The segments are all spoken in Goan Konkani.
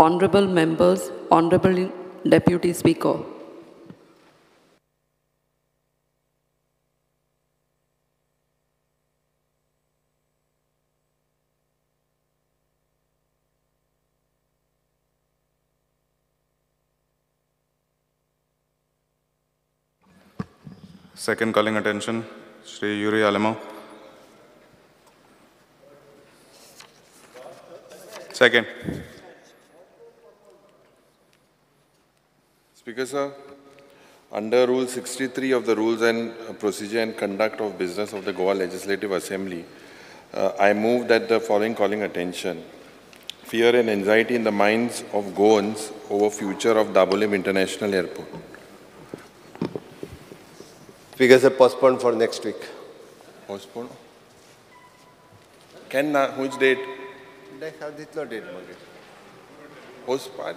Honorable members, Honorable Deputy Speaker. Second calling attention, Shri Yuri Alemao. Second. Speaker sir, under Rule 63 of the Rules and Procedure and Conduct of Business of the Goa Legislative Assembly, I move that the following calling attention. Fear and anxiety in the minds of Goans over future of Dabolim International Airport. Speaker sir, postpone for next week. Postpone? Can which date? Date. Postpone.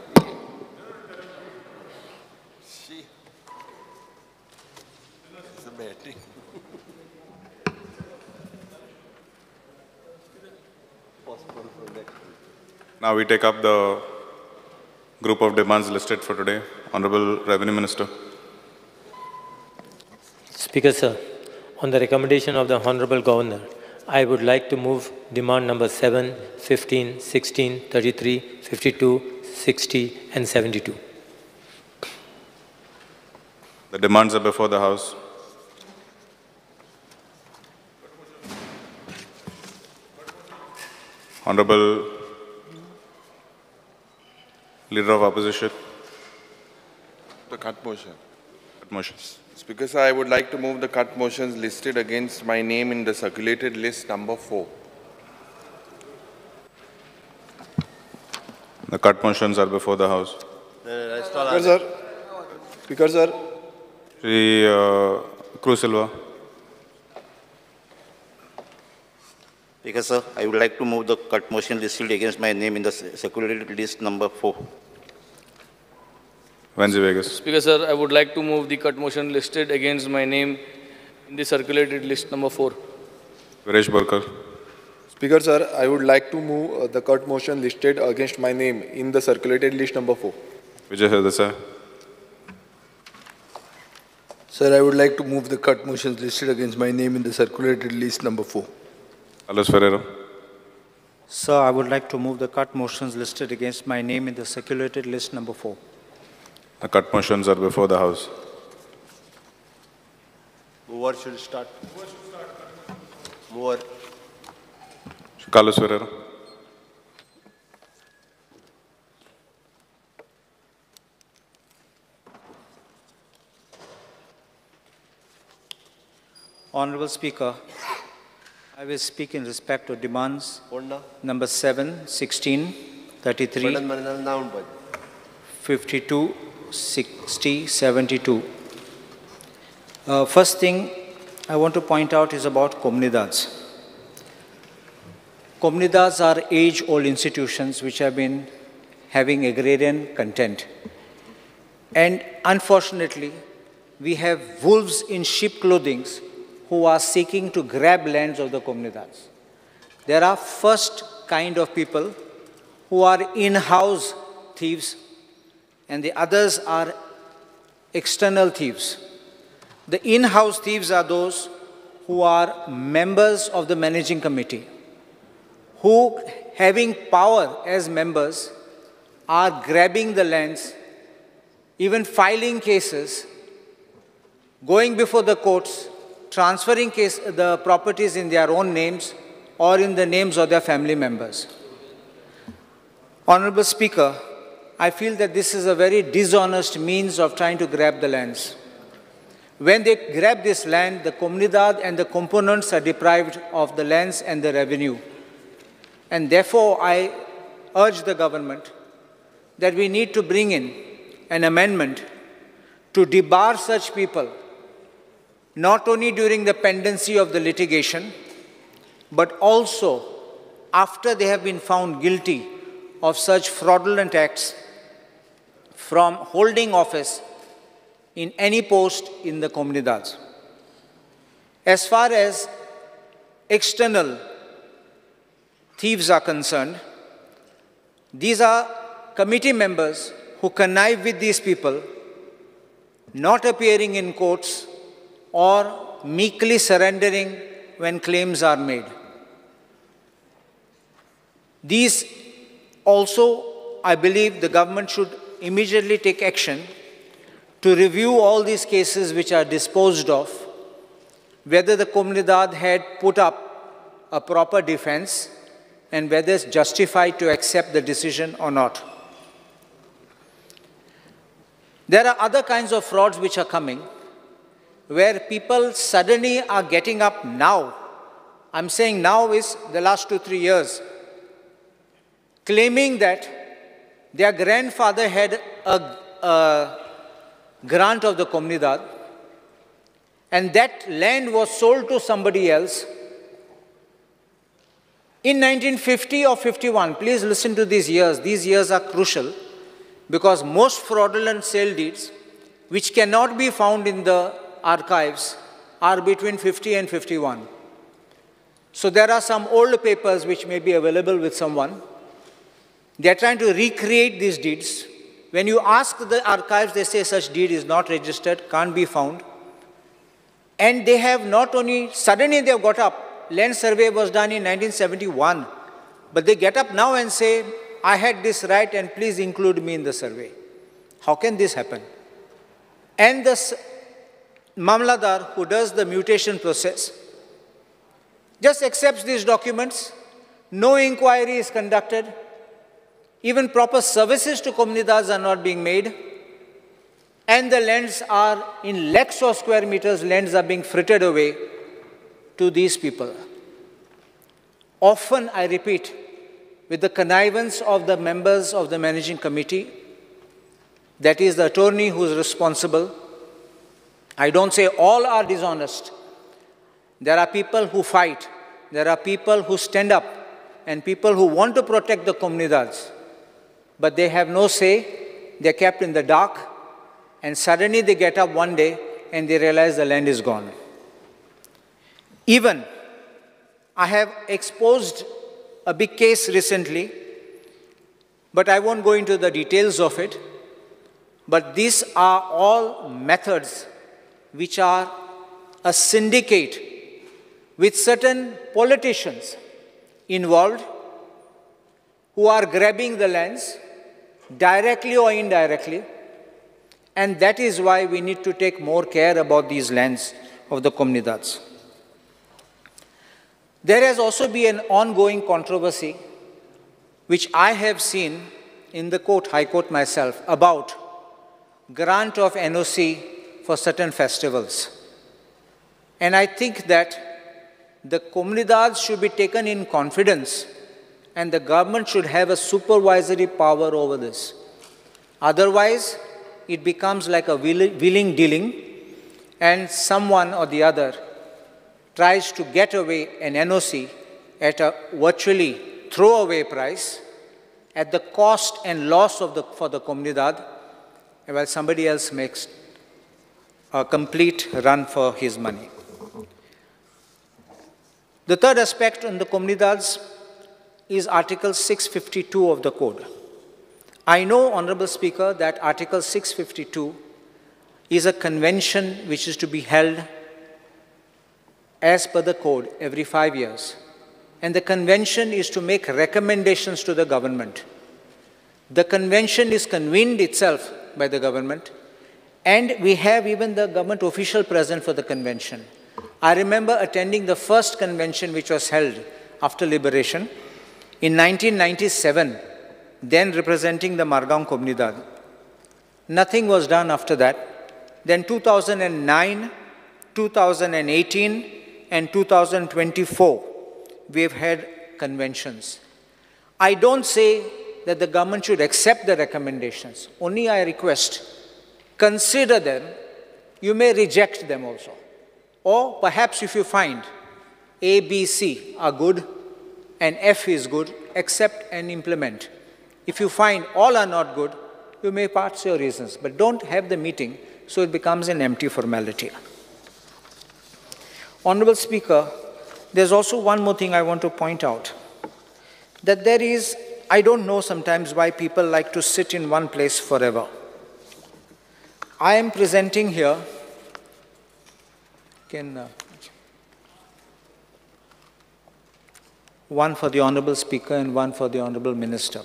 It's a bad thing. Postpone for next week. Now we take up the group of demands listed for today. Honorable Revenue Minister. Speaker sir, on the recommendation of the Honorable Governor, I would like to move demand number 7, 15, 16, 33, 52, 60 and 72. The demands are before the House. Honorable Leader of Opposition. The cut motion. Cut motion. Speaker sir, I would like to move the cut motions listed against my name in the circulated list number 4. The cut motions are before the House. Speaker sir. Speaker sir. Shri Cruz Silva. Speaker sir, I would like to move the cut motion listed against my name in the circulated list number 4. Venzi Vegas. Speaker sir, I would like to move the cut motion listed against my name in the circulated list number 4. Viresh Borkar. Speaker sir, I would like to move the cut motion listed against my name in the circulated list number 4. Vijay Sardesai. Sir, I would like to move the cut motions listed against my name in the circulated list number 4. Carlos Ferreira. Sir, I would like to move the cut motions listed against my name in the circulated list number 4. The cut motions are before the House. Mover should start. Mover. Carlos Ferreira. Honorable Speaker, I will speak in respect to demands number 7, 16, 33, 52, 60, 72. First thing I want to point out is about Comunidades. Comunidades are age-old institutions which have been having agrarian content. And unfortunately, we have wolves in sheep clothing who are seeking to grab lands of the Comunidades. There are first kind of people who are in-house thieves, and the others are external thieves. The in-house thieves are those who are members of the managing committee, who, having power as members, are grabbing the lands, even filing cases, going before the courts, transferring the properties in their own names or in the names of their family members. Honorable Speaker, I feel that this is a very dishonest means of trying to grab the lands. When they grab this land, the Comunidad and the components are deprived of the lands and the revenue. And therefore, I urge the government that we need to bring in an amendment to debar such people, not only during the pendency of the litigation, but also after they have been found guilty of such fraudulent acts, from holding office in any post in the Comunidades. As far as external thieves are concerned, these are committee members who connive with these people, not appearing in courts or meekly surrendering when claims are made. These also, I believe, the government should immediately take action to review all these cases which are disposed of, whether the Comunidade had put up a proper defense and whether it's justified to accept the decision or not. There are other kinds of frauds which are coming, where people suddenly are getting up now. I'm saying now is the last 2-3 years, claiming that their grandfather had a grant of the Comunidade, and that land was sold to somebody else in 1950 or 51. Please listen to these years. These years are crucial because most fraudulent sale deeds, which cannot be found in the archives, are between 50 and 51. So there are some old papers which may be available with someone. They are trying to recreate these deeds. When you ask the archives, they say such deed is not registered, can't be found. And they have not only, suddenly they have got up. Land survey was done in 1971. But they get up now and say, I had this right and please include me in the survey. How can this happen? And the Mamladar who does the mutation process just accepts these documents. No inquiry is conducted. Even proper services to comunidades are not being made. And the lands are, in lakhs of square meters, lands are being frittered away to these people. Often, I repeat, with the connivance of the members of the managing committee, that is the attorney who is responsible. I don't say all are dishonest. There are people who fight. There are people who stand up and people who want to protect the comunidades. But they have no say. They're kept in the dark. And suddenly they get up one day and they realize the land is gone. Even, I have exposed a big case recently, but I won't go into the details of it. But these are all methods which are a syndicate with certain politicians involved who are grabbing the lands directly or indirectly. And that is why we need to take more care about these lands of the comunidades. There has also been an ongoing controversy, which I have seen in the court, High Court myself, about grant of NOC for certain festivals. And I think that the comunidades should be taken in confidence and the government should have a supervisory power over this. Otherwise, it becomes like a willing dealing, and someone or the other tries to get away an NOC at a virtually throwaway price at the cost and loss of for the comunidad, while somebody else makes a complete run for his money. The third aspect on the comunidades is Article 652 of the Code. I know, Honorable Speaker, that Article 652 is a convention which is to be held as per the code every 5 years. And the convention is to make recommendations to the government. The convention is convened itself by the government, and we have even the government official present for the convention. I remember attending the first convention which was held after liberation in 1997, then representing the Margao Comunidad. Nothing was done after that. Then 2009, 2018, and 2024, we have had conventions. I don't say that the government should accept the recommendations. Only I request, consider them. You may reject them also. Or perhaps if you find A, B, C are good and F is good, accept and implement. If you find all are not good, you may pass your reasons, but don't have the meeting so it becomes an empty formality. Honorable Speaker, there's also one more thing I want to point out, that there is I don't know sometimes why people like to sit in one place forever. I am presenting here, one for the Honorable Speaker and one for the Honorable Minister.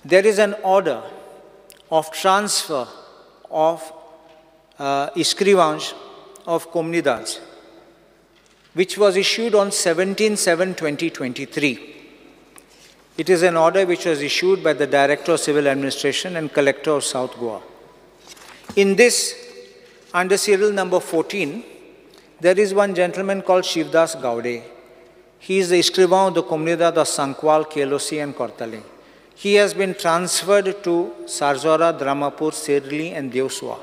There is an order of transfer of Escrivãos of Comunidades, which was issued on 17/7/2023. It is an order which was issued by the Director of Civil Administration and Collector of South Goa. In this, under serial number 14, there is one gentleman called Shivdas Gaude. He is the Escrivão of the Comunidad of Sankwal, Kelosi and Cortalim. He has been transferred to Sarzora, Dramapur, Sirli and Devsua.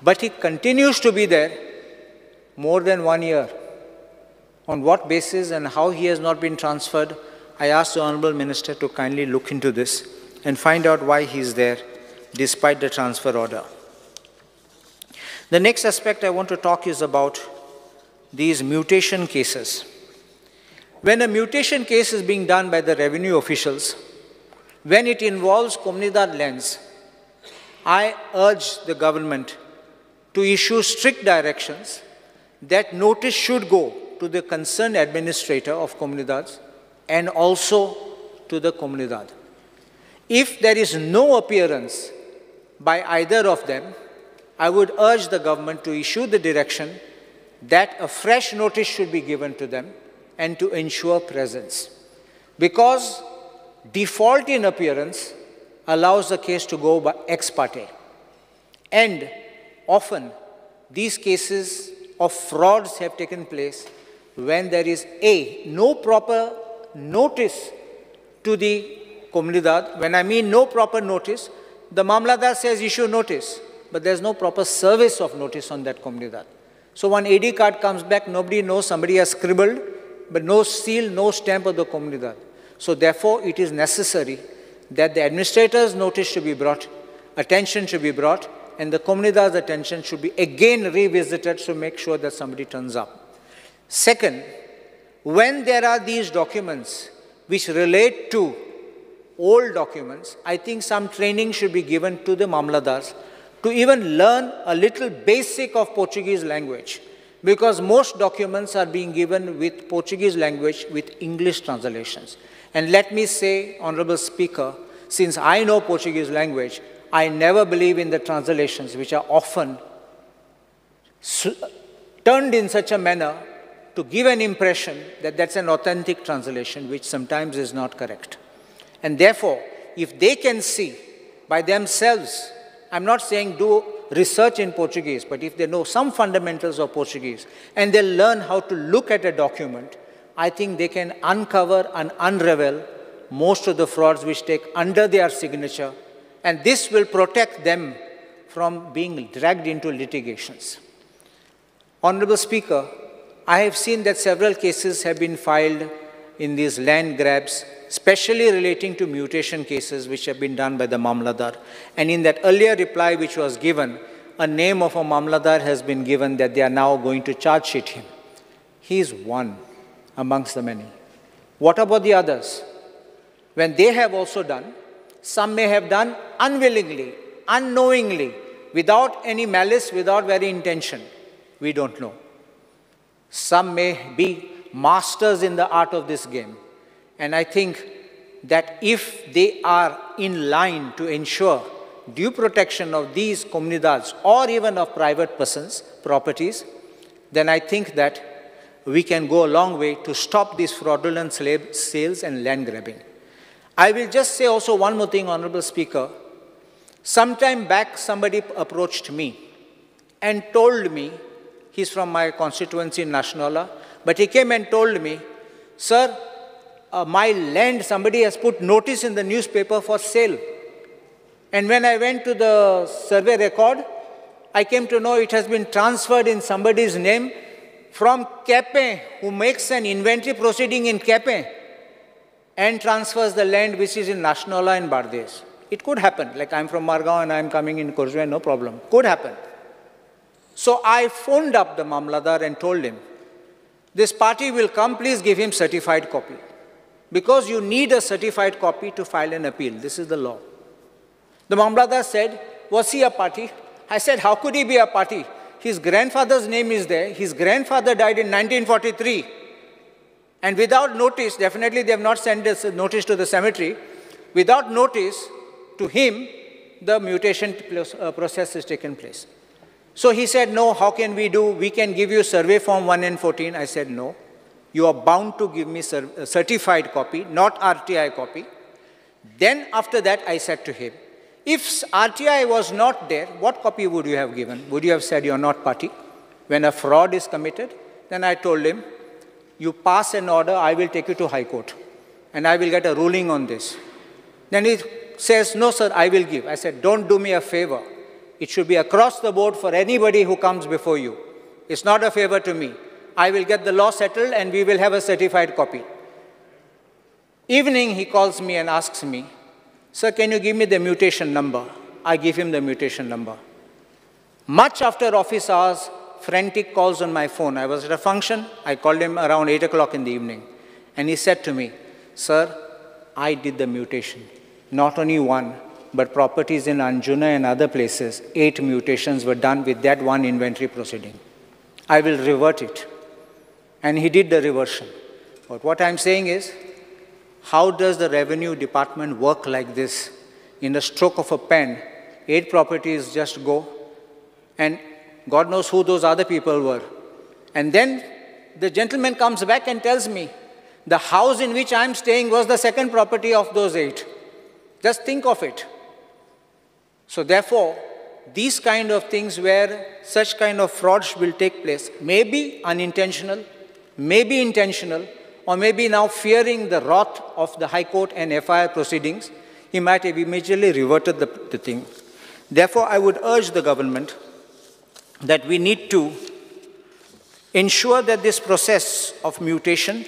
But he continues to be there more than 1 year. On what basis and how he has not been transferred, I ask the Honorable Minister to kindly look into this and find out why he is there despite the transfer order. The next aspect I want to talk is about these mutation cases. When a mutation case is being done by the revenue officials, when it involves Comunidad lands, I urge the government to issue strict directions that notice should go to the concerned administrator of Comunidades and also to the Comunidad. If there is no appearance by either of them, I would urge the government to issue the direction that a fresh notice should be given to them and to ensure presence. Because default in appearance allows the case to go by ex parte. And often these cases of frauds have taken place when there is A, no proper notice to the Comunidad. When I mean no proper notice, the Mamladar says issue notice, but there's no proper service of notice on that Comunidad. So one AD card comes back, nobody knows, somebody has scribbled, but no seal, no stamp of the Comunidad. So therefore, it is necessary that the administrator's notice should be brought, attention should be brought, and the Comunidad's attention should be again revisited to make sure that somebody turns up. Second, when there are these documents which relate to old documents, I think some training should be given to the Mamladars to even learn a little basic of Portuguese language, because most documents are being given with Portuguese language with English translations. And let me say, Honorable Speaker, since I know Portuguese language, I never believe in the translations which are often turned in such a manner to give an impression that that's an authentic translation, which sometimes is not correct. And therefore, if they can see by themselves, I'm not saying do research in Portuguese, but if they know some fundamentals of Portuguese and they learn how to look at a document, I think they can uncover and unravel most of the frauds which take under their signature, and this will protect them from being dragged into litigations. Honorable Speaker, I have seen that several cases have been filed in these land grabs, especially relating to mutation cases which have been done by the Mamladar. And in that earlier reply which was given, a name of a Mamladar has been given that they are now going to charge sheet him. He is one amongst the many. What about the others? When they have also done, some may have done unwillingly, unknowingly, without any malice, without very intention. We don't know. Some may be masters in the art of this game. And I think that if they are in line to ensure due protection of these comunidades or even of private persons' properties, then I think that we can go a long way to stop these fraudulent slave sales and land grabbing. I will just say also one more thing, Honorable Speaker. Some time back, somebody approached me and told me, he's from my constituency in Nationala, but he came and told me, sir, my land, somebody has put notice in the newspaper for sale. And when I went to the survey record, I came to know it has been transferred in somebody's name from Kepe, who makes an inventory proceeding in Kepe and transfers the land which is in Nationala and Bardes. It could happen. Like I'm from Margao and I'm coming in Korzwe, no problem. Could happen. So I phoned up the Mamladar and told him, this party will come, please give him certified copy. Because you need a certified copy to file an appeal. This is the law. The Mamlatdar said, was he a party? I said, how could he be a party? His grandfather's name is there. His grandfather died in 1943. And without notice, definitely they have not sent this notice to the cemetery. Without notice to him, the mutation process has taken place. So he said, no, how can we do? We can give you survey form 1 and 14. I said, no. You are bound to give me a certified copy, not RTI copy. Then after that, I said to him, if RTI was not there, what copy would you have given? Would you have said you're not party? When a fraud is committed, then I told him, you pass an order, I will take you to High Court, and I will get a ruling on this. Then he says, no, sir, I will give. I said, don't do me a favor. It should be across the board for anybody who comes before you. It's not a favor to me. I will get the law settled and we will have a certified copy. Evening, he calls me and asks me, sir, can you give me the mutation number? I give him the mutation number. Much after office hours, frantic calls on my phone. I was at a function. I called him around 8 o'clock in the evening. And he said to me, sir, I did the mutation. Not only one, but properties in Anjuna and other places, 8 mutations were done with that one inventory proceeding. I will revert it. And he did the reversion. But what I'm saying is, how does the revenue department work like this? In the stroke of a pen, 8 properties just go, and God knows who those other people were. And then the gentleman comes back and tells me, the house in which I'm staying was the second property of those 8. Just think of it. So therefore, these kind of things where such kind of frauds will take place, may be unintentional, may be intentional, or maybe now fearing the wrath of the High Court and FIR proceedings, he might have immediately reverted the thing. Therefore, I would urge the government that we need to ensure that this process of mutation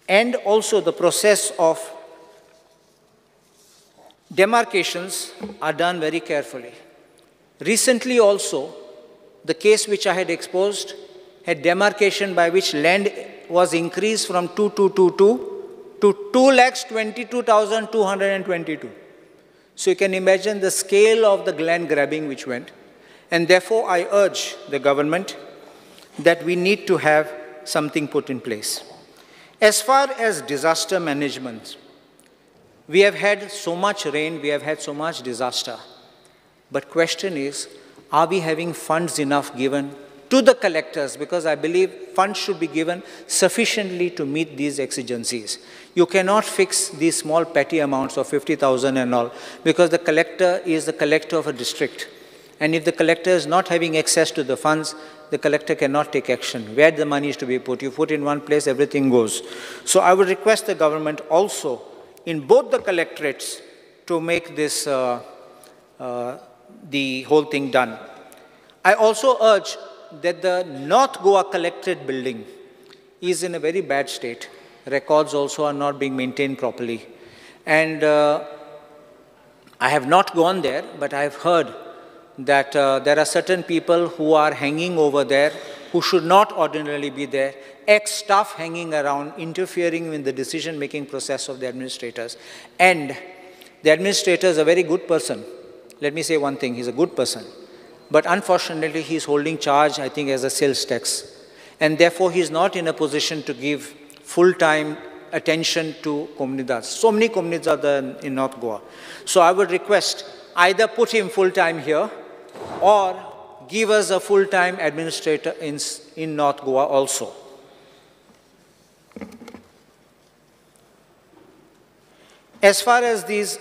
and also the process of demarcations are done very carefully. Recently also, the case which I had exposed had demarcation by which land was increased from 2222 to 2,22,222. So you can imagine the scale of the land grabbing which went. And therefore, I urge the government that we need to have something put in place. As far as disaster management, we have had so much rain, we have had so much disaster. But question is, are we having funds enough given to the collectors? Because I believe funds should be given sufficiently to meet these exigencies. You cannot fix these small petty amounts of 50,000 and all, because the collector is the collector of a district. And if the collector is not having access to the funds, the collector cannot take action. Where the money is to be put? You put in one place, everything goes. So I would request the government also, in both the collectorates, to make this, the whole thing done. I also urge that the North Goa Collectorate building is in a very bad state. Records also are not being maintained properly. And I have not gone there, but I have heard that there are certain people who are hanging over there who should not ordinarily be there, ex-staff hanging around, interfering in the decision-making process of the administrators. And the administrator is a very good person. Let me say one thing, he's a good person. But unfortunately, he's holding charge, I think, as a sales tax. And therefore, he's not in a position to give full-time attention to comunidades. So many comunidades are there in North Goa. So I would request either put him full-time here or give us a full-time administrator in North Goa also. As far as these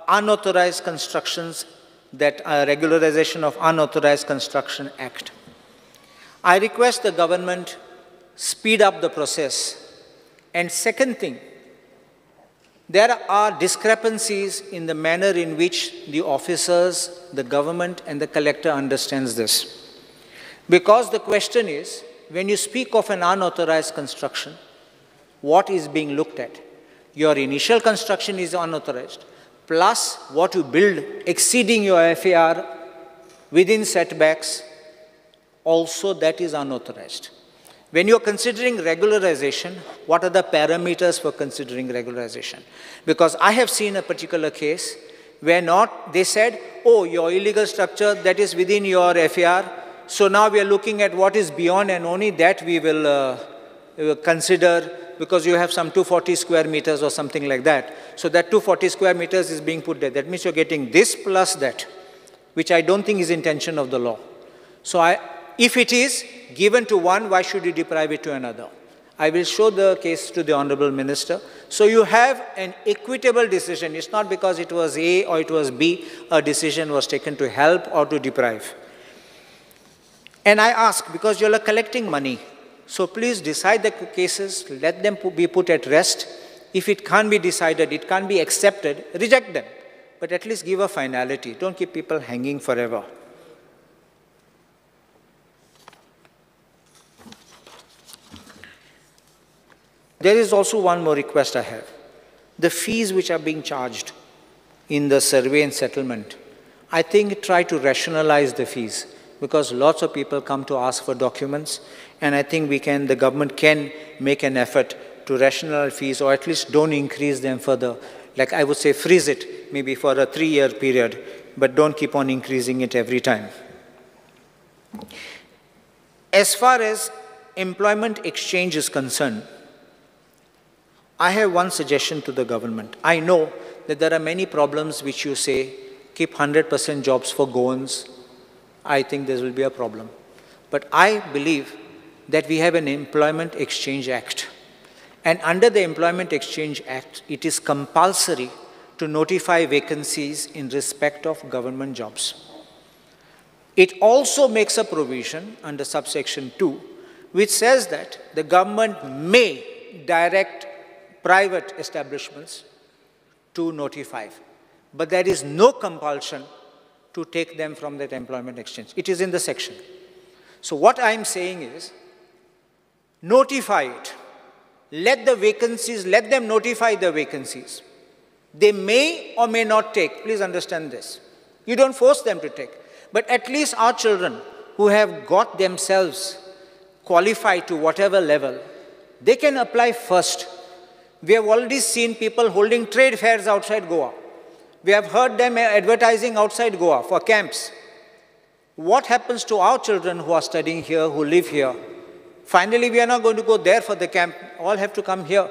unauthorized constructions, that regularization of Unauthorized Construction Act, I request the government speed up the process. And second thing, there are discrepancies in the manner in which the officers, the government, and the collector understands this. Because the question is, when you speak of an unauthorized construction, what is being looked at? Your initial construction is unauthorized, plus what you build exceeding your FAR within setbacks, also that is unauthorized. When you're considering regularization, what are the parameters for considering regularization? Because I have seen a particular case where not, they said, oh, your illegal structure, that is within your FAR, so now we are looking at what is beyond and only that we will consider, because you have some 240 square meters or something like that. So that 240 square meters is being put there. That means you're getting this plus that, which I don't think is intention of the law. So if it is given to one, why should you deprive it to another? I will show the case to the Honorable Minister. So you have an equitable decision. It's not because it was A or it was B, a decision was taken to help or to deprive. And I ask, because you are collecting money, so please decide the cases, let them be put at rest. If it can't be decided, it can't be accepted, reject them. But at least give a finality. Don't keep people hanging forever. There is also one more request I have. The fees which are being charged in the survey and settlement, I think try to rationalize the fees, because lots of people come to ask for documents, and I think we can, the government can make an effort to rationalize fees, or at least don't increase them further. Like I would say, freeze it maybe for a 3-year period, but don't keep on increasing it every time. As far as employment exchange is concerned, I have one suggestion to the government. I know that there are many problems which you say, keep 100% jobs for Goans. I think there will be a problem. But I believe that we have an Employment Exchange Act. And under the Employment Exchange Act, it is compulsory to notify vacancies in respect of government jobs. It also makes a provision under subsection 2, which says that the government may direct private establishments to notify. But there is no compulsion to take them from that employment exchange. It is in the section. So what I'm saying is, notify it. Let the vacancies, let them notify the vacancies. They may or may not take. Please understand this. You don't force them to take. But at least our children who have got themselves qualified to whatever level, they can apply first. We have already seen people holding trade fairs outside Goa. We have heard them advertising outside Goa for camps. What happens to our children who are studying here, who live here? Finally, we are not going to go there for the camp. All have to come here.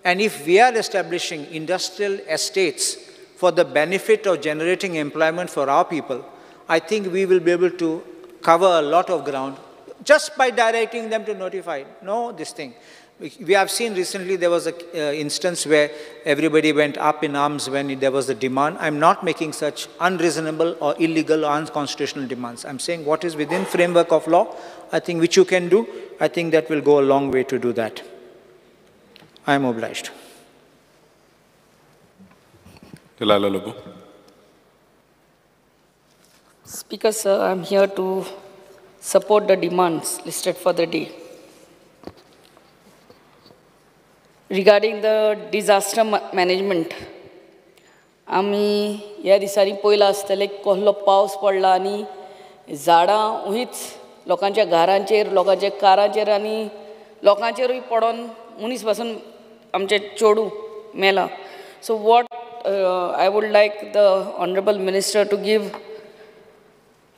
And if we are establishing industrial estates for the benefit of generating employment for our people, I think we will be able to cover a lot of ground just by directing them to notify. No, this thing. We have seen recently there was an instance where everybody went up in arms when there was a demand. I'm not making such unreasonable or illegal or unconstitutional demands. I'm saying what is within framework of law, I think which you can do, I think that will go a long way to do that. I am obliged. Delilah Lobo. Speaker, sir, I'm here to support the demands listed for the day. Regarding the disaster management, आमी ह्या दिसांनी पयलां आसतलें कसलो पावस पडला आनी झाडां उहीच लोकांच्या घरांचेर, लोकांच्या कारांचेर आनी लोकांचेरूय पडोन मनीस पासून आमचे चेडूं मेला. So what I would like the honourable minister to give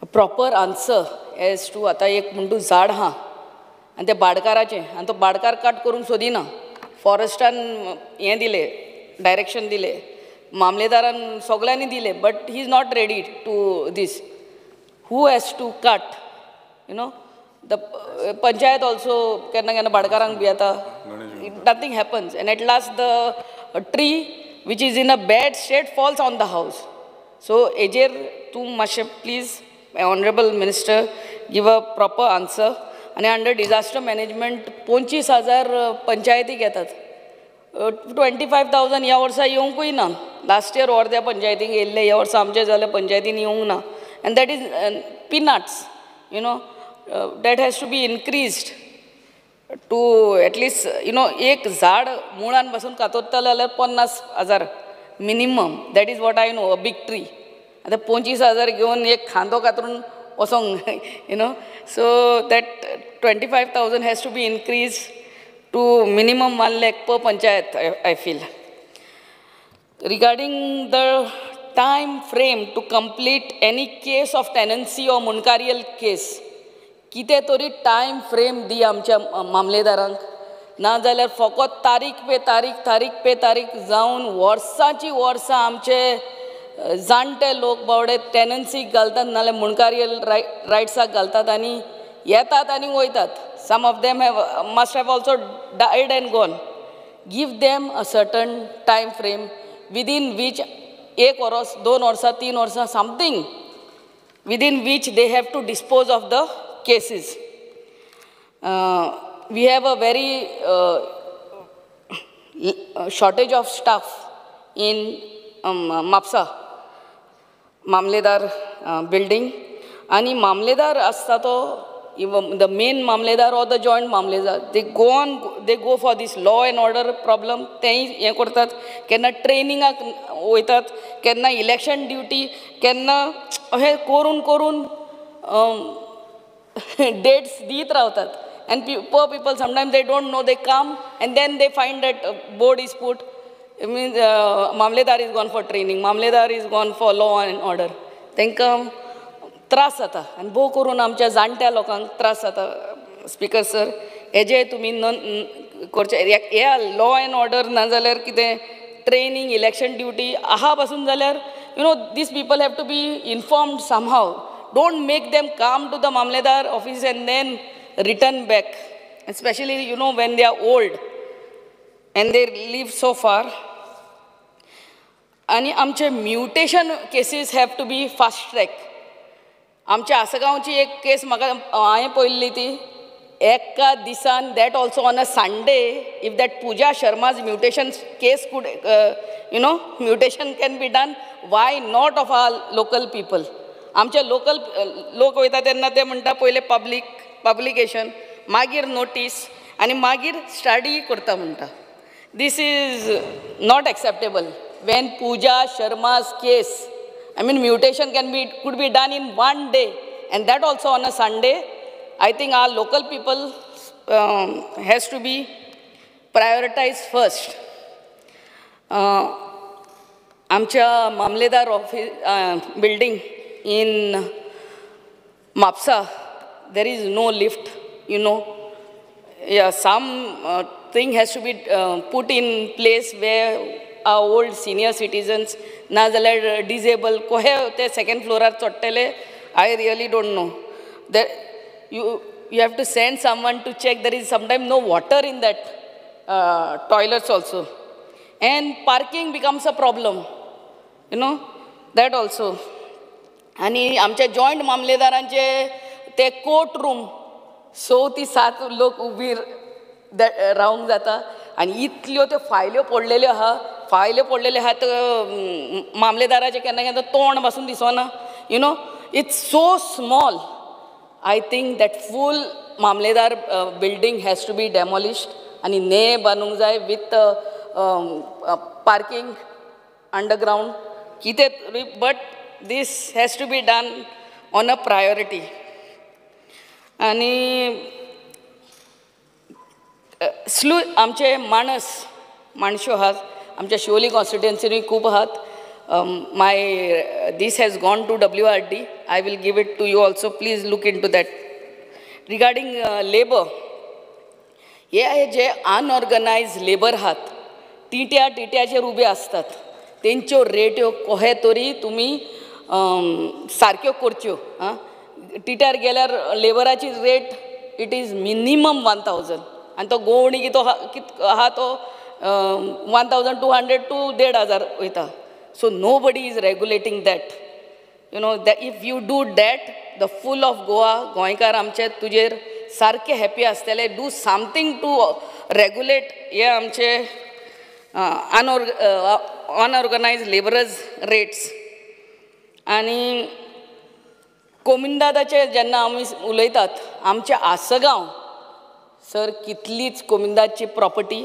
a proper answer as to आतां एक म्हणटू झाड आहा आनी तें बाडकाराचें आनी तो बाडकार काट करूंक सोदिना. फॉरेस्टान हें दिलें, डायरेक्शन दिलें, मामलेदारान सगळ्यांनी दिलें, but he is not ready to this. Who has to cut, you know? The panchayat also केन्ना केन्ना भाडकारांक भियेता, nothing happens and at last the tree which is in a bad state falls on the house. So हेजेर तूं मातशें please honourable minister give a proper answer. आनी अंडर डिजास्टर मॅनेजमेंट 25,000 पंचायतीक येतात, 25,000 ह्या वर्सा येवंकूय ना. लास्ट इयर अर्द्या पंचायतींक येयल्ले, ह्या वर्सा आमचे जाल्यार पंचायतीन येवंक ना. And that is peanuts, you know, that has to be increased to at least, you know, एक झाड मुळान पासून कातरतलें जाल्यार 50,000 minimum. That is what I know, a big tree. आतां 25,000 घेवन एक खांदो कातरून वचोंक, you know. So that 25,000 has to be increase to minimum 1 lakh per panchayat, I feel. Regarding the time frame to complete any case of tenancy or मुंडकारियल case, कितें तरी टायम फ्रेम दी आमच्या मामलेदारांक, नाजाल्यार फकत तारीख पे तारीख, तारीख पे तारीख जावन वर्सांची वर्सां आमचे जाणटे लोक बावडे टेनन्सीक घालतात, नाजाल्यार मुंडकारियल रायट्साक घालतात आनी येतात आनी वयतात. Some of them have must have also died and gone. Give them a certain time frame within which 1 वर्स, 2 वर्सां, 3 वर्सां, something within which they have to dispose of the cases. We have a very shortage of staff in Mapsa Mamledar building. आनी मामलेदार आसता तो the main mamledar or the joint mamledar, they go on, they go for this law and order problem, तेंय हें करतात, केन्ना ट्रेनिंगाक वयतात, केन्ना इलेक्शन ड्युटी, केन्ना अशें करून करून डेट्स दीत रावतात. And poor people sometimes they don't know, they come and then they find that board is put, it means mamledar is gone for training, mamledar is gone for law and order. तांकां त्रास जाता आनी भोव करून आमच्या जाणट्या लोकांक त्रास जाता. स्पीकर सर, हेजे तुमी न करचें, हे लॉ एंड ऑर्डर ना जाल्यार कितें ट्रेनिंग, इलेक्शन ड्युटी आहा पासून जाल्यार you know these people have to be informed somehow. Don't make them come to the mamledar office and then return back, especially you know when they are old and they live so far. आनी आमचे mutation cases have to be fast track. आमच्या आसगांवची एक केस म्हाका हांवें पळयल्ली ती एका दिसान, that also on a Sunday, if that Pooja Sharma's mutation case could you know mutation can be done, why not of our local people. आमचे लोकल लोक वयता तेन्ना ते म्हणटा पयलें पब्लीक पब्लिकेशन, मागीर नोटीस आनी मागीर स्टडी करता म्हणटा. This is not acceptable. When Pooja Sharma's case, I mean mutation can be could be done in 1 day and that also on a Sunday. I think our local people has to be prioritize first. आमच्या mamledar office building in Mapusa, there is no lift, you know. Yeah, some thing has to be put in place where our old senior citizens, ना जाल्यार डिजेबल कोहे ते second फ्लोरार चडटले, I really don't know. That you have to send someone to check. There is sometime no water in that toilets also, and parking becomes a problem, you know, that also. आनी आमच्या जॉयंट मामलेदारांचे ते कोर्ट रूम 6 ते 7 लोक उबी रावंक जाता आनी इतल्यो त्यो फायल्यो पडलेल्यो आहा, फायल्यो पडलेल्यो आहा तर मामलेदाराचें केन्ना केन्ना तोंड पासून दिसना, you know, it's so small. I think that full mamledar building has to be demolished आनी ने बांदूंक जाय विथ पार्किंग अंडरग्रावंड कितें तरी, but this has to be done on a priority. आनी स्लू आमचे माणस माणश्यो आहात आमच्या शिवोली कॉन्स्टिट्युएन्सीनूय खूब आहात. My this has gone to WRD, I will give it to you also, please look into that. Regarding labour, हे जे अनऑर्गनायज लेबर आहात टिट्या टिट्याचेर उबे आसतात, तेंच्यो रेट्यो कोहे तरी तुमी सारक्यो करच्यो. आं, टिट्यार गेल्यार लेबराची rate it is minimum 1000 आनी तो गोवणी कितो कित आहा तो 1200 टू 1500 वयता. So nobody is regulating that, you know. If you do that, the full of Goa गोंयकार आमचे तुजेर सारके हॅपी आसतले. Do something to regulate हे आमचे अनऑर्गनायज लेबरर्स रेट्स. आनी कोमिंदादाचे जेन्ना आमी उलयतात, आमचे आसगांव सर कितलीच कोमिंदादची प्रॉपर्टी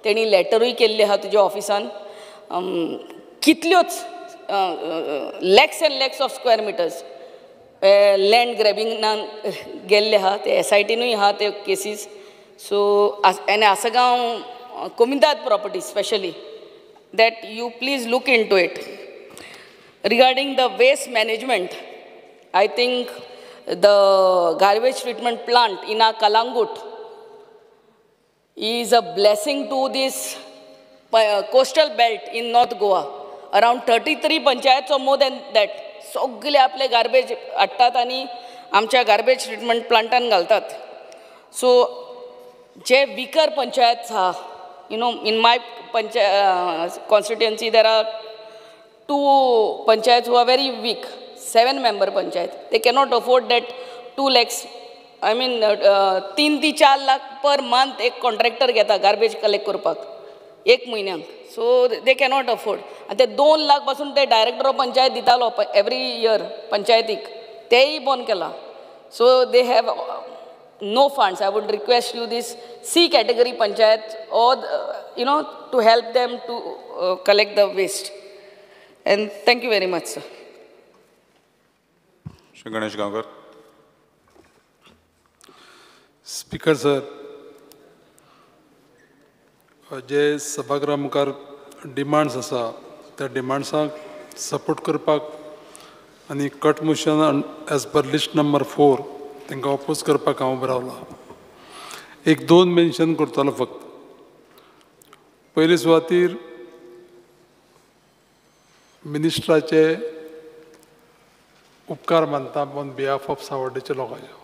तेणी लॅटरूय केल्ली आहा तुज्या ऑफिसान, कितल्योच lakhs and lakhs of square meters. Land ग्रॅबिंगान गेल्ले आहा, ते एसआयटीनूय आहा ते केसीस. सो आनी Assagao Comunidade property specially, that you please look into it. Regarding the waste management, I think the garbage treatment plant in our Calangute is a blessing to this coastal belt in North Goa. Around 33 panchayats or more than that, सगळे आपले गार्बेज हाडटात आनी आमच्या गार्बेज ट्रिटमेंट प्लांटान घालतात. सो जे विकर पंचायत आहा, you know, in my constituency there are 2 panchayats who are very weak, 7 member panchayat. They cannot afford that 2 lakhs, I mean 3 ते 4 लाख पर मंथ एक कॉन्ट्रॅक्टर घेता गार्बेज कलेक्ट करपाक एक म्हयन्याक. So they cannot afford. आनी ते 2 लाख पासून ते डायरेक्टर ऑफ पंचायत दितालो एवरी इयर पंचायतीक, तेय बंद केला. So they have no funds. I would request you this C category panchayat or you know, to help them to collect the waste. And thank you very much, sir. Shri Ganesh Gaonkar. Speaker sir, जे सभागृहा मुखार डिमांड्स आसा त्या डिमांड्सांक सपोर्ट करपाक आनी cut motion as per list number 4 तांकां ओपोज करपाक हांव उबो रावला. एक दोन मेन्शन करतलो फक्त. पयले सुवातीर मिनिस्टराचे उपकार मानता ऑन बिहाफ ऑफ सावर्डेच्या लोकांचे.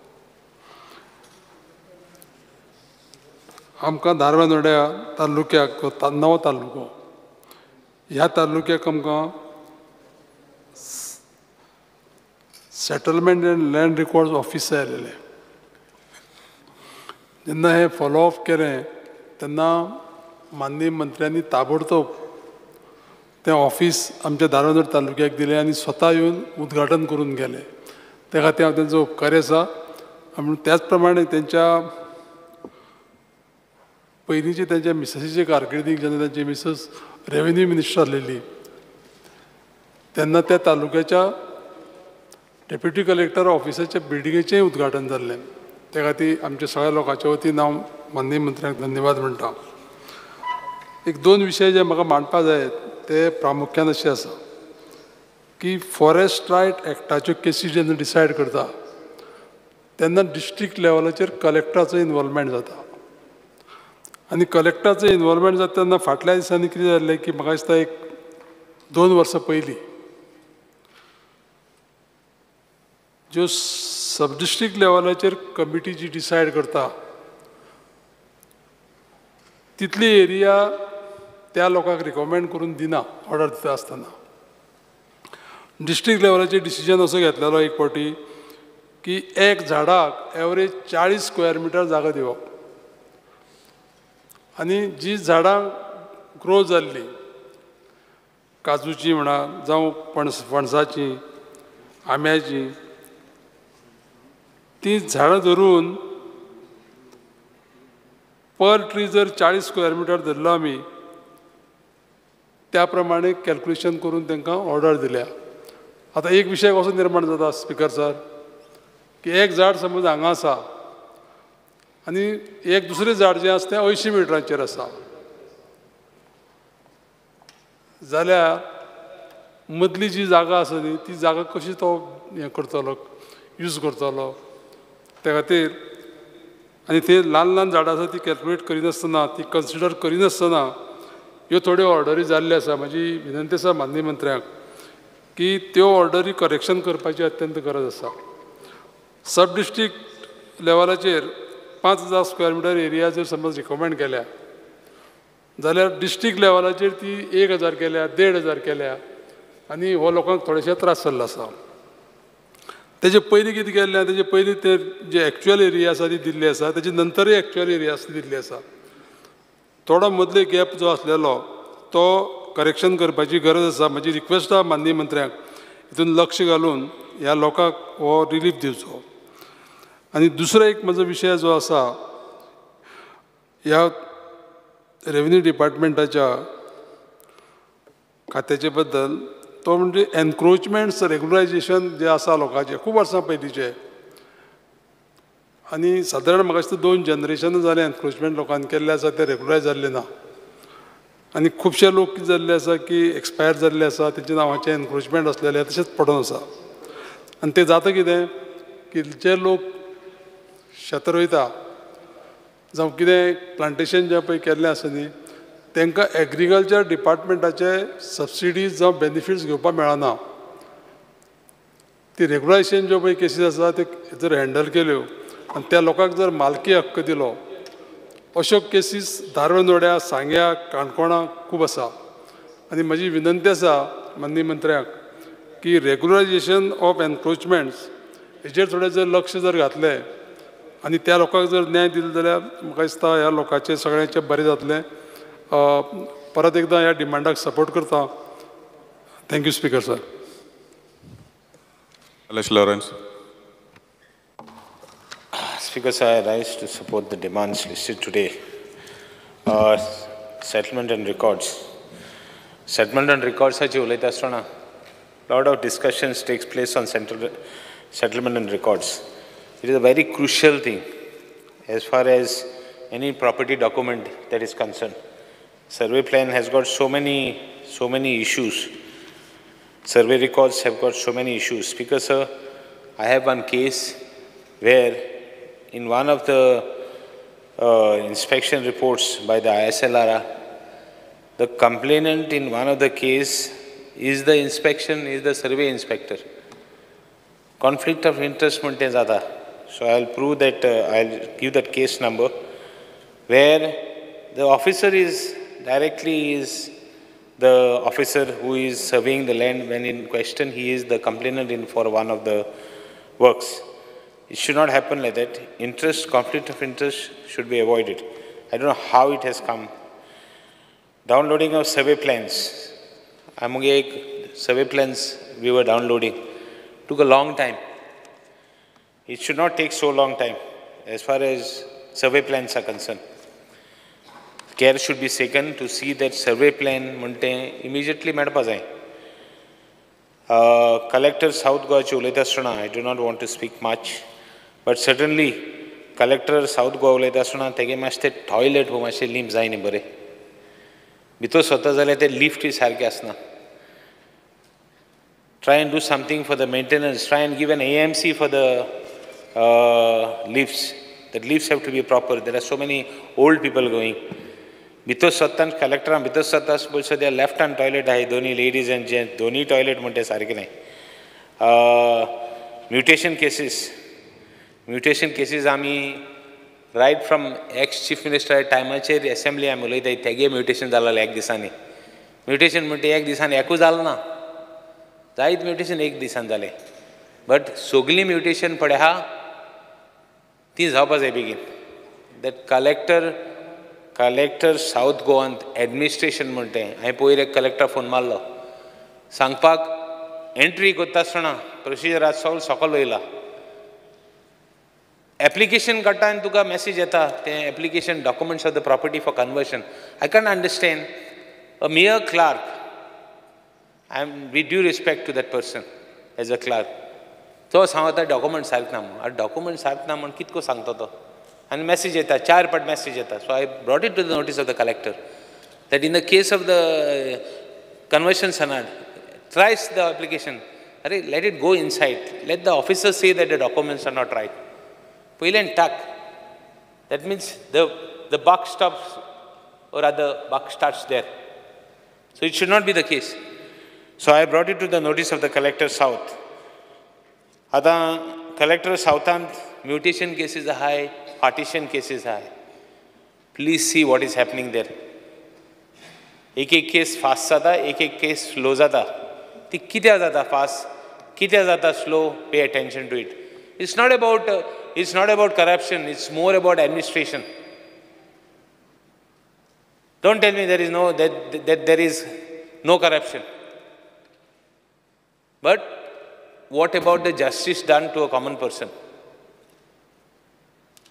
आमकां धारबांदोड्या तालुक्याक, नवो तालुको, ह्या तालुक्याक आमकां settlement and land records office आयलेलें. जेन्ना हें फॉलोअप केलें तेन्ना माननीय मंत्र्यांनी ताबडतोब तें ऑफिस आमच्या धारबांदोड तालुक्याक दिलें आनी स्वता येवन उद्घाटन करून गेले. त्या खातीर हांव तेंचो उपकारी आसा. आनी त्याच प्रमाणे तेंच्या पयलींचे तेंच्या मिसेसीचे कारकिर्दीक जेन्ना तेंची मिसेस रेवेन्यू मिनिस्टर आसलेली तेन्ना त्या तालुक्याच्या डेप्युटी कलेक्टर ऑफिसाच्या बिल्डिंगेचेंय उद्घाटन जाल्लें. त्या खातीर आमच्या सगळ्या लोकांच्या वतीन हांव माननीय मंत्र्यांक धन्यवाद म्हणटा. एक दोन विशय जे म्हाका मांडपा जाय ते प्रामुख्यान अशें आसा की फॉरेस्ट रायट एक्टाच्यो केसी जेन्ना डिसायड करता तेन्ना डिस्ट्रिक्ट लेवलाचेर कलेक्टराचो इनवॉल्वमेंट जाता. आनी कलेक्टराचो इनवॉल्वमेंट जाता तेन्ना फाटल्या दिसांनी कितें जाल्लें की म्हाका दिसता 1-2 वर्सां पयलीं ज्यो सब डिस्ट्रिक्ट लेवलाचेर कमिटी जी डिसायड करता तितली एरिया त्या लोकांक रिकमेंड करून दिना ऑर्डर दिता आसतना. डिस्ट्रिक्ट लेवलाचेर डिसिजन असो घेतलेलो एक फावटी की एक झाडाक एवरेज 40 स्क्वेअर मिटर जागा दिवप आनी जी झाडां ग्रो जाल्ली काजूची म्हणा जावं पणसाची, आंब्याची, ती झाडां धरून पर ट्री जर 40 स्क्वेअर मिटर धरलो आमी त्या प्रमाणे कॅल्कुलेशन करून तांकां ऑर्डर दिल्या. आतां एक विशय कसो निर्माण जाता स्पिकर सर की एक झाड समज हांगा आसा आनी एक दुसरें झाड जें आसा तें 80 मिटरांचेर आसा जाल्यार मदली जी जागा आसा न्ही ती जागा कशी तो हें करतलो, यूज करतलो. त्या खातीर आनी ते ल्हान ल्हान झाडां आसा ती कॅल्कुलेट करिनासतना, ती कन्सिडर करिनासतना ह्यो थोड्यो ऑर्डरी जाल्ल्यो आसा. म्हजी विनंती आसा माननीय मंत्र्यांक की त्यो ऑर्डरी करेक्शन करपाची अत्यंत गरज आसा. सब डिस्ट्रिक्ट लेवलाचेर 5000 स्क्वेअर मिटर एरिया जर समज रिकमेंड केल्या जाल्यार डिस्ट्रिक्ट लेवलाचेर ती 1000 केल्या, 1500 केल्या आनी हो लोकांक थोडेशे त्रास जाल्लो आसा. तेजे पयलीं कितें केल्लें, तेजे पयलीं ते जे एक्चुअल एरिया आसा ती दिल्ली आसा, तेजे नंतरूय एक्चुअल एरिया आसा ती दिल्ली आसा. थोडो मदलो गॅप जो आसलेलो तो करेक्शन करपाची गरज आसा. म्हजी रिक्वेस्ट आसा माननीय मंत्र्यांक हितून लक्ष घालून ह्या लोकांक हो रिलीफ दिवचो. आनी दुसरो एक म्हजो विशय जो आसा ह्या रेवेन्यू डिपार्टमेंटाच्या खात्याचे बद्दल तो म्हणजे एनक्रोचमेंट्स रेगुलरायजेशन जें आसा लोकांचें खूब वर्सां पयलींचें आनी सादारण म्हाका दिसता 2 जनरेशनां जालें एनक्रोचमेंट लोकांनी केल्लें आसा तें रेगुलरायज जाल्लें ना आनी खुबशे लोक कितें जाल्ले आसा की एक्सपायर जाल्ले आसा तेंच्या नांवाचें एनक्रोचमेंट आसलेलें तशेंच पडून आसा आनी तें जाता कितें की जे लोक शेतां रोयता जावं कितें प्लांटेशन जें पळय केल्लें आसा न्ही तांकां एग्रीकल्चर डिपार्टमेंटाचे सबसिडीज जावं बेनिफिट्स घेवपाक मेळना. ती रेगुलरायजेशन ज्यो पळय केसीस आसा ते जर हँडल केल्यो आनी त्या लोकांक जर मालकी हक्क दिलो अश्यो केसीस धारवनोड्या सांग्या काणकोणा खूब आसा आनी म्हजी विनंती आसा माननीय मंत्र्याक की रेगुलरायजेशन ऑफ एनक्रोचमेंट्स हेजेर थोडें जर लक्ष जर घातलें आनी त्या लोकांक जर न्याय दिलो जाल्यार म्हाका दिसता ह्या लोकांचें सगळ्यांचें बरें जातलें. परत एकदां ह्या डिमांडाक सपोर्ट करता. Thank you speaker sir. Alesh Lawrence. Speaker sir, I rise to support the demands listed today. Settlement and records. Settlement and records हाची उलयता आसतना lot of discussions takes place on central settlement and records. It is a very crucial thing as far as any property document that is concerned. Survey plan has got so many issues. Survey records have got so many issues. Speaker sir, I have one case where in one of the inspection reports by the ISLRA, the complainant in one of the case is the inspection, is the survey inspector. Conflict of interest mante jata. So I'll prove that, I'll give that case number where the officer is directly is the officer who is surveying the land when in question he is the complainant in for one of the works. It should not happen like that. Interest, conflict of interest should be avoided. I don't know how it has come. Downloading of survey plans. Survey plans we were downloading. Took a long time. It should not take so long time as far as survey plans are concerned. Care should be taken to see that survey plan mante immediately medpa jai. Collector South Goa chi ulayta asतना, I do not want to speak much, but certainly Collector South Goa ulayta asतना तेगे मातशें ते टॉयलेट मातशें लींप जाय न्ही बरें भितर स्वता जाल्यार ते लिफ्टूय सारकें आसना. Try and do something for the maintenance. Try and give an AMC for the lifts. The lifts have to be proper. There are so many old people going. भितर स्वतान कलेक्टरान भितर स्वता पळय त्या लेफ्ट हँड टॉयलेट आहे दोन्ही लेडीज आनी जेंट्स दोन्ही टॉयलेट म्हणटे सारकें न्हय. म्युटेशन केसीस, म्युटेशन केसीस आमी right from ex chief minister टायमाचेर एसेंब्ली आमी उलयताय तेगे म्युटेशन जालें एक दिसांनी. म्युटेशन म्हणटे एक दिसान एकूच जालें ना, जायत म्युटेशन एक दिसान जालें, बट सगलीं म्युटेशन पळय आहा ती जावपा जाय बेगीन. That collector south गोवांत एडमिनिस्ट्रेशन म्हणटे हांवें पयर एक कलेक्टर फोन मारलो सांगपाक एंट्री करता आसतना प्रोसिजर आज सगळो सकयल वयला. एप्लिकेशन काडटा आनी तुका मॅसेज येता तें application documents of the property for conversion. I can't understand a mere clerk, I am with due respect to that person as a clerk, तो सांगता डॉक्युमेंट सारकें ना म्हूण. आतां डॉक्युमेंट सारकें ना म्हूण कितको सांगता तो आनी मॅसेज येता, 4 पाट मॅसेज येता. So I brought it to the notice of the collector that in the case of the conversion sanad thrice the application, अरे let it go inside, let the officer say that the documents are not right. पयल्यान टाक, that means the buck stops or rather buck starts there. So it should not be the case. So I brought it to the notice of the collector south. आतां कलेक्टर सावथांत म्युटेशन केसीस आहाय, पार्टिशन केसीस आहाय. Please see what is happening there. एक एक केस फास्ट जाता, एक एक केस स्लो जाता. ती कित्याक जाता फास्ट, कित्याक जाता slow, pay attention to it. It's not about corruption, it's more about administration. Don't tell me there is no that there is no corruption. But what about the justice done to a common person?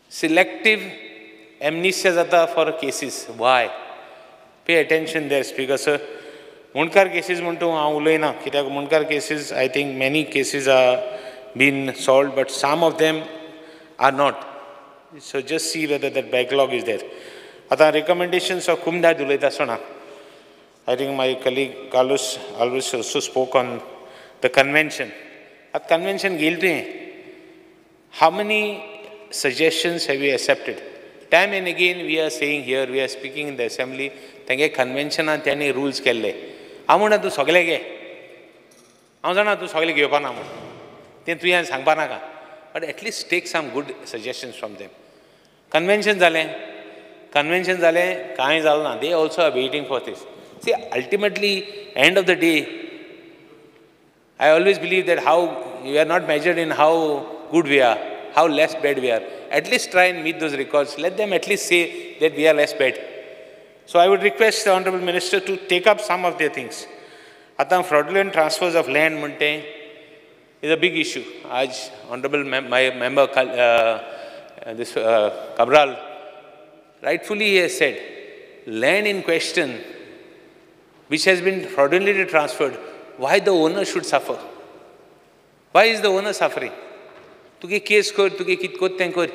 Selective amnesia jata for cases. Why? Pay attention there, Speaker sir. मुंडकार केसीस म्हण तूं हांव उलयना कित्याक Mundkar cases I think many cases are been solved but some of them are not. So just see whether that backlog is there. आतां रिकमेंडेशन्स ऑफ कुमदाद उलयता आसतना I think my colleague Carlos Alves also spoke on the convention. आतां कन्वेन्शन घेयलें तुवें, how many suggestions have you accepted? Time and again we are saying here, we are speaking in the assembly, तेंगे कन्वेन्शनान तेणी रुल्स केल्ले. हांव म्हणटा तूं सगळे घे, हांव जाणा तूं सगळे घेवपा ना म्हूण, तें तुवें सांगपा नाका, but at least take some good suggestions from them. Convention जालें, कन्वेन्शन जालें कांय जालें ना, they also are waiting for this. See ultimately end of the day I always believe that how you are not measured in how good we are, how less bad we are. At least try and meet those records. Let them at least say that we are less bad. So I would request the Honorable Minister to take up some of their things. Atam fraudulent transfers of land munte is a big issue. Aj Honorable my member this Cabral rightfully he has said, land in question which has been fraudulently transferred, why the owner should suffer? Why is the owner suffering? तुगे केस कर, तुगे कित कोत तें कर,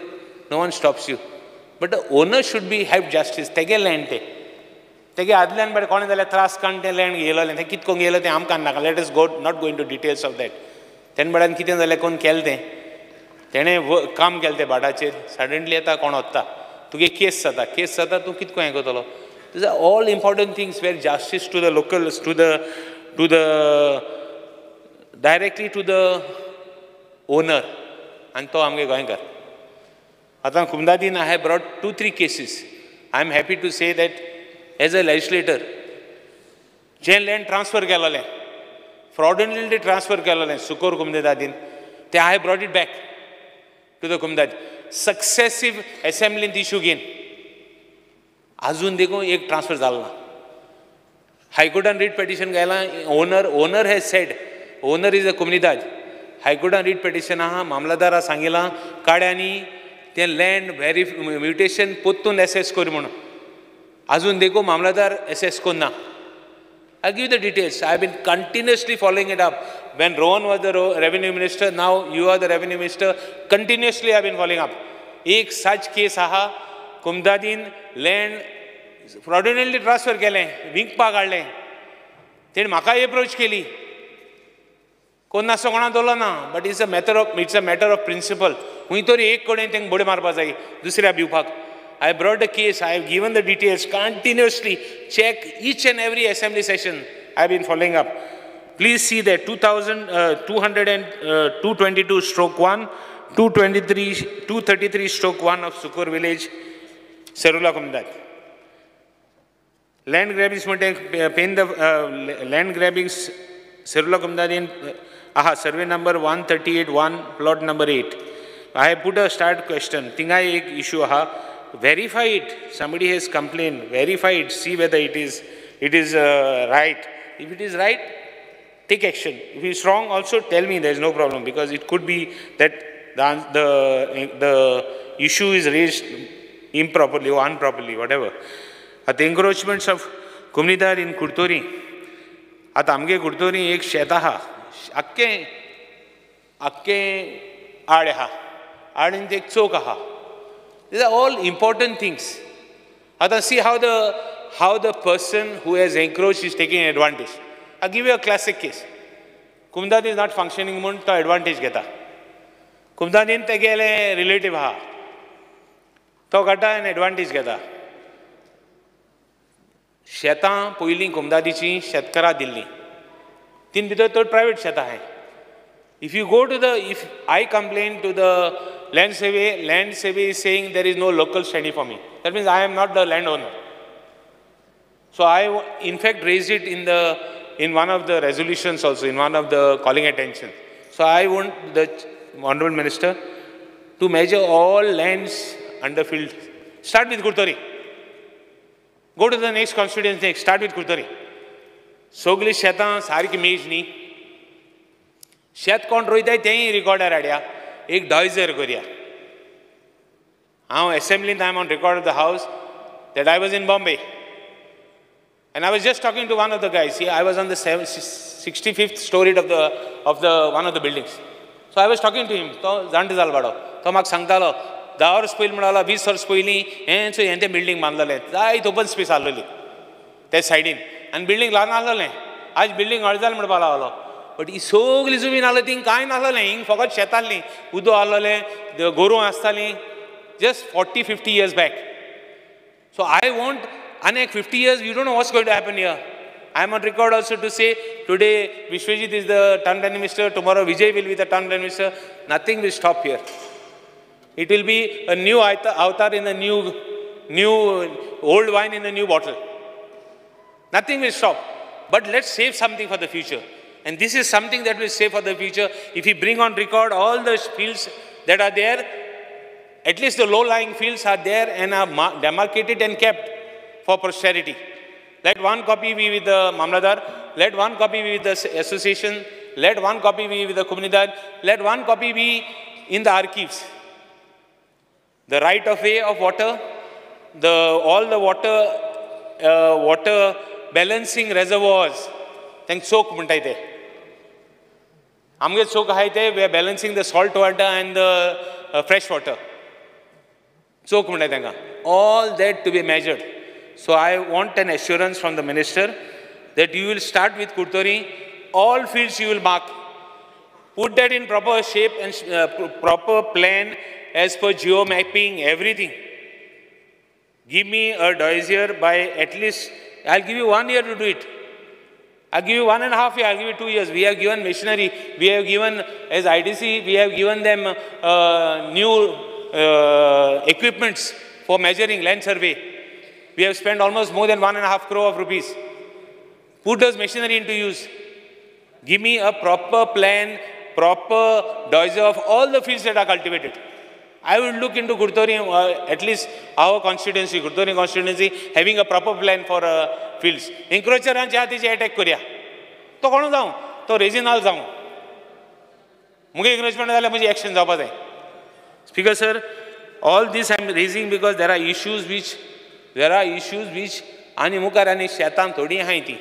no one stops you. But the owner should be have justice. तेगे लँड ते तेगे आदल्यान बरें कोणें जाल्यार त्रास काडून तें लँड घेयलोलें, तें कित कोण घेयलो तें आमकां नाका. Let us go not go into details of that. तेन्ना बड्यान कितें जालें, कोण केलें तें, तेणें काम केलें तें भाटाचेर, सडनली आतां कोण वता, तुगे केस जाता, केस जाता, तूं कित कोण हें करतलो. These are all important things where justice to the locals, to the directly to the owner. आनी तो आमगे गोंयकार. आतां कुमदादीन I have brought 2-3 cases. I am happy to say that as a legislator जें लँड ट्रान्सफर केलोलें, फ्रॉडुलंटली ट्रान्सफर केलोलें सुकोर कुमदादीन, तें I have brought it back to the Comunidade. Successive असेंब्लींत issue घेवन आजून देखून एक ट्रान्सफर जालो ना. हायकोर्टान रीट पिटिशन घायलां, owner has said, owner is a Comunidade. हायकोर्टान रीट पिटिशन आहा, मामलादारा सांगिलां काड्यांनी तें लँड म्युटेशन पोत्तून एसेस कर म्हणून, आजून देखून मामलादार एसेस करना. I give the details. I have been continuously following it up. When Rohan was the revenue minister, now you are the revenue minister, continuously I have been following up. एक सच केस आहा, कुमदादीन लँड फ्रॉड्युलंटली ट्रान्सफर केलें, विकपाक हाडलें, तेणें म्हाकाय एप्रोच केली, कोण नासतो कोणा दवरलो ना. But it's a matter of principle. खंय तरी एक कडेन तांकां बडी मारपा जाय दुसऱ्या भिवपाक. I brought the case, I have given the details continuously, check each and every assembly session I have been following up. Please see that 222/1, 223, 233/1 of Sukur village, Serula Comunidade. Land grabbings pen the land grabbings Serula Comunidade in aha survey number 138-1, plot number 8. I have put a start question. Tinga ek issue aha, verify it. Somebody has complained, verify it, see whether it is right. If it is right, take action. If it is wrong also tell me, there is no problem, because it could be that the issue is raised improperly or unproperly, whatever. At the encroachments of Comunidade in Curtorim, आतां आमगे कुर्तोरी एक शेत आहा, आख्खें आख्खें आड आहा, आडीन एक चौक आहा. These are all important things. आतां see how the person who has encroached is taking advantage. I give you a classic case. Comunidade is not functioning म्हूण तो एडवांटेज घेता. कुमदादीन तेगेले रिलेटीव आहा, तो काडटा आनी एडवांटेज घेता. शेतां पयलीं कुमदादीचीं शेतकारां दिल्लीं, तीन भितर चड प्रायवेट शेतां आहाय. If you go to the, if I complain to the land survey, land survey is saying there is no local standing for me. That means I am not the land owner. So I in fact raised it in the, in one of the resolutions also, in one of the calling attention. So I want the Honorable Minister to measure all lands under field. Start with Curtorim. Go to the next constituency, next. Start with Curtorim. सगळीं शेतां सारकी मेज न्ही, शेत कोण रोयताय तेंय रिकॉर्डार हाडया, एक डॉयजर करया. हांव एसेंब्लींत I am on record of the house that I was in Bombay And I was just talking to one of the guys. I was on the 65th story of the one of the buildings. So I was talking to him. तो जाणटे जालो बाडो. तो म्हाका सांगतालो 10 वर्स पयलीं म्हणालो 20 वर्स पयलीं हें सो हें तें बिल्डींग बांदलेलें जायत ओपन स्पेस आसलेली ते सायडीन आनी बिल्डींग ल्हान आसलेलें. आज बिल्डींग व्हड जालें म्हणपाक लागलो. बट ही सगली जमीन आसली थिंग कांय नासलेलें. हिंग फकत शेत आसलीं, उदक आसलेलें, गोरवां आसतालीं. Just 40-50 years back. So I want आनी 50 years, you don't know what's going to happen here. I am on record also to say, today Vishwajit is the town planning minister, tomorrow Vijay will be the town planning minister. Nothing will stop here. It will be a new avatar in a new old wine in a new bottle. Nothing will stop. But let's save something for the future. And this is something that will save for the future. If we bring on record all the fields that are there, at least the low-lying fields are there and are demarcated and kept for posterity. Let one copy be with the Mamladar, let one copy be with the association, let one copy be with the Comunidad, let one copy be in the archives. The right of way of water, all the water balancing reservoirs, thank soak muntai te. Amge soak hai te, we are balancing the salt water and the fresh water. Soak muntai tenga. All that to be measured. So I want an assurance from the minister that you will start with Curtorim, all fields you will mark. Put that in proper shape and proper plan as per geo mapping, everything. Give me a dossier by at least, I'll give you 1 year to do it. I'll give you 1.5 years, I'll give you 2 years. We have given machinery, we have given, as IDC, we have given them new equipments for measuring land survey. We have spent almost more than 1.5 crore of rupees. Put those machinery into use. Give me a proper plan, proper dossier of all the fields that are cultivated. I will look into Curtorim, at least our constituency, Curtorim constituency, having a proper plan for fields. Encroacher anche attack koruya. To kono जाऊं, तो रेजिनाल जाऊं. मुगे encroachment जाल्यार म्हजी action जावपा जाय. Speaker sir, all this I am raising because there are issues which आनी मुखार आनी शेतान थोडी आहाय ती.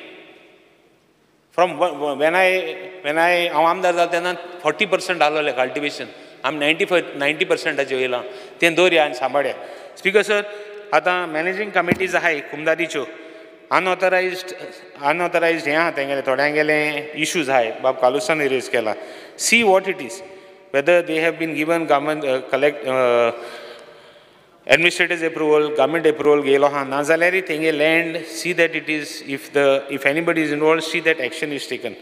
From when I हांव आमदार जालो तेन्ना 40% आसलेलें कल्टिवेशन. आमी 90% येयलां. तें दवरया आनी सांबाळया. स्पीकर सर, आतां मॅनेजींग कमिटीज आहाय कुमदारीच्यो. अनऑथरायज्ड हें आहा तेंगेलें थोड्यांगेलें इश्यूज आहाय. बाब कालुसान रेज केला. See what it is, whether they have been given government collect administrative approval, government approval गेलो आहा ना जाल्यार तेंगे land, see that it is, if anybody is involved, see that action is taken.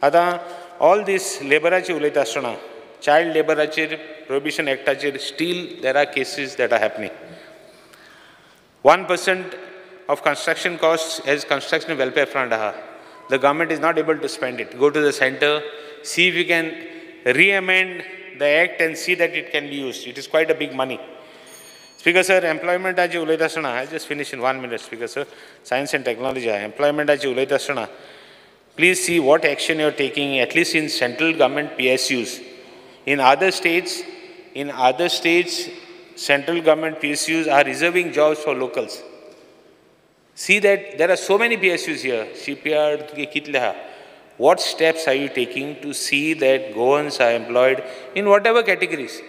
आतां ऑल दीस लेबराचेर उलयता आसतना चायल्ड लेबराचेर प्रोहिबिशन एक्टाचेर still there are cases that are happening. 1% of construction cost as construction welfare fund आहा. The government is not able to spend it. Go to the centre, see if you can re-amend the act and see that it can be used. It is quite a big money. Speaker sir, employment आजी उलयता आसतना, I just finish in 1 minute, Speaker sir. Science and technology, employment आजी उलयता आसतना, please see what action you are taking, at least in central government PSUs. In other states, central government PSUs are reserving jobs for locals. See that there are so many PSUs here, shipyard, kitle. What steps are you taking to see that Goans are employed in whatever categories?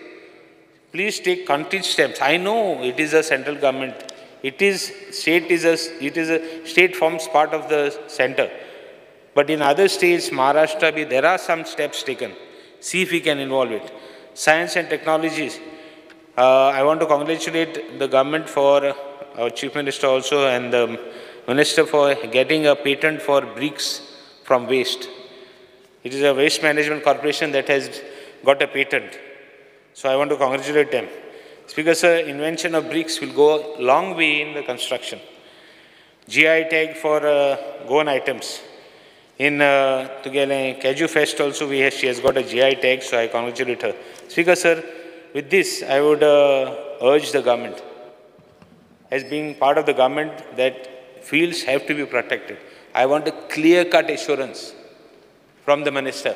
Please take concrete steps. I know it is a central government. It is state is a state forms part of the center. But in other states, Maharashtra, there are some steps taken. See if we can involve it. Science and technologies. I want to congratulate the government for our Chief Minister also and the Minister for getting a patent for bricks from waste. It is a waste management corporation that has got a patent. So I want to congratulate them. Speaker sir, invention of bricks will go a long way in the construction. GI tag for Goan items. In Kaju Fest also she has got a GI tag, so I congratulate her. Speaker sir, with this I would urge the government, as being part of the government, that fields have to be protected. I want a clear-cut assurance from the minister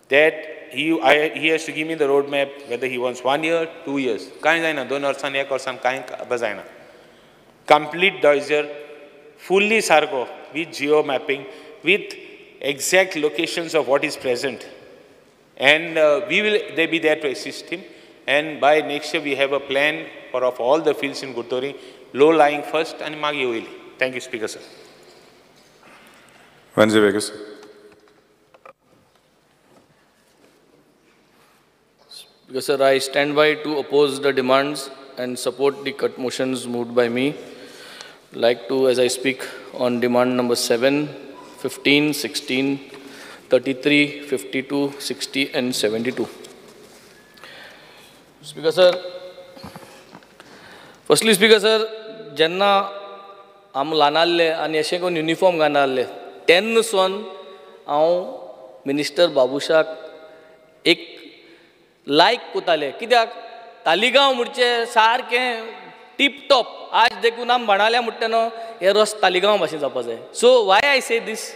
that he has to give me the roadmap, whether he wants 1 year, 2 years. Kain jaina, 2 varsan, 1 varsan, kain bazaina. Complete dossier Fully सारको with geo mapping, with exact locations of what is present. And we will they be there to assist him. And by next year we have a plan for of all the fields in Curtorim, low lying first and मागीर वयली. Thank you, Speaker sir. Venzy Viegas. Speaker sir, I stand by to oppose the demands and support the cut motions moved by me. Like to, as I speak on demand number 7, 15, 16, 33, 52, 60 and 72. Speaker sir, firstly Speaker sir, जेन्ना आम ल्हान आहले आनी अशें करून युनिफॉर्म घालना आहले तेन्ना सावन हांव मिनिस्टर बाबुशाक एक लायक कोताले. कित्याक तालिगांव म्हणचे सारकें टिपटॉप. आज देखून आम बाणाल्या म्हणटा न्हू हे रस्तो तालिगांव भाशेन जावपा जाय. So why I say this,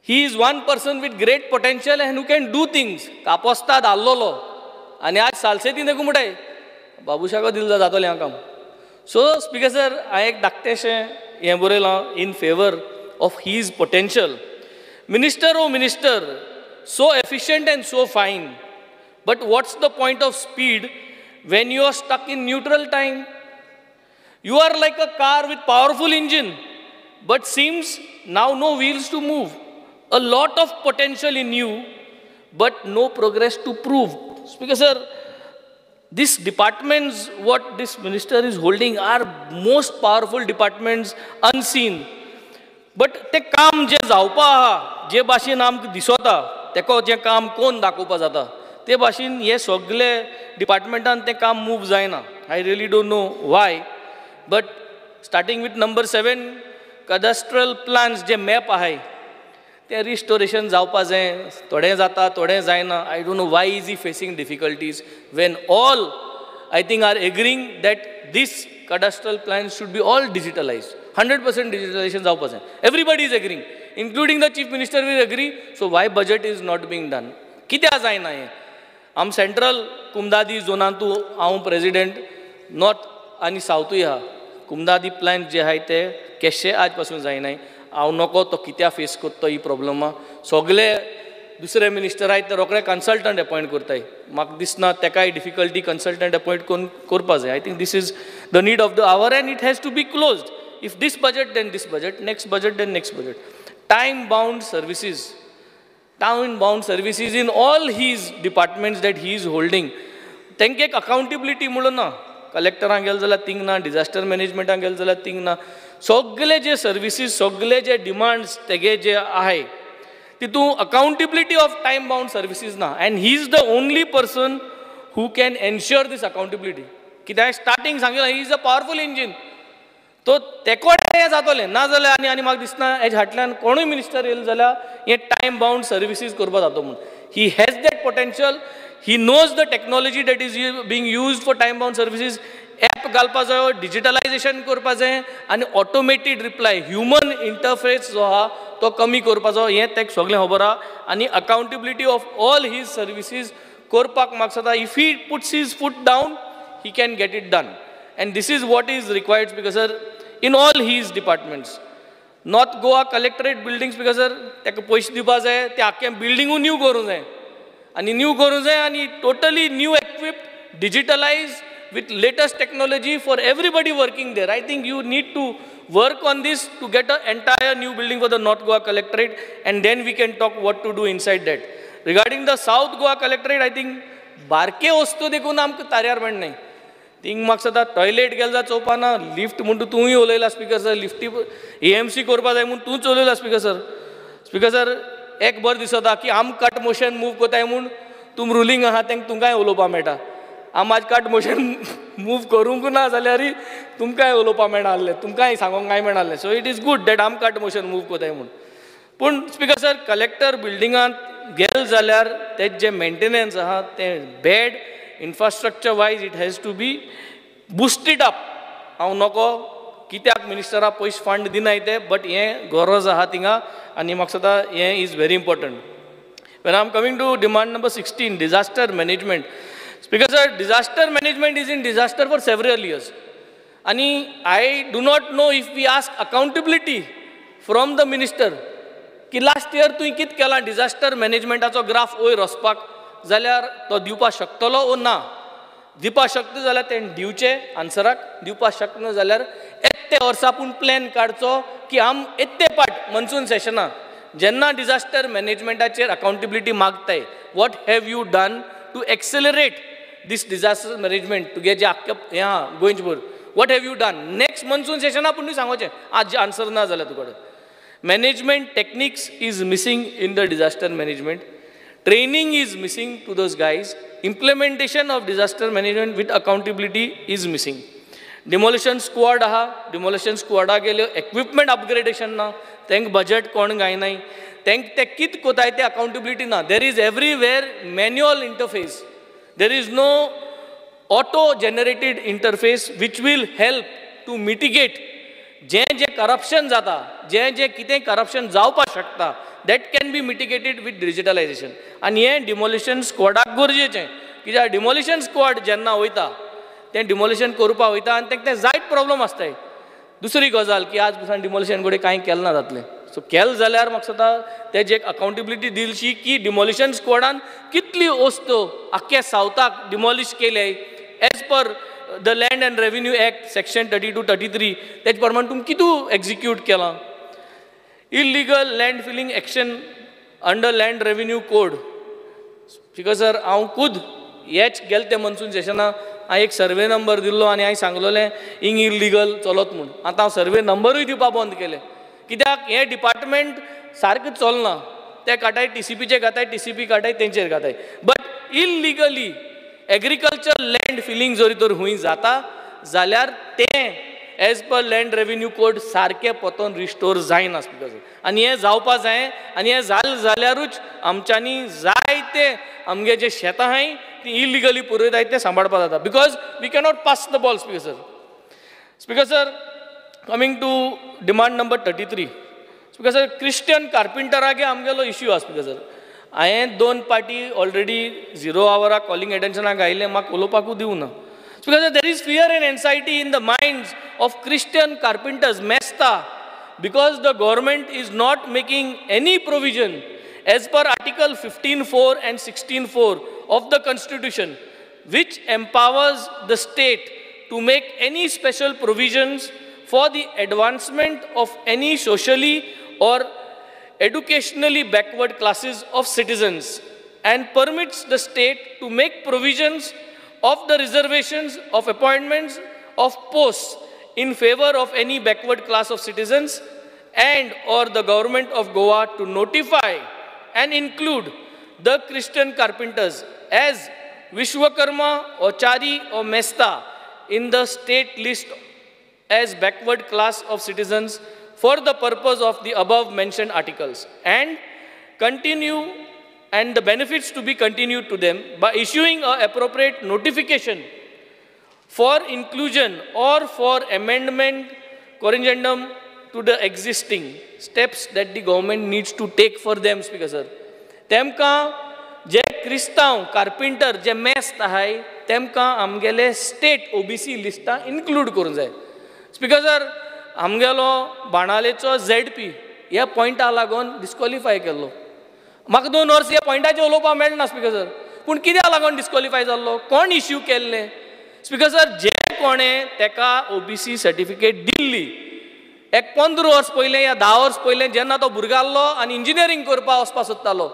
he is one person with great potential and who can do things. कापोस्ताद आहलोलो आनी आज सालसेती देखून म्हणटाय बाबुशाको दिल जातलें हांव काम. सो स्पीकर सर, हांवें एक धाकटेशें हें बरयलां in favour of his potential. Minister O minister, so efficient and so fine, but what's the point of speed when you are stuck in neutral time? You are like a car with powerful engine, but seems now no wheels to move. A lot of potential in you, but no progress to prove. Speaker sir, these departments, what this minister is holding, are most powerful departments unseen. But ते काम जे जावपा आहा, जे भाशेन आमकां दिसता, तेको जें काम कोण दाखोवपा जाता, ते भाशेन हे सगळे डिपार्टमेंटान तें काम मूव जायना. I really don't know why, but starting with number 7, cadastral plans J map आहाय तें रिस्टोरेशन जावपा जाय. थोडें जाता, थोडें जायना. I don't know why is he facing difficulties when all I think are agreeing that this cadastral plans should be all digitalised. 100% digitalisation जावपा जाय. Everybody is agreeing, including the chief minister will agree. So why budget is not being done? कित्याक जायना हें? आम सेंट्रल कुमदादी झोनांतू हांव प्रेजिडेंट, नॉर्थ आनी सावथूय आहा. कुमदादी प्लॅन जे आहाय ते केशे आज पासून जायनाय. हांव नको तो कित्याक फेस करता ही प्रॉब्लमा. सगळे दुसरे मिनिस्टर आहाय ते रोखडे कन्सल्टंट अपॉयंट करताय. म्हाका दिसना तेकाय डिफिकल्टी कन्सल्टंट अपॉयंट करून करपा जाय. I think this is the need of the hour and it has to be closed. If this budget then this budget, next budget then next budget. Time bound services, time bound services in all his departments that he is holding. तांकां एक अकाउंटेबिलिटी म्हणून ना. कलेक्टरांक गेले जाल्यार थिंग ना, डिजास्टर मॅनेजमेंटाक गेले जाल्यार थिंग ना. सगळे जे सर्विसीस, सगळे जे डिमांड्स तेगे जे आहाय तितून accountability of time bound services ना. And he is the only person who can ensure this accountability. कित्याक स्टार्टींग सांगिल्लें, he is a powerful engine. तो तेकोडे हें जातलें ना जाल्यार आनी आनी म्हाका दिसना हेज्या फाटल्यान कोणूय मिनिस्टर येयलो जाल्यार हें टायम बाउंड सर्विसीस करपाक जाता म्हूण. He has that potential. He knows the technology that is being used for time bound services. App घालपा जायो, डिजिटलायजेशन करपा जाय आनी ऑटोमेटेड रिप्लाय, ह्युमन इंटरफेस जो आहा तो कमी करपाचो, हें ताका सगळें खबर आहा. आनी accountability of all his services करपाक म्हाका दिसता if he puts his foot down he can get it done. And this is what is required because sir in all his departments. North Goa collectorate buildings because sir ताका पयशे दिवपा जाय, ते आख्खें बिल्डिंगूय न्यू करूंक जाय आनी न्यू करूंक जाय आनी totally new equipped, digitalise with latest technology for everybody working there. I think you need to work on this to get an entire new building for the North Goa Collectorate, and then we can talk what to do inside that. Regarding the South Goa Collectorate, I think बारके वस्तू देखून आमकां ताऱ्यार मेळनाय. थिंग म्हाका सदां टॉयलेट गेले जाल्यार चोवपा ना, लिफ्ट म्हणटा तूंय उलयला स्पीकर सर, लिफ्टी AMC करपा जाय म्हूण तूंच उलयला स्पीकर सर. स्पीकर सर एक बरें दिसता की आम कट मोशन मूव कोताय म्हूण तुम रुलींग आहा तांकां तुमकांय उलोवपा मेळटा. आम आज कट मोशन मूव करूंक ना जाल्यार तुमकांय उलोवपा मेळना आहलें, तुमकांय सांगोंक कांय मेळना आहलें. So it is good that आम कट मोशन मूव कोताय म्हूण. पूण स्पीकर सर कलेक्टर बिल्डिंगांत गेले जाल्यार तेजें जें मेंटेनन्स आहा तें bad, infrastructure wise it has to be boosted up. हांव नको कित्याक मिनिस्टरा पयशे फंड दिनाय ते, बट हें गरज आहा थिंगा आनी म्हाका दिसता हें is very important. When I am coming to demand number 16, disaster management. Speaker sir, disaster management is in disaster for several years. आनी I do not know if we ask accountability from the minister की लास्ट इयर तुवें कितें केलां डिजास्टर मॅनेजमेंटाचो ग्राफ वयर वचपाक जाल्यार तो दिवपाक शकतलो ओ ना. दिवपाक शकता जाल्यार तेणें दिवचें आन्सराक, दिवपाक शकना जाल्यार येत्ते वर्सा पूण प्लॅन काडचो की आम येत्ते पाट मनसून सेशनाक जेन्ना डिजास्टर मॅनेजमेंटाचेर अकाउंटेबिलिटी मागताय, what have you done to accelerate this disaster management तुगे जे आख्खे हें आहा गोंयचभर, what have you done next monsoon सेशनाक पूण तुवें सांगोचें आज आन्सर ना जाल्यार तुकडे. Management techniques is missing in the disaster management, training is missing to those guys, implementation of disaster management with accountability is missing. Demolition squad आहा, डिमोलिशन स्क्वॉडा गेल्यो इक्विपमेंट अपग्रेडेशन ना, तांकां बजट कोण घायनाय, तांकां ते कितें कोताय ते अकाउंटेबिलिटी ना. There is everywhere manual interface, there is no auto generated interface which will help to mitigate जें जें करप्शन जाता, जें जें कितें करप्शन जावपाक शकता, that can be mitigated with digitalization. आनी हें डिमोलिशन स्क्वॉडाक गरजेचें, कित्याक डिमोलिशन स्क्वॉड जेन्ना वयता तें डिमोलिशन करपाक वयता आनी तांकां तें जायत प्रॉब्लम आसताय. दुसरी गजाल की आज पसून डिमोलिशन कडेन कांय केलें ना जातलें, सो केलें जाल्यार म्हाका दिसता तेजी एक अकाउंटेबिलिटी दिलशी की डिमोलिशन स्क्वॉडान कितली वस्तू आख्ख्या सावथाक डिमोलिश केले as per the land and revenue act section 32 33 तेज प्रमाण तुमी कितू एक्जिक्यूट केलां. Illegal land filling action under land revenue code. Speaker sir, हांव खुद हेच गेले ते मनसून सेशना हांवें एक सर्वे नंबर दिल्लो आनी हांवें सांगलोलें हिंग इल्लिगल चलत म्हूण. आतां हांव सर्वे नंबरूय दिवपा बंद केले कित्याक हें डिपार्टमेंट सारकें चलना. ते काटाय टीसीपीचे घाताय, टीसीपी काटाय तेंचेर घाताय, but illegally agriculture land filling जरी तर खूंय जाता जाल्यार तें as per land revenue code सारकें पोतोन रिस्टोर जायना स्पीकर सर. आनी हें जावपा जाय आनी हें जालें जाल्यारूच आमच्यांनी जायते आमगे जे शेतां आहाय ती इलिगली पुरयताय तें सांबाळपा जाता, because we cannot pass the ball. Speaker sir. Speaker sir, coming to demand number 33. Speaker sir, Christian कार्पिंटरागे आमगेलो इश्यू आसा. स्पीकर सर, हांवें दोन पार्टी ऑलरेडी झिरो आवराक कॉलिंग एटेन्शनाक आयिल्लें, म्हाका उलोवपाकूय दिवना. Speaker sir, there is fear and anxiety in the minds of Christian carpenters Mesta because the government is not making any provision as per Article 15(4) and 16(4) of the Constitution, which empowers the state to make any special provisions for the advancement of any socially or educationally backward classes of citizens and permits the state to make provisions of the reservations of appointments of posts in favor of any backward class of citizens and or the government of Goa to notify and include the Christian carpenters as Vishwakarma or Chari or Mesta in the state list as backward class of citizens for the purpose of the above mentioned articles and continue and the benefits to be continued to them by issuing an appropriate notification for inclusion or for amendment corrigendum to the existing steps that the government needs to take for them. Speaker sir, तेमकां जे क्रिस्तांव कार्पिंटर जे मेस्त आहाय तेमकां आमगेले स्टेट ओबीसी लिस्टां इन्क्लूड करूंक जाय. स्पीकर सर, आमगेलो बाणालेचो झेडपी ह्या पॉयंटा लागून डिस्क्वॉलिफाय केल्लो. म्हाका 2 वर्स ह्या पॉयंटाचेर उलोवपाक मेळना स्पीकर सर, पूण कित्याक लागून डिस्क्वॉलिफाय जाल्लो, कोण इश्यू केल्लें? स्पीकर सर, जे कोणें तेका ओबीसी सर्टिफिकेट दिल्ली एक 15 वर्स पयलें या 10 वर्स पयलें जेन्ना तो भुरगो आहलो आनी इंजिनियरींग करपाक वचपाक सोदतालो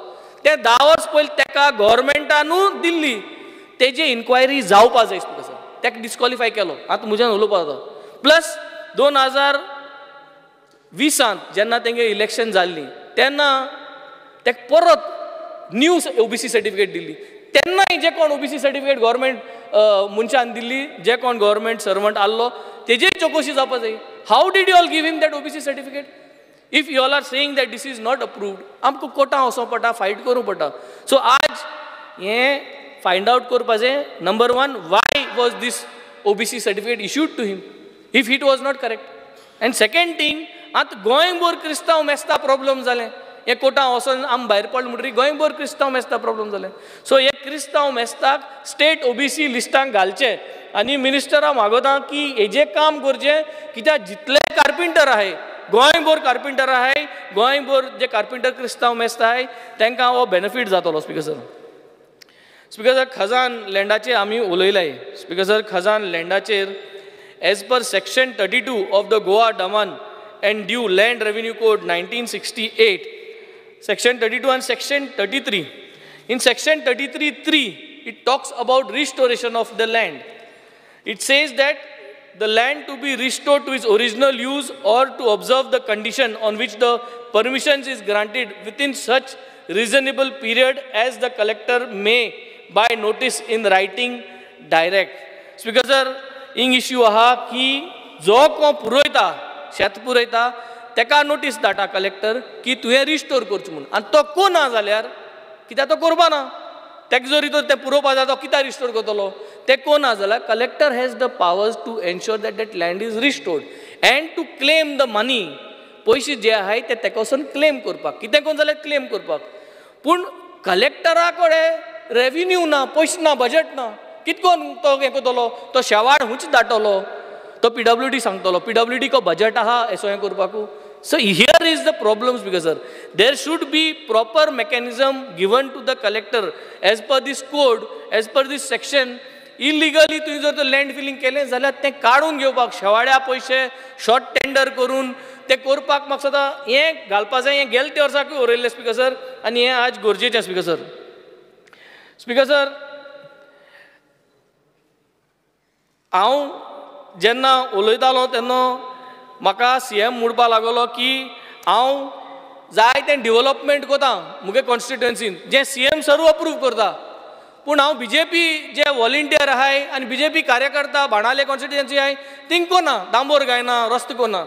ते 10 वर्स पयलीं तेका गव्हर्मेंटानूच दिल्ली, तेजी इन्क्वायरी जावपा जाय. स्पीकर सर, तेका डिस्क्वॉलिफाय केलो. आतां म्हज्यान उलोवपाक जाता. प्लस 2020 जेन्ना तेंगे इलेक्शन जाल्ली तेन्ना तेका परत न्यू ओबीसी सर्टिफिकेट दिल्ली. तेन्नाय जे कोण ओबीसी सर्टिफिकेट गव्हर्मेंट मनशान दिल्ली, जे कोण गव्हर्मेंट सर्वंट आहलो तेजेर चवकशी जावपा जाय. How did you all give him that OBC certificate? If you all are saying that this is not approved, आमकां कोर्टां वचोंक पडटा, फायट करूंक पडटा. सो आज हें फायंड आवट करपा जाय. Number 1, why was this OBC certificate issued to him if it was not correct? And second thing, आतां गोंयभर क्रिस्तांव मेस्ता प्रॉब्लम जालें. हे कोर्टां वचोन आमी भायर पडले म्हणटकीर गोंयभर क्रिस्तांव मेस्ता प्रॉब्लम जालें. सो हे क्रिस्तांव मेस्ताक स्टेट ओबीसी लिस्टांक घालचे आनी मिनिस्टरा मागोता की हेजें काम करचें, कित्याक जितले कार्पिंटर आहाय गोंयभर कार्पिंटर आहाय, गोंयभर जे कार्पिंटर क्रिस्तांव मेस्त आहाय तांकां हो बेनिफीट जातलो. स्पिकर सर, स्पिकर सर खजान लँडाचेर आमी उलयलाय. स्पिकर सर खजान लँडाचेर as per section 32 of the Goa Daman and Diu land revenue code 1968, section 32 and section 33. In section 33(3), it talks about restoration of the land. It says that the land to be restored to its original use or to observe the condition on which the permissions is granted within such reasonable period as the collector may by notice in writing direct. Speaker sir, hing issue आहा की जो कोण पुरयता शेत पुरयता तेका नोटीस धाडटा कलेक्टर की तुवें रिस्टोर करचें म्हूण, आनी तो कोना जाल्यार कित्याक तो करपा ना, तेका जरी तर तें पुरोवपा जाय तो कित्याक रिस्टोर करतलो, तें कोना जाल्यार collector has the powers to ensure that that land is restored and to claim the money. पयशे जे आहाय ते तेका वचून क्लेम करपाक, कितें कोण जाल्यार क्लेम करपाक. पूण कलेक्टरा कडेन रेविन्यू ना, पयशे ना, बजट ना, कितें करून तो हें करतलो, तो शेवाळ हुंच दाटलो, तो पीडब्ल्यूडी सांगतलो, पीडब्ल्यूडी को बजट आहा एसो हें करपाकू. So here is the problem, Speaker sir. There should be proper mechanism given to the collector as per this code, as per this section. Illegally तुवें जर लँड फिलिंग केलें जाल्यार तें काडून घेवपाक शेवाड्या पयशे शॉर्ट टेंडर करून तें करपाक म्हाका दिसता हें घालपा जाय. हें गेले ते वर्साकूय उरयल्लें स्पीकर सर, आनी हें आज गरजेचें स्पीकर सर. स्पीकर सर, हांव जेन्ना उलयतालो तेन्ना म्हाका सी एम म्हणपाक लागलो की हांव जाय तें डिवलपमेंट करता म्हगे कॉन्स्टिट्युएन्सीन, जें सी एम सरू अप्रूव करता, पूण हांव बी जे पी जे वॉलंटियर आहाय आनी बी जे पी कार्यकर्ता बाणाले कॉन्स्टिट्युएन्सी आहाय थिंग कोना, दांबोर गायना रस्तो कोना,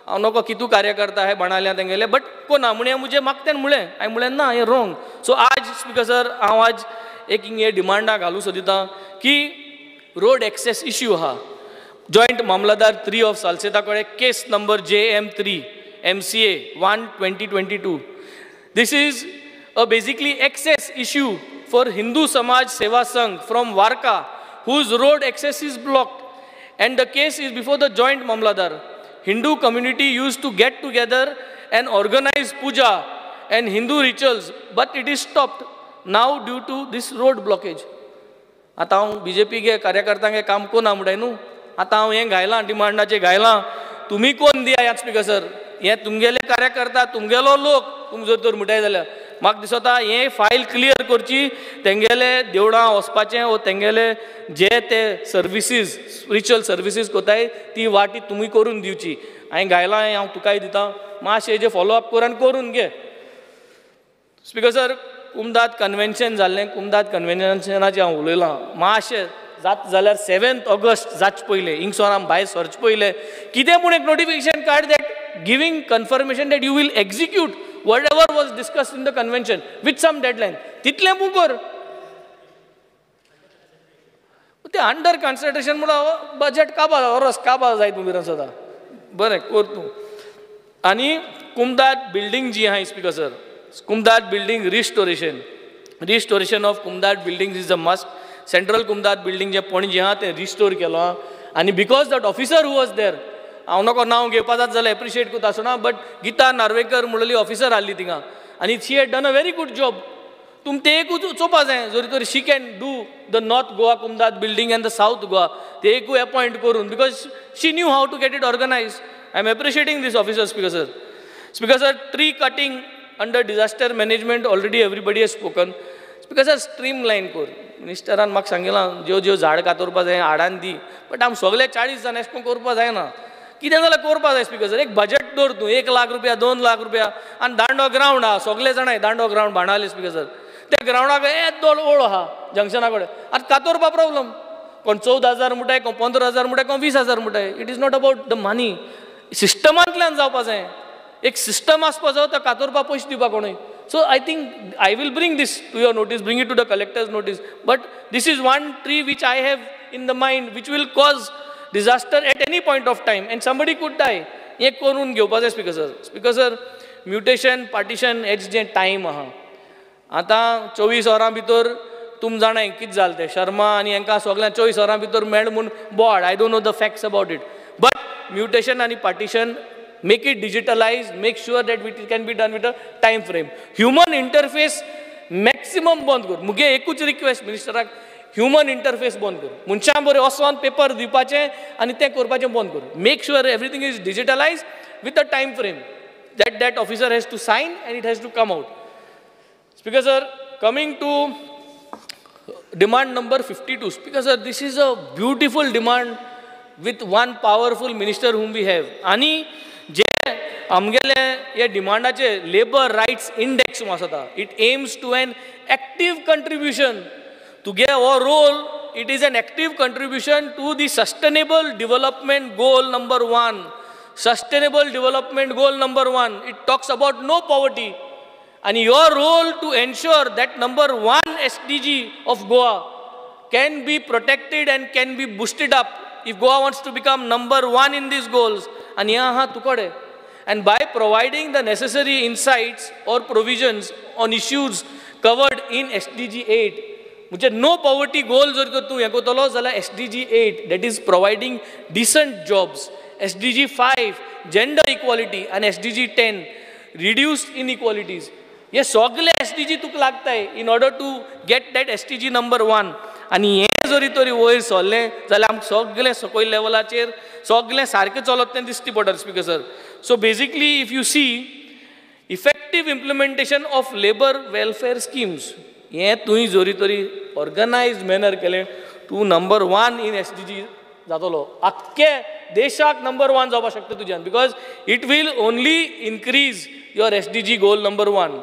हांव नको कितू कार्यकर्ता आहाय बाणाल्या तेंगेले बट कोना म्हूण हें म्हजें म्हाका तेणें म्हणलें, हांवें म्हणलें ना हें रोंग. सो आज स्पीकर सर हांव आज एक हिंग डिमांडा घालूं सोदिता की रोड एक्सेस इश्यू आहा. जॉयंट मामलादार 3 ऑफ सालसेता कडेन case number JM3 MCA 1/2022. This is a basically access issue for Hindu Samaj Seva Sangh from Varca whose road access is blocked and the case is before the joint mamlatdar. Hindu community use to get together and organise puja and Hindu rituals but it is stopped now due to this road blockage. आतां हांव बी जे पी गे कार्यकर्त्यांगे काम कोना म्हणटाय न्हू, आतां हांव हें घायलां डिमांडाचें घायलां, तुमी कोण दिया ह्याच स्पीकर सर, हें तुमगेले कार्यकर्ता तुमगेलो लोक तुमी जर तर म्हणटाय जाल्यार म्हाका दिसता हें फायल क्लियर करची, तेंगेले देवळां वचपाचें वो तेंगेले जे ते सर्विसीज स्पिरिच्युअल सर्विसीज कोताय ती वाटी तुमी करून दिवची. हांवें घायलां हें हांव तुकाय दिता, मातशें हेजें फॉलोअप कर आनी करून घे. स्पीकर सर, कुमदाद कन्वेन्शन जाल्लें, कुमदाद कन्वेन्शनाचें हांव उलयलां, मातशें जात जाल्यार 7 ऑगस्ट जाच पयलें हिंगसोन आमी भायर सरचे पयलें कितें म्हूण एक नोटिफिकेशन काड that giving confirmation that you will execute whatever was discussed in the convention with some deadline, तितलें म्हूण कर. तें अंडर कन्सिडरेशन म्हणून बजट काबार वरस काबार जायत मुगेर सदां बरें कर तूं. आनी कुमदाद बिल्डींग जी आहा speaker sir, Kumdad building restoration, restoration of Kumdad building is a must. Central Kumdad building जे पणजे आहा तें रिस्टोर केलो आहा, आनी because that officer who was there, हांव नको नांव घेवपा जात जाल्यार एप्रिशिएट करता आसतना, बट गीता नार्वेकर म्हणलेली ऑफिसर आहली थिंगा आनी she had done a very good job. तुम ते एकूच चोवपा जाय जरी तर she can do the North Goa Kumdad building and the South Goa, ते एकूय एपॉयंट करून, because she knew how to get it organise. I am appreciating this officer. Speaker sir, speaker sir, tree cutting under disaster management already everybody has spoken. Speaker sir, streamline कर, मिनिस्टरान म्हाका सांगिलां ज्यो ज्यो झाड कातरपा जाय हाडान दी, बट आम सगळे 40 जाण अशें करून करपा जायना, कितें जाल्यार करपा जाय. स्पीकर सर, एक बजट दवर तूं, 1 लाख रुपया 2 लाख रुपया, आनी दांडो ग्रावंड आहा सगळे जाणाय दांडो ग्रावंड बाणावले स्पीकर सर, त्या ग्रावंडाक येदोळ ओळ आहा जंक्शना कडेन, आतां कातरपा प्रॉब्लम, कोण 14,000 म्हणटाय, कोण 15,000 म्हणटाय, कोण 20,000 म्हणटाय. It is not about the money, सिस्टमांतल्यान जावपा जाय, एक सिस्टम आसपा जाय, तो कातरपा पयशे दिवपा कोणूय. So I think I will bring this to your notice, bring it to the collector's notice. But this is one tree which I have in the mind, which will cause disaster at any point of time and somebody could die. हे करून घेवपा जाय speaker sir. Speaker sir, mutation partition हेच जें टायम आहा आतां 24 वरां भितर तुम जाणाय कितें जालें तें शर्मा आनी हांकां सगळ्यांक 24 वरां भितर मेळ म्हूण board. I don't know the facts about it, but mutation आनी partition make it digitalise, make sure that it can be done with a time frame. Human interface maximum बंद कर. मुगे एकूच रिक्वेस्ट मिनिस्टराक, ह्युमन इंटरफेस बंद कर. मनशां बरें वचोन पेपर दिवपाचें आनी तें करपाचें बंद कर. Make sure everything is digitalise with a time frame that that officer has to sign and it has to come out. Speaker sir, coming to demand number 52. Speaker sir, this is a beautiful demand with one powerful minister whom we have. आनी जे आमगेले हे डिमांडाचे लेबर रायट्स इंडेक्स आसा, it aims to an active contribution. तुगे हो role, it is an active contribution to the sustainable development goal number 1. Sustainable development goal number 1, it talks about no poverty. And your role to ensure that number 1 SDG of Goa can be protected and can be boosted up if Goa wants to become number 1 in these goals. And yaha tukade. And by providing the necessary insights or provisions on issues covered in SDG 8, म्हणजे no poverty goal जर तूं हें करतलो जाल्यार SDG 8, that is providing decent jobs, SDG 5 gender equality आनी SDG 10 reduced inequalities. हे सगळे SDG तुका लागताय in order to get that SDG number 1. आनी हें जरी तरी वयर सरलें जाल्यार आमकां सगळें सकयल लेवलाचेर सगळें सारकें चलत तें दिश्टी पडटा. Speaker sir, so basically if you see effective implementation of labour welfare schemes, हें तुवें जरी तरी ऑर्गनायज मॅनर केलें तूं नंबर 1 इन SDG जातलो. आख्खे देशाक नंबर 1 जावपाक शकता तुज्यान, because it will only increase your SDG goal number 1.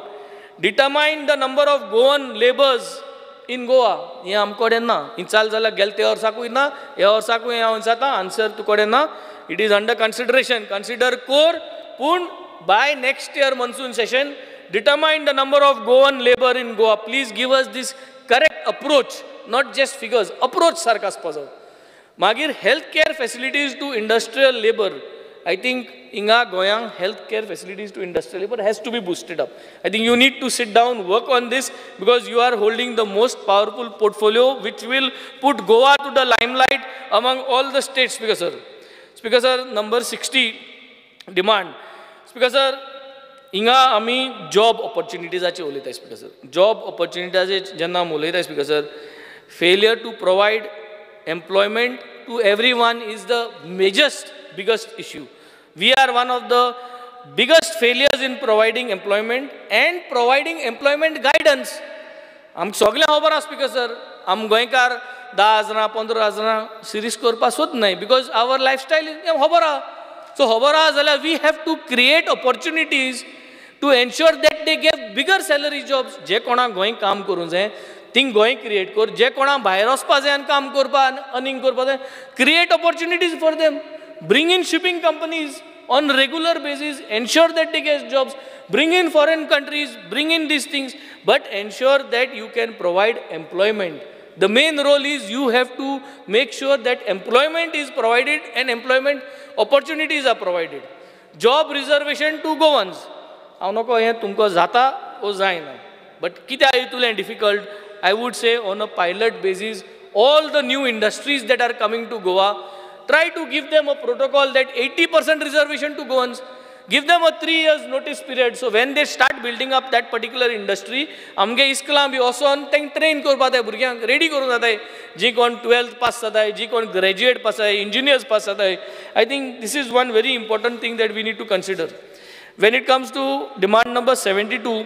Determine the number of Goan labours in Goa, हें आमचे कडेन ना. हिंचाल जाल्यार गेले ते वर्साकूय ना, ह्या वर्साकूय हांव विचारता आन्सर तुजे कडेन ना. It is under consideration, consider core. पूण by next year monsoon session determine the number of Goan labour in Goa. Please give us this correct approach, not just figures, approach सारको आसपा जाय. मागीर health care facilities to industrial labour. I think हिंगा गोंयांक health care facilities to industrial labour has to be boosted up. I think you need to sit down, work on this, because you are holding the most powerful portfolio which will put Goa to the limelight among all the states. Speaker sir, speaker sir, number 60 demand. Speaker sir, हिंगा आमी जॉब ऑपॉर्च्युनिटीजाचे उलयता. स्पीकर सर, जॉब ऑपॉर्च्युनिटीजाचे जेन्ना आमी उलयता speaker sir, failure to provide employment to everyone is the majorest biggest issue. We are one of the biggest failures in providing employment and providing employment guidance. आमकां सगळें खबर आसा स्पीकर सर, आम गोंयकार 10 हजारां 15 हजारां सिरीज करपाक सोदनाय, because our lifestyle खबर आहा. सो खबर आहा जाल्यार we have to create opportunities to ensure that they give bigger salary jobs. जे कोणाक गोंय काम करूंक जाय थिंग गोंय क्रिएट कर, जे कोणाक भायर वचपा जाय आनी काम करपा आनी अर्निंग करपा जाय, create opportunities for them. Bring in shipping companies on regular basis, ensure that they get jobs, bring in foreign countries, bring in these things, but ensure that you can provide employment. The main role is you have to make sure that employment is provided and employment opportunities are provided. Job reservation to Goans. हांव नको हें तुमकां जाता ओ जायना, बट कित्याक इतलें difficult? I would say on a pilot basis, all the new industries that are coming to Goa, try to give them a protocol that 80% reservation to Goans. Give them a 3 years notice period. So when they start building up that particular industry, आमगे इस्कलां बी वचोन तांकां ट्रेन करपा जाय, भुरग्यांक रेडी करूंक जाताय, जी कोण 12th पास जाताय, जी कोण ग्रेज्युएट पास जाताय, इंजिनियर्स पास जाताय. I think this is one very important thing that we need to consider. When it comes to demand number 72,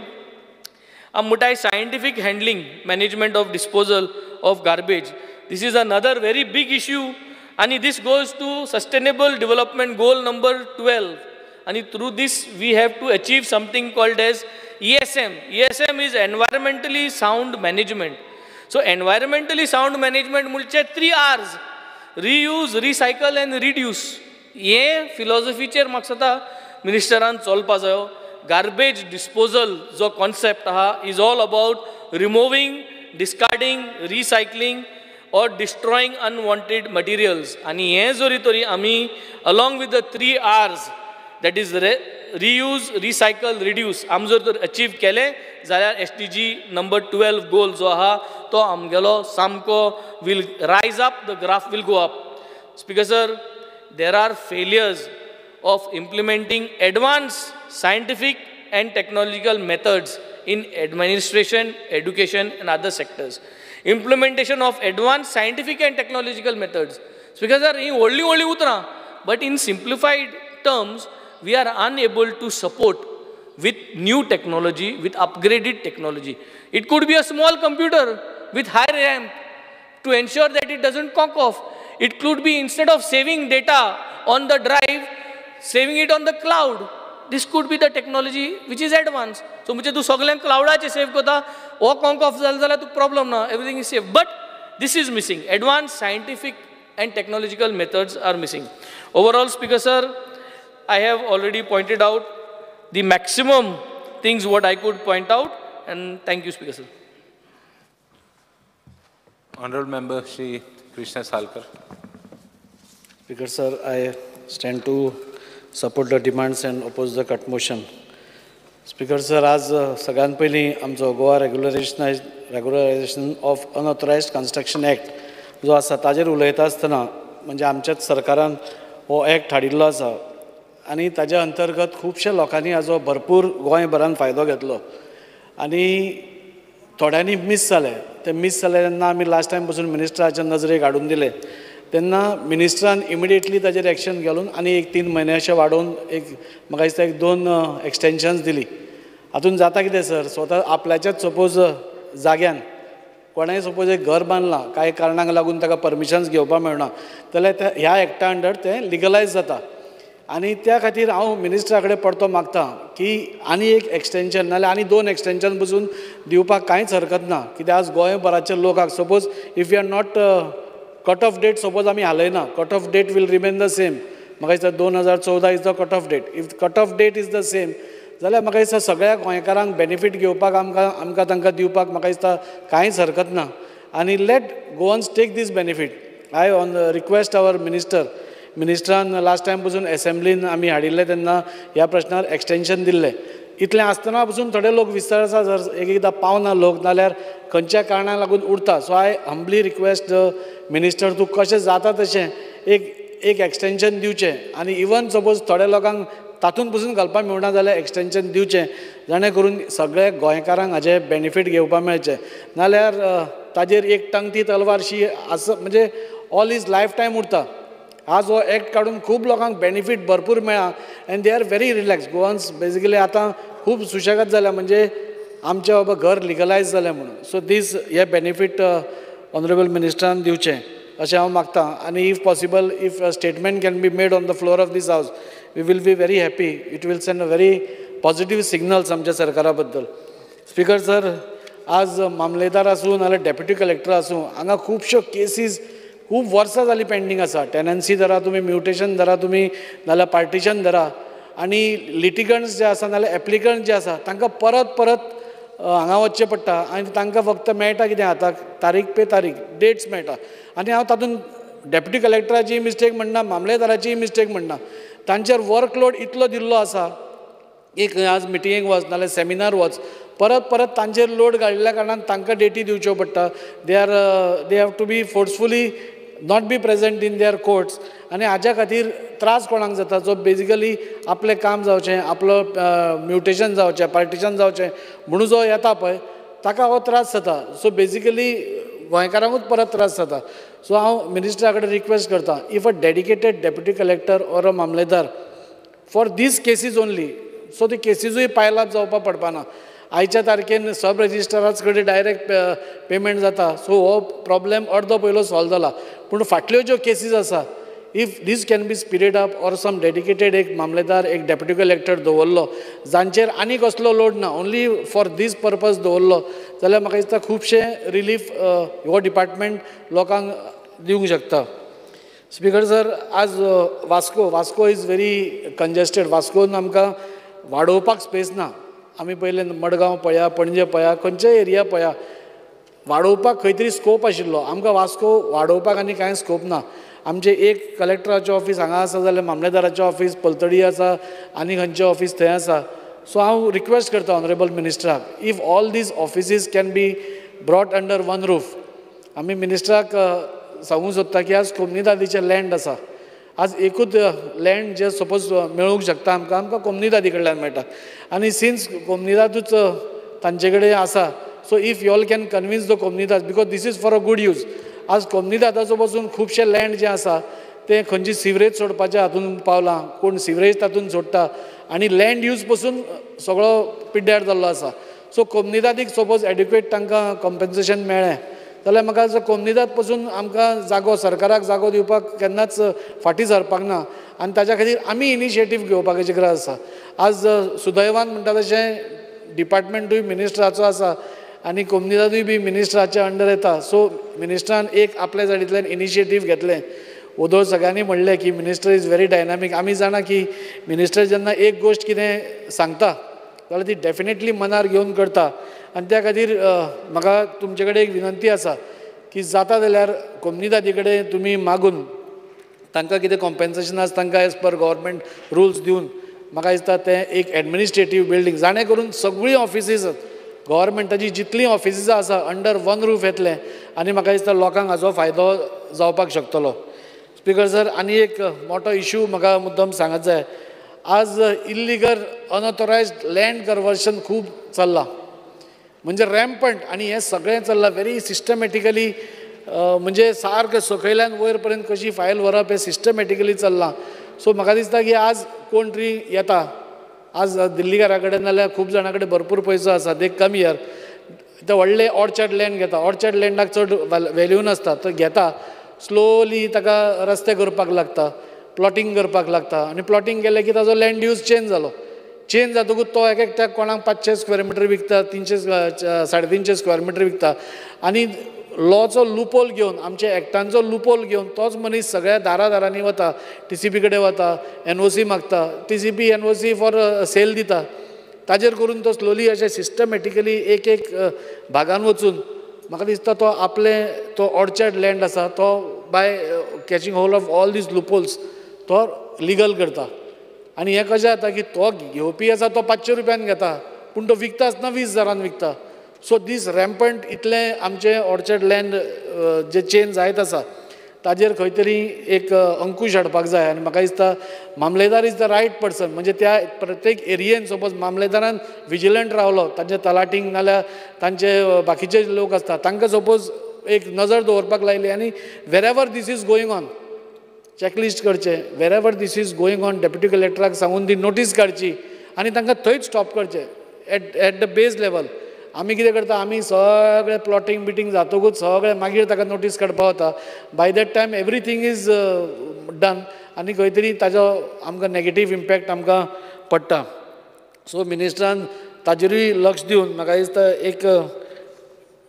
आम म्हणटाय scientific handling, management of disposal of garbage. This is another very big issue. And this goes to sustainable development goal number 12. And through this we have to achieve something called as ESM. ESM is environmentally sound management. So environmentally sound management म्हणजे 3 R's: reuse, recycle and reduce. हे फिलॉसॉफीचेर म्हाका दिसता मिनिस्टरान चलपा जायो. Garbage disposal जो कॉन्सेप्ट आहा is all about removing, discarding, recycling or destroying unwanted materials. आनी हें जरी तरी आमी along with the 3 R's, that is reuse, recycle, reduce आमी जर तर अचीव केलें जाल्यार SDG number 12 गोल जो आहा तो आमगेलो सामको will rise up, the graph will go up. Speaker sir, there are failures of implementing advance scientific and technological methods in administration, education and other sectors. Implementation of advanced scientific and technological methods. Speaker sir, ही व्हडलीं व्हडलीं उतरां, but in simplified terms, we are unable to support with new technology, with upgraded technology. It could be a small computer with high RAM to ensure that it doesn't cock off. It could be, instead of saving data on the drive, saving it on the cloud. This could be the technology which is advanced. So म्हणजे तूं सगळ्यांक क्लाउडाचेर सेव करता, हो कॉन्क ऑफ जालो जाल्यार तुका प्रॉब्लम ना, everything is safe. But this is missing. Advanced scientific and technological methods are missing. Overall, Speaker sir, I have already pointed out the maximum things what I could point out, and thank you, Speaker sir. Honorable Member Shri Krishna Salkar. Speaker sir, I stand to support the demands and oppose the cut motion. Speaker sir, आज सगळ्यात पयलीं आमचो Goa regularisation of unauthorised construction act जो आसा ताजेर उलयता आसतना म्हणजे आमच्याच सरकारान हो एक्ट हाडिल्लो आसा आनी ताज्या अंतर्गत खुबशे लोकांनी हाजो भरपूर गोंयभरान फायदो घेतलो आनी थोड्यांनी मीस जाले. ते मीस जाले तेन्ना आमी लास्ट टायम पसून मिनिस्टराच्या नजरेक हाडून दिले तेन्ना मिनिस्टरान इमिडिएटली ताजेर एक्शन घालून आनी एक 3 म्हयने अशें वाडोवन एक म्हाका दिसता एक 2 एक्सटेंशन्स दिली. हातून जाता कितें सर, स्वता आपल्याच्याच सपोज जाग्यान कोणाय सपोज एक घर बांदलां, कांय कारणांक लागून ताका परमिशन्स घेवपाक मेळना जाल्यार ह्या एक्टा अंडर तें लिगलायज जाता. आनी त्या खातीर हांव मिनिस्टरा कडेन परतो मागता की आनी एक एक्सटेंशन नाल्यार आनी 2 एक्सटेंशन पसून दिवपाक कांयच हरकत ना. कित्याक आज गोंयभराच्या लोकांक suppose if you are not cut off date suppose आमी हालयना, cut off date will remain the same. म्हाका दिसता 2014 is the cut off date. If cut off date is the same जाल्यार म्हाका दिसता सगळ्या गोंयकारांक बेनिफीट घेवपाक आमकां तांकां दिवपाक म्हाका दिसता कांयच हरकत ना. आनी let Goans take this benefit. I on request our minister, मिनिस्टरान last time पसून एसेंब्लीन आमी हाडिल्ले तेन्ना ह्या प्रश्नार एक्सटेंशन दिल्लें. इतलें आसतना पसून थोडे लोक विस्तार आसा जर एक एकदां पावना लोक नाल्यार खंयच्या कारणाक लागून उरता. So I humbly request the minister तूं कशें जाता तशें एक एक्सटेंशन दिवचें आनी इवन सपोज थोड्या लोकांक तातूंत पसून घालपाक मेळना जाल्यार एक्सटेंशन दिवचें, जाणें करून सगळे गोंयकारांक हाजें बेनिफीट घेवपाक मेळचें. नाल्यार ताजेर एक टंगती तलवारशी आस म्हणजे ऑल is life time उरता. आज हो एक्ट काडून खूब लोकांक बेनिफीट भरपूर मेळ्ळा and they are very relax. Goans basically आतां खूब सुशेगाद जाल्या, म्हणजे आमचें बाबा घर लिगलायज जालें म्हणून. सो दीस हे बेनिफीट ऑनरेबल मिनिस्टरान दिवचें अशें हांव मागता. आनी if possible if a statement can be made on the floor of this house we will be very happy. It will send a very positive signals आमच्या सरकारा बद्दल. स्पीकर सर, आज मामलेदार आसूं नाल्यार डेप्युटी कलेक्टर आसूं, हांगा खुबश्यो केसीस खूब वर्सां जालीं पेंडींग आसा. टेनन्सी धरा तुमी, म्युटेशन धरा तुमी, नाल्यार पार्टिशन धरा. आनी लिटिगंट्स जे आसा नाल्यार एप्लिकंट्स जे आसा तांकां परत परत हांगा वचचें पडटा आनी तांकां फक्त मेळटा कितें आतां तारीख पे तारीख डेट्स मेळटा. आनी हांव तातूंत डेप्युटी कलेक्टराची मिस्टेक म्हणना, मामलेदाराचीय मिस्टेक म्हणना, तांचेर वर्कलोड इतलो दिल्लो आसा एक आज मिटिंगेक वच नाल्यार सेमिनार वच, परत परत तांचेर लोड घालिल्ल्या कारणान तांकां डेटी दिवच्यो पडटा. They have to be forcefully not be present in their courts. आनी हाज्या खातीर त्रास कोणाक जाता, जो बेजिकली आपलें काम जावचें, आपलो म्युटेशन जावचें, पार्टिशन जावचें म्हणून जो येता पळय ताका हो त्रास जाता. सो बेजिकली गोंयकारांकूच परत त्रास जाता. सो हांव मिनिस्टरा कडेन रिक्वेस्ट करता, if a dedicated deputy collector or a mamlatdar for these cases only, so ती केसीजूय पायल अप जावपाक पडपाना. आयच्या तारखेन सब रजिस्ट्राराच कडेन डायरेक्ट पेमेंट जाता. सो हो प्रॉब्लेम अर्दो पयलो सॉल्व जाला. पूण फाटल्यो ज्यो केसीस आसा, if these can be speeded up or some dedicated एक मामलेदार, एक डेप्युटी कलेक्टर दवरलो जांचेर आनी कसलो लोड ना, ओनली फॉर these purpose दवरलो जाल्यार म्हाका दिसता खुबशें रिलीफ हो डिपार्टमेंट लोकांक दिवंक शकता. स्पीकर सर, आज वास्को is very congested. वास्कोन आमकां वाडोवपाक स्पेस ना. आमी पयलें मडगांव पळया, पणजे पळया, खंयच्याय एरिया पळया, वाडोवपाक खंय तरी स्कोप आशिल्लो. आमकां वास्को वाडोवपाक आनी कांय स्कोप ना. आमचें एक कलेक्टराचें ऑफीस हांगा आसा जाल्यार मामलेदाराचें ऑफीस पलतडी आसा आनी खंयचें ऑफीस थंय आसा. सो हांव रिक्वेस्ट करता honourable मिनिस्टराक, if all these offices can be brought under one roof. आमी मिनिस्टराक सांगूंक सोदता की आज कोमनिदादीचें लँड आसा, आज एकूच लँड जें सपोज मेळूंक शकता आमकां, आमकां कोमनिदादी कडल्यान मेळटा आनी सिन्स कोमनिदादूच तांचे कडेन आसा, so if you all can convince the Comunidade, because this is for a good use. आज कोमनिदादाचो पसून खुबशें लँड जें आसा तें खंयची सिवरेज सोडपाच्या हातून पावलां, कोण सिवरेज तातूंत सोडटा आनी लँड यूज पसून सगळो पिड्ड्यार जाल्लो आसा. सो कोमनिदादीक सपोज एडिक्वेट तांकां कॉम्पन्सेशन मेळ्ळें जाल्यार म्हाका दिसता कोमनिदाद पसून आमकां जागो, सरकाराक जागो दिवपाक केन्नाच फाटीं सरपाक ना आनी ताच्या खातीर आमी इनिशिएटीव घेवपाची गरज आसा. आज सुदैवान म्हणटा तशें डिपार्टमेंटूय मिनिस्टराचो आसा आनी कोमनिदादूय बी मिनिस्टराच्या अंडर येता. सो मिनिस्टरान एक आपल्या सायडींतल्यान इनिशिएटीव घेतलें. ओदोळ सगळ्यांनी म्हणलें की मिनिस्टर is very dynamic. आमी जाणा की मिनिस्टर जेन्ना एक गोश्ट कितें सांगता जाल्यार ती डेफिनेटली मनार घेवन करता आनी त्या खातीर म्हाका तुमचे कडेन एक विनंती आसा की जाता जाल्यार कोमनिदादी कडेन तुमी मागून तांकां कितें कॉम्पेन्सेशन आसा तांकां एज पर गव्हर्मेंट रुल्स दिवन म्हाका दिसता तें एक एडमिनिस्ट्रेटीव बिल्डींग जाणें करून सगळीं ऑफिसीस गव्हर्मेंटाची जितलीं ऑफिसीस आसा अंडर वन रूफ येतलें आनी म्हाका दिसता लोकांक हाचो फायदो जावपाक शकतलो. स्पीकर सर, आनी एक मोठो इशू म्हाका मुद्दम सांगत जाय. आज इल्लिगल अनऑथोरायज्ड लँड कन्वर्शन खूब चल्लां, म्हणजे रॅम्पंट, आनी हें सगळें चल्लां व्हेरी सिस्टमॅटिकली, म्हणजे सारकें सकयल्यान वयर पर्यंत कशी फायल व्हरप हें सिस्टमॅटिकली चल्लां. सो म्हाका दिसता की आज कोण तरी येता, आज दिल्लीकारा कडेन नाल्यार खूब जाणां कडेन भरपूर पयसो आसा, they come here, ते व्हडले ऑर्चर्ड लँड घेता, ऑर्चर्ड लँडाक चड वेल्यू नासता, तो घेता, स्लोली ताका रस्ते करपाक लागता, प्लॉटींग करपाक लागता आनी प्लॉटींग केलें की ताजो लँड यूज चेंज जालो. चेंज जातकूच तो एक एकट्याक कोणाक 500 स्क्वेअर मिटर विकता, 300 350 स्क्वेअर मिटर विकता आनी लॉचो लुपोल घेवन, आमच्या एक्टांचो लुपोल घेवन तोच मनीस सगळ्या दारा दारांनी वता, टीसीपी कडेन वता, एनओसी मागता, टीसीपी एनओसी फॉर सेल दिता. ताजेर करून तो स्लोली अशें सिस्टमॅटिकली एक एक भागान वचून म्हाका दिसता तो आपले तो ऑर्चर्ड लँड आसा तो by catching hold of all these loopholes तो लिगल करता. आनी हें कशें जाता की तो घेवपी आसा तो 500 रुपयान घेता पूण तो विकता आसतना 20,000 विकता. सो दीस रॅम्पंट इतलें आमचें ऑर्चर्ड लँड जे चेंज जायत आसा ताजेर खंय तरी एक अंकूश हाडपाक जाय आनी म्हाका दिसता मामलेदार is the right person. म्हणजे त्या प्रत्येक एरियेन सपोज मामलेदारान विजिलंट रावलो, तांचे तलाटींक नाल्यार तांचे बाकीचे लोक आसता तांकां सपोज एक नजर दवरपाक लायली आनी wherever this is going on checklist करचें, wherever this is going on deputy कलेक्टराक सांगून ती नोटीस काडची आनी तांकां थंयच स्टॉप करचें एट the base level. आमी कितें करता, आमी सगळें प्लॉटींग बिटींग जातकूच सगळें मागीर ताका नोटीस काडपा वता. By that time everything is done आनी खंय तरी ताजो आमकां नेगेटीव इम्पॅक्ट आमकां पडटा. सो मिनिस्टरान ताजेरूय लक्ष दिवन म्हाका दिसता एक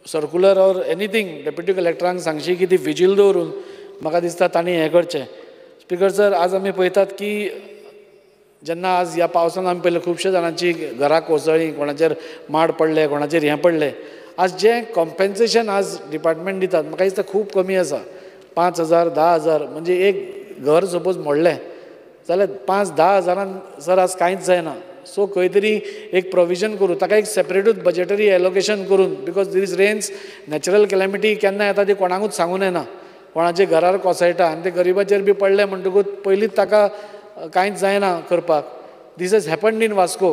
सर्कुलर ऑर एनीथींग डेप्युटी कलेक्टरांक सांगची की ती विजील दवरून म्हाका दिसता तांणी हें करचें. स्पीकर सर, आज आमी पळयतात की जेन्ना आज ह्या पावसान आमी पळयलें खुबशे जाणांची घरां कोसळ्ळीं, कोणाचेर माड पडले, कोणाचेर हें पडलें. आज जें कॉम्पेन्सेशन आज डिपार्टमेंट दितात म्हाका दिसता खूब कमी आसा, 5,000 10,000. म्हणजे एक घर सपोज मोडलें जाल्यार 5-10 हजारान सर आज कांयच जायना. सो खंय तरी एक प्रोविजन करूं, ताका एक सेपरेटूच बजेटरी एलोकेशन करून, because there is rains, natural calamity केन्ना येता ती कोणाकूच सांगून येना, कोणाच्या घरार कोसळटा आनी ते गरिबाचेर बी पडलें म्हणटकूच पयलींच ताका कांयच जायना करपाक. This has happened in Vasco.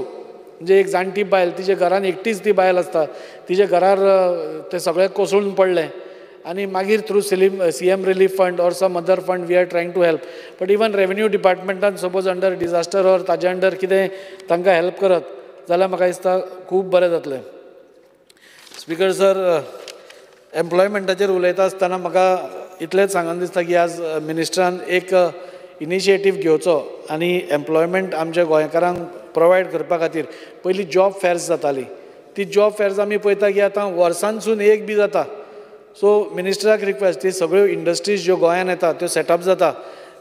म्हणजे एक जाणटी बायल, तिच्या घरान एकटीच ती बायल आसता, तिच्या घरार ते सगळें कोसळून पडलें आनी मागीर through CM relief fund or some other fund we are trying to help. But even revenue डिपार्टमेंटान suppose under disaster or ताजे अंडर कितें तांकां हेल्प करत जाल्यार म्हाका दिसता खूब बरें जातलें. स्पीकर सर, एम्प्लॉयमेंटाचेर उलयता आसतना म्हाका इतलेंच सांगन दिसता की आज मिनिस्टरान एक इनिशिएटीव घेवचो आनी एम्प्लॉयमेंट आमच्या गोंयकारांक प्रोवायड करपा खातीर. पयलीं जॉब फेर्स जाताली, ती जॉब फेर्स आमी पळयता की आतां वर्सांसून एक बी जाता. सो मिनिस्टराक रिक्वेस्ट, ती सगळ्यो इंडस्ट्रीज ज्यो गोंयान येता त्यो सेटअप जाता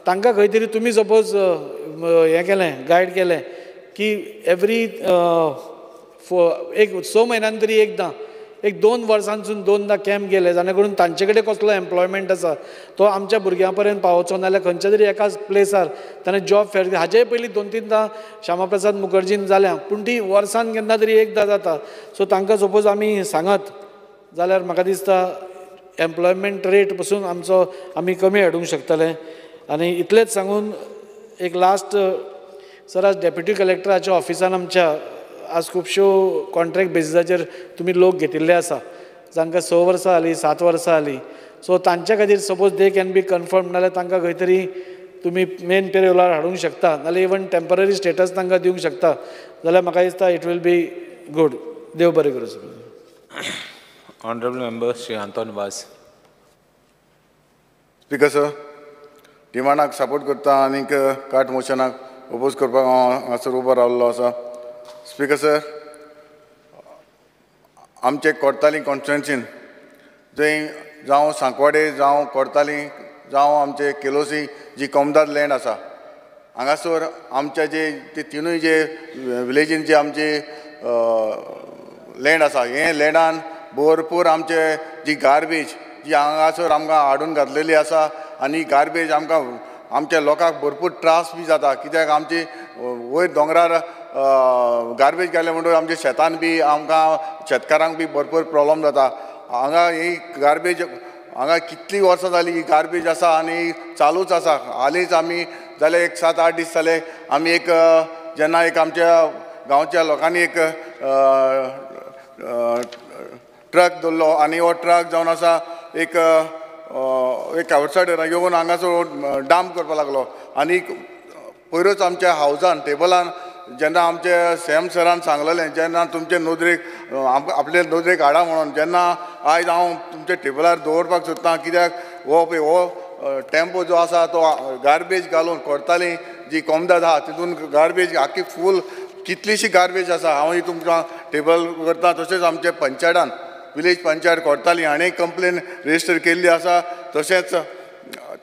तांकां खंय तरी तुमी सपोज हें केलें, गायड केलें की एवरी एक 6 म्हयन्यान तरी एकदां एक 2 वर्सांसून 2दा कॅम्प गेले जाणे करून तांचे कडेन कसलो एम्प्लॉयमेंट आसा तो आमच्या भुरग्यां पर्यंत पावोवचो, नाल्यार खंयच्या तरी एकाच प्लेसार ताणें जॉब फेर. हाजे पयलीं 2-3दा श्यामाप्रसाद मुखर्जीन जाल्या, पूण ती वर्सान केन्ना तरी एकदां जाता. सो तांकां सपोज आमी सांगत जाल्यार म्हाका दिसता एम्प्लॉयमेंट रेट पसून आमचो आमी कमी हाडूंक शकतले. आनी इतलेंच सांगून एक लास्ट सर, आज डेप्युटी कलेक्टराच्या ऑफिसान आमच्या आज खुबश्यो कॉन्ट्रॅक्ट बेजिसाचेर तुमी लोक घेतिल्ले आसा जांकां 6 वर्सां जालीं, 7 वर्सां जालीं. सो तांच्या खातीर suppose they can be confirm, नाल्यार तांकां खंय तरी तुमी मेन पेरोलार हाडूंक शकता, नाल्यार इवन टेम्पररी स्टेटस तांकां दिवंक शकता जाल्यार म्हाका दिसता it will be good. देव बरें करूं sir. Honourable member Shri Anton Vaz. Speaker sir, डिमांडाक support करता आनीक कार्ट मोशनाक ओपोज करपाक हांव हांगासर उबो रावल्लो आसा. स्पीकर सर, आमचे कोडताली कॉन्स्टिट्युएन्सीन जंय जावं सांकवाडे जावं कोडताली जावं आमचे केलोसी जी कोमदाद लँड आसा हांगासर आमच्या जे ते तिनूय जे विलेजीन जे आमचे लँड आसा हे लँडान भरपूर आमचे जी गार्बेज जी हांगासर आमकां हाडून घातलेली आसा आनी गार्बेज आमकां आमच्या लोकांक भरपूर त्रास बी जाता कित्याक आमची वयर दोंगरार गार्बेज घाले म्हणटकच आमच्या शेतान बी आमकां शेतकारांक बी भरपूर प्रॉब्लम जाता. हांगा ही गार्बेज हांगा कितलीं वर्सां जालीं ही गार्बेज आसा आनी चालूच आसा. हालींच आमी जाल्यार एक 7-8 दीस जाले आमी एक जेन्ना एक आमच्या गांवच्या लोकांनी एक ट्रक दवरलो आनी हो ट्रक जावन आसा एक एक आवटसायडर येवन हांगासर डंप करपाक लागलो आनी पयरूच आमच्या हावजान टेबलान जेन्ना आमचे सॅम सरान सांगलेलें जेन्ना तुमचे नदरेक आपले नदरेक हाडा म्हणून, जेन्ना आयज हांव तुमच्या टेबलार दवरपाक सोदतां कित्याक हो पळय हो टेम्पो जो आसा तो गार्बेज घालून कोडताली जी कोमदाद आहा तितून गार्बेज आख्खी फूल कितलीशी गार्बेज आसा. हांव ही तुमकां टेबल करता. तशेंच आमचे पंचायतान विलेज पंचायत कोडताली हाणें कंप्लेन रजिस्टर केल्ली आसा. तशेंच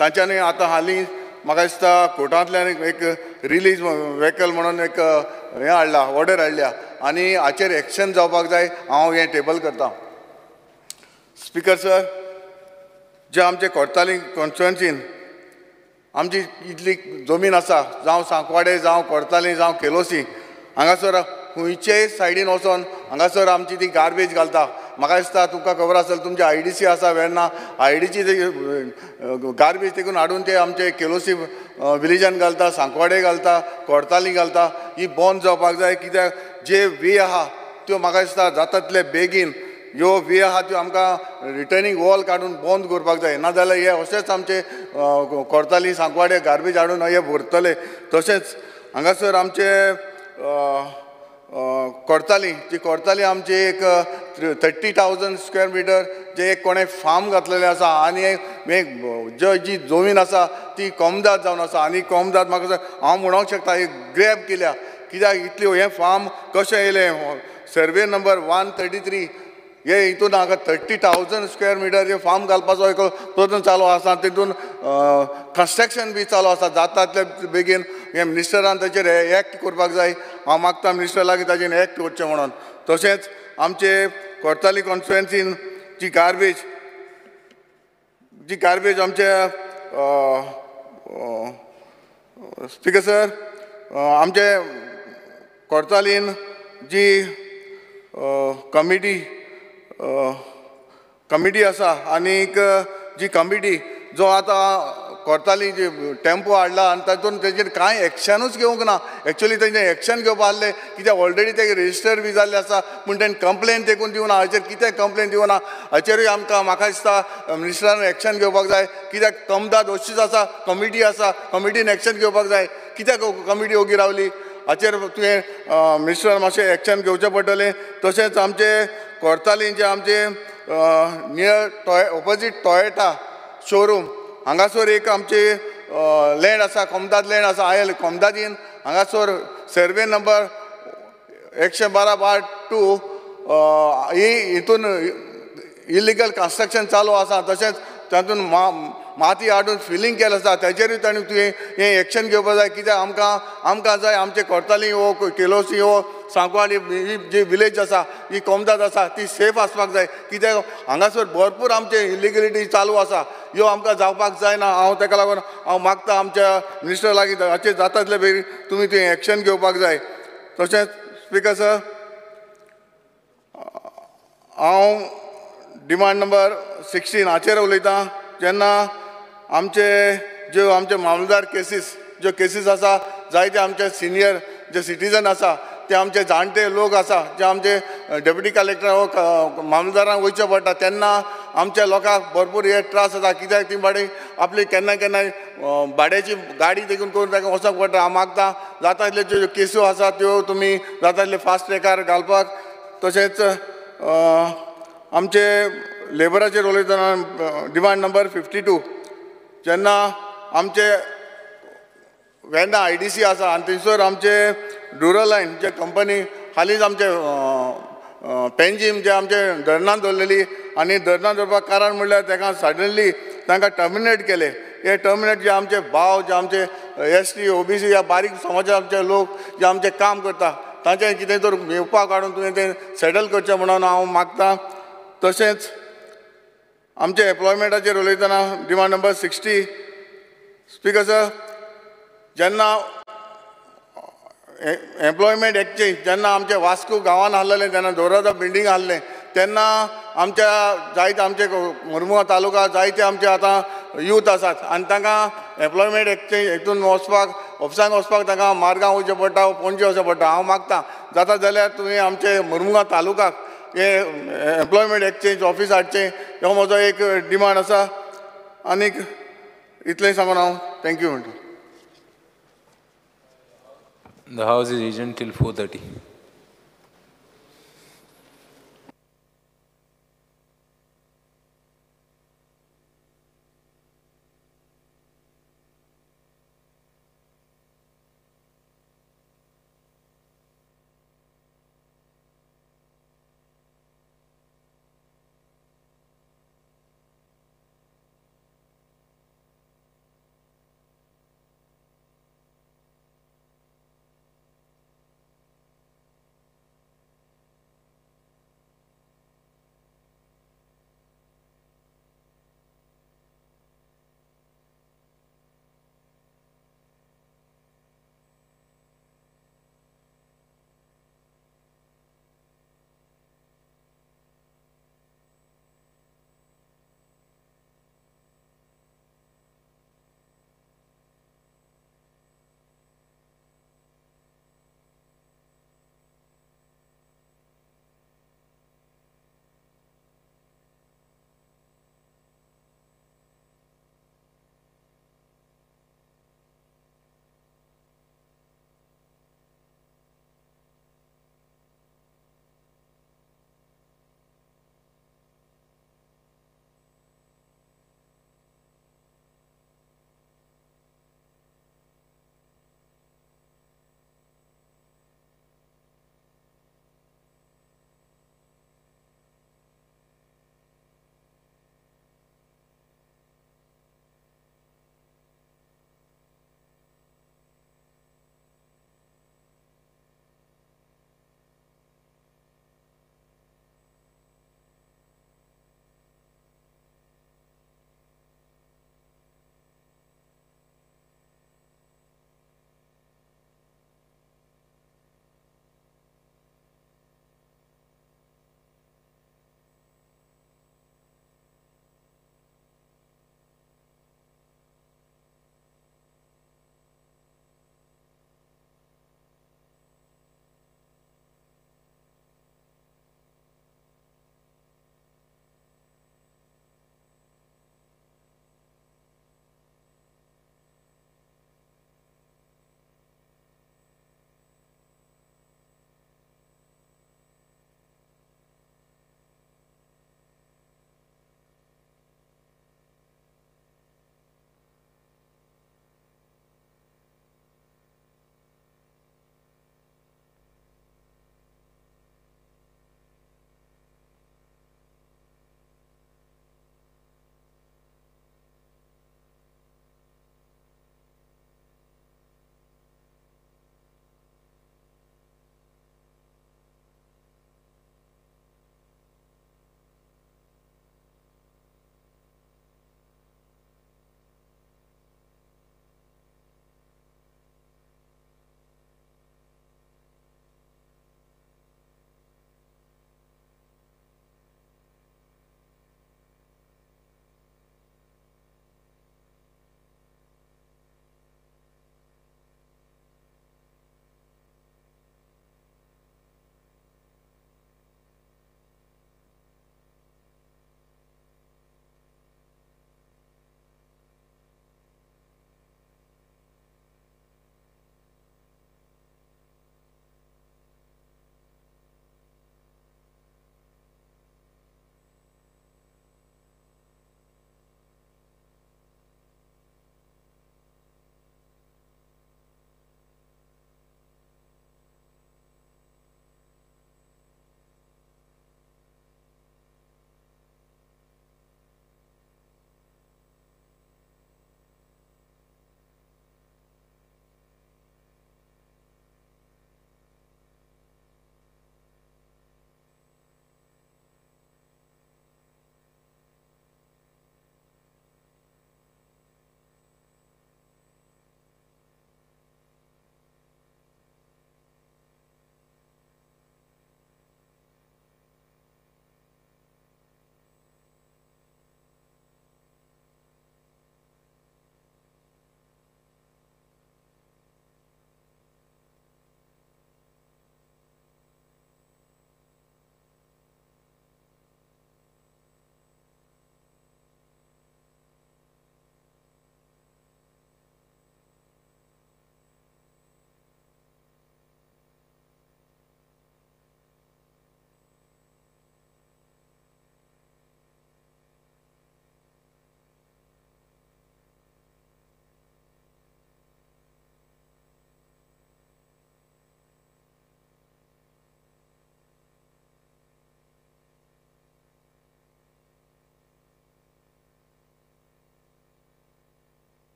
तांच्यांनी आतां हालीं म्हाका दिसता कोर्टांतल्यान एक रिलीज व्हेकल म्हणून एक हें हाडला, ऑर्डर हाडल्या आनी हाचेर एक्शन जावपाक जाय. हांव हें टेबल करतां. स्पीकर सर, जे आमचे कोडताली कॉन्स्टिट्युएन्सीन आमची इतली जमीन आसा जावं सांकवाडे जावं कोडताली जावं केलोसी हांगासर खंयचेय सायडीन वचोन हांगासर आमची ती गार्बेज घालता. म्हाका दिसता तुमकां खबर आसतलें तुमची IDC आसा वेर्ना, IDC garbage तेकून हाडून ते आमचे केलोसी विलेजान घालता, सांकवाडे घालता, कोडताली घालता. ही बंद जावपाक जाय कित्याक जे वे आहा त्यो म्हाका दिसता जाता तितले बेगीन ह्यो वे आहा त्यो आमकां रिटर्निंग वॉल काडून बंद करपाक जाय, नाजाल्यार हे अशेंच आमचे कोडताली सांकवाडे गार्बेज हाडून हे भरतले. तशेंच हांगासर आमचे कोडताली जी कोडताली आमची एक 30,000 स्क्वेअर मिटर जे एक कोणें फार्म घातलेलें आसा आनी एक जी जमीन आसा ती कोमदाद जावन आसा आनी कोमदाद म्हाका हांव म्हणूंक शकता एक ग्रॅब केल्या कित्याक इतली हें फार्म कशें येयलें. सर्वे नंबर 133 हे हितून हांगा 30,000 स्क्वेअर मिटर जे फार्म घालपाचो एक प्रयत्न चालू आसा, तितून कन्स्ट्रक्शन बी चालू आसा. जाता तितले बेगीन हे मिनिस्टरान ताचेर एक्ट करपाक जाय. हांव मागता मिनिस्टर लागीं ताचेर एक्ट करचें म्हणून. तशेंच आमचे कोडताली कॉन्स्टिट्युएन्सीन जी गार्बेज आमचे स्पीकर सर आमचे कोडतालीन जी कमिटी आसा आनीक जी कमिटी जो आतां कोडताली जी टेम्पो हाडला आनी तातूंत तेजेर कांय एक्शनूच घेवंक ना. एक्चुअली तेजें एक्शन घेवपा आहलें कित्याक ऑलरेडी ते रजिस्टर बी जाल्लें आसा पूण तेणें कंप्लेन तेकून दिवना. हाचेर कितें कंप्लेन दिवना हाचेरूय आमकां म्हाका दिसता मिनिस्टरान एक्शन घेवपाक जाय कित्याक कमदाद अशीच आसा, कमिटी आसा, कमिटीन एक्शन घेवपाक जाय. कित्याक कमिटी ओगी रावली हाचेर तुवें मिनिस्टरान मातशें एक्शन घेवचें पडटलें. तशेंच आमचे कोडताली जे आमचे नियर ऑपोजीट टॉयोटा शोरूम हांगासर एक आमची लँड आसा, कोमदाद लँड आसा. आयल कोमदादीन हांगासर सर्वे नंबर 112/2 ही हितून इलिगल कन्स्ट्रक्शन चालू आसा. तशेंच तातूंत माती हाडून फिलींग केलें आसा तेजेरूय ताणें तुवें हें एक्शन घेवपाक जाय. कित्याक आमकां आमकां जाय आमचे कोर्ताली हो केलोसी हो सांकवाळ ही जी विलेज आसा ही कोमदाद आसा ती सेफ आसपाक जाय. कित्याक हांगासर भरपूर आमचे इलिगलिटी चालू आसा, ह्यो आमकां जावपाक जायना. हांव ताका लागून हांव मागता आमच्या मिनिस्टर लागीं हाचेर जाता तितले बेगीन तुमी थंय एक्शन घेवपाक जाय. तशेंच स्पिकर सर, हांव डिमांड नंबर 16 हाचेर उलयतां. जेन्ना आमचे ज्यो आमचे मामलेदार केसीस ज्यो केसीस आसा जायते आमचे सिनियर जे सिटीजन आसा ते आमचे जाणटे लोक आसा जे आमचे डेप्युटी कलेक्टर हो मामलेदारांक वयचें पडटा तेन्ना आमच्या लोकांक भरपूर हे त्रास जाता. कित्याक ती भाडें आपली केन्ना केन्नाय भाड्याची गाडी देखून करून ताका वचोंक पडटा. हांव मागता जाता तितल्यो ज्यो केसो आसा त्यो तुमी जाता तितले फास्ट ट्रेकार घालपाक. तशेंच आमचे लेबराचेर उलयतना डिमांड नंबर 52, जेन्ना आमचे वेर्णा IDC आसा आनी थंयसर आमचे रुरल लायन जे कंपनी हालींच आमचे पेंजीम जे आमचे धरणान दवरलेली आनी धरणान दवरपाक कारण म्हणल्यार ताका सडनली तांकां टर्मिनेट केले. हे टर्मिनेट जे आमचे भाव जे आमचे ST OBC ह्या बारीक समाजा आमचे लोक जे आमचे काम करता तांचें कितें तर येवपाक काडून तुवें तें सेटल करचें म्हणून हांव मागता. तशेंच आमचे एम्प्लॉयमेंटाचेर उलयतना डिमांड नंबर 60, स्पिकर सर, जेन्ना एम्प्लॉयमेंट एक्सचेंज जेन्ना आमचे वास्को गांवान आहलेलें तेन्ना दोरादा बिल्डींग आहलें तेन्ना आमच्या जायते आमचे मुरमुगांव तालुका जायते आमचे आतां यूथ आसात आनी तांकां एम्प्लॉयमेंट एक्सचेंज हितून वचपाक ऑफिसांक वचपाक तांकां मारगांव वयचें पडटा पणजे वचचें पडटा. हांव मागता जाता जाल्यार तुवें आमचे मुरमुगांव तालुकाक हे एम्प्लॉयमेंट एक्सचेंज ऑफीस हाडचें, हो म्हजो एक डिमांड आसा. आनीक इतलें सांगून हांव thank you म्हणटा. The House is adjourned till 4:30.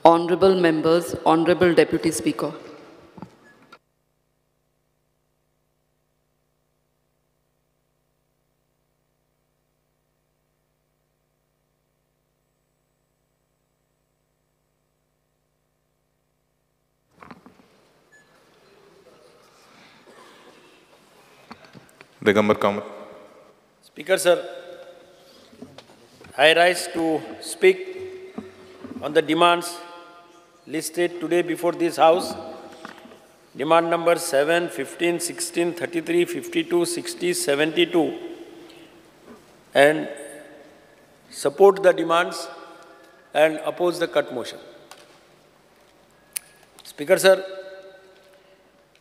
Honorable members, Honorable Deputy Speaker. Digambar Kamat. Speaker, sir, I rise to speak on the demands listed today before this House. Demand number 7, 15, 16, 33, 52, 60, 72, and support the demands and oppose the cut motion. Speaker, sir,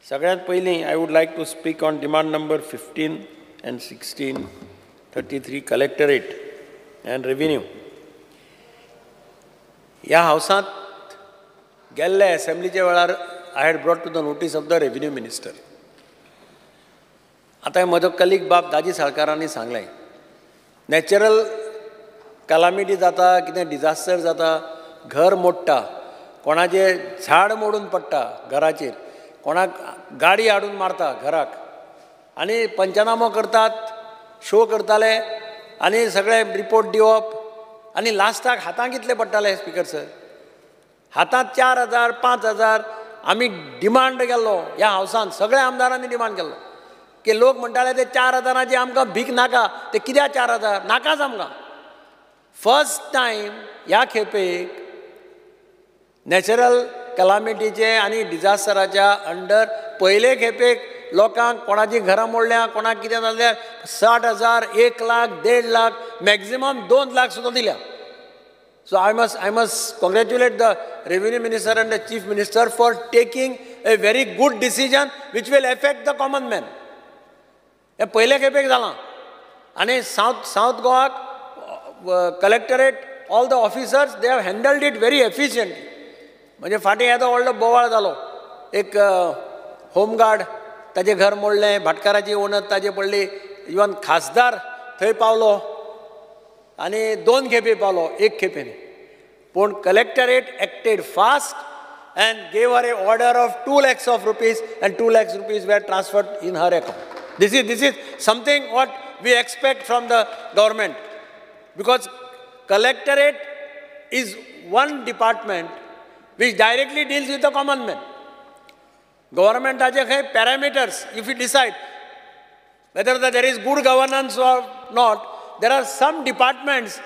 सगळ्यांत पयलीं I would like to speak on demand number 15 and 16, 33 collectorate and revenue. ह्या हावसांत गेल्ल्या एसेंब्लीच्या वेळार I had brought to the notice of the revenue minister. आतां म्हजो कलीग बाब दाजी साळकारांनी सांगलें, नॅचरल कलामिटी जाता, कितें डिजास्टर जाता, घर मोडटा, कोणाचें झाड मोडून पडटा घराचेर, कोणाक गाडी हाडून मारता घराक, आनी पंचनामो करतात, शो करताले आनी सगळे रिपोर्ट दिवप, आनी लास्टाक हातांत कितले पडटाले स्पीकर सर, हातांत 4,000 5,000. आमी डिमांड केल्लो ह्या हावसान, सगळ्या आमदारांनी डिमांड केल्लो की लोक म्हणटाले ते 4,000ची आमकां भीक नाका, ते कित्याक 4,000 नाकाच आमकां. फर्स्ट टायम ह्या खेपेक नॅचरल कलामिटीचे आनी डिजास्टराच्या अंडर पयले खेपेक लोकांक कोणाची घरां मोडल्या, कोणाक कितें जालें, 60,000, 1 लाख, 1.5 लाख, मॅक्झिमम 2 लाख सुद्दां दिल्या. So I must congratulate the revenue minister and the chief minister for taking a very good decision which will affect the common man. हें पयले खेपेक जालां. आनी सावथ गोवाक collectorate, all the officers, they have handled it very efficiently. म्हणजे फाटीं येदो व्हडलो बोवाळ जालो, एक होमगार्ड ताजें घर मोडलें, भाटकाराची वणत ताजे पडली, इवन खासदार थंय पावलो आनी 2 खेपे पावलो, एक खेपे न्ही. पूण collectorate acted fast and gave her a order of 2 lakhs of rupees, and 2 lakhs rupees were transferred in her account. This is something what we expect from the government, because collectorate is one department which directly deals with the common man. Government has parameters. If you decide whether there is good governance or not, there are some departments,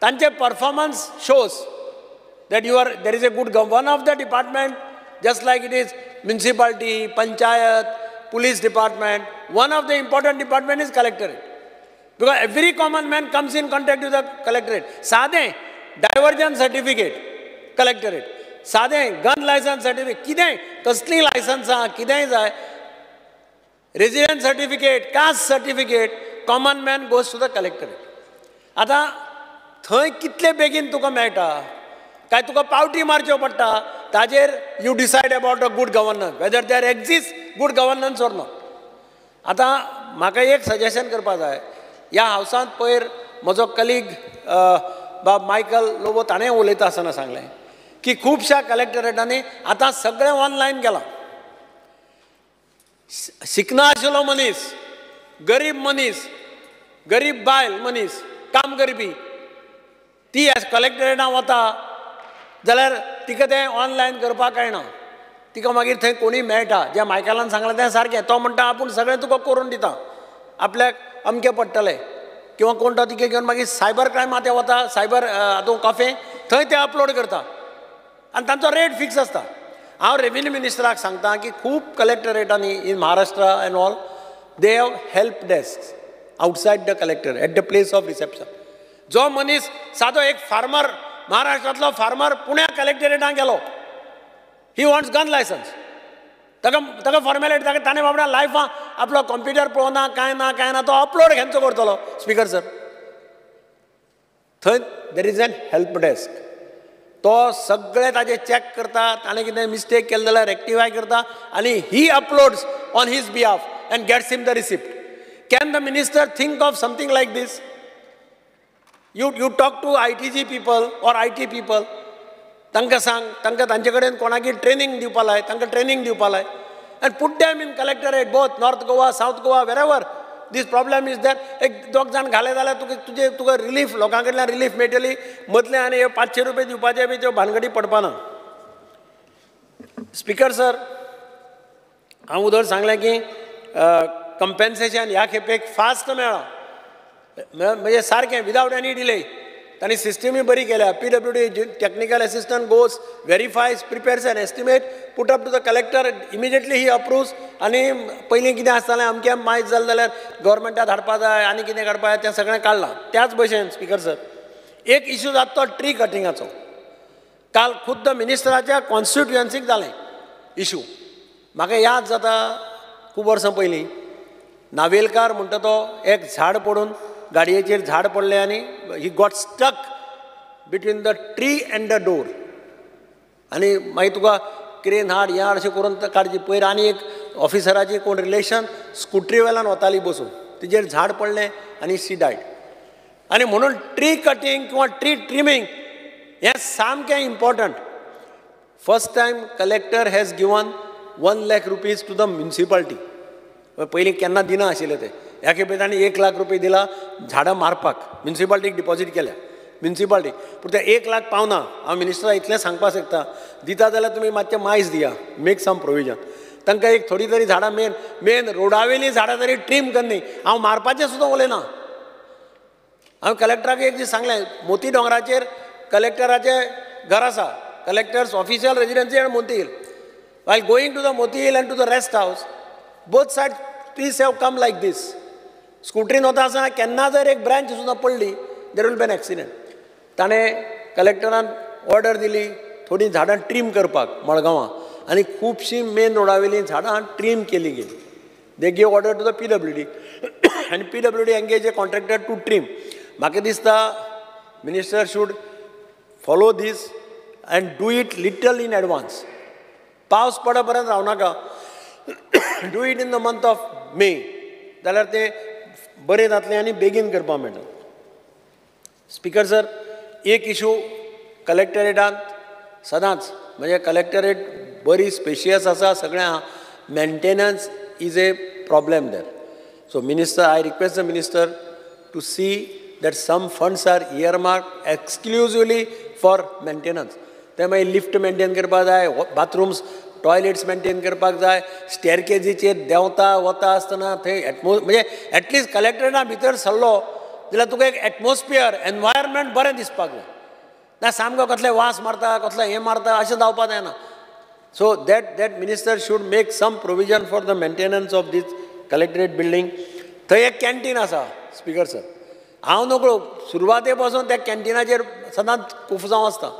tanche performance shows that you are, there is a good governance. One of the department, just like it is municipality, panchayat, police department, one of the important department is collectorate. Because every common man comes in contact with the collectorate. Sade, diversion certificate, collectorate. सादें गन लायसन्स सर्टिफिकेट, कितेंय कसलीं लायसन्सां कितेंय जाय, resident certificate, caste certificate, common man goes to the collectorate. आतां थंय कितले बेगीन तुका मेळटा काय तुका पावटी मारच्यो पडटा, ताजेर you decide about a good governance, whether there exist good governance or not. आतां म्हाका एक सजेशन करपा जाय, ह्या हावसांत पयर म्हजो कलीग बाब मायकल लोबो ताणें उलयता आसतना सांगलें की खुबश्या कलेक्टरेटांनी आतां सगळें ऑनलायन केलां. शिकना आशिल्लो मनीस, गरीब मनीस, गरीब बायल मनीस, काम करपी, ती कलेक्टरेटां वता जाल्यार तिका तें ऑनलायन करपाक कळना, तिका मागीर थंय कोणूय मेळटा. जें मायकलान सांगलां तें सारकें, तो म्हणटा आपूण सगळें तुका करून दिता, आपल्याक अमकें पडटलें, किंवा कोण तो तिका घेवन मागीर सायबर क्रायमा ते वता, सायबर हातूंत कॉफे, थंय ते अपलोड करता आनी तांचो रेट फिक्स आसता. हांव रेवेन्यू मिनिस्टराक सांगता की खूब कलेक्टरेटांनी in Maharashtra and all they have help desk outside the collector at the place of reception. जो मनीस सादो एक फार्मर, महाराष्ट्रांतलो फार्मर पुण्या कलेक्टरेटान गेलो, he wants gun licence, ताका ताका फॉर्मेलिटी, ताका ताणें बाबड्या लायफान आपलो कंप्युटर पळोवना, कांय ना कांय ना, तो अपलोड खेंचो करतलो. स्पीकर सर, थंय there is an help desk, तो सगळे ताजे चॅक करता, ताणें कितें मिस्टेक केलें जाल्यार रेक्टिफाय करता आनी he uploads on his behalf and gets him the receipt. Can the minister think of something like this? You talk to ITG people or IT people, तांकां सांग, तांकां तांचे कडेन कोणाकी ट्रेनींग दिवपा लाय, तांकां ट्रेनींग दिवपा लाय and put them in collectorate, both North Goa, South Goa, wherever this problem is there. एक दोग जाण घाले जाल्यार तुका तुजे तुका रिलीफ, लोकां कडल्यान रिलीफ मेळटली. मदले आनी हे 500 रुपये दिवपाचे बी त्यो भानगडी पडपाना. स्पिकर सर, हांव उदर सांगलें की कंपेन्सेशन ह्या खेपेक फास्ट मेळ्ळां, म्हणजे सारकें विदावट एनी डिले. तांणी सिस्टमूय बरी केल्या. PWD technical assistant goes, verifies, prepares an estimate, put up to the collector, immediately he approves. आनी पयलीं कितें आसतालें, अमकें मायज जालें जाल्यार गव्हर्मेंटाक धाडपा जाय आनी कितें काडपा जाय, तें सगळें काडलां. त्याच भशेन स्पिकर सर, एक इशू जाता तो ट्री कटिंगाचो. काल खुद्द मिनिस्टराच्या कॉन्स्टिट्युएन्सीक जालें इशू. म्हाका याद जाता खूब वर्सां पयलीं नावेलकार म्हणटा तो एक झाड पडून, गाडयेचेर झाड पडलें आनी he got stuck between the tree and the door. आनी मागीर तुका क्रेन हाड हें हाड अशें करून काडची. पयर आनी एक ऑफिसराची कोण रिलेशन स्कुटरी वेल्यान वताली बसून, तिजेर झाड पडलें आनी शी डायड. आनी म्हणून ट्री कटींग किंवा ट्री ट्रिमींग हें सामकें important. First time collector has given 1 lakh rupees to the municipality. पयलीं केन्ना दिना आशिल्ले ते, ह्या खेपे तांणी 1 लाख रुपये दिला झाडां मारपाक, म्युनिसिपालिटीक डिपॉजीट केल्या म्युनिसिपालिटी. पूण ते 1 लाख पावना. हांव मिनिस्टराक इतलें सांगपाक शकता, दिता जाल्यार तुमी मातशें मायज दिया, मेक सम प्रोविजन. तांकां एक थोडी तरी झाडां मेन मेन रोडावेलीं झाडां तरी ट्रीम करनी. हांव मारपाचें सुद्दां उलयना. हांव कलेक्टराक एक दीस सांगलें, मोती दोंगराचेर कलेक्टराचें घर आसा, collector's official residency and Moti Hill. While going to the Moti Hill and to the rest house, both side trees have come like this. स्कुटरीन वता आसतना केन्ना जर एक ब्रांच सुद्दां पडली, there will be an accident. ताणें कलेक्टरान ऑर्डर दिली थोडीं झाडां ट्रीम करपाक मडगांवां, आनी खुबशीं मेन रोडावेलीं झाडां ट्रीम केली गेली. They give order to the PWD आनी PWD engage a contractor to trim. म्हाका दिसता minister should follow this and do it little in advance. पावस पड पर्यंत रावनाका, do it in the month of May, जाल्यार तें बरें जातलें आनी बेगीन करपाक मेळटलें. स्पिकर सर, एक इशू कलेक्टरेटांत सदांच, म्हणजे कलेक्टरेट बरी स्पेशियस आसा, सगळें आहा, maintenance is a problem there. So minister, I request the minister to see that some funds are earmark exclusively for maintenance. ते मागीर लिफ्ट मेंटेन करपाक जाय, बाथरूम्स टॉयलेट्स मेंटेन करपाक जाय, स्टेरकेजीचेर देंवता वता आसतना थंय म्हणजे एटलिस्ट कलेक्टरेटा भितर सरलो जाल्यार तुका एक एटमॉस्फियर, एनवायरमेंट बरें दिसपाक जाय. ना सामको कसले वास मारता, कसले हें मारता, अशें जावपाक जायना. So that minister should make some provision for the maintenance of this collectorate building. थंय एक कॅन्टीन आसा स्पिकर सर, हांव नकळो सुरवाते पासून त्या कॅन्टिनाचेर सदांच कुफजांव आसता.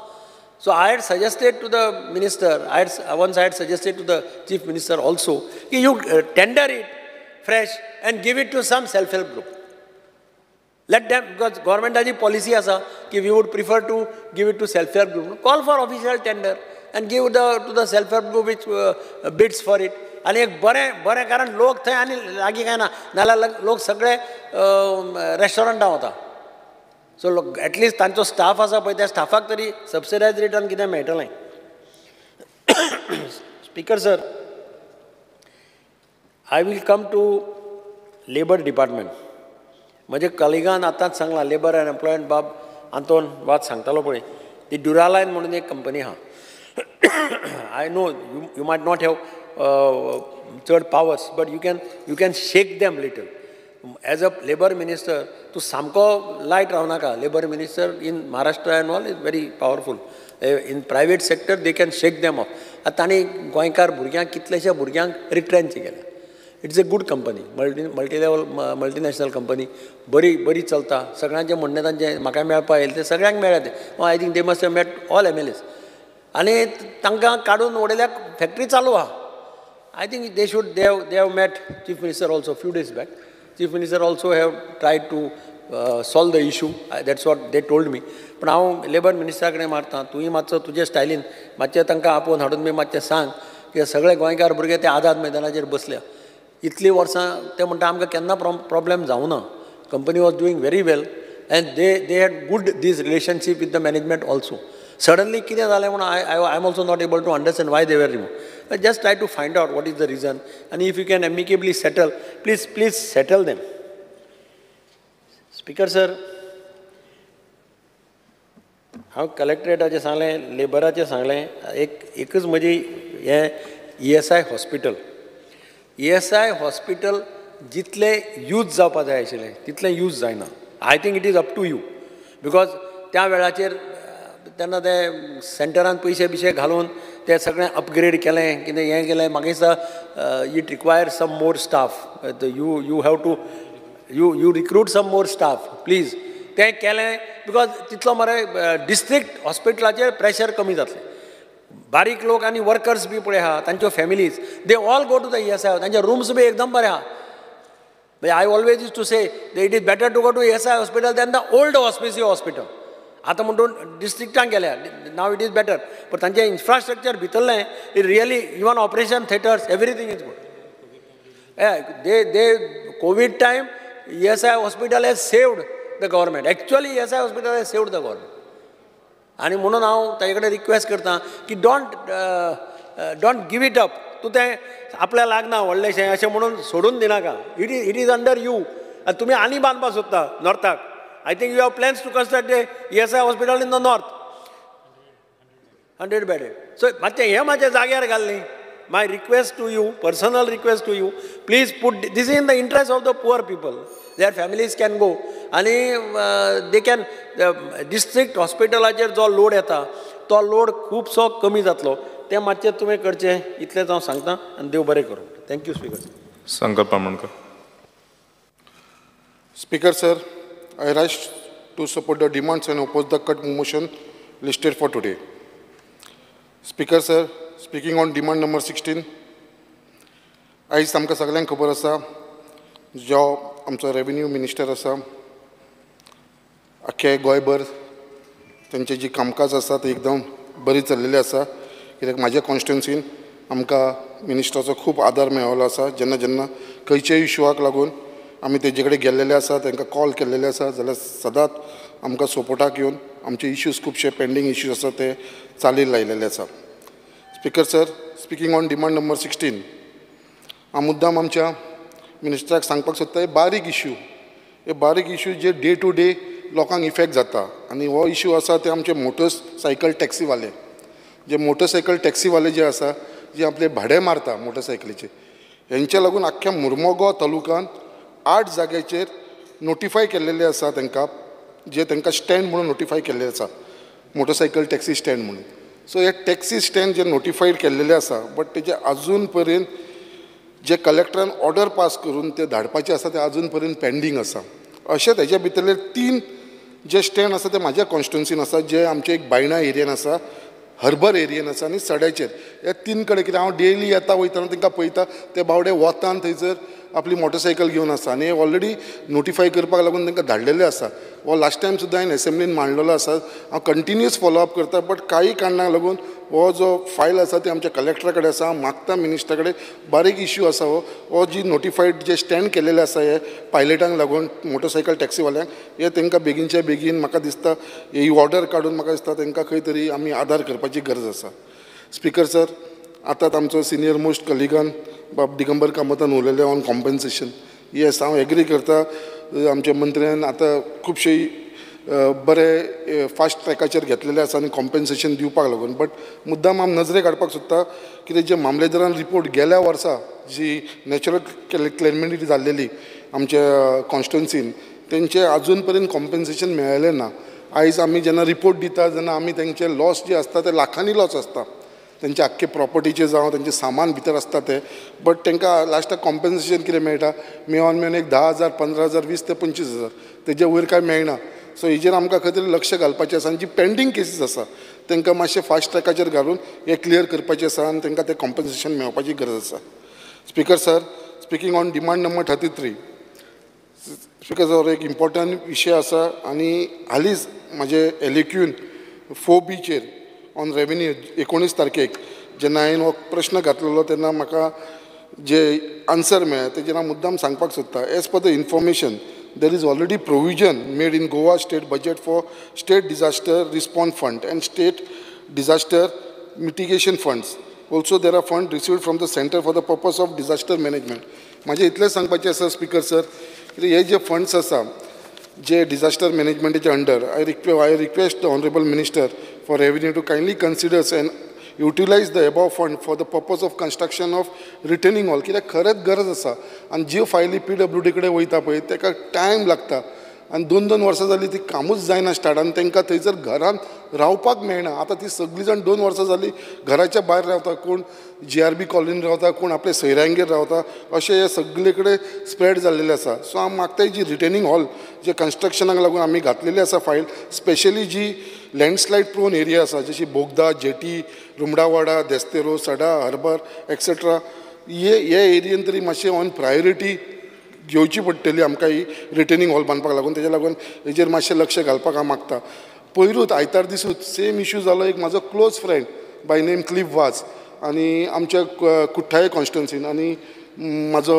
So I had suggested to the minister, once I had suggested to the chief minister also, ki you tender it fresh and give it to some self-help group. Let them, because government has a policy asa ki we would prefer to give it to self-help group. Call for official tender and give to the self-help group which bids for it. आनी एक बरें बरें, कारण लोक थंय आनी लागीं कांय ना, नाल्यार लोक सगळे रेस्टॉरंटां वता. सो लोक एटलिस्ट तांचो स्टाफ आसा पळय, त्या स्टाफाक तरी सबसिडायज रेटान कितें मेळटलें. Speaker sir, I will come to labour department. म्हजे कलिगान आतांच सांगलां, लेबर एंड एम्प्लॉयमेंट बाब आंतोन वाद सांगतालो पळय, ती ड्युरालायन म्हणून एक कंपनी आहा. I know you might not have चड powers, but you can shake them little. As a labour minister तूं सामको light रावनाका. Labour minister in Maharashtra and all is very powerful. In private sector they can shake them off. आतां तांणी गोंयकार भुरग्यांक, कितलेशा भुरग्यांक रिट्रेंच केल्या. It's a good company, multi level multinational company, बरी बरी चलता. सगळ्यांचें म्हणणें तांचें म्हाका मेळपा येयलें, तें सगळ्यांक मेळ्ळें तें. I think they must have met all MLAs. आनी तांकां काडून उडयल्यार फॅक्ट्री चालू आहा. I think they should, they have met chief minister also few days back. Chief minister also have tried to solve the issue, that's what they told me. पूण हांव लेबर मिनिस्टरा कडेन मारता, तुवें मातसो तुजे स्टायलीन मातशें तांकां आपोवन हाडून बी मातशें सांग की सगळे गोंयकार भुरगे ते आझाद मैदानाचेर बसल्या इतलीं वर्सां. ते म्हणटा आमकां केन्ना प्रॉब्लेम जावना. Company was doing very well and they had good this relationship with the management also. Suddenly कितें जालें म्हूण I am also not able to understand why they were remove. Just try to find out what is the reason आनी if you can amicably settle, please please settle them. Speaker sir, हांव कलेक्टरेटाचें सांगलें, लेबराचें सांगलें, एक एकच म्हजी हें ESI hospital. ESI hospital जितलें यूज जावपा जाय आशिल्लें तितलें यूज जायना. I think it is up to you, because त्या वेळाचेर तेन्ना ते सेंटरान पयशे बिशे घालून ते सगळें अपग्रेड केलें, कितें हें केलें. म्हाका दिसता it require some more staff. You you have to you you recruit some more staff please. तें केलें because तितलो मरे डिस्ट्रिक्ट हॉस्पिटलाचेर प्रेशर कमी जातलें. बारीक लोक आनी वर्कर्स बी पळय आहा, तांच्यो families, they all go to the ESI. तांचे रुम्स बी एकदम बरे आहा. I always use to say it is better to go to ESI hospital than the old Hospicio hospital. आतां म्हणटून डिस्ट्रिक्टान गेल्या, नाव it is better, पण तांचें इन्फ्रास्ट्रक्चर भितरलें it really, even operation theatres everything is good. They they COVID time ESI hospital has saved the government. Actually ESI hospital has saved the government. आनी म्हणून हांव ताजे कडेन रिक्वेस्ट करता की don't give it up. तूं तें आपल्याक लागना व्हडलेशें अशें म्हणून सोडून दिनाका. It is under you. आनी तुमी आनी बांदपाक सोदता नॉर्थाक. I think you have plans to construct a ESI hospital in the north, 100 bedded. So मातशें हें मातशें जाग्यार घाल न्ही. My request to you, personal request to you, please put this in the interest of the poor people. Their families can go आनी they can. District हॉस्पिटलाचेर जो लोड येता तो लोड खुबसो कमी जातलो. तें मातशें तुवें करचें इतलेंच हांव सांगता आनी देव बरें करूं. Thank you speaker. Sankalp Amonkar. Speaker sir, I rise to support the demands and oppose the cut motion listed for today. Speaker sir, speaking on demand number 16, आयज आमकां सगळ्यांक खबर आसा, जो आमचो रेवेन्यू मिनिस्टर आसा, आख्खे गोंयभर तांची जी कामकाज आसा ती एकदम बरी चल्लेली आसा. कित्याक म्हाज्या कॉन्स्टिट्युन्सीन आमकां मिनिस्टराचो खूब आदार मेळिल्लो आसा. जेन्ना जेन्ना खंयच्याय इशुआक लागून आमी तेजे कडेन गेल्लेले आसा, तांकां कॉल केल्लेले आसा, जाल्यार सदांच आमकां सपोर्टाक येवन आमचे इश्यूज खुबशे पेंडींग इश्यूज आसा ते चालीक लायलेले आसा. Speaker sir, speaking on demand number 16, हांव मुद्दाम आमच्या मिनिस्टराक सांगपाक सोदता, हे बारीक इश्यू, हे बारीक इश्यू जे डे टू डे लोकांक इफेक्ट जाता. आनी हो इश्यू आसा ते आमचे मोटरसायकल टॅक्सीवाले, जे मोटरसायकल टॅक्सीवाले जे आसा, जे आपले भाडें मारता मोटरसायकलीचे, हेंच्या लागून आख्ख्या मुर्मोगांव तालुक्यान 8 जाग्याचेर नोटिफाय केल्लेले आसा तांकां, जे तांकां स्टँड म्हणून नोटिफाय केल्ले आसा, मोटरसायकल टॅक्सी स्टँड म्हणून. सो हे टॅक्सी स्टँड जे नोटिफायड केल्लेले आसा, बट तेजे आजून पर्यंत जे कलेक्टरान ऑर्डर पास करून ते धाडपाचे आसा ते आजून पर्यंत पेंडींग आसा. अशें तेज्या भितरले 3 जे स्टँड आसा ते म्हाज्या कॉन्स्टिट्युन्सीन आसा, जे आमचे एक बायणा एरियन आसा, हर्बर एरियन आसा आनी सड्याचेर. ह्या 3 कडेन कित्याक हांव डेली येता वयतना तांकां पळयता, ते बावडे वतान थंयसर आपली मोटरसायकल घेवन आसा आनी ऑलरेडी नोटिफाय करपाक लागून तांकां धाडलेले आसा. हो लास्ट टायम सुद्दां हांवें एसेंब्लीन मांडलेलो आसा. हांव कंटिन्युअस फॉलोअप करता, बट काही कारणाक लागून हो जो फायल आसा ती आमच्या कलेक्टरा कडेन आसा. हांव मागता मिनिस्टरा कडेन, बारीक इश्यू आसा हो, हो जी नोटिफायड जे स्टँड केलेले आसा हे पायलटांक लागून मोटरसायकल टॅक्सीवाल्यांक, हे तांकां बेगीनच्या बेगीन म्हाका दिसता ही ऑर्डर काडून म्हाका दिसता तांकां खंय तरी आमी आदार करपाची गरज आसा. स्पीकर सर, आतांच आमचो सिनियर मोस्ट कलिगान बाब दिगंबर कामतान उलयले ऑन कॉम्पन्सेशन. येस, हांव एग्री करता, आमच्या मंत्र्यान आतां खुबशे बरे फास्ट ट्रॅकाचेर घेतलेले आसा आनी कॉम्पन्सेशन दिवपाक लागून. बट मुद्दाम हांव नजरेक हाडपाक सोदता कितें, जे मामलेदारान रिपोर्ट गेल्या वर्सा जी नॅचरल क्लेमिटी जाल्लेली आमच्या कॉन्स्टिट्युन्सीन, तेंचे आजून पर्यंत कॉम्पन्सेशन मेळ्ळें ना. आयज आमी जेन्ना रिपोर्ट दिता तेन्ना आमी तेंचे लॉस जे आसता ते लाखांनी लॉस आसता, तेंचे आख्खे प्रॉपर्टीचे जावं तेंचें सामान भितर आसता तें, बट तांकां लास्टाक कॉम्पन्सेशन कितें मेळटा, मेळोन मेळोन एक 10,000, 15,000, 20 ते 25,000, तेजे वयर कांय मेळना. सो हेजेर आमकां खंय तरी लक्ष घालपाचें आसा आनी जी पेंडींग केसीस आसा तांकां मातशें फास्ट ट्रॅकाचेर घालून हें क्लियर करपाचें आसा आनी तांकां तें कॉम्पन्सेशन मेळपाची गरज आसा. Speaker sir, speaking on demand number 33, speaker sir एक इम्पॉर्टंट विशय आसा आनी हालींच म्हाजे LAQन 4Bचेर ऑन रेवेन्यू 19 तारखेक जेन्ना हांवें हो प्रश्न घातलेलो तेन्ना म्हाका जे आन्सर मेळ्ळें तेजेर हांव मुद्दाम सांगपाक सोदता. As per the information There is already provision made in Goa state budget for state disaster response fund and state disaster mitigation funds. Also there are fund received from the centre for the purpose of disaster management. म्हाजें इतलें सांगपाचें आसा स्पीकर सर, कित्याक हे जे फंड्स आसा जे disaster मॅनेजमेंटाचे under, I request the honourable minister for revenue to kindly considers and utilize the above fund for the purpose of construction of retaining wall. कित्याक खरेंच गरज आसा आनी ज्यो फायली PWD कडेन वयता पळय ताका टायम लागता आनी 2-2 वर्सां जालीं ती कामूच जायना स्टार्ट आनी तांकां थंयसर घरान रावपाक मेळना. आतां ती सगळीं जाण 2 वर्सां जालीं घराच्या भायर रावता, कोण GRB कॉलनीन रावता, कोण आपल्या सोयऱ्यांगेर रावता, अशें हे सगळे कडेन स्प्रेड जाल्लेलें आसा. सो हांव मागता जी रिटेनिंग हॉल जे कन्स्ट्रक्शनाक लागून आमी घातलेली आसा फायल, स्पेशली जी लँडस्लायड प्रोन एरिया आसा जशी बोगदा, जेटी, रुमडावाडा, देस्तेरो, सडा, हार्बर एक्सेट्रा, हे एरियेन तरी मातशें ऑन प्रायोरिटी घेवची पडटली आमकां ही रिटेनिंग हॉल बांदपाक लागून. तेज्या लागून हेजेर मातशें लक्ष घालपाक हांव मागता. पयरूच आयतार दिसूच सेम इशू जालो. एक म्हाजो close friend by name Cliff Vaz आनी आमच्या कुठ्ठाळे कॉन्स्टिट्युन्सीन आनी म्हाजो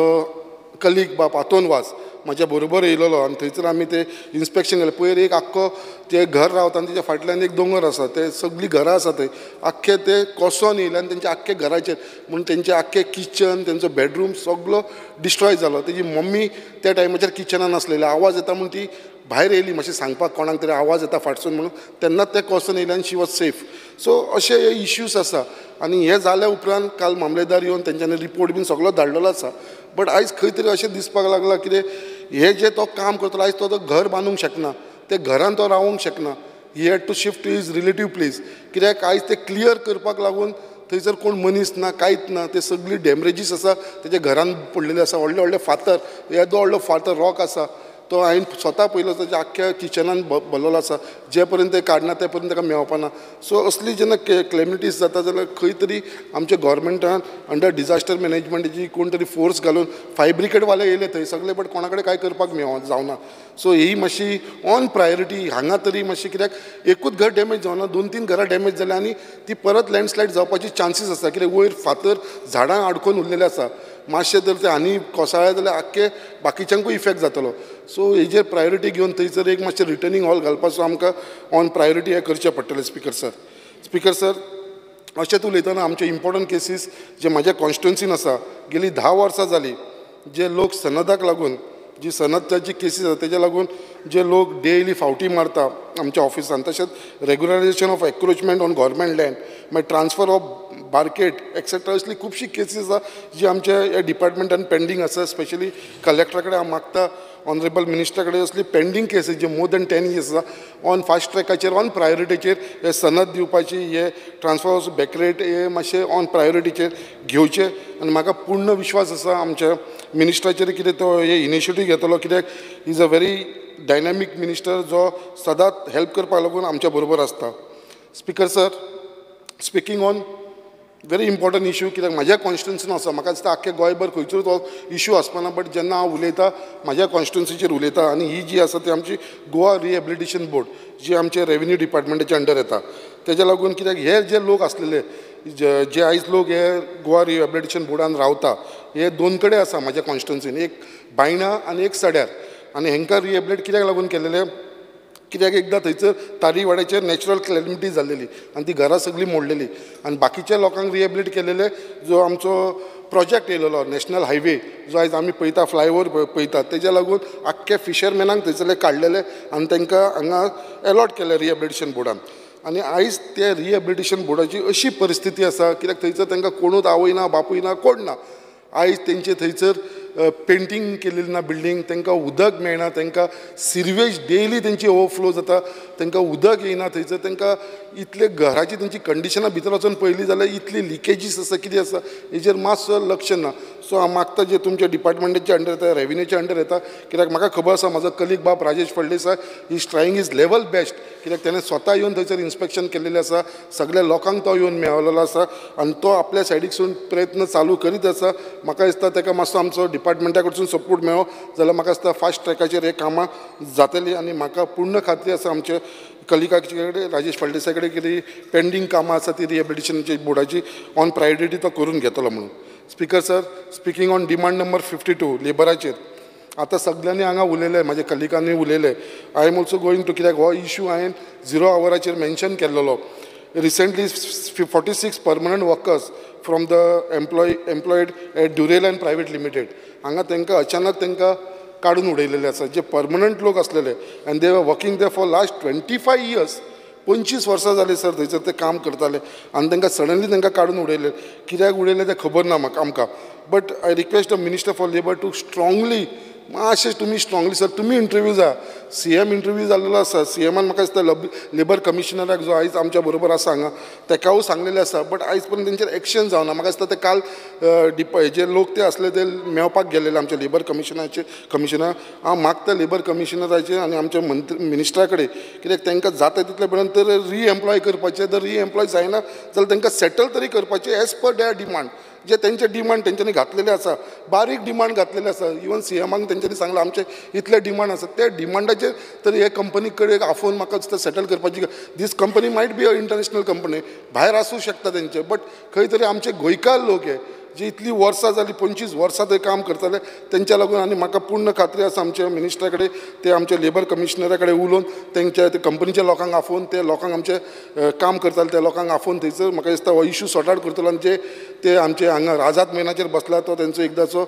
कलीग बाब आतोन वाज म्हाज्या बरोबर येयलेलो आनी थंयसर आमी ते इन्स्पेक्शन केलें. पयर एक आख्खो ते घर रावता आनी तेज्या फाटल्यान एक दोंगर आसा, ते सगळीं घरां आसा थंय आख्खे ते कोसोन येयले आनी तेंच्या आख्खे घराचेर म्हूण तेंचें आख्खें किचन, तेंचो बेडरूम सगलो डिस्ट्रॉय जालो. तेजी मम्मी त्या टायमाचेर किचनान आसलेली, आवाज येता म्हूण ती भायर येयली मातशें सांगपाक कोणाक तरी आवाज येता फाटसून म्हणून, तेन्नाच ते कोसोन येयले आनी शी वॉज सेफ. सो अशे हे इश्यूज आसा आनी हे जाल्या उपरांत काल मामलेदार येवन तेंच्यांनी रिपोर्ट बीन सगलो धाडलेलो आसा. बट आयज खंय तरी अशें दिसपाक लागलां कितें हे जे तो काम करतलो आयज तो घर बांदूंक शकना, ते घरान तो रावूंक शकना. He had to shift to his relative place. कित्याक आयज ते क्लियर करपाक लागून थंयसर कोण मनीस ना, कांयच ना, ते सगळी डॅमेजीस आसा तेज्या घरान पडलेले आसा. व्हडले व्हडले फातर, येदो व्हडलो फातर रॉक आसा तो हांवें स्वता पयलो, ताच्या आख्ख्या किचनान भरलेलो आसा. जे पर्यंत ते काडना ते पर्यंत ताका मेळपाना. सो असली जेन्ना क्लेमिटीज जाता जाल्यार खंय तरी आमच्या गोवोरमेंटान अंडर डिजास्टर मॅनेजमेंटाची कोण तरी फोर्स घालून फायर ब्रिगेडवाले येयले थंय सगळे, बट कोणा कडेन कांय करपाक जावना. सो ही मातशी ऑन प्रायोरिटी हांगा तरी मातशी, कित्याक एकूच घर डॅमेज जावना, 2-3 घरां डॅमेज जाल्या आनी ती परत लँडस्लायड जावपाची चान्सीस आसा. कित्याक वयर फातर झाडां आडकोन उरलेले आसा, मातशें जर ते आनी कोसळ्ळे जाल्यार आख्खे बाकीच्यांकूय इफेक्ट जातलो. सो हेजेर प्रायोरिटी घेवन थंयसर एक मातशें रिटर्निंग हॉल घालपाचो आमकां ऑन प्रायोरिटी हें करचें पडटलें स्पीकर सर. स्पीकर सर, अशेंच उलयतना आमचे इम्पोर्टंट केसीस जे म्हाज्या कॉन्स्टिट्युन्सीन आसा, गेली 10 वर्सां जालीं जे लोक सनदाक लागून, जी सनदाची केसीस आसा तेज्या लागून जे लोक डेली फावटी मारता आमच्या ऑफिसान, तशेंच regularisation of encroachment on government land, मागीर ट्रान्सफर ऑफ बार्केट एक्सेट्रा, असली खुबशी केसीस आसा जी आमच्या ह्या डिपार्टमेंटान पेंडींग आसा. स्पेशली कलेक्टरा कडेन हांव मागता, ऑनरेबल मिनिस्टरा कडेन असली पेंडींग केसीस जे मोर दॅन 10 इयर्स आसा ऑन फास्ट ट्रॅकाचेर ऑन प्रायोरिटीचेर हे सनद दिवपाची, हे ट्रान्सफर ऑफ बॅकरेट हे मातशें ऑन प्रायोरिटीचेर घेवचे. आनी म्हाका पूर्ण विश्वास आसा आमच्या मिनिस्टराचेर कितें तो हे इनिशिएटीव घेतलो, कित्याक is a very dynamic minister जो सदांच हेल्प करपाक लागून आमच्या बरोबर आसता. Speaker sir, speaking on very important issue, कित्याक म्हाज्या कॉन्स्टिट्युन्सीन आसा, म्हाका दिसता आख्खे गोंयभर खंयसरूच हो इशू आसपाना, बट जेन्ना हांव उलयता म्हाज्या कॉन्स्टिट्युन्सीचेर उलयता. आनी ही जी आसा ती आमची गोवा रिहेबिलिटेशन बोर्ड जी आमच्या रेवेन्यू डिपार्टमेंटाच्या अंडर येता, तेज्या लागून कित्याक हे जे लोक आसलेले जे आयज लोक हे गोवा रिहेबिलिटेशन बोर्डान रावता, हे 2 कडेन आसा म्हाज्या कॉन्स्टिट्युन्सीन, एक बायणा आनी एक सड्यार. आनी हेंकां रिहेबिलिटेट कित्याक लागून केलेलें, कित्याक एकदां थंयसर तारीवाड्याचेर नॅचरल क्लॅमिटी जाल्लेली आनी ती घरां सगळीं मोडलेली आनी बाकीच्या लोकांक रिहेबिलिटेट केलेले. जो आमचो प्रोजेक्ट येयलेलो नॅशनल हायवे जो आयज आमी पळयता, फ्लायओवर पळयता, तेज्या लागून आख्खे फिशरमॅनांक थंयसरले काडलेले आनी तांकां हांगा एलॉट केले रिहेबिलिटेशन बोर्डान. आनी आयज ते रिहेबिलिटेशन बोर्डाची अशी परिस्थिती आसा कित्याक थंयसर तांकां कोणूच आवय ना, बापूय ना, कोण ना. आयज तेंचे थंयसर पेंटींग केलेली ना बिल्डींग, तांकां उदक मेळना, तांकां सिरवेज डेली तेंची ओवरफ्लो जाता, तांकां उदक येयना थंयसर, तांकां इतले घराची तेंची कंडिशनां भितर वचून पळयली जाल्यार इतली लिकेजीस आसा, कितें आसा हेजेर मातसो लक्ष ना. सो हांव मागता जे तुमच्या डिपार्टमेंटाच्या अंडर येता, रेवेन्यूच्या अंडर येता, कित्याक म्हाका खबर आसा म्हाजो कलीग बाब Rajesh Phaldesai is trying his level best, कित्याक तेणें स्वता येवन थंयसर इन्स्पेक्शन केल्लेलें आसा, सगळ्या लोकांक तो येवन मेळलेलो आसा आनी तो आपल्या सायडीकसून प्रयत्न चालू करीत आसा. म्हाका दिसता ताका मातसो आमचो डिपार्टमेंटा कडसून सपोर्ट मेळो जाल्यार म्हाका दिसता फास्ट ट्रॅकाचेर हे कामां जातलीं. आनी म्हाका पूर्ण खात्री आसा आमच्या कलिकाचे कडेन, राजेश फळदेसाय कडेन, कितें पेंडींग कामां आसा ती रिहेबिलिटेशनची बोर्डाची ऑन प्रायोरिटी तो करून घेतलो म्हणून. Speaker sir, speaking on demand number 52 लेबराचेर, आतां सगळ्यांनी हांगा उलयलें, म्हाज्या कलिकांनी उलयलें. I am also going to, कित्याक हो इशू हांवें 0 आवराचेर मेन्शन केल्लो. Recently 46 permanent workers from the employed at Duraline private limited हांगा तांकां अचानक तांकां काडून उडयलेले आसा, जे परमनंट लोक आसलेले and they were working there for last 25 years. 25 वर्सां जालीं सर थंयसर ते काम करताले आनी तांकां सडनली तांकां काडून उडयले. कित्याक उडयले तें खबर ना म्हाका आमकां. But I request the minister for labour to strongly, मातशें तुमी स्ट्रांगली सर तुमी इंटरव्यू जाय. CM interview जाल्लो आसा, CMान म्हाका दिसता लेबर कमिशनराक जो आयज आमच्या बरोबर आसा हांगा तेकाय सांगलेलें आसा, बट आयज पर्यंत तेंचेर एक्शन जावना. म्हाका दिसता ते काल जे लोक ते आसले ते मेळपाक गेल्लेले आमच्या लेबर कमिशनराचे. कमिशनर हांव मागता लेबर कमिशनराचे आनी आमच्या मंत्री मिनिस्टरा कडेन, कित्याक तांकां जाता तितले पर्यंत तर रिएम्प्लॉय करपाचें. जर रिएम्प्लॉय जायना जाल्यार तांकां सेटल तरी करपाचें एज पर there demand. जे तेंचे डिमांड तेंच्यांनी घातलेले आसा, बारीक डिमांड घातलेले आसा. इवन CMाक तेंच्यांनी सांगलां आमचे इतले डिमांड आसा, ते डिमांडाचेर तर हे कंपनी कडेन आफोवन म्हाका दिसता सेटल करपाची. This company might be a international company, भायर आसूं शकता तेंचे, बट खंय तरी आमचे गोंयकार लोक हे जे इतलीं वर्सां जालीं, 25 वर्सां थंय काम करताले तेंच्या लागून. आनी म्हाका पूर्ण खात्री आसा आमच्या मिनिस्टरा कडेन ते आमच्या लेबर कमिशनरा कडेन उलोवन तेंच्या ते कंपनीच्या लोकांक आफोवन, ते लोकांक आमचे काम करताले त्या लोकांक आफोवन थंयसर म्हाका दिसता हो इशू सॉर्ट आवट करतलो. आनी जे ते आमचे हांगा आझाद मैदानाचेर बसला तो तेंचो एकदांचो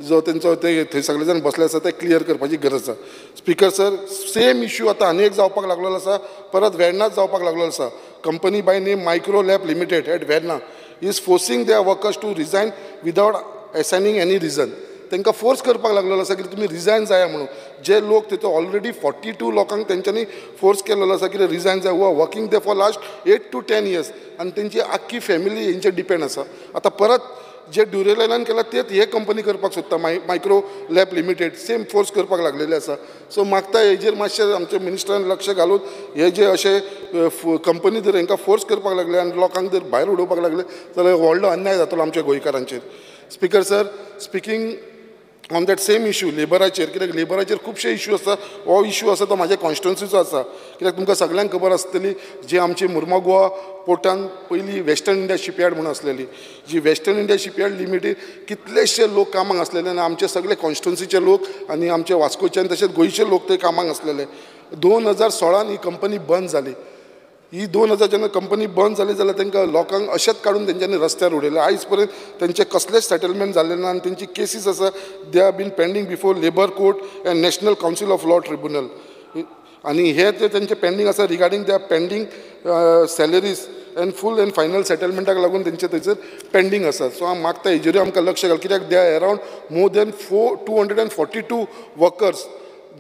जो तेंचो ते थंय सगळे जाण बसले आसा ते क्लियर करपाची गरज आसा. स्पीकर सर, सेम इशू आतां आनी एक जावपाक लागलेलो आसा, परत वेर्णाच जावपाक लागलेलो आसा. Company by name Micro Lab Limited at Verna is forcing their workers to resign without assigning any reason. तांकां फोर्स करपाक लागलेलो आसा की तुमी रिजायन जाया म्हणून. जे लोक थंय ऑलरेडी 42 लोकांक तेंच्यांनी फोर्स केलेलो आसा की रिजायन जाय, who are working there for last 8 to 10 years आनी तेंची आख्खी फॅमिली हेंचेर डिपेंड आसा. आतां परत जे ड्युरेलायनान केला तेच हे कंपनी करपाक सोदता, Micro Lab Limited same force करपाक लागलेले आसा. सो मागता हेजेर मातशें आमच्या मिनिस्टरान लक्ष घालून हे जे अशे कंपनी जर हेंकां फोर्स करपाक लागले आनी लोकांक जर भायर उडोवपाक लागले जाल्यार व्हडलो अन्याय जातलो आमच्या गोंयकारांचेर. Speaker sir, speaking on that same issue लेबराचेर, कित्याक लेबराचेर खुबशे इशू आसा. हो इशू आसा तो म्हाज्या कॉन्स्टिट्युन्सीचो आसा, कित्याक तुमकां सगळ्यांक खबर आसतली जी आमची मुर्मागोवा पोर्टान पयलीं वेस्टर्न इंडिया शिपयार्ड म्हणून आसलेली, जी वेस्टर्न इंडिया शिपयार्ड लिमिटेड कितलेशे लोक कामाक आसलेले आनी आमचे सगळे कॉन्स्टिट्युन्सीचे लोक आनी आमचे वास्कोचे आनी तशेंच गोंयचे लोक ते कामाक आसलेले. 2016 ही कंपनी बंद जाली. ही 2000 जेन्ना कंपनी बंद जाली जाल्यार तांकां लोकांक अशेंच काडून तेंच्यांनी रस्त्यार उडयलें. आयज पर्यंत तेंचें कसलेंच सेटलमेंट जालें ना आनी तेंची केसीस आसा they are been pending before labour court and national council of law tribunal. आनी हे ते तेंचे पेंडींग आसा regarding their pending salaries and full and final सेटलमेंटाक लागून तेंचे थंयसर पेंडींग आसा. सो हांव मागता हेजेरूय आमकां लक्ष घाल, कित्याक they are around more than 242 workers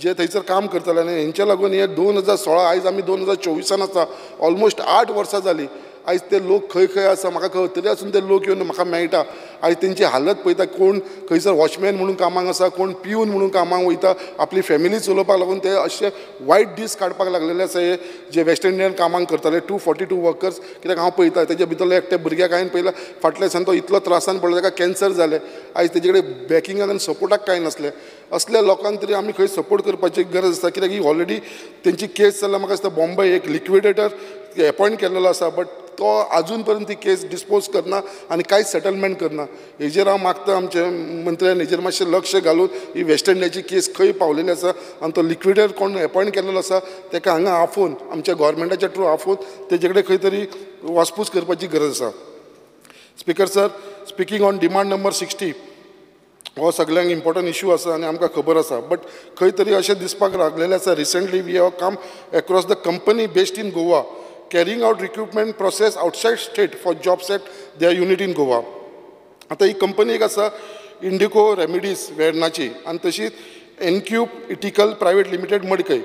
जे थंयसर काम करताले आनी हेंच्या लागून हे 2016 आयज आमी 2024 आसा, ऑलमोस्ट 8 वर्सां जालीं. आयज ते लोक खंय खंय आसा म्हाका खबर तरी आसून ते लोक येवन म्हाका मेळटा. आयज तेंची हालत पळयता, कोण खंयसर वॉचमॅन म्हणून कामाक आसा, कोण पिवन म्हणून कामाक वयता, आपली फॅमिली चलोवपाक लागून ते अशे वायट दीस काडपाक लागलेले आसा. हे जे वेस्ट इंडियन कामाक करताले 242 वर्कर्स, कित्याक हांव पळयता तेज्या भितरलो एकट्या भुरग्याक हांवें पळयला फाटल्या दिसान तो इतलो त्रासान पडलो, ताका कॅन्सर जालें. आयज तेजे कडेन बॅकिंगाक आनी सपोर्टाक कांय नासलें. असल्या लोकांक तरी आमी खंय सपोर्ट करपाची गरज आसा, कित्याक ही ऑलरेडी तेंची केस जाल्या. म्हाका दिसता बॉम्बे एक लिक्विडेटर एपॉयंट केल्लो आसा, बट तो आजून पर्यंत ती केस डिस्पोज करना आनी कांयच सेटलमेंट करना. हेजेर हांव मागता आमच्या मंत्र्यान हेजेर मातशें लक्ष घालून ही वेस्ट इंडियाची केस खंय पावलेली आसा आनी तो लिक्विडेटर कोण एपॉयंट केल्लो आसा ताका हांगा आफोवन आमच्या गोवोरमेंटाच्या थ्रू आफोवन तेजे कडेन खंय तरी वासपूस करपाची गरज आसा. Speaker sir, speaking on demand number 60, हो सगळ्यांक इम्पॉर्टंट इशू आसा आनी आमकां खबर आसा, बट खंय तरी अशें दिसपाक लागलेलें आसा. Recently we have come across the company based in Goa carrying out recruitment process outside state for jobs at their unit in Goa. आतां ही कंपनी एक आसा इंडिको रेमिडीज वेर्णाची आनी तशीच एनक्यूब इटिकल प्रायवेट लिमिटेड मडकय.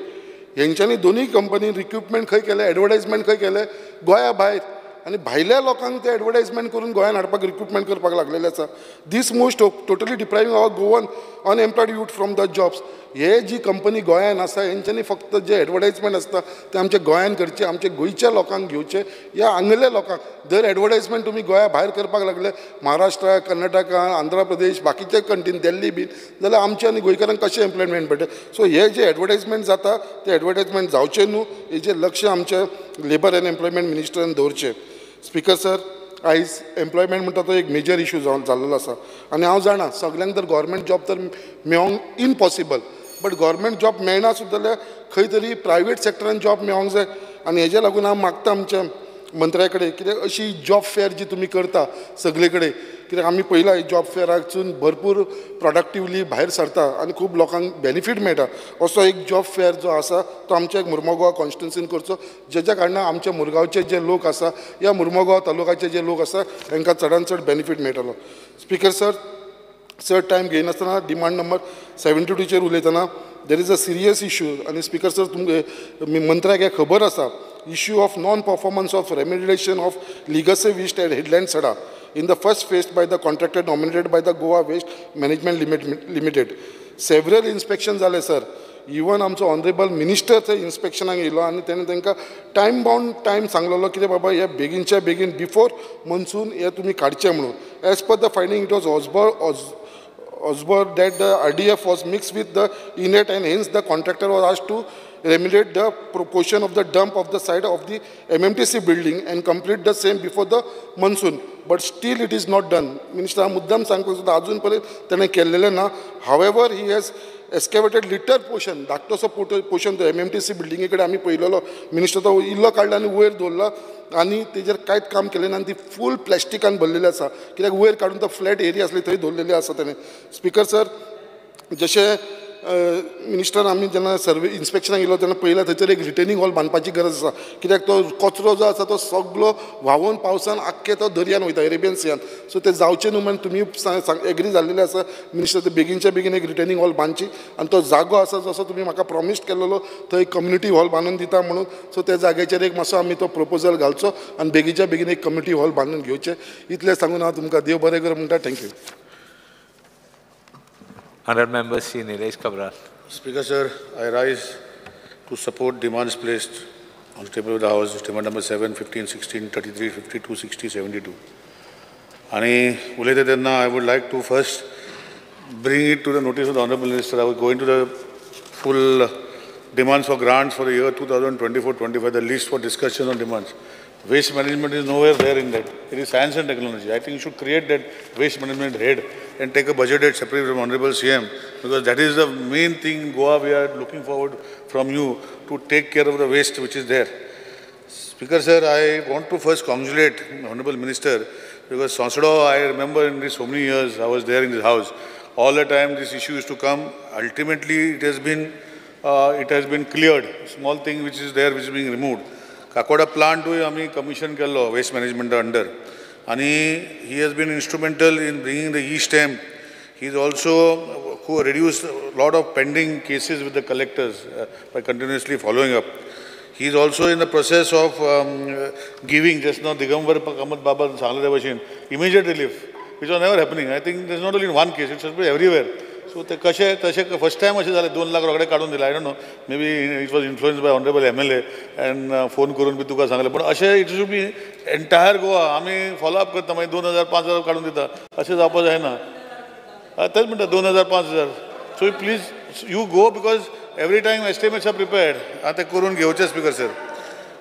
हेंच्यांनी दोनूय कंपनी रिक्रुटमेंट खंय केलें, एडवर्टायजमेंट खंय केलें, गोंया भायर, आनी भायल्या लोकांक ते एडवर्टायजमेंट करून गोंयान हाडपाक रिक्रुटमेंट करपाक लागलेले आसा. This most totally depriving our Goan unemployed youth from the jobs. हे जी कंपनी गोंयान आसा हेंच्यांनी फक्त जे एडवर्टायजमेंट आसता ते आमच्या गोंयान करचे, आमच्या गोंयच्या लोकांक घेवचे या हांगल्या लोकांक. जर एडवर्टायजमेंट तुमी गोंया भायर करपाक लागले, महाराष्ट्रा, कर्नाटका, आंध्र प्रदेश, बाकीचे कंट्रीन, दिल्ली बीन, जाल्यार आमच्या आनी गोंयकारांक कशें एम्प्लॉयमेंट मेळटा. सो हे जे एडवर्टायजमेंट जाता ते एडवर्टायजमेंट जावचें न्हू, हेजेर लक्ष आमच्या लेबर एंड एम्प्लॉयमेंट मिनिस्टरान दवरचें. Speaker sir, आयज एम्प्लॉयमेंट म्हणटा तो एक मेजर इशू जाल्लो आसा. आनी हांव जाणा सगल्यांक तर गव्हर्मेंट जॉब तर मेळोंक इम्पॉसिबल, बट गव्हर्मेंट जॉब मेळना सुद्दां जाल्यार खंय तरी प्रायवेट सेक्टरान जॉब मेळोंक जाय. आनी हेज्या लागून हांव मागता आमच्या मंत्र्या कडेन कित्याक अशी जॉब फेअर जी तुमी करता सगळे कडेन, कित्याक आमी पळयला जॉब फेअराकसून भरपूर प्रोडक्टिवली भायर सरता आनी खूब लोकांक बेनिफीट मेळटा. असो एक जॉब फेअर जो आसा तो आमच्या एक मुर्मोगांव कॉन्स्टिट्युन्सीन करचो, जेच्या कारणान आमच्या मुरगांवचे जे लोक आसा या मुर्मोगांव तालुकाचे जे लोक आसा तांकां चडान चड बेनिफीट मेळटलो. स्पीकर सर, चड टायम घेयनासतना डिमांड नंबर 72चेर उलयतना there is a serious issue. आनी स्पीकर सर तुमकां मंत्र्याक हें खबर आसा, issue of non-performance of remediation of legacy waste at Headland Sada in the first phase by the contractor nominated by the Goa Waste Management Limited. Several inspections जाले सर, इवन आमचो ऑनरेबल मिनिस्टर थंय इन्स्पेक्शनाक येयलो आनी तेणें तांकां टायम बावंड टायम सांगलेलो कितें बाबा हे बेगीनच्या बेगीन बिफोर मनसून हे तुमी काडचें म्हणून. As per the finding it was observed that the RDF was mixed with the inert and hence the contractor was asked to remediate the proportion of the dump of the side of the MMTC building and complete the same before the monsoon, but still it is not done. Minister मुद्दाम सांगपाक सोदता अजून पर्यंत ताणें केल्लेलें ना. However, he has excavated litter portion, धाकटोसो पोर्शन तो MMTC बिल्डिंगे कडेन आमी पळयलेलो. मिनिस्टर तो इल्लो काडला आनी वयर दवरला आनी तेजेर कांयच काम केलें ना आनी ती फूल प्लास्टिकान भरलेली आसा, कित्याक वयर काडून तो फ्लॅट एरिया आसली थंय दवरलेली आसा तेणें. स्पीकर सर, जशें मिनिस्टर आमी जेन्ना सर्वे इन्स्पेक्शनाक येयलो तेन्ना पळयलें थंयसर एक रिटेनिंग हॉल बांदपाची गरज आसा, कित्याक तो कचरो जो आसा तो सगलो व्हांवून पावसान आख्खे तो दर्यान वयता, अरेबियन सियान. सो तें जावचें न्हू म्हण तुमी एग्री जाल्लेलें आसा मिनिस्टर, ते बेगीनच्या बेगीन एक रिटेनिंग हॉल बांदची आनी तो जागो आसा जसो तुमी म्हाका प्रॉमीस केल्लो थंय कम्युनिटी हॉल बांदून दिता म्हणून, सो त्या जाग्याचेर एक मातसो आमी तो प्रपोजल घालचो आनी बेगीनच्या बेगीन एक कम्युनिटी हॉल बांदून घेवचें. इतलें सांगून हांव तुमकां देव बरें करूं म्हणटा. Thank you. Honourable Member Sri Nilesh Cabral. Speaker sir, I rise to support demands placed on the table of the House, demand number 7, 15, 16, 33, 52, 60, 72. Ani ulayta tenna I would like to first bring it to the notice of the Honourable Minister. I will go into the full demands for grants for the year 2024-25, the list for discussion on demands. Waste management is nowhere there in that. It is science and technology. I think you should create that waste management head and take a budget head separately from Honorable CM, because that is the main thing in Goa we are looking forward from you to take care of the waste which is there. Speaker sir, I want to first congratulate Honorable Minister, because Sonsodo, I remember in this so many years I was there in this house. All the time this issue used to come. Ultimately it has been cleared. Small thing which is there which is being removed. Kakoda plant आमी commission केल्लो waste management under, आनी he has been instrumental in bringing the e-stamp. He is also reduced a lot of pending cases with the collectors by continuously following up. He is also in the process of giving, just now Digambar Kamath Baba सांगले भशेन, immediate relief, which was never happening. I think there is not only in one case, it should be everywhere. So ते कशें तशें फर्स्ट टायम अशें जालें, 2 लाख रोखडे काडून दिले. I don't know, maybe it was influence by honourable MLA and phone करून बी तुका सांगलें, पूण अशें it should be entire Goa. आमी फॉलो अप करता, मागीर 2000 5000 काडून दिता, अशें जावपा जायना. तेच म्हणटा 2000 5000. So please you go, because every time estimates are prepared. आतां करून घेवचें. स्पीकर सर,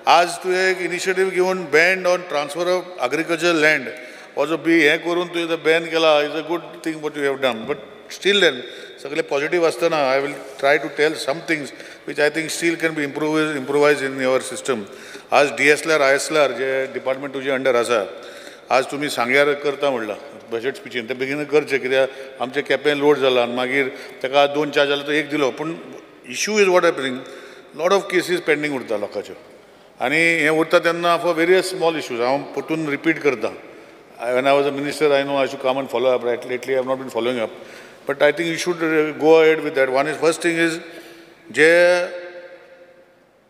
आज तुवें एक इनिशिएटीव घेवन ban on transfer of agriculture land हो जो बी हें करून तुवें बॅन केला, is a good thing what you have done. But still then, सगळे पॉझिटिव्ह आसतना I will try to tell some things which I think still can be improvise in your system. आज DSLR ISLR J department तुजे अंडर आसा, आज तुमी सांग्यार करता म्हणलां बजेट स्पिचीन, तें बेगीन करचें, कित्याक आमचें केपें लोड जाला आनी मागीर ताका 2-4 जाल्यार तो एक दिलो. पूण issue is what happening, lot of cases pending उरता लोकांच्यो, आनी हें उरता तेन्ना फॉर वेरियस स्मॉल इश्यूज. हांव परतून रिपीट करता, when I was a minister I know I should come and follow up. Lately I have not been following up, but I think you should go ahead with that. One is, first thing is, J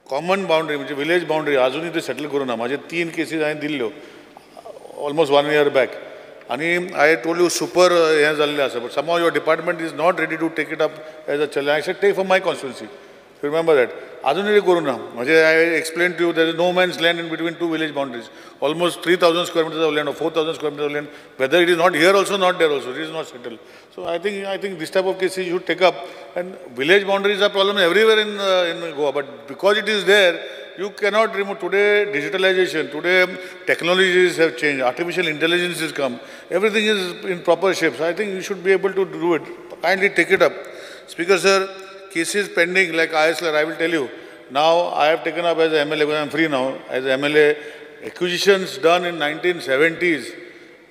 common boundary म्हणजे विलेज बाउंड्री अजूनय ते सेटल करूं ना. म्हाजे 3 केसीस हांवें दिल्ल्यो ऑलमोस्ट 1 year back, आनी I told you super हें जाल्लें आसा, but somehow your department is not ready to take it up as a challenge. I said take for my constituency, remember that. अजूनय करूं ना. म्हणजे I explain to you, there is no man's land in between 2 village boundaries. Almost 3,000 square meters of land or 4,000 square meters of land, whether it is not here also, not there also, it is not settled. So I think this type of cases you should take up. And village boundaries are problem everywhere in Goa, but because it is there, You cannot remove. Today digitalization, today technologies have changed, artificial intelligence has come, everything is in proper shape. So I think you should be able to do it. Kindly take it up. Speaker sir, cases pending like ISLR, I will tell you. Now I have taken up as a MLA, because I am free now, as a MLA, acquisitions done in 1970s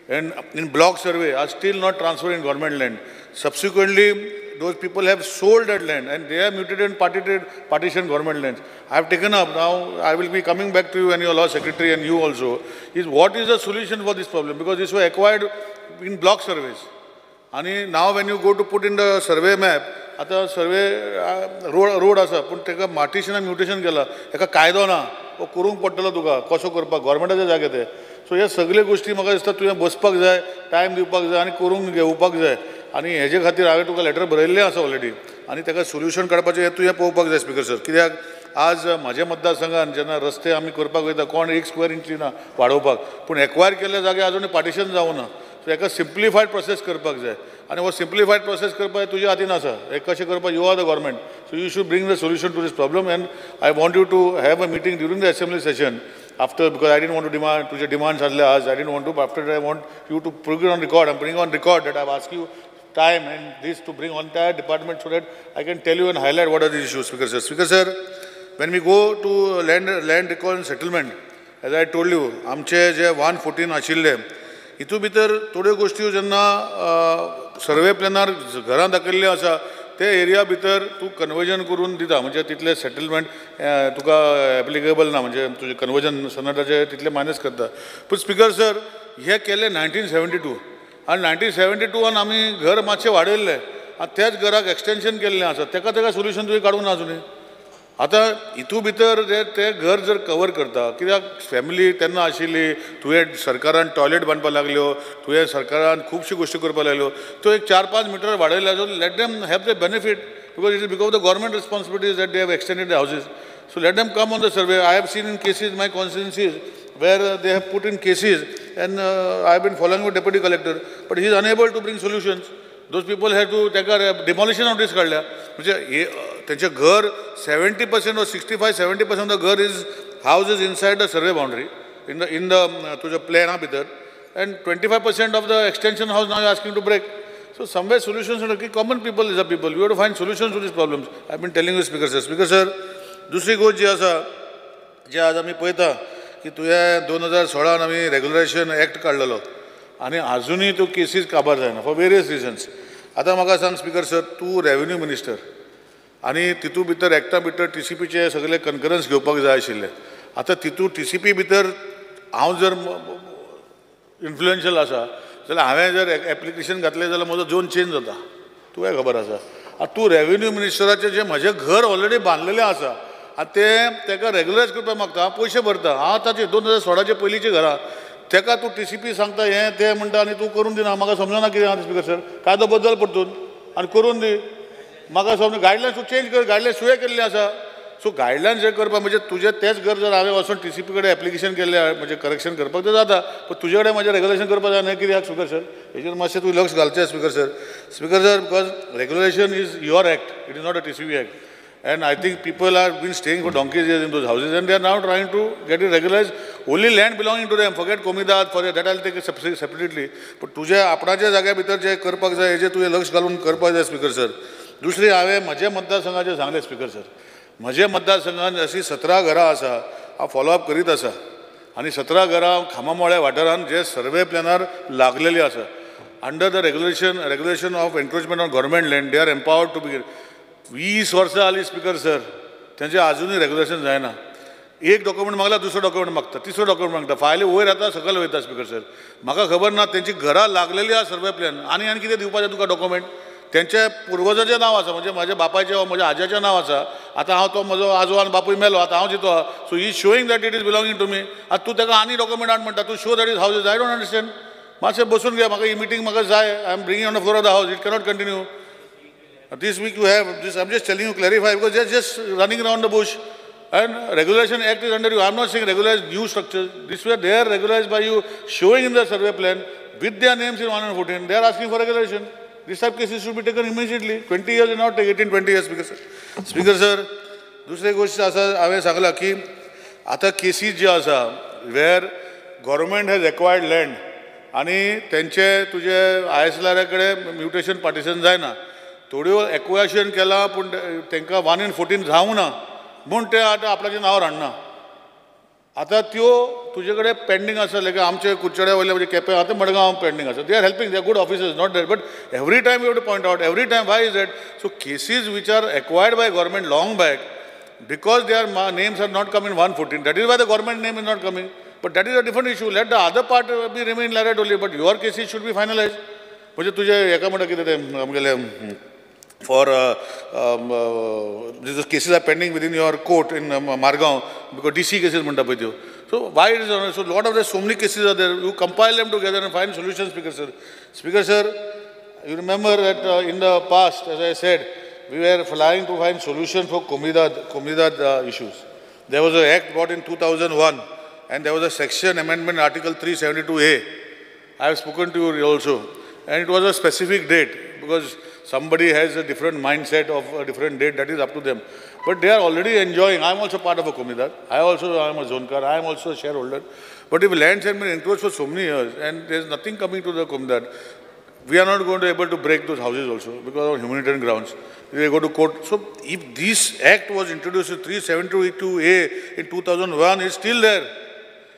and in block survey are still not transferred in government land. Subsequently, those people have sold that land and they have mutated and partitioned government lands. I have taken up now, I will be coming back to you and your law secretary and you also, is what is the solution for this problem? Because this was acquired in block surveys. And now when you go to put in the survey map, आता सर्वे रोड आसा पूण ताका मार्टिशन आनी म्युटेशन केला, ताका कायदो ना, हो करूंक पडटलो तुका, कसो करपाक गव्हर्मेंटाच्या जागे ते. सो ह्या सगळे गोश्टी म्हाका दिसता तुवें बसपाक जाय, टायम दिवपाक जाय आनी करूंक घेवपाक जाय. आनी हेजे खातीर हांवें तुका लेटर बरयल्लें आसा ऑलरेडी आनी ताका सोल्युशन काडपाचें हें तुवें पळोवपाक जाय स्पीकर सर. कित्याक आज म्हाज्या मतदारसंघान जेन्ना रस्ते आमी करपाक वयता कोण एक स्क्वेअर इंची ना वाडोवपाक, पूण एक्वायर केल्ल्या जाग्यार आजून पार्टिशन जावं ना. सो हेका सिम्प्लिफायड प्रोसेस करपाक जाय आनी हो सिम्प्लिफायड प्रोसेस करपाक तुज्या हातीन आसा, हें कशें करपाक you are the government. So you should bring the solution to this problem and I want you to have a meeting during the assembly session after, because I didn't want to demand तुजे डिमांड्स आसले आज, I didn't want to, after I want you to bring on record, I bring on record that I ask you time and this to bring on entire department so that I can tell you and highlight what are the issues. Speaker sir, Speaker sir, when we go to land record and settlement, as I told you, आमचे जे 114 आशिल्ले हितू भितर थोड्यो गोश्टी जेन्ना सर्वे प्लॅनार घरां दाखयल्ली आसा ते एरिया भितर तूं कन्वर्जन करून दिता, म्हणजे तितलें सेटलमेंट तुका एप्लिकेबल ना, म्हणजे तुजें कन्वर्जन सनदाचे तितलें मायनस करता. पूण स्पीकर सर, हे केलें 1972 आनी 1972 आमी घर मातशें वाडयल्लें आनी त्याच घराक एक्सटेंशन केल्लें आसा, ताका ताका सोल्युशन तुवें काडूंक ना आजुनूय. आतां हितू भितर जे ते घर जर कवर करता, कित्याक फॅमिली तेन्ना आशिल्ली, तुवें सरकारान टॉयलेट बांदपाक लागल्यो, तुवें सरकारान खुबश्यो गोश्टी करपाक लागल्यो, त्यो एक 4-5 metre वाडयल्या, so let them have the benefit because it is because of the government responsibilities that they have extended the houses. So let them come on the survey. I have seen in cases my constituencies where they have put in cases and I have been following with deputy collector, but he is unable to bring solutions. Those people have to ताका demolition notice काडल्या, म्हणजे तेंचें घर 70% or 65-70% the घर is house is inside the survey boundary in the तुज्या प्लॅना भितर, and 25% of the extension house now you asking to break. So somewhere solutions common people is a people, you have to find solutions to these problems. I been telling you speaker sir. Speaker sir, दुसरी गोश्ट जी आसा, जी आज आमी पळयता की तुवें 2016 आमी रेगुलरायझेशन एक्ट काडलेलो आनी आजुनूय त्यो केसीस काबार जायना फॉर वेरियस रिजन्स. आतां म्हाका सांग स्पीकर सर, तूं रेवेन्यू मिनिस्टर आनी तितू भितर एक्टा भितर टीसीपीचे सगळे कन्करन्स घेवपाक जाय आशिल्ले. आतां तितू टीसीपी भितर हांव जर इन्फ्लुएन्शियल आसा जाल्यार हांवें जर एप्लिकेशन घातलें जाल्यार म्हजो झोन चेंज जाता, तुवें खबर आसा. आतां तूं रेवेन्यू मिनिस्टराचें जें म्हजें घर ऑलरेडी बांदलेलें आसा आनी तें ताका रेगुलरायज करपाक मागता, हांव पयशे भरता, हांव ताचे 2016 पयलींचीं घरां, ताका तूं टीसीपी सांगता हें तें म्हणटा आनी तूं करून दिना. म्हाका समजना कितें आसा स्पीकर सर, कायदो बदल परतून आनी करून दी. म्हाका समज गायडलायन्स तूं चेंज कर, गायडलायन्स तुवें केल्ली आसा. सो गायडलायन्स हें करपाक म्हणजे तुजें तेंच घर जर हांवें वचून टीसीपी कडेन एप्लिकेशन केल्लें म्हणजे करेक्शन करपाक तें जाता, पूण तुजे कडेन म्हजें रेगुलेशन करपाक जाय न्हय कित्याक स्पीकर सर? हेजेर मातशें तूं लक्ष घालचें speaker sir. Speaker sir, because regulation is your act, it is not a TCP act. And I think people have been staying for donkeys years in those houses and they are now trying to get it regularized. Only land belonging to them, forget Comunidade, for that I'll take it separately. But तुझ्या आपणाच्या जाग्या भितर जे करपाक जाय हेजेर तुवें लक्ष घालून करपाक जाय स्पीकर सर. दुसरी हांवें म्हज्या मतदारसंघाचें सांगलें स्पीकर सर, म्हज्या मतदारसंघान अशीं 17 घरां आसा, हांव फॉलोअप करीत आसा आनी 17 घरां खामामोळ्या वाठारान जे सर्वे प्लॅनार लागलेली आसा. Under the regulation of encroachment on government land they are empowered to be. 20 वर्सां जालीं स्पीकर सर, तेंचें आजुनूय रेगुलेशन जायना. एक डॉक्युमेंट मागला, दुसरो डॉक्युमेंट मागता, तिसरो डॉक्युमेंट मागता, फायली वयर येता सकयल वयता स्पीकर सर. म्हाका खबर ना तेंची घरां लागलेली आसा सर्वे प्लॅन आनी आनी कितें दिवपाचें तुका डॉक्युमेंट. तेंच्या पुर्वजाचें नांव आसा, म्हणजे म्हाज्या बापायचें वा म्हज्या आज्याचें नांव आसा. आतां हांव तो म्हजो आजो आनी बापूय मेलो, आतां हांव जितो आहा. So he is showing that it is belonging to me. आतां तूं ताका आनी डॉक्युमेंट हाड म्हणटा, तूं show that is house is. I don't understand. मातशें बसून घे, म्हाका ही मिटींग म्हाका जाय. I am bringing on the floor of the house, it cannot continue. This week you have this, I am just telling you clarify because they are just running round the bush. And Regulation Act is under you. I am not saying regularize new structures. This way they are regularized by you showing in the survey plan with their names in 114. They are asking for regulation. This type of cases should be taken immediately. 20 years not take 18, 20 years, Speaker sir. Speaker sir, दुसरी गोष्ट असा हांवें सांगला की आतां केसीस ज्यो आसा where government has acquired land आनी तेंचे तुजे आय.एस.एल.आरा कडेन म्युटेशन पार्टिशन जायना, थोड्यो एक्वाशन केलां पूण तांकां 1 in 14 जावंक ना म्हूण ते आतां आपल्याच्या नांवार हाडना. आतां त्यो तुजे कडेन पेंडींग आसा, लायक आमचे कुडचड्या वयले म्हणजे केपें आतां मडगांव पेंडींग आसा. They are helping, they are good officers, not that, but every time you have to point out, every time why is that? So cases which are acquired by government long back, because their names are not coming 114, that is why the government name is not coming. But that is a different issue. Let the other part be remain like that only, but your cases should be finalized. म्हणजे तुजे हेका म्हणटा कितें तें आमगेलें for these cases are pending within your court in Margao because DC cases म्हणटा पळय त्यो. So why it is on? So lot of the so many cases are there. You compile them together and find solutions, Speaker sir. Speaker sir, you remember that in the past, as I said, we were flying to find solution for Comunidad issues. There was an act brought in 2001 and there was a section amendment article 372A. I have spoken to you also. And it was a specific date because somebody has a different mindset of a different date, that is up to them. But they are already enjoying. I am also part of a Comunidad. I am a Zonkar. I am also a shareholder. But if lands have been encroached for so many years and there is nothing coming to the Comunidad, we are not going to be able to break those houses also because of humanitarian grounds. They go to court. So if this act was introduced in 372A in 2001, it's still there.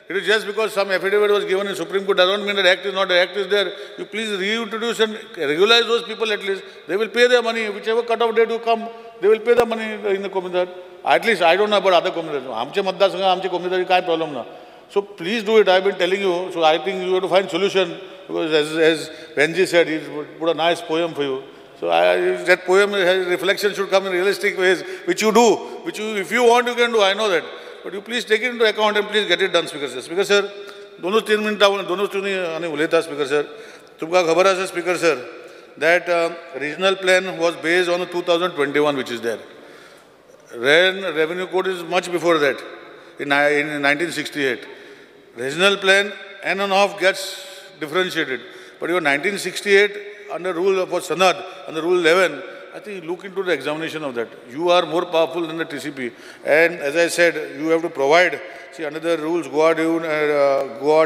It is just because some affidavit was given in Supreme Court doesn't mean that act is not, the act is there. You please reintroduce and regularize those people at least. They will pay their money. Whichever cut-off date you come, they will pay the money in the Comunidad. At least I don't know about other Comunidad. आमचे मतदारसंघ आमचे Comunidad काय problem ना. So please do it. I have been telling you. So I think you have to find solution because as Benji said, he put a nice poem for you. So that poem has reflection should come in realistic ways, which you do, which you, if you want you can do. I know that. But you please take it into account and please get it done, Speaker sir. Speaker sir, दोनों 3 मिनटां दोनों तुमी आनी उलयता Speaker sir. तुमकां खबर आसा Speaker sir that regional plan was based on 2021 which is there. Revenue code is much before that, in 1968. Regional plan on and off gets differentiated. But your 1968 under rule for Sanad, under rule 11, I think look into the examination of that. You are more powerful than the TCP. And as I said, you have to provide, see under the rules, Goa,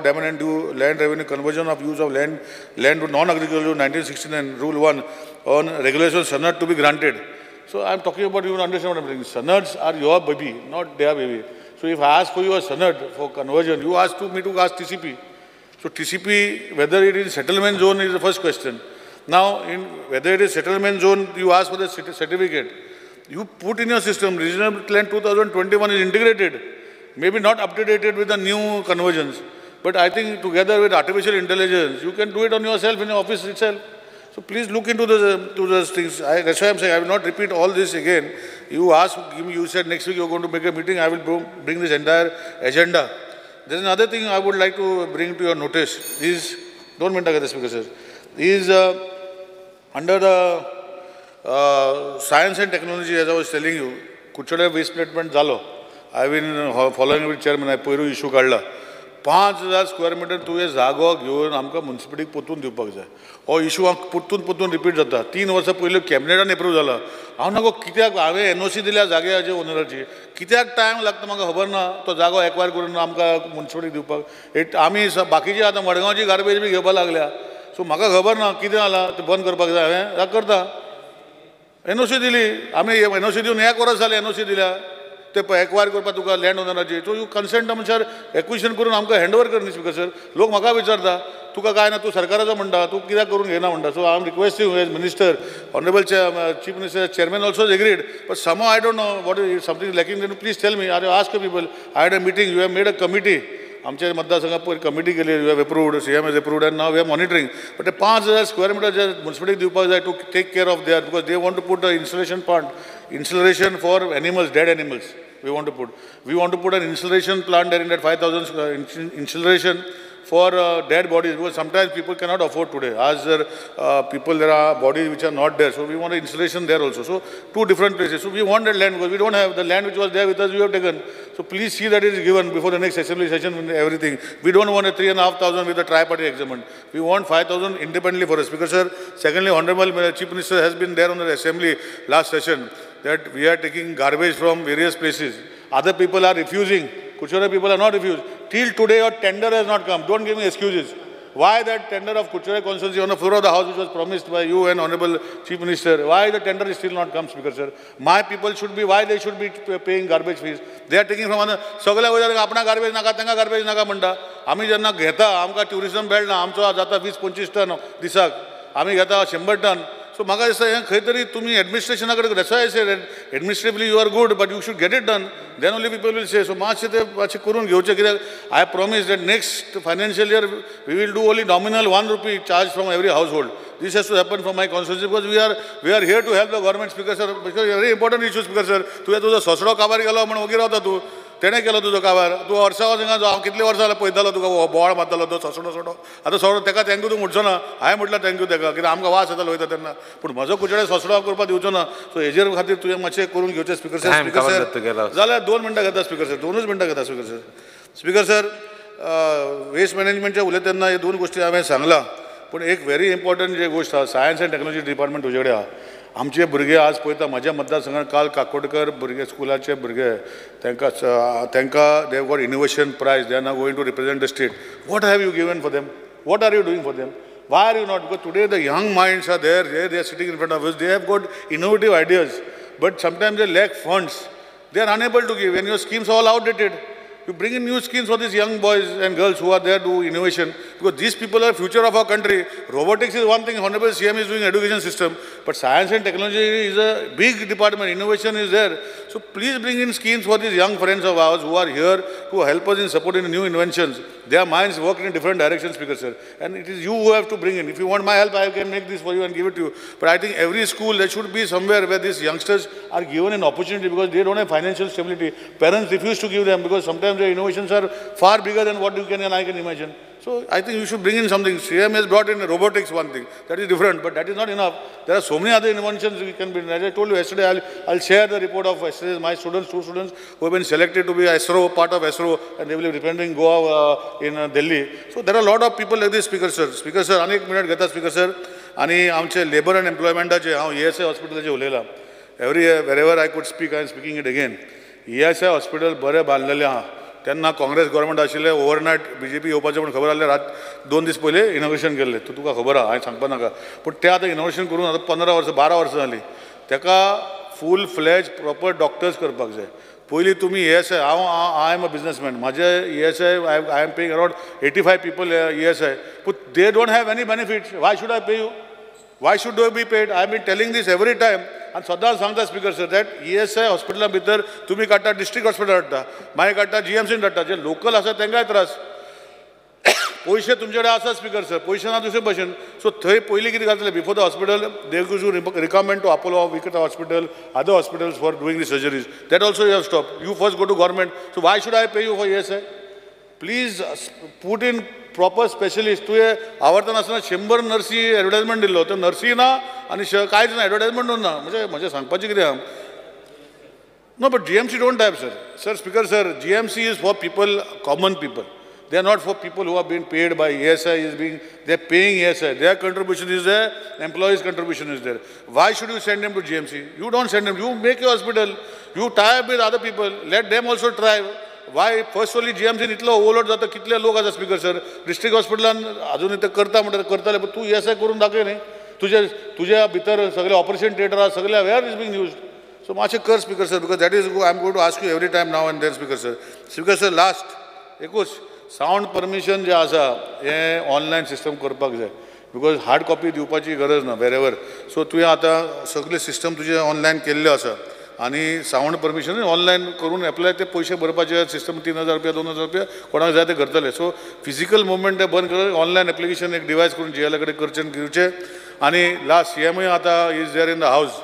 Daman and Diu, land revenue conversion of use of land to non-agricultural 1969, rule 1, on regulation Sanad to be granted. So I am talking about, you understand what I am saying. Sanads are your baby, not their baby. So if I ask for your Sanad for conversion, you ask to me to ask TCP. So TCP, whether it is settlement zone is the first question. Now, in whether it is settlement zone, you ask for the certificate. You put in your system, regional plan 2021 is integrated, maybe not updated with the new conversions. But I think together with artificial intelligence, you can do it on yourself in your office itself. So please look into those things. That's why I'm saying I will not repeat all this again. You asked, you said next week you're going to make a meeting. I will bring this entire agenda. There's another thing I would like to bring to your notice. Is, don't minta this because is under the science and technology, as I was telling you, Kuchade waste treatment zalo. I have been following with chairman. I poiru issue काढला. 5000 square meter तुवें जागो घेवन आमकां मुन्सिपालिटीक पोतून दिवपाक जाय. हो इशू परतून परतून रिपीट जाता. 3 वर्सां पयलीं कॅबिनेटान एप्रूव जाला. हांव नागो कित्याक हांवें एनओसी दिल्या जाग्याचे ओनराची, कित्याक टायम लागता म्हाका खबर ना तो जागो एक्वायर करून आमकां मुन्सिपालिटीक दिवपाक. आमी बाकीची आतां मडगांवची गार्बेज बी घेवपाक लागल्या. सो म्हाका खबर ना कितें जालां तें बंद करपाक जाय. हांवें करता एनओसी दिली आमी, एनओसी दिवन 1 वर्स जालें एनओसी दिल्या. ते एक्वायर करपाक तुका लँड ओनराची. सो you consent म्हणल्यार एक्विशन करून आमकां हँड ओवर कर न्ही स्पीकर सर. लोक म्हाका विचारता तुका काय ना, तूं सरकाराचो म्हणटा, तूं कित्याक करून घेना म्हणटा. So I am requesting as minister, honourable chief minister, chairman also agreed, but somehow I don't know what is something lacking. Then please tell me. I ask people. I had a meeting, you have made a committee. आमच्या मतदारसंघात पयर कमिटी केली, you have approved, CM has approved and now we are monitoring. But ते 5000 स्क्वेअर मिटर जे मुन्सिपालिटीक दिवपाक जाय to take care of there, because they want to put a installation plant, installation for animals, dead animals we want to put. We want to put an installation plant there in that 5000 installation for dead bodies, because sometimes people cannot afford today. As people, there are bodies which are not there. So we want an installation there also. So 2 different places. So we want that land because we don't have the land which was there with us, we have taken. So please see that it is given before the next assembly session and everything. We don't want a 3,500 with a tri-party agreement. We want 5,000 independently for us. Because sir, secondly, Honorable Chief Minister has been there on the assembly last session that we are taking garbage from various places. Other people are refusing. Curchorem people are not refused. Till today your tender has not come. Don't give me excuses. Why that tender of Curchorem constituency on the floor of the house, which was promised by you and Honorable Chief Minister, why the tender is still not come, Speaker sir? My people should be, why they should be paying garbage fees? They are taking from other. सगळ्या वयता आपणा garbage नाका, तांकां garbage नाका म्हणटा. आमी जेन्ना घेता आमकां टुरिझम मेळना, आमचो जाता 20-25 टन दिसाक, आमी घेता 100 टन. सो म्हाका दिसता हें खंय तरी तुमी एडमिनिस्ट्रेशना कडेन, that's why I say administratively you are good, but you should get it done, then only people will say. So मातशें तें मातशें करून घेवचें, कित्याक I promise that next financial year we will do only nominal 1 rupee charge from every household. This has to happen for my constituency because we are here to help the government, Speaker sir. Because very important issue, Speaker sir. तुवें तुजो सोसडो काबार केलो म्हण वगीर रावता तूं, तेणें केलो तुजो काबार. तूं वर्सां हिंगा हांव कितले वर्सां जाल्यार पळयतालो तुका बोवाळ मारतालो तो सोसडो सोडो. आतां सोडो तेका thank you तूं म्हणचो ना, हांवें म्हटल्यार thank you तेका, कित्याक आमकां वास येतालो वयता तेन्ना. पूण म्हजो कुचडे सोसडो करपाक दिवचो ना. सो हेजेर खातीर तुवें मातशें करून घेवचें स्पीकर सर. स्पीकर सर जाल्यार 2 मिनटां घेता स्पीकर सर, 2 मिनटां घेता speaker sir. Speaker sir, waste मॅनेजमेंटच्या उलयता तेन्ना हे 2 गोश्टी हांवें सांगलां. पूण एक व्हेरी इम्पॉर्टंट जे गोश्ट आसा, सायन्स एंड टेक्नॉलॉजी डिपार्टमेंट तुजे कडेन आसा. आमचे भुरगे आज पळयता, म्हज्या मतदारसंघात काल काकोडकर भुरगे स्कुलाचे भुरगे, तांकां they got innovation prize, they are now going to represent the state. What have you given for them? What are you doing for them? Why are you not? Because today the young minds are there, they are sitting in front of us, they have got innovative ideas, but sometimes they lack funds. They are unable to give, and your schemes are all outdated. You bring in new schemes for these young boys and girls who are there to do innovation, because these people are future of our country. Robotics is one thing, Honorable CM is doing education system, but science and technology is a big department, innovation is there. So please bring in schemes for these young friends of ours who are here to help us in supporting new inventions. Their minds work in different directions, Speaker sir. And it is you who have to bring in. If you want my help, I can make this for you and give it to you. But I think every school, there should be somewhere where these youngsters are given an opportunity, because they don't have financial stability. Parents refuse to give them because sometimes their innovations are far bigger than what you can and I can imagine. So I think you should bring in something. CM has brought in robotics, one thing. That is different, but that is not enough. There are so many other inventions we can bring. As I told you yesterday, I'll share the report of yesterday, my students, 2 students who have been selected to be ISRO, part of ISRO, and they will be representing Goa in Delhi. So there are a lot of people like this, Speaker sir. Speaker sir, anek minute घेता Speaker sir. आणि आमचे लेबर अँड एम्प्लॉयमेंटाचे हांव ESI हॉस्पिटलाचे उलयलां. Every wherever I could speak, I am speaking it again. ESI hospital बरें बांदलेलें आहा. तेन्ना काँग्रेस गव्हर्मेंट आशिल्लें, ओवरनायट बीजेपी येवपाचें म्हूण खबर आसलें, रात 2 दीस पयलीं इनोग्रेशन केल्लें, तूं तुका खबर आहा, हांवें सांगपा नाका. पूण तें आतां इनोग्रेशन करून आतां 15 वर्सां 12 वर्सां जालीं. तेका फूल फ्लॅज प्रॉपर डॉक्टर्स करपाक जाय. पयलीं तुमी ESI, हांव I am a businessman, म्हाजे ESI I am paying around 85 people ESI, पूण they don't have any benefits. Why should I pay you? Why should they be paid? I have been telling this every time. आनी सदांच सांगता स्पीकर सर, that ESI हॉस्पिटला भितर तुमी काडटा डिस्ट्रिक्ट हॉस्पिटल हाडटा, मागीर काडटा GMCन हाडटा, जे लोकल आसा तांकांय त्रास. पयशे तुमचे कडेन आसा स्पीकर सर, पयशे ना दुसरे भशेन. सो थंय पयलीं कितें जातलें, before the hospital they use recommend to Apollo Vikrant hospital, other hospitals for doing the surgeries. That also you have stop. You first go to government. So why should I pay you for ESI? Please put in proper specialist. तुवें आवर्तन आसतना 100 नर्सी एडवर्टायजमेंट दिल्लो, त्यो नर्सी ना आनी कांयच ना, एडवर्टायजमेंटूच ना. म्हणजे म्हजें सांगपाचें कितें आहा? No, but GMC don't have, sir. Sir, Speaker sir, GMC is for people, common people. They are not for people who are being paid by ESI, is being, they are paying ESI. Their contribution is there, employees' contribution is there. Why should you send them to GMC? You don't send them. You make your hospital. You tie up with other people. Let them also try. Why? First only GMC इतलो ओवरलोड जाता, कितले लोक आसा स्पीकर सर. डिस्ट्रिक्ट हॉस्पिटलान अजून ते करता म्हणटा करताले, पण तूं ESI करून दाखय न्ही. तुजे तुज्या भितर सगळे ऑपरेशन थिएटर आसा, सगळे where is being used. So मातशें कर speaker sir, because that is I am going to ask you every time now and then speaker sir. Speaker sir, last एकूच सावंड परमिशन जें आसा हें ऑनलायन सिस्टम करपाक जाय, because hard copy दिवपाची गरज ना वेरेवर. सो तुवें आतां सगळें सिस्टम तुजें ऑनलायन केल्लें आसा आनी सावंड परमिशन ऑनलायन करून एप्लाय, ते पयशे भरपाचे सिस्टम 3000 रुपया 2000 रुपया कोणाक जाय ते करतले. सो फिजिकल मुवमेंट तें बंद कर, ऑनलायन एप्लिकेशन एक डिवायस करून GL कडेन करचें आनी घेवचें. आनी लास्ट CMय आतां is there in the house.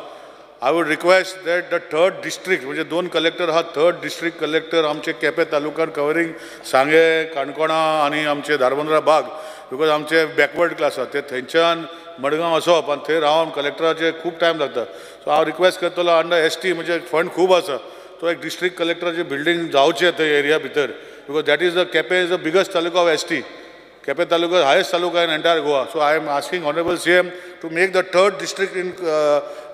I would request that the 3rd district, म्हणजे 2 कलेक्टर आहा, 3rd district collector आमचे केपें तालुक्यान कवरींग सांगें, काणकोणा आनी आमचे धारबांदोडा भाग, because आमचे बॅकवर्ड क्लास आहा ते थंयच्यान मडगांव वचप आनी थंय रावन कलेक्टराचे खूब टायम लागता. सो हांव रिक्वेस्ट करतलो अंडर ST म्हणजे फंड खूब आसा, तो एक डिस्ट्रिक्ट कलेक्टराची बिल्डींग जावचें थंय एरिया भितर, because that is the Quepem is the biggest taluka of ST. Quepem taluka highest taluka in entire Goa. So I am asking Honorable CM to make the third district in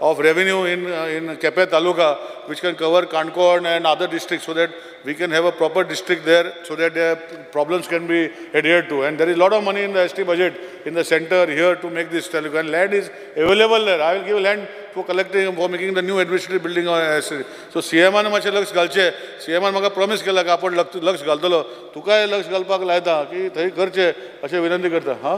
of revenue in Quepem taluka, which can cover Canacona and other districts, so that we can have a proper district there, so that their problems can be adhered to. And there is a lot of money in the ST budget in the center here to make this taluka. And land is available there. I will give land for collecting, for making the new administrative building. So CM आन मातशें लक्ष घालचें. CM आन म्हाका प्रॉमिस केला की आपण लक्ष घालतलो. तुकाय लक्ष घालपाक लायता की थंय करचें अशें विनंती करता. हां,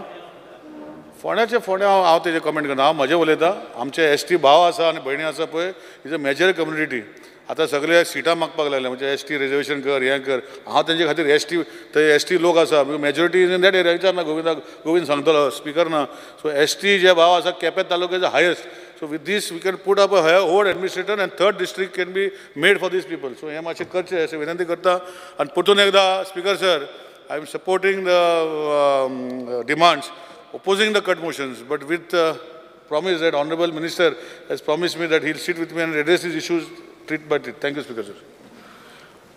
फोंड्याचे फोंड्या हांव तेजेर कमेंट करना. हांव म्हजें उलयतां. आमचे एस टी भाव आसा आनी भयणी आसा पळय, is a major community. आतां सगळे सिटां मागपाक लागले, म्हणजे एस टी रिजर्वेशन कर, हें कर. हांव तेंचे खातीर एस टी थंय एस टी लोक आसा, majority is in that area. विचार ना गोविंदाक, गोविंद सांगतलो, स्पिकर ना. सो एस टी जे भाव आसा Quepem तालुक्याचो highest. So with this we can put up a whole administrator and third district can be made for these people. So हें मातशें करचें अशें विनंती करता. आनी परतून एकदां speaker sir, I am supporting the demands, opposing the cut motions, but with promise that Honorable Minister has promised me that he'll sit with me and address these issues treat by treat. Thank you, Speaker sir.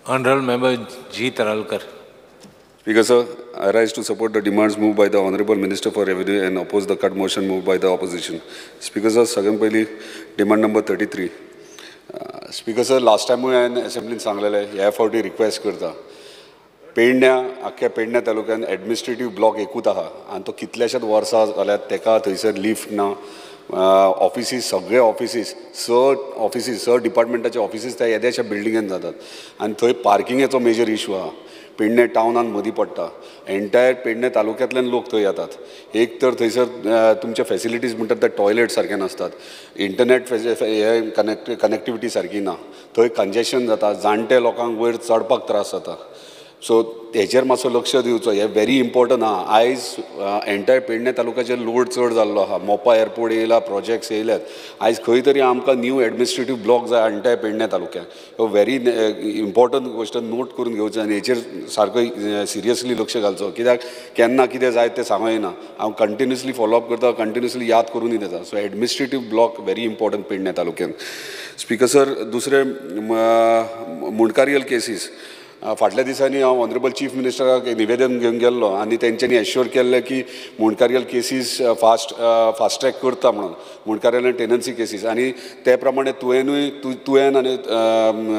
Honorable Member G. Taralkar. Speaker sir, I rise to support the demands moved by the Honorable Minister for Revenue and oppose the cut motion moved by the opposition. Speaker sir, सगळ्यात पहिली demand number 33. Speaker sir, last time हांवें असेंब्लीन सांगलेलें, ह्या फावटी रिक्वेस्ट करता. पेडण्या, आख्ख्या पेडण्या तालुक्यान एडमिनिस्ट्रेटीव ब्लॉक एकूच आहा आनी तो कितल्याशाच वर्सां जाल्यार तेका थंयसर लिफ्ट ना. ऑफिसीस, सगळे ऑफिसीस, स ऑफिसीस, स डिपार्टमेंटाचे ऑफिसीस त्या येद्याशा बिल्डिंगेन जातात आनी थंय पार्किंगेचो मेजर इशू आहा. पेडणे टावनान मदीं पडटा. एंटायर पेडणे तालुक्यांतल्यान लोक थंय येतात. एक तर थंयसर तुमचे फॅसिलिटीज म्हणटात ते टॉयलेट सारके नासतात, इंटरनेट हे कनेक्टिविटी सारकी ना, थंय कंजेशन जाता, जाणटे लोकांक वयर चडपाक त्रास जाता. सो हेचेर मातसो लक्ष दिवचो, हें व्हेरी इम्पॉर्टंट आहा. आयज एंटायर पेडणे तालुक्याचेर लोड चड जाल्लो आहा. मोपा एअरपोर्ट येयला, प्रोजेक्ट्स येयल्यात. आयज खंय तरी आमकां न्यू एडमिनिस्ट्रेटीव ब्लॉक जाय एंटायर पेडणे तालुक्याक. हो व्हेरी इम्पॉर्टंट क्वेश्चन नोट करून घेवचें आनी हेचेर सारको सिरियसली लक्ष घालचो, कित्याक केन्ना कितें जाय तें सांगूं येना. हांव कंटिन्युअसली फॉलोअप करता, कंटिन्युअसली याद करूनय दिता. So administrative block very important Pedne तालुक्यान. स्पीकर सर, दुसरें मुंडकारियल केसीस. फाटल्या दिसांनी हांव ऑनरेबल चीफ मिनिस्टराक निवेदन घेवन गेल्लो आनी तेंच्यांनी एश्योर केल्लें की मुंडकारियल केसीस फास्ट ट्रॅक करता म्हणून, मुंडकारियल आनी टेनन्सी केसीस. आनी ते प्रमाणे तुवेंनूय तुवें आनी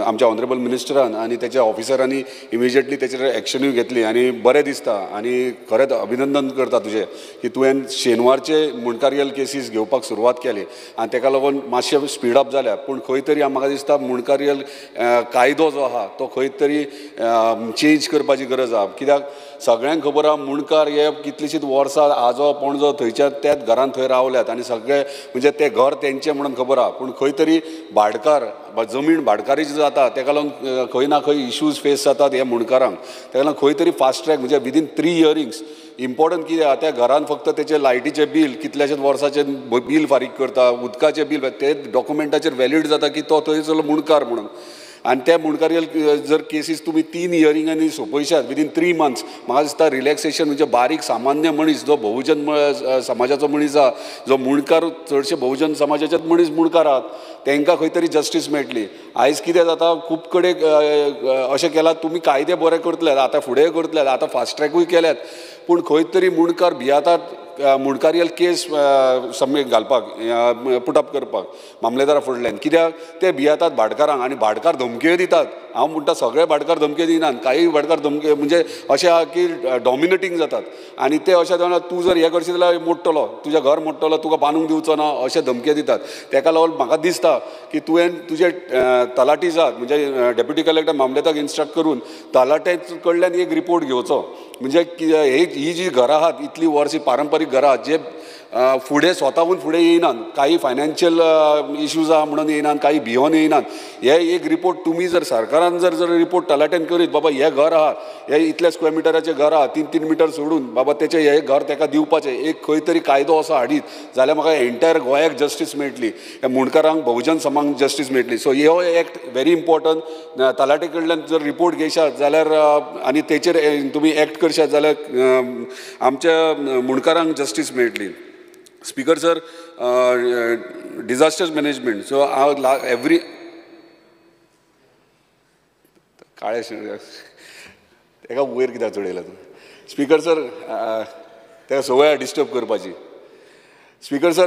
आमच्या ऑनरेबल मिनिस्टरान आनी तेच्या ऑफिसरांनी इमिजिएटली तेचेर एक्शनूय घेतली आनी बरें दिसता आनी खरेंच अभिनंदन करता तुजें की तुवें शेनवारचे मुंडकारियल केसीस घेवपाक सुरवात केली आनी तेका लागून मातशें स्पीड अप जाल्या. पूण खंय तरी म्हाका दिसता मुंडकारियल कायदो जो आहा तो खंय तरी चेंज करपाची गरज आहा. कित्याक सगळ्यांक खबर आहा मुंडकार हे कितलींशींच वर्सां आजो पणजो थंयच्या त्याच घरान थंय रावल्यात आनी सगळे म्हणजे तें घर तेंचें म्हणून खबर आहा. पूण खंय तरी भाटकार, जमीन भाटकारी जी जाता तेका लागून खंय ना खंय इश्यूज फेस जातात हे मुंडकारांक. तेका लागून खंय तरी फास्ट ट्रॅक म्हणजे विदीन 3 हियरिंग्स इम्पॉर्टंट कितें आहा, त्या घरान फक्त तेचें लायटीचें बील कितल्याशेच वर्साचें बील फारीक करता, उदकाचें बील, ते डॉक्युमेंटाचेर व्हॅलीड जाता की तो थंयसरलो मुंडकार म्हणून. आनी त्या मुंडकारियल जर केसीस तुमी 3 हियरिंगांनी सोंपयशात विदीन 3 मंथ्स, म्हाका दिसता रिलॅक्सेशन म्हणजे बारीक सामान्य मनीस जो बहुजन समाजाचो मनीस आहा, जो मुंडकार चडशे बहुजन समाजाचेच मनीस मुंडकार आहात, तांकां खंय तरी जस्टीस मेळटली. आयज कितें जाता खूब कडेन अशें केलां, तुमी कायदे बरे करतले, आतां फुडें करतले, आतां फास्ट ट्रॅकूय केल्यात, पूण खंय तरी मुंडकार भियेतात मुंडकारियल केस सम्यक घालपाक, पुटअप करपाक मामलेदारा फुडल्यान. कित्याक ते भियेतात भाटकारांक आनी भाटकार धमक्यो दितात. हांव म्हणटा सगळे भाटकार धमक्यो दिनात, कांय भाटकार धमक्यो म्हणजे अशें आहा की डॉमिनेटींग जातात आनी ते अशें जावन तूं जर हें करशीत जाल्यार मोडटलो, तुजें घर मोडटलो, तुका बांदूंक दिवचो ना, अशें धमक्यो दितात. तेका लागून म्हाका दिसता की तुवें तुजे तलाठी जात म्हणजे डेप्युटी कलेक्टर मामलेदाराक इन्स्ट्रक्ट करून तलाट्या कडल्यान एक रिपोर्ट घेवचो. म्हणजे ही जी घरां आहात इतलीं वर्सां पारंपारीक घरां जे फुडें स्वताहून फुडें येयनात, काही फायनान्शियल इश्यूज आहा म्हणून येयनात, काही भियोन येयनात. हे एक रिपोर्ट तुमी जर सरकारान जर जर रिपोर्ट तलाट्यान करीत बाबा हें घर आहा, हे इतल्या स्क्वेअर मिटराचें घर आहा, 3-3 मिटर सोडून बाबा तेचें हें घर तेका दिवपाचें, एक खंय तरी कायदो असो हाडीत जाल्यार म्हाका एंटायर गोंयाक जस्टीस मेळटली, ह्या मुंडकारांक बहुजन समाजाक जस्टीस मेळटली. सो हो एक्ट व्हेरी इम्पॉर्टंट. तलाटे कडल्यान जर रिपोर्ट घेयशात जाल्यार आनी तेचेर तुमी एक्ट करशात जाल्यार आमच्या मुंडकारांक जस्टीस मेळटली. Speaker sir, disaster management. So हांव एवरी काळे तेका वयर कित्याक चडयला तूं. स्पीकर सर, ताका संवय डिस्टर्ब करपाची. Speaker sir,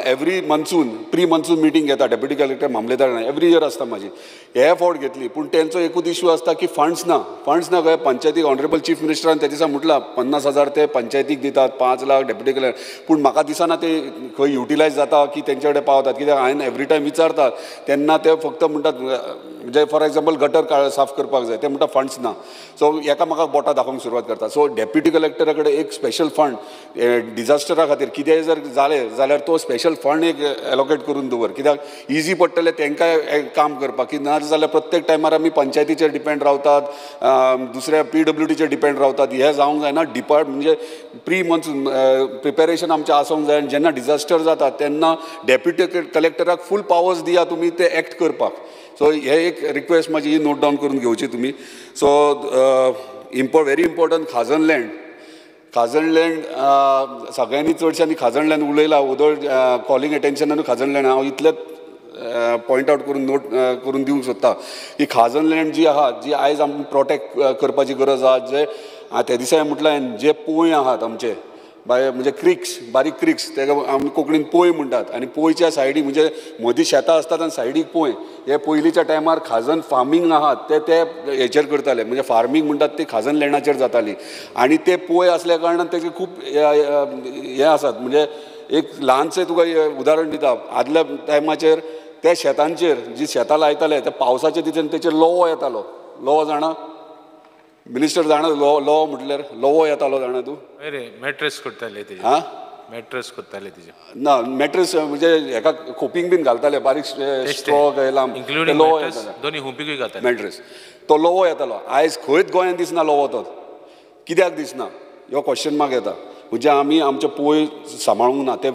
every monsoon pre monsoon meeting घेता डेप्युटी कलेक्टर मामलेदार, एवरी इयर आसता म्हाजी. हे फावट घेतली, पूण तेंचो एकूच इश्यू आसता की फंड्स ना. फंड्स ना खंय पंचायतीक. ऑनरेबल चीफ मिनिस्टरान त्या दिसा म्हटलां 50,000 ते पंचायतीक दितात, 5 लाख डेप्युटी कलेक्टर, पूण म्हाका दिसना ते खंय युटिलायज जाता की तेंचे कडेन पावतात. कित्याक हांवें एवरी टायम विचारता तेन्ना ते फक्त म्हणटात, म्हणजे फॉर एग्जाम्पल गटर साफ करपाक जाय, ते म्हणटा फंड्स ना. सो एकामेकाक बोटां दाखोवंक सुरवात करता. सो डेप्युटी कलेक्टरा कडेन एक स्पेशल फंड डिजास्टरा खातीर कितेंय जर जालें जाल्यार तो स्पेशल फंड एक एलोकेट करून दवर, कित्याक इजी पडटलें तांकांय काम करपाक. की ना जाल्यार प्रत्येक टायमार आमी पंचायतीचेर डिपेंड रावतात, दुसऱ्या PWDचेर डिपेंड रावतात. हें जावंक जायना. डिपार्ट म्हणजे प्री मॉन्सून प्रिपेरेशन आमचें आसूंक जाय आनी जेन्ना डिजास्टर जाता तेन्ना डेप्युटी कलेक्टराक फूल पावर्स दिया तुमी ते एक्ट करपाक. सो हे एक रिक्वेस्ट म्हाजी ही नोट डावन करून घेवची तुमी. सो व्हेरी इम्पॉर्टंट, खाजन लँड. खाजन लँड सगळ्यांनी चडश्यांनी खाजन लँड उलयला, ओदोळ कॉलिंग एटेन्शन आनी खाजन लँड हांव इतलेंच पॉयंट आवट करून नोट करून दिवंक सोदता की खाजन लँड जी आहा जी आयज आमकां प्रोटेक्ट करपाची गरज आहा. जे त्या दिसा हांवें म्हटलें, जे पोंय आहात आमचे म्हणजे क्रिक्स, बारीक क्रिक्स, तेका आमी कोंकणीन पोंय म्हणटात, आनी पोंयच्या सायडीक म्हणजे मदीं शेतां आसतात आनी सायडीक पोंय. हे पयलींच्या टायमार खाजन फार्मींग आहात ते ते हेचेर करताले, म्हणजे फार्मींग म्हणटात ती खाजन लँडाचेर जाताली. आनी ते पोंय आसल्या कारणान तेजे खूब हें आसात. म्हणजे एक ल्हानशें तुका उदाहरण दिता, आदल्या टायमाचेर त्या शेतांचेर जी शेतां लायताले त्या पावसाच्या दिसान तेचेर लोवो येतालो. लोवो जाणा मिनिस्टर, जाणा लोवो म्हटल्यार लोवो येतालो जाणा तूं? रे मॅट्रस करताले तेजे. हां, मॅट्रस करताले तेजे. ना मॅट्रस म्हणजे हेका खोपींग बीन घालताले, बारीक स्ट्रॉ लांब, लोवो येतालो, दोनी हुंपिकूय घालताले मॅट्रस. तो लोवो येतालो. आयज खंयच गोंयांत दिसना लोवो, तो कित्याक दिसना ह्यो क्वेश्चन मार्क येता. म्हणजे आमी आमचे पोंय सांबाळूंक ना, ते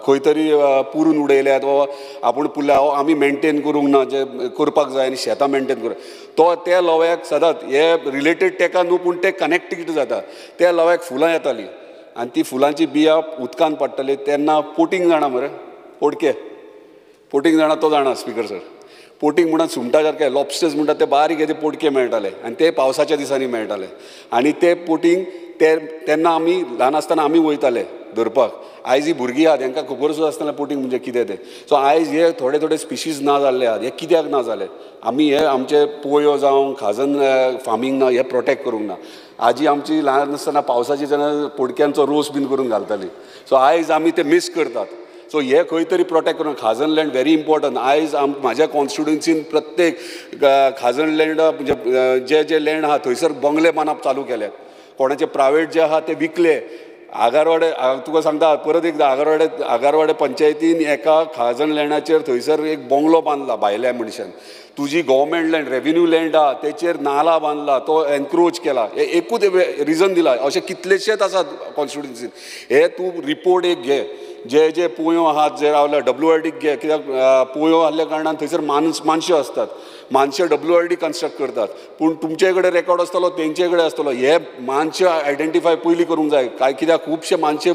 खंय तरी पुरून उडयल्यात वा आपूण पुरल्या, आमी मेनटेन करूंक ना जे करपाक जाय आनी शेतां मेनटेन करूंक. तो त्या लोव्याक सदांच हे रिलेटेड तेका न्हू, पूण ते कनेक्टेड जाता. त्या लोव्याक फुलां येतालीं आनी ती फुलांची बियां उदकान पडटाली तेन्ना पोटींग जाणा मरे, पोटके पोटींग जाणा तो जाणा स्पीकर सर. पोटींग म्हणटात सुंगटा सारके लॉबस्टर्स म्हणटात ते बारीक ते पोटके मेळटाले आनी ते पावसाच्या दिसांनी मेळटाले. आनी ते पोटींग ते तेन्ना आमी ल्हान आसतना आमी वयताले धरपाक. आयज ही भुरगीं आहात तांकां खबर सुद्दां आसतना पोटींग म्हणजे कितें तें. सो आयज हे थोडे थोडे स्पिशीज ना जाल्ले आहात. हे कित्याक ना जाले? आमी हे आमचे पोयो जावं खाजन फार्मींग ना, हे प्रोटेक्ट करूंक ना. आजी आमची ल्हान आसतना पावसाची जेन्ना पोडक्यांचो रोस बीन करून घालताली. सो आयज आमी ते मीस करतात. सो हे खंय तरी प्रोटेक्ट करून खाजन लँड व्हेरी इम्पॉर्टंट. आयज म्हाज्या कॉन्स्टिट्युएन्सीन प्रत्येक खाजन लँड म्हणजे जे जे लँड आहा थंयसर बंगले बांदप चालू केल्यात. कोणाचे प्रायवेट जे आहा ते विकले. आगारवाडे तुका सांगता परत एकदां, आगारवाडे पंचायतीन एका खाजन लँडाचेर थंयसर एक बंगलो बांदला भायल्या मनशान. तुजी गव्हर्मेंट लँड रेवेन्यू लँड आहा तेचेर नाला बांदला, तो एनक्रोच केला. हे एकूच रिजन दिला. अशे कितलेशेच आसात कॉन्स्टिट्युएन्सीन. हे तूं रिपोर्ट एक घे, जे जे पोंयो आहात जे रावल्या WRDक घे, कित्याक पोंयो आहल्या कारणान थंयसर मानश्यो आसतात, मानशे WRD construct करतात, पूण तुमचे कडेन रेकॉर्ड आसतलो तेंचे कडेन आसतलो. हे मानशे आयडेंटिफाय पयलीं करूंक जाय. काय कित्याक खुबशे मानशे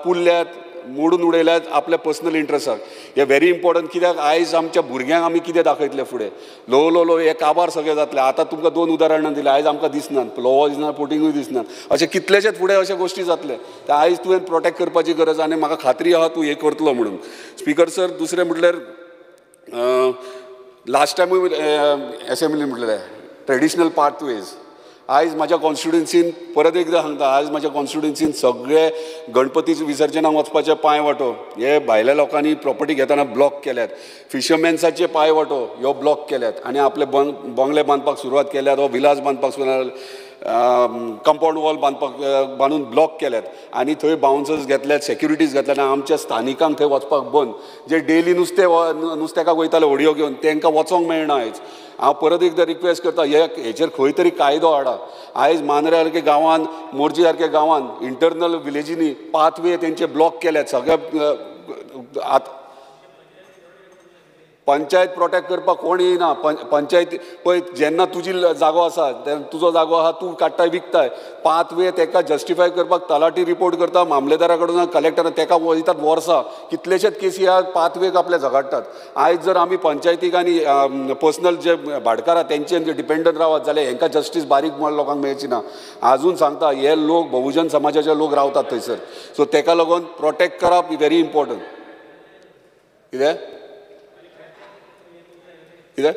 पुरल्यात, मोडून उडयल्यात आपल्या पर्सनल इंट्रस्टाक. हे व्हेरी इम्पॉर्टंट. कित्याक आयज आमच्या भुरग्यांक आमी कितें दाखयतले फुडें? ल्हव ल्हव ल्हव हे काबार सगळे जातले. आतां तुमकां 2 उदाहरणां दिलीं. आयज आमकां दिसनात, लोवो दिसना, पोटिंगूय दिसना. अशें कितलेशेच फुडें अशे गोश्टी जातले. ते आयज तुवें प्रोटेक्ट करपाची गरज आनी म्हाका खात्री आहा तूं हें करतलो म्हणून. स्पीकर सर, दुसरें म्हटल्यार लास्ट टायमूय एसेंब्ली म्हटलें ट्रेडिशनल पाथवेज. आयज म्हाज्या कॉन्स्टिट्युएन्सीन परत एकदां सांगता, आयज म्हाज्या कॉन्स्टिट्युएन्सीन सगळे गणपती विसर्जनाक वचपाचे पांय वाटो हे भायल्या लोकांनी प्रॉपर्टी घेतना ब्लॉक केल्यात. फिशरमॅन्साचे पांय वाटो ह्यो ब्लॉक केल्यात आनी आपले बंगले बांदपाक सुरवात केल्यात वा विलास बांदपाक सुरवात, कंपावंड वॉल बांदपाक बांदून ब्लॉक केल्यात आनी थंय बाउन्सर्स घेतल्यात, सेक्युरिटीज घेतल्यात आनी आमच्या स्थानिकांक थंय वचपाक बंद. जे डेली नुस्तेकाक वयताले होडयो घेवन तांकां वचोंक मेळना आयज. हांव परत एकदां रिक्वेस्ट करता, हे हेचेर खंय तरी कायदो हाडा. आयज मांद्रे सारके गांवांत, मोरजी सारके गांवांत इंटरनल विलेजींनी पाथवे तेंचे ब्लॉक केल्यात सगळ्या. पंचायत प्रोटेक्ट करपाक कोण येयना. पंचायत पळय जेन्ना तुजी जागो आसा, तुजो जागो आहा, तूं काडटाय विकताय, पाथवे तेका जस्टिफाय करपाक तलाठी रिपोर्ट करता मामलेदारा कडून, कलेक्टरा, तेका वयतात वर्सां, कितलेशेच केसी ह्या पाथवेक आपले झगडटात. आयज जर आमी पंचायतीक आनी पर्सनल जे भाटकार आहा तेंचेर डिपेंडंट रावत जाल्यार हेंकां जस्टीस बारीक लोकांक मेळची ना. आजून सांगता, हे लोक बहुजन समाजाचे लोक रावतात थंयसर, सो तेका लागून प्रोटेक्ट करप व्हेरी इम्पॉर्टंट. कितें कितें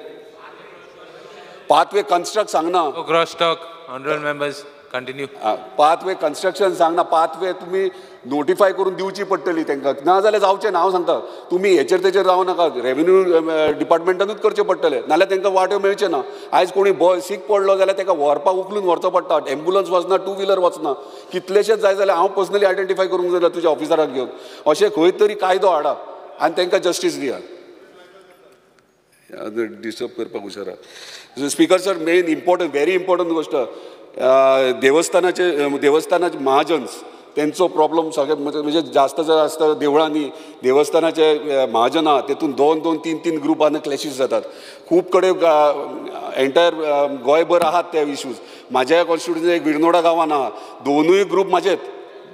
पाथवे कन्स्ट्रक्ट सांगना, cross talk, honourable members continue. Pathway construction सांगना, पाथवे तुमी नोटिफाय करून दिवची पडटली तांकां, ना जाल्यार जावचें ना. हांव सांगता, तुमी हेचेर तेचेर रावं नाका, रेवेन्यू डिपार्टमेंटानूच करचें पडटलें, नाल्यार तांकां वाट्यो मेळचें ना. आयज कोणी सीक पडलो जाल्यार ताका व्हरपाक उखलून व्हरचो पडटा, एम्बुलन्स वचना, टू व्हिलर वचना, कितलेशेच जाय जाल्यार हांव पर्सनली आयडेंटिफाय करूंक जाय तुज्या ऑफिसराक घेवन. अशें खंय तरी कायदो हाडा आनी तांकां जस्टीस दिया. डिस्टर्ब करपाक हुशार. Speaker sir, main important, very important गोश्ट, देवस्थानाचे महाजन्स तेंचो प्रॉब्लम सगळे, म्हणजे जास्त जास्त देवळांनी देवस्थानाचे महाजन आहा तेतून 2 2 3 3 ग्रुपान क्लॅशीस जातात. खूब कडेन एंटायर गोंयभर आहात ते इश्यूज. म्हाज्या कॉन्स्टिट्युएन्सी एक विरनोडा गांवान आहा, दोनूय ग्रूप म्हाजेत,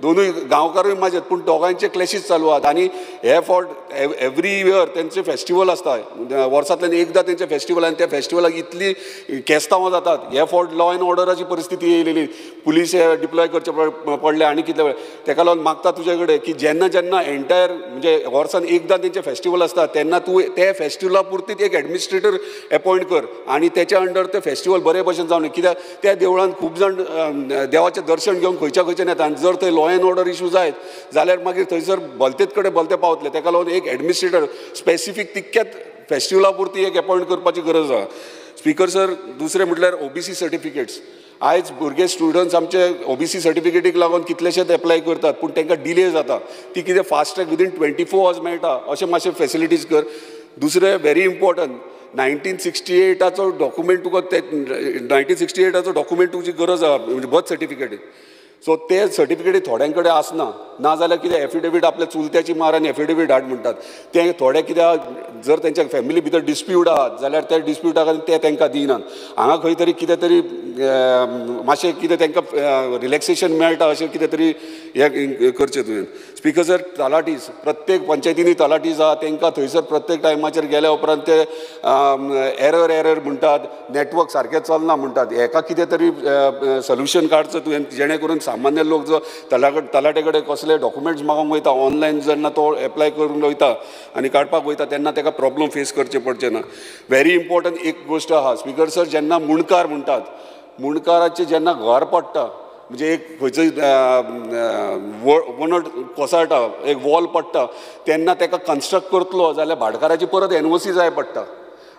दोनूय गांवकारूय म्हाजेत, पूण दोगांयचे क्लॅशीस चालू आहात. आनी हे फावट एवरी इयर तेंचे फेस्टिवल आसता, वर्सांतल्यान एकदां तेंचें फेस्टिवल, आनी त्या फेस्टिवलाक इतली केस्तांवां जातात. हे फावट लॉ एंड ऑर्डराची परिस्थिती येयलेली, पुलीस हे डिप्लॉय करचे पडले आनी कितले वेळ. तेका लागून मागता तुजे कडेन की जेन्ना जेन्ना एंटायर म्हणजे वर्सान एकदां तेंचें फेस्टिवल आसता तेन्ना तूं ते फेस्टिवला पुरतीच एक एडमिनिस्ट्रेटर एपॉयंट कर आनी तेच्या अंडर तें फेस्टिवल बरे भशेन जावं. कित्याक त्या देवळान खूब जाण देवाचें दर्शन घेवन खंयच्या खंयच्यान येता आनी जर थंय लॉ एंड ऑर्डर इशू जायत जाल्यार मागीर थंयसर भलतेच कडेन भलते पावतले. तेका लागून एक एडमिनिस्ट्रेटर स्पेसिफीक तितक्याच फेस्टिवला पुरती एक एपॉयंट करपाची गरज आहा. स्पीकर सर, दुसरें म्हटल्यार ओबीसी सर्टिफिकेट्स. आयज भुरगे स्टुडंट्स आमचे ओबीसी सर्टिफिकेटीक लागून कितलेशेच एप्लाय करतात, पूण तांकां डिले जाता. ती कितें फास्ट ट्रॅक विदीन 24 आवर्स मेळटा अशें मातशें फेसिलिटीज कर. दुसरें व्हेरी इम्पॉर्टंट, 1968 डॉक्युमेंट तुका ते 1968 डॉक्युमेंट तुजी गरज आहा, म्हणजे बर्थ सर्टिफिकेट. सो ते सर्टिफिकेटी थोड्यां कडेन आसना, ना जाल्यार कितें एफिडेवीट आपल्या चुलत्याची मार आनी एफिडेवीट हाड म्हणटात. ते थोडे कित्याक जर तेंच्या फॅमिली भितर डिस्प्यूट आहात जाल्यार त्या डिस्प्युटा खातीर ते तांकां दिनात. हांगा खंय तरी कितें तरी मातशें कितें तांकां रिलॅक्सेशन मेळटा अशें कितें तरी हें करचें तुवें. स्पीकर सर, तलाटीस, प्रत्येक पंचायतींनी तलाटीस आहा, तांकां थंयसर प्रत्येक टायमाचेर गेल्या उपरांत ते एरर एरर म्हणटात, नॅटवर्क सारकें चलना म्हणटात. हेका कितें तरी सोल्युशन काडचो तुवें, जेणे करून सामान्य लोक जो तलाटे कडेन कसले डॉक्युमेंट्स मागूंक वयता, ऑनलायन जेन्ना तो एप्लाय करूंक वयता आनी काडपाक वयता तेन्ना ताका प्रॉब्लम फेस करचे पडचे ना. व्हेरी इम्पॉर्टंट एक गोश्ट आहा स्पीकर सर, जेन्ना मुंडकार म्हणटात, मुंडकाराचें जेन्ना घर पडटा, म्हणजे एक खंयचोय वणट कोसळटा, एक वॉल पडटा, तेन्ना ताका कन्स्ट्रक्ट करतलो जाल्यार भाटकाराची परत एनओसी जाय पडटा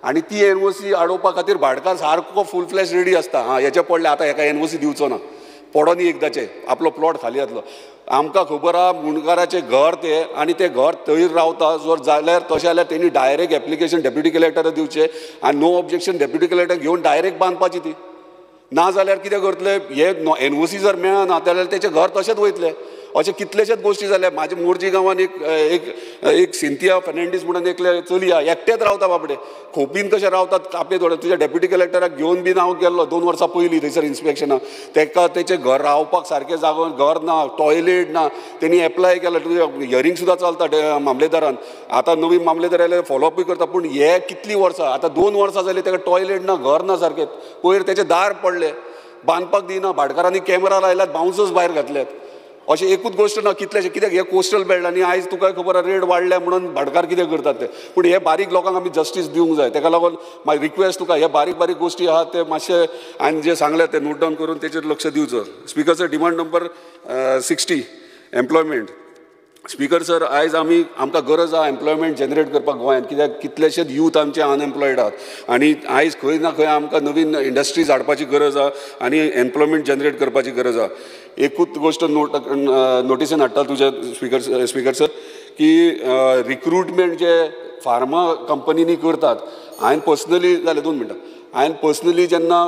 आनी ती एनओसी आडोवपा खातीर भाटकार सारको फूल फ्लॅश रेडी आसता. हां, हेचें पडलें आतां हेका एनओसी दिवचो ना, पडोनी एकदाचें आपलो प्लॉट खाली जातलो. आमकां खबर आहा मुंडकाराचें घर तें आनी तें घर थंय रावता, जर जाल्यार तशें जाल्यार तेणी डायरेक्ट एप्लिकेशन डेप्युटी कलेक्टराक दिवचें आनी नो ऑब्जेक्शन डेप्युटी कलेक्टर घेवन डायरेक्ट बांदपाची ती. ना जाल्यार कितें करतले, हे एनओसी जर मेळना जाल्यार तेचें घर तशेंच वयतलें. अशें कितलेशेच गोश्टी जाल्या. म्हाज्या मोरजी गांवांत एक एक एक सिंथिया फेर्नांडीस म्हणून एकलें चली आहा, एकटेंच रावता बाबडे, खोपीन कशें रावतात कापे थोडे. तुज्या डेप्युटी कलेक्टराक घेवन बीन हांव गेल्लो 2 वर्सां पयलीं थंयसर इन्स्पेक्शनाक, तेका तेचें घर रावपाक सारकें जागो घर ना, टॉयलेट ना, तेणी एप्लाय केला. तुज्या हियरींग सुद्दां चलता मामलेदारान, आतां नवीन मामलेदार आयले फॉलोअपूय करता, पूण हे कितलीं वर्सां, आतां 2 वर्सां जालीं तेका टॉयलेट ना, घर ना सारकें. पयर तेचें दार पडलें, बांदपाक दिना, भाटकारांनी कॅमेरा लायल्यात, बाउन्सर्स भायर घातल्यात. अशें एकूच गोश्ट ना, कितलेशें कित्याक हे कोस्टल बेल्ट आनी आयज तुका खबर आहा रेट वाडल्या म्हणून भाटकार कितें करतात ते. पूण हे बारीक लोकांक आमी जस्टीस दिवंक जाय. तेका लागून मागीर रिक्वेस्ट तुका, हे बारीक बारीक गोश्टी आहा ते मातशे आनी जे सांगले ते नोट डावन करून तेचेर लक्ष दिवचो. Speaker sir, demand number 60 employment. Speaker sir, आयज आमी आमकां गरज आहा एम्प्लॉयमेंट जनरेट करपाक गोंयांत, कित्याक कितलेशेच यूथ आमचे अनएम्प्लॉयड आहात आनी आयज खंय ना खंय आमकां नवीन इंडस्ट्रीज हाडपाची गरज आहा आनी एम्प्लॉयमेंट जनरेट करपाची गरज आहा. एकूच गोश्ट नोटिसेन हाडटा तुज्या स्पीकर सर, की रिक्रुटमेंट जे फार्मा कंपनींनी करतात, हांवें पर्सनली जालें 2 मिनटां, हांवें पर्सनली जेन्ना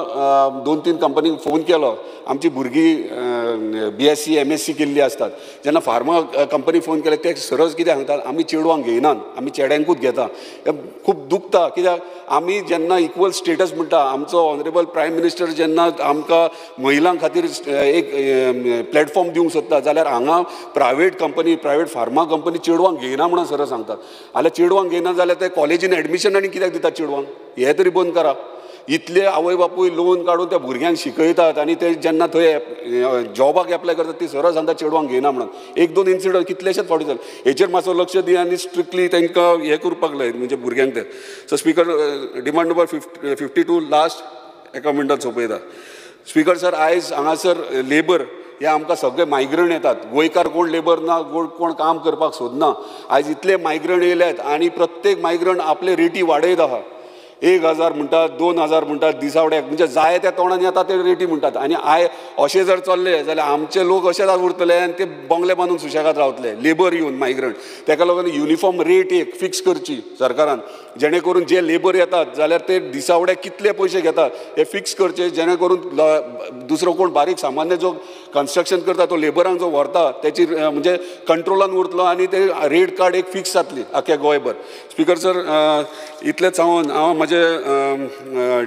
2-3 कंपनीक फोन केलो, आमची भुरगीं BSc MSc केल्ली आसतात, जेन्ना फार्मा कंपनी फोन केले ते सरळ कितें सांगतात, आमी चेडवांक घेयनात, आमी चेड्यांकूच घेता. खूब दुखता कित्याक आमी जेन्ना इक्वल स्टेटस म्हणटा, आमचो ऑनरेबल प्रायम मिनिस्टर जेन्ना आमकां महिलां खातीर एक प्लॅटफॉर्म दिवंक सोदता जाल्यार हांगा private company, private pharma company चेडवांक घेयना म्हणून सरळ सांगतात. जाल्यार चेडवांक घेयना जाल्यार ते कॉलेजीन एडमिशन आनी कित्याक दितात चेडवांक? हें तरी बंद करा. इतले आवय बापूय लोन काडून त्या भुरग्यांक शिकयतात आनी ते जेन्ना थंय जॉबाक एप्लाय करतात ती सरळ सांगता चेडवांक घेयना म्हणून. 1-2 इन्सिडंट कितलेशेच फावटी जाले. हेचेर मातसो लक्ष दी आनी स्ट्रिक्टली तांकां हें करपाक लाय म्हणजे भुरग्यांक ते. So speaker, demand number 52 last एका मिनटान सोंपयता. स्पीकर सर, आयज हांगासर लेबर हे आमकां सगळे मायग्रंट येतात. गोंयकार कोण लेबर ना, कोण काम करपाक सोदना. आयज इतले मायग्रंट येयल्यात आनी प्रत्येक मायग्रंट आपले रेटी वाडयत आहा. 1000 म्हणटात, 2000 म्हणटात दिसावड्याक, म्हणजे जाय त्या तोंडान येता ते रेटी म्हणटात. आनी I अशें जर चल्लें जाल्यार आमचे लोक अशेच उरतले आनी ते बंगले बांदून सुशेगाद रावतले लेबर येवन मायग्रंट. ताका लागून युनिफॉर्म रेट एक फिक्स करची सरकारान, जेणे करून जे लेबर येतात जाल्यार ते दिसावड्याक कितले पयशे घेतात हे फिक्स करचे, जेणे करून दुसरो कोण बारीक सामान्य जो कन्स्ट्रक्शन करता तो लेबरांक जो व्हरता त्याची म्हणजे कंट्रोलान उरतलो आनी ते रेट कार्ड एक फिक्स जातली आख्या गोंयभर. स्पीकर सर, इतलेंच हांव हांव म्हजे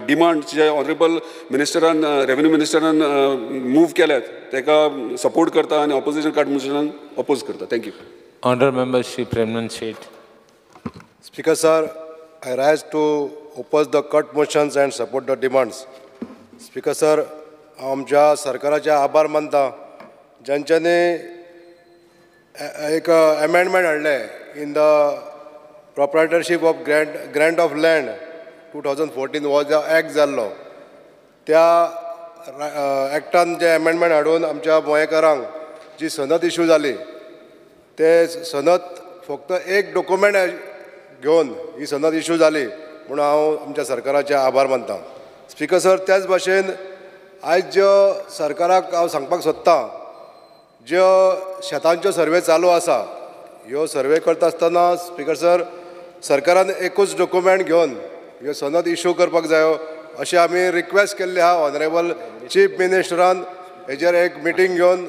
डिमांड जे ऑनरेबल मिनिस्टरान, रेवेन्यू मिनिस्टरान मूव केल्यात ताका सपोर्ट करता आनी ऑपोजिशन कार्ड मोशनान oppose करता. Thank you. Honourable member Shri Premanand Shet. Speaker sir, I rise to oppose the cut motions and support the demands. Speaker sir, हांव आमच्या सरकाराचे आभार मानता ज्यांच्यानी एक अमेंडमेंट हाडलें in the proprietorship of grant of land 2014 हो जो एक्ट जाल्लो त्या एक्टान जे अमेंडमेंट हाडून आमच्या गोंयकारांक जी सनद इशू जाली ते सनद फक्त एक डॉक्युमेंट घेवन ही सनद इशू जाली म्हणून हांव आमच्या सरकाराचे आभार मानता. स्पीकर सर, त्याच भाशेन आयज ज्यो सरकाराक हांव सांगपाक सोदतां, ज्यो शेतांच्यो सर्वे चालू आसा ह्यो सर्वे करता आसतना स्पीकर सर सरकारान एकूच डॉक्युमेंट घेवन ह्यो सनद इशू करपाक जायो अशें आमी रिक्वेस्ट केल्ली आहा. ऑनरेबल चीफ मिनिस्टरान हेजेर एक मिटींग घेवन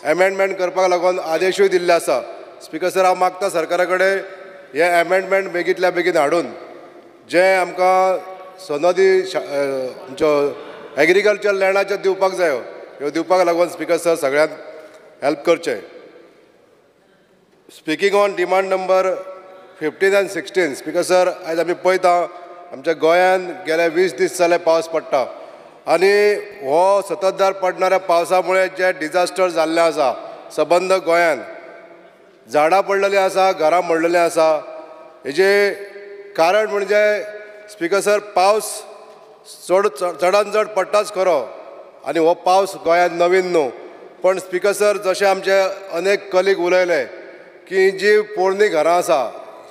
एमेंडमेंट करपाक लागून आदेशूय दिल्ले आसा. स्पीकर सर, हांव मागता सरकारा कडेन हे एमेंडमेंट बेगींतल्या बेगीन हाडून जे आमकां सनदी आमच्यो एग्रीकल्चर लँडाच्यो दिवपाक जायो ह्यो दिवपाक लागून स्पीकर सर सगळ्यांक हेल्प करचें. Speaking on demand number 15 and 16, speaker sir, आयज आमी पळयता आमच्या गोंयांत गेले 20 दीस जाले पावस पडटा आनी हो सततधार पडणाऱ्या पावसा मुळे जे डिजास्टर जाल्लें आसा सबंद गोंयांत, झाडां पडलेलीं आसा, घरां मोडलेलीं आसा. हेजें कारण म्हणजे स्पीकर सर पावस चडान चड पडटाच खरो आनी हो पावस गोंयांत नवीन न्हू, पण स्पीकर सर जशें आमचे अनेक कलीग उलयले की जी पोरणी घरां आसा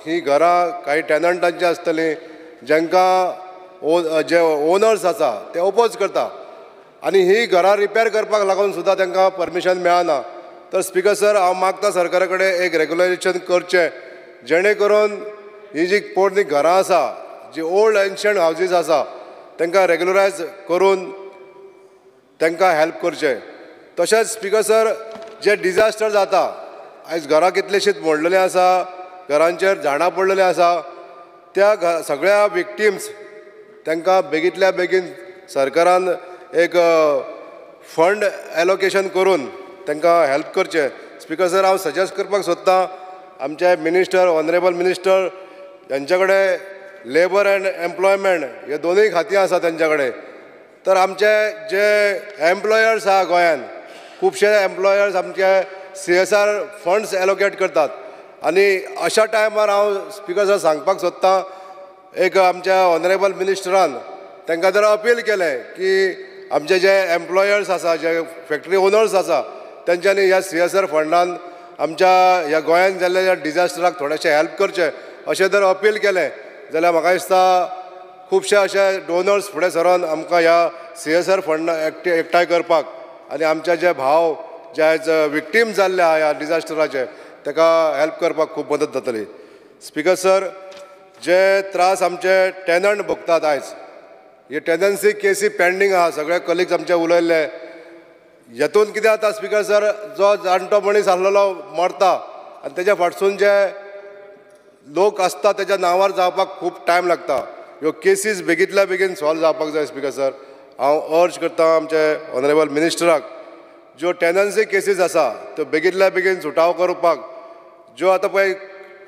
ही घरां कांय टेनंटांची आसतलीं जांकां जे ओनर्स आसा ते ओपोज करता आनी ही घरां रिपेर करपाक लागून सुद्दां तांकां परमिशन मेळना. तर स्पीकर सर, हांव मागता सरकारा कडेन एक रेगुलेशन करचें जेणे करून ही जी पोरणी घरां आसा, जी ओल्ड एन्शंट हावजीस आसा तांकां रेगुलरायज करून तांकां हेल्प करचें. तशेंच स्पीकर सर, जे डिजास्टर जाता आयज घरां कितलेशींच मोडलेलीं आसा, घरांचेर झाडां पडलेलीं आसा, त्या सगळ्या विक्टिम्स तांकां बेगींतल्या बेगीन सरकारान एक फंड एलोकेशन करून तांकां हेल्प करचें. स्पीकर सर, हांव सजेस्ट करपाक सोदतां आमचे मिनिस्टर, ऑनरेबल मिनिस्टर यांच्या कडेन लेबर एंड एम्प्लॉयमेंट हे दोनूय खातीं आसा तांच्या कडेन, तर आमचे जे एम्प्लॉयर्स आहा गोंयांत खुबशे एम्प्लॉयर्स आमचे CSR funds allocate करतात आनी अशा टायमार हांव स्पीकर सर सांगपाक सोदतां एक आमच्या ऑनरेबल मिनिस्टरान तांकां जर अपील केलें की आमचे जे एम्प्लॉयर्स आसा, जे फॅक्टरी ओनर्स आसा तेंच्यांनी ह्या CSR फंडान आमच्या ह्या गोंयांत जाल्ल्या ह्या डिजास्टराक थोडेशें हेल्प करचें अशें जर अपील केलें जाल्यार म्हाका दिसता खुबशे अशे डोनर्स फुडें सरोन आमकां ह्या CSR fund एकठांय करपाक आनी आमचे जे भाव जे आयज विक्टीम जाल्ले आहा ह्या डिजास्टराचे ताका हेल्प करपाक खूब मदत जातली. स्पीकर सर, जे त्रास आमचे टेनंट भोगतात आयज, ही टेनन्सी केसी पेंडींग आहा, सगळे कलिग्स आमचे उलयल्ले. हेतून कितें जाता स्पीकर सर, जो जाणटो मनीस आसलेलो मरता आनी तेज्या फाटसून जे लोक आसता तेज्या नांवार जावपाक खूब टायम लागता. ह्यो केसीस बेगींतल्या बेगीन सॉल्व जावपाक जाय स्पीकर सर. हांव अर्ज करता आमचे ऑनरेबल मिनिस्टराक, ज्यो टेनन्सी केसीस आसा त्यो बेगींतल्या बेगीन सुटाव करपाक. ज्यो आतां पळय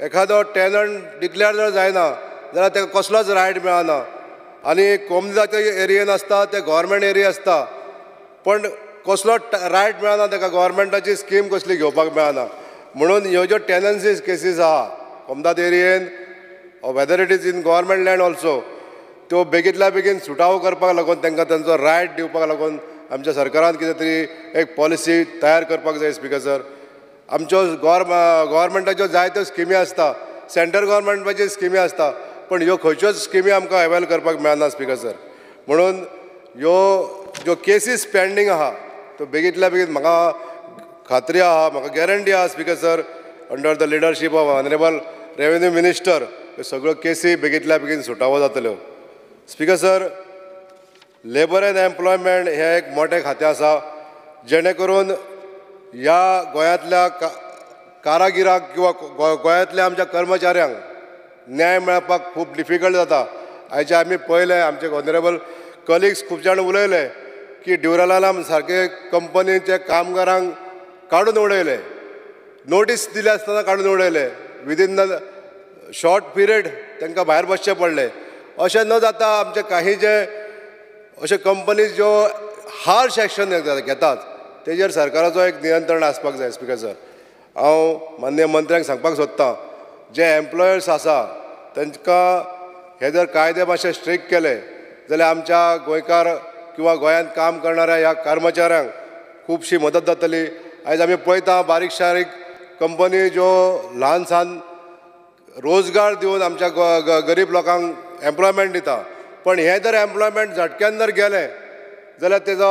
एखादो टेनंट डिक्लेअर जर जायना जाल्यार ताका कसलोच रायट मेळना आनी कोमजाच्या एरियेन आसता ते गव्हर्मेंट एरिया आसता, पण कसलो रायट मेळना ताका, गव्हर्मेंटाची स्कीम कसली घेवपाक मेळना. म्हणून ह्यो ज्यो टेनन्सी केसीस आहा कोमदाद एरियेन, whether it is in government land also, त्यो बेगींतल्या बेगीन सुटावो करपाक लागून तांकां तांचो रायट दिवपाक लागून आमच्या सरकारान कितें तरी एक पॉलिसी तयार करपाक जाय स्पीकर सर. आमच्यो गव्हर्मेंटाच्यो जायत्यो स्किमी आसता, सेंट्रल गव्हर्मेंटाच्यो स्किमी आसता, पण ह्यो खंयच्योच स्किमी आमकां अवेल करपाक मेळना स्पीकर सर. म्हणून ह्यो ज्यो केसीस पेंडींग आहा त्यो बेगींतल्या बेगीन म्हाका खात्री आहा, म्हाका गॅरंटी आहा speaker sir, under the leadership of honourable revenue minister ह्यो सगळ्यो केसी बेगींतल्या बेगीन सुटावो जातल्यो. Speaker sir, labour and employment हें एक मोठें खातें आसा, जेणे करून ह्या गोंयांतल्या कारागिराक किंवा गोंयांतल्या आमच्या कर्मचाऱ्यांक न्याय मेळपाक खूब डिफिकल्ट जाता. आयचे आमी पळयलें, आमचे ऑनरेबल कलिग्स खूब जाण उलयले की ड्युरालाम सारके कंपनीचे कामगारांक काडून उडयले, नोटीस दिली आसतना काडून उडयले, विदीन the short period तांकां भायर बसचें पडलें. अशें न जाता आमचे काही जे अशे कंपनीज ज्यो हार्श एक्शन घेतात तेजेर सरकाराचो एक नियंत्रण आसपाक जाय स्पीकर सर. हांव माननीय मंत्र्यांक सांगपाक सोदतां, जे एम्प्लॉयर्स आसा तांकां हे जर कायदे मातशे स्ट्रिक्ट केले जाल्यार आमच्या गोंयकार किंवा गोंयांत काम करणाऱ्या ह्या कर्मचाऱ्यांक खुबशी मदत जातली. आयज आमी पळयता बारीक सारीक कंपनी ज्यो ल्हान सान रोजगार दिवन आमच्या गरीब लोकांक एम्प्लॉयमेंट दिता, पण हें जर एम्प्लॉयमेंट झटक्यान जर गेलें जाल्यार तेजो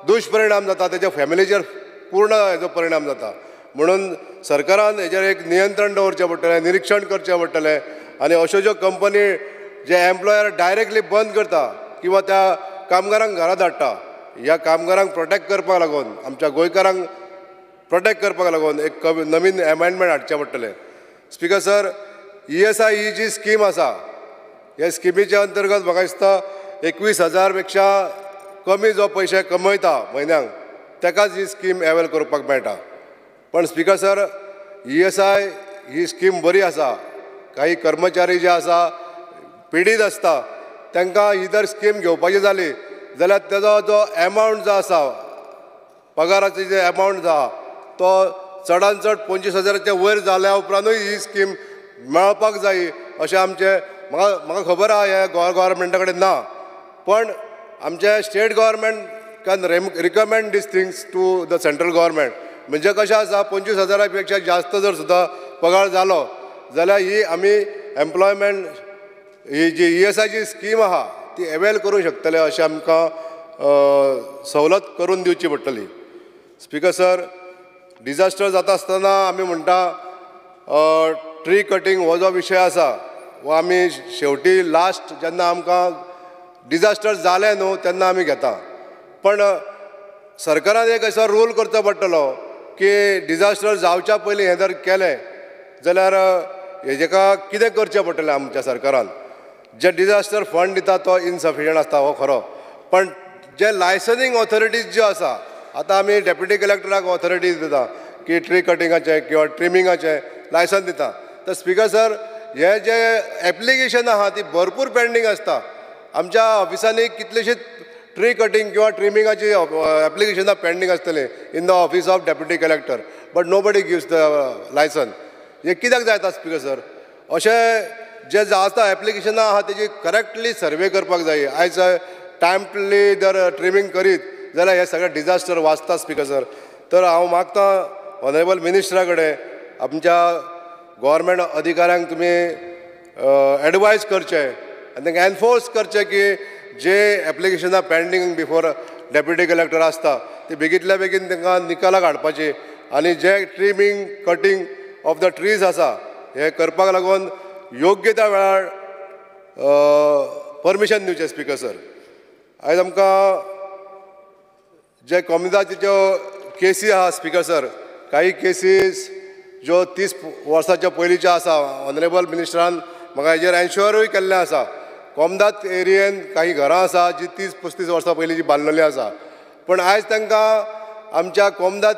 दुश्परिणाम जाता, तेज्या फॅमिलीचेर पूर्ण हेजो परिणाम जाता. म्हणून सरकारान हेजेर एक नियंत्रण दवरचें पडटलें, निरिक्षण करचें पडटलें आनी अश्यो ज्यो कंपनी जे एम्प्लॉयर डायरेक्टली बंद करता किंवा त्या कामगारांक घरा धाडटा, ह्या कामगारांक प्रोटेक्ट करपाक लागून, आमच्या गोंयकारांक प्रोटेक्ट करपाक लागून एक नवीन एमेंडमेंट हाडचें पडटलें. स्पीकर सर, ESI ही जी स्कीम आसा, ह्या स्किमीच्या अंतर्गत म्हाका दिसता 21,000 पेक्षा कमी जो पयशे कमयता म्हयन्याक ताकाच ही स्कीम अवेल करपाक मेळटा. पण स्पीकर सर, ESI ही स्कीम बरी आसा, काही कर्मचारी जे आसा पिडीत आसता तांकां ही जर स्कीम घेवपाची जाली जाल्यार तेजो जो एमावंट जो आसा, पगाराचो जे एमावंट जो आहा तो चडान चड 25,000च्या वयर जाल्या उपरांतूय ही स्कीम मेळपाक जाय अशें आमचें म्हाका खबर आहा हें गोवा गव्हर्मेंटा कडेन ना, पण आमचे state government can recommend these things to the central government. म्हणजे कशें आसा, 25,000 पेक्षा जास्त जर सुद्दां पगार जालो जाल्यार ही आमी एम्प्लॉयमेंट ही जी ESIची स्कीम आहा ती अवेल करूंक शकतले अशें आमकां सवलत करून दिवची पडटली. स्पीकर सर, डिजास्टर जाता आसतना आमी म्हणटा ट्री कटींग हो जो विशय आसा हो आमी शेवटी लास्ट जेन्ना आमकां डिजास्टर जालें न्हू तेन्ना आमी घेता, पण सरकारान एक असो रूल करचो पडटलो की डिजास्टर जावच्या पयलीं हें जर केलें जाल्यार हेजेका कितें करचें पडटलें. आमच्या सरकारान जे डिजास्टर फंड दिता तो इनसफिशियंट आसता हो खरो, पण जे लायसनींग ऑथॉरिटीज ज्यो आसा, आतां आमी डेप्युटी कलेक्टराक ऑथॉरिटीज दिता की ट्री कटिंगाचें किंवा ट्रिमिंगाचें लायसन दिता, तर स्पीकर सर हे जे एप्लिकेशन आहा ती भरपूर पेंडींग आसता. आमच्या ऑफिसांनी कितलेशीच ट्री कटिंग किंवा ट्रिमिंगाची एप्लिकेशनां पेंडींग आसतलीं in the office of deputy collector, but nobody gives the licence. हें कित्याक जायता स्पीकर सर? अशें जे आसता एप्लिकेशनां आहा तेजी करेक्टली सर्वे करपाक जाय. आयज टायमली जर ट्रिमींग करीत जाल्यार हे सगळे डिजास्टर वाचता स्पीकर सर. तर हांव मागता ऑनरेबल मिनिस्टरा कडेन, आमच्या गव्हर्मेंट अधिकाऱ्यांक तुमी एडवायज करचें आनी तांकां एनफोर्स करचें की जे एप्लिकेशनां पेंडींग बिफोर डेप्युटी कलेक्टर आसता ती बेगींतल्या बेगीन तांकां निकालाक हाडपाची आनी जे trimming cutting of the trees आसा हे करपाक लागून योग्य त्या वेळार परमिशन दिवचें स्पीकर सर. आयज आमकां जे कोमुनिदादीच्यो ज्यो केसी आहा स्पीकर सर, काही केसीस ज्यो 30 वर्साच्या पयलींच्यो आसा, ऑनरेबल मिनिस्टरान म्हाका हेजेर एन्श्योरूय केल्लें आसा. कोमुनिदाद एरियेन काही घरां आसा जी 30-35 वर्सां पयलीं जी बांदलेली आसा, पूण आयज तांकां आमच्या कोमुनिदाद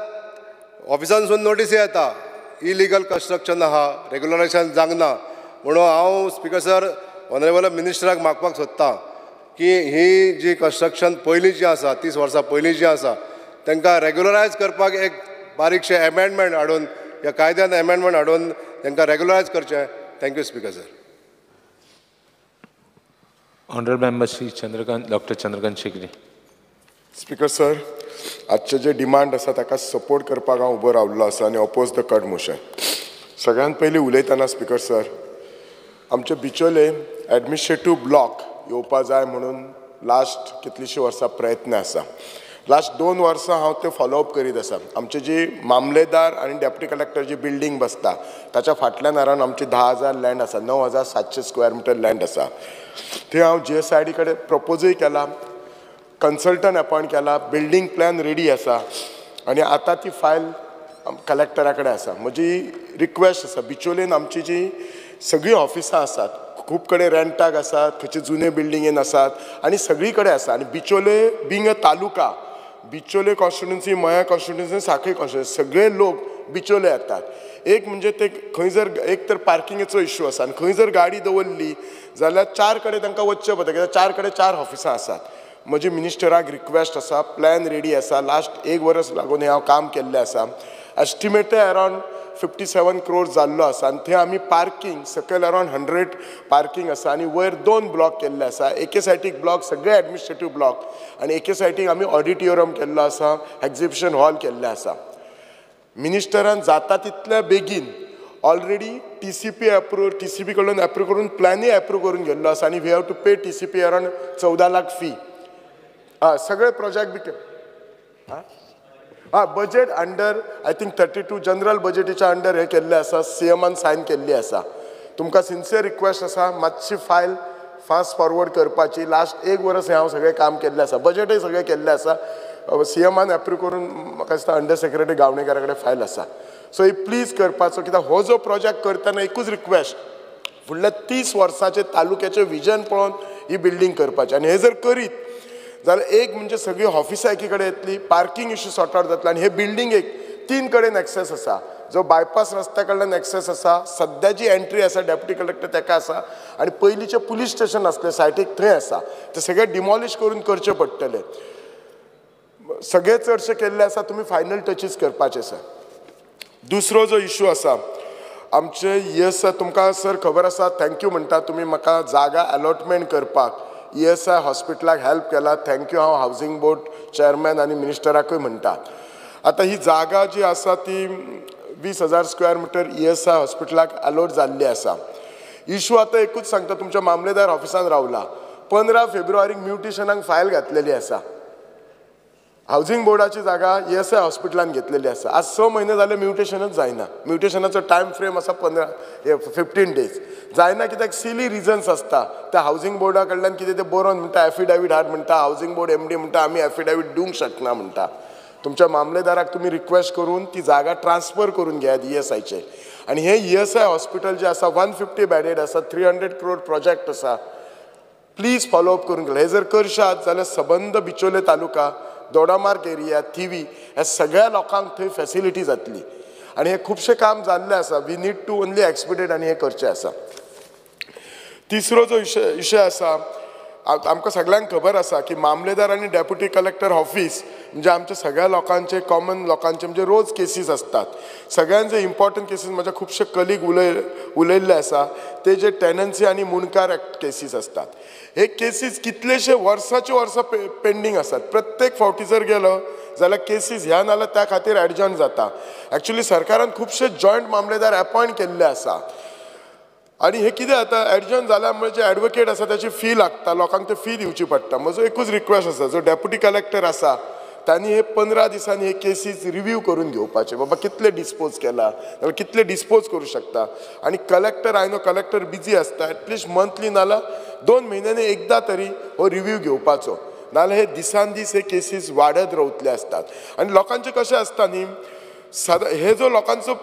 ऑफिसांसून नोटीस येता इलिगल कन्स्ट्रक्शन आहा, रेगुलरायझेशन जावंक ना. म्हणून हांव स्पीकर सर ऑनरेबल मिनिस्टराक मागपाक सोदतां की ही जी कन्स्ट्रक्शन पयलीं जी आसा, 30 वर्सां पयलीं जी आसा, तांकां रेगुलरायज करपाक एक बारीकशें एमेंडमेंट हाडून ह्या कायद्यान एमेंडमेंट हाडून तांकां रेगुलरायज करचें. Thank you speaker sir. Honourable member Shri Chandrakant, doctor Chandrakant Shetty. Speaker sir, आजचे जे डिमांड आसा ताका सपोर्ट करपाक हांव उबो रावल्लो आसा आनी ओपोज the cut motion. सगळ्यांत पयलीं उलयतना स्पीकर सर, आमचे बिचोले एडमिनिस्ट्रेटीव ब्लॉक येवपा जाय म्हणून लास्ट कितलींशीं वर्सां प्रयत्न आसा. लास्ट 2 वर्सां हांव ते फॉलोअप करीत आसा. आमचे जी मामलेदार आनी डेप्युटी कलेक्टर जी बिल्डींग बसता ताच्या फाटल्यान अरावंड आमची 10,000 लँड आसा, 9,700 स्क्वेअर मिटर लँड आसा. थंय हांव GSID कडेन प्रपोजूय केला, कन्सल्टंट अपॉयंट केला, बिल्डींग प्लॅन रेडी आसा आनी आतां ती फायल कलेक्टरा कडेन आसा. म्हजी रिक्वेस्ट आसा, बिचोलेन आमची जी सगळीं ऑफिसां आसात, खूब कडेन रेंटाक आसात, खंयचे जुने बिल्डिंगेन आसात आनी सगळी कडेन आसा. आनी Bicholim being a taluka, Bicholim constituency, Mayem constituency, Sanquelim constituency, सगळे लोक बिचोले येतात. एक म्हणजे ते खंय जर एक तर पार्किंगेचो इश्यू आसा आनी खंय जर गाडी दवरली जाल्यार 4 कडेन तांकां वचचें पडटा, कित्याक 4 कडेन 4 ऑफिसां आसात. म्हजी मिनिस्टराक रिक्वेस्ट आसा, प्लॅन रेडी आसा, लास्ट 1 वर्स लागून हें हांव काम केल्लें आसा. एस्टिमेटय अरावंड 57 क्रोर जाल्लो आसा आनी थंय आमी पार्किंग सकयल अरावंड 100 पार्किंग आसा आनी वयर 2 ब्लॉक केल्ले आसा. एके सायटीक ब्लॉक सगळे एडमिनिस्ट्रेटीव ब्लॉक आनी एके सायटीक आमी ऑडिटोरियम केल्लो आसा, एक्झिबिशन हॉल केल्लें आसा. मिनिस्टरान जाता तितल्या बेगीन ऑलरेडी TCP approve, TCP कडल्यान एप्रूव करून प्लॅनूय एप्रूव करून गेल्लो आसा आनी we have to pay TCP around 14 lakh fee. सगळे project B budget under I think 32 general बजेटीच्या under हें केल्लें आसा, CMान सायन केल्ली आसा. तुमकां सिन्सियर रिक्वेस्ट आसा, मातशी फायल फास्ट फॉरवर्ड करपाची. लास्ट 1 वर्स हें हांव सगळें काम केल्लें आसा, बजेटय सगळें केल्लें आसा, CMान एप्रूव करून म्हाका दिसता अंडर सेक्रेटरी गावणेकरा कडेन फायल आसा. सो ही प्लीज करपाचो, कित्याक हो जो प्रोजेक्ट करतना एकूच रिक्वेस्ट, फुडल्या 30 वर्सांचे तालुक्याचें विजन पळोवन ही बिल्डींग करपाची. आनी हें जर करीत जाल्यार एक म्हणजे सगळीं ऑफिसां एकी कडेन येतली, पार्किंग इश्यू सॉर्ट आवट जातलो. आनी हे बिल्डिंगेक 3 कडेन एक्सेस आसा, जो बायपास रस्त्या कडल्यान एक्सेस आसा, सद्या जी एंट्री आसा डेप्युटी कलेक्टर ताका आसा, आनी पयलींचें पुलीस स्टेशन आसलें सायटीक थंय आसा. ते सगळें डिमॉलिश करून करचें पडटलें. सगळें चडशें केल्लें आसा, तुमी फायनल टचीस करपाचें आसा. दुसरो जो इश्यू आसा आमचे ESI, तुमकां सर खबर आसा, thank you म्हणटा तुमी म्हाका जागा अलॉटमेंट करपाक ESI हॉस्पिटलाक हेल्प केला, thank you. हांव हावजींग बोर्ड चेअरमॅन आनी मिनिस्टराकूय म्हणटा. आतां ही जागा जी आसा ती 20,000 स्क्वेअर मिटर ESI हॉस्पिटलाक अलॉट जाल्ली आसा. इशू आतां एकूच सांगता, तुमच्या मामलेदार ऑफिसान रावला, 15 फेब्रुवारीक म्युटेशनाक फायल घातलेली आसा. हावजींग बोर्डाची जागा ESI हॉस्पिटलान घेतलेली आसा. आज 6 म्हयने जाले म्युटेशनच जायना. म्युटेशनाचो टायम फ्रेम आसा 15 डेज. जायना कित्याक सिली रिजन्स आसता. त्या हावजींग बोर्डा कडल्यान कितें तें बरोवन म्हणटा, एफिडेवीट हाड म्हणटा, हावजींग बोर्ड MD म्हणटा आमी एफिडेवीट दिवंक शकना म्हणटा. तुमच्या मामलेदाराक तुमी रिक्वेस्ट करून ती जागा ट्रान्सफर करून घेयात ESIचे. आनी हें ESI hospital जें आसा 150 बेडेड आसा, 300 क्रोर प्रोजेक्ट आसा. प्लीज फॉलोअप करून घेयात. हें जर करशात जाल्यार सबंद बिचोले तालुका, दोडामार्ग एरिया, थिवी ह्या सगळ्या लोकांक थंय फॅसिलिटी जातली. आनी हें खुबशें काम जाल्लें आसा. We need to only expedite आनी हें करचें आसा. तिसरो जो विशय आसा, आमकां सगळ्यांक खबर आसा की मामलेदार आनी डेप्युटी कलेक्टर ऑफिस म्हणजे आमच्या सगळ्या लोकांचे, कॉमन लोकांचे म्हणजे रोज केसीस आसतात. सगळ्यांचे इम्पॉर्टंट केसीस म्हज्या खुबशे कलीग उलयल्ले आसा, ते जे टेनन्सी आनी मुंडकार एक्ट केसीस आसतात. हे केसीस कितलेशे वर्साचे वर्सां पेंडींग आसात. प्रत्येक फावटी जर गेलो जाल्यार केसीस ह्या नाल्यार त्या खातीर एडजर्न जाता. एक्चुली सरकारान खुबशे जॉयंट मामलेदार अपॉयंट केल्ले आसा. आनी हे कितें जाता, एडजर्न जाल्या म्हणजे एडवोकेट आसा ताची फी लागता, लोकांक ते फी दिवची पडटा. म्हजो एकूच रिक्वेस्ट आसा, जो डेप्युटी कलेक्टर आसा तांणी हे 15 दिसांनी हे केसीस रिव्यू करून घेवपाचे, बाबा कितले डिस्पोज केला जाल्यार कितले डिस्पोज करूं शकता. आनी collector, I know collector busy आसता, एटलिस्ट मंथली नाल्यार 2 म्हयन्यांनी एकदां तरी हो रिव्यू घेवपाचो. नाजाल्यार हे दिसान दीस हे केसीस वाडत रावतले आसतात. आनी लोकांचें कशें आसता न्ही, सदां हे जो लोकांचो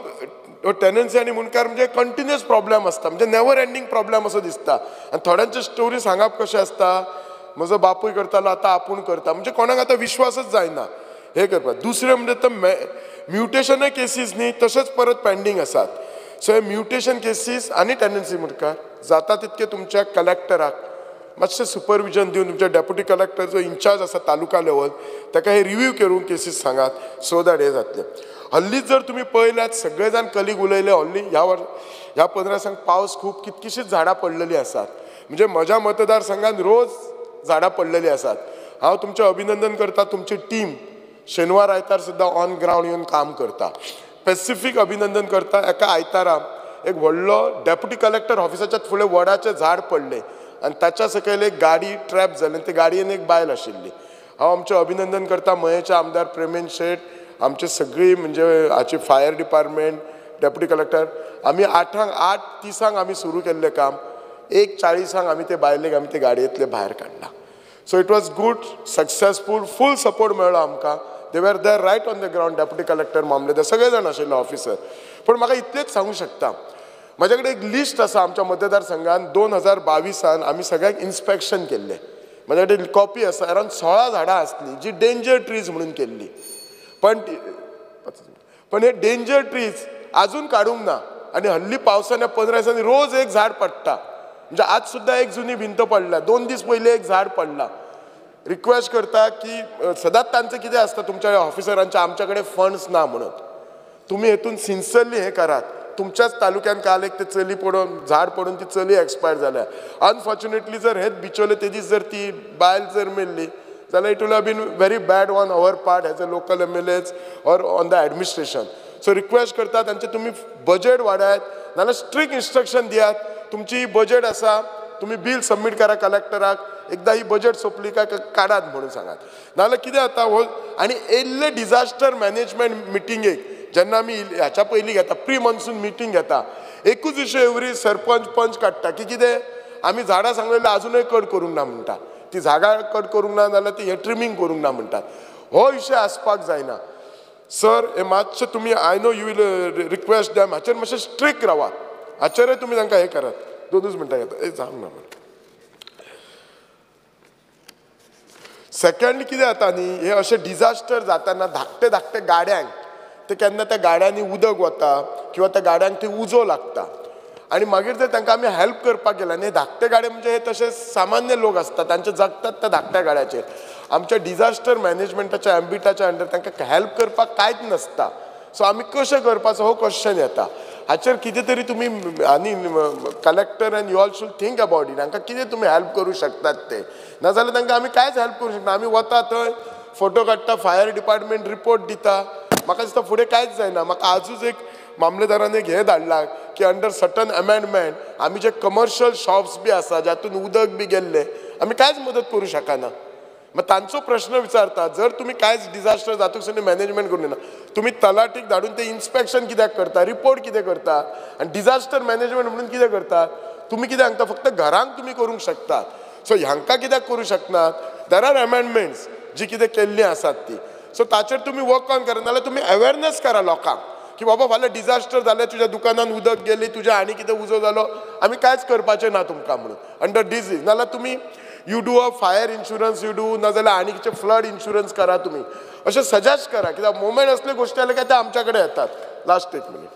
टेनन्सी आनी मुंडकार म्हणजे कंटिन्युअस प्रॉब्लेम आसता, म्हणजे नेवर एंडींग प्रॉब्लेम असो दिसता. आनी थोड्यांचे स्टोरी सांगप कशें आसता, म्हजो बापूय करतालो आतां आपूण करता, म्हणजे कोणाक आतां विश्वासच जायना हे करपाक. दुसरें म्हणजे तर म्युटेशनय केसीस न्ही तशेंच परत पेंडींग आसात. सो हे म्युटेशन केसीस आनी टेनन्सी मुंडकार जाता तितके तुमच्या कलेक्टराक मातशें सुपरविजन दिवन तुमच्या डेप्युटी कलेक्टर जो इन्चार्ज आसा तालुका लेवल ताका हे रिव्यू करून केसीस सांगात सो that हे जातले. हल्लीच जर तुमी पळयल्यात सगळे जाण कलीग उलयले, हल्ली ह्या ह्या 15 दिसांक पावस खूब, कितकीशीच झाडां पडलेली आसात. म्हणजे म्हज्या मतदारसंघात रोज झाडां पडलेली आसात. हांव तुमचें अभिनंदन करता, तुमची टीम शेनवार आयतार सुद्दां ऑन ग्रावंड येवन काम करता. स्पेसिफीक अभिनंदन करता, एका आयतारा एक व्हडलो डेप्युटी कलेक्टर ऑफिसाच्या फुडें वडाचें झाड पडलें आनी ताच्या सकयल एक गाडी ट्रॅप जाली आनी ते गाडयेन एक बायल आशिल्ली. हांव आमचें अभिनंदन करता मयेचे आमदार प्रेमेंद शेट, आमचे सगळी म्हणजे हाची फायर डिपार्टमेंट, डेप्युटी कलेक्टर. आमी 8:30 आमी सुरू केल्लें काम, 1:40 आमी ते बायलेक आमी ते गाडयेंतले भायर काडला. So it was good, successful, full support मेळ्ळो आमकां. They were there right on the ground, deputy collector, मामलेदार सगळे जाण आशिल्ले ऑफिसर. पूण म्हाका इतलेंच सांगूंक शकता, म्हज्या कडेन एक लिस्ट आसा आमच्या मतदारसंघान 2022 आमी सगळ्यांक इन्स्पेक्शन केल्लें. म्हज्या कडेन कॉपी आसा, अरावंड 16 झाडां आसलीं जी डेंजर ट्रीज म्हणून केल्ली. पण हे डेंजर ट्रीज अजून काडूंक ना. आनी हल्ली पावसान ह्या 15 दिसांनी रोज एक झाड पडटा. म्हणजे आज सुद्दां एक जुनी भिंत पडल्या, 2 दीस पयलीं एक झाड पडला. रिक्वेस्ट करता की सदांच तांचें कितें आसता तुमच्या ऑफिसरांच्या, आमच्या कडेन फंड्स ना म्हणून तुमी हेतून सिन्सियरली हें करात. तुमच्याच तालुक्यान काल एक ते चली पडून झाड पडून ती चली एक्सपायर जाल्या. अनफॉर्च्युनेटली जर हेच बिचोले ते दीस जर ती बायल जर मेल्ली जाल्यार it will have been very bad on our part as a local MLAs or on the administration. So request करता तांचे तुमी बजेट वाडयात, नाजाल्यार स्ट्रिक्ट इन्स्ट्रक्शन दियात, तुमची ही बजेट आसा तुमी बील सबमीट करा कलेक्टराक, एकदां ही बजेट सोंपली काय काडात म्हणून सांगात. नाजाल्यार कितें जाता हो. आनी येयल्ले डिजास्टर मॅनेजमेंट मिटिंगेक जेन्ना आमी ह्याच्या पयलीं घेता, प्री मॉन्सून मिटींग घेता, एकूच इशू एवरी सरपंच पंच काडटा की कितें आमी झाडां सांगलेलें आजुनूय कट करूंक ना म्हणटा, ती झाडां कट करूंक ना जाल्यार ती हे ट्रिमींग करूंक ना म्हणटात. हो विशय आसपाक जायना सर. हे मातशें तुमी I know you will request them, हाचेर मातशें स्ट्रिक्ट रावात, हाचेरय तुमी तांकां हें करात. 2 मिनटां घेता, जावंक ना. सेकंड कितें जाता न्ही, हे अशें डिजास्टर जाताना धाकटे धाकटे गाड्यांक ते केन्ना त्या गाड्यांनी उदक वता किंवा त्या गाड्यांक ते उजो लागता आनी मागीर जर तांकां आमी हेल्प करपाक गेले आनी हे धाकटे गाडे म्हणजे हे तशे सामान्य लोक आसता, तांचे जगतात त्या धाकट्या गाड्याचेर. आमच्या डिजास्टर मॅनेजमेंटाच्या एम्बिटाच्या अंडर तांकां हेल्प करपाक कांयच नासता. सो आमी कशें करपाचो हो क्वेश्चन येता. हाचेर कितें तरी तुमी आनी collector and you all should think about it. हांकां कितें तुमी हेल्प करूं शकतात ते, नाजाल्यार तांकां आमी कांयच हेल्प करूं शकना. आमी वता थंय फोटो काडटा, फायर डिपार्टमेंट रिपोर्ट दिता, म्हाका दिसता फुडें कांयच जायना. म्हाका आजूच एक मामलेदारान एक हें धाडलां की अंडर सर्टन अमेंडमेंट आमी जे कमर्शियल शॉप्स बी आसा जातून उदक बी गेल्लें आमी कांयच मदत करूं शकना. मागीर तांचो प्रश्न विचारता, जर तुमी कांयच डिजास्टर जातूक मॅनेजमेंट करूं ना, तुमी तलाटीक धाडून ते इन्स्पेक्शन कित्याक करता, रिपोर्ट कितें करता आनी डिजास्टर मॅनेजमेंट म्हणून कितें करता? तुमी कितें हांकां फक्त घरांक तुमी करूंक शकतात, सो हांकां कित्याक करूं शकनात? There are amendments जी कितें केल्लीं आसात ती, सो ताचेर तुमी वर्क ऑन करा, नाजाल्यार तुमी अवेरनेस करा लोकांक की बाबा फाल्यां डिजास्टर जालें, तुज्या दुकानान उदक गेली, तुज्या आनी कितें उजो जालो, आमी कांयच करपाचें ना तुमकां म्हणून अंडर डिजीज. नाजाल्यार तुमी you do a fire insurance you do, नाजाल्यार आनी कितें फ्लड इन्शुरन्स करा तुमी, अशें सजेस्ट करा. कित्याक मोमेंट असले गोश्टी जाले काय ते आमच्या कडेन येतात. लास्ट एक मिनीट.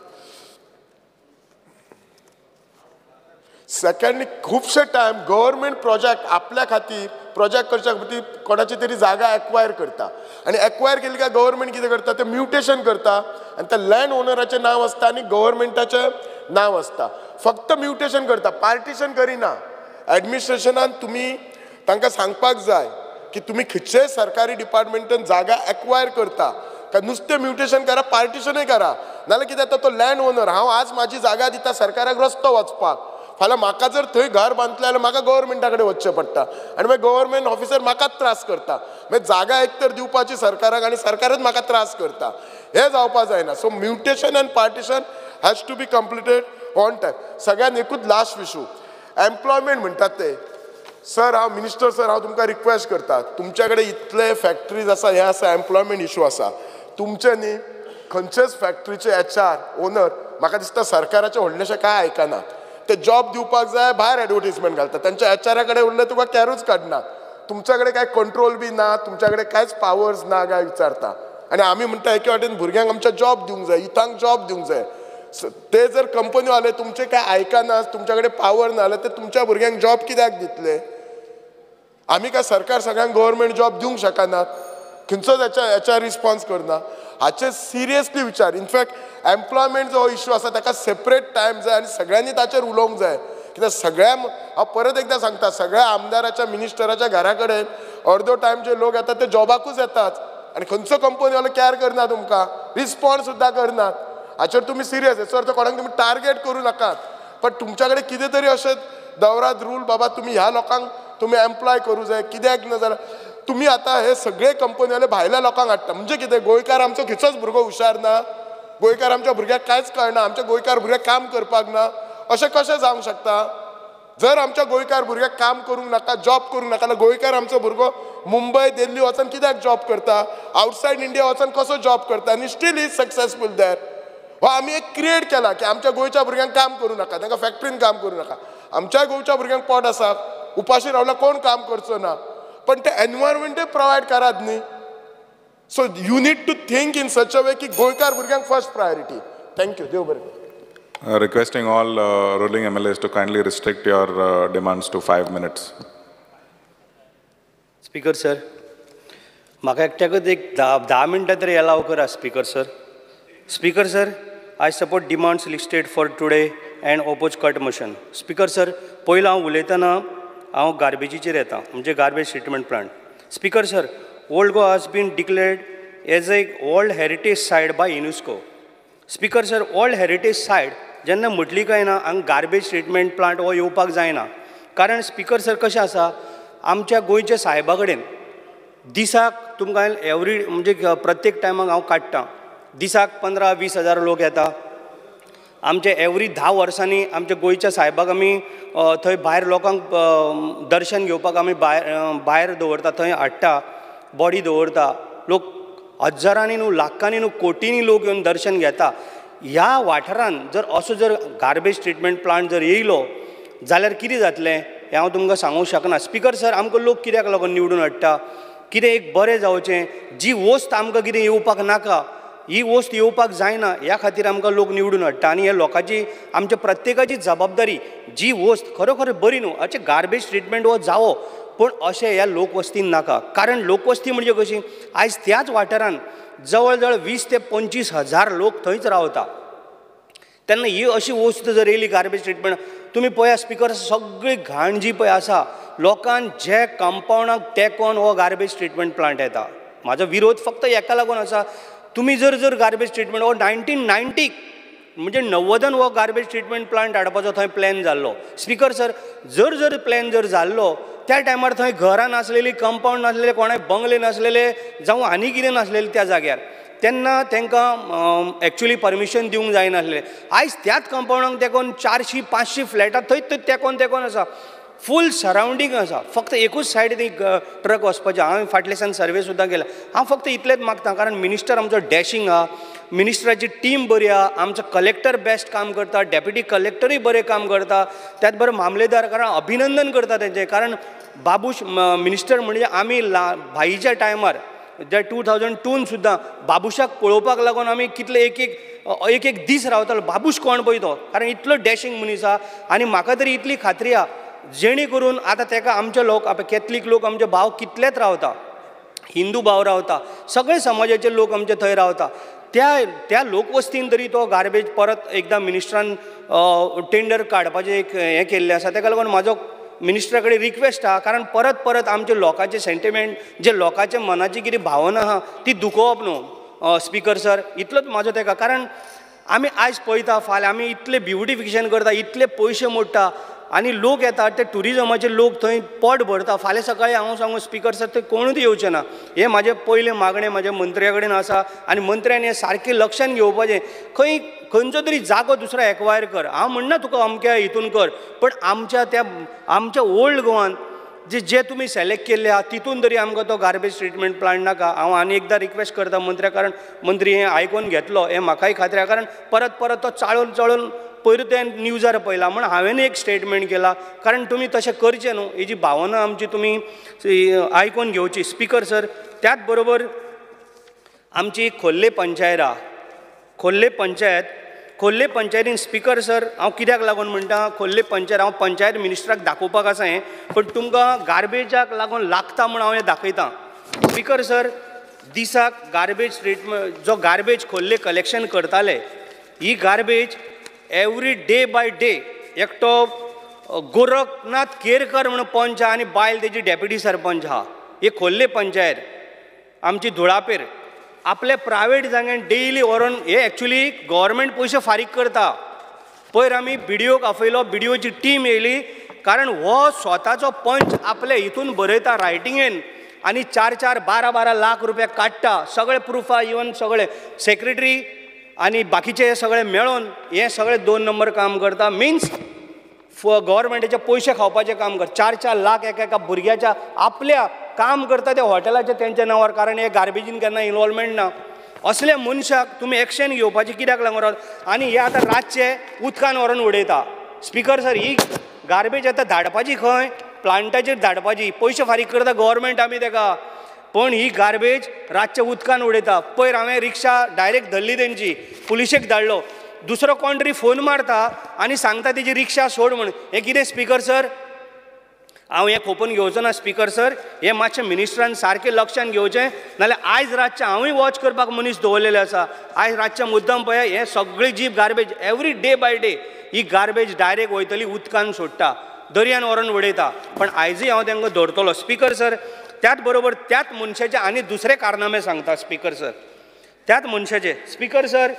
सेकंडली, खुबशे टायम गव्हर्मेंट प्रोजेक्ट आपल्या खातीर प्रोजेक्ट करच्या खातीर कोणाची तरी जागा एक्वायर करता आनी एक्वायर केली काय गव्हर्मेंट कितें करता, ते म्युटेशन करता आनी त्या लँड ओनराचें नांव आसता आनी गव्हर्मेंटाचें नांव आसता. फक्त म्युटेशन करता, पार्टिशन करिना. एडमिनिस्ट्रेशनान तुमी तांकां सांगपाक जाय की तुमी खंयचेय सरकारी डिपार्टमेंटान जागा एक्वायर करता काय नुस्तें म्युटेशन करा, पार्टिशनूय करा. नाजाल्यार कितें जाता, तो लँड ओनर हांव आज म्हाजी जागा दिता सरकाराक रस्तो वचपाक, फाल्यां म्हाका जर थंय घर बांदतलें जाल्यार म्हाका गव्हर्मेंटा कडेन वचचें पडटा आनी मागीर गव्हर्मेंट ऑफिसर म्हाकाच त्रास करता. मागीर जागा एक तर दिवपाची सरकाराक आनी सरकारच म्हाका त्रास करता, हें जावपा जायना. So mutation and partition has to be completed on time. सगळ्यान एकूच लास्ट इशू, एम्प्लॉयमेंट म्हणटात ते. सर हांव मिनिस्टर सर हांव तुमकां रिक्वेस्ट करता, तुमच्या कडेन इतले फॅक्टरीज आसा, हें आसा, एम्प्लॉयमेंट इशू आसा, तुमचे न्ही खंयचेच फॅक्टरीचे एच आर ओनर म्हाका दिसता सरकाराचें व्हडलेशें कांय आयकना. ते जॉब दिवपाक जाय भायर एडवर्टीजमेंट घालता, तांच्या एच आरा कडेन उरले तुका कॅरूच काडना. तुमच्या कडेन कांय कंट्रोल बी ना, तुमच्या कडेन कांयच पावर्स ना काय विचारता. आनी आमी म्हणटा एके वाटेन भुरग्यांक आमच्या जॉब दिवंक जाय, युथांक जॉब दिवंक जाय. ते जर कंपनीवाले तुमचे काय आयकना, तुमच्या कडेन पावर ना जाल्यार ते तुमच्या भुरग्यांक जॉब कित्याक दितले? आमी काय सरकार सगळ्यांक गव्हर्मेंट जॉब दिवंक शकनात? खंयचोच हेच्या रिस्पॉन्स करना. हाचेर सिरियसली विचार. इनफॅक्ट एम्प्लॉयमेंट जो इशू आसा ताका सेपरेट टायम जाय आनी सगळ्यांनी ताचेर उलोवंक जाय. कित्याक सगळ्या, हांव परत एकदां सांगता, सगळ्या आमदाराच्या मिनिस्टराच्या घरा कडेन अर्दो टायम जे लोक येतात ते जॉबाकूच येतात आनी खंयचो कंपनीवालो कॅर करना, तुमकां रिस्पॉन्स सुद्दां करनात. हाचेर तुमी सिरियस. हेचो अर्थ कोणाक तुमी टार्गेट करूं नाकात, पण तुमच्या कडेन कितें तरी अशें दवरात रूल, बाबा तुमी ह्या लोकांक तुमी एम्प्लॉय करूं जाय. कित्याक ना जाल्यार तुमी आतां हे सगळे कंपनीवाले भायल्या लोकांक हाडटा, म्हणजे कितें गोंयकार आमचो खंयचोच भुरगो हुशार ना, गोंयकार आमच्या भुरग्याक कांयच कळना, आमच्या गोंयकार भुरग्याक काम करपाक ना, अशें कशें जावंक शकता? जर आमच्या गोंयकार भुरग्याक काम करूंक नाका, जॉब करूंक नाका जाल्यार गोंयकार आमचो भुरगो मुंबय दिल्ली वचून कित्याक जॉब करता? आवटसायड इंडिया वचून कसो जॉब करता आनी स्टील is successful there? हो आमी एक क्रिएट केला की आमच्या गोंयच्या भुरग्यांक काम करूं नाका, तांकां फॅक्टरीन काम करूं नाका. आमच्या गोंयच्या भुरग्यांक पोट आसा, उपाशी रावल्यार कोण काम करचो ना, पण ते एनवायरमेंटूय प्रोवायड करात न्ही. So you need to think in such a way की गोंयकार भुरग्यांक फर्स्ट प्रायोरिटी. Thank you, देव बरें करूं. Requesting all ruling MLAs to kindly restrict your demands to 5 minutes. Speaker sir, म्हाका एकट्याकच एक 10 मिनटां तरी एलाव करा speaker sir. Speaker sir, I support demands listed for today and oppose cut motion. Speaker sir, पयलो हांव उलयतना हांव गार्बेजीचेर येता, म्हणजे garbage treatment plant. Speaker sir, old Goa has been declared as a world heritage site by UNESCO. Speaker sir, world heritage site जेन्ना म्हटली काय ना, हांगा गार्बेज ट्रिटमेंट प्लांट हो येवपाक जायना. कारण स्पीकर सर कशें आसा, आमच्या गोंयच्या सायबा कडेन दिसाक तुमकां एवरी म्हणजे प्रत्येक टायमाक हांव काडटा, दिसाक 15-20 हजार लोक येता. आमचे एवरी 10 वर्सांनी आमच्या गोंयच्या सायबाक आमी थंय भायर लोकांक दर्शन घेवपाक आमी भायर दवरता, थंय हाडटा, बॉडी दवरता. लोक हजारांनी न्हू, लाखांनी न्हू, कोटींनी लोक येवन दर्शन घेता. ह्या वाठारान जर असो जर गार्बेज ट्रिटमेंट प्लांट जर येयलो जाल्यार कितें जातलें हें हांव तुमकां सांगूंक शकना. स्पीकर सर, आमकां लोक कित्याक लागून निवडून हाडटा? कितें एक बरें जावचें, जी वस्त आमकां कितें येवपाक नाका, ही वस्त येवपाक जायना, ह्या खातीर आमकां लोक निवडून हाडटा. आनी ह्या लोकांची, आमच्या प्रत्येकाची जबाबदारी, जी वस्त खरोखर बरी न्हू अशें गार्बेज ट्रिटमेंट हो जावो, पूण अशें ह्या लोकवस्तीन नाका. कारण लोकवस्ती म्हणजे कशी, आयज त्याच वाठारान जवळ जवळ 20 ते 25 हजार लोक थंयच रावता. तेन्ना ही अशी वस्त जर येयली गार्बेज ट्रिटमेंट, तुमी पळया स्पीकर, सगळी घाण जी पळय आसा, लोकान जे कंपावंडाक तेंकोन हो गार्बेज ट्रिटमेंट प्लांट येता. म्हाजो विरोध फक्त हेका लागून आसा, तुमी जर जर गार्बेज ट्रिटमेंट हो 1990 म्हणजे 90 हो गार्बेज ट्रिटमेंट प्लांट हाडपाचो थंय प्लॅन जाल्लो. स्पीकर सर, जर जर प्लॅन जर जाल्लो त्या टायमार थंय घरां नासलेली, कंपावंड नासलेले, कोणाय बंगले नासलेले, जावं आनी कितें नासलेलें त्या जाग्यार, तेन्ना तांकां एक्चुली परमिशन दिवंक जायनासलें. आयज त्याच कंपावंडाक तेंकोन 400-500 फ्लॅटां थंय थंय तेंकोन तेंकोन आसा, फूल सरावंडींग आसा. फक्त एकूच सायड ती ट्रक वचपाचें. हांवें फाटल्या सर्वे सुद्दां केला. हांव फक्त इतलेंच मागता, कारण मिनिस्टर आमचो डॅशींग आहा, मिनिस्टराची टीम बरी आहा, आमचो कलेक्टर बेस्ट काम करता, डेप्युटी कलेक्टरूय बरें काम करता, त्याच बरोबर मामलेदार, कारण अभिनंदन करता तेंचें. कारण बाबूश मिनिस्टर म्हणजे आमी भाईच्या टायमार जे 2002 सुद्दां बाबूशाक पळोवपाक लागून आमी कितले एक एक एक दीस रावतालो, बाबूश कोण पळय तो, कारण इतलो डॅशींग मनीस आहा. आनी म्हाका तरी इतली खात्री आहा, जेणे करून आतां तेका आमचे लोक, आतां कॅथलीक लोक आमचे भाव कितलेच रावता, हिंदू भाव रावता, सगळे समाजाचे लोक आमचे थंय रावता. त्या त्या लोकवस्तीन तरी तो गार्बेज परत एकदां मिनिस्टरान टेंडर काडपाचें एक हें केल्लें आसा. तेका लागून म्हाजो मिनिस्टरा कडेन रिक्वेस्ट आहा, कारण परत परत आमचे लोकांचे सेंटिमेंट, जे लोकांच्या मनाची कितें भावना आहा ती दुखोवप न्हू स्पीकर सर, इतलोच म्हाजो तेका. कारण आमी आयज पळयता, फाल्यां आमी इतलें ब्युटिफिकेशन करता, इतले पयशे मोडटा आनी लोक येतात, ते ट्युरिजमाचे लोक थंय पोट भरता. फाल्यां सकाळीं हांव सांगू स्पीकर सर, थंय कोणूच येवचें ना. हें म्हाजें पयलें मागणें म्हाज्या मंत्र्या कडेन आसा आनी मंत्र्यान हें सारकें लक्षान घेवपाचें. खंय खंयचो तरी जागो दुसरो एक्वायर कर, हांव म्हणना तुका अमक्या हितून कर, पण आमच्या त्या आमच्या ओल्ड गोवान जे जे तुमी सिलेक्ट केल्ले आहा तितून तरी आमकां तो गार्बेज ट्रिटमेंट प्लांट नाका. हांव आनी एकदां रिक्वेस्ट करता मंत्र्या, कारण मंत्री हें आयकून घेतलो हें म्हाकाय खात्री आहा, कारण परत परत तो चाळून चाळून पयर तें न्यूजार पळयला म्हण हांवें एक स्टेटमेंट केला, कारण तुमी तशें करचें न्हू, हेजी भावना आमची तुमी आयकून घेवची. स्पीकर सर, त्याच बरोबर आमची खोर्ले पंचायत आहा, खोर्ले पंचायत, खोर्ले पंचायतीन स्पीकर सर हांव कित्याक लागून म्हणटा खोर्ले पंचायत, हांव पंचायत मिनिस्टराक दाखोवपाक आसा हें, पूण तुमकां गार्बेजाक लागून लागता म्हूण हांव हें दाखयता. स्पीकर सर, दिसाक गार्बेज ट्रिटमेंट जो गार्बेज खोर्ले कलेक्शन करताले, ही garbage every day by day एकटो गोरखनाथ केरकर म्हणून पंच आहा आनी बायल तेजी डेप्युटी सरपंच आहा, ही खोर्ले पंचायत आमची धुळापेर आपले प्रायवेट जाग्यान डेली व्हरोन हे एक्चुली गव्हर्मेंट पयशे फारीक करता. पयर आमी बीडीओक आपयलो, बीडीओची टीम येयली, कारण हो स्वताचो पंच आपले हितून बरयता रायटिंगेन आनी 4-4, 12-12 लाख रुपया काडटा, सगळे प्रुफां इवन सगळे सेक्रेटरी आनी बाकीचे सगळे मेळोन हे सगळे 2 नंबर काम करता. मिन्स गव्हर्मेंटाचे पयशे खावपाचें काम कर, 4-4 लाख एका एका भुरग्याच्या आपल्या काम करता त्या हॉटेलाच्या तेंच्या नांवार, कारण हे गार्बेजीन केन्ना इनवॉल्वमेंट ना. असल्या मनशाक तुमी एक्शन घेवपाची कित्याक लागून रावता? आनी हे आतां रातचे उदकान व्हरोन उडयता. स्पीकर सर, ही गार्बेज आतां धाडपाची खंय? प्लांटाचेर धाडपाची, पयशे फारीक करता गव्हर्मेंट आमी तेका, पण ही गार्बेज रातचे उदकान उडयता. पयर हांवें रिक्षा डायरेक्ट धरली तेंची, पुलिशेक धाडलो, दुसरो कोण तरी फोन मारता आनी सांगता तेजी रिक्षा सोड म्हण. हें कितें स्पीकर सर? हांव हें खोपून घेवचो ना स्पीकर सर, हें मातशें मिनिस्टरान सारकें लक्षान घेवचें, नाल्यार आयज रातचें हांवूय वॉच करपाक मनीस दवरलेले आसा. आयज रातचें मुद्दम पळय हें सगळी जी garbage every day by day he garbage direct वयतली उदकान सोडटा, दर्यान व्हरोन उडयता, पण आयजूय हांव तांकां धरतलो. स्पीकर सर, त्याच बरोबर त्याच मनशाचे आनी दुसरे कारनामे सांगता स्पीकर सर, त्याच मनशाचे. स्पीकर सर,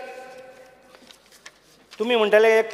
तुमी म्हणटले एक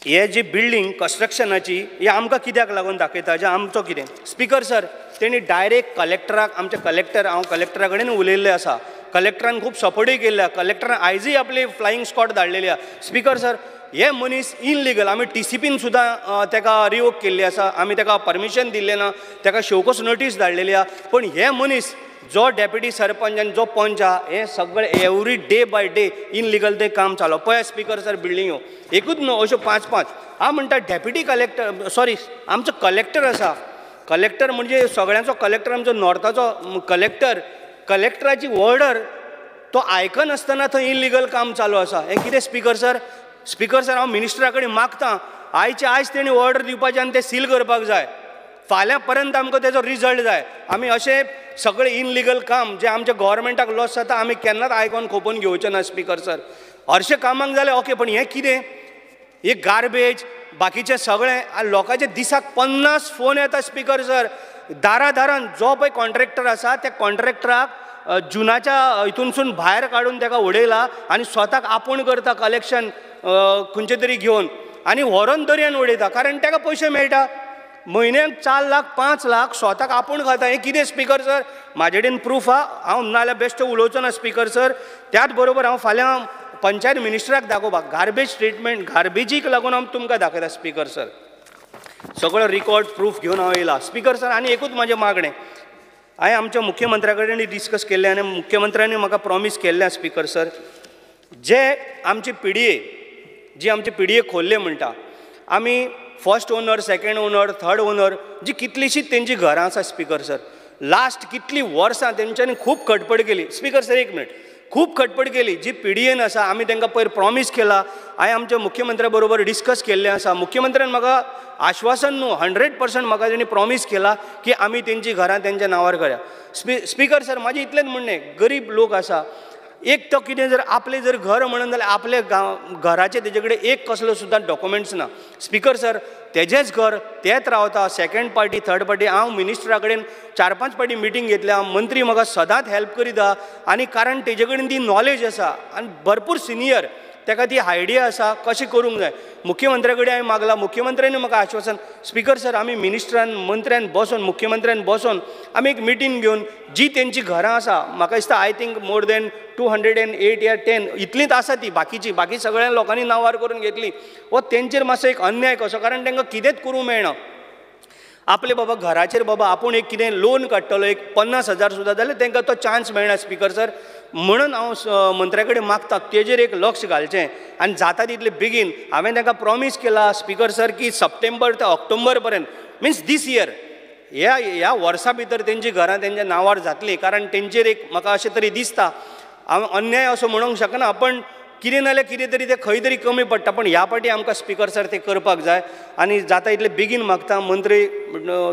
हे जी बिल्डींग कन्स्ट्रक्शनाची ही आमकां कित्याक लागून दाखयता, जे आमचो कितें? स्पीकर सर, तेणी डायरेक्ट कलेक्टराक, आमचे कलेक्टर, हांव कलेक्टरा कडेन उलयल्लें आसा, कलेक्टरान खूब सपोर्टूय केल्ले आसा, कलेक्टरान आयजूय आपली फ्लायींग स्कॉड धाडलेली आसा. स्पीकर सर, हे मनीस इनलिगल, आमी टीसीपीन सुद्दां तेका रिवोक केल्ली आसा, आमी तेका परमिशन दिल्लें ना, तेका शोकोस नोटीस धाडलेली आसा, पूण हे मनीस जो डेप्युटी सरपंच आनी जो पंच आहा हे सगळे every day by day illegal तें काम चालू. पळय स्पीकर सर, बिल्डिंगो एकूच न्हू, अश्यो 5-5. हांव म्हणटा डेप्युटी कलेक्टर, सॉरी आमचो कलेक्टर आसा, कलेक्टर म्हणजे सगळ्यांचो कलेक्टर, आमचो नॉर्थाचो कलेक्टर, कलेक्टराची ऑर्डर तो आयकनासतना थंय इनलिगल काम चालू आसा. हें कितें स्पीकर सर? स्पीकर सर, हांव मिनिस्टरा कडेन मागता आयचे आयज तेणी ऑर्डर दिवपाची आनी तें सील करपाक जाय, फाल्यां पर्यंत आमकां तेजो रिजल्ट जाय. आमी अशें सगळें इनलिगल काम जें आमच्या गव्हर्मेंटाक लॉस जाता आमी केन्नाच आयकोन खोपून घेवचें ना स्पीकर सर. हरशें कामाक जालें ओके, पण हें कितें? हे गार्बेज बाकीचें सगळें लोकांचे दिसाक 50 फोन येता स्पीकर सर, दारा दारान. जो पळय कॉन्ट्रॅक्टर आसा त्या कॉन्ट्रॅक्टराक जुनाच्या हितूनसून भायर काडून तेका उडयला आनी स्वताक आपूण करता कलेक्शन खंयचे तरी घेवन आनी व्हरोन दर्यान उडयता, कारण तेका पयशे मेळटा म्हयन्याक 4 लाख 5 लाख स्वताक आपूण खाता. हें कितें स्पीकर सर? म्हाजे कडेन प्रूफ आहा, हांव नाजाल्यार बेश्टो उलोवचो ना स्पीकर सर. त्याच बरोबर हांव फाल्यां पंचायत मिनिस्टराक दाखोवपाक गार्बेज ट्रिटमेंट, गार्बेजीक लागून हांव तुमकां दाखयता स्पीकर सर, सगळो रिकॉर्ड प्रूफ घेवन हांव येयला स्पीकर सर. आनी एकूच म्हाजें मागणें, हांवें आमच्या मुख्यमंत्र्या कडेन डिस्कस केल्लें आनी मुख्यमंत्र्यांनी म्हाका प्रॉमीस केल्लें स्पीकर सर, जे आमची पीडीए, जी आमची पीडीए खोर्ले म्हणटा, आमी first owner, second owner, third owner, जी कितलीशीं तेंची घरां आसा स्पीकर सर, लास्ट कितलीं वर्सां तेंच्यांनी खूब खटपट केली. स्पीकर सर एक मिनट, खूब खटपट केली. जी पीडीएन आसा आमी तांकां पयर प्रॉमीस केला, हांवें आमच्या मुख्यमंत्र्या बरोबर डिस्कस केल्लें आसा, मुख्यमंत्र्यान म्हाका आश्वासन न्हू 100% म्हाका तेणी प्रॉमीस केला की आमी तेंची घरां तेंच्या नांवार करया. स्पीकर सर, म्हाजें इतलेंच म्हणणें, गरीब लोक आसा, एक तो कितें जर आपलें जर घर म्हणून जाल्यार आपले गांव घराचें तेजे कडेन एक कसलो सुद्दां डॉक्युमेंट्स ना स्पीकर सर, तेजेंच घर तेच रावता, सेकंड पार्टी थर्ड पार्टी. हांव मिनिस्टरा कडेन 4-5 पार्टी मिटींग घेतल्या, मंत्री म्हाका सदांच हेल्प करीता आनी कारण तेजे कडेन ती नॉलेज आसा आनी भरपूर सिनियर, ताका ती आयडिया आसा कशें करूंक जाय. मुख्यमंत्र्या कडेन हांवें मागलां, मुख्यमंत्र्यांनी म्हाका आश्वासन. स्पीकर सर, आमी मिनिस्टरान मंत्र्यान बसोन मुख्यमंत्र्यान बसोन आमी एक मिटींग घेवन जी तेंची घरां आसा, म्हाका दिसता I think more than 208 या 10 इतलींच आसा ती, बाकीची बाकी सगळ्या लोकांनी नांवार करून घेतली. हो तेंचेर मातसो एक अन्याय कसो, कारण तांकां कितेंच करूंक मेळना. आपले बाबा घराचेर बाबा आपूण एक कितें लोन काडटलो एक 50,000 सुद्दां जाल्यार तांकां तो चान्स मेळना स्पीकर सर. म्हणून हांव मंत्र्या कडेन मागता तेजेर एक लक्ष घालचें आनी जाता तितले बेगीन. हांवें तांकां प्रॉमीस केला स्पीकर सर की सप्टेंबर ते ऑक्टोबर पर्यंत मिन्स दीस इयर ह्या ह्या वर्सा भितर तेंची घरां तेंच्या नांवार जातलीं. कारण तेंचेर एक म्हाका अशें तरी दिसता, हांव अन्याय असो म्हणूंक शकना पण कितें नाल्यार कितें तरी तें खंय तरी कमी पडटा. पण ह्या पाटी आमकां स्पीकर सर तें करपाक जाय आनी जाता इतलें बेगीन मागता. मंत्री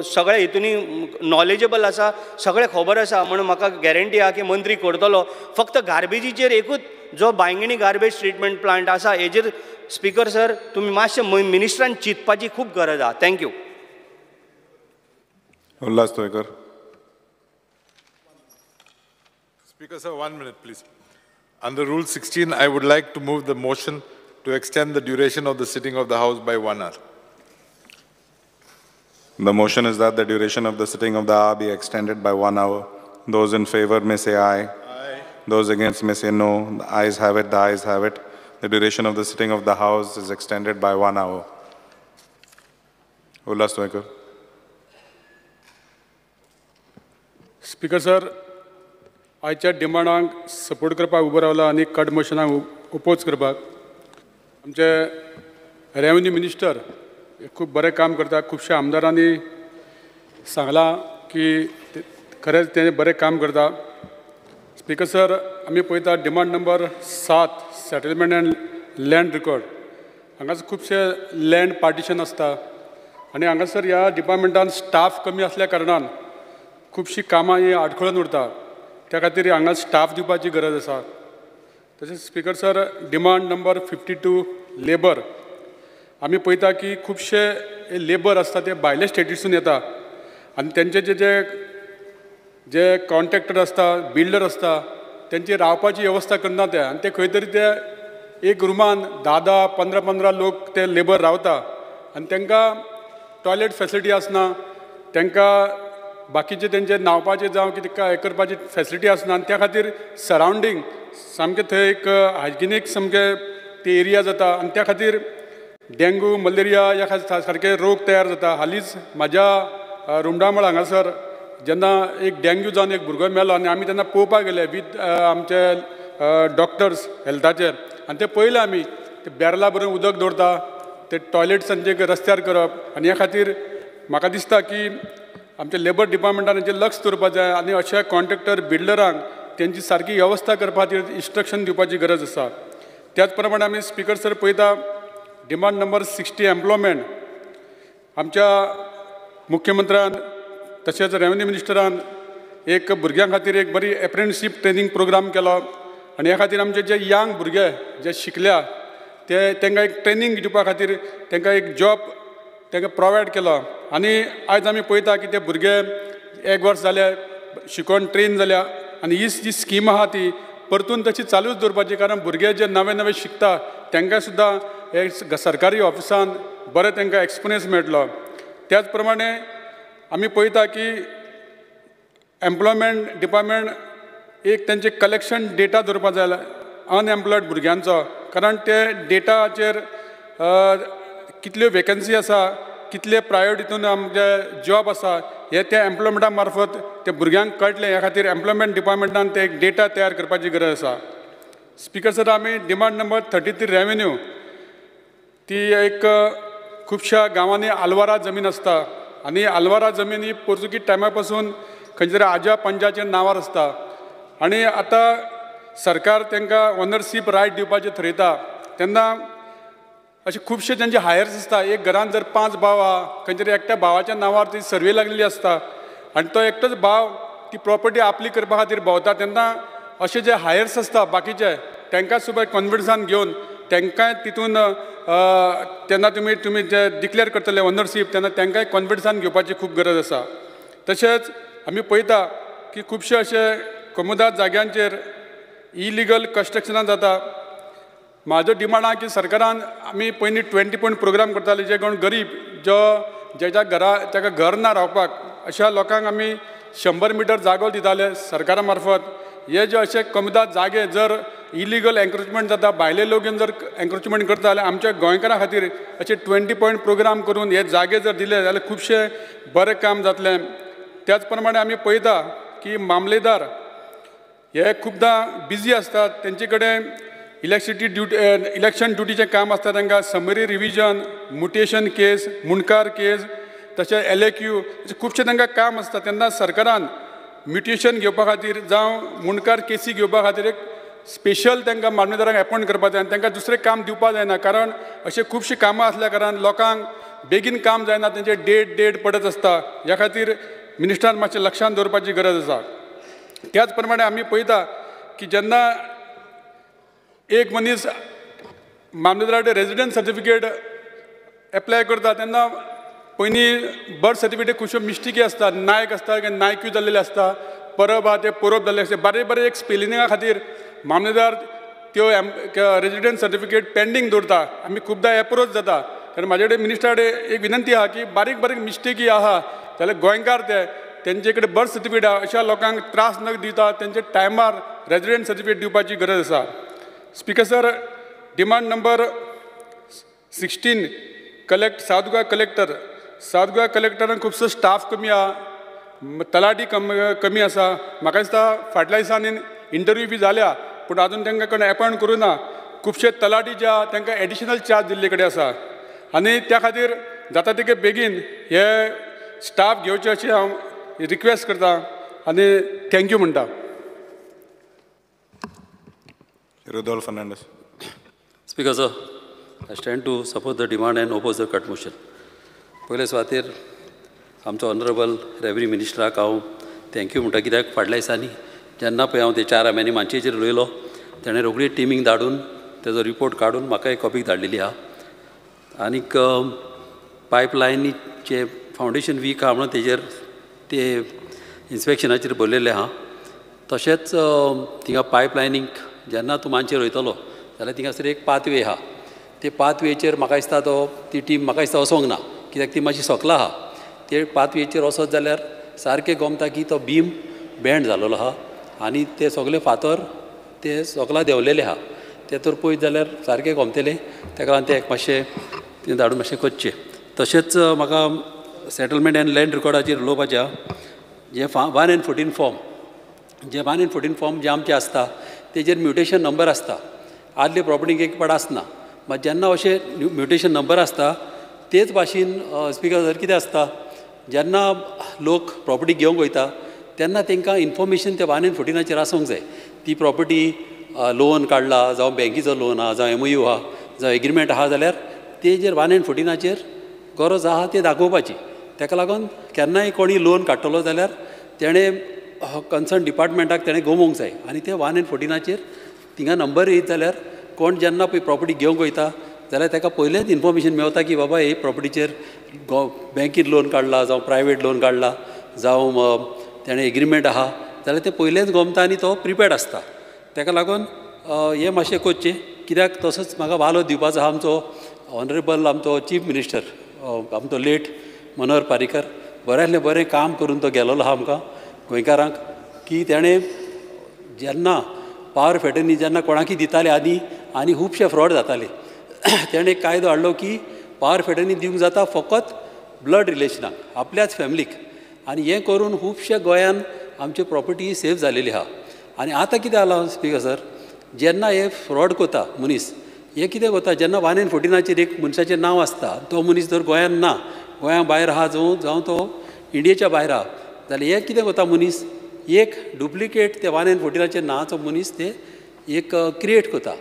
सगळ्या हितूनी नॉलेजेबल आसा, सगळें खबर आसा, म्हणून म्हाका गॅरंटी आहा की मंत्री करतलो. फक्त गार्बेजीचेर एकूच जो बांयगिणी गार्बेज ट्रिटमेंट प्लांट आसा हेजेर स्पीकर सर तुमी मातशें मिनिस्टरान चिंतपाची खूब गरज आहा. Thank you. Ulhas Tuyenkar. Speaker sir, 1 minute please. Under Rule 16, I would like to move the motion to extend the duration of the sitting of the House by 1 hour. The motion is that the duration of the sitting of the hour be extended by 1 hour. Those in favor may say aye. Aye. Those against may say no. The ayes have it, the ayes have it. The duration of the sitting of the House is extended by 1 hour. Ulhas Tuyenkar. Speaker sir, आयच्या डिमांडांक सपोर्ट करपाक उबो रावला आनी कट मोशनाक ओपोज करपाक. आमचे रेवन्यू मिनिस्टर खूब बरें काम करता. खुबश्या आमदारांनी सांगलां की खरेंच तें बरें काम करता. स्पीकर सर, आमी पळयता demand number 7 settlement and land record. हांगासर खुबशे लँड पार्टिशन आसता आनी हांगासर ह्या डिपार्टमेंटान स्टाफ कमी आसल्या कारणान खुबशीं कामां ही आडखळून उरता. त्या खातीर हांगा स्टाफ दिवपाची गरज आसा. तशेंच speaker sir, demand number 52 labour. आमी पळयता की खुबशे लेबर आसता ते भायले स्टेटीसून येता आनी तेंचे जे जे जे कॉन्ट्रॅक्टर आसता, बिल्डर आसता, तेंची रावपाची वेवस्था करना ते आनी ते खंय तरी ते एक रुमान 10-10, 15-15 लोक ते लेबर रावता आनी तांकां टॉयलेट फॅसिलिटी आसना, तांकां बाकीचे तेंचे न्हांवपाचे जावं कितें हें करपाची फॅसिलिटी आसना आनी त्या खातीर सरावंडींग सामकें थंय एक हायजिनीक सामकें ती एरिया जाता आनी त्या खातीर डेंगू, मलेरिया ह्या सारके रोग तयार जाता. हालींच म्हाज्या रुमडामळ हांगासर जेन्ना एक डेंग्यू जावन एक भुरगो मेलो आनी आमी तेन्ना पळोवपाक गेले वीथ आमचे डॉक्टर्स हेल्थाचे आनी ते पळयले आमी ते बॅरला भरून उदक दवरता, ते टॉयलेट्सांचे रस्त्यार करप आनी ह्या खातीर म्हाका दिसता की आमच्या लेबर डिपार्टमेंटान हेचेर लक्ष दवरपाक जाय आनी अशा कॉन्ट्रॅक्टर बिल्डरांक तेंची सारकी वेवस्था करपा खातीर इन्स्ट्रक्शन दिवपाची गरज आसा. त्याच प्रमाणे आमी स्पीकर सर पळयता डिमांड नंबर 60 एम्प्लॉयमेंट. आमच्या मुख्यमंत्र्यान तशेंच रेवन्यू मिनिस्टरान एक भुरग्यां खातीर एक बरी एप्रेंटिसशीप ट्रेनींग प्रोग्राम केलो आनी ह्या खातीर आमचे जे यंग भुरगे जे शिकल्या ते तांकां एक ट्रेनींग दिवपा खातीर तांकां एक जॉब तांकां प्रोवायड केलो आनी आयज आमी पळयता की ते भुरगे एक वर्स जाले शिकोवन ट्रेन जाल्या आनी ही जी स्कीम आहा ती परतून तशी चालूच दवरपाची. कारण भुरगे जे नवे नवे शिकता तांकां सुद्दां हे सरकारी ऑफिसान बरें तांकां एक्सपिरियन्स मेळटलो. त्याच प्रमाणे आमी पळयता की एम्प्लॉयमेंट डिपार्टमेंट एक तांचे कलेक्शन डेटा दवरपाक जाय अनएम्प्लॉयड भुरग्यांचो, कारण ते डेटाचेर कितल्यो वेकन्सी आसा, कितले प्रायवेट हितून आमचे जॉब आसा हे त्या एम्प्लॉयमेंटा मार्फत ते भुरग्यांक कळटलें. ह्या खातीर एम्प्लॉयमेंट डिपार्टमेंटान ते एक डेटा तयार करपाची गरज आसा. स्पीकर सर, आमी डिमांड नंबर 33 रेवेन्यू ती एक खुबश्या गांवांनी आलवारा जमीन आसता आनी आलवारा जमीन ही पोर्तुगीज टायमा पासून खंयच्या तरी आज्या पंजाच्या नांवार आसता आनी आतां सरकार तांकां ओनरशीप रायट दिवपाचें थरयता तेन्ना अशे खुबशे तांचे हायर्स आसता. एक घरान जर 5 भाव आहा, खंयच्या तरी एकट्या भावाच्या नांवार ती सर्वे लागलेली आसता आनी तो एकटोच भाव ती प्रॉपर्टी आपली करपा खातीर भोंवता तेन्ना अशे जे हायर्स आसता बाकीचे तांकां सुद्दां कॉन्फिडन्सान घेवन तांकांय तितून तेन्ना तुमी जे डिक्लेर करतले ओनरशीप तेन्ना तांकांय कॉन्फिडन्सान घेवपाची खूब गरज आसा. तशेंच आमी पळयता की खुबशे अशे कोमुदाद जाग्यांचेर इलिगल कन्स्ट्रक्शनां जाता. म्हाजो डिमांड आहा की सरकारान आमी पयलीं 20 पॉयंट प्रोग्राम करताले, जे कोण गरीब जो जेच्या घरा ताका घर ना रावपाक अशा लोकांक आमी 100 मिटर जागो दिताले सरकारा मार्फत. हे जे अशे कोमुदाद जागे जर इलिगल एन्क्रोचमेंट जाता, भायले लोक येवन जर एन्क्रोचमेंट करता जाल्यार आमच्या गोंयकारां खातीर अशे 20 पॉयंट प्रोग्राम करून हे जागे जर दिले जाल्यार खुबशें बरें काम जातलें. त्याच प्रमाणे आमी पळयता की मामलेदार हे खुबदां बिजी आसतात, तेंचे कडेन इलेक्ट्रिसिटी ड्युटी इलेक्शन ड्युटीचें काम आसता, तांकां समरी रिविजन, म्युटेशन केस, मुंडकार केस, तशें LAQ खुबशें तांकां काम आसता. तेन्ना सरकारान म्युटेशन घेवपा खातीर जावं मुंडकार केसी घेवपा खातीर एक स्पेशल तांकां मामलेदारांक एपॉयंट करपाक जाय आनी तांकां दुसरें काम दिवपाक जायना, कारण अशें खुबशीं कामां आसल्या कारणान लोकांक बेगीन काम जायना, तेंचे डेट पडत आसता. ह्या खातीर मिनिस्टरान मातशें लक्षांत दवरपाची गरज आसा. त्याच प्रमाणे आमी पळयता की जेन्ना एक मनीस मामलेदारा कडेन रेजिडंट सर्टिफिकेट एप्लाय करता तेन्ना पयलीं बर्थ सर्टिफिकेट खुबश्यो मिस्टेकी आसता, नायक आसता नायक्यू जाल्लेले आसता, परब आहा ते परब जाल्ले आसता, बारीक बारीक एक स्पेलिंगा खातीर मामलेदार त्यो रेजिडंट सर्टिफिकेट पेंडींग दवरता. आमी खुबदां एप्रोच जाता. कारण म्हाजे कडेन मिनिस्टरा कडेन एक विनंती आहा की बारीक बारीक मिस्टेकी आहा जाल्यार गोंयकार ते तेंचे कडेन बर्थ सर्टिफिकेट आहा अशा लोकांक त्रास न दिता तेंचे टायमार रेजिडंट सर्टिफिकेट दिवपाची गरज आसा. Speaker sir, demand number 16 collect South Goa collector. South Goa कलेक्टरान खुबसो स्टाफ कमी आहा, तलाठी कमी आसा. म्हाका दिसता फाटल्या दिसांनी इंटरव्यू बी जाल्या पूण आजून तांकां कोण एपॉयंट करूं ना. खुबशे तलाठी जे आहा तांकां एडिशनल चार्ज दिल्ले कडेन आसा आनी त्या खातीर जाता तितके बेगीन हे स्टाफ घेवचे अशें हांव रिक्वेस्ट करता आनी thank you म्हणटा. Rudolph Fernandes. Speaker sir, I stand to support the demand and oppose the cut motion. पयले सुवातेर आमचो ऑनरेबल रेवन्यू मिनिस्टराक हांव thank you म्हणटा, कित्याक फाटल्या दिसांनी जेन्ना पळय हांव ते 4 आम्यांनी मानशेचेर उलयलो तेणें रोखडी टिमींग धाडून तेजो रिपोर्ट काडून म्हाका एक कॉपी धाडलेली आहा. आनीक पायपलायनीचे फावंडेशन वीक आहा म्हणून तेजेर ते इन्स्पेक्शनाचेर बरयलेलें आहा. तशेंच थिंगा पायपलायनीक जेन्ना तूं मानशेर वयतलो जाल्यार थिंगासर एक पाथवे आहा, ते पाथवेचेर म्हाका दिसता तो ती टीम म्हाका दिसता वचोंक ना, कित्याक ती मातशी सकला आहा. ते पाथवेचेर वचत जाल्यार सारकें गोमता की तो बीम बँड जाल्लो आहा आनी ते सगळे फातर ते सकला देंवलेले आहा, ते तर पळयत जाल्यार सारकें गोमतलें. ताका लागून तें एक मातशें तें धाडून मातशें करचें. तशेंच म्हाका सेटलमेंट एंड लँड रिकॉर्डाचेर उलोवपाचें आहा. जें 1 and 14 form, जें 1 and 14 form जें आमचें आसता तेजेर म्युटेशन नंबर आसता, आदले प्रॉपर्टीक एक पाट आसना. मात जेन्ना अशें म्युटेशन नंबर आसता तेच भाशेन स्पिकर सर कितें आसता, जेन्ना लोक प्रॉपर्टी घेवंक वयता तेन्ना तांकां इन्फॉर्मेशन त्या 1 and 14 आसूंक जाय. ती प्रॉपर्टी लोन काडला जावं बँकेचो लोन आहा जावं MOU आहा जावं एग्रीमेंट आहा जाल्यार तेजेर 1 and 14 गरज आहा ते दाखोवपाची. ताका लागून केन्नाय कोणी लोन काडटलो जाल्यार तेणें कन्सर्न डिपार्टमेंटाक तेणें गोमोवंक जाय आनी ते 1 and 14 थिंगा नंबर येयत जाल्यार कोण जेन्ना पळय प्रॉपर्टी घेवंक वयता जाल्यार ताका पयलेंच इन्फॉर्मेशन मेवता की बाबा हे प्रॉपर्टीचेर बँकीन लोन काडला जावं प्रायवेट लोन काडला जावं तेणें एग्रीमेंट आहा जाल्यार तें पयलेंच गोमता आनी तो प्रिपेर्ड आसता. ताका लागून हें मातशें करचें, कित्याक तसोच म्हाका वालो दिवपाचो आहा आमचो ऑनरेबल आमचो चीफ मिनिस्टर आमचो लेट मनोहर पारीकर, बऱ्यांतलें बरें काम करून तो गेलोलो आहा आमकां गोंयकारांक, की तेणें जेन्ना पावर फॅटर्नी जेन्ना कोणाकी दिताले आदी आनी खुबशे फ्रॉड जाताले तेणें एक कायदो हाडलो की पावर फॅटर्नी दिवंक जाता फकत ब्लड रिलेशनाक, आपल्याच फॅमिलीक, आनी हें करून खुबशे गोंयान आमची प्रॉपर्टी सेफ जालेली आहा. आनी आतां कितें जालां स्पिकर सर, जेन्ना हे फ्रॉड करता मनीस, हें कितें करता जेन्ना 1 and 14 एक मनशाचें नांव आसता, तो मनीस जर गोंयान ना, गोंया भायर आहा जावं तो इंडियेच्या भायर आहा जाल्यार हें कितें करता मनीस एक डुप्लिकेट ते 1 and 14 नांवाचो मनीस ते एक क्रिएट करता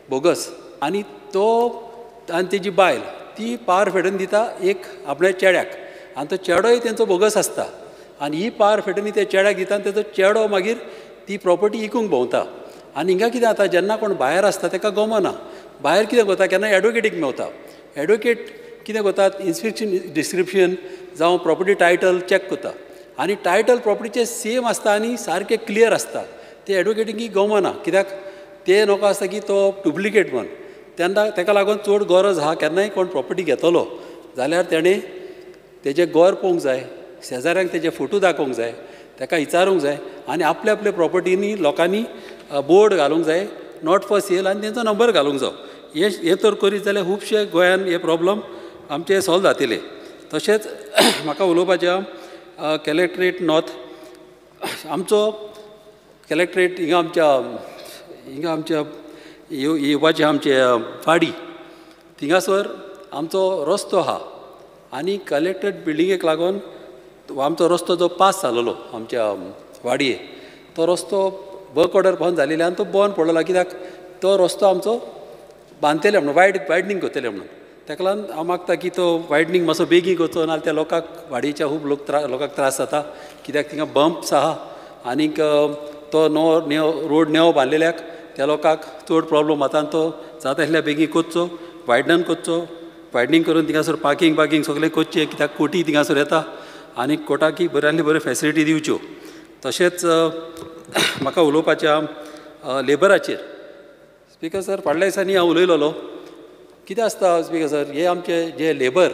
बोगस, आनी तो आनी तेजी बायल ती पावर फेटन दिता एक आपल्या चेड्याक, आनी तो चेडोय तेंचो बोगस आसता आनी ही पावर फेटनी त्या चेड्याक दिता आनी तेजो चेडो मागीर ती प्रॉपर्टी इकूंक भोंवता. आनी हिंगा कितें जाता जेन्ना कोण भायर आसता ताका गमना, भायर कितें करता केन्ना एडवोकेटीक मेवता, एडवोकेट कितें करतात इन्स्पेक्शन डिस्क्रिप्शन जावं प्रॉपर्टी टायटल चॅक करता आनी टायटल प्रॉपर्टीचें सेम आसता आनी सारकें क्लियर आसता, ते एडवोकेटीक गमना कित्याक ते नोको आसता की तो डुप्लिकेट म्हण. तेन्ना ताका लागून चड गरज आहा केन्नाय कोण प्रॉपर्टी घेतलो जाल्यार तेणें तेजें घर पळोवंक जाय, शेजाऱ्यांक तेजे फोटो दाखोवंक जाय, ताका विचारूंक जाय आनी आपल्या आपल्या प्रॉपर्टींनी लोकांनी बोर्ड घालूंक जाय Not for sale आनी तेंचो नंबर घालूंक जावो. हे तर करीत जाल्यार खुबशे गोंयान हे प्रॉब्लम आमचे सॉल्व जातले. तशेंच म्हाका उलोवपाचें कलेक्ट्रेट नॉर्थ, आमचो कलेक्ट्रेट हिंगा आमच्या येवपाचें आमचे वाडी थिंगासर आमचो रस्तो आहा आनी कलेक्ट्रेट बिल्डिंगेक लागून आमचो रस्तो जो पास जालोलो आमच्या वाडये तो रस्तो वर्क ऑर्डर बंद जालेले आनी तो बंद पडलेलो, कित्याक तो रस्तो आमचो बांदतले म्हणून वायडनींग करतले म्हणून. ताका लागून हांव मागता की तो वायडनींग मातसो बेगीन करचो, नाजाल्यार त्या लोकांक वाडयेच्या खूब लोकांक त्रास जाता, कित्याक थिंगा बम्प्स आहा आनीक तो नवो रोड नेवो बांदलेल्याक त्या लोकांक चड प्रॉब्लम जाता आनी तो जाता तितल्या बेगीन करचो, वायडन करचो. वायडनींग करून थिंगासर पार्कींग बार्कींग सगळें करचें, कित्याक कोटी थिंगासर येता आनी कोटाकी बऱ्यांतली बऱ्यो फेसिलिटी दिवच्यो. तशेंच म्हाका उलोवपाचें लेबराचेर. स्पीकर सर, फाटल्या दिसांनी हांव उलयलोलो कितें आसता स्पीकर सर, हे आमचे जे लेबर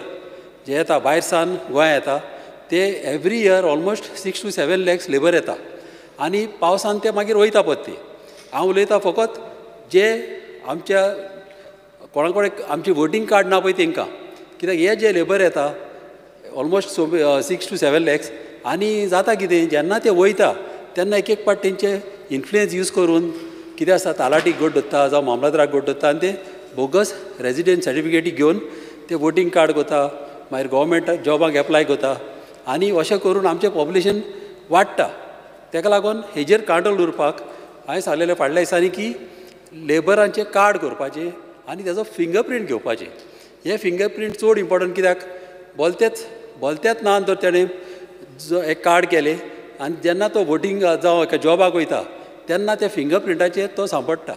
जे येता भायर सावन गोंया येता ते every year almost 6 to 7 lakhs labour येता आनी पावसान ते मागीर वयता परते. हांव उलयता फकत जे आमच्या कोणा कोणाक आमची वोटींग कार्ड ना पळय तेंकां, कित्याक हे जे लेबर येता ऑलमोस्ट 6 to 7 lakhs आनी जाता कितें जेन्ना ते वयता तेन्ना एक एक पाट तेंचे इन्फ्लुयन्स यूज करून कितें आसता तालाटीक गोड दवरता जावं मामलादाराक गोड दवरता आनी ते बोगस रेजिडंट सर्टिफिकेटी घेवन ते वोटींग कार्ड करता, मागीर गोवोरमेंट जॉबाक एप्लाय करता आनी अशें करून आमचें पॉप्युलेशन वाडटा. ताका लागून हेजेर कंट्रोल दवरपाक हांवें सांगलेलें फाटल्या दिसांनी की लेबरांचें कार्ड करपाचें आनी तेजो फिंगरप्रिंट घेवपाचें. हे फिंगरप्रिंट चड इम्पोर्टंट, कित्याक बोलतेच ना तर तेणें एक कार्ड केलें आनी जेन्ना तो वोटींग जावं एका जॉबाक वयता तेन्ना त्या फिंगरप्रिंटाचेर तो सांपडटा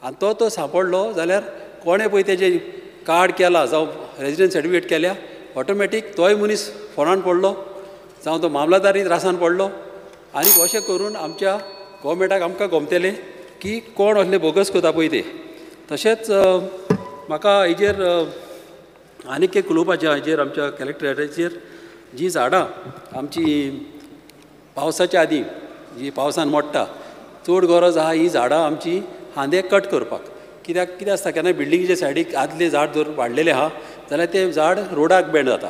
आनी तो सांपडलो जाल्यार कोणें पळय तेजें कार्ड केलां जावं रेजिडंट सर्टिफिकेट केल्या ऑटोमॅटीक तोय मनीस फोंडान पडलो जावं तो मामलादारी त्रासान पडलो. आनी अशें करून आमच्या गोवोरमेंटाक आमकां गमतलें की कोण असले बोगस करता पळय ते. तशेंच म्हाका हेजेर आनीक एक उलोवपाचें, हेजेर आमच्या कलेक्टरेटाचेर जीं झाडां आमची पावसाच्या आदीं जी पावसान मोडटा चड गरज आहा ही झाडां आमची खांदे कट करपाक, कित्याक कितें आसता केन्ना बिल्डिंगेच्या सायडीक आदलें झाड जर वाडलेलें आहा जाल्यार तें झाड रोडाक बेंड जाता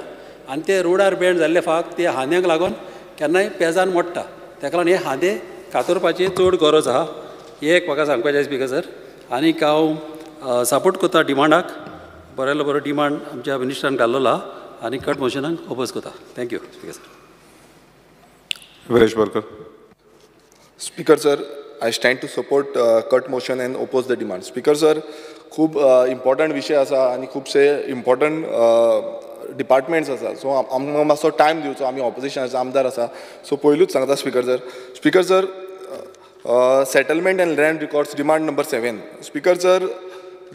आनी ते रोडार बेंड जाल्ले फाक ते खांद्यांक लागून केन्नाय पेजान मोडटा. ताका लागून हे खांदे कातरपाची चड गरज आहा, हें एक म्हाका सांगपाचें स्पीकर सर. आनीक हांव सपोर्ट करता डिमांडाक, बऱ्यांतलो बरो डिमांड आमच्या मिनिस्टरान घाल्लो आहा आनी कट मोशनाक ओपोज करता. Thank you speaker sir. Viresh Borkar. Speaker sir, I stand to support cut motion and oppose the demand. Speaker sir, खूब इम्पॉर्टंट विशय आसा आनी खुबशे इम्पॉर्टंट डिपार्टमेंट्स आसा, सो आमकां मातसो टायम दिवचो, आमी ऑपोजिशनाचे आमदार आसा, सो पयलूच सांगता speaker sir. Speaker sir, settlement and land records demand number 7. Speaker sir,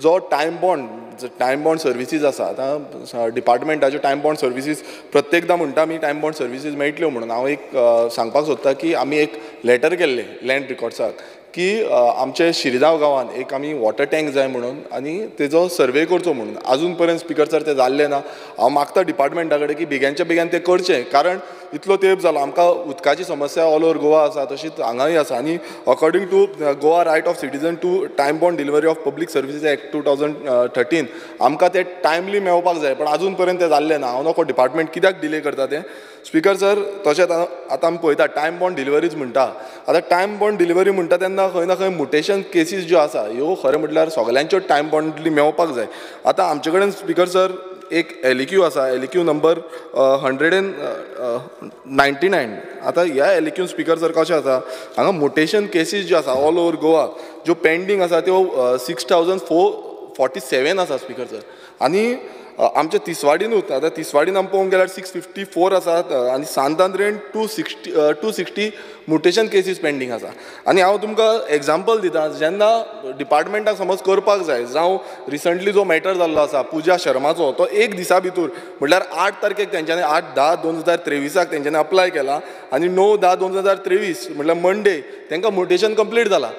जो टायम बॉन्ड सर्विसीज आसा, आतां डिपार्टमेंटाच्यो टायम बॉन्ड सर्विसीज प्रत्येकदां म्हणटा आमी टायम बॉन्ड सर्विसीज मेळटल्यो म्हणून. हांव एक सांगपाक सोदता की आमी एक लेटर केल्लें लँड रिकॉर्ड्साक की आमचे शिरगांव गांवांत एक आमी वॉटर टँक जाय म्हणून आनी तेजो सर्वे करचो म्हणून. आजून पर्यंत स्पीकर सर तें जाल्लें ना. हांव मागता डिपार्टमेंटा कडेन की बेग्यांच्या बेग्यान तें करचें, कारण इतलो तेंप जालो आमकां उदकाची समस्या ऑल ओवर गोवा आसा, तशीच हांगाय आसा. आनी according to Goa right of citizen to time bound delivery of public services act 2013 आमकां तें टायमली मेळपाक जाय, पण आजून पर्यंत तें जाल्लें ना. हांव नको डिपार्टमेंट कित्याक डिले करता तें. स्पीकर सर, तशेंच आतां आमी पळयता टायम बॉन्ड डिलिवरीज म्हणटा, आतां टायम बॉन्ड डिलिवरी म्हणटा तेन्ना खंय ना खंय मुटेशन केसीस ज्यो आसा ह्यो खरें म्हटल्यार सगल्यांच्यो टायम बॉन्डली मेळपाक जाय. आतां आमचे कडेन स्पीकर सर एक LEQ आसा, LEQ number 199. आतां ह्या LEQ speaker sir कशें आसा, हांगा मुटेशन केसीस ज्यो आसा ऑल ओवर गोवा ज्यो पेंडींग आसा त्यो 6447 आसा स्पीकर सर. आनी आमच्या तिसवाडीनूच आतां तिसवाडीन आमी पळोवंक गेल्यार 654 आसा आनी सांत आंद्रेन 260 मुटेशन केसीस पेंडींग आसा. आनी हांव तुमकां एग्जाम्पल दिता, जेन्ना डिपार्टमेंटाक समज करपाक जाय, जावं रिसंटली जो मॅटर जाल्लो आसा पुजा शर्माचो, तो एक दिसा भितर म्हटल्यार 8 तारखेक तेंच्यांनी 8/10/2023 तेंच्यांनी अप्लाय केला आनी 9/10/2023 म्हटल्यार मंडे तेंकां मुटेशन कंप्लीट जाला.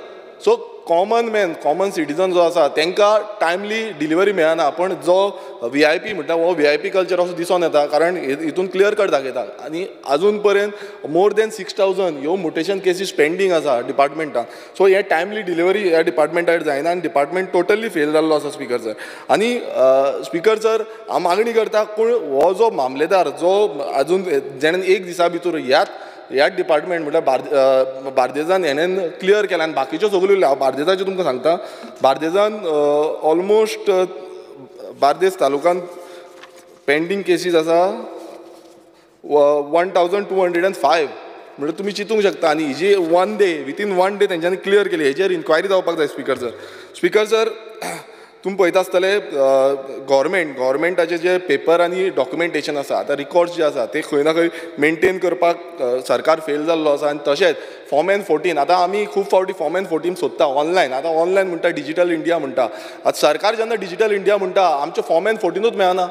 So common man, common citizen जो आसा तांकां टायमली डिलिव्हरी मेळना, पण जो VIP म्हणटा हो VIP culture असो दिसून येता, कारण हितून क्लियर कट दाखयता. आनी अजून पर्यंत मोर दॅन 6,000 ह्यो म्युटेशन केसीस पेंडींग आसा डिपार्टमेंटान. सो हे टायमली डिलिव्हरी ह्या डिपार्टमेंटाक जायना आनी डिपार्टमेंट टोटली फेल जाल्लो आसा स्पीकर सर. आनी स्पीकर सर हांव मागणी करता, कोण हो जो मामलेदार जो अजून जेणें एक दिसा भितर ह्याच डिपार्टमेंट म्हटल्यार बार्देजान हेणेन क्लियर केला आनी बाकीच्यो सगल्यो उरल्यो. हांव बार्देजाच्यो तुमकां सांगता, बार्देजान ऑलमोस्ट बार्देज तालुकान पेंडींग केसीस आसा 1,205. म्हणल्यार तुमी चिंतूंक शकता. आनी ही जी 1 डे, विथीन 1 डे तेंच्यांनी क्लियर केली, हेजेर इन्क्वायरी जावपाक जाय स्पीकर सर. स्पीकर सर तुमी पळयता आसतले गव्हर्मेंटाचे जे पेपर आनी डॉक्युमेंटेशन आसा, आतां रिकॉर्ड्स जे आसा ते खंय ना खंय मेनटेन करपाक सरकार फेल जाल्लो आसा. आनी तशेंच फॉर्म N14, आतां आमी खूब फावटी फॉर्म N14 सोदता ऑनलायन. आतां ऑनलायन म्हणटा डिजीटल इंडिया म्हणटा, आतां सरकार जेन्ना डिजीटल इंडिया म्हणटा आमचें फॉर्म N14ूच मेळना.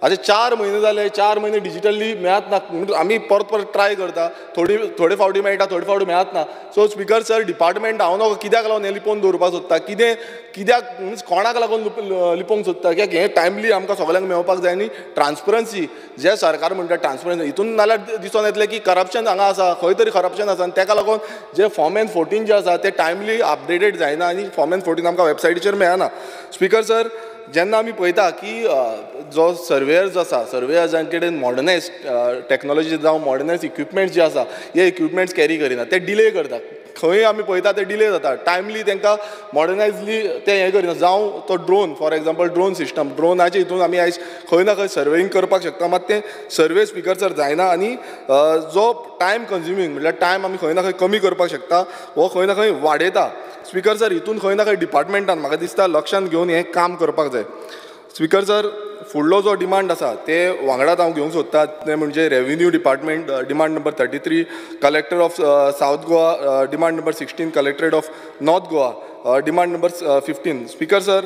आतां 4 म्हयने जाले, 4 म्हयने डिजिटली मेळत ना, आमी परत परत ट्राय करता, थोडे फावटी मेळटा, थोडे फावटी मेळत ना. सो स्पीकर सर डिपार्टमेंट हांव न्हू कित्याक लागून हें लिपोवन दवरपाक सोदता, कितें कित्याक मिन्स कोणाक लागून लिपोवंक सोदता, कित्याक हें टायमली आमकां सगल्यांक मेळपाक जाय. आनी ट्रान्सपरन्सी जे सरकार म्हणटा ट्रान्सपरन्सी, हितून नाल्यार दिसून येतलें की करप्शन हांगा आसा, खंय तरी करप्शन आसा. आनी तेका लागून जे फॉर्म N14 जे आसा ते टायमली अपडेटेड जायना आनी फॉर्म N14 आमकां वेबसायटीचेर मेळना. स्पीकर सर जेन्ना आमी पळयता की जो सर्वेयर्स आसा, सर्वेयर्सां कडेन मॉडर्नायज टॅक्नोलॉजी जावं मॉडर्नायज इक्विपमेंट्स जे आसा, हे इक्विपमेंट्स कॅरी करिना, ते डिले करता. खंय आमी पळयता ते डिले जाता, टायमली तांकां मॉडर्नायजली ते हें करिना. जावं तो drone, for example drone system, ड्रोनाचे हितून आमी आयज खंय ना खंय सर्वेईंग करपाक शकता, मात तें सर्वे स्पीकर सर जायना. आनी जो टायम कंज्युमींग म्हटल्यार टायम आमी खंय ना खंय कमी करपाक शकता, हो खंय ना खंय वाडयता. स्पीकर सर हितून खंय ना खंय डिपार्टमेंटान म्हाका दिसता लक्षांत घेवन हें काम करपाक जाय. स्पीकर सर फुडलो जो डिमांड आसा ते वांगडाच हांव घेवंक सोदता, ते म्हणजे revenue department demand number 33, collector of South Goa demand number 16, collectorate of North Goa demand number 15. Speaker sir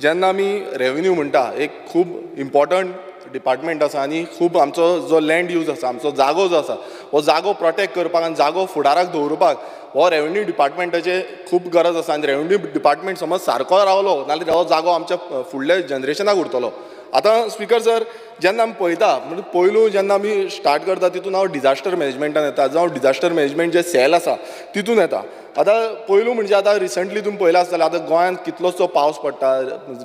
जेन्ना आमी रेवेन्यू म्हणटा, एक खूब इम्पॉर्टंट डिपार्टमेंट आसा आनी खूब आमचो जो लँड यूज आसा, आमचो जागो जो आसा हो जागो प्रोटेक्ट करपाक आनी जागो फुडाराक दवरपाक हो रेवेन्यू डिपार्टमेंटाचे खूब गरज आसा. आनी रेवेन्यू डिपार्टमेंट समज सारको रावलो नाल्यार हो जागो आमच्या फुडल्या जनरेशनाक उरतलो. आतां स्पीकर सर जेन्ना आमी पळयता म्हणजे पयलू जेन्ना आमी स्टार्ट करता तितून हांव डिजास्टर मॅनेजमेंटान येता, जावं डिजास्टर मॅनेजमेंट जे सेल आसा तितून येता. आतां पयलू म्हणजे आतां रिसंटली तुमी पळयलां आसतलें, आतां गोंयांत कितलोसो पावस पडटा,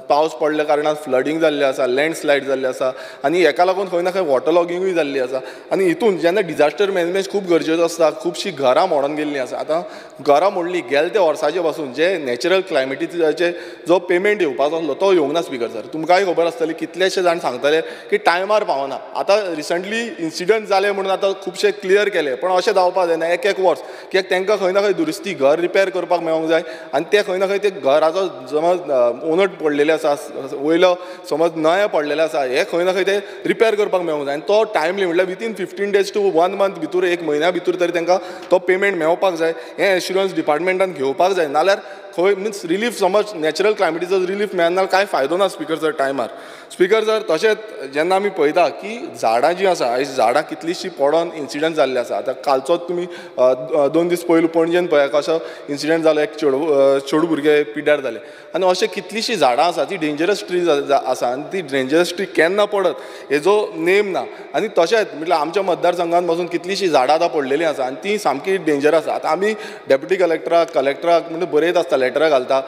पावस पडल्या कारणान फ्लडींग जाल्लें आसा, लँडस्लायड जाल्लें आसा आनी हेका लागून खंय ना खंय वॉटर लॉगिंगूय जाल्ली आसा. आनी हितून जेन्ना डिजास्टर मॅनेजमेंट खूब गरजेचो आसता, खुबशीं घरां मोडून गेल्लीं आसा. आतां घरां मोडलीं गेले ते वर्साचे पासून जे नॅचरल क्लायमेटीचे जो पेमेंट येवपाचो आसलो तो येवंक ना. स्पीकर सर तुमकांय खबर आसतली, कितलेशे जाण सांगतले की टायमार पावना. आतां रिसंटली इन्सिडंट जाले म्हणून आतां खुबशे क्लियर केले, पण अशें जावपाक जायना एक एक वर्स, कित्याक तांकां खंय ना खंय दुरुस्ती घर रिपेर करपाक मेळोंक जाय आनी ते खंय ना खंय ते घराचो समज ओनट पडलेले आसा, वयलो समज नळे पडलेले आसा, हे खंय ना खंय ते रिपेर करपाक मेळोंक जाय. आनी तो टायमली म्हटल्यार within 15 days to 1 month भितर, एक म्हयन्या भितर तरी तांकां तो पेमेंट मेळपाक जाय. हें एश्युरन्स डिपार्टमेंटान घेवपाक जाय, नाल्यार खंय मिन्स रिलीफ समज नॅचरल क्लायमेटीचो रिलीफ मेळना कांय फायदो ना स्पीकर सर टायमार. स्पीकर सर तशेंच जेन्ना आमी पळयता की झाडां जीं आसा, आयज झाडां कितलींशीं पडोन इन्सिडंट जाल्ले आसा. आतां कालचोच तुमी 2 दीस पयलू पणजेन पळया कसो इन्सिडंट जालो, एक चेडूं भुरगें पिड्ड्यार जालें. आनी अशें कितलींशीं झाडां आसा ती डेंजरस ट्रीज आसा आनी ती डेंजरस ट्री केन्ना पडत हेजो नेम ना. आनी तशेंच म्हटल्यार आमच्या मतदारसंघात पासून कितलींशीं झाडां आतां पडलेलीं आसा आनी ती सामकी डेंजर आसा. आतां आमी डेप्युटी कलेक्टराक, कलेक्टराक म्हणजे बरयत आसता, लेटरां घालता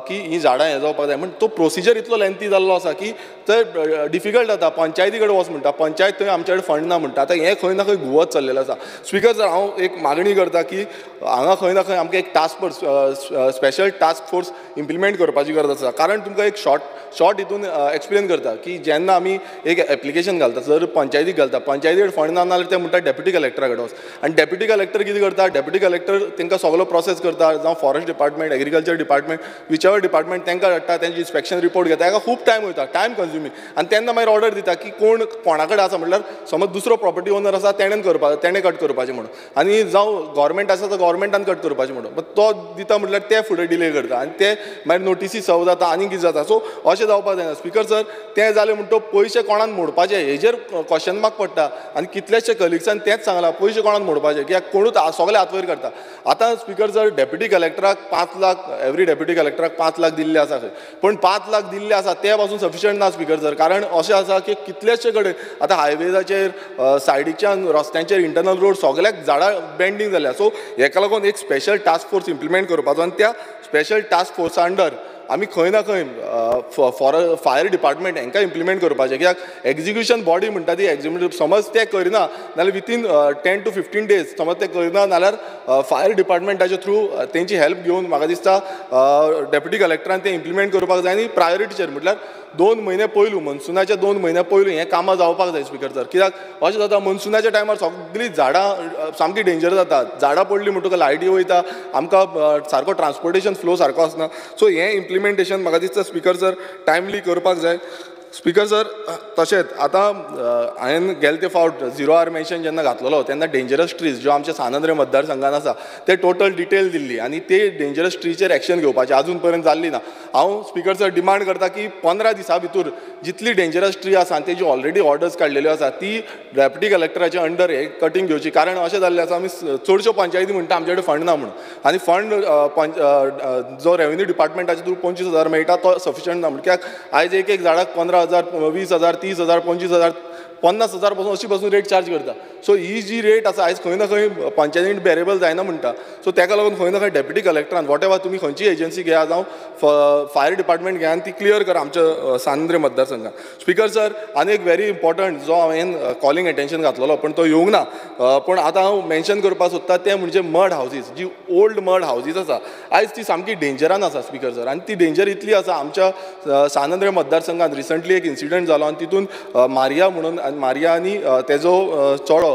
की हीं झाडां हें जावपाक जाय, म्हण तो प्रोसिजर इतलो लेंथी जाल्लो आसा की ते डिफिकल्ट जाता. पंचायती कडेन वच म्हणटा, पंचायत थंय आमचे कडेन फंड ना म्हणटा. आतां हें खंय ना खंय घुंवत चल्लेलें आसा. स्पीकर सर हांव एक मागणी करता की हांगा खंय ना खंय आमकां एक task force, special task force implement करपाची गरज आसा. कारण तुमकां एक शॉर्ट हितून एक्सप्लेन करता की जेन्ना आमी एक एप्लिकेशन घालता, जर पंचायतीक घालता, पंचायती कडेन फंड ना जाल्यार ते म्हणटा डेप्युटी कलेक्टरा कडेन वच. आनी डेप्युटी कलेक्टर कितें करता, डेप्युटी कलेक्टर तांकां सगलो प्रोसेस करता, जावं forest department, agriculture department, whichever department तांकां हाडटा, तांची इन्स्पेक्शन रिपोर्ट घेता, ताका खूब टायम वयता, टायम कंज्युमींग. आनी तेन्ना मागीर ऑर्डर दिता की कोण कोणा कडेन आसा, म्हणल्यार समज दुसरो प्रॉपर्टी ओनर आसा तेणेन करपाक, तेणें कट करपाचें म्हणून, आनी जावं गव्हर्मेंट आसा तो गव्हर्मेंटान कट करपाचें म्हणून, बट तो दिता म्हटल्यार ते फुडें डिले करता आनी ते मागीर नोटिसी सर्व जाता आनी कितें जाता. सो अशें जावपाक जायना स्पीकर सर. तें जालें म्हणटो पयशे कोणाक मोडपाचे हेजेर क्वेश्चन मार्क पडटा आनी कितलेशे कलिग्सान तेंच सांगलां, पयशे कोणाक मोडपाचे, कित्याक कोणूच सगळे हात वयर करता. आतां स्पीकर सर डेप्युटी कलेक्टराक 5 लाख लाख एवरी डेप्युटी कलेक्टराक 5 लाख दिल्ले आसा खंय, पूण 5 लाख दिल्ले आसा ते पासून सफिशंट ना स्पीकर सर. कारण अशें आसा की कितलेशे कडेन आतां हायवेजाचेर सायडीच्यान रस्त्यांचेर इंटरनल रोड सगळ्याक झाडां बेंडींग जाल्या. सो हेका लागून एक स्पेशल टास्क फोर्स इम्प्लिमेंट करपाचो आनी त्या स्पेशल टास्क फोर्सा अंडर आमी खंय ना खंय फायर डिपार्टमेंट हांकां इम्प्लिमेंट करपाचें. कित्याक एक्जिक्युशन बॉडी म्हणटा ती एक्जिक्युटिव समज ते करिना नाल्यार विथीन 10 to 15 days समज ते करिना नाल्यार फायर डिपार्टमेंटाच्या थ्रू तेंची हेल्प घेवन म्हाका दिसता डेप्युटी कलेक्टरान तें इम्प्लिमेंट करपाक जाय आनी प्रायोरिटीचेर म्हटल्यार 2 म्हयने पयलू मनसुनाच्या 2 म्हयन्या पयलू हें कामां जावपाक जाय स्पीकर सर. कित्याक अशें जाता मनसुनाच्या टायमार सगळीं झाडां सामकी डेंजर जाता, झाडां पडलीं म्हणटकच लायटी वयता, आमकां सारको ट्रान्सपोर्टेशन फ्लो सारको आसना. सो हें इम्प्लिमेंटेशन म्हाका दिसता स्पीकर सर टायमली करपाक जाय. स्पीकर सर तशेंच आतां हांवें गेले ते फावट 0 our mention जेन्ना घातलेलो तेन्ना डेंजरस ट्रीज ज्यो आमच्या सांत मतदारसंघान आसा ते टोटल डिटेल दिल्ली आनी ते डेंजरस ट्रीचेर एक्शन घेवपाचें आजून पर्यंत जाल्ली ना. हांव स्पीकर सर डिमांड करता की 15 दिसां भितर जितली डेंजरस ट्री आसा आनी तेजी ऑलरेडी ऑर्डर्स काडलेल्यो आसा ती डेप्युटी कलेक्टराच्या अंडर हे कटींग घेवची. कारण अशें जाल्लें आसा आमी चडश्यो पंचायती म्हणटा आमचे कडेन फंड ना म्हणून आनी फंड जो रेवेन्यू डिपार्टमेंटाचे थ्रू 25,000 मेळटा तो सफिशंट ना. कित्याक आयज एक एक झाडाक 15,000, 20,000, 30,000, 25,000, 50,000 पासून अशी पासून रेट चार्ज करता. सो ही जी रेट आसा आयज खंय ना खंय पंचायतीन बेरेबल जायना म्हणटा. सो ताका लागून खंय ना खंय डेप्युटी कलेक्टरान what ever तुमी खंयची एजन्सी घेया जावं फायर डिपार्टमेंट घेया आनी ती क्लियर करा आमच्या सांत मतदारसंघात. स्पीकर सर आनी एक व्हेरी इम्पॉर्टंट जो हांवें कॉलिंग एटेन्शन घातलेलो पण तो येवंक ना, पूण आतां हांव मेन्शन करपाक सोदता तें म्हणजे मड हावजीस, जी ओल्ड मड हावजीस आसा आयज ती सामकी डेंजरान आसा स्पीकर सर. आनी ती डेंजर इतली आसा आमच्या सांत मतदारसंघात रिसंटली एक इन्सिडंट जालो आनी तितून मारिया म्हणून मारिया आनी तेजो चोडो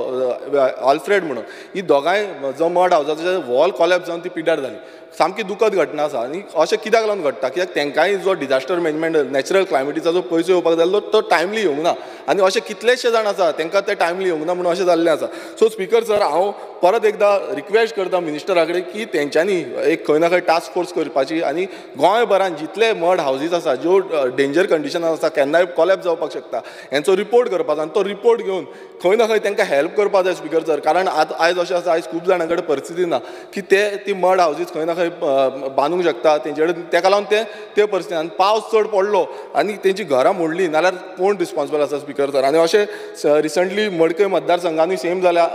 आल्फ्रेड म्हणून ही दोगांय जो मड हावजाचो वॉल कॉलॅप्स जावन ती पिड्ड्यार जाली. सामकी दुखद घटना आसा आनी अशें कित्याक लागून घडटा कित्याक तांकांय जो डिजास्टर मॅनेजमेंट नॅचरल क्लायमेटीचो जो पयसो येवपाक जाय तो टायमली येवंक ना आनी अशे कितलेशे जाण आसा तांकां ते टायमली येवंक ना म्हणून अशें जाल्लें आसा. सो स्पीकर सर हांव परत एकदां रिक्वेस्ट करता मिनिस्टरा कडेन की तेंच्यांनी एक खंय ना खंय टास्क फोर्स करपाची आनी गोंयभरान जितले मड हावजीस आसा ज्यो डेंजर कंडिशनान आसा केन्नाय कॉलॅप्स जावपाक शकता हेंचो रिपोर्ट करपाचो आनी तो रिपोर्ट घेवन खंय ना खंय तांकां हेल्प करपाक जाय स्पीकर सर. कारण आतां आयज अशें आसा आयज खूब जाणां कडेन परिस्थिती ना की ते ती मड हावजीस खंय ना खंय बांदूंक शकता तेंचे कडेन, तेका लागून ते ते परिस्थिती आनी पावस चड पडलो आनी तेंची घरां मोडलीं नाल्यार कोण रिस्पॉन्सिबल आसा स्पीकर सर. आनी अशें रिसंटली मडकय मतदारसंघानूय सेम जाल्या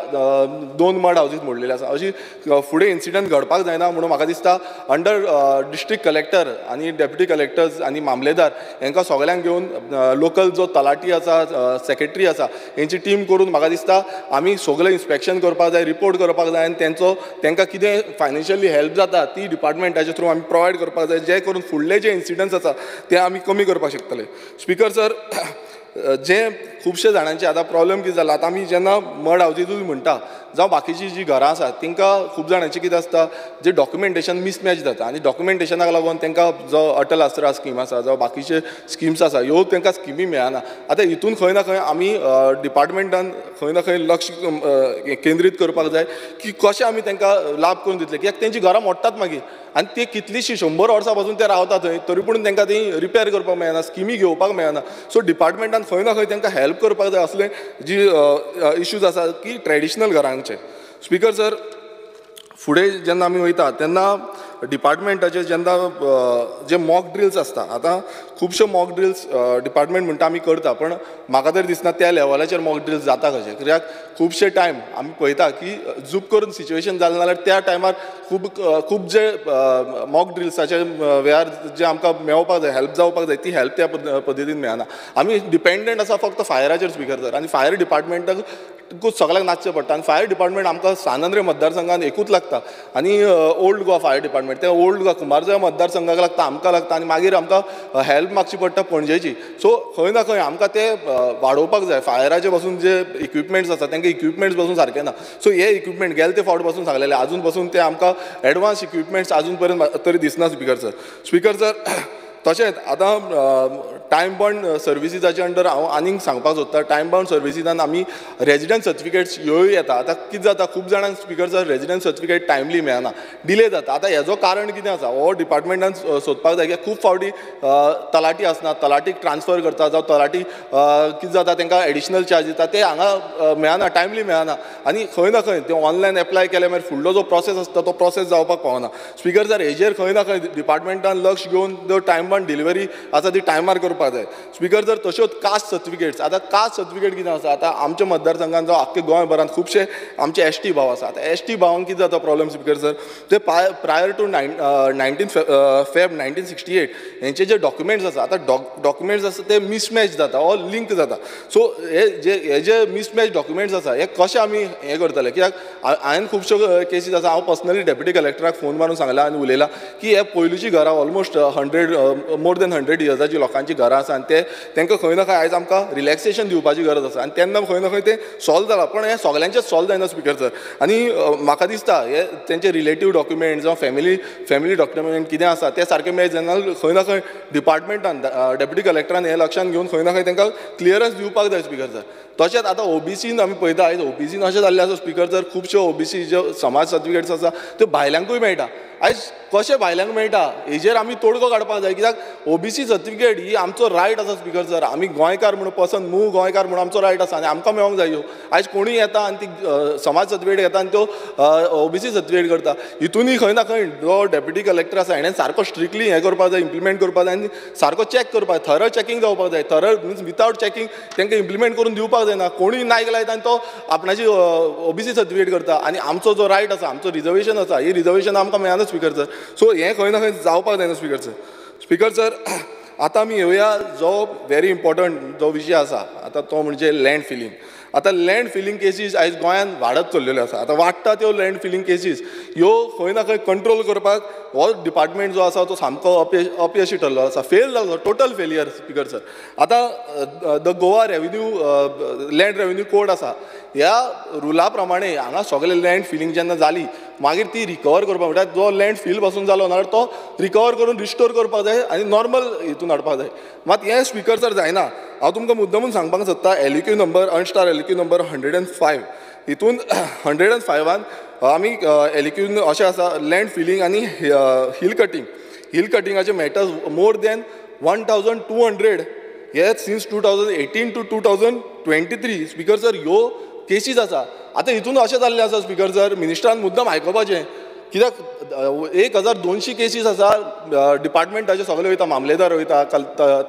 2 मड हावजीस मोडलेले आसा. अशी फुडें इन्सिडंट घडपाक जायना म्हणून म्हाका दिसता अंडर डिस्ट्रिक्ट कलेक्टर आनी डेप्युटी कलेक्टर्स आनी मामलेदार हांकां सगळ्यांक घेवन लोकल जो तलाठी आसा सेक्रेटरी आसा हेंची टीम करून म्हाका दिसता आमी सगळें इन्स्पेक्शन करपाक जाय, रिपोर्ट करपाक जाय आनी तेंचो तांकां कितें फायनान्शियली हेल्प जाता ती डिपार्टमेंटाच्या थ्रू आमी प्रोवायड करपाक जाय, जे करून फुडले जे इन्सिडंट्स आसा ते आमी कमी करपाक शकतले. स्पीकर सर जे खुबशे जाणांचे आतां प्रॉब्लम कितें जाला आतां आमी जेन्ना मड हावजीसूय म्हणटा जावं बाकीची जी घरां आसा तांकां खूब जाणांचें कितें आसता जे डॉक्युमेंटेशन मिसमॅच जाता आनी डॉक्युमेंटेशनाक लागून तांकां जो अटल आसरा स्कीम आसा जावं बाकीचे स्किम्स आसा ह्यो तांकां स्किमी मेळना. आतां हितून खंय ना खंय आमी डिपार्टमेंटान खंय ना खंय लक्ष केंद्रीत करपाक जाय की कशें आमी तांकां लाभ करून दितले कित्याक तेंची घरां मोडटात मागीर आनी ते कितलीशीं 100 वर्सां पासून ते रावता थंय तरी पूण तांकां ती रिपेर करपाक मेळना, स्किमी घेवपाक मेळना. सो डिपार्टमेंटान खंय ना खंय तांकां हेल्प करपाक जाय असले जी इश्यूज आसा की ट्रेडिशनल घरांचे. स्पीकर सर फुडें जेन्ना आमी वयता तेन्ना डिपार्टमेंटाचे जेन्ना जे मॉक ड्रिल्स आसता आतां खुबशे मॉक ड्रिल्स डिपार्टमेंट म्हणटा आमी करता पण म्हाका तरी दिसना त्या लेवलाचेर मॉक ड्रिल्स जाता कशें कित्याक खुबशे टायम आमी पळयता की झूप करून सिच्युएशन जालें जाल्यार त्या टायमार खूब खूब जे मॉक ड्रिल्साचे वेळार जे आमकां मेळपाक जाय हेल्प जावपाक जाय ती हेल्प त्या पद्दतीन मेळना. आमी डिपेंडंट आसा फक्त फायराचेर स्पीकर सर आनी फायर डिपार्टमेंटाक सगळ्यांक नाचचें पडटा आनी फायर डिपार्टमेंट आमकां सांत मतदारसंघान एकूच लागता आनी ओल्ड गोवा फायर डिपार्टमेंट ते ओल्ड गोवा कुमारजुंव्या मतदारसंघाक लागता आमकां लागता आनी मागीर आमकां हेल्प मागची पडटा पणजेची. सो खंय ना खंय आमकां ते वाडोवपाक जाय फायराचे पासून जे इक्विपमेंट्स आसा तांकां इक्विपमेंट्स पासून सारके ना. सो हे इक्विपमेंट गेले ते फावट पासून सांगलेले आजून पासून ते आमकां एडवान्स इक्विपमेंट्स आजून पर्यंत तरी दिसना स्पीकर सर. स्पीकर सर तशेंच आतां टायम बाउंड सर्विसीसाचे अंडर हांव आनीक सांगपाक सोदता. टायम बाउंड सर्विसीसान आमी रेजिडंट सर्टिफिकेट्स ह्योय येता. आतां कितें जाता, खूब जाणांक speaker sir resident certificate timely मेळना, डिले जाता. आतां हेजो कारण कितें आसा हो डिपार्टमेंटान सोदपाक जाय. कित्याक खूब फावटी तलाठी आसना, तलाठीक ट्रान्सफर करता जावं तलाठी कितें जाता तांकां एडिशनल चार्ज दिता, ते हांगा मेळना, टायमली मेळना. आनी खंय ना खंय ते ऑनलायन एप्लाय केले मागीर फुडलो जो प्रोसेस आसता तो प्रोसेस जावपाक पावना. स्पीकर सर हेजेर खंय ना खंय डिपार्टमेंटान लक्ष घेवन जो टायम बाउंड डिलिव्हरी आसा ती टायमार करपाक जाय. स्पीकर सर तश्योच कास्ट सर्टिफिकेट्स. आतां कास्ट सर्टिफिकेट कितें आसा, आतां आमच्या मतदारसंघान जावं आख्खे गोंयभरान खुबशे आमचे एस टी भाव आसा. आतां एस टी भावांक कितें जाता प्रॉब्लम स्पीकर सर, ते प्रायर टू 19 Feb 1968 हेंचे जे डॉक्युमेंट्स आसा, आतां डॉक्युमेंट्स आसा ते मिसमॅच जाता ऑर लिंक जाता. सो हे जे मिसमॅच डॉक्युमेंट्स आसा हे कशे आमी हें करतले, कित्याक हांवें खुबश्यो केसीस आसा, हांव पर्सनली डेप्युटी कलेक्टराक फोन मारून सांगला आनी उलयला की हे पयलूची घरां ऑलमोस्ट 100 मोर देन 100 इयर्साची लोकांची घरां आसा आनी ते तांकां खंय ना खंय आयज आमकां रिलॅक्सेशन दिवपाची गरज आसा आनी तेन्ना खंय ना खंय तें सॉल्व जालां. पण हें सगल्यांचें सॉल्व जायना स्पीकर सर. आनी म्हाका दिसता हे तेंचे रिलेटीव डॉक्युमेंट जावं फॅमिली डॉक्युमेंट कितें आसा ते सारकें मेळत जायना. खंय ना खंय डिपार्टमेंटान डेप्युटी कलेक्टरान हें लक्षांत घेवन खंय ना खंय तांकां क्लियरन्स दिवपाक जाय स्पीकर सर. तशेंच आतां ओबीसीन आमी पळयता, आयज ओबीसीन अशें जाल्लें आसा स्पीकर सर, खुबश्यो ओबीसी ज्यो समाज सर्टिफिकेट्स आसा त्यो भायल्यांकूय मेळटा. आयज कशें भायल्यांक मेळटा हेजेर आमी तोडगो काडपाक जाय, कित्याक ओबीसी सर्टिफिकेट ही आमचो रायट आसा स्पीकर सर. आमी गोंयकार म्हणून पर्सन मूळ गोंयकार म्हणून आमचो रायट आसा आनी आमकां मेळोंक जाय ह्यो. आयज कोणूय येता आनी ती समाज सर्टिफिकेट घेता आनी त्यो ओबीसी सर्टिफिकेट करता. हितूनय खंय ना खंय जो डेप्युटी कलेक्टर आसा हेणें सारको स्ट्रिक्टली हें करपाक जाय, इम्प्लिमेंट करपाक जाय आनी सारको चॅक करपाक जाय, थरो चॅकिंग जावपाक जाय. थरो मिन्स वितावट चॅकिंग तांकां इम्प्लिमेंट करून दिवपाक जायना. कोणूय नायक लायता आनी तो आपणाची ओबीसी सर्टिफिकेट करता आनी आमचो जो रायट आसा, आमचो रिजर्वेशन आसा, ही रिजर्वेशन आमकां मेळना स्पीकर सर. सो हें खंय ना खंय जावपाक जायना स्पीकर सर. स्पीकर सर आतां आमी येवया जो व्हेरी इम्पॉर्टंट जो विशय आसा आतां तो म्हणजे लँड फिलींग. आतां लँड फिलींग केसीस आयज गोंयांत वाडत चल्लेल्यो आसा. आतां वाडटा त्यो लँड फिलींग केसीस ह्यो खंय ना खंय कंट्रोल करपाक हो डिपार्टमेंट जो आसा तो सामको अपयशी ठरलो आसा, फेल जालो, टोटल फेलियर स्पीकर सर. आतां the Goa revenue land revenue code आसा, ह्या रुला प्रमाणे हांगा सगळें लँड फिलींग जेन्ना जाली मागीर ती रिकवर करपाक, म्हणल्यार जो लँड फील पासून जालो ना तो रिकवर करून रिस्टोर करपाक जाय आनी नॉर्मल हितून हाडपाक जाय. मात हें स्पीकर सर जायना. हांव तुमकां मुद्दमून सांगपाक सोदता LEQ number unstar LEQ number 105 हितून 105 आमी LEQ अशें आसा लँड फिलींग आनी हिल कटींग, हिल कटिंगाचे मॅटर्स मोर देन 1200 हे since 2018 to 2023 speaker sir ह्यो केसीस आसा. आतां हितून अशें जाल्लें आसा स्पीकर सर, मिनिस्टरान मुद्दम आयकुपाचें, कित्याक 1200 केसीस आसा डिपार्टमेंटाचे सगळे वयता, मामलेदार वयता,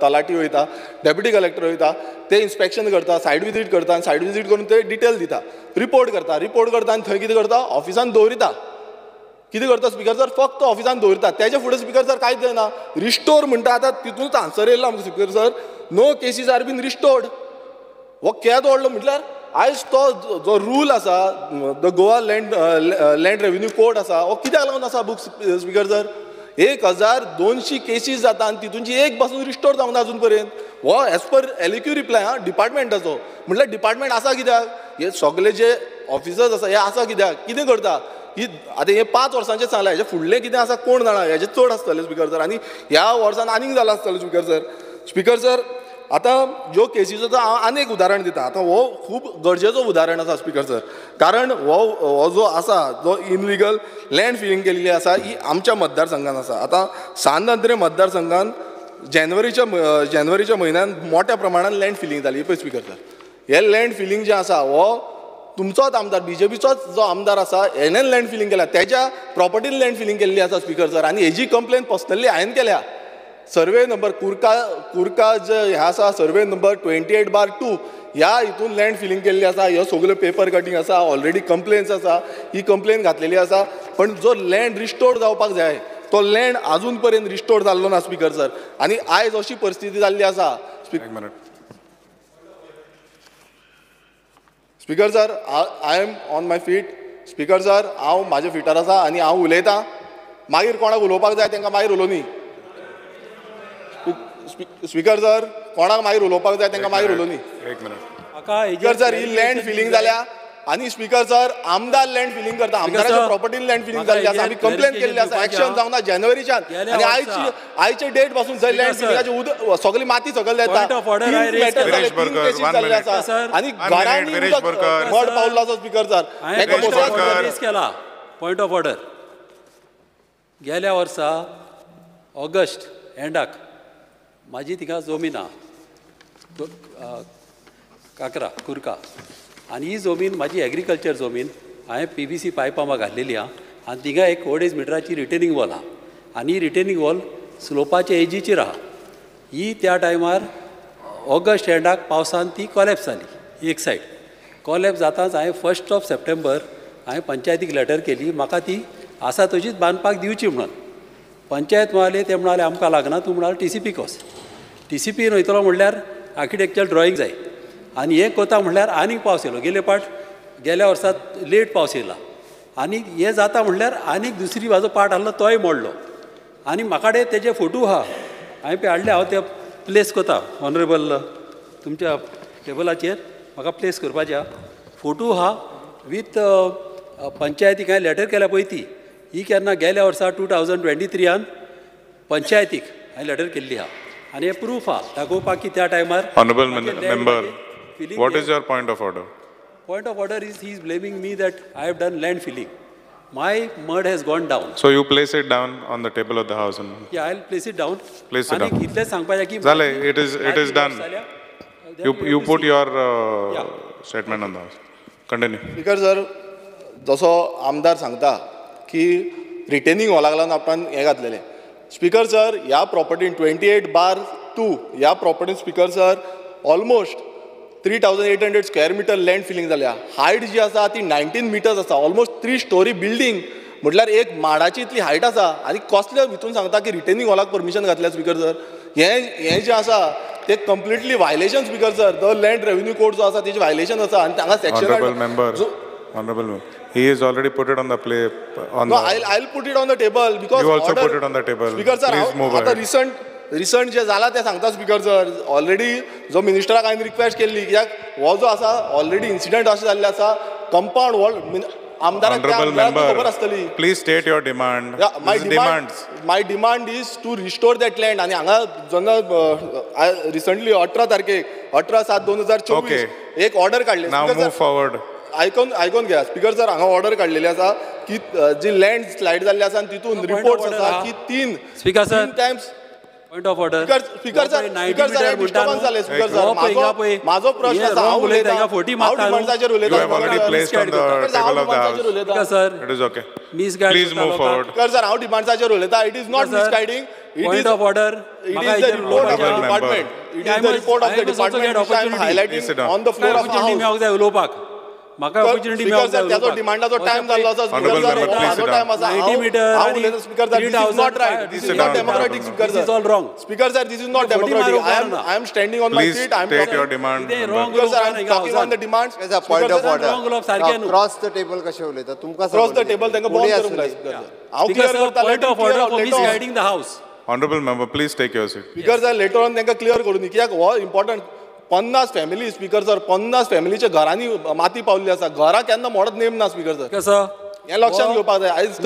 तलाठी वयता, डेप्युटी कलेक्टर वयता, ते इन्स्पेक्शन करता, सायड विजीट करता आनी सायड विजीट करून ते डिटेल दिता, रिपोर्ट करता, रिपोर्ट करता आनी थंय कितें करता ऑफिसान दवरिता. कितें करता स्पीकर सर, फक्त ऑफिसान दवरिता, तेजे फुडें स्पीकर सर कांयच जायना. रिस्टोर म्हणटा, आतां तितूनच आन्सर येयलो आमकां speaker sir, no cases are been restored. हो केदो व्हडलो म्हटल्यार आयज तो जो रूल आसा the Goa land revenue code आसा हो कित्याक लागून आसा बूक स्पीकर सर. 1200 केसीस जाता आनी तितूनची एक पासून रिस्टोर जावंक ना अजून पर्यंत. हो एज पर LEQ reply आं डिपार्टमेंटाचो, म्हटल्यार डिपार्टमेंट आसा कित्याक, हे सगळे जे ऑफिसर्स आसा हे आसा कित्याक, कितें करता ही. आतां हें 5 वर्सांचें सांगलां, हेजें फुडलें कितें आसा कोण जाणा, हेजें चड आसतलें स्पीकर सर आनी ह्या वर्सान आनीक जालां आसतलें स्पीकर सर. स्पीकर सर आतां ज्यो केसीचो हांव आनी एक उदाहरण दिता. आतां हो खूब गरजेचो उदाहरण आसा स्पीकर सर, कारण हो जो आसा जो इनलिगल लँड फिलींग केल्ली आसा ही आमच्या मतदारसंघान आसा. आतां सांत आंद्रे मतदारसंघान जानेवारीच्या म्हयन्यान मोठ्या प्रमाणान लँड फिलींग जाली पळय स्पीकर सर. हे लँड फिलींग जें आसा हो तुमचोच आमदार, बीजेपीचोच जो आमदार आसा हेणें लँड फिलींग केल्या, तेज्या प्रॉपर्टीन लँड फिलींग केल्ली आसा स्पीकर सर. आनी हेजी कंप्लेन पर्सनली हांवें केल्या. सर्वे नंबर कुर्का जे हें आसा सर्वे नंबर 28/2 ह्या हितून लँड फिलींग केल्ली आसा. ह्यो सगल्यो पेपर कटींग आसा, ऑलरेडी कंप्लेन्स आसा, ही कंप्लेन घातलेली आसा. पण जो लँड रिस्टोर जावपाक जाय तो लँड आजून पर्यंत रिस्टोर जाल्लो ना स्पीकर सर. आनी आयज अशी परिस्थिती जाल्ली आसा. Speaker sir I am on my feet. Speaker sir हांव म्हाज्या फिटार आसा आनी हांव उलयतां, मागीर कोणाक उलोवपाक जाय तांकां मागीर उलोवनी. स्पीकर सर कोणाक मागीर उलोवपाक जाय तांकां मागीर उलोवनी. स्पीकर सर ही लँड फिलींग जाल्या, आनी स्पीकर सर आमदार लँड फिलिंग करता, आमदाराच्या प्रॉपर्टीन लँड फिलिंग जाल्ली आसा. आमी कंप्लेन केल्ली आसा, एक्शन जावना जानेवारीच्यान आनी आयचे डेट पासून जर लँड फिलिंगाचे उदक सगळी माती सकयल येता, जाल्ली आसा आनी घरांनी मड पावल्लो आसा. स्पीकर सर केला पॉयंट ऑफ ऑर्डर. गेल्या वर्सा ऑगस्ट एंडाक म्हाजी थिंगा जमीन आहा काकरा कुरका आनी ही जमीन म्हाजी एग्रीकल्चर जमीन हांवें PVC पायपां घातलेली आहा आनी थिंगा एक 2.5 मिटराची रिटेनिंग वॉल आहा आनी ही रिटेनिंग वॉल स्लोपाचे एजीचेर आहा. ही त्या टायमार ऑगस्ट एंडाक पावसान ती कॉलेप्स जाली एक सायड. कॉलेप्स जाताच हांवें 1 सप्टेंबर हांवें पंचायतीक लेटर केली म्हाका ती आसा तशीच बांदपाक दिवची म्हणून. पंचायत म्हणाले ते म्हणाले आमकां लागना, तूं म्हणाले TCP वच. TCP वयतलो म्हणल्यार आर्किटेक्चर ड्रॉइंग जाय आनी हें कोता म्हणल्यार आनीक पावस येयलो. गेले पाट गेल्या वर्सा लेट पावस येयला आनी हें जाता म्हणल्यार आनीक दुसरी म्हाजो पाट आहलो तोय मोडलो आनी म्हाका कडेन तेजे फोटो आहा हांवें पळय हाडले. हांव ते प्लेस कोता ऑनरेबल तुमच्या टेबलाचेर म्हाका प्लेस करपाचें आहा. फोटो आहा वीथ पंचायतीक हांवें लेटर केल्या पळय ती ही केन्ना गेल्या वर्सा 2023 पंचायतीक हांवें लेटर केल्ली आहा आनी हें प्रूफ आहा दाखोवपाक की त्या टायमार. Honourable member, what is your point of order? Point of order is he is blaming me that I have done land filling. My mud has gone down. So you place it down on the table of the house. Yeah, I will place it down. Place it down. इतलें सांगपाचें की जालें, it is done. You put your statement on the house. Continue. Speaker sir, जसो आमदार सांगता की रिटेनिंग हॉलाक लागून आपण हें घातलेलें. स्पीकर सर ह्या प्रॉपर्टीन 28/2 ह्या प्रॉपर्टीन speaker sir almost 3800 square metre land filling जाल्या. हायट जी आसा ती 19 मिटर्स आसा. ऑलमोस्ट 3 स्टोरी बिल्डींग म्हटल्यार एक माडाची इतली हायट आसा आनी कसले भितून सांगता की रिटेनिंग हॉलाक परमिशन घातल्या. स्पीकर सर हें जें आसा ते completely violation. Speaker sir the land revenue code जो आसा तेजें वायलेशन आसा आनी हांगा section. Honorable member, he has already put it on the play. On no, I'll put it on the table because you also put it on the table. Speaker sir, please move ahead. Recent जे जाला ते सांगता स्पीकर सर. ऑलरेडी जो मिनिस्टराक हांवें रिक्वेस्ट केल्ली कित्याक हो जो आसा ऑलरेडी इन्सिडंट अशें जाल्लें आसा कंपाउंड वॉल आमदाराक खबर आसतली. Please state your demand. My demand is to restore that land. आनी हांगा जेन्ना रिसंटली 18 तारखेक 18/7/2024 एक ऑर्डर काडली. नाव मूव फॉरवर्ड. आयकून घ्या स्पीकर सर, हांगा ऑर्डर काडलेली आसा की जी लँड स्लायड जाल्ली आसा आनी तितून रिपोर्ट्स आसा की 3 times. Point of order. Speaker sir, disturbance जालें. स्पीकर सर म्हाजो प्रश्न आसा, हांव उलयतां, हांव डिमांड्साचेर उलयतां. You have already placed on the table of the house. Sir, it is okay. Please move forward. Speaker sir, हांव डिमांड्साचेर उलयतां. It is not misguiding. Point of order. It is the report of the department. It is the report of the department which I am highlighting on the floor of the house. उलोवपाक म्हाका ऑपॉर्च्युनिटी मेळोंक जाय. स्पीकर सर, डिमांडाचो टायम जाल्लो आसा. स्पीकर सर, म्हाजो टायम आसा. हांव उलयतां speaker sir. This is not right. This is not democratic. Speaker sir, this is all wrong. Speaker sir, this is not democratic. I am standing on my seat. I am state your demand. Speaker sir, I am talking on the demands. Point of order. Cross the table कशें उलयता तुमकां? क्रॉस the table तांकां बंद करूंक जाय. स्पीकर सर, हांव क्लियर करता. Point of order for misguiding the house. Honourable member, please take your seat. Speaker sir, later on तांकां क्लियर करूं दी कित्याक हो इम्पॉर्टंट. 50 फॅमिली स्पीकर सर, 50 फॅमिलीच्या घरांनी माती पावल्ली आसा. घरां केन्ना मोडत नेम ना स्पीकर सर, हें लक्षांत घेवपाक जाय. आयज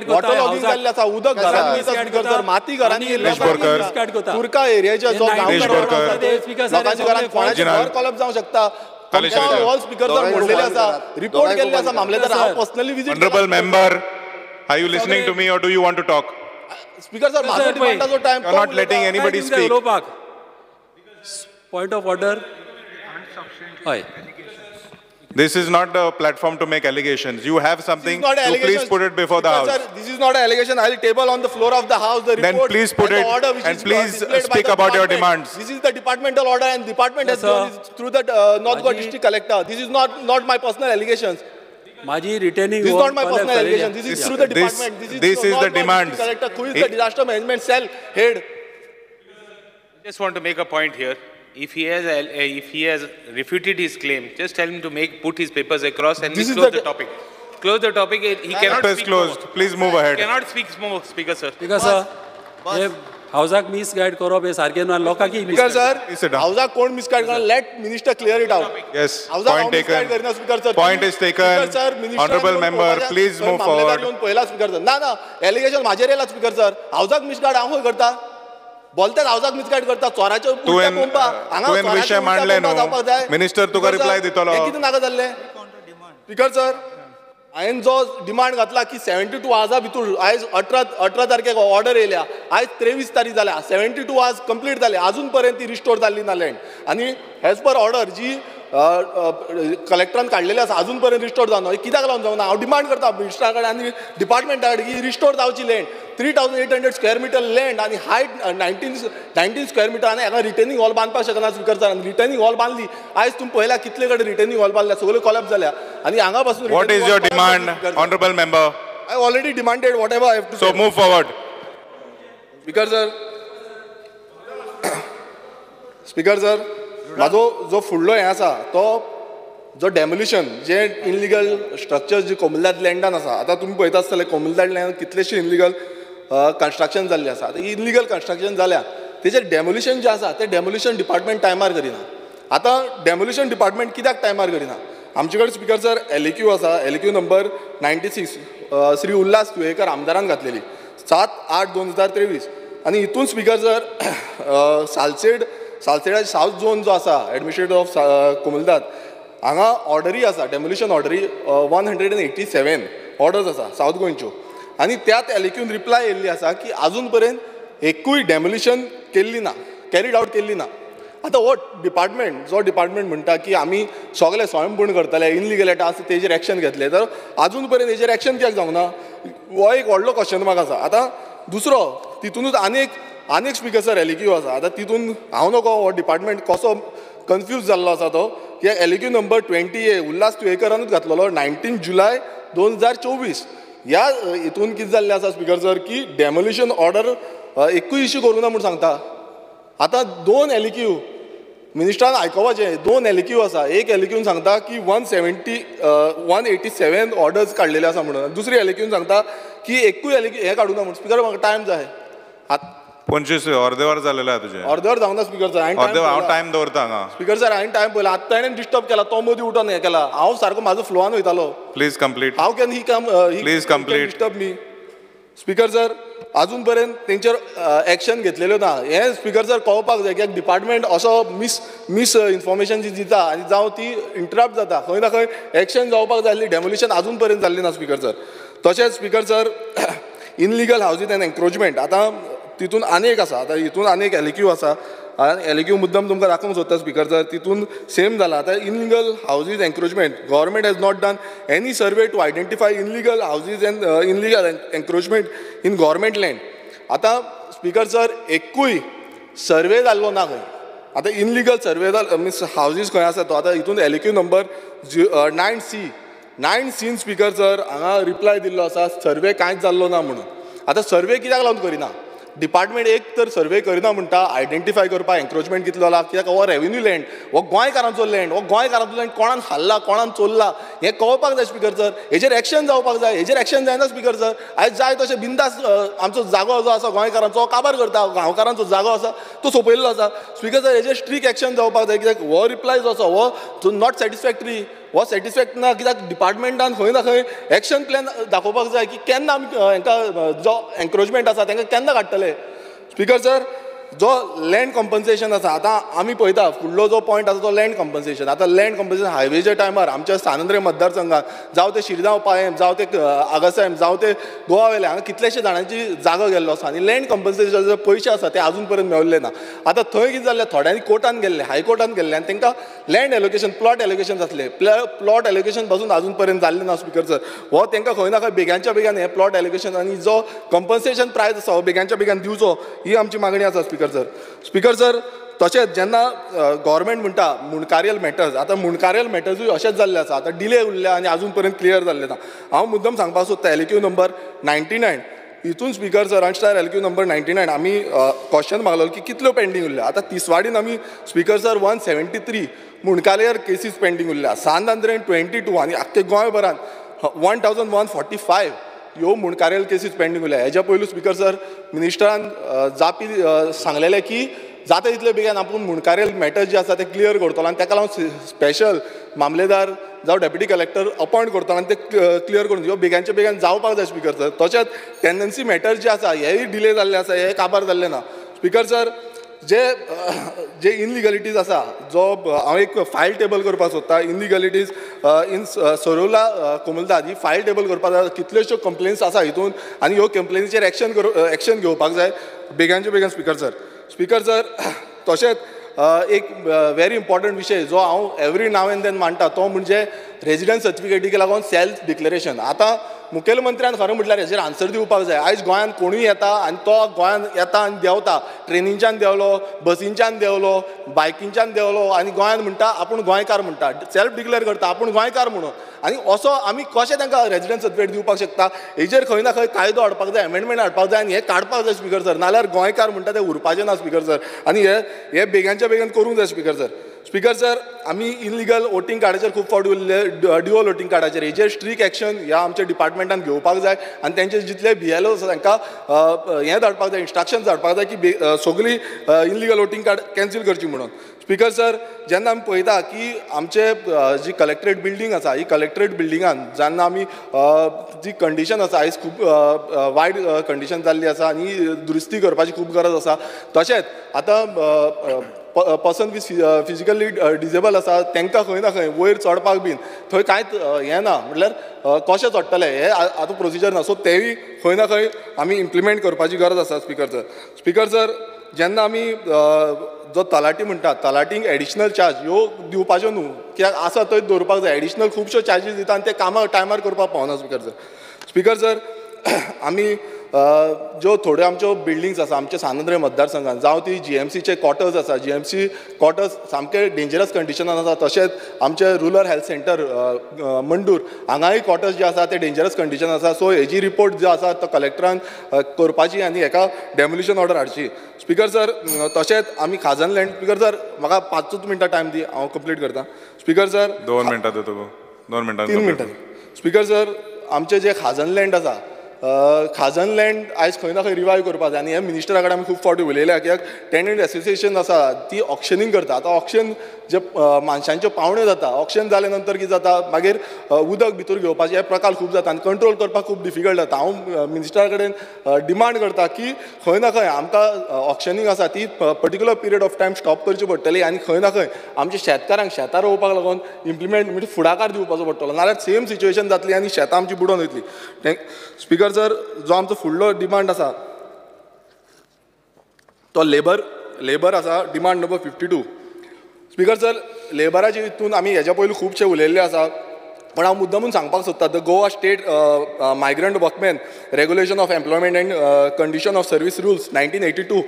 वॉटर लॉगिंग जाल्लें आसा, उदक घरांनी वयता स्पीकर सर, माती घरांनी येयल्ली आसा. तुर्का एरियाच्या जो गांव लोकांच्या घरांत कोणाचें घर कॉलप्स जावंक शकता. ऑल स्पीकर सर मोडलेले आसा, रिपोर्ट केल्ले आसा मामलेदार. हांव personally visit. Honourable member, are you listening to me or do you want to talk? Speaker sir, म्हाजो डिमांडाचो time. You are not letting anybody speak. Point of order. Hi. This is not the platform to make allegations. You have something, you please put it before the house. Sir, this is not an allegation. I will table on the floor of the house the report. Then please put it and please speak about your demands. This is the departmental order and department has done it through the North Goa District Collector. This is not my personal allegations. Maji retaining. This is not my personal allegation. This is through the department. This is the demands. Collector, who is the disaster management cell head? I just want to make a point here. If he has refuted his claim, just tell him to put his papers across and we close the topic. Close the topic. He cannot speak. Closed. Please move ahead. Cannot speak more, Speaker sir. Speaker sir, हावजाक मिसगायड करप हें सारकें न्हू आनी लोकांकय. स्पीकर सर, हावजाक कोण मिसगायड करना, let minister clear it out. Yes, point taken. Point is taken. Honourable member, please move forward. पयला स्पीकर सर, ना ना एलिगेशन म्हाजेर येयला स्पीकर सर. हावजाक मिसगायड हांव खंय करता? बोलतात हावजाक मिसगायड करता, चोराच्यो पंपा हांगा विशय मांडले न्हू, मिनिस्टर तुका रिप्लाय दितलो. कितें नाका जाल्लें स्पीकर सर? हांवें जो डिमांड घातला की 72 आवर्सा भितूर, आयज 18 तारखेक ऑर्डर येयल्या, आयज 23 तारीख जाल्या, 72 आवर्स कंप्लीट जाले, आजून पर्यंत ती रिस्टोर जाल्ली ना लँड. आनी एज पर ऑर्डर जी कलेक्टरान काडलेली आसा आजून पर्यंत रिस्टोर जावना. कित्याक लागून जावना? हांव डिमांड करता मिनिस्टरा कडेन आनी डिपार्टमेंटा कडेन की रिस्टोर जावची लँड. 3800 स्क्वेअर मिटर लँड आनी हायट 19 स्क्वेअर मिटर, आनी हांगा रिटेनिंग हॉल बांदपाक शकना स्पीकर सर. आनी रिटेनिंग हॉल बांदली, आयज तुमी पळयला कितले कडेन रिटेनिंग हॉल बांदल्या, सगळ्यो कोलॅप्स जाल्या. आनी हांगा पासून What is your demand, honourable member? I already demanded whatever I have to. So move forward. Speaker sir, speaker sir, म्हाजो जो फुडलो हें आसा तो जो डेमोलिशन जे इनलिगल स्ट्रक्चर्स जी कोमुनिदाद लँडान आसा. आतां तुमी पळयता आसतले कोमुनिदाद लँडान कितलेशे इनलिगल कन्स्ट्रक्शन जाल्लें आसा. आतां इनलिगल कन्स्ट्रक्शन जाल्या तेजेर डेमोलिशन जें आसा तें डेमोलिशन डिपार्टमेंट टायमार करिना. आतां डेमोलिशन डिपार्टमेंट कित्याक टायमार करिना? आमचे कडेन स्पीकर सर LAQ आसा, LAQ number 96 Shri Ulhas Tuyenkar आमदारान घातलेली 7/8/2023. आनी हितून स्पीकर सर सालसेड सावथ झोन जो आसा एडमिनिस्ट्रेटर ऑफ कोमुनिदाद हांगा ऑर्डरी आसा, डेमोलिशन ऑर्डरी 187 ऑर्डर्स आसा सावथ गोंयच्यो. आनी त्याच LAQन रिप्लाय येयल्ली आसा की आजून पर्यंत एकूय डेमोलिशन केल्ली ना, कॅरीड आवट केल्ली ना. आतां हो डिपार्टमेंट जो डिपार्टमेंट म्हणटा की आमी सगळे स्वयंपूर्ण करतले, इनलिगल आसा तेजेर एक्शन घेतले, तर आजून पर्यंत हेजेर एक्शन कित्याक जावंक ना? हो एक व्हडलो क्वेश्चन मार्क आसा. आतां दुसरो तितूनच आनीक स्पीकर सर LAQ आसा. आतां तितून हांव नको हो डिपार्टमेंट कसो कन्फ्यूज जाल्लो आसा तो, की LAQ number 20A Ulhas तुयेकरानूच घातलेलो 19 जुलय 2024. ह्या हितून कितें जाल्लें आसा स्पीकर सर की डेमोलिशन ऑर्डर एकूय इश्यू करूं ना म्हूण सांगता. आतां 2 LAQ मिनिस्टरान आयकोपाचें, 2 LAQ आसा. एक LAQन सांगता की 187 ऑर्डर्स काडलेले आसा म्हणून, दुसरी LAQन सांगता की एकूय LAQ हें काडूं ना म्हूण. स्पीकर म्हाका टायम जाय. 25 अर्दे वर जालेलें आहा तुजें. अर्दे वर जावंक ना स्पीकर सर, हांव टायम दवरता हांगा. स्पीकर सर हांवें टायम पळयला, आतां ताणें डिस्टर्ब केला, तो मदीं उठोन हें केला, हांव सारको म्हाजो फ्लोआन वयतालो. Please complete. How can he come, please complete disturb me? Speaker sir आजून पर्यंत तेंचेर एक्शन घेतलेल्यो ना. हें स्पीकर सर कळपाक जाय कित्याक डिपार्टमेंट असो मिस इन्फॉर्मेशन जी दिता आनी जावं ती इंटरप्ट जाता, खंय ना खंय एक्शन जावपाक जाय आसली, डेमोलिशन आजून पर्यंत जाल्ली ना स्पीकर सर. तशेंच speaker sir illegal houses and encroachment आतां तितून आनी एक आसा. आतां हितून आनी एक LAQ आसा, LAQ मुद्दम तुमकां दाखोवंक सोदता स्पीकर सर, तितून सेम जाला. आतां illegal houses encroachment, government has not done any survey to identify illegal houses and illegal encroachment in government land. आतां स्पीकर सर एकूय सर्वे जाल्लो ना खंय. आतां इनलिगल सर्वे जाल मिन्स हावजीज खंय आसा तो आतां हितून LAQ number 9C speaker sir हांगा रिप्लाय दिल्लो आसा सर्वे कांयच जाल्लो ना म्हणून. आतां सर्वे कित्याक लागून करिना? डिपार्टमेंट एक तर सर्वे करिना म्हणटा, आयडेंटिफाय करपाक एन्क्रोचमेंट कितलो जाला, कित्याक हो रेवेन्यू लँड, हो गोंयकारांचो लँड, हो गोंयकारांचो लँड कोणान खाल्ला कोणान चोरला हें कळपाक जाय स्पीकर सर. हेजेर एक्शन जावपाक जाय, हेजेर एक्शन जायना स्पीकर सर. आयज जाय तशें बिंदास आमचो जागो जो आसा गोंयकारांचो हो काबार करता, गांवकारांचो जागो आसा तो सोंपयल्लो आसा. स्पीकर सर हेजेर स्ट्रीक एक्शन जावपाक जाय, कित्याक हो रिप्लाय जो आसा हो not satisfactory, हो सॅटिस्फॅक्ट ना, कित्याक डिपार्टमेंटान खंय ना खंय एक्शन प्लॅन दाखोवपाक जाय की केन्ना आमी हेंकां जो एन्क्रोचमेंट आसा तांकां केन्ना काडटले. स्पीकर सर जो लँड कॉम्पन्सेशन आसा आतां आमी पळयता फुडलो जो पॉयंट आसा तो लँड कॉम्पन्सेशन. आतां लँड कॉम्पन्सेशन हायवेच्या टायमार आमच्या सांत मतदारसंघात जावं ते शिरगांव पायम, जावं ते आगासायम, जावं ते गोवा वेले हांगा कितलेशे जाणांची जागो गेल्लो आसा आनी लँड कॉम्पन्सेशनाचे पयशे आसा ते आजून पर्यंत मेळिल्ले ना. आतां थंय कितें जाल्लें, थोड्यांनी कोर्टान गेल्ले, हायकोर्टान गेल्ले आनी तांकां लँड एलोकेशन, प्लॉट एलोकेशन जातलें, प्लॉट एलोकेशन पासून आजून पर्यंत जाल्लें ना स्पीकर सर. हो तांकां खंय ना खंय बेग्यांच्या बेग्यान हें प्लॉट एलोकेशन आनी जो कॉम्पन्सेशन प्रायस आसा हो बेग्यांच्या बेग्यान दिवचो ही आमची मागणी आसा स्पीकर सर. स्पीकर सर तशेंच जेन्ना गव्हर्मेंट म्हणटा मुंडकारियल मॅटर्स, आतां मुंडकारियल मॅटर्सूय अशेंच जाल्लें आसा, आतां डिले उरल्या आनी आजून पर्यंत क्लियर जाल्लें ना. हांव मुद्दम सांगपाक सोदता LAQ number 99 हितून स्पीकर सर अनस्टार LAQ number 99 आमी क्वेश्चन मागलो की कितल्यो पेंडींग उरल्या. आतां तिसवाडीन आमी स्पीकर सर 173 मुंडकारियल केसीस पेंडींग उरल्या, सांत आंद्रेन 22 आनी आख्खे गोंयभरान 1145 ह्यो मुंडकारेल केसीस पेंडींग उरल्या. हेज्या पयलू स्पीकर सर मिनिस्टरान जापी सांगलेलें की जाता तितले बेगीन आपूण मुंडकारेल मॅटर जे आसा ते क्लियर करतलो आनी ताका लागून स्पेशल मामलेदार जावं डेप्युटी कलेक्टर अपॉयंट करतलो आनी ते क्लियर करून ह्यो बेगानच्या बेगीन जावपाक जाय स्पीकर सर. तशेंच टेंडन्सी मॅटर जे आसा हेय डिले जाल्ले आसा, हे काबार जाल्ले ना. स्पीकर सर जे जे इनलिगलिटीज आसा जो हांव एक फायल टेबल करपाक सोदता, इनलिगलिटीज इन सरोला कोमलदाद ही फायल टेबल करपाक जाय. कितल्योश्यो कंप्लेन्स आसा हितून आनी ह्यो कंप्लेनीचेर एक्शन घेवपाक जाय बेगानचे बेगीन स्पीकर सर. स्पीकर सर तशेंच एक वेरी इम्पॉर्टंट विशय जो हांव एवरी now and then मांडटा तो म्हणजे रेजिडन्स सर्टिफिकेटीक लागून सेल्फ डिक्लेरेशन. आतां मुखेलमंत्र्यान खरें म्हटल्यार हेजेर आन्सर दिवपाक जाय. आयज गोंयांत कोणूय येता आनी तो गोंयांत येता आनी देंवता, ट्रेनींच्यान देंवलो, बसींच्यान देंवलो, बायकींच्यान देंवलो आनी गोंयांत म्हणटा आपूण गोंयकार म्हणटा, सेल्फ डिक्लेर करता आपूण गोंयकार म्हणून. आनी असो आमी कशें तांकां रेजिडन्स सर्टिफिकेट दिवपाक शकता? हेजेर खंय ना खंय कायदो हाडपाक जाय, एमेंडमेंट हाडपाक जाय आनी हें काडपाक जाय स्पीकर सर. नाल्यार गोंयकार म्हणटा ते उरपाचें ना स्पीकर सर. आनी हे बेगानच्या बेगीन करूंक जाय स्पीकर सर. स्पीकर सर आमी इलिगल वोटींग कार्डाचेर खूब फावटी उरले, ड्युअल वोटींग कार्डाचेर हेजेर स्ट्रीक एक्शन ह्या आमच्या डिपार्टमेंटान घेवपाक जाय आनी तेंचे जितले BLO आसा तांकां हें धाडपाक जाय, इन्स्ट्रक्शन्स धाडपाक जाय की सगळी इलिगल वोटींग कार्ड कॅन्सील करची म्हणून. स्पीकर सर जेन्ना आमी पळयता की आमचे जी कलेक्ट्रेट बिल्डींग आसा ही कलेक्ट्रेट बिल्डिंगान जेन्ना आमी जी कंडिशन आसा आयज खूब वायट कंडिशन जाल्ली आसा आनी दुरुस्ती करपाची खूब गरज आसा. तशेंच आतां पर्सन विथ फिजिकली डिजेबल आसा तांकां खंय ना खंय वयर चडपाक बीन थंय कांयच हें ना, म्हटल्यार कशें चडटलें हें आतां प्रोसिजर ना. सो तेंय खंय ना खंय आमी इम्प्लिमेंट करपाची गरज आसा स्पीकर सर. स्पीकर सर जेन्ना आमी जो तलाटी म्हणटा तलाटींक एडिशनल चार्ज ह्यो दिवपाच्यो न्हू, कित्याक आसा थंय दवरपाक जाय. एडिशनल खुबश्यो चार्जीस दिता आनी ते कामां टायमार करपाक पावना स्पीकर सर. स्पीकर सर आमी ज्यो थोड्यो आमच्यो बिल्डिंग्स आसा आमच्या सांत आंद्रे मतदारसंघात, जावं ती GMCचे क्वॉर्टर्स आसा, GMC quarters सामके डेंजरस कंडिशनान आसा. तशेंच आमचे रुरल हेल्थ सेंटर मंडूर हांगाय क्वॉर्टर्स जे आसा ते डेंजरस कंडिशन आसा. सो हेजी रिपोर्ट जो आसा तो कलेक्टरान करपाची आनी हेका डेमोलिशन ऑर्डर हाडची. स्पीकर सर तशेंच आमी खाजन लँड, स्पीकर सर म्हाका 5 मिनटां टायम दी, हांव कंप्लीट करता. स्पीकर सर 2 मिनटां दिता तुका, 2 मिनटां 3 मिनटां. स्पीकर सर आमचे जे खाजन लँड आसा, खाजन लँड आयज खंय ना खंय रिवायव करपाक जाय आनी हे मिनिस्टरा कडेन आमी खूब फावटी उलयल्या कित्याक टेनंट एसोसिएशन आसा ती ऑक्शनींग करता. आतां ऑक्शन जे मानशांच्यो पावण्यो जाता, ऑक्शन जाले नंतर कितें जाता मागीर उदक भितर घेवपाचे हे प्रकार खूब जाता आनी कंट्रोल करपाक खूब डिफिकल्ट जाता. हांव मिनिस्टरा कडेन डिमांड करता की खंय ना खंय आमकां ऑक्शनींग आसा ती particular period of time stop करची पडटली आनी खंय ना खंय आमच्या शेतकारांक शेतां रोवपाक लागून इम्प्लिमेंट म्हणजे फुडाकार दिवपाचो पडटलो, नाल्यार सेम सिच्युएशन जातली आनी शेतां आमची बुडोवन वयतली. स्पीकर सर जो आमचो फुडलो डिमांड आसा तो लेबर आसा, डिमांड नंबर 52. स्पीकर सर लेबराचे हितून आमी हेज्या पयलीं खुबशे उलयल्ले आसा, पण हांव मुद्दामून सांगपाक सोदता the Goa state migrant workmen regulation of employment and condition of service rules 1982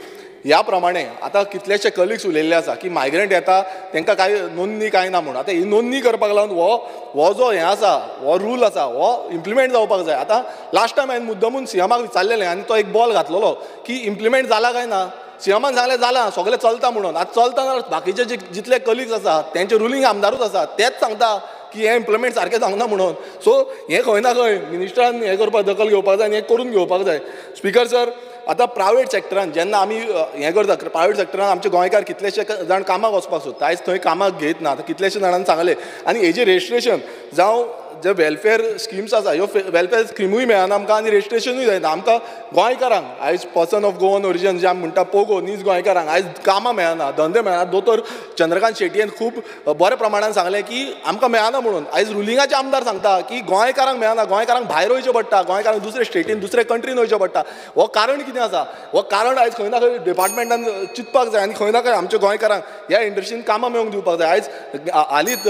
ह्या प्रमाणे आतां कितलेशे कलिग्स उलयल्ले आसा की मायग्रंट येता तांकां कांय नोंदणी कांय ना म्हूण. आतां ही नोंदणी करपाक लागून हो जो हें आसा हो रूल आसा हो इम्प्लिमेंट जावपाक जाय. आतां लास्ट टायम हांवें मुद्दामून सीएमाक विचारलेलें आनी तो एक बॉल घातलेलो की इम्प्लिमेंट जाला काय ना. सीएमान सांगलें जाला सगळें चलता म्हणून. आतां चलता ना, बाकीचे जितले कलिग्स आसा तेंचे रुलींग आमदारूच आसा तेच सांगता की हें इम्प्लिमेंट सारकें जावंक ना म्हणून. सो हें खंय ना खंय मिनिस्टरान हें करपाक दखल घेवपाक जाय आनी हें करून घेवपाक जाय. स्पीकर सर आतां प्रायवेट सेक्टरान जेन्ना आमी हें करता, प्रायवेट सेक्टरान आमचे गोंयकार कितलेशे जाण कामाक वचपाक सोदता, आयज थंय कामाक घेयत ना. आतां कितलेशे जाणांनी सांगलें आनी हेजें रजिस्ट्रेशन जावं जे वेलफेअर स्किम्स आसा ह्यो वेलफेअर स्किमूय मेळना आमकां आनी रजिस्ट्रेशनूय जायना. आमकां गोंयकारांक आयज पर्सन ऑफ गोवन ओरिजन जे आमी म्हणटा पोगो नीज गोंयकारांक आयज कामां मेळना, धंदे मेळना. दोतोर चंद्रकांत शेटयेन खूब बऱ्या प्रमाणान सांगलें की आमकां मेळना म्हणून. आयज रुलिंगाचे आमदार सांगता की गोंयकारांक मेळना, गोंयकारांक भायर वयचें पडटा, गोंयकारांक दुसरे स्टेटीन दुसरे कंट्रीन वयचें पडटा. हो कारण कितें आसा? हो कारण आयज खंय ना खंय डिपार्टमेंटान चिंतपाक जाय आनी खंय ना खंय आमच्या गोंयकारांक ह्या इंडस्ट्रीन कामां मेळोवंक दिवपाक जाय. आयज हालींच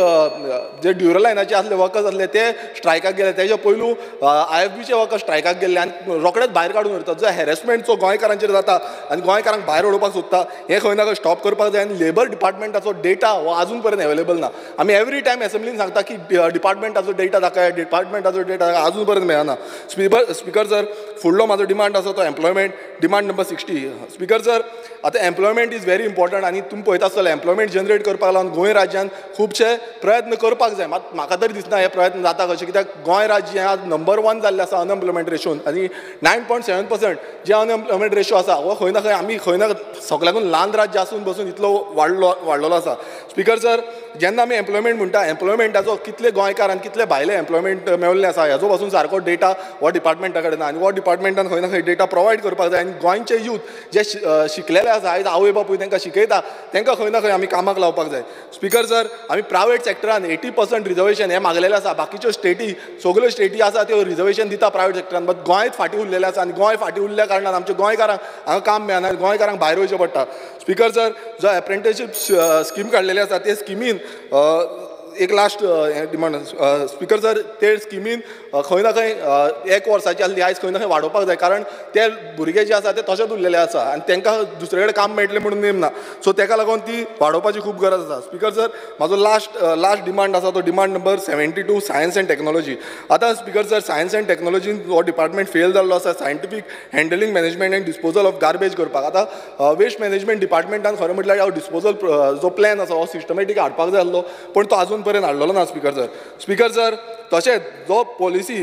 जे ड्युरल लायनाचे आसले वर्कर्स आसले ते स्ट्रायकाक गेले, तेजे पयलू IFBचे वर्कर्स स्ट्रायकाक गेल्ले आनी रोखडेच भायर काडून व्हरतात. जो हॅरेसमेंट जो गोंयकारांचेर जाता आनी गोंयकारांक भायर उडोवपाक सोदता हें खंय ना खंय स्टॉप करपाक जाय. आनी लेबर डिपार्टमेंटाचो डेटा हो आजून पर्यंत अवेलेबल ना. आमी एवरी टायम एसेंब्लीन सांगता की डिपार्टमेंटाचो डेटा दाखय, डिपार्टमेंटाचो डेटा दाखय, आजून पर्यंत मेळना. स्पीकर सर फुडलो म्हाजो डिमांड आसा तो employment demand number 60. Speaker sir आतां एम्प्लॉयमेंट is very important आनी तुमी पळयता आसतले एम्प्लॉयमेंट जनरेट करपाक लागून गोंय राज्यान खुबशे प्रयत्न करपाक जाय. मात म्हाका तरी दिसना हे प्रयत्न जाता कशें, कित्याक गोंय राज्य हें आज नंबर 1 जाल्लें आसा अनएम्प्लॉयमेंट रेशोन आनी 9.7% जे अनएम्प्लॉयमेंट रेशो आसा हो खंय ना खंय आमी खंय ना सगळ्याकून ल्हान राज्य आसून बसून इतलो वाडलेलो आसा. स्पीकर सर, जेन्ना आमी एम्प्लॉयमेंट म्हणटा, एम्प्लॉयमेंटाचो कितले गोंयकार आनी कितले भायले एम्प्लॉयमेंट मेळिल्लें आसा हेजो पासून सारको डेटा हो डिपार्टमेंटा कडेन ना आनी हो डिपार्टमेंटान खंय ना खंय डेटा प्रोवायड करपाक जाय. आनी गोंयचे यूथ जे शिकलेले आसा, आयज आवय बापूय तांकां शिकयता, तांकां खंय ना खंय आमी कामाक लावपाक जाय. स्पीकर सर, आमी प्रायवेट सेक्टरान 80% रिजर्वेशन हें मागलेलें आसा. बाकीच्यो स्टेटी, सगळ्यो स्टेटी आसा त्यो रिजर्वेशन दिता प्रायवेट सेक्टरान, बट गोंयच फाटीं उरलेलें आसा आनी गोंय फाटीं उरल्या कारणान आमच्या गोंयकारांक हांगा काम मेळना, गोंयकारांक भायर वयचें पडटा. स्पीकर सर, जो एप्रेंटिसशीप स्कीम काडलेली आसा ते स्किमीन एक लास्ट डिमांड स्पीकर सर, ते स्किमीन खंय ना खंय एक वर्साची आसली, आयज खंय ना खंय वाडोवपाक जाय, कारण ते भुरगे जे आसा ते तशेंच उरलेले आसा आनी तांकां दुसरे कडेन काम मेळटलें म्हणून नेम ना. सो ताका लागून ती वाडोवपाची खूब गरज आसा. स्पीकर सर, म्हाजो लास्ट डिमांड आसा तो demand number 72, science and technology. आतां स्पीकर सर, सायन्स एंड टॅक्नोलॉजीन हो डिपार्टमेंट फेल जाल्लो आसा scientific handling, management and disposal of garbage करपाक. आतां वेस्ट मॅनेजमेंट डिपार्टमेंटान खरें म्हटल्यार हो डिस्पोजल जो प्लॅन आसा हो सिस्टमॅटीक हाडपाक जाय आसलो, पूण तो आजून पर्यंत हाडलेलो ना स्पीकर सर. स्पीकर सर, तशेंच जो पॉलिसी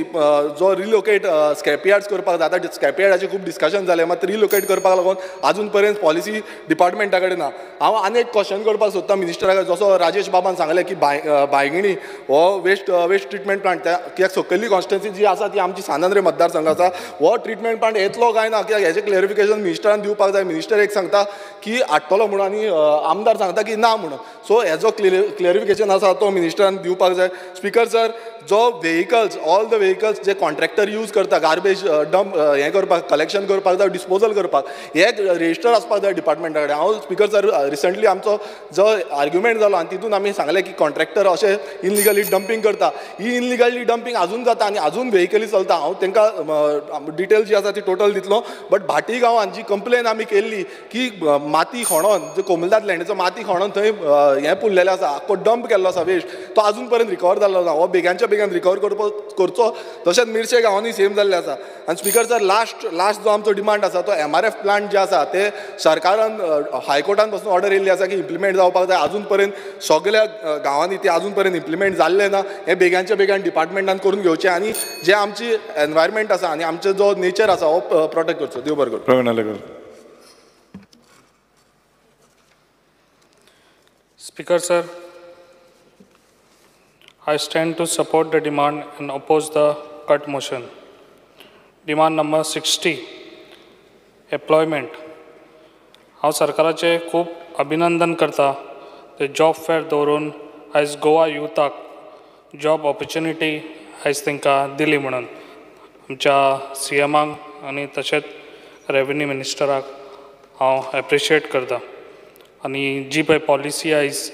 जो रिलोकेट स्क्रॅप यार्ड्स करपाक जाय, आतां स्क्रॅप यार्डाचें खूब डिस्कशन जालें, मात रिलोकेट करपाक लागून आजून पर्यंत पॉलिसी डिपार्टमेंटा कडेन ना. हांव आनी एक क्वेश्चन करपाक सोदता मिनिस्टरा कडेन, जसो राजेश बाबान सांगलें की बायगिणी हो वेस्ट ट्रिटमेंट प्लांट, कित्याक सकयल्ली कॉन्स्टिट्युएन्सी जी आसा ती आमची सांत आंद्रे मतदारसंघ आसा, हो ट्रिटमेंट प्लांट येतलो काय ना, कित्याक हेजें क्लेरिफिकेशन मिनिस्टरान दिवपाक जाय. मिनिस्टर एक सांगता की हाडटलो म्हणून आनी आमदार सांगता की ना म्हणून, सो हेजो क्लेरिफिकेशन आसा तो मिनिस्टरान दिवपाक जाय. स्पीकर सर, जो vehicles, all the vehicles J contractor use करता गार्बेज डंप हें करपाक, कलेक्शन करपाक जावं डिस्पोजल करपाक, हे रेजिस्टर आसपाक जाय डिपार्टमेंटा कडेन. हांव स्पीकर सर, रिसंटली आमचो जो आर्ग्युमेंट जालो आनी तितून आमी सांगलें की कॉन्ट्रॅक्टर अशें इनलिगली डंपींग करता, ही इनलिगली डंपींग आजून जाता आनी आजून व्हेकली चलता. हांव तांकां डिटेल जी आसा ती टोटल दितलो, बट भाटी गांवान जी कंप्लेन आमी केल्ली की माती खणोन, जो कोमलदाद लँडीचो माती खणोन थंय हें पुरलेलें आसा, आख्खो डंप केल्लो आसा वेस्ट, तो आजून पर्यंत रिकवर जाल्लो ना, हो बेगानच्या बेगान रिकवर करचो. तशेंच मिरचे गांवांनी सेम जाल्लें आसा. आनी स्पीकर सर, लास्ट जो आमचो डिमांड आसा तो MRF plant जे आसा ते सरकारान हायकोर्टान पासून ऑर्डर येयल्ली आसा की इम्प्लिमेंट जावपाक जाय, आजून पर्यंत सगळ्या गांवांनी ते आजून पर्यंत इम्प्लिमेंट जाल्लें ना. हें बेगानच्या बेगान डिपार्टमेंटान करून घेवचें आनी जे आमची एनवायरमेंट आसा आनी आमचो जो नेचर आसा हो प्रोटेक्ट करचो. देव बरें करूं. प्रवीण Arlekar. Speaker sir, I stand to support the demand and oppose the cut motion. Demand number 60, employment. हांव सरकाराचें खूब अभिनंदन करता ते जॉब फेअर दवरून आयज गोवा युथाक जॉब ऑपॉर्च्युनिटी आयज तांकां दिली म्हणून आमच्या CMाक आनी तशेंच रेवेन्यू मिनिस्टराक हांव एप्रिशिएट करता. आनी जी पळय पॉलिसी आयज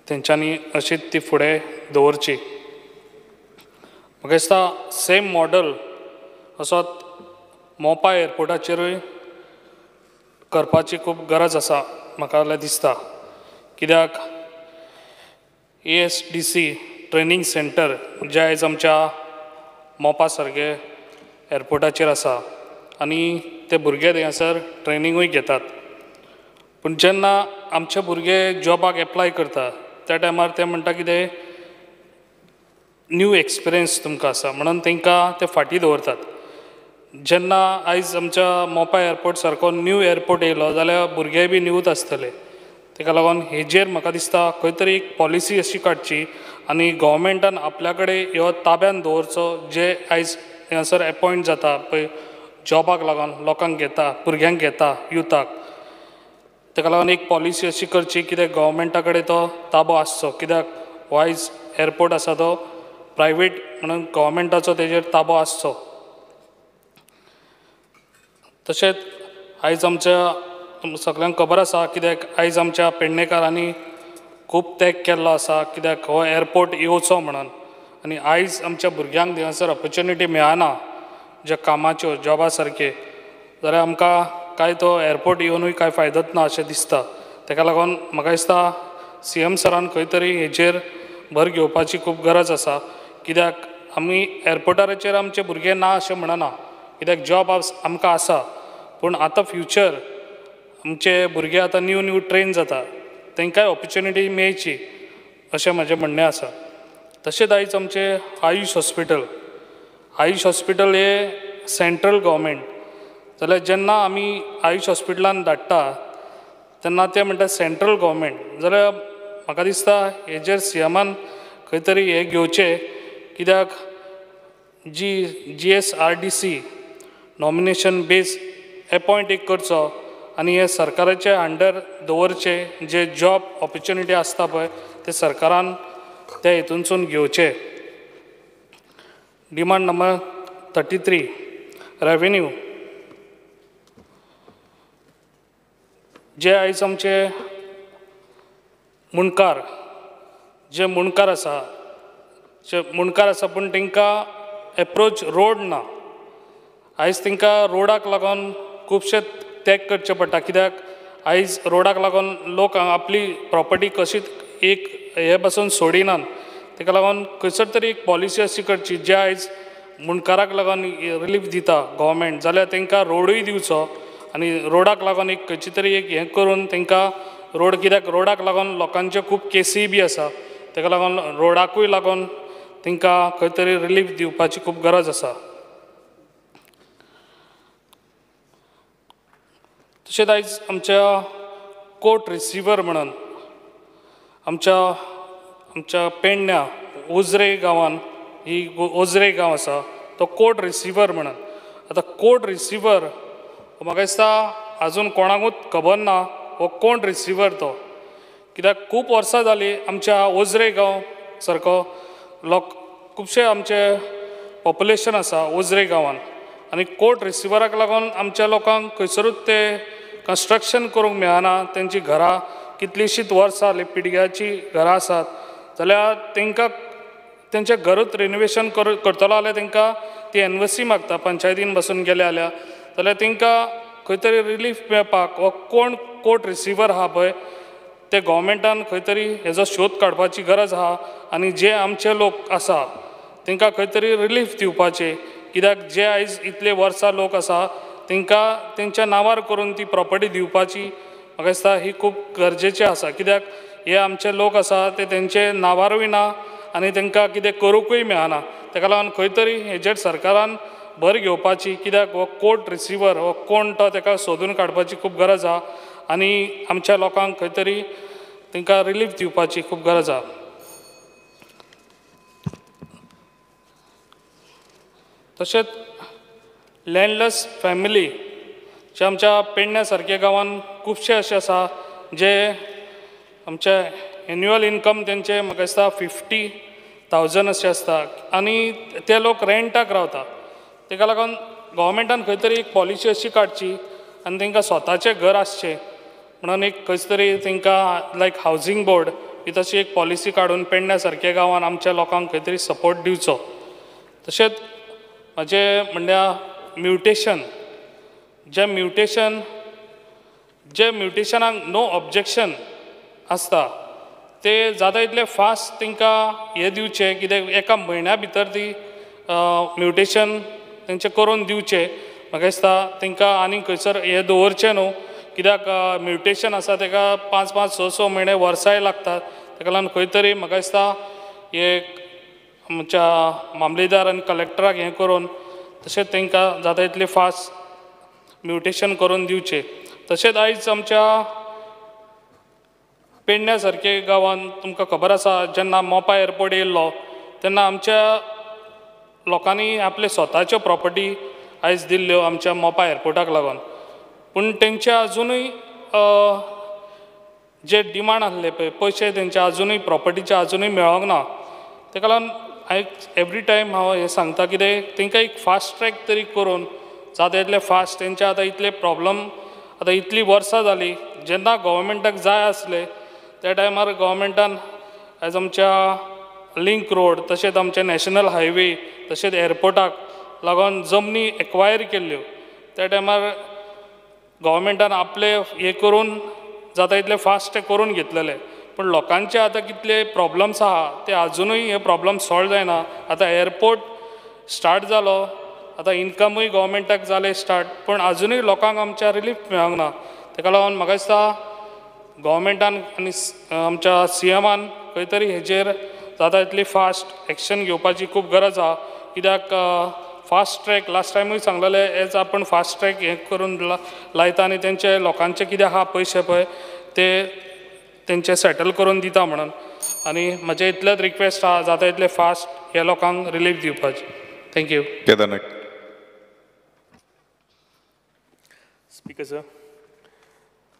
तेंच्यांनी अशीच ती फुडें दवरची. म्हाका दिसता सेम मॉडल असोच मोपा एअरपोर्टाचेरूय करपाची खूब गरज आसा म्हाका जाल्यार दिसता, कित्याक ASDC training सेंटर जें आयज आमच्या मोपा सारके एअरपोर्टाचेर आसा आनी ते भुरगे थंयसर ट्रेनिंगूय घेतात, पूण जेन्ना आमचे भुरगे जॉबाक एप्लाय करता त्या टायमार ते म्हणटा कितें न्यू एक्सपिरियन्स तुमकां आसा म्हणून तांकां ते फाटीं दवरतात. जेन्ना आयज आमच्या मोपा एअरपोर्ट सारको न्यू एअरपोर्ट येयलो जाल्यार भुरगे बी न्यूच आसतले, ताका लागून हेजेर म्हाका दिसता खंय तरी एक पॉलिसी अशी काडची आनी गव्हर्मेंटान आपल्या कडेन ह्यो ताब्यान दवरचो जे आयज हांगासर एपॉयंट जाता पळय जॉबाक लागून लोकांक घेता, भुरग्यांक घेता, युथाक, ताका लागून एक पॉलिसी अशी करची कित्याक गव्हर्मेंटा कडेन तो ताबो आसचो, कित्याक हो आयज एअरपोर्ट आसा तो प्रायवेट म्हणून गव्हर्मेंटाचो तेजेर ताबो आसचो. तशेंच आयज आमच्या सगल्यांक खबर आसा कित्याक आयज आमच्या पेडणेकारांनी खूब त्याग केल्लो आसा कित्याक हो एअरपोर्ट येवचो म्हणून, आनी आयज आमच्या भुरग्यांक थंयसर ऑपॉर्च्युनिटी मेळना ज्या कामाच्यो जॉबा सारके, जाल्यार आमकां कांय तो एअरपोर्ट येवनूय कांय फायदोच ना अशें दिसता. ताका लागून म्हाका दिसता CM सरान खंय तरी हेजेर भर घेवपाची खूब गरज आसा, कित्याक आमी एअरपोर्टाचेर आमचे भुरगे ना अशें म्हणना, कित्याक जॉब आमकां आसा, पूण आतां फ्युचर आमचे भुरगे आतां न्यू न्यू ट्रेन जाता तांकांय ऑपॉर्च्युनिटी मेळची अशें म्हजें म्हणणें आसा. तशेंच आयज आमचें आयुश हॉस्पिटल, आयुश हॉस्पिटल हें सेंट्रल गव्हर्मेंट जाल्यार जेन्ना आमी आयुश हॉस्पिटलान धाडटा तेन्ना ते म्हणटा सेंट्रल गव्हर्मेंट, जाल्यार म्हाका दिसता हेजेर सीएमान खंय तरी हें घेवचें कित्याक जी GSRDC nomination base appoint एक करचो आनी हे सरकाराचे अंडर दवरचे जे जॉब ऑपॉर्च्युनिटी आसता पळय ते सरकारान ते हितूनसून घेवचे. डिमांड नंबर 33 रेवेन्यू, जे आयज आमचे मुणकार, जे मुणकार आसा, जे मुणकार आसा पूण तांकां एप्रोच रोड ना. आयज तांकां रोडाक लागून खुबशे त्याग करचे पडटा कित्याक आयज रोडाक लागून लोक आपली प्रॉपर्टी कशीच एक हे पासून सोडिनात. ताका लागून खंयसर तरी एक पॉलिसी अशी करची जे आयज मुणकाराक लागून रिलीफ दिता गव्हर्मेंट जाल्यार तांकां रोडूय दिवचो आनी रोडाक लागून एक खंयची तरी एक हें करून तांकां रोड, कित्याक रोडाक लागून लोकांच्यो खूब केसी बी आसा ताका लागून रोडाकूय लागून तांकां खंय तरी रिलीफ दिवपाची खूब गरज आसा. तशेंच आयज आमच्या कोर्ट रिसिवर म्हणून आमच्या आमच्या पेडण्या उजरे गांवान, ही उजरे गांव आसा तो कोर्ट रिसिवर म्हणून, आतां कोर्ट रिसिवर म्हाका दिसता आजून कोणाकूच खबर ना हो कोण रिसिवर तो, कित्याक खूब वर्सां जालीं आमच्या उजरे गांव सारको लोक खुबशे आमचे पॉप्युलेशन आसा उजरे गांवान आनी कोर्ट रिसिवराक लागून आमच्या लोकांक खंयसरूच ते कन्स्ट्रक्शन करूंक मेळना. तेंची घरां कितलींशींच वर्सां जालीं पिडग्याचीं घरां आसात जाल्यार तांकां तेंचें घरूच रिनोवेशन करतलो जाल्यार तांकां ती एनओसी मागता पंचायतीन बसून गेले जाल्यार, जाल्यार तांकां खंय तरी रिलीफ मेळपाक हो कोण कोर्ट रिसिवर आहा पळय ते गव्हर्मेंटान खंय तरी हेजो शोध काडपाची गरज आहा आनी जे आमचे लोक आसा तांकां खंय तरी रिलीफ दिवपाचें कित्याक जे आयज इतले वर्सां लोक आसा तांकां तेंच्या नांवार करून ती प्रॉपर्टी दिवपाची म्हाका दिसता ही खूब गरजेचें आसा कित्याक हे आमचे लोक आसा ते तेंचे नांवारूय ना आनी तांकां कितें करूंकूय मेळना. ताका लागून खंय तरी हेजेर सरकारान भर घेवपाची कित्याक हो कोर्ट रिसिवर हो कोण तो ताका सोदून काडपाची खूब गरज आहा आनी आमच्या लोकांक खंय तरी तांकां रिलीफ दिवपाची खूब गरज आहा. तशेंच लँडलेस फॅमिली जे आमच्या पेडण्या सारक्या गांवान खुबशे अशे आसा जे आमचे एन्युअल इनकम तेंचे म्हाका दिसता 50,000 अशें आसता आनी ते लोक रेंटाक रावता. ताका लागून गव्हर्मेंटान खंय तरी एक पॉलिसी अशी काडची आनी तांकां स्वताचें घर आसचें म्हणून एक खंयच तरी तांकां लायक हावजींग बोर्ड ही तशी एक पॉलिसी काडून पेडण्या सारक्या गांवान आमच्या लोकांक खंय तरी सपोर्ट दिवचो. तशेंच म्हजें म्हणल्यार म्युटेशन, जे म्युटेशनाक नो ऑब्जेक्शन आसता ते जाता इतले फास्ट तांकां हें दिवचें कित्याक एका म्हयन्या भितर ती म्युटेशन तेंचें करून दिवचें. म्हाका दिसता तांकां आनी खंयसर हें दवरचें न्हू कित्याक म्युटेशन आसा ताका 5 5 6 6 म्हयने वर्सांय लागतात. ताका लागून खंय तरी म्हाका दिसता एक आमच्या मामलेदार आनी कलेक्टराक हें करून तशेंच तांकां जाता इतलें फास्ट म्युटेशन करून दिवचें. तशेंच आयज आमच्या पेडण्या सारके गांवांत तुमकां खबर आसा जेन्ना मोपा एअरपोर्ट येयल्लो तेन्ना आमच्या लोकांनी आपले स्वताच्यो प्रॉपर्टी आयज दिल्ल्यो आमच्या मोपा एअरपोर्टाक लागून, पूण तेंचे आजुनूय जे डिमांड आसले पळय पयशे तेंचे आजुनूय प्रॉपर्टीचे आजुनूय मेळोंक ना. ताका लागून आयज एवरी टायम हांव हें सांगता कितें तांकां एक फास्ट ट्रॅक तरी करून जाता इतले फास्ट तेंचे आतां इतले प्रॉब्लम आतां इतलीं वर्सां जालीं जेन्ना गव्हर्मेंटाक जाय आसलें त्या टायमार गव्हर्मेंटान आयज आमच्या लिंक रोड तशेंच आमचे नॅशनल हायवे तशेंच एअरपोर्टाक लागून जमनी एक्वायर केल्ल्यो त्या टायमार गव्हर्मेंटान आपले हें करून जाता इतले फास्ट करून घेतलेले, पूण लोकांचे आतां कितले प्रॉब्लम्स आहा ते आजुनूय हे प्रॉब्लम सॉल्व जायना. आतां एअरपोर्ट स्टार्ट जालो, आतां इनकमूय गव्हर्मेंटाक जालें स्टार्ट, पूण आजुनूय लोकांक आमच्या रिलीफ मेळोंक ना. ताका लागून म्हाका दिसता गव्हर्मेंटान आनी आमच्या सीएमान खंय तरी हेजेर जाता तितली फास्ट एक्शन घेवपाची खूब गरज आसा. कित्याक फास्ट ट्रॅक लास्ट टायमूय सांगलेलें एज आपूण फास्ट ट्रॅक हें करून लायता आनी तेंचे लोकांचे कितें आहा पयशे पळय ते तेंचे सॅटल करून दिता म्हणून. आनी म्हजें इतलेंच रिक्वेस्ट आहा जाता तितलें फास्ट ह्या लोकांक रिलीफ दिवपाची. Thank you. Kedar Naik. Speaker sir,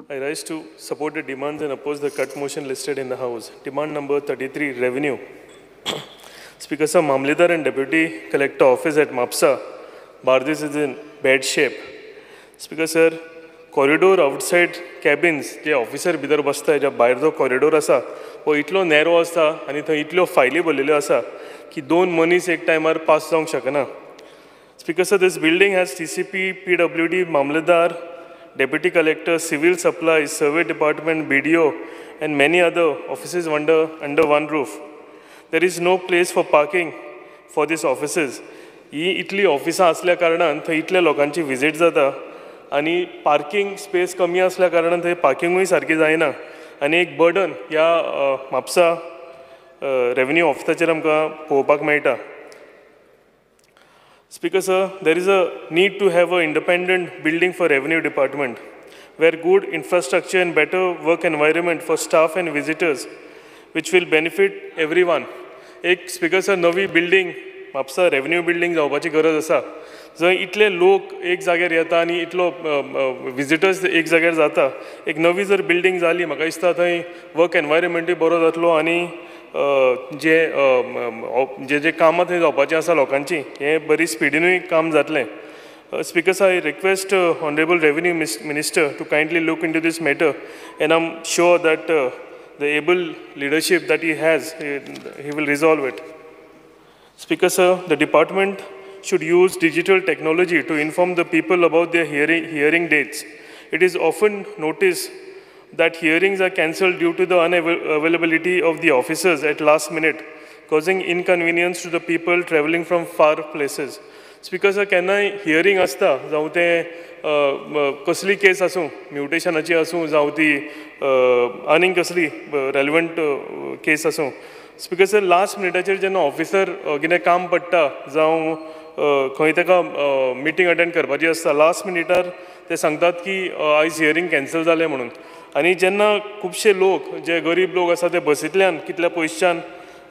I rise to support the demands and oppose the cut motion listed in the House. Demand number 33, revenue. Speaker sir, Mamledar and Deputy Collector Office at Mapsa, Bardez is in bad shape. Speaker sir, corridor outside cabins, J officer भितर बसता ज्या भायर जो कॉरिडोर आसा हो इतलो नॅरो आसता आनी थंय इतल्यो फायली भरलेल्यो आसा की दोन मनीस एक टायमार पास जावंक शकना. Speaker sir, this building has TCP, PWD, Mamledar, Deputy Collector, Civil Supplies, Survey Department, BDO, and many other offices under one roof. There is no place for parking for these offices. ही इतली ऑफिसां आसल्या कारणान थंय इतल्या लोकांची विजीट जाता आनी पार्किंग स्पेस कमी आसल्या कारणान थंय पार्किंगूय सारकी जायना आनी एक बर्डन ह्या म्हापसा रेवेन्यू ऑफिसाचेर आमकां पळोवपाक मेळटा. Speaker sir, there is a need to have an independent building for revenue department where good infrastructure and better work environment for staff and visitors, which will benefit everyone. एक स्पीकर सर, नवी बिल्डिंग म्हापसा रेवेन्यू बिल्डिंग जावपाची गरज आसा जंय इतले लोक एक जाग्यार येता आनी इतलो विजिटर्स एक जाग्यार जाता. एक नवी जर बिल्डिंग जाली म्हाका दिसता थंय वर्क एनवायरमेंटूय बरो जातलो आनी जे जे जे कामां थंय जावपाचीं आसा लोकांची हें बरी स्पिडीनूय काम जातलें. Speaker sir, I request honourable revenue minister to kindly look into this matter and I am sure that the able leadership that he has, he will resolve it. Speaker sir, the department should use digital technology to inform the people about their hearing dates. It is often noticed that hearings are cancelled due to the unavailability of the officers at last minute, causing inconvenience to the people traveling from far places. Speaker sir, केन्नाय हियरींग आसता जावं तें कसली केस आसूं, म्युटेशनाची आसूं जावं ती आनीक कसली रेलेवंट केस आसूं, स्पीकर सर लास्ट मिनिटाचेर जेन्ना ऑफिसर कितें काम पडटा जावं खंय ताका मिटींग अटेंड करपाची आसता, लास्ट मिनिटार ते सांगतात की आयज हियरींग कॅन्सल जालें म्हणून. आनी जेन्ना खुबशे लोक जे गरीब लोक आसा ते बसींतल्यान कितल्या पयसच्यान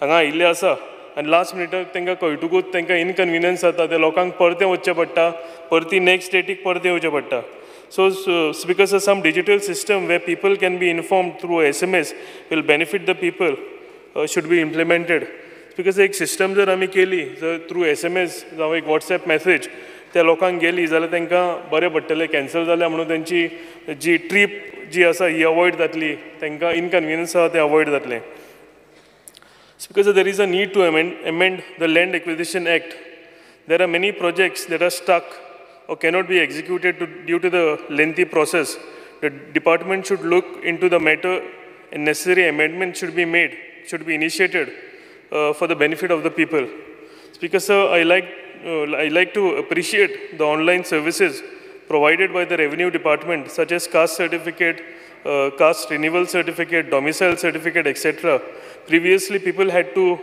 हांगा आयिल्ले आसा आनी लास्ट मिनिटाक तांकां कळटकूच तांकां इनकन्विनियन्स जाता, ते लोकांक परतें वचचें पडटा, परती नेक्स्ट डेटीक परतें येवचें पडटा. So speaker sir, some digital system where people can be informed through SMS will benefit the people should be implemented. Because एक सिस्टम जर आमी केली जर थ्रू SMS जावं एक वॉट्सएप मॅसेज त्या लोकांक गेली जाल्यार तांकां बरें पडटलें. कॅन्सल जाल्या म्हणून तेंची जी ट्रीप जी आसा ही अवॉयड जातली, तांकां इनकन्विनियन्स आसा तें अवॉयड जातलें. Speaker sir, there is a need to amend the Land Acquisition Act. There are many projects that are stuck or cannot be executed due to the lengthy process. The department should look into the matter and necessary amendments should be made, should be initiated for the benefit of the people. Speaker sir, I like to appreciate the online services provided by the Revenue Department, such as caste certificate, caste renewal certificate, domicile certificate, etc. Previously, people had to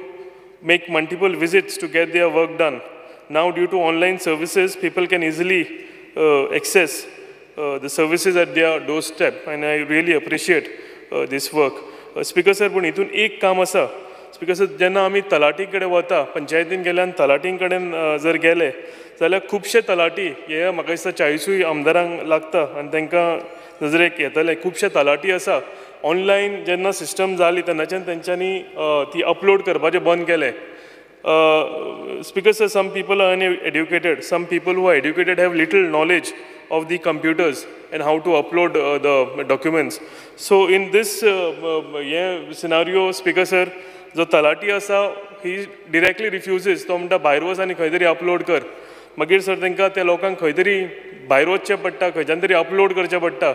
make multiple visits to get their work done. Now, due to online services, people can easily access the services at their doorstep, and I really appreciate this work. Speaker sir, पण हितून एक काम आसा. स्पीकर सर, जेन्ना आमी तलाठी कडेन वता, पंचायतीन गेले आनी तलाठी कडेन जर गेले जाल्यार खुबशे तलाठी हे म्हाका दिसता 40 आमदारांक लागता आनी तांकां नजरेक येतले. खुबशे तलाठी आसा ऑनलायन जेन्ना सिस्टम जाली तेन्नाच्यान तेंच्यांनी ती अपलोड करपाचें बंद केलें. Speaker sir, some people are uneducated, some people who are educated have little knowledge of the computers and how to upload the documents. So in this scenario, speaker sir, जो तलाठी आसा ही डिरेक्टली रिफ्युजीस, तो म्हणटा भायर वच आनी खंय तरी अपलोड कर. मागीर सर तांकां त्या लोकांक खंय तरी भायर वचचें पडटा, खंयच्यान तरी अपलोड करचें पडटा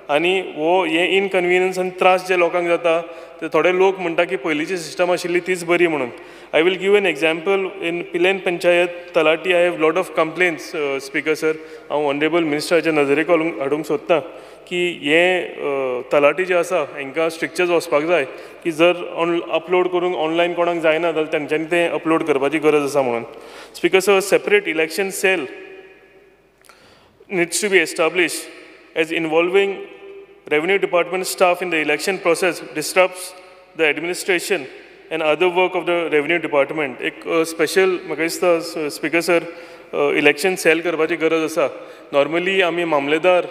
आनी हो हे इनकन्विनियन्स आनी त्रास जे लोकांक जाता ते थोडे लोक म्हणटा की पयलींची सिस्टम आशिल्ली तीच बरी म्हणून. I will give an example in Pilerne panchayat Talati I have lot of complaints speaker sir. हांव ऑनरेबल मिनिस्टराच्या नजरेक हाडूंक सोदतां की हे तलाटी जे आसा हांकां स्ट्रिक्चर्स वचपाक जाय की जर अपलोड करूंक ऑनलायन कोणाक जायना जाल्यार तेंच्यांनी तें अपलोड करपाची गरज आसा म्हणून. Speaker sir, separate election cell needs to be established as involving revenue department staff in the election process disrupts the administration and other work of the revenue department. एक स्पेशल म्हाका दिसता स्पीकर सर इलेक्शन सेल करपाची गरज आसा. नॉर्मली आमी मामलेदार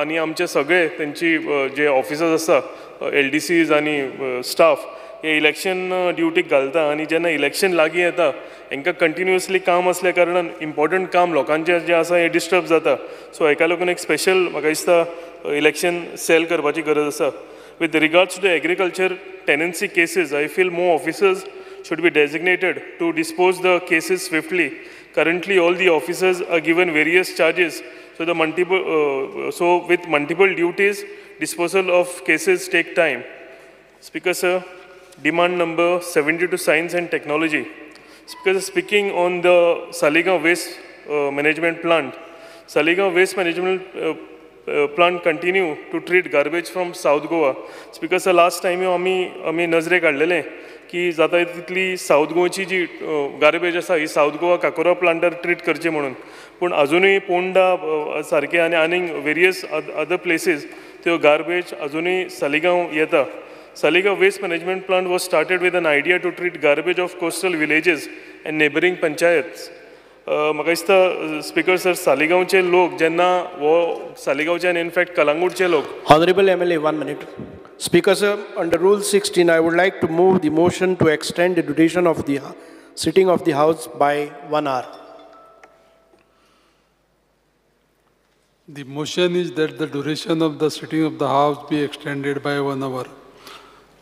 आनी आमचे सगळे तेंची जे ऑफिसर्स आसा LDCs आनी स्टाफ हे इलेक्शन ड्युटीक घालता आनी जेन्ना इलेक्शन लागीं येता हांकां कंटिन्युअसली काम आसल्या कारणान इम्पॉर्टंट काम लोकांचें जें आसा हें डिस्टर्ब जाता. सो हेका लागून एक स्पेशल म्हाका दिसता इलेक्शन सेल करपाची गरज आसा. With regards to the agriculture tenancy cases, I feel more officers should be designated to dispose the cases swiftly. Currently, all the officers are given various charges, so the multiple with multiple duties, disposal of cases take time. Speaker sir, demand number 72, science and technology. Speaker sir, speaking on the Saligao waste management plant, Saligao waste management plant continue to treat garbage from South Goa. Speaker sir, last time आमी नजरेक हाडलेलें की जाता तितली सावथ गोवाची जी गार्बेज आसा ही सावथ गोवा काकोरा प्लांटार ट्रीट करची म्हणून, पूण अजुनूय पोंडा सारके आनी आनीक वेरियस अदर प्लेसीस त्यो गार्बेज अजुनूय सालिगांव येता. Saligao waste management plant was started with an idea to treat garbage of coastal villages and neighbouring panchayats. म्हाका दिसता स्पीकर सर सालिगांवचे लोक जेन्ना हो सालिगांवचे आनी इनफॅक्ट कलांगूटचे लोक. Honourable MLA, 1 minute. Speaker sir, under Rule 16, I would like to move the motion to extend the duration of the sitting of the House by 1 hour. The motion is that the duration of the sitting of the House be extended by 1 hour.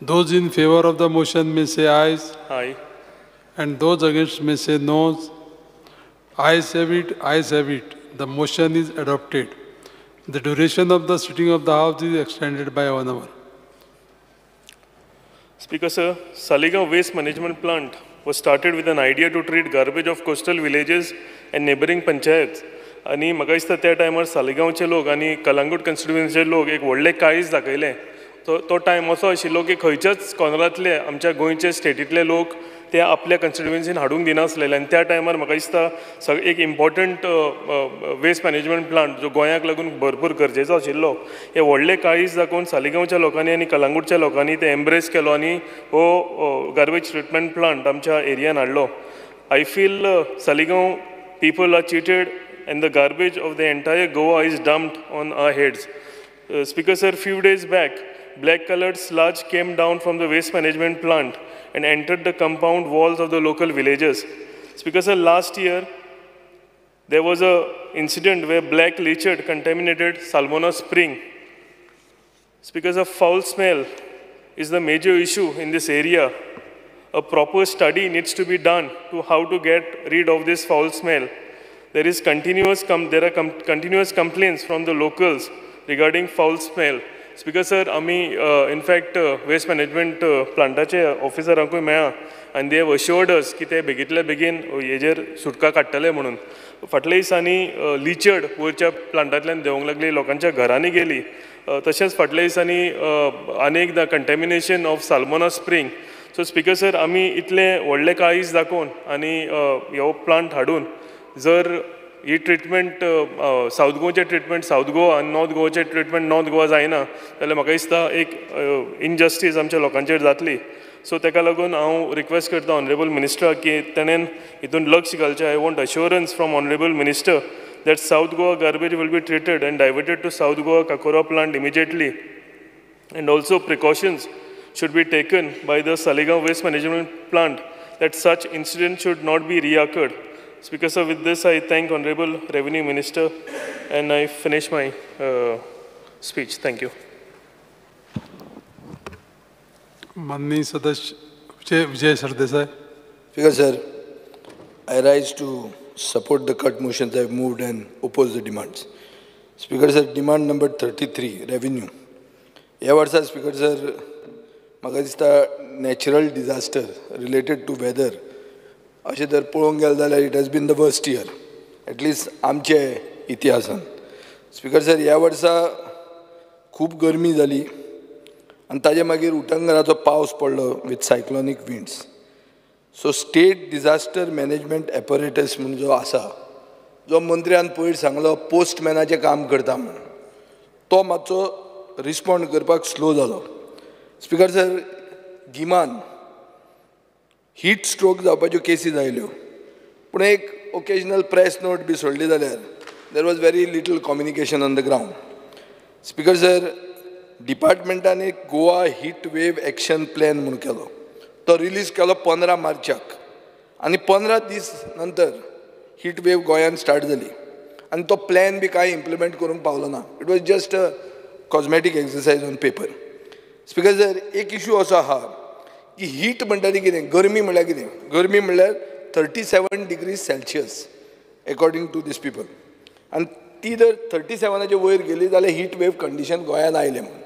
Those in favor of the motion may say ayes. Aye. And those against may say noes. Ayes have it, ayes have it. The motion is adopted. The duration of the sitting of the House is extended by 1 hour. Speaker sir, Saligao waste management plant was started with an idea to treat garbage of coastal villages and neighboring panchayats. आनी म्हाका दिसता त्या टायमार सालिगांवचे लोक आनी कलांगूट कॉन्स्टिट्युएन्सीचे लोक एक व्हडलें काळीज दाखयलें. तो टायम असो आशिल्लो की खंयच्याच कॉर्नरांतले आमच्या गोंयचे स्टेटींतले लोक ते आपल्या कॉन्स्टिट्युएन्सीन हाडूंक दिनासलेले आनी त्या टायमार म्हाका दिसता एक इम्पॉर्टंट वेस्ट मॅनेजमेंट प्लांट जो गोंयाक लागून भरपूर गरजेचो आशिल्लो हे व्हडले काळीज दाखोवन सालिगांवच्या लोकांनी आनी कलांगूटच्या लोकांनी ते एम्ब्रेस केलो आनी हो गार्बेज ट्रिटमेंट प्लांट आमच्या एरियान हाडलो. I feel Saligao people are cheated and the garbage of the entire Goa is dumped on our heads. Speaker sir, few days back, black colored sludge came down from the waste management plant and entered the compound walls of the local villages. Speaker sir, last year, there was an incident where black leachate contaminated Salmona Spring. Speaker sir, foul smell is the major issue in this area. A proper study needs to be done to how to get rid of this foul smell. There is continuous complaints from the locals regarding foul smell. Speaker sir, आमी in fact waste management प्लांटाचे ऑफिसरांकूय मेळ्ळा आनी they have assured अस की ते बेगींतल्या बेगीन हेजेर सुटका काडटले म्हणून. फाटल्या दिसांनी लिचर्ड वयरच्या प्लांटांतल्यान देंवूंक लागली, लोकांच्या घरांनी गेली. तशेंच फाटल्या दिसांनी आनी एकदां contamination of Salmona spring. So speaker sir, आमी इतलें व्हडलें काळीज दाखोवन आनी हो प्लांट हाडून जर ही ट्रिटमेंट सावथ गोवाचें ट्रिटमेंट सावथ गोवा आनी नॉर्थ गोवाचें ट्रिटमेंट नॉर्थ गोवा जायना जाल्यार म्हाका दिसता एक इनजस्टीस आमच्या लोकांचेर जातली. सो ताका लागून हांव रिक्वेस्ट करता ऑनरेबल मिनिस्टराक की तेणेन हितून लक्ष घालचें. I want assurance from honourable minister that South Goa garbage will be treated and diverted to South Goa Cacora plant immediately, and also precautions should be taken by the Saligao waste management plant that such incident should not be reoccurred. Speaker sir, with this I thank Honorable Revenue Minister and I finish my speech. Thank you. Manni Sadash Vijay Sardesai. Speaker sir, I rise to support the cut motions I have moved and oppose the demands. Speaker sir, demand number 33, revenue. ह्या वर्सा स्पीकर सर म्हाका दिसता natural disaster related to weather अशें जर पळोवंक गेलें जाल्यार it has been the worst year at least आमचे इतिहासान. स्पीकर सर, ह्या वर्सा खूब गरमी जाली आनी ताजे मागीर उटंगराचो पावस पडलो with cyclonic winds. So state disaster management apparatus म्हूण जो आसा, जो मंत्र्यान पयर सांगलो पोस्टमॅनाचें काम करता म्हूण, तो मातसो रिस्पोंड करपाक स्लो जालो. स्पीकर सर, गिमान हीट स्ट्रोक जावपाच्यो केसीस आयल्यो, पूण एक ओकेजनल प्रेस नोट बी सोडली जाल्यार there was very little communication on the ground. Speaker sir, डिपार्टमेंटान एक Goa heat wave action plan म्हूण केलो, तो रिलीज केलो 15 मार्चाक आनी 15 दीस नंतर हीट वेव गोंयांत स्टार्ट जाली आनी तो प्लॅन बी कांय इम्प्लिमेंट करूंक पावलो ना. It was just a cosmetic exercise on paper. Speaker sir, एक इशू असो आहा की हीट म्हणटा ती कितें, गरमी म्हणल्यार कितें? गरमी म्हणल्यार 37 degree Celsius according to these people, आनी ती जर 37 वयर गेली जाल्यार हीट वेव कंडिशन गोंयांत आयलें म्हूण.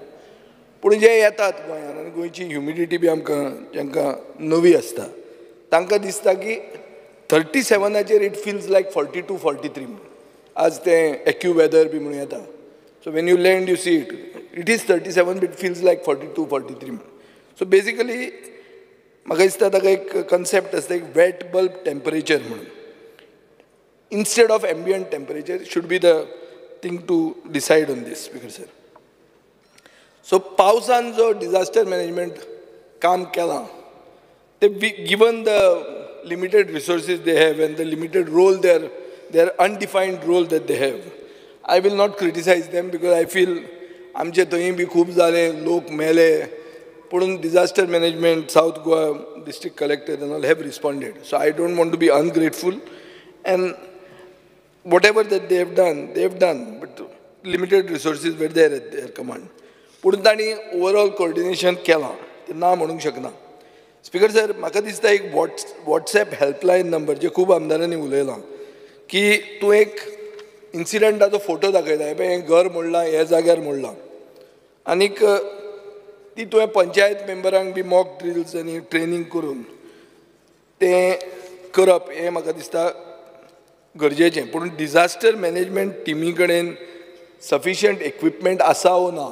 पूण जे येतात गोंयांत आनी गोंयची ह्युमिडिटी बी आमकां जांकां नवी आसता तांकां दिसता की 37 it feels like 42 43 म्हूण. आज तें एक्यू वेदर बी म्हणून येता. So when you land you see it, it is 37 but feels like 42 43 म्हूण. सो बेसिकली म्हाका दिसता ताका एक कन्सेप्ट आसता, एक वेट बल्ब टेम्परेचर म्हणून, instead of ambient temperature should be the thing to decide on this. Speaker sir, so पावसान जो डिजास्टर मॅनेजमेंट काम केलां ते given the limited resources they have and the limited role, their undefined role that they have, I will not criticise them because I feel आमचे थंय बी खूब जाले, लोक मेले, पूण disaster management South Goa district collector and all have responded. So I don't want to be ungrateful and whatever that they have done, they have done, but limited resources were there at their command. पूण तांणी ओवरऑल कोऑर्डिनेशन केलां, तें ना म्हणूंक शकना. स्पीकर सर, म्हाका दिसता एक वॉट्सएप हेल्पलायन नंबर जे खूब आमदारांनी उलयलां की तूं एक इन्सिडंटाचो फोटो दाखयता, हें पळय हें घर मोडलां, ह्या जाग्यार मोडलां, आनीक ती तुवें पंचायत मेंबरांक बी मॉक ड्रिल्स आनी ट्रेनींग करून तें करप हें म्हाका दिसता गरजेचें. पूण डिजास्टर मॅनेजमेंट टिमी कडेन सफिशियंट इक्विपमेंट आसा वो ना,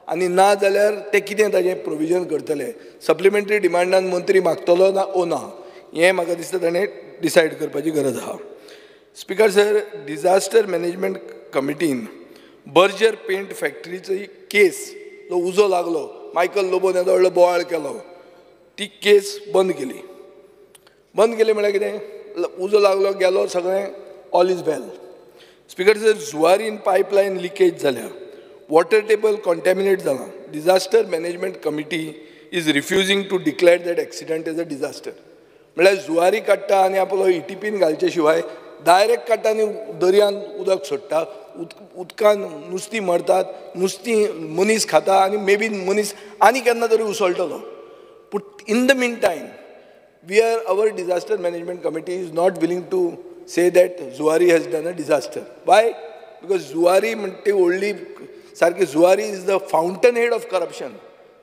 आनी ना जाल्यार ते कितें ताजें प्रोविजन करतले, सप्लिमेंटरी डिमांडान मंत्री मागतलो ना ओ ना, हें म्हाका दिसता ताणें डिसायड करपाची गरज आहा. स्पीकर सर, डिजास्टर मॅनेजमेंट कमिटीन बर्जर पेंट फॅक्टरीची केस जो उजो लागलो, मायकल लोबोन येदो व्हडलो बोवाळ केलो, ती केस बंद केली. बंद केली म्हळ्यार कितें, उजो लागलो गेलो सगळें, all is well. Speaker sir, जुवारीन pipeline leakage जाल्या, वॉटर टेबल कॉन्टॅमिनेट जालां, disaster management committee is refusing to declare that accident as a disaster. म्हळ्यार जुवारी काडटा आनी आपलो इटीपीन घालचे शिवाय डायरेक्ट काडटा आनी दर्यान उदक सोडटा, उदकान नुस्तीं मरतात, नुस्तीं मनीस खाता आनी मे बी मनीस आनी केन्ना तरी उसळटलो. पूण in the mean time we are, our disaster management committee is not willing to say that Zuari has done a disaster. Why? Because Zuari म्हणटे व्हडली सारकी, Zuari is the fountain head of corruption.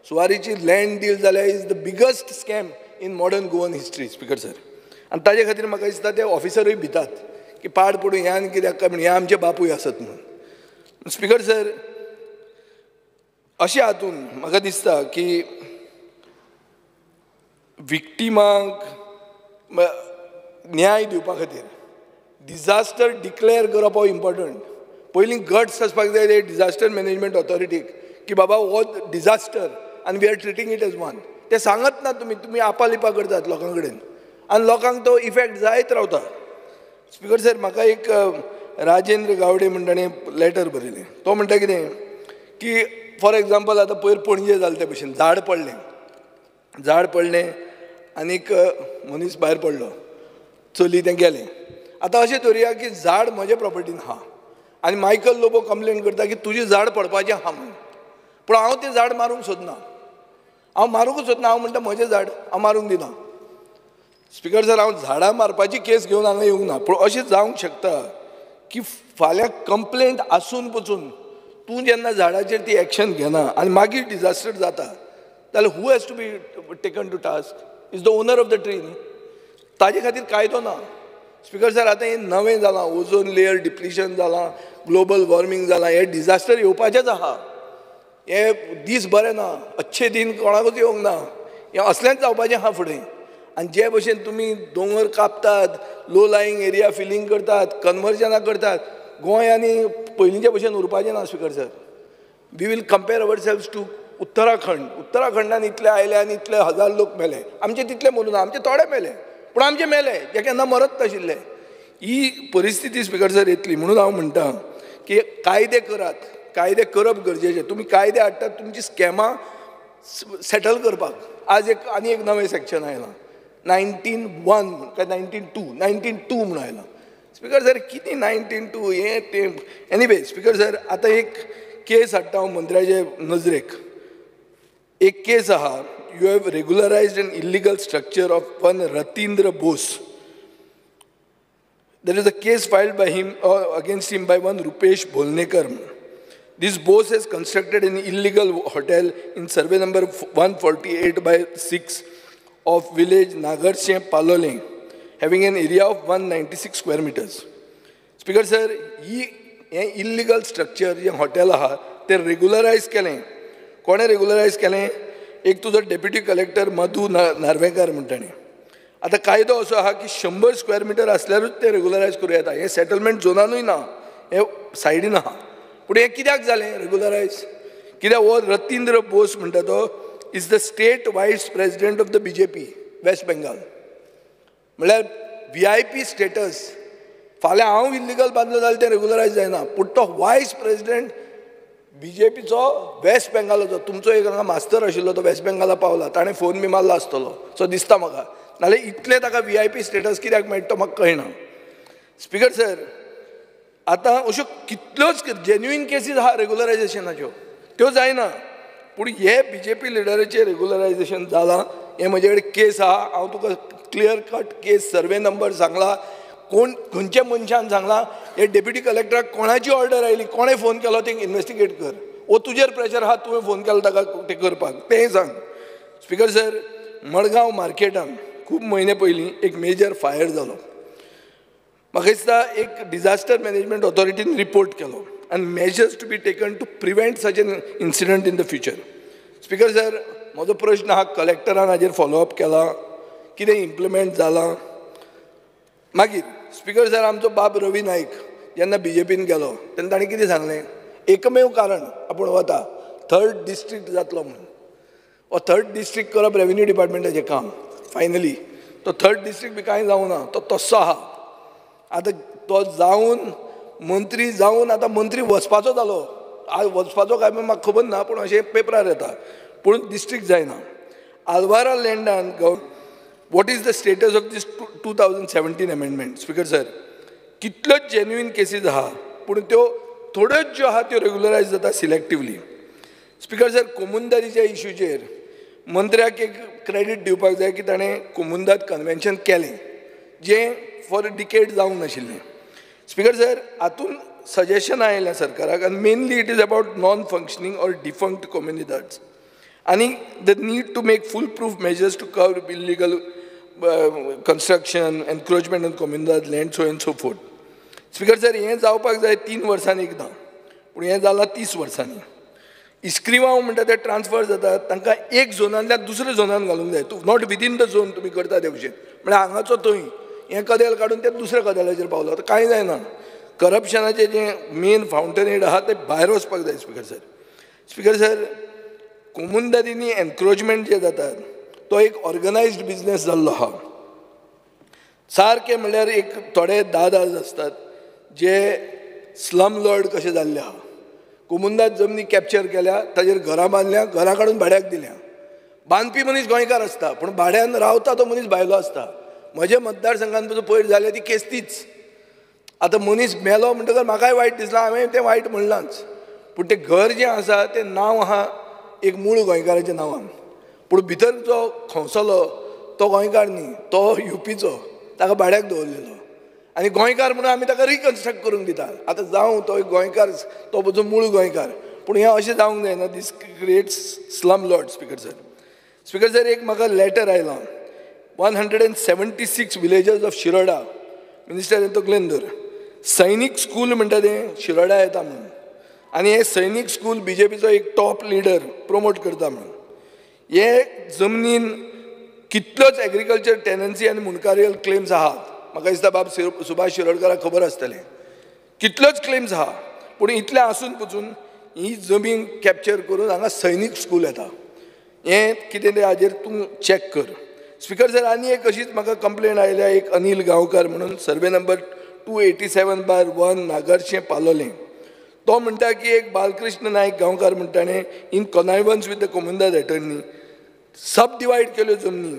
जुवारीची land deal जाल्यार is the biggest scam in modern Goan history. Speaker sir, आनी ताजे खातीर म्हाका दिसता ते ऑफिसरूय भितात की पाड पडूं ह्यान आनी कित्याक काय म्हण, हे आमचे बापूय आसत म्हणून. स्पीकर सर, अशें हातून म्हाका दिसता की विक्टिमांक न्याय दिवपा खातीर डिजास्टर डिक्लेअर करप हो इम्पॉर्टंट. पयलीं गट्स आसपाक जाय ते डिजास्टर मॅनेजमेंट ऑथॉरिटीक की बाबा हो डिजास्टर आनी we are treating it as one. ते सांगत ना तुमी, तुमी आपालिपा करतात लोकां कडेन आनी लोकांक तो इफेक्ट जायत रावता. स्पीकर सर, म्हाका एक राजेंद्र गावडे म्हण ताणें लेटर बरयलें, तो म्हणटा कितें की फॉर एग्जाम्पल आतां पयर पणजे जालें ते भशेन, झाड पडलें, झाड पडलें आनीक मनीस भायर पडलो, चली तें गेलें. आतां अशें धरुया की झाड म्हज्या प्रॉपर्टीन आहा आनी मायकल लोबो कंप्लेन करता की तुजें झाड पडपाचें आहा म्हणून, पूण हांव तें झाड मारूंक सोदना, हांव मारूंकच सोदना, हांव म्हणटा म्हजें झाड हांव मारूंक दिना. स्पीकर सर, हांव झाडां मारपाची केस घेवन हांगा येवंक ना, पूण अशें जावंक शकता की फाल्यां कंप्लेंट आसून पसून तूं जेन्ना झाडाचेर ती एक्शन घेना आनी मागीर डिजास्टर जाता जाल्यार who has to be taken to task? Is the owner of the tree न्ही. ताजे खातीर कायदो ना. स्पीकर सर, आतां हें नवें जालां, ओझोन लेयर डिप्लिशन जालां, ग्लोबल वॉर्मींग जालां, हें डिजास्टर येवपाचेंच आहा. हे दीस बरे ना, अच्छे दिन कोणाकूच येवंक ना, हें असलेंच जावपाचें आहा फुडें. आनी जे भशेन तुमी दोंगर कापतात, लो लायींग एरिया फिलींग करतात, कन्वर्जनां करतात, गोंय आनी पयलींचे भशेन उरपाचें ना. Speaker sir, we will compare ourselves to Uttarakhand. उत्तराखंडान इतले आयले आनी इतले हजार लोक मेले, आमचे तितले मरूं ना, आमचे थोडे मेले, पूण आमचे मेले जे केन्ना मरत नाशिल्ले. ही परिस्थिती स्पीकर सर येतली. म्हणून हांव म्हणटा की कायदे करात, कायदे करप गरजेचे. तुमी कायदे हाडटात तुमची स्कॅमां सेटल करपाक. आज एक आनी एक नवें सेक्शन आयलां, 19(1) काय 19(2), 19(2) म्हणून आयलां. स्पीकर सर, कितें 19(2) हें तें? एनिवे स्पीकर सर, आतां एक केस हाडटा हांव मंत्र्याचे नजरेक. एक केस आहा, you have regularised an illegal structure of one Ratindra Bose. There is a case filed by him against him by one Rupesh Bholnekar. This Bose has constructed an illegal hotel in survey number 148/6 of village Nagarshe Palolem, having an area of 196 square meters. Speaker sir, ही हें इल्लीगल स्ट्रक्चर जें हॉटेल आहा तें रेगुलरायज केलें. कोणें रेगुलरायज केलें? एक तुजो डेप्युटी कलेक्टर मधू नार्वेकर म्हणटा ताणें. आतां कायदो असो आहा की 100 स्क्वेअर मिटर आसल्यारूच तें रेगुलरायज करूं येता. हें सेटलमेंट झोनानूय ना, हें सायडीन आहा. पूण हें कित्याक जालें रेगुलरायज? कित्याक हो रतींद्र बोस म्हणटा तो is the state vice president of the BJP West Bengal. म्हणल्यार VIP status. फाल्यां हांव इल्लीगल बांदलो जाल्यार तें रेगुलरायज जायना, पूण तो वायस प्रेजिडेंट बीजेपीचो वेस्ट बेंगालाचो, तुमचो एक हांगा मास्तर आशिल्लो तो वेस्ट बेंगाला पावला, ताणें फोन बी मारला आसतलो सो दिसता म्हाका. नाल्यार इतलें ताका VIP status कित्याक मेळटा तो म्हाका कळना. स्पीकर सर, आतां अश्यो कितल्योच जेन्युइन केसीस आहा रेगुलरायजेशनाच्यो, त्यो जायना. पूण हे बीजेपी लिडराचें रेगुलरायजेशन जालां, हें म्हजे कडेन केस आहा. हांव तुका clear cut case survey number सांगला, कोण खंयच्या मनशान सांगलां, हे डेप्युटी कलेक्टराक कोणाची ऑर्डर आयली, कोणें फोन केलो तें इन्वेस्टिगेट कर. वो तुजेर प्रेशर आहा, तुवें फोन केलो ताका तें करपाक, तेंय सांग. स्पीकर सर, मडगांव मार्केटान खूब म्हयने पयलीं एक मेजर फायर जालो. म्हाका दिसता एक डिजास्टर मॅनेजमेंट ऑथॉरिटीन रिपोर्ट केलो आनी measures to be taken to prevent such an incident in the future. Speaker sir, म्हजो प्रश्न आहा, कलेक्टरान हाजेर फॉलोअप केला, कितें इम्प्लिमेंट जालां? मागीर स्पीकर सर, आमचो बाब रवी नायक जेन्ना बीजेपीन गेलो तेन्ना ताणें कितें सांगलें? एकमेव कारण आपूण वता थर्ड डिस्ट्रिक्ट जातलो म्हणून. हो थर्ड डिस्ट्रिक्ट करप रेवेन्यू डिपार्टमेंटाचें काम. फायनली तो थर्ड डिस्ट्रिक्ट बी कांय जावना, तो तस्सो आहा. आतां तो जावन मंत्री जावन आतां मंत्री वचपाचो जालो, आज वचपाचो काय म्हाका खबर ना, पूण अशें पेपरार येता, पूण डिस्ट्रिक्ट जायना. आलवारा लँडान what is the status of this 2017 amendment? Speaker sir, कितल्योच जेन्युइन केसीस आहा, पूण त्यो थोड्योच ज्यो आहा त्यो रेगुलरायज जाता सिलेक्टिवली. स्पीकर सर, कोमुंदारीच्या इशूचेर मंत्र्याक एक क्रेडीट दिवपाक जाय की ताणें कोमुंदाद कन्वेन्शन केलें जें फॉर डिकेड जावंक नाशिल्लें. स्पीकर सर, हातून सजेशन आयलें सरकाराक आनी mainly it is about non functioning or defunct comunidades आनी the need to make full proof measures to curb illegal construction, encroachment on comunidad land, so and so forth. Speaker sir, हें जावपाक जाय 3 वर्सांनी एकदां, पूण हें जालां 30 वर्सांनी. इस्क्रिवांव म्हणटा ते ट्रान्सफर जातात, तांकां एक झोनांतल्यान दुसऱ्या झोनान घालूंक जाय. तूं not within the zone तुमी करता ते भशेन, म्हळ्यार हांगाचो थंय हें कदेल काडून ते दुसऱ्या कदेलाचेर पावलो आतां कांय जायना. करप्शनाचें जें मेन फावंटन हेड आहा तें भायर वचपाक जाय. स्पीकर सर, स्पीकर सर, कोमुंदादींनी एनक्रोचमेंट जे जातात तो एक ऑर्गनायज्ड बिजनेस जाल्लो आहा. सारकें म्हणल्यार एक थोडे दादाज आसतात जे स्लम लॉर्ड कशे जाल्ले आहा. कोमुंदाद जमनी कॅप्चर केल्या, ताजेर घरां बांदल्या, घरां काडून भाड्याक दिल्या. बांदपी मनीस गोंयकार आसता, पूण भाड्यान रावता तो मनीस भायलो आसता. म्हज्या मतदारसंघान पसून पयर जाल्या ती केस तीच. आतां मनीस मेलो म्हणटकर म्हाकाय वायट दिसलां, हांवें तें वायट म्हणलांच, पूण तें घर जें आसा तें नांव आहा एक मूळ गोंयकाराच्या नांवान, पूण भितर जो खोंसलो तो गोंयकार न्ही, तो युपीचो, ताका भाड्याक दवरलेलो. आनी गोंयकार म्हणून आमी ताका रिकन्स्ट्रक्ट करूंक दिता. आतां जावं तो गोंयकार, तो म्हजो मूळ गोंयकार, पूण हें अशें जावंक जायना. This creates slum lord. Speaker sir, speaker sir, एक म्हाका लेटर आयलां 176 विलेजर्स ऑफ शिरोडा, मिनिस्टर तकलेन धर, सैनीक स्कूल म्हणटा तें शिरोडा येता म्हणून, आनी हें सैनीक स्कूल बीजेपीचो एक टॉप लिडर प्रमोट करता म्हणून. हे जमनीन कितल्योच एग्रीकल्चर टेनन्सी आनी मुंडकारियल क्लेम्स आहात. म्हाका दिसता बाब सुभाष शिरोडकाराक खबर आसतलें, कितल्योच क्लेम्स आहा, पूण इतलें आसून पसून ही जमीन कॅप्चर करून हांगा सैनीक स्कूल येता. हें कितें तें हाजेर तूं चॅक कर. स्पीकर सर, आनी एक अशीच म्हाका कंप्लेन आयल्या, एक अनिल गांवकार म्हणून, सर्वे नंबर 287/1 नागरशें पालोलें. तो म्हणटा की एक बालकृष्ण नायक गांवकार म्हणटा ताणें in connivance with the comunidade attorney sub divide केल्यो जमनी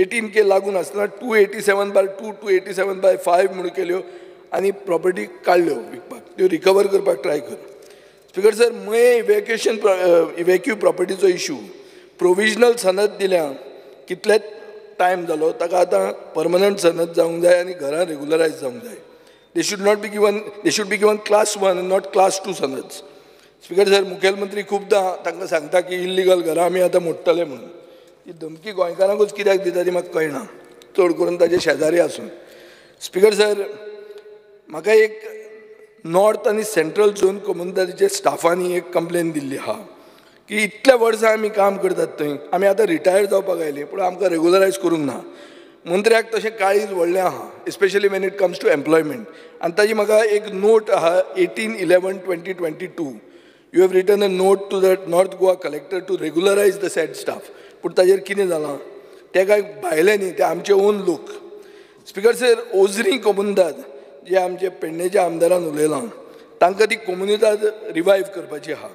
18K लागून आसतना 287/2 287/5 म्हणून केल्यो आनी प्रॉपर्टी काडल्यो विकपाक, त्यो रिकवर करपाक ट्राय कर. स्पीकर सर, मये इव्हॅक्युएशन इव्हॅक्यू प्रॉपर्टीचो इशू, प्रोविजनल सनद दिल्या, कितलेच टायम जालो ताका, आतां परमनंट सनद जावंक जाय आनी घरां रेगुलरायज जावंक जाय. They should not be given, they should be given class 1 and not class 2 sanads. Speaker sir, मुखेलमंत्री खूबदां तांकां सांगता की इल्लिगल घरां आमी आतां मोडटले म्हणून. ती धमकी गोंयकारांकूच कित्याक दिता ती म्हाका कळना, चड करून ताजे शेजारी आसून. स्पीकर सर, म्हाका एक नॉर्थ आनी सेंट्रल झोन कोमुनिदादीच्या स्टाफांनी एक कंप्लेन दिल्ली आहा की इतल्या वर्सां आमी काम करतात थंय, आमी आतां रिटायर जावपाक आयली पूण आमकां रेगुलरायज करूंक ना. मंत्र्याक तशें काळीज व्हडलें आहा, especially when it comes to employment. आनी ताजी म्हाका एक नोट आहा 18/11/2022, you have written a note to the North Goa collector to regularise the said staff. पूण ताजेर कितें जालां तें कांय भायलें न्ही, ते आमचे ओन लोक. स्पीकर सर, ओजरी कोमुनिदाद जे आमचे पेडणेच्या आमदारान उलयलां, तांकां ती कोमुनिदाद रिवायव करपाची आहा.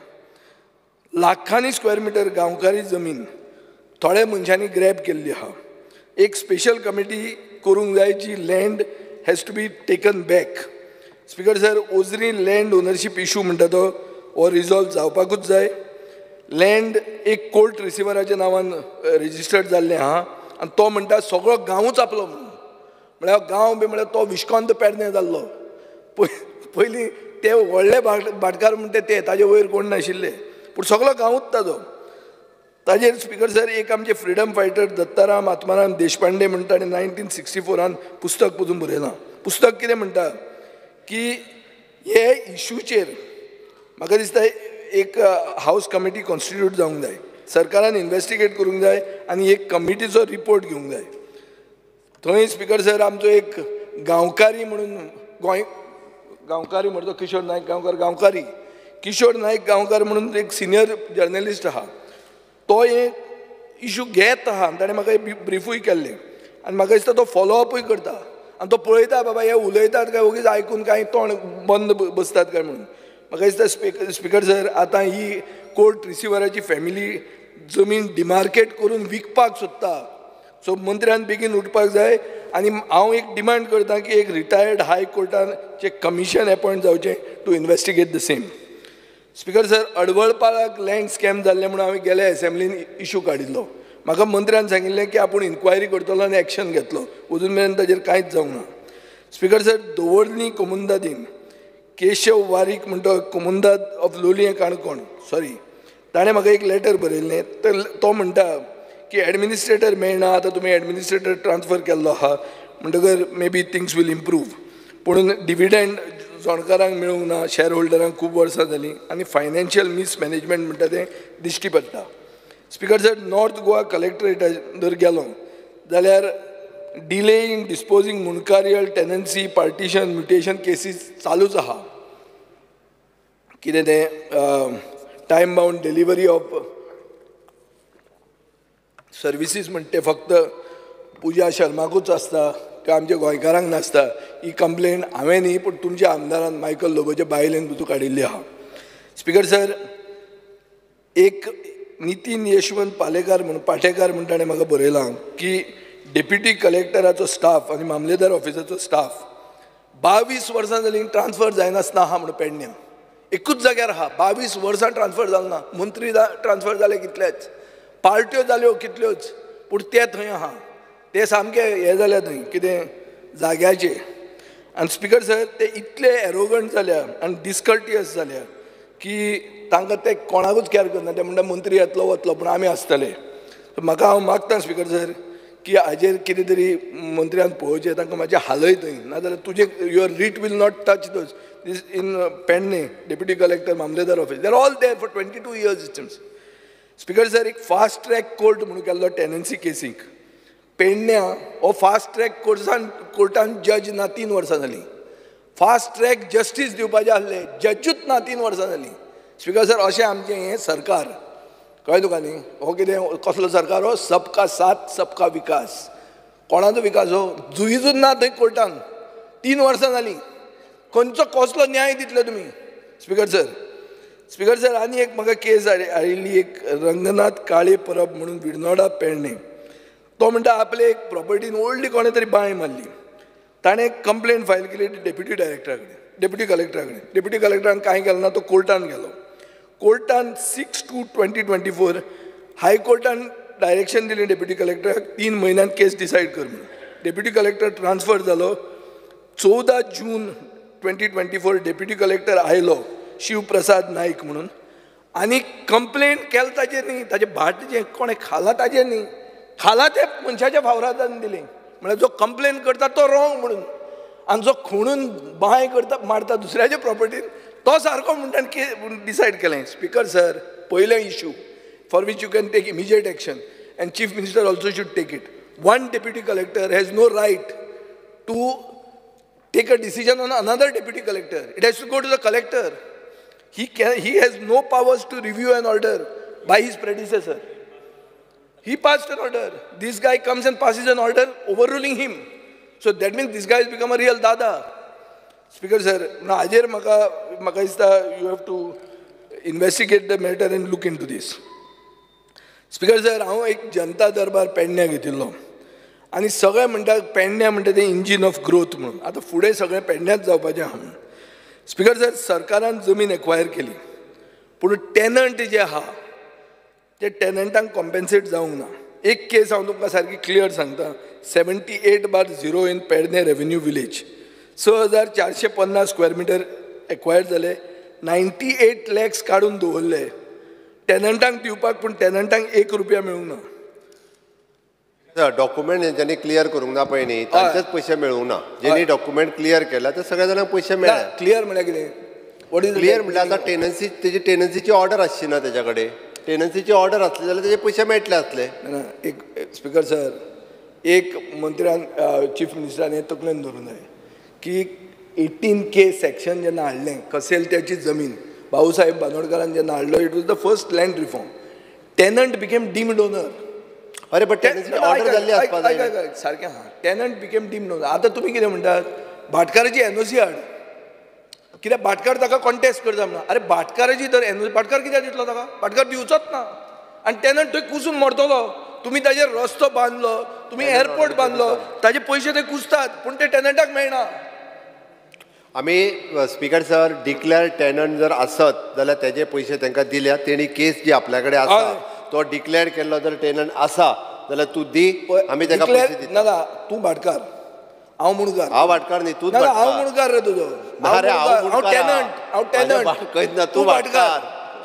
लाखांनी स्क्वेअर मिटर गांवकारी जमीन थोड्या मनशांनी ग्रॅब केल्ली आहा. एक स्पेशल कमिटी करूंक जाय जी land has to be taken back. Speaker sir, Ozari land ownership issue म्हणटा तो हो रिजॉल्व जावपाकूच जाय. लँड एक कोर्ट रिसिवराच्या नांवान रजिस्टर्ड जाल्लें आहा आनी तो म्हणटा सगळो गांवूच आपलो म्हणून, म्हळ्यार गांव बी म्हळ्यार तो विश्कांत पेडणे जाल्लो. पयलीं ते व्हडले भाटकार म्हणटा ते, ताजे वयर कोण नाशिल्ले, पूण सगळो गांवूच ताजो. ताजेर स्पीकर सर, एक आमचे फ्रिडम फायटर दत्ताराम आत्माराम देशपांडे म्हणटा ताणें 1964 पुस्तक पसून बरयलां. पुस्तक कितें म्हणटा की हे इशूचेर म्हाका दिसता एक हावस कमिटी कॉन्स्टिट्यूट जावंक जाय, सरकारान इन्वेस्टिगेट करूंक जाय आनी एक कमिटीचो रिपोर्ट घेवंक जाय. थंय स्पीकर सर, आमचो एक गांवकारी म्हणून, गोंय गांवकारी म्हणतो किशोर नायक गांवकार, गांवकारी किशोर नायक गांवकार म्हणून एक सिनियर जर्नलिस्ट आहा, तो हे इशू घेत आहा आनी ताणें म्हाका ब्रिफूय केल्लें आनी म्हाका दिसता तो फॉलोअपूय करता आनी तो पळयता बाबा हे उलयतात काय ओगीच आयकून कांय तोंड बंद बसतात काय म्हणून. म्हाका दिसता स्पीकर सर, आतां ही कोर्ट रिसिवराची फॅमिली जमीन डिमार्केट करून विकपाक सोदता, सो मंत्र्यान बेगीन उठपाक जाय. आनी हांव एक डिमांड करता की एक रिटायर्ड हाय कोर्टाचे कमिशन एपॉयंट जावचें to investigate the same. Speaker sir, अडवळपाळाक land scam जाल्लें म्हणून हांवें गेल्या एसेंब्लीन इशू काडिल्लो. म्हाका मंत्र्यान सांगिल्लें की आपूण इन्क्वायरी करतलो आनी एक्शन घेतलो, अजून मेरेन ताजेर कांयच जावंक ना. स्पीकर सर, दवर्ली कोमुनिदादीन केशव वारीक म्हणटा comunidade of Loliem Canacona, sorry, ताणें म्हाका एक लेटर बरयल्लें. तर तो म्हणटा की एडमिनिस्ट्रेटर मेळना, आतां तुमी एडमिनिस्ट्रेटर ट्रान्सफर केल्लो आहा म्हणटकर may be things will improve, पूण डिविडंड जोणकारांक मेळूंक ना, शॅर होल्डरांक खूब वर्सां जालीं आनी फायनान्शियल मिसमॅनेजमेंट म्हणटा तें दिश्टी पडटा. स्पीकर सर, नॉर्थ गोवा कलेक्टरेटार जर गेलो जाल्यार delay in disposing mundkarial tenancy partition mutation cases चालूच आहा. कितें तें time bound delivery of services म्हणटे फक्त पुजा शर्माकूच आसता, ते आमच्या गोंयकारांक नासता. ही कंप्लेन हांवें न्ही पूण तुमच्या आमदारान मायकल लोबोच्या बायलेन पसून काडिल्ली आहा. स्पीकर सर, एक नितीन यशवंत पालेकार म्हणून पाटेकार म्हणून ताणें म्हाका बरयलां की डेप्युटी कलेक्टराचो स्टाफ आनी मामलेदार ऑफिसाचो स्टाफ 22 वर्सां जालीं ट्रान्सफर जायनासतना आहा म्हणून पेडण्यां एकूच जाग्यार आहा, 22 वर्सां ट्रान्सफर जालें ना. मंत्री ट्रान्सफर जाले कितलेच, पार्ट्यो जाल्यो कितल्योच, पूण ते थंय आहा, ते सामके हे जाले थंय कितें जाग्याचे. आनी स्पीकर सर ते इतले एरोगंट जाल्या आनी डिस्कर्टियस जाल्या की तांकां ते कोणाकूच कॅर करना. ते म्हणटा मंत्री येतलो वतलो पूण आमी आसतले. म्हाका हांव मागता स्पीकर सर की हाजेर कितें तरी मंत्र्यान पळोवचें, तांकां मातशें हालय थंय, नाजाल्यार तुजें your writ will not touch those. This in Pernem deputy collector mamlatdar office they are all there for 22 years it seems. Speaker sir एक फास्ट ट्रॅक कोर्ट म्हणून केल्लो टेनन्सी केसीक पेडण्या हो फास्ट ट्रॅक कोर्सान कोर्टान जज ना 3 वर्सां जालीं. फास्ट ट्रॅक जस्टीस दिवपाचें आसलें, जजूच ना 3 वर्सां जालीं. स्पीकर सर अशें आमचें हें सरकार कळ्ळें तुका न्ही. हो कितें कसलो सरकार हो? सबका साथ सबका विकास. कोणाचो विकास हो? जुईजूच ना थंय कोर्टान 3 वर्सां जालीं. खंयचो कसलो न्याय दितले तुमी स्पीकर सर? स्पीकर सर आनी एक म्हाका केस आयिल्ली एक रंगनाथ काळे परब म्हणून विर्नोडा पेडणे. तो म्हणटा आपले एक प्रॉपर्टीन व्हडली कोणें तरी बांय मारली. ताणें कंप्लेन फायल केली डेप्युटी डायरेक्टरा कडेन, डेप्युटी कलेक्टरा कडेन. डेप्युटी कलेक्टरान कांय केलें ना, तो कोर्टान गेलो. कोर्टान 6/2/2024 हायकोर्टान डायरेक्शन दिलें डेप्युटी कलेक्टराक 3 म्हयन्यान केस डिसायड कर म्हणून. डेप्युटी कलेक्टर ट्रान्सफर जालो. 14 जून 2024 डेप्युटी कलेक्टर आयलो शिवप्रसाद नायक म्हणून आनी कंप्लेन केल ताजेर न्ही, ताजें भाट जें कोणें खालां ताजेर न्ही, खाला ते मनशाच्या फावरादान दिलें. म्हळ्यार जो कंप्लेन करता तो रॉंग म्हणून आनी जो खुणून बांय करता मारता दुसऱ्याच्या प्रॉपर्टीन तो सारको म्हणटा डिसायड केलें. स्पीकर सर पयलें issue for which you can take immediate action and chief minister also should take it. One deputy collector has no right to take a decision on another deputy collector. It has to go to the collector. He has no powers to review an order by his predecessor. He passed an order. This guy comes and passes an order overruling him. So that means this guy has become a real dada. Speaker sir, na ajer maka maka ista you have to investigate the matter and look into this. Speaker sir, हांव एक जनता दरबार पेडण्या घेतिल्लो आनी सगळे म्हणटा पेडण्या म्हणटा तें इंजीन ऑफ ग्रोथ म्हणून. आतां फुडें सगळें पेडण्याच जावपाचें आहा म्हणून. स्पीकर सर सरकारान जमीन एक्वायर केली पूण टेनंट जे आहा ते टेनंटांक कॉम्पेन्सेट जावंक ना. एक केस हांव तुमकां सारकी क्लियर सांगता, 78/0 in Pernem revenue village 6450 square metre acquire जाले, 98 लॅक्स काडून दवरले टेनंटांक दिवपाक, पूण टेनंटांक 1 रुपया मेळूंक ना. डॉक्युमेंट ज्यांनी क्लियर करूंक ना पळय न्ही तांचेच पयशे मेळूंक ना. ज्यांनी डॉक्युमेंट क्लियर केला ते सगळ्या जाणांक पयशे मेळ्ळे. क्लियर म्हळ्यार कितें? क्लियर म्हळ्यार आतां टेनन्सी, तेजी टेनन्सीची ऑर्डर आसची ना तेज्या कडेन. टेनन्सीची ऑर्डर आसली जाल्यार तेजे पयशे मेळटले आसले. एक स्पीकर सर एक मंत्र्यान चीफ मिनिस्टरान हें तकलेन धरूंक जाय की 18K section जेन्ना हाडलें कसेल त्याची जमीन भाऊसाहेब बांदोडकरान जेन्ना हाडलो, it was the first land reform. Tenant became deemed owner. अरे बट टेनन्सी ऑर्डर जाल्ली आसपाक जाय सारकें. हां, टेनंट बिकेम डीम्ड ओनर. आतां तुमी कितें म्हणटात भाटकाराची एनओसी हाड, कित्याक भाटकार ताका कॉन्टेस्ट करता म्हणून. अरे भाटकाराची तर एनओसी, भाटकार कित्याक दितलो ताका? भाटकार दिवचोच ना आनी टेनंट थंय कुसून मरतलो. तुमी ताजेर रस्तो बांदलो, तुमी एअरपोर्ट बांदलो, ताजे पयशे ते कुसतात पूण ते टेनंटाक मेळना. आमी स्पीकर सर डिक्लेअर टेनंट जर आसत जाल्यार तेजे पयशे तांकां दिल्या, तेणी केस जी आपल्या कडेन आसा तो डिक्लेअर केल्लो जर टेनंट आसा जाल्यार तूं दी, आमी ताका पयशे दिता. ना तूं भाटकार, हांव मुणकार. हांव भाटकार न्ही, तूं भाटकार. हांव मुणकार रे तुजो. हांव टेनंट, हांव टेनंट. खंयच ना, तूं भाटकार.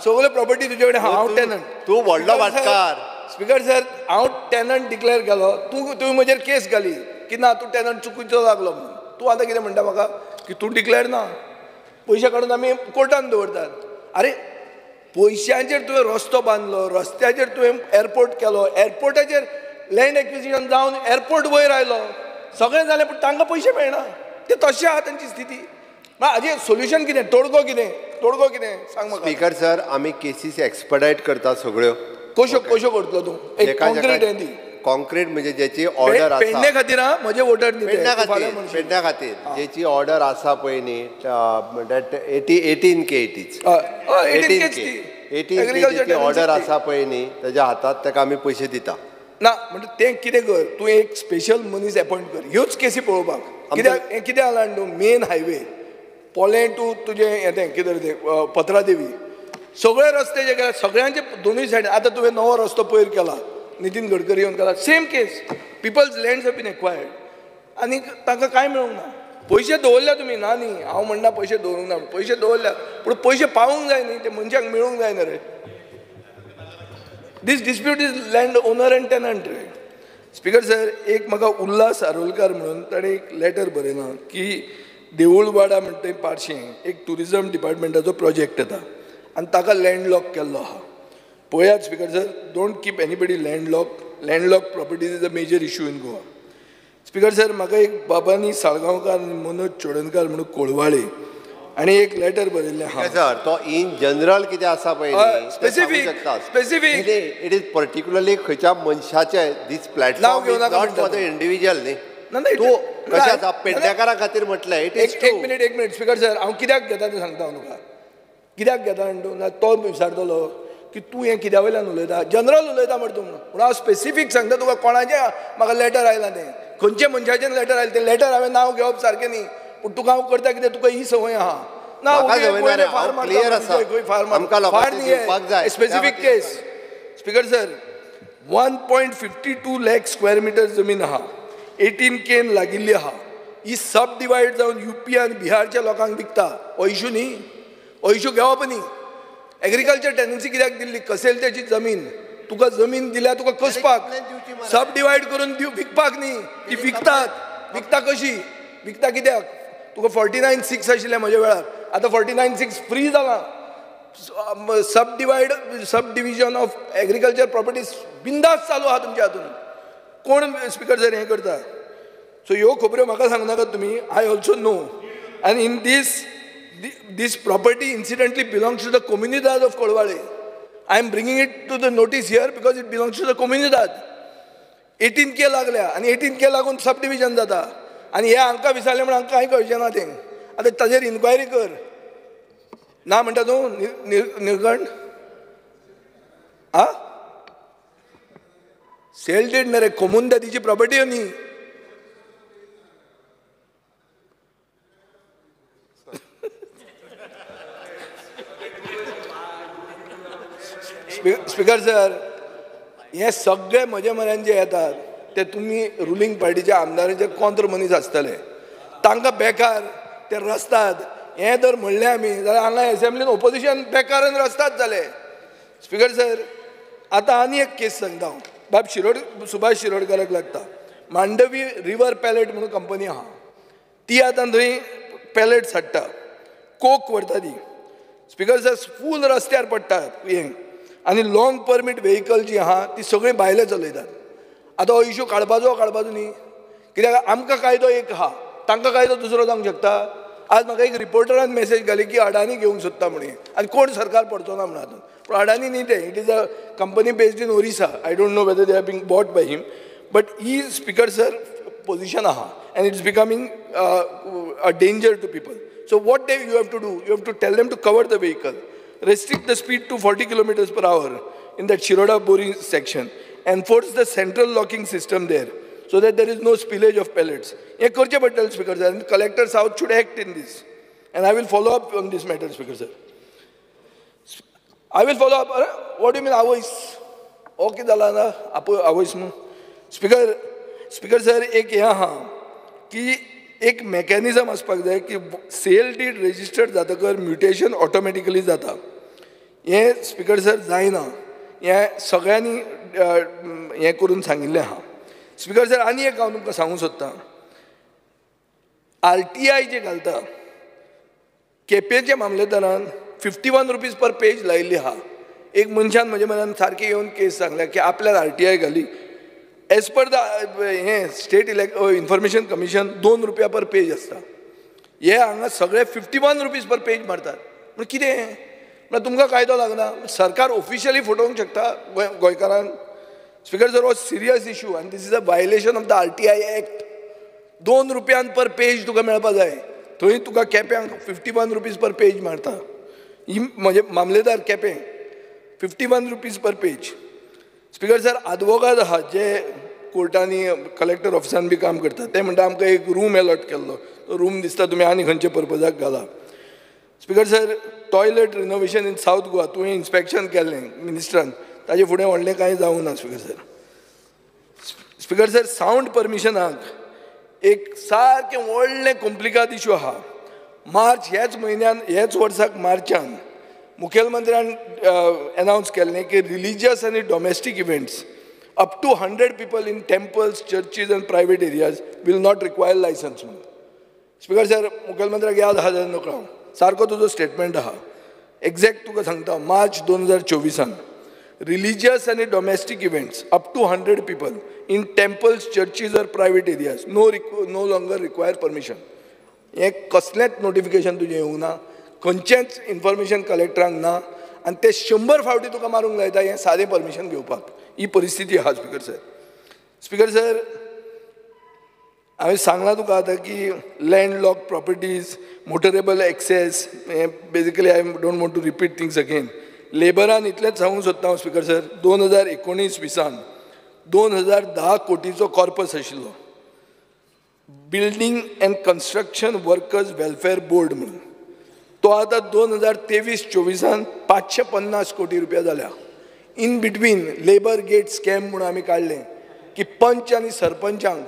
सगळे प्रॉपर्टी तुजे कडेन, हांव टेनंट. तूं व्हडलो भाटकार. स्पीकर सर हांव टेनंट डिक्लेअर केलो, तूं म्हजेर केस घाली की ना तूं टेनंट चुकीचो लागलो म्हणून. तूं आतां कितें म्हणटा म्हाका की तूं डिक्लेअर ना, पयशे काडून आमी कोर्टान दवरतात. अरे पयशांचेर तुवें रस्तो बांदलो, रस्त्याचेर तुवें एअरपोर्ट केलो, एअरपोर्टाचेर लँड एक्विजिशन जावन एअरपोर्ट वयर आयलो, सगळें जालें पूण तांकां पयशे मेळना. ते तशें आहा तांची स्थिती. हाजेर सोल्युशन कितें, तोडगो कितें, तोडगो कितें सांग म्हाका. स्पीकर सर आमी केसीस एक्सपडायट करता सगळ्यो. कश्यो कश्यो करतलो तूं? एक कॉन्क्रीट हें दी. कॉन्क्रीट म्हणजे ज्याची ऑर्डर आसा पेडणे खातीर, म्हजे वोटर न्ही, पेडण्या खातीर ज्याची ऑर्डर आसा पळय न्ही, that 18K it is 18K ज्याची ऑर्डर आसा पळय न्ही तेज्या हातात ताका आमी पयशे दिता ना. म्हणजे तें कितें कर, तूं एक स्पेशल मनीस एपॉयंट कर ह्योच केसी पळोवपाक. कित्याक हें कितें जाला न्हू, मेन हायवे पोलें टू तुजें हें तें कितें तें पत्रादेवी सगळे रस्ते जे केला सगळ्यांचे दोनूय सायडीन. आतां तुवें नवो रस्तो पयर केला, नितीन गडकरी येवन केला, same case, people's lands have been acquired आनी तांकां कांय मेळूंक ना. पयशे दवरल्या तुमी ना न्ही, हांव म्हणना पयशे दवरूंक ना, पयशे दवरल्या पूण पयशे पावूंक जाय न्ही, ते मनशाक मेळूंक जाय न्ही रे. This dispute is land owner and tenant रे. स्पीकर सर, एक म्हाका उल्हास आरोलकार म्हणून ताणें एक लेटर बरयलां की देऊळवाडा म्हणटा थंय पार्शें एक ट्युरिजम डिपार्टमेंटाचो प्रोजेक्ट येता आनी ताका लँडलॉक केल्लो आहा. पळयात speaker sir, don't keep anybody landlock. Landlock properties is a major issue in Goa. Speaker sir, म्हाका एक बाबानी साळगांवकार आनी मनोज चोडणकार म्हणून कोळवाळे आनी एक लेटर बरयल्लें आहा. सर, तो इन जनरल कितें आसा पळय, specific specific it is particularly खंयच्या मनशाचे, this platform is not for the individual न्ही. तूं कशें आसा पेडणेकारा खातीर म्हटलें. It is एक मिनीट, एक मिनीट स्पीकर सर, हांव कित्याक घेता तें सांगता हांव तुका. कित्याक घेता म्हणटा ना तो विचारतलो की तूं हें कित्या वयल्यान उलयता, जनरल उलयता मरे तूं म्हणून. पूण हांव स्पेसिफीक सांगता तुका कोणाचें म्हाका लेटर आयलां तें, खंयचे मनशाचें लेटर आयलें तें लेटर हांवें नांव घेवप सारकें न्ही, पूण तुका हांव करता कितें, तुका ही संवय आहा ना. Specific case speaker sir, 1.52 lakh square metre जमीन आहा, 18 केन लागिल्ली आहा. ही सब डिवायड जावन युपी आनी बिहारच्या लोकांक विकता. हो इशू न्ही, हो इशू घेवप न्ही. एग्रीकल्चर टेनन्सी कित्याक दिल्ली? कसेल त्याची जमीन, तुका जमीन दिल्या तुका कसपाक, सब डिवायड करून विकपाक न्ही. ती विकतात, विकता कशी, विकता कित्याक? तुका 49.6 आशिल्लें म्हज्या वेळार, आतां 49.6 फ्री जालां. Sub divide, sub division of agriculture properties बिंदास चालू आहा तुमच्या हातून. कोण स्पीकर सर हें करता? सो ह्यो खबऱ्यो म्हाका सांगनाकात तुमी, I also know. आनी in this this property incidentally belongs to the Comunidade of Colvale. I am bringing it to the notice here because it belongs to the Comunidade. 18K लागल्या आनी 18K लागून सब डिविजन जाता. आनी हे हांकां विचारलें म्हण हांकां कांय कळचें ना तें. आतां ताजेर इन्क्वायरी कर ना म्हणटा तूं निर्गण आ सेल did न्ही रे, कोमुनिदादीची प्रॉपर्टी न्ही. स्पीकर सर, हे सगळे म्हजे म्हऱ्यान जे येतात ते तुमी रुलींग पार्टीच्या आमदारांचे कॉंत्र मनीस आसतले, तांकां बेकार ते रस्तात. हें जर म्हणलें आमी जाल्यार हांगा एसेंब्लीन ओपोजिशन बेकार आनी रस्तात जाले. स्पीकर सर, आतां आनी एक केस सांगता हांव. बाब शिरोड, सुभाष शिरोडकाराक लागता. मांडवी रिवर पॅलेट म्हणून कंपनी आहा, ती आतां थंय पॅलेट्स हाडटा, कोक व्हरता ती. स्पीकर सर, फूल रस्त्यार पडटा हें. आनी लाँग परमीट व्हेकल जी आहा ती सगळीं भायले चलयतात. आतां हो इशू काडपाचो काडपाचो न्ही, कित्याक आमकां कायदो एक आहा, तांकां कायदो दुसरो जावंक शकता. आज म्हाका एक रिपोर्टरान मॅसेज घाली की अडानी घेवंक सोदता म्हणून, आनी कोण सरकार पडचो ना म्हणून हातूंत. पूण अडानी न्ही तें, it is a company based in Orissa. I don't know whether they are being bought by him, but he speaker sir position आहा and it's becoming a danger to people. So what they you have to do, you have to tell them to cover the vehicle, restrict the speed to 40 kilometers per hour in that Shiroda Bori section, enforce the central locking system there so that there is no spillage of pellets. Ye karche padtale Speaker sir, and Collector South should act in this. And I will follow up on this matter, Speaker sir. I will follow up. What do you mean avoice? Okay जाला ना avoice mu. Speaker, Speaker sir, एक हें आहा की एक मेकॅनिजम आसपाक जाय की सेल did registered जातकर म्युटेशन ऑटोमॅटिकली जाता. हें स्पीकर सर जायना, हें सगळ्यांनी हें करून सांगिल्लें आहा. स्पीकर सर, आनी एक हांव तुमकां सांगूंक सोदतां. आर टी I जे घालता केपेंच्या मामलेदारान 51 रुपीज पर पेज लायिल्ली आहा. एक मनशान म्हज्या मनान सारकें येवन केस सांगल्या की आपल्यान आर टी I घाली. एज पर the हें स्टेट इन्फॉर्मेशन कमिशन 2 रुपया पर पेज आसता. हे हांगा सगळे 51 रुपीज पर पेज मारतात. म्हण कितें म्हळ्यार तुमकां कायदो लागना, सरकार ऑफिशियली फटोवंक शकता गोंयकारांक. स्पीकर सर, हो सिरियस इशू आनी this is a violation of the RTI act. 2 रुपयान पर पेज तुका मेळपा जाय, थंय तुका केप्यांक 51 रुपीज पर पेज मारता. ही म्हजे मामलेदार Quepem 51 rupees per page. Speaker sir, आदवोगाद आहा जे कोर्टांनी कलेक्टर ऑफिसान बी काम करता, ते म्हणटा आमकां एक रूम एलॉट केल्लो, तो रूम दिसता तुमी आनी खंयच्या पर्पजाक घाला. Speaker sir, toilet renovation in South Goa तुवें इन्स्पेक्शन केल्लें मिनिस्टरान, ताजे फुडें व्हडलें कांय जावंक ना. Speaker sir, speaker sir, sound परमिशनाक एक सारकें व्हडलें कोम्प्लिकाद इशू आहा. मार्च ह्याच म्हयन्यान ह्याच वर्साक मार्चान मुखेलमंत्र्यान एनावन्स केल्लें की रिलिजियस आनी domestic events up to 100 people in temples, churches and private areas will not require licence म्हणून. स्पीकर सर, मुखेलमंत्र्याक याद आहा जाल्यार नकळो, सारको तुजो स्टेटमेंट आहा, एग्जॅक्ट तुका सांगता. मार्च 2024 रिलिजियस आनी domestic events up to 100 people in temples, churches or private areas no longer require permission. हें कसलेंच नोटिफिकेशन तुजें येवंक ना, खंयचेंच इन्फॉर्मेशन कलेक्टरांक ना, आनी ते 100 फावटी तुका मारूंक लायता हें सादें परमिशन घेवपाक. ही परिस्थिती आहा स्पीकर सर. स्पीकर सर, हांवें सांगलां तुका आतां की land lock properties, motorable access, हें basically I don't want to repeat things again. लेबरान इतलेंच सांगूंक सोदता हांव स्पीकर सर, 2019-20 2010 कोटीचो कॉर्पस आशिल्लो building and construction workers welfare board म्हणून, तो आतां 2023-24 550 कोटी रुपया जाल्या. In between labour gate scam म्हणून आमी काडलें की पंच आनी सरपंचांक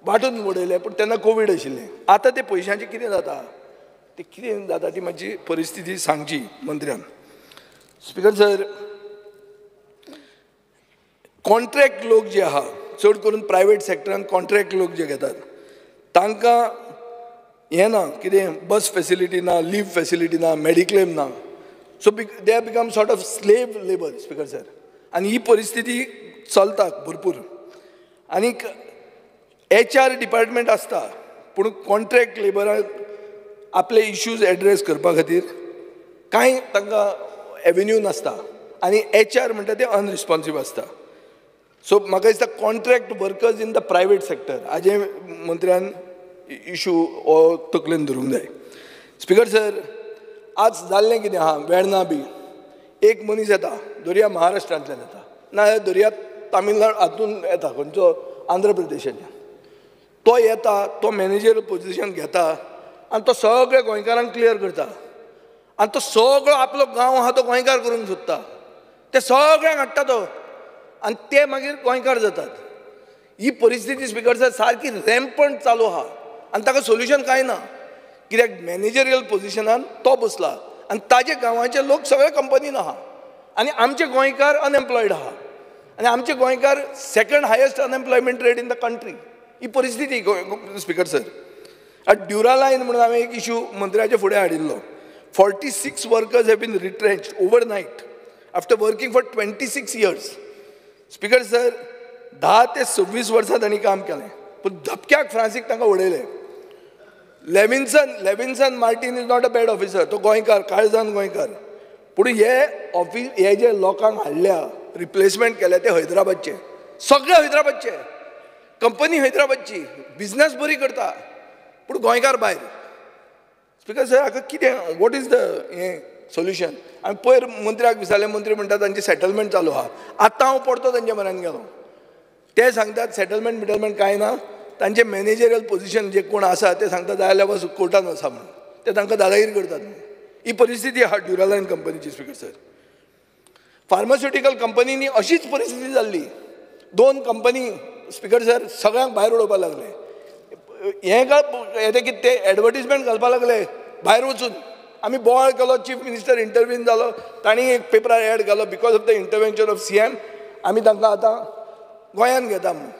वांटून उडयलें, पूण तेन्ना कोवीड आशिल्लें. आतां ते पयशांचें कितें जाता, ते कितें जाता ती मातशी परिस्थिती सांगची मंत्र्यान. स्पीकर सर, कॉन्ट्रॅक्ट लोक जे आहा, चड करून प्रायवेट सॅक्टरान कॉन्ट्रॅक्ट लोक जे घेतात तांकां हें ना, कितें बस फॅसिलिटी ना, लीव फॅसिलिटी ना, मेडिक्लेम ना. So they have become sort of slave labour speaker sir. आनी ही परिस्थिती चलता भरपूर. आनीक एच आर डिपार्टमेंट आसता, पूण कॉन्ट्रॅक्ट लेबराक आपले इश्यूज एड्रेस करपा खातीर कांय तांकां एवेन्यू नासता, आनी एच आर म्हणटा ते अनरिस्पॉन्सीव आसता. सो म्हाका दिसता contract workers in the private sector हाजें मंत्र्यान इशू हो तकलेन धरूंक जाय. स्पीकर सर, आज जाल्लें कितें आहा, वेर्णा बी एक मनीस येता, दर्या महाराष्ट्रांतल्यान येता, नाजाल्यार दर्या तामिळनाडू हातून येता, खंयचो आंध्र प्रदेशाच्यान तो येता, तो मॅनेजर पोजिशन घेता आनी तो सगळे गोंयकारांक क्लियर करता, आनी तो सगळो आपलो गांव आहा तो गोंयकार करूंक सोदता, ते सगळ्यांक हाडटा तो, आनी ते मागीर गोंयकार जातात. ही परिस्थिती स्पीकर सर सारकी रॅम्पंट चालू आहा आनी ताका सोल्युशन कांय ना, कित्याक मॅनेजरियल पोजिशनान तो बसला आनी ताजे गांवाचे लोक सगळे कंपनीन आहा, आनी आमचे गोंयकार अनएम्प्लॉयड आहा, आनी आमचे गोंयकार second highest unemployment rate in the country. ही परिस्थिती स्पीकर सर. आतां ड्युरालायन म्हणून हांवें एक इशू मंत्र्याचे फुडें हाडिल्लो. 46 workers have been retrenched overnight after working for 26 years. Speaker sir, 10 ते 26 वर्सां तांणी काम केलें, पूण धपक्याक फ्रांसीक तांकां उडयलें. Levinson Martin is not a bad officer, तो गोंयकार, काळजान गोंयकार, पूण हे ऑफिस हे जे लोकांक हाडल्या रिप्लेसमेंट केल्या ते हैदराबादचे, सगळे हैदराबादचे, कंपनी हैदराबादची, बिजनस बरी करता, पूण गोंयकार भायर. स्पीकर सर, हाका कितें, what is the हें सोल्युशन? आनी पयर मंत्र्याक विचारलें, मंत्री म्हणटा तांची सेटलमेंट चालू आहा. आतां हांव परतो तांच्या म्हऱ्यान गेलो, ते सांगतात सेटलमेंट बिटलमेंट कांय ना, तांचे मॅनेजरियल पोजिशन जे कोण आसा ते सांगता जाय जाल्यार वच कोर्टान वचा म्हणून, ते तांकां दादागिरी करतात. ही परिस्थिती आहा ड्युरालायन कंपनीची स्पीकर सर. फार्मास्युटिकल कंपनींनी अशीच परिस्थिती जाल्ली, 2 कंपनी स्पीकर सर सगळ्यांक भायर उडोवपाक लागले. हें काय येते की ते एडवर्टीजमेंट घालपाक लागले भायर वचून. आमी बोवाळ केलो, चीफ मिनिस्टर इंटरवीन जालो, तांणी एक पेपरार एड घालो because of the intervention of CM आमी तांकां आतां गोंयांत घेता म्हणून.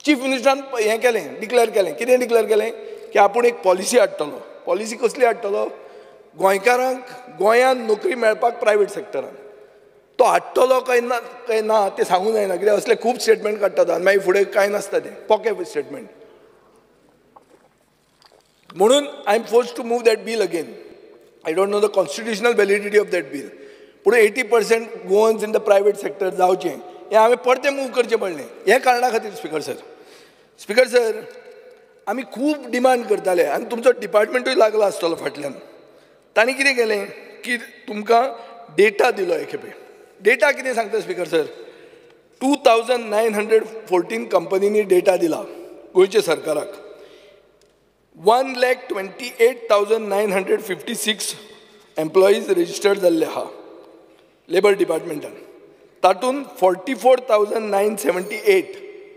चीफ मिनिस्टरान हें केलें, डिक्लेर केलें. कितें डिक्लेर केलें की आपूण एक पॉलिसी हाडटलो. पॉलिसी कसली हाडटलो? गोंयकारांक गोंयांत नोकरी मेळपाक प्रायवेट सॅक्टरान. तो हाडटलो काय ना काय ना तें सांगूंक जायना, कित्याक असले खूब स्टेटमेंट काडटात आनी मागीर फुडें कांय नासता, तें पॉकेट स्टेटमेंट. म्हणून I am forced to move that bill again. I don't know the constitutional validity of that bill, पूण 80% Goans in the private sector जावचें हें हांवें परतें मूव करचें पडलें हे कारणा खातीर स्पीकर सर. स्पीकर सर, आमी खूब डिमांड करताले आनी तुमचो डिपार्टमेंटूय लागला आसतलो फाटल्यान. तांणी कितें केलें की तुमकां डेटा दिलो एक खेपे. डेटा कितें सांगता स्पीकर सर? 2914 कंपनींनी डेटा दिला गोंयच्या सरकाराक. 1,28,956 एम्प्लॉईज रजिस्टर्ड जाल्ले आहा लेबर डिपार्टमेंटान. तातूंत 44,978,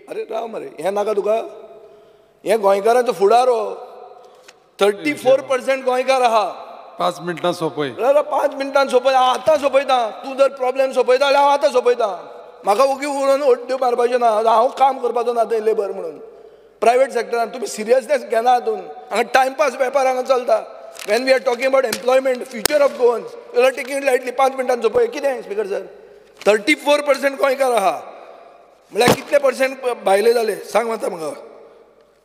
अरे राव मरे, हें नाका तुका, हे गोंयकारांचो फुडार हो. 34% गोंयकार आहा. 5 मिनटां सोंपय. 5 मिनटां सोंपय. आतां सोंपयता. तूं जर प्रॉब्लेम सोंपयता जाल्यार हांव आतां सोंपयता. म्हाका ओगी उलोवन ओड्ड्यो मारपाच्यो ना. हांव काम करपाचो ना थंय लेबर म्हणून. प्रायवेट सेक्टरान तुमी सिरियसनेस घेना हातून. हांगा टायमपास वेपार हांगा चलता. When we are talking about employment, future of Goans, you are taking it lightly. 5 मिनटां सोंपय. कितें स्पीकर सर? 34% गोंयकार आहा म्हळ्यार कितले पर्संट भायले जाले सांग आतां म्हाका.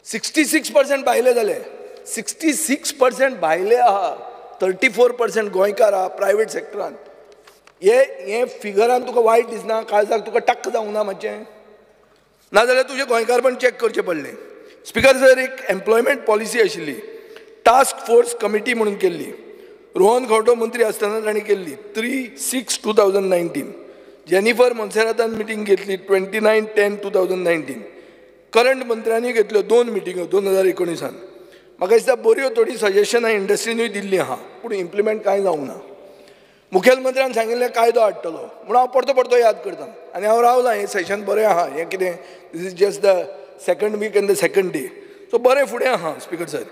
66% भायले जाले. 66% भायले आहा. 34% गोंयकार आहा प्रायवेट सेक्टरान. हे फिगरान तुका वायट दिसना? काळजाक तुका टक्क जावंक ना मातशें? नाजाल्यार तुजें गोंयकारपण चॅक करचें पडलें. स्पीकर सर, एक एम्प्लॉयमेंट पॉलिसी आशिल्ली, टास्क फोर्स कमिटी म्हणून केल्ली. रोहन खंवटो मंत्री आसतना तांणी केल्ली. 3/6/2019. जेनिफर मोन्सेरातान मिटींग घेतली 29/10/2019. करंट मंत्र्यांनी घेतल्यो 2 मिटिंगो 2019. म्हाका दिसता बऱ्यो थोडीं सजेशनां इंडस्ट्रीनूय दिल्लीं आहा, पूण इम्प्लिमेंट कांय जावंक ना. मुखेलमंत्र्यान सांगिल्लें कायदो हाडटलो म्हणून हांव परतो परतो याद करता आनी हांव रावलां. हें सेशन बरें आहा. हें कितें, this is just the second week and the second day. So बरें फुडें आहा स्पीकर सर.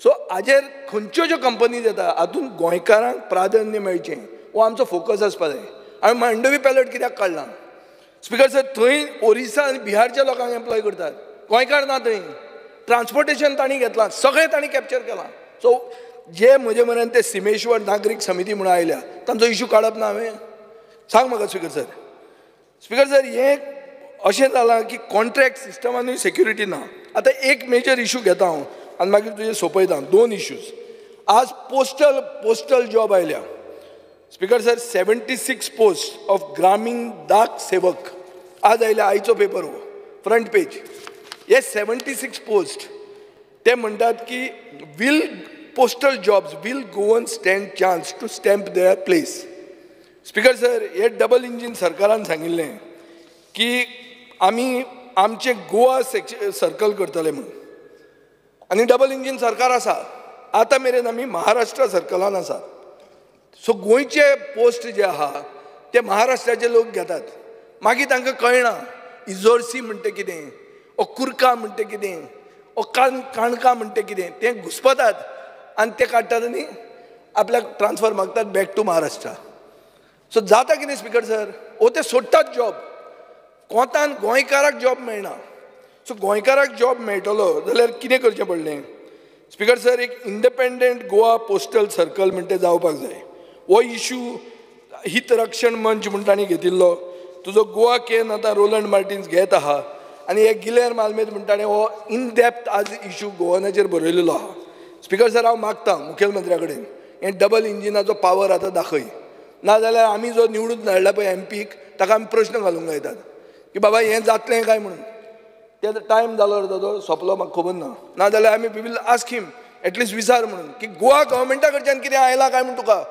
सो हाजेर खंयच्यो ज्यो कंपनीज येता हातूंत गोंयकारांक प्राधान्य मेळचें हो आमचो फोकस आसपा जाय. हांवें मांडवी पॅलेट कित्याक काडलां स्पीकर सर? थंय ओरिसा आनी बिहारच्या लोकांक एम्प्लॉय करतात, गोंयकार ना थंय. ट्रान्सपोर्टेशन तांणी घेतलां, सगळें तांणी कॅप्चर केलां. सो जे म्हजे म्हऱ्यान ते सिमेश्वर नागरीक समिती म्हणून आयल्या तांचो इशू काडप ना हांवें? सांग म्हाका स्पीकर सर. स्पीकर सर, हें अशें जालां की कॉन्ट्रॅक्ट सिस्टमानूय सेक्युरिटी ना. आतां एक मेजर इशू घेता हांव आनी मागीर तुजें सोंपयता. 2 इश्यूज. आज पोस्टल जॉब आयल्या स्पीकर सर. 76 पोस्ट ऑफ ग्रामीण डाक सेवक आज आयल्या. आयचो पेपर हो फ्रंट पेज. हे 76 पोस्ट ते म्हणटात की will postal jobs will Goan stand chance to stamp their place. Speaker sir, हे डबल इंजीन सरकारान सांगिल्लें की आमी आमचें गोवा सर्कल करतले म्हणून, आनी डबल इंजीन सरकार आसा. आतां मेरेन आमी महाराष्ट्र सर्कलान आसात. सो गोंयचे पोस्ट जे आहा ते महाराष्ट्राचे लोक घेतात. मागीर तांकां कळना इजोर्सी म्हणटा कितें, ओ कुर्का म्हणटा कितें, ओ काणका म्हणटा कितें. ते घुसपतात आनी ते काडटात आनी आपल्याक ट्रान्सफर मागतात बॅक टू महाराष्ट्र. सो जाता कितें स्पीकर सर, ओ ते सोडटात जॉब. कोंतान गोंयकाराक जॉब मेळना. सो गोंयकाराक जॉब मेळटलो जाल्यार कितें करचें पडलें स्पीकर सर? एक इंडिपेंडंट गोवा पोस्टल सर्कल म्हणटा जावपाक जाय. हो इशू हितरक्षण मंच म्हूण तांणी घेतिल्लो. तुजो गोवा can आतां रोलंड मार्टिन्स घेत आहा आनी हे गिलेर मालमेत म्हण ताणें हो इन डेप्थ आज इशू गोवनाचेर बरयलेलो आहा. स्पीकर सर, हांव मागता मुखेलमंत्र्या कडेन हें डबल इंजिनाचो पावर आतां दाखय. नाजाल्यार आमी जो निवडून धाडला पळय एम पीक, ताका आमी प्रश्न घालूंक लायतात की बाबा हें जातलें काय म्हणून. ते टायम जालो तो सोंपलो, म्हाका खबर ना. नाजाल्यार आमी we will ask him at least विचार म्हणून की गोवा गव्हर्मेंटा कडच्यान कितें आयलां काय म्हूण तुका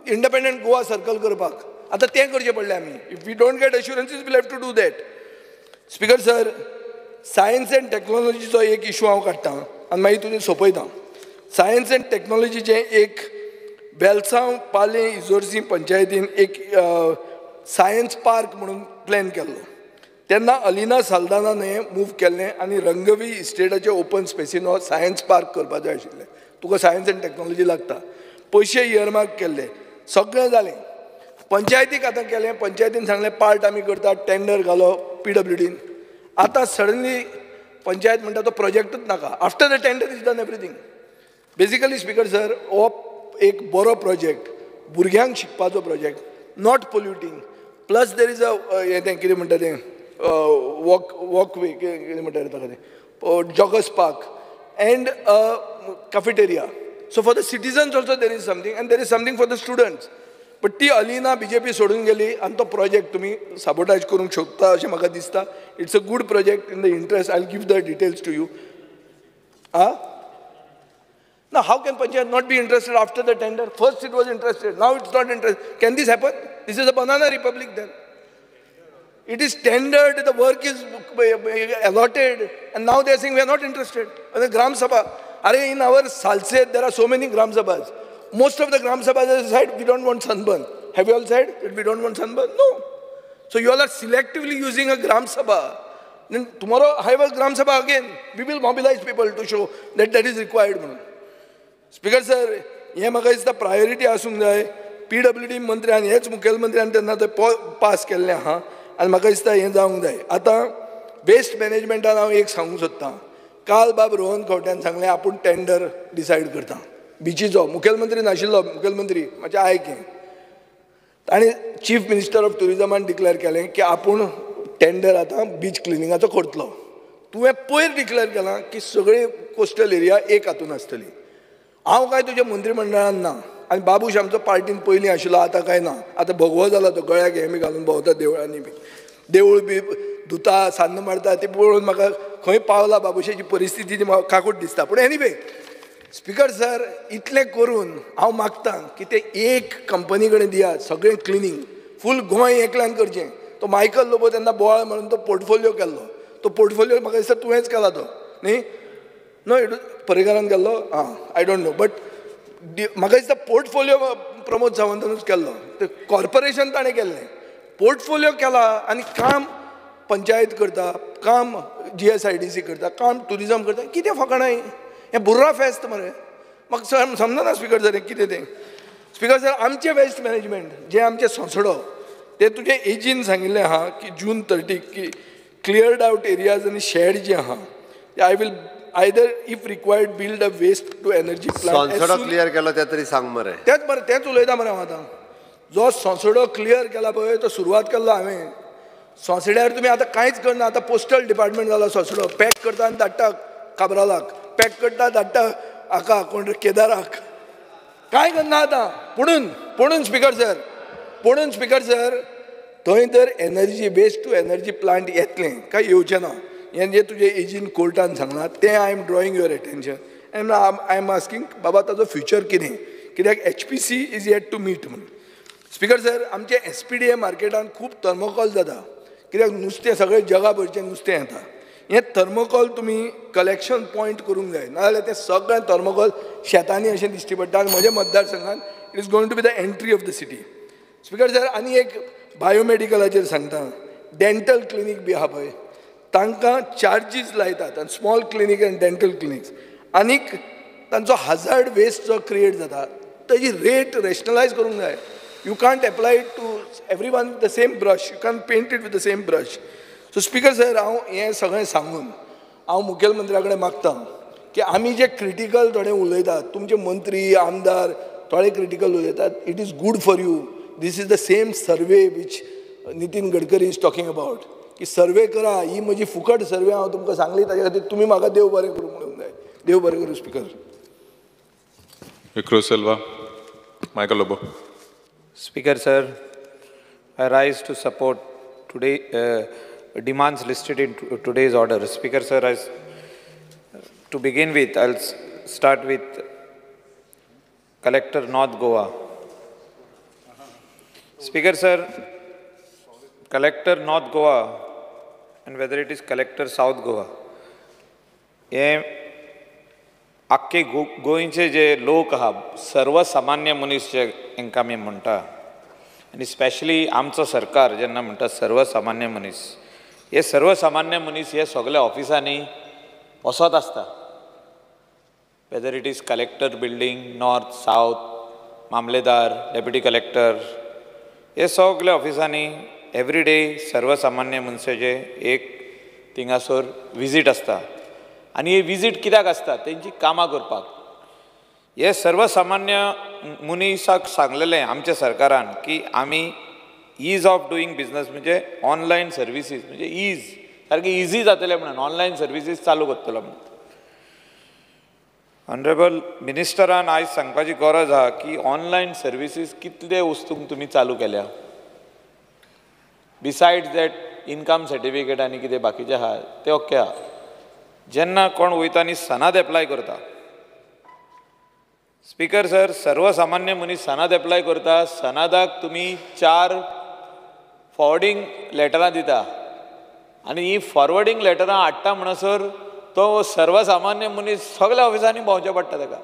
इंडिपेंडंट गोवा सर्कल करपाक. आतां तें करचें पडलें आमी. If we don't get assurances we have to do that. Speaker sir, science and टॅक्नोलॉजीचो एक इशू हांव काडटा आनी मागीर तुजें सोंपयता. सायन्स एंड टॅक्नोलॉजीचें एक बेलसांव पालें इजोर्सी पंचायतीन एक सायन्स पार्क म्हणून प्लॅन केल्लो. तेन्ना अलिना साल्दानान हें मूव केल्लें आनी रंगवी इस्टेटाचे ओपन स्पेसीन हो सायन्स पार्क करपाचें आशिल्लें. तुका सायन्स एंड टॅक्नोलॉजी लागता. पयशे इयरमार्क केल्ले, सगळें जालें. पंचायतीक आतां केलें, पंचायतीन सांगलें पार्ट आमी करतात, टेंडर घालो PWDन. आतां सडनली पंचायत म्हणटा तो प्रोजेक्टूच नाका. After the tender is done everything. Basically speaker sir, हो एक बरो प्रोजेक्ट, भुरग्यांक शिकपाचो project, not polluting. Plus there is a हें तें कितें म्हणटा तें वॉकवे कितें म्हणटा ताका तें joggers park and cafeteria. So for the citizens also there is something and there is something for the students. But ती अलिना BJP सोडून गेली आनी तो प्रोजेक्ट तुमी साबोटाज करूंक शकता अशें म्हाका दिसता. It's a good project in the interest. I will give the details to you. Ah Now, how can Panchayat not be interested after the tender? First it was interested, now it's not interested. Can this happen? This is a banana republic then. It is tendered, the work is allotted, and now they are saying we are not interested. And the Gram Sabha, Are in our Salsette, there are so many Gram Sabhas. Most of the Gram Sabhas have said, we don't want sunburn. Have you all said that we don't want sunburn? No. So you all are selectively using a Gram Sabha Then tomorrow I have a Gram Sabha again. We will mobilise people to show that that is required म्हणून. स्पीकर सर, हें म्हाका दिसता प्रायोरिटी आसूंक जाय. PWD मंत्र्यान, हेच मुखेलमंत्र्यान तेन्ना तें पास केल्लें आहा आनी म्हाका दिसता हें जावंक जाय. आतां वेस्ट मॅनेजमेंटान हांव एक सांगूंक सोदतां. काल बाब रोहन खंवट्यान सांगलें आपूण टेंडर डिसायड करता बिचीचो. मुखेलमंत्री नाशिल्लो, मुखेलमंत्री म्हाजें आयक हें. ताणें चीफ मिनिस्टर ऑफ ट्युरिजमान डिक्लेअर केलें की आपूण टेंडर आतां बीच क्लिनिंगाचो करतलो. तुवें पयर डिक्लेअर केलां की सगळे कोस्टल एरिया एक हातून आसतली. हांव काय तुज्या मंत्रीमंडळान ना आनी बाबूश आमचो पार्टीन पयलीं आशिल्लो, आतां काय ना. आतां भगवो जाला तो, गळ्याक हें बी घालून भोंवता देवळांनी बी, देवूळ बी धुता, सान्न मारता. ती पळोवन म्हाका खंय पावला बाबूशाची परिस्थिती ती म्हाका काकूट दिसता. पूण एनिवे स्पीकर सर, इतलें करून हांव मागतां की ते एक कंपनी कडेन दियात सगळें क्लिनींग, फूल गोंय एकल्यान करचें. तो मायकल लोबो तेन्ना बोवाळ मारून तो पोर्टफोलियो केल्लो, तो पोर्टफोलियो म्हाका दिसता तुवेंच केला तो न्ही? नो, it पर्रीकारान केल्लो, आं I don't know, but म्हाका दिसता पोर्टफोलियो प्रमोद सावंतानूच केल्लो. ते कॉर्पोरेशन ताणें केल्लें, पोर्टफोलियो केला आनी काम पंचायत करता, काम GSIDC करता, काम ट्युरिजम करता. कितें फकाणां हें बुर्रा फेस्त मरे. म्हाका समजना स्पीकर सर कितें तें. स्पीकर सर, आमचें वेस्ट मॅनेजमेंट जें आमचें सोंसडो ते तुजे एजीन सांगिल्लें आहा की जून 30 की क्लियर्ड आवट एरियाज आनी शेड जे आहा ते I will either if required build a waste to energy plant. सोंसडो clear केलो ते तरी सांग मरे. तेंच मरे, तेंच उलयता मरे हांव आतां. जो सोंसडो क्लियर केला पळय तो सुरवात केल्लो हांवें. सोंसड्यार तुमी आतां कांयच करना. आतां पोस्टल डिपार्टमेंट जाला सोंसडो पॅक करता आनी धाडटा काब्रालाक, पॅक करता धाडटा हाका कोण केदाराक, कांय करना आतां. पुणून पुणून स्पीकर सर, पुणून स्पीकर सर, थंय तर energy waste to energy plant येतलें काय येवचें ना हें जें तुजें एजीन कोर्टान सांगलां तें I am drawing your attention and I am asking बाबा ताजो फ्युचर कितें, कित्याक HPC is yet to meet म्हणून. स्पीकर सर, आमचे SPDA मार्केटान खूब थर्मोकॉल जाता, कित्याक नुस्तें सगळें जगाभरचें नुस्तें येता. हें थर्मोकॉल तुमी कलेक्शन पॉयंट करूंक जाय, नाजाल्यार तें सगळें थर्मोकॉल शेतांनी अशें दिश्टी पडटा. आनी म्हज्या मतदारसंघान it is going to be the entry of the city. Speaker sir, आनी एक बायोमेडिकलाचेर सांगता, डेंटल क्लिनीक बी आहा पळय, तांकां चार्जीस लायतात आनी small clinic and dental clinics, आनीक तांचो हजार्ड वेस्ट जो क्रिएट जाता ताजी रेट रॅशनलायज करूंक जाय. You can't apply it to every one with the same brush, you can't paint it with the same brush. So speaker sir, हांव हें सगळें सांगून हांव मुखेलमंत्र्या कडेन मागता की आमी जे क्रिटिकल थोडे उलयतात, तुमचे मंत्री आमदार थोडे क्रिटिकल उलयतात, it is good for you. This is the same survey which Nitin Gadkari is talking about, की सर्वे करा. ही म्हजी फुकट सर्वे हांव तुमकां सांगली, ताजे खातीर तुमी म्हाका देव बरें करूं म्हणूंक जाय. देव बरें करूं speaker. Cruz Silva, Michael Lobo. Speaker sir, I rise to support today demands listed in today's order. Speaker sir, to begin with, I'll start with Collector North Goa. Speaker sir, Collector North Goa and whether it is Collector South Goa, हे आख्खे गोंयचे जे लोक आहा, सर्वसामान्य मनीस जे हांकां आमी म्हणटा, आनी स्पेशली आमचो सरकार जेन्ना म्हणटा सर्वसामान्य मनीस, हे सर्वसामान्य मनीस हे सगल्या ऑफिसांनी वचत आसता. Whether it is collector building north south, mamlatdar, deputy collector, हे सगल्या ऑफिसांनी एवरी डे सर्वसामान्य मनशाचे एक थिंगासर विजीट आसता. आनी हे विजीट कित्याक आसता? तेंची कामां करपाक. हे सर्वसामान्य मनीसाक सांगलेलें आमच्या सरकारान की आमी ईज ऑफ डुईंग बिजनस म्हणजे ऑनलायन सर्विसीस म्हणजे ईज सारकें इजी जातलें म्हणून ऑनलायन सर्विसीस चालू करतलो म्हणून. ऑनरेबल मिनिस्टरान आयज सांगपाची गरज आहा की ऑनलायन सर्विसीस कितले वस्तूंक तुमी चालू केल्या, बिसायड्स that income certificate आनी कितें बाकीचें आहा तें ओके आहा. जेन्ना कोण वयता आनी सनद एप्लाय करता, स्पीकर सर, सर्वसामान्य मनीस सनद एप्लाय करता, सनदाक तुमी 4 फॉरवर्डींग लेटरां दिता आनी ही फॉरवर्डींग लेटरां हाडटा म्हणसर तो सर्वसामान्य मनीस सगळ्या ऑफिसांनी भोंवचें पडटा ताका.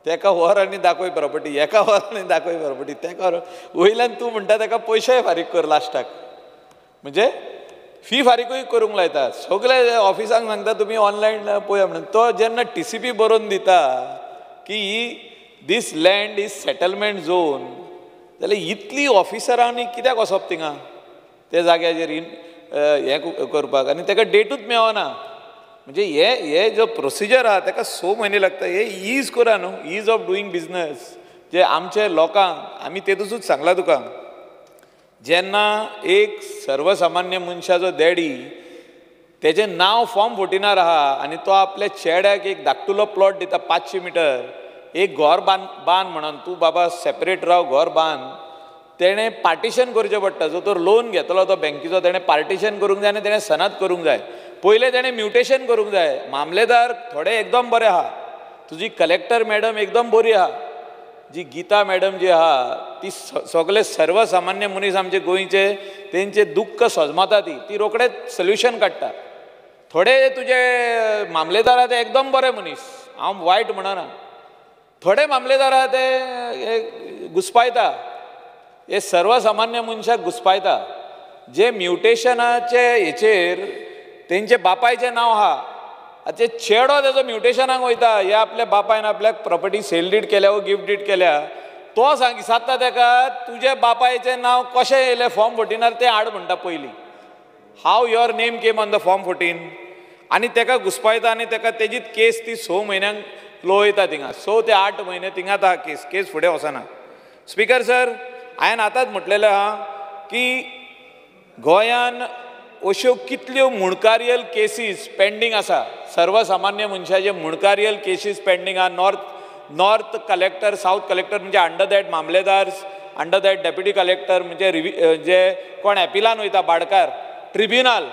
तेका व्हर आनी दाखय प्रॉपर्टी, एका व्हर आनी दाखय प्रॉपर्टी, तेका व्हर, वयल्यान तूं म्हणटा ताका पयशेय फारीक कर लास्टाक. म्हणजे फी फारीकूय करूंक लायता. सगळे ऑफिसांक सांगता तुमी ऑनलायन पळया म्हणून. तो जेन्ना TCP बरोवन दिता की ही this land is settlement zone, जाल्यार इतली ऑफिसरांनी कित्याक वचप थिंगा त्या जाग्याचेर हें करपाक, आनी ताका डेटूच मेळना. म्हणजे हे हे जो प्रोसिजर आहा ताका 6 म्हयने लागता. हे is करा न्हू, is of doing business जे आमचे लोकांक आमी तेतूच सांगला तुका. जेन्ना एक सर्वसामान्य मनशाचो डॅडी तेजें नांव फॉर्म 14 आहा आनी तो आपल्या चेड्याक एक धाकटुलो प्लॉट दिता 500 मिटर, एक घर बांद म्हणून, तूं बाबा सेपरेट राव घर बांद, तेणें पार्टिशन करचें पडटा. जो तर लोन घेतलो तो बँकेचो तेणें पार्टिशन करूंक जाय आनी तेणें सनद करूंक जाय. पयलें तेणें म्युटेशन करूंक जाय. मामलेदार थोडे एकदम बरे आहा, तुजी कलेक्टर मॅडम एकदम बरी आहा, जी गीता मॅडम जी आहा ती सगळे सर्वसामान्य मनीस आमचे गोंयचे तेंचे दुख्ख सजमता, ती ती रोखडेच सोल्युशन काडटा. थोडे तुजे मामलेदार आहा ते एकदम बरे मनीस, हांव वायट म्हणना. थोडे मामलेदार आहा ते घुसपायता, हे सर्वसामान्य मनशाक घुसपायता. जे म्युटेशनाचे हेचेर तेंचे बापायचें नांव आहा, आतां चेडो तेजो म्युटेशनाक वयता, हे आपल्या बापायन आपल्याक प्रॉपर्टी सेल did केल्या वो गिफ्ट did केल्या, तो सांग विचारता तेका तुज्या बापायचें नांव कशें येयलें फॉर्म 14 तें हाड म्हणटा पयलीं, how your name came on the form 14, आनी तेका घुसपायता आनी तेका तेजीच केस ती 6 म्हयन्यांक लोयता थिंगा, 6 ते 8 म्हयने थिंगाच आहा केस, केस फुडें वचना. स्पीकर सर, हांवें आतांच म्हटलेलें आहा की गोंयान अश्यो कितल्यो मुणकारियल केसीस पेंडींग आसा, सर्वसामान्य मनशाचे मुणकारियल केसीस पेंडींग आहा. नॉर्थ कलेक्टर, सावथ कलेक्टर म्हणजे अंडर that मामलेदार, अंडर that deputy collector म्हणजे जे कोण एपिलान वयता बाडकार, ट्रिब्युनल.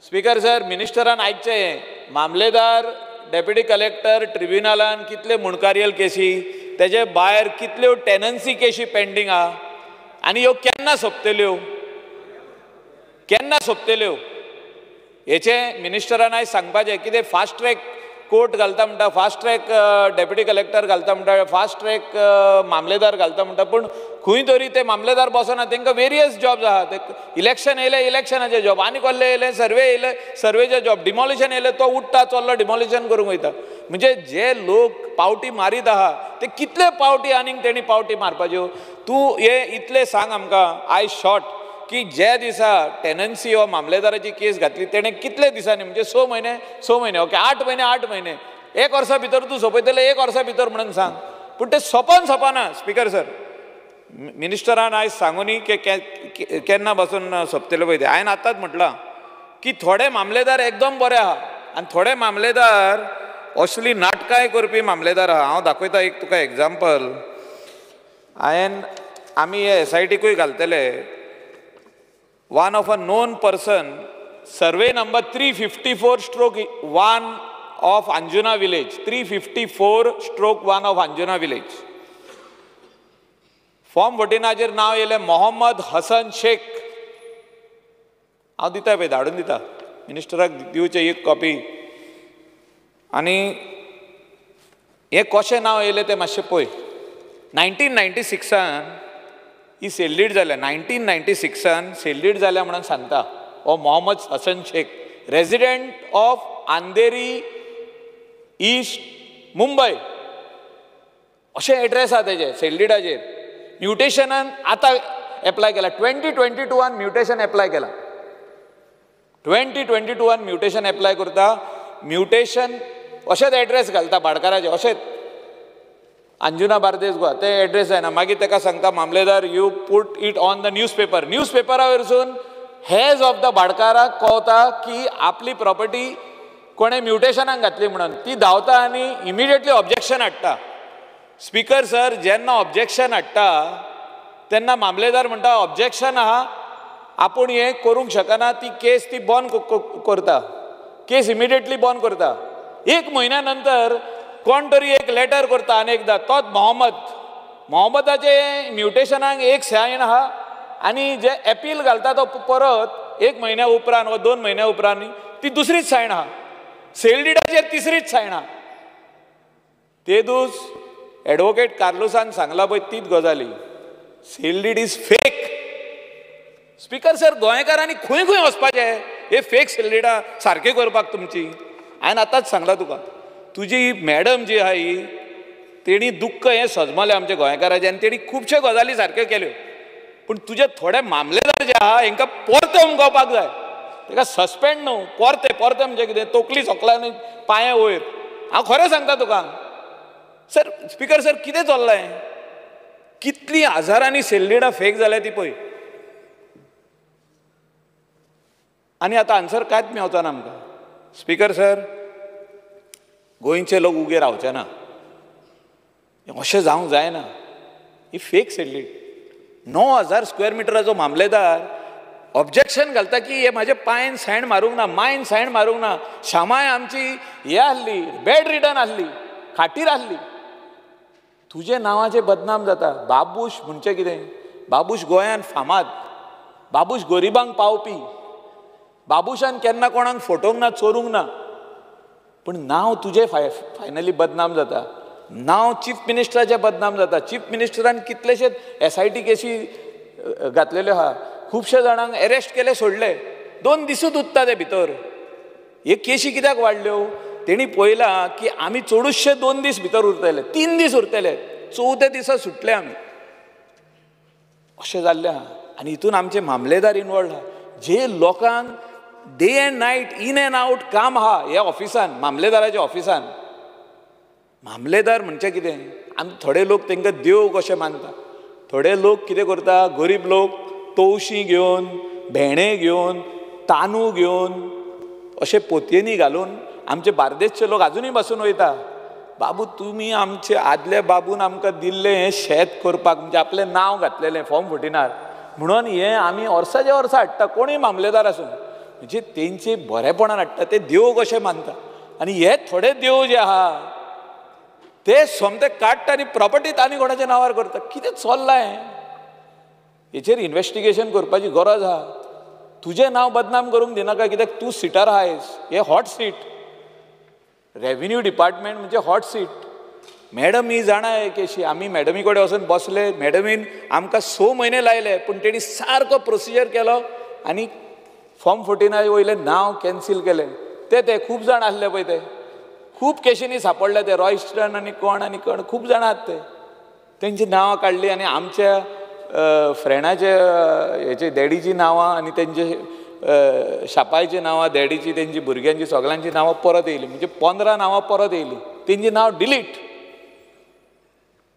स्पीकर सर, मिनिस्टरान आयकचें हें, मामलेदार, डेप्युटी कलेक्टर, ट्रिब्युनलान कितले मुणकारियल केसी, तेजे भायर कितल्यो टेनन्सी केशी पेंडींग आहा आनी ह्यो केन्ना सोंपतल्यो, केन्ना सोंपतल्यो हेचें मिनिस्टरान आयज सांगपाचें. कितें फास्ट ट्रॅक कोर्ट घालता म्हणटा, फास्ट ट्रॅक डेप्युटी कलेक्टर घालता म्हणटा, फास्ट ट्रॅक मामलेदार घालता म्हणटा, पूण खंय तरी ते मामलेदार बसना, तांकां वेरियस जॉब्स आहा. ते इलेक्शन येयलें इलेक्शनाचे जॉब, आनी कसले येयले सर्वे येयले सर्वेचे जॉब, डिमॉलिशन येयलें तो उठ्ठा चल्लो डिमॉलिशन करूंक वयता. म्हणजे जे लोक पावटी मारीत आहा ते कितले पावटी आनीक तेणी पावटी मारपाच्यो. तूं हे इतलें सांग आमकां आयज शॉर्ट की ज्या दिसा टेनन्सी हो मामलेदाराची केस घातली तेणें कितले दिसांनी, म्हणजे 6 म्हयने, 6 म्हयने, ओके 8 म्हयने, 8 म्हयने, 1 वर्सा भितर तूं सोंपयतले, 1 वर्सा भितर म्हणून सांग, पूण तें सोंपन सोंपना. स्पीकर सर, मिनिस्टरान आयज सांगूनी की केन्ना बसून सोंपतले पळय तें. हांवें आतांच म्हटलां की थोडे मामलेदार एकदम बरे आहा आनी थोडे मामलेदार असली नाटकांय करपी मामलेदार आहा. हांव दाखयता एक तुका एग्जाम्पल. हांवें आमी हे SITकूय घालतले. One of a known person, survey number 354/1 of Anjuna village, 354/1 of Anjuna village. Form 14 नांव येयलें मोहम्मद हसन शेख. हांव दिता पळय, धाडून दिता मिनिस्टराक दिवचें एक कॉपी. आनी हें कशें नांव येयलें तें मातशें पळय. 1996 ही सेल did जाल्या, 1996 सेल did जाल्या म्हणून सांगता हो Mohammad Hasan Shaikh, resident of Andheri east Mumbai, अशें एड्रेस आहा तेजें सेल डिडाचेर. म्युटेशनान आतां एप्लाय केला, 2022 म्युटेशन एप्लाय केला, 2022 म्युटेशन एप्लाय करता, म्युटेशन अशेंच एड्रेस घालता भाडकाराचें, अशेंच अंजुना बार्देस गोवा ते एड्रेस जायना. मागीर ताका सांगता मामलेदार, you put it on the newspaper. News पेपरा वयरसून हेज ऑफ the भाडकाराक कळटा की आपली प्रॉपर्टी कोणें म्युटेशनाक घातली म्हणून, ती धांवता आनी इमिडिएटली ऑब्जेक्शन हाडटा. स्पीकर सर, जेन्ना ऑब्जेक्शन हाडटा तेन्ना मामलेदार म्हणटा ऑब्जेक्शन आहा, आपूण हें करूंक शकना, ती केस ती बंद करता, केस इमिडिएटली बंद करता. 1 म्हयन्या नंतर कोण तरी एक लेटर करता आनी एकदां तोच मोहम्मद, मोहम्मदाचे म्युटेशनाक एक सायन आहा आनी जे एपील घालता तो परत 1 म्हयन्या उपरांत वा 2 म्हयन्या उपरांत ती दुसरीच सायन आहा, सेल डिडाचेर तिसरीच सायन आहा. तेदूस एडवोकेट कार्लुसान सांगला पळय तीच गजाली, sale did is fake. Speaker sir, गोंयकारांनी खंय खंय वचपाचें हे फेक सेल डीडां सारकें करपाक तुमची? हांवें आतांच सांगलां तुका, तुजी मॅडम जी आहा ही तेणी दुख्ख हें सजमलें आमच्या गोंयकाराचें आनी तेणी खुबश्यो गजाली सारक्यो केल्यो. पूण तुजे थोडे मामलेदार जे आहा हेंकां परते उमगोवपाक जाय. तेका सस्पेंड न्हू, परते परते म्हणजे कितें, तकली सोकला आनी पांये वयर. हांव खरें सांगता तुका सर, स्पीकर सर, कितें चल्लां? कितलीं हजारांनी सेल डीडां फेक जाल्या ती पळय. आनी आतां आन्सर कांयच मेवचो ना आमकां. स्पीकर सर, गोंयचे लोक उगे रावचे ना, अशें जावंक जायना. ही फेक सेल डीड 9,000 स्क्वेअर मिटराचो मामलेदार ऑब्जेक्शन घालता की हे म्हाजे पांयन सायन मारूंक ना, मायन सायन मारूंक ना. शामाय आमची हे आहली, बेड रिटर्न आहली, खाटीर आहली. तुजे नांवाचें बदनाम जाता. बाबूश म्हणचें कितें? बाबूश गोंयान फामाद, बाबूश गरिबांक पावपी, बाबूशान केन्ना कोणाक फटोवंक ना, चोरूंक ना. पूण नांव तुजें फायनली बदनाम जाता. नांव चीफ मिनिस्टराचें बदनाम जाता. चीफ मिनिस्टरान कितलेशेच SIT केशी घातलेल्यो आहा, खुबशे जाणांक एरेस्ट केले, सोडले, 2 दिसूच उरता ते भितर. हे केशी कित्याक वाडल्यो? तेणी पळयलां की आमी चडूचशे 2 दीस भितर उरतले, 3 दीस उरतले, चवथ्या दिसा सुटले आमी, अशें जाल्लें आहा. आनी हितून आमचे मामलेदार इनवॉल्ड आहा, जे लोकांक day and night in and out काम आहा ह्या ऑफिसान, मामलेदाराच्या ऑफिसान. मामलेदार म्हणचें कितें? आमी थोडे लोक तांकां देव कशें मानता, थोडे लोक कितें करता, गरीब लोक तवशीं घेवन, भेंडे घेवन, तांदूळ घेवन अशे पोतयेंनी घालून आमचे बार्देसचे लोक आजुनूय बसून वयता. बाबू तुमी आमचे आदल्या बाबून आमकां दिल्लें हें शेत करपाक, म्हणजे आपलें नांव घातलेलें फॉर्म 14 म्हणून हें आमी वर्साचे वर्सा हाडटा, कोणूय मामलेदार आसूं, म्हणजे तेंचे बरेपणान हाडटा, ते देव कशें मानता. आनी हे थोडे देव जे आहा ते सोमते काडटा आनी प्रॉपर्टी तांणी कोणाच्या नांवार करता. कितें चल्लां हें? हेचेर इन्वेस्टिगेशन करपाची गरज आहा. तुजें नांव बदनाम करूंक दिनाका, कित्याक तूं सिटार आहायस. हें हॉट सीट, रेविन्यू डिपार्टमेंट म्हणजे हॉट सीट. मॅडम ही जाणा हे केशी, आमी मॅडमी कडेन वचून बसले, मॅडमीन आमकां 6 म्हयने लायले, पूण तेणी सारको प्रोसिजर केलो आनी फॉर्म 14 वयलें नांव कॅन्सील केलें. ते ते खूब जाण आसले पळय, ते खूब केशींनी सांपडले, ते रॉयस्टन आनी कोण आनी कोण खूब जाणां आहात, ते तेंची नांवां काडलीं आनी आमच्या फ्रेंडाचे हेचे डॅडीचीं नांवां आनी तेंचे शापायचीं नांवां, डॅडीची, तेंची भुरग्यांची सगळ्यांची नांवां परत येयलीं. म्हणजे 15 नांवां परत येयलीं, तेंची नांव डिलीट.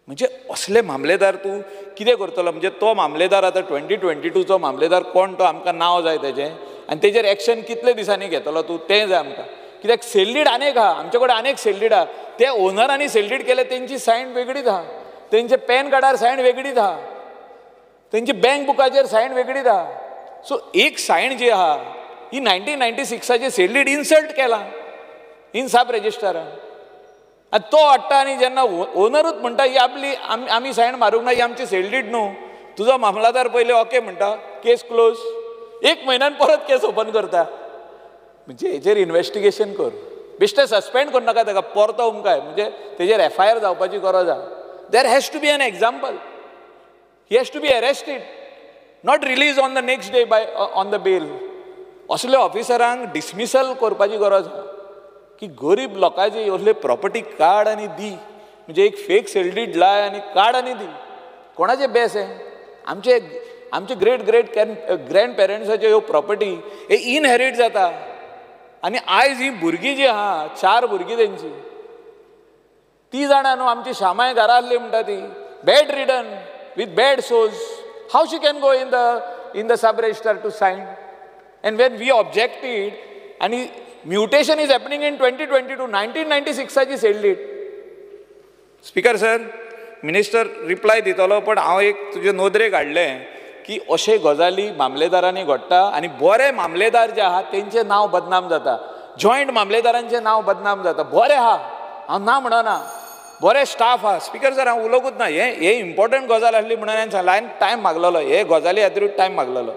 म्हणजे असले मामलेदार तूं कितें करतलो? म्हणजे तो मामलेदार आतां 2022चो मामलेदार कोण तो, आमकां नांव जाय तेजें, आनी तेजेर एक्शन कितले दिसांनी घेतलो तूं तें जाय आमकां. कित्याक सेल डीड आनेक आहा, आमचे कडेन आनेक सेल डीड आहा, ते ओनरांनी सेल डीड केले, तेंची सायन वेगळीच आहा, तेंचे पॅन कार्डार सायन वेगळीच आहा, तेंची बँक बुकाचेर सायन वेगळीच आहा. सो एक सायन जी आहा ही 1996 सेल डीड इन्सल्ट केला इन सब रजिस्टरान, आनी तो हाडटा आनी जेन्ना ओनरूच म्हणटा ही आपली आमी सायन मारूंक ना, ही आमची सेल डीड न्हू, तुजो मामलादार पयलीं ओके म्हणटा, केस क्लोज, 1 म्हयन्यान परत केस ओपन करता. म्हणजे हेजेर इन्वेस्टिगेशन कर, बेश्टें सस्पेंड करूं नाका ताका, परतो उमकाय, म्हणजे तेजेर FIR जावपाची गरज आहा. There has to be an example, he has to be arrested, not release on the next day by on the bail. असल्या ऑफिसरांक डिसमिसल करपाची गरज आहा की गरीब लोकांची असले प्रॉपर्टी काड आनी दी, म्हणजे एक फेक सेल डीड लाय आनी काड आनी दी. कोणाचें बेस हें? आमचे आमचे ग्रेट ग्रेट ग्रँड पेरंट्साच्यो ह्यो प्रॉपर्टी हे इनहेरीट जाता. आनी आयज ही भुरगीं जी आहा, 4 भुरगीं तेंची, ती जाणा न्हू आमची शामाय घरा आहली म्हणटा ती, bedridden with bed sores, how she can go in the sub registrar to sign? And when we objected, आनी mutation is happening in 2022, 1996 sale deed. Speaker sir, minister reply दितलो, पण हांव एक तुजे नदरेक हाडलें की अशे गजाली मामलेदारांनी घडटा आनी बरे मामलेदार जे आहा तेंचें नांव बदनाम जाता, जॉयंट मामलेदारांचें नांव बदनाम जाता. बरें आहा, हांव ना म्हणना, बरे स्टाफ आहा. स्पीकर सर, हांव उलोवंकूच ना, हें इम्पॉर्टंट गजाल आसली म्हणून हांवें सांगलें. हांवें टायम मागलेलो, हे गजाली खातीरूच टायम मागलेलो.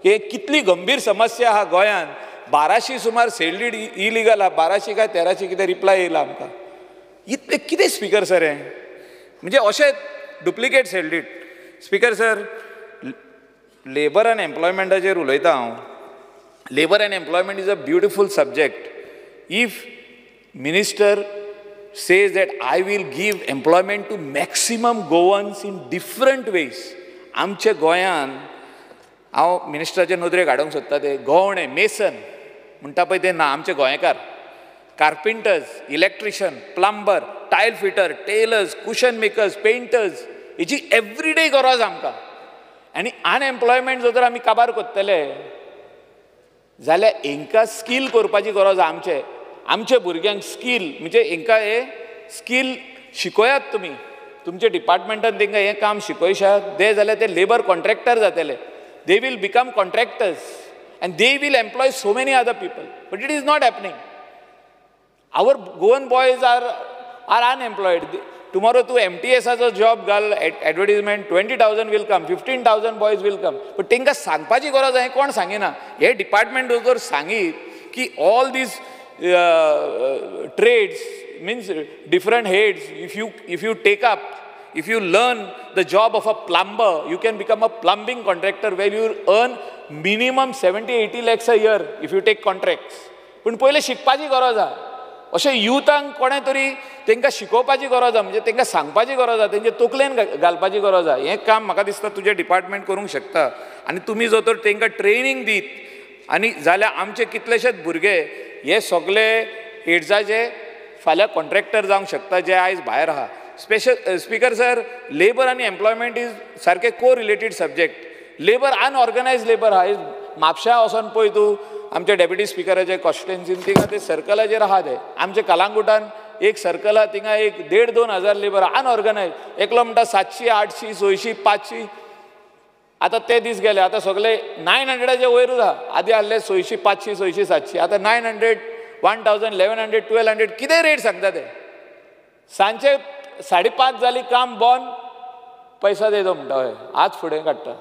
हे कितली गंभीर समस्या आहा गोंयांत. 1200 सुमार सेल डीड इलिगल आहा, 1200 काय 1300 कितें रिप्लाय येयला आमकां. इतलें कितें स्पीकर सर हें? म्हणजे अशें duplicate sale deed. Speaker sir, labour and एम्प्लॉयमेंटाचेर उलयता हांव. Labour and employment is a beautiful subject. If minister says that I will give employment to maximum Goans in different ways. आमच्या गोंयान हांव मिनिस्टराचे नदरेक हाडूंक सोदता ते गवणे मेसन म्हणटा पळय ते ना आमचे गोंयकार, carpenters, electrician, plumber, tile fitter, tailors, cushion makers, painters हेची एवरीडे गरज आमकां. आनी अनएम्प्लॉयमेंट जर आमी काबार करतले जाल्यार हेंकां स्कील करपाची गरज आसा. आमचे आमच्या भुरग्यांक स्कील म्हणजे हेंकां हे स्कील शिकयात तुमी, तुमच्या डिपार्टमेंटान तेंकां हें काम शिकयशात ते जाल्यार ते लेबर कॉन्ट्रॅक्टर जातले. They will become contractors and they will employ so many other people. But it is not happening. Our Goan boys are unemployed. Tomorrow तूं MTSाचो जॉब घाल advertisement, 20,000 will come, 15,000 boys will come. But तेंकां सांगपाची गरज आसा, हें कोण सांगिना. हे डिपार्टमेंट जर सांगीत की all these trades means different heads, if you take up, if you learn the job of a plumber, you can become a plumbing contractor where you earn minimum 70-80 lakhs a year if you take contracts. पूण पयलें शिकपाची गरज आसा. अशें युथांक कोणें तरी तांकां शिकोवपाची गरज आसा, म्हणजे तांकां सांगपाची गरज आसा, तेंचे तकलेन घालपाची गरज आसा. हें काम म्हाका दिसता तुजें डिपार्टमेंट करूंक शकता. आनी तुमी जर तर तांकां ट्रेनींग दीत आनी जाल्यार आमचे कितलेशेच भुरगे हे सगळे एड्साचे फाल्यां कॉन्ट्रॅक्टर जावंक शकता जे आयज भायर आहा. स्पेशल स्पीकर सर, लेबर आनी एम्प्लॉयमेंट is सारके को related subject. Labour unorganised labour आहा. म्हापश्या वचोन पळय तूं आमच्या डेप्युटी स्पिकराचे कॉन्स्टिट्युएन्सीन थिंगा ते सर्कलाचेर आहा ते. आमच्या कलांगुटान एक सर्कल आहा, थिंगा एक 1,500-2 हजार लेबर अनऑर्गनायज. एकलो म्हणटा 700, 800, 600, 500. आतां ते दीस गेले, आतां सगळे 900चे वयरूच आहा. आदी आहले 600, 500, 600, 700, आतां 900, 1000, 1100, 1200 कितें रेट सांगता ते. सांजचे 5:30 जाली काम बंद, पैसा दे दो म्हणटा. हय आज फुडें काडटा.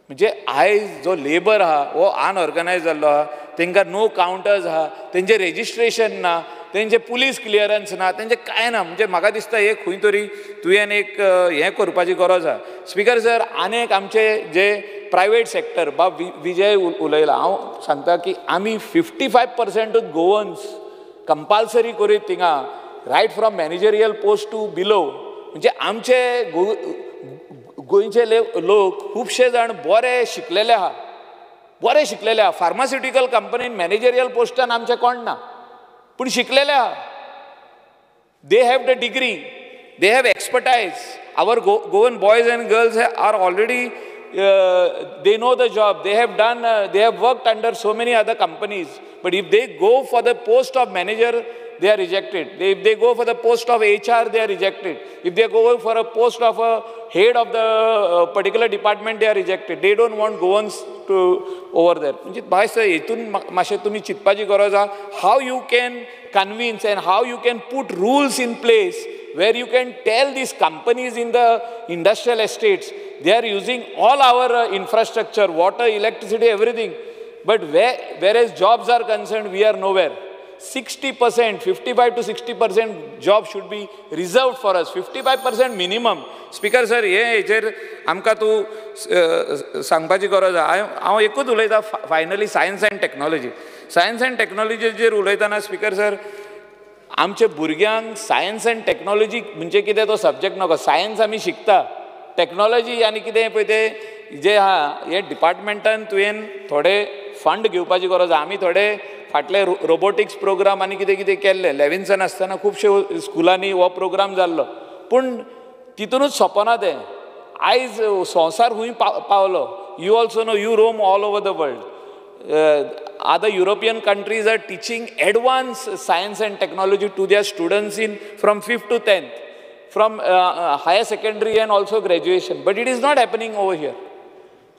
म्हणजे आयज जो लेबर आहा हो अनऑर्गनायज जाल्लो आहा. तेंकां नो कावंटर्स आहा, तेंचें रेजिस्ट्रेशन ना, तेंचें पुलीस क्लियरन्स ना, तेंचें कांय ना. म्हणजे म्हाका दिसता हे खंय तरी तुवें एक हें करपाची गरज आहा. स्पीकर सर, आनी एक आमचे जे प्रायवेट सेक्टर बाब विजय उलयला, हांव सांगता की आमी 55% गोवन्स कंपालसरी करीत थिंगा, right from managerial post to below. म्हणजे आमचे गोंयचे लोक खुबशे जाण बरे शिकलेले आहा, बरे शिकलेले आहा. फार्मास्युटिकल कंपनीन मॅनेजरियल पोस्टान आमचे कोण ना, पूण शिकलेले आहा. They have the degree, they have expertise. Our Goan boys and girls are already, they know the job, they have done, they have worked under so many other companies. But if they go for the post of manager, they are rejected. If they go for the post of HR, they are rejected. If they go for a post of a head of the particular department, they are rejected. They don't want Goans to over there. म्हणजे भाय सर, हेतून मातशें तुमी चिंतपाची गरज आहा, how you can convince and how you can put rules in place where you can tell these companies in the industrial estates, they are using all our infrastructure, water, electricity, everything. But whereas jobs are concerned, we are nowhere. 60%, 55 to 60% job should be reserved for us, 55% minimum. Speaker sir, हे हेचेर आमकां तूं सांगपाची गरज आहा. हांव एकूच उलयता finally, science and technology. Science and टॅक्नोलॉजीचेर उलयतना स्पीकर सर, आमच्या भुरग्यांक सायन्स अँड टॅक्नोलॉजी म्हणजे कितें तो सब्जेक्ट नको. सायन्स आमी शिकता, टॅक्नोलॉजी आनी कितें पळय तें जें आहा हे डिपार्टमेंटान तुवें थोडे फंड घेवपाची गरज आहा. आमी थोडे फाटले रोबोटिक्स प्रोग्राम आनी कितें कितें केल्ले, लेविन्सन आसतना खुबशे स्कुलांनी हो प्रोग्राम जाल्लो, पूण तितूनच सोंपना तें. आयज संवसार खूंय पावलो. You also know, you roam all over the world. Other European countries are teaching advanced science and technology to their students in from 5th to 10th, from higher secondary and also graduation. But it is not happening over here.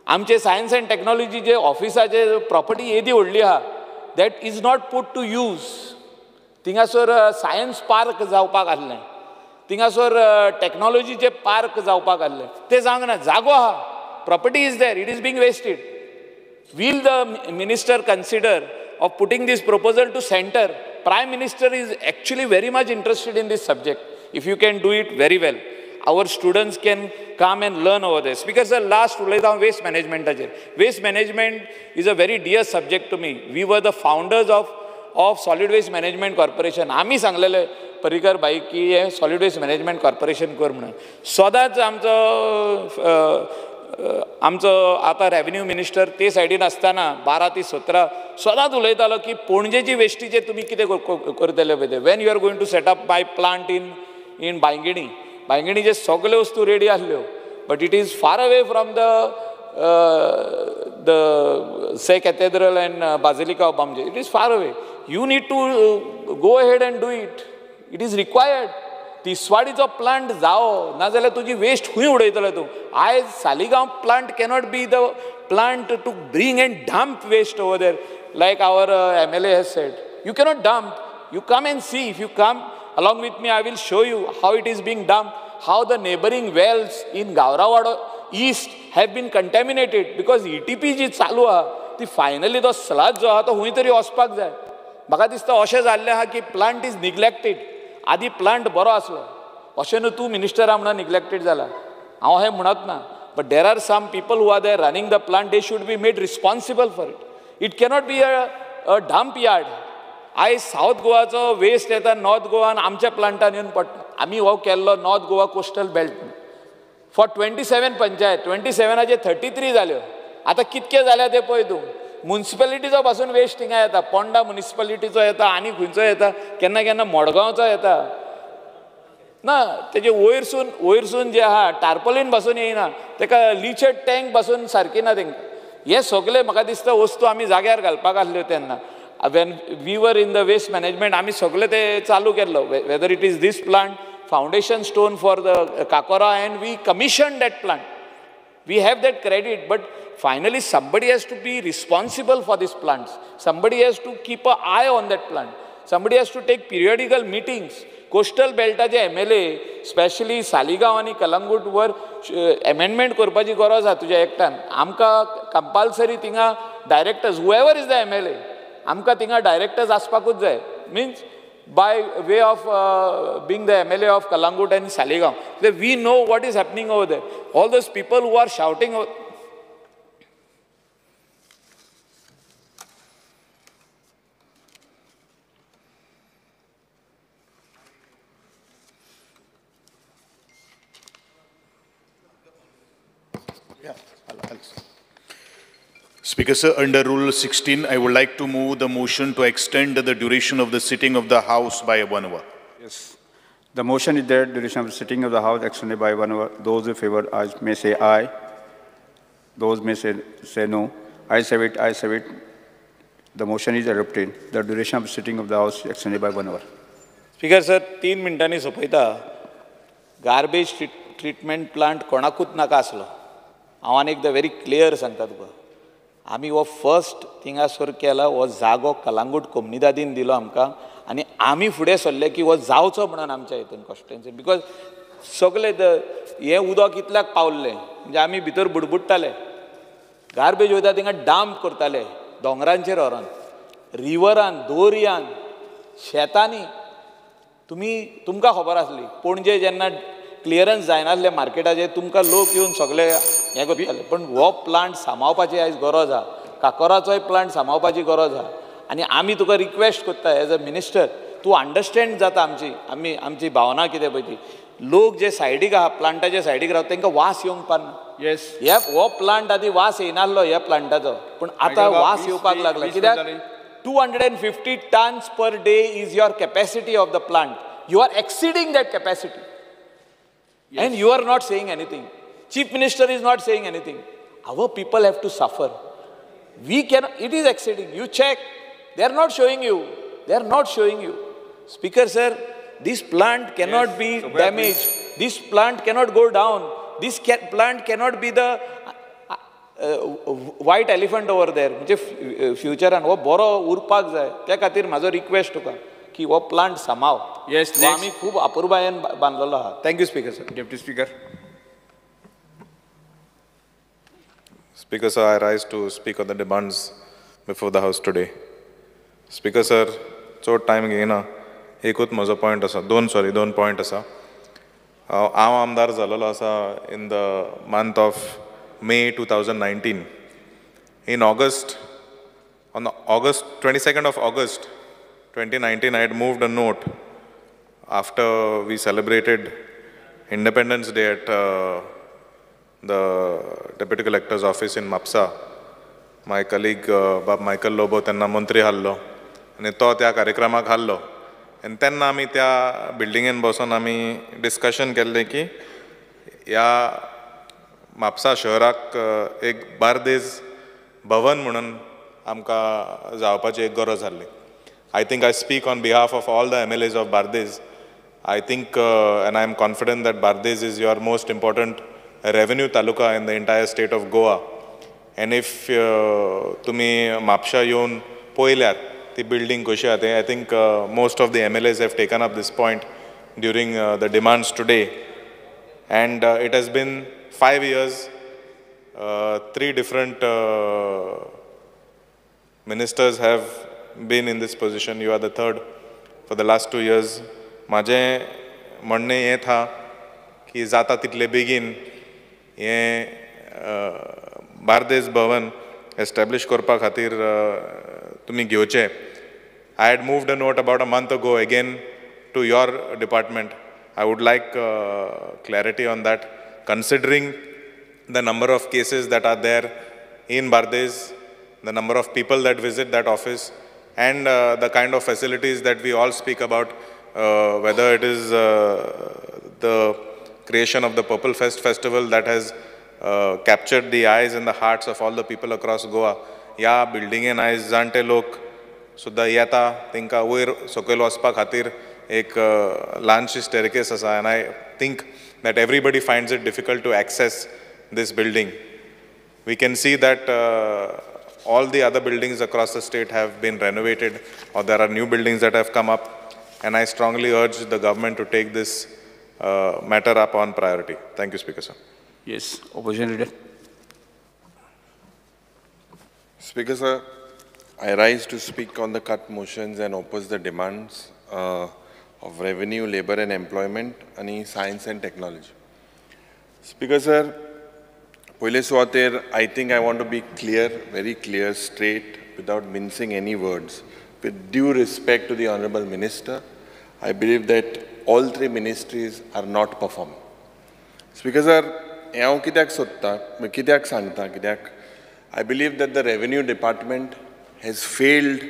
आमचे सायन्स अँड टॅक्नॉलॉजी जे ऑफिसाचे प्रॉपर्टी येदी व्हडली आहा, that is not put to use. थिंगासर science park जावपाक आहलें, थिंगासर टॅक्नॉलॉजीचे पार्क जावपाक आहलें, तें जावंक ना. जागो आहा, property is there, it is being wasted. Will the minister consider of putting this proposal to center? Prime Minister is actually very much interested in this subject. If you can do it very well. Our students can come and learn over there. Speaker sir, last उलयता हांव waste मॅनेजमेंटाचेर. Waste management is a very dear subject to me. We were the founders of solid waste management corporation. आमी सांगलेले पर्रीकर भाई की हें सॉलिड वेस्ट मॅनेजमेंट कॉर्पोरेशन कर म्हणून. सदांच आमचो आमचो आतां रेवेन्यू मिनिस्टर ते सायडीन आसतना 12 ते 17 सदांच उलयतालो की पणजेची वेस्टीचेर तुमी कितें करतले पळय ते. When you are going to set up my plant in Bainguinim, बायंगिणीचे सगल्यो वस्तू रेडी आसल्यो, but it is far away from the Se Cathedral and Basilica of Bom Jesus. It is far away. You need to go ahead and do it. It is required. तिसवाडीचो plant जावो, नाजाल्यार तुजी वेस्ट खंय उडयतलो तूं. आयज Saligao plant cannot be the plant to bring and dump waste over there like our MLA has said. You cannot dump. You come and see. If you come along with me, I will show you how it is being dumped, how the neighboring wells in Gavrawado East have been contaminated because ETP जी चालू आहा ती फायनली तो स्लज जो आहा तो खंय तरी वचपाक जाय. म्हाका दिसता अशें जाल्लें आहा की प्लांट is neglected. आदी प्लांट बरो आसलो, अशें न्हू तूं मिनिस्टर आहा म्हणून निग्लेक्टेड जाला, हांव हें म्हणत ना. But there are some people who are there running the plant, they should be made responsible for it. It cannot be a dump yard. आयज सावथ गोवाचो वेस्ट येता नॉर्थ गोवान आमच्या प्लांटान येवन पडटा. आमी हो केल्लो North Goa coastal belt for 27 panchayat, 27 33 जाल्यो. आतां कितके जाल्या ते पळय तूं. मुन्सिपेलिटीचो पासून वेस्ट हिंगा येता, पोंडा मुनिसिपालिटीचो येता, आनी खंयचो येता, केन्ना केन्ना मडगांवचो येता ना. तेजे वयरसून जे आहा टार्पोलीन पासून येयना, तेका लिचेड टँक पासून सारकी ना तेंकां. हे सगळे म्हाका दिसता वस्तू आमी जाग्यार घालपाक आसल्यो तेन्ना. When we were in the waste management आमी सगळे ते चालू केल्लो, whether it is this plant, foundation stone for the Cacora, and we commission that plant. We have that credit, but finally somebody has to be responsible for these plants. Somebody has to keep an eye on that plant. Somebody has to take periodical meetings. Coastal बेल्टाचे MLA, specially Saligao आनी कलंगूट वर एमेंडमेंट करपाची गरज आहा तुज्या एक्टान. आमकां कंपल्सरी थिंगा directors, whoever is the MLA, आमकां थिंगा डायरेक्टर्स आसपाकूच जाय. Means by way of being the MLA of Calangute and Saligao, we know what is happening over there. All those people who are shouting. Speaker sir, under Rule 16, I would like to move the motion to extend the duration of the sitting of the House by 1 hour. Yes. The motion is that duration of the sitting of the House extended by 1 hour. Those in favor may say aye. Those may say no. I say it, I say it. The motion is adopted. The duration of the sitting of the House extended by 1 hour. Speaker sir, 3 मिनटांनी सोंपयता. Garbage treatment plant कोणाकूच नाका आसलो. हांव आनी एकदां व्हेरी क्लियर सांगता तुका. आमी हो फर्स्ट थिंगासर केला, हो जागो कलांगूट कोमनिदादीन दिलो आमकां, आनी आमी फुडें सरले की हो जावचो म्हणून आमच्या हितून कॉन्स्टिट्युएन्सी, because सगळे हें उदक इतल्याक पावल्लें म्हणजे आमी भितर बुडबुडटाले. गार्बेज वयता थिंगा डंप करताले दोंगरांचेर व्हरोन, रिवरान, दोरयान, शेतांनी. तुमी तुमकां खबर आसली पणजे जेन्ना क्लियरन्स जायनासलें मार्केटाचेर, तुमकां लोक येवन सगळे हें करताले. पण हो प्लांट सांबाळपाची आयज गरज आहा, काकोराचोय प्लांट सांबाळपाची गरज आहा. आनी आमी तुका रिक्वेस्ट करता एज अ मिनिस्टर, तूं अंडरस्टँड जाता आमची, आमी आमची भावना कितें पळय ती. लोक जे सायडीक आहा, प्लांटाच्या सायडीक रावता, तांकां वास येवंक पारना. येस, हे हो प्लांट आदी वास येयनासलो ह्या प्लांटाचो, पूण आतां वास येवपाक लागला. कित्याक 250 tons per day is your capacity of the plant. You are exceeding that capacity. Yes. And you are not saying anything. Chief Minister is not saying anything. Our people have to suffer. We can, it is exceeding. You check. They are not showing you. They are not showing you. Speaker sir, this plant cannot be damaged. This plant cannot go down. This plant cannot be the white elephant over there. म्हणजे फ्युचरान हो बरो उरपाक जाय. त्या खातीर म्हाजो रिक्वेस्ट तुका की हो प्लांट सांबाळ. येस, आमी खूब अपुरबायेन बांदलेलो आहा. Thank you speaker sir. Deputy speaker. Speaker sir, I rise to speak on the demands before the house today. Speaker sir, चड टायम घेयना, एकूच म्हजो पॉयंट आसा, दोन पॉयंट आसा. हांव आमदार जाल्लो आसा in the month of May 2019. In August, on the August 22nd of August 2019, I had moved a note after we celebrated Independence Day at the Deputy Collector's office in Mapsa. My colleague Bab Michael Lobo तेन्ना मंत्री आहलो आनी तो त्या कार्यक्रमाक आहलो आनी तेन्ना आमी त्या बिल्डिंगेन बसून आमी डिस्कशन केल्लें की ह्या म्हापसा शहराक एक बार्देज भवन म्हणून आमकां जावपाची एक गरज आहली. I think I speak on behalf of all the MLAs of Bardez. I think and I am confident that Bardez is your most important revenue taluka in the entire state of Goa. And if तुमी म्हापशा येवन पळयल्यार ती बिल्डींग कशी आहा तें, I think most of the MLAs have taken up this point during the demands today. And it has been 5 years, 3 different ministers have been in this position. You are the third for the last 2 years. म्हाजें म्हणणें हें था की जाता तितले बेगीन हें बार्देज भवन एस्टेब्लिश करपा खातीर तुमी घेवचें. I had moved a note about a month ago again to your department. I would like clarity on that, considering the number of cases that are there in Bardez, the number of people that visit that office, and the kind of facilities that we all speak about, whether it is the creation of the Purple Fest festival that has captured the eyes and the hearts of all the people across Goa. ह्या बिल्डिंगेन आयज जाणटे लोक सुद्दां येता, तांकां वयर सकयल वचपा खातीर एक ल्हानशी स्टेरकेस आसा, and I think that everybody finds it difficult to access this building. We can see that all the other buildings across the state have been renovated, or there are new buildings that have come up, and I strongly urge the government to take this matter up on priority. Thank you, Speaker sir. Yes, Opposition Leader. Speaker sir, I rise to speak on the cut motions and oppose the demands of revenue, labor and employment, and science and technology. Speaker sir, पयले सुवातेर I think I want to be clear, very clear, straight, without mincing any words. With due respect to the Honorable Minister, I believe that all three ministries are not performing. Speaker sir, हांव कित्याक सोदता, कित्याक सांगता, कित्याक I believe that the revenue department has failed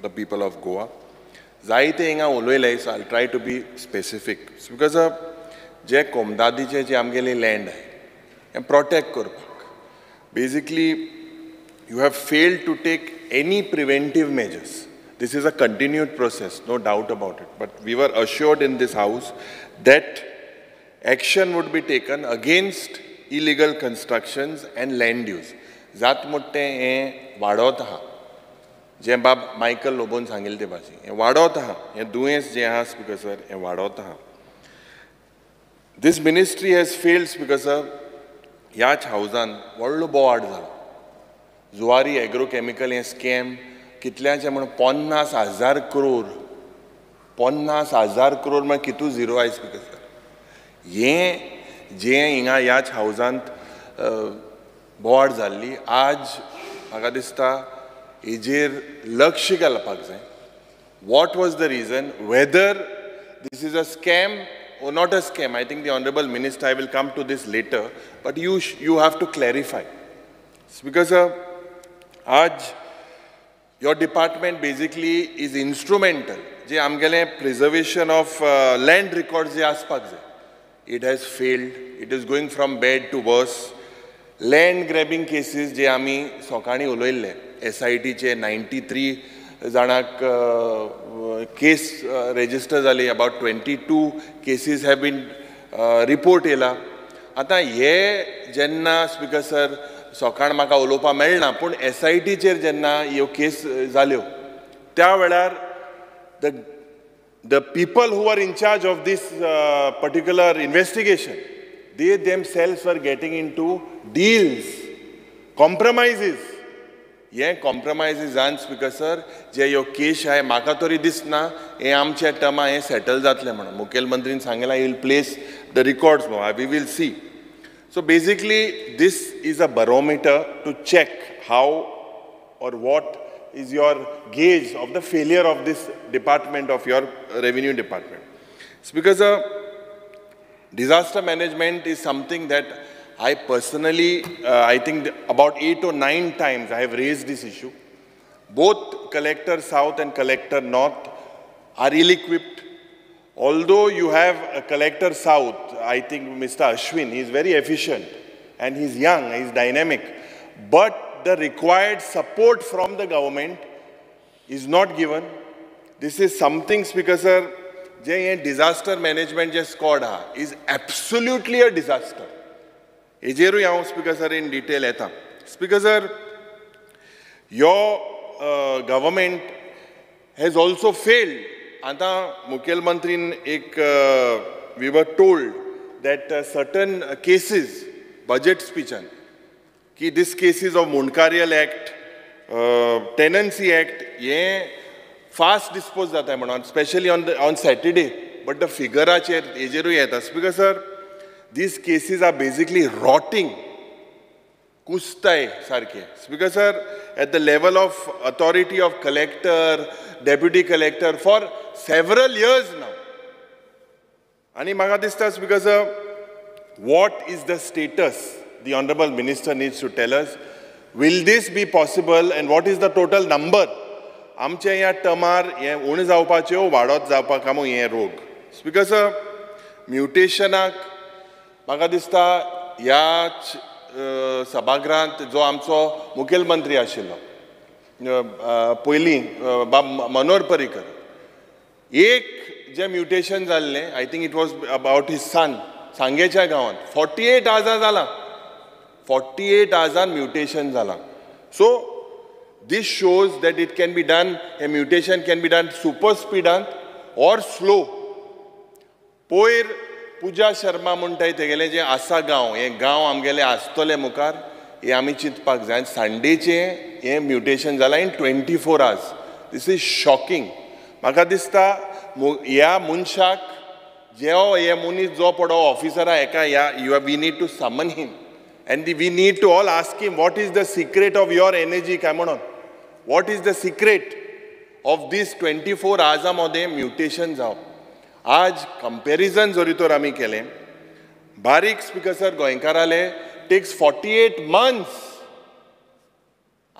the people of Goa. जायते हिंगा उलयले, so I'll try to be specific. Because जे कोमदादीचे जे आमगेले लँड आहे हें प्रोटेक्ट करपाक, basically you have failed to take any preventive measures. This is a continued process, no doubt about it. But we were assured in this house that action would be taken against illegal constructions and land use. जात मोठें हें वाडोत आहा, जें बाब मायकल लोबोन सांगिल्लें ते भाशेन हें वाडोत आहा, हें दुयेंस जें आहा स्पीकर सर हें वाडोत आहा. This ministry has failed, Speaker sir. ह्याच हावजान व्हडलो बोवाड जालो. जुवारी एग्रोकेमिकल हें स्कॅम कितल्याचें म्हण 50,000 करोड, 50,000 करोड म्हळ्यार कितू झिरो आयज स्पीकर सर. हें जें हिंगा ह्याच हावजांत बोवाड जाल्ली, आज म्हाका दिसता हेजेर लक्ष घालपाक जाय. What was the reason, whether this is a scam or not a scam? I think the Honorable Minister, I will come to this later, but you have to clarify. It's because आज your department basically is instrumental. जे आमगेले preservation of land records जे आसपाक जाय, it has failed. It is going from bad to worse. Land grabbing cases जे आमी सकाळीं उलयल्ले, SIT चे 93 जाणांक केस रेजिस्टर जाली, about 22 cases have been report येयला. आतां हे जेन्ना स्पीकर सर सकाळ म्हाका उलोवपाक मेळना, पूण SIT चेर जेन्ना ह्यो केस जाल्यो त्या वेळार the people who are in charge of this particular investigation, they themselves were getting into deals, compromises. हे कॉम्प्रोमायजीसान स्पीकर सर जे ह्यो केश आहाय म्हाका तरी दिसना हे आमच्या टर्मा हें सेटल जातलें म्हणून. मुखेलमंत्रीन सांगलां he will place the records, we will see. So basically this is a barometer to check how or what is your gauge of the failure of this department, of your revenue department. Speaker sir, disaster management is something that I personally, I think about 8 or 9 times I have raised this issue. Both Collector South and Collector North are ill-equipped. Although you have a Collector South, I think Mr. Ashwin, he is very efficient and he's young, he's dynamic. But the required support from the government is not given. This is something, Speaker sir, je disaster management je squad ha, is absolutely a disaster. Ejeru हांव स्पीकर सर इन डिटेल येता. Speaker sir, your government has also failed. आतां मुखेलमंत्रीन एक we were told that certain cases budget स्पीचान की this cases of Mundkarial act, tenancy act हे फास्ट डिस्पोज जाता म्हणून, specially on Saturday. But the फिगराचेर हेजेरूय येता. Speaker sir, these cases are basically rotting, कुस्ताय सारखे. Speaker sir, at the level of authority of collector, deputy collector for several years now. आनी म्हाका दिसता speaker sir, what is the status? The honourable minister needs to tell us. Will this be possible and what is the total number? आमचे ह्या टर्मार हें उणें जावपाच्यो वाडत जावपाक कामू हें रोग. स्पीकर सर, म्युटेशनाक म्हाका दिसता ह्या सभागृहांत जो आमचो मुखेलमंत्री आशिल्लो पयलीं बाब मनोहर पर्रीकर, एक जें म्युटेशन जाल्लें, I think it was about his son, सांगेच्या गांवांत 48 आवर्सां जालां, 48 आवर्सान म्युटेशन जालां. So this shows that it can be done, a mutation can be done super स्पिडांत or slow. पयर पुजा शर्मा म्हणटाय तेगेलें जें आसा गांव, हें गांव आमगेलें आसतलें मुखार, हें आमी चिंतपाक जाय. आनी संडेचें हें म्युटेशन जालां in 24 hours. This is shocking. म्हाका दिसता ह्या मनशाक जो हे मनीस जो पडो ऑफिसरा हेका ह्या you we need to summon him and we need to all ask him what is the secret of your energy काय म्हणून. What is the secret of this 24 आवर्सां मदें म्युटेशन जावप. आज कंपॅरिजन जरी तर आमी केलें, बारीक स्पीकर सर गोंयकाराले टेक्स 48 मंथ्स.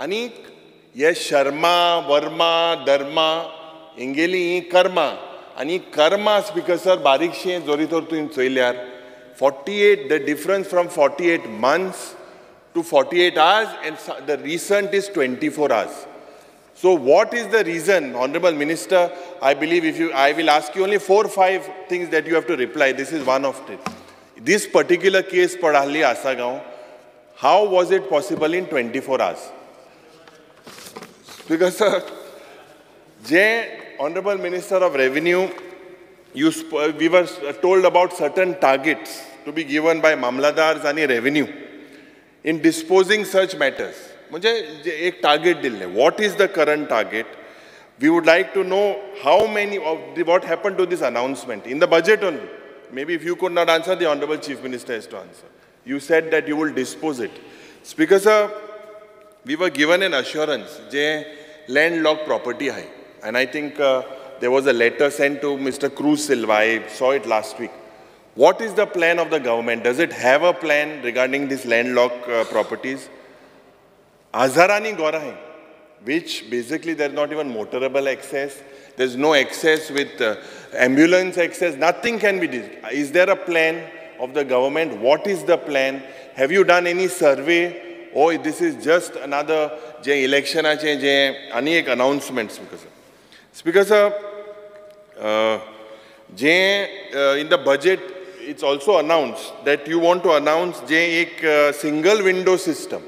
आनी हे शर्मा वर्मा धर्मा हेंगेली ही कर्मा आनी कर्मा स्पीकर सर बारीकशें जरी तर तुवें चोयल्यार 48, the difference from 48 months to 48 hours and the recent is 24 hours. So what is the reason, Honorable Minister? I believe if you, I will ask you only 4 or 5 things that you have to reply. This is one of it. This particular case, Padahli Asagaon, how was it possible in 24 hours? Because, sir, J, Honorable Minister of Revenue, we were told about certain targets to be given by Mamladars and Revenue in disposing such matters. म्हणजे एक टार्गेट दिल्लें. What is the current target? We would like to know how many of what happened to this announcement in the budget only. Maybe if you could not answer, the Honorable Chief Minister has to answer. You said that you will dispose it. Speaker sir, we were given an assurance J landlocked property आहे, and I think there was a letter sent to Mr. Cruz Silva. I saw it last week. What is the plan of the government? Does it have a plan regarding these landlocked properties? Azharani Gorahe, which basically there's not even motorable access, there's no access with ambulance access, nothing can be done. Is there a plan of the government? What is the plan? Have you done any survey? Or this is just another je election je ani ek announcement, Speaker sir. Speaker sir, in the budget, it's also announced that you want to announce je ek single window system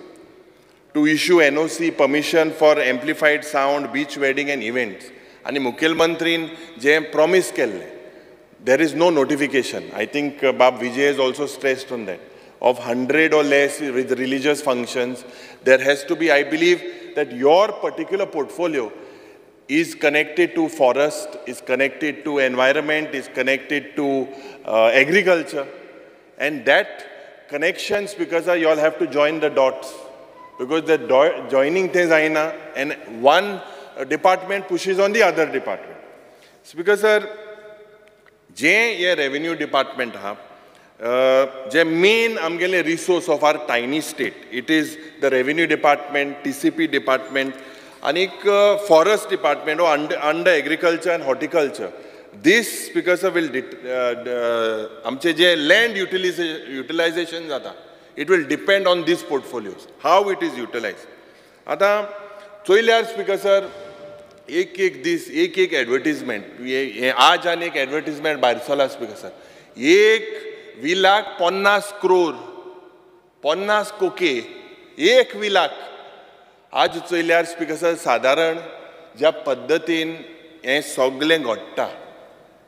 to issue NOC permission for amplified sound, beach wedding and events. Ani Mukhyamantrin je promise kelle, there is no notification. I think Bab Vijay has also stressed on that. of 100 or less with religious functions. There has to be, I believe, that your particular portfolio is connected to forest, is connected to environment, is connected to agriculture. And that connections, because you all have to join the dots. Because the joining things are and one department pushes on the other department. Speaker sir, जे ये revenue department हा, जे main आमगेले resource of our tiny state, it is the revenue department, TCP department, आनीक forest department or under agriculture and horticulture. This, Speaker sir, will आमचे जे land utilization जाता, it will depend on these portfolios, how it is utilized. आतां चोयल्यार Speaker sir, एक एक दीस एक एक एडवर्टीजमेंट, आज आनी एक एडवर्टीजमेंट भायर सरला स्पीकर सर, एक विलाक 50 क्रोर, 50 कोके एक विलाक. आज चोयल्यार स्पीकर सर, सादारण ज्या पद्दतीन हें सगळें घडटा,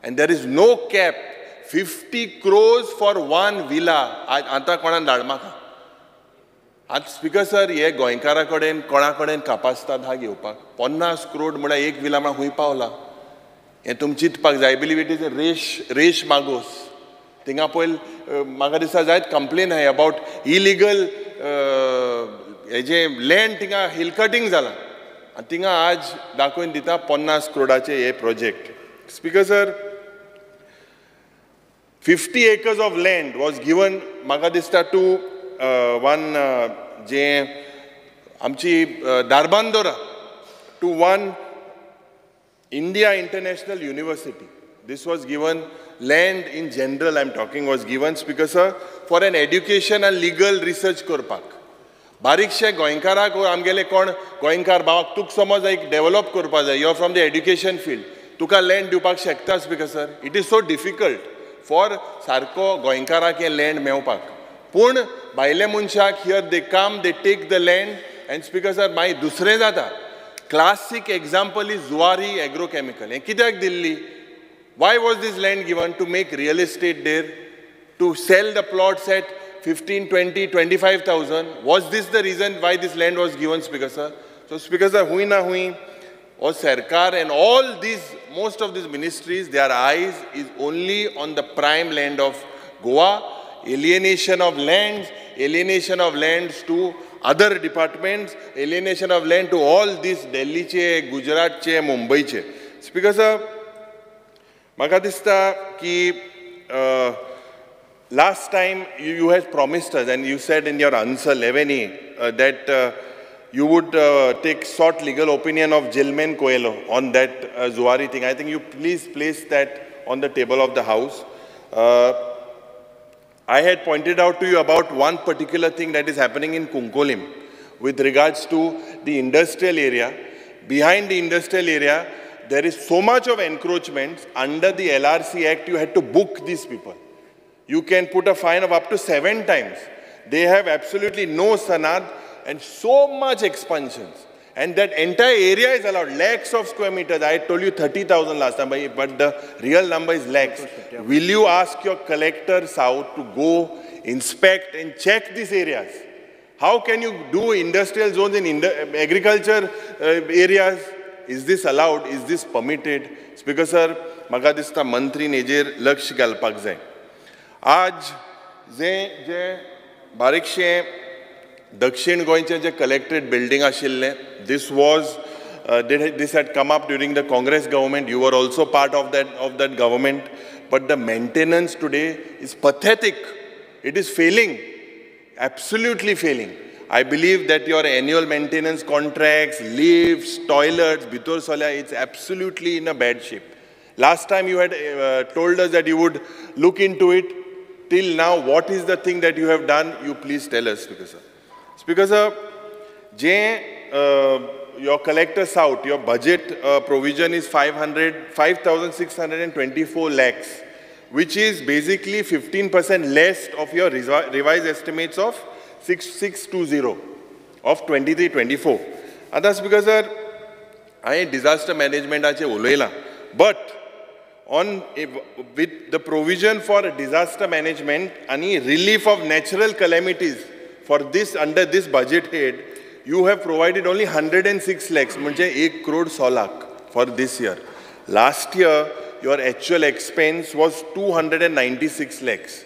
and there is no cap, 50 crores for one villa. आज आतां कोणाक धाडमाका. आतां स्पीकर सर, हे गोंयकारा कडेन कोणा कडेन कापास्ताद हा घेवपाक 50 क्रोड म्हळ्यार एक विला म्हळ्यार खूंय पावला हें तुमी चिंतपाक जाय. I believe it is a Reis Magos. थिंगा पयल म्हाका दिसता जायत कंप्लेन आहाय अबावट इलिगल हेजें लँड, थिंगा हिल कटींग जालां आनी थिंगा आज दाखोवन दिता 50 क्रोडाचे हे project. Speaker sir, 50 acres of land was given म्हाका दिसता टू वन जे आमची Dharbandora, to one India International University. This was given, land in general I am talking, was given, Speaker sir, for an education and legal research करपाक. बारीकशे गोंयकाराक आमगेले कोण गोंयकार भावाक तुका समज एक डेवलप करपाक जाय, you are from the education field, तुका लँड दिवपाक शकता Speaker sir. It is so difficult for सारको गोंयकाराक हें लँड मेवपाक, पूण भायले मनशाक here they come, they take the land and Speaker sir मागीर दुसरें जाता. Classic example is Zuari agrochemical. हें कित्याक दिल्ली? Why was this land given? To make real estate there, to sell the plots at 15, 20, 25,000. Was this the reason why this land was given, Speaker sir? So Speaker sir, hui na hui, or Sarkar and all these, most of these ministries, their eyes is only on the prime land of Goa, alienation of lands to other departments, alienation of land to all these Delhi che, Gujarat che, Mumbai che. Speaker sir, म्हाका दिसता की last time you had promised us and you said in your answer 11A that you would take sought legal opinion of Gilman Coelho on that Zuari thing. I think you please place that on the table of the house. I had pointed out to you about one particular thing that is happening in Cuncolim with regards to the industrial area. Behind the industrial area, there is so much of encroachments. Under the LRC Act, you had to book these people. You can put a fine of up to 7 times. They have absolutely no sanad and so much expansions. And that entire area is allowed, lakhs of square meters. I told you 30,000 last time, but the real number is lakhs. Will you ask your collector south to go inspect and check these areas? How can you do industrial zones in agriculture areas? Is this allowed? Is this permitted? Speaker sir, म्हाका दिसता मंत्री हेजेर लक्ष घालपाक जाय. आज जे जे बारीकशें दक्षिण गोंयचें जे कलेक्ट्रेट बिल्डींग आशिल्लें, this was this had come up during the Congress government. You were also part of that government, but the maintenance today is pathetic. It is failing, absolutely failing. I believe that your annual maintenance contracts, lifts, toilets, Bhitor Solya, it's absolutely in a bad shape. Last time you had told us that you would look into it. Till now, what is the thing that you have done? You please tell us, Speaker sir. Speaker sir, your collector south, your budget provision is 5,624 lakhs, which is basically 15% less of your revised estimates of 6620 of 23-24. And that's because, sir, I disaster management ache uloyla. But on with the provision for disaster management and relief of natural calamities for this under this budget head, you have provided only 106 lakhs, म्हणजे 1 crore 100 lakh for this year. Last year, your actual expense was 296 lakhs.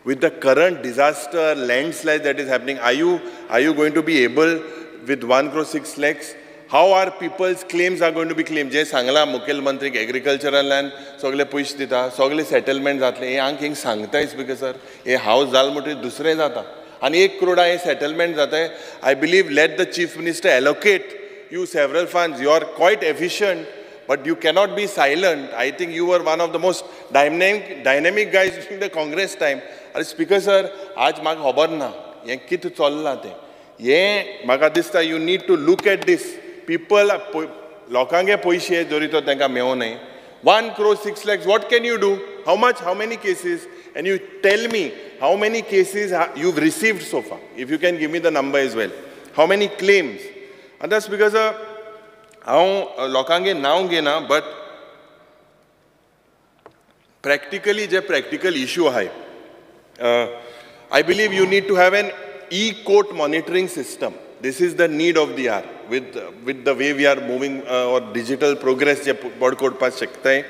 With the current disaster, landslide that is happening, are you going to be able with 1 crore 6 lakhs? How are people's claims are going to be claimed? जे सांगला मुख्यमंत्री agricultural land सगळे पयशे दिता, सगळे settlement जातले, हे आंक हिंग सांगताय स्पीकर सर, हे हावस जाल म्हणटकीर दुसरें जाता आनी 1 crore हे settlement जाता. I believe let the chief minister allocate you several funds. You are quite efficient, but you cannot be silent. I think you were one of the most dynamic guys during the Congress time. अरे स्पीकर सर, आज म्हाका खबर ना हें कितें चल्लां तें, हें म्हाका दिसता you need to look at this. People, लोकांगे पयशे जरी तो तांकां मेळो न्हय. 1 crore 6 lakhs, what can you do? How much, how many cases? And you tell me how many cases you've received so far. If you can give me the number as well. How many claims? And that's because हांव लोकांगे नांव घेना, but practically J practical issue आहाय, I believe you need to have an e-court monitoring system. This is the need of the hour. With the way we are moving or digital progress जे बड कोडपाक शकताय,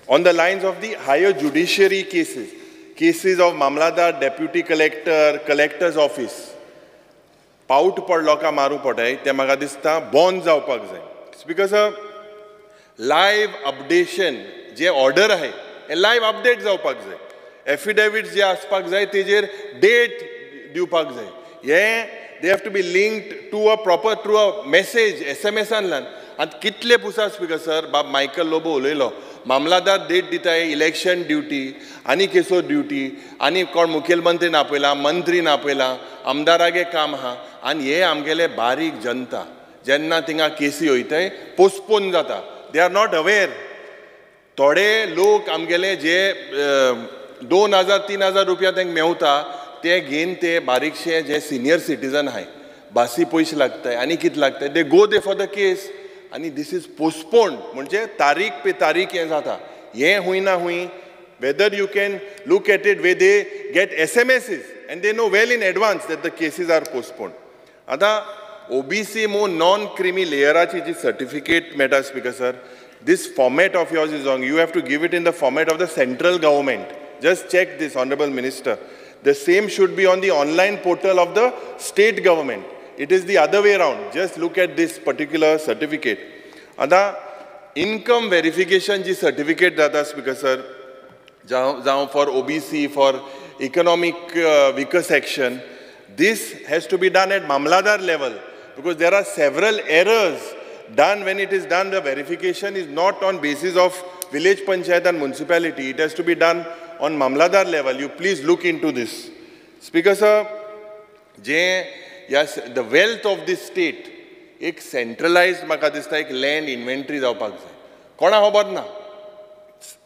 on the lines of the higher judiciary cases, cases of mamlatdar, deputy collector, collector's office, पावट पड लोकां मारूं पडटाय, तें म्हाका दिसता बंद जावपाक जाय. It's because a live updation J order आहाय हें लायव्ह अपडेट जावपाक जाय. एफिडेवीट जे आसपाक जाय तेजेर डेट दिवपाक जाय. हें they have to be linked to a proper through a message, SMS-आनल्यान. आनी कितले पुसा स्पीकर सर, बाब मायकल लोबो उलयलो, मामलादार डेट दिताय, इलेक्शन ड्युटी आनी केसो ड्युटी आनी कोण मुखेलमंत्री नापयला, मंत्री नापयला, आमदारागे काम आहा. आनी हे आमगेले बारीक जनता जेन्ना थिंगा केसी वयताय पोस्टपोन जाता, they are not aware. थोडे लोक आमगेले जे 2,000 3,000 रुपया तांकां मेवता ते घेवन ते बारीकशे जे सिनियर सिटीजन आहाय, बासी पयशे लागताय आनी कितें लागताय, they go they for the case आनी this is postponed, म्हणजे तारीख पे तारीख हें जाता. हें हुंय ना हुंय, whether you can look at it way they get SMSs and they know well in advance that the cases are postponed. आतां OBC मो नॉन क्रिमी लेयराची जी सर्टिफिकेट मेळटा speaker sir, this format of yours is wrong. You have to give it in the format of the central government. Just check this, honourable minister. The same should be on the online portal of the state government. It is the other way around. Just look at this particular certificate. Ada income verification ji certificate data, Speaker sir, जावं for OBC, for economic weaker section, this has to be done at Mamladar level because there are several errors done when it is done. The verification is not on basis of village panchayat and municipality. It has to be done on Mamladar level. You please look into this. Speaker sir, yes, the wealth of this state, एक centralized म्हाका दिसता एक land inventory जावपाक जाय. कोणा खबर ना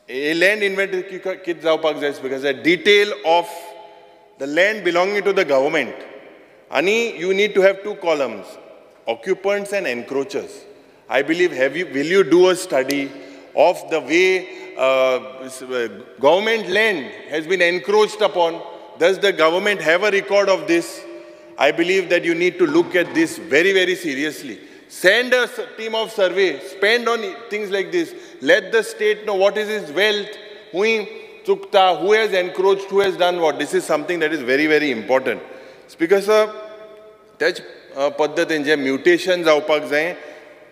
a land inventory कितें जावपाक जाय speaker sir, detail of the land belonging to the government. आनी you need to have two columns, occupants and encroachers. I believe will you do a study of the way government land has been encroached upon? Does the government have a record of this? I believe that you need to look at this very, very seriously. Send a team of survey, spend on things like this. Let the state know what is its wealth, who chukta, who has encroached, who has done what. This is something that is very, very important. Speaker sir, त्याच पद्दतीन जे mutation जावपाक जाय,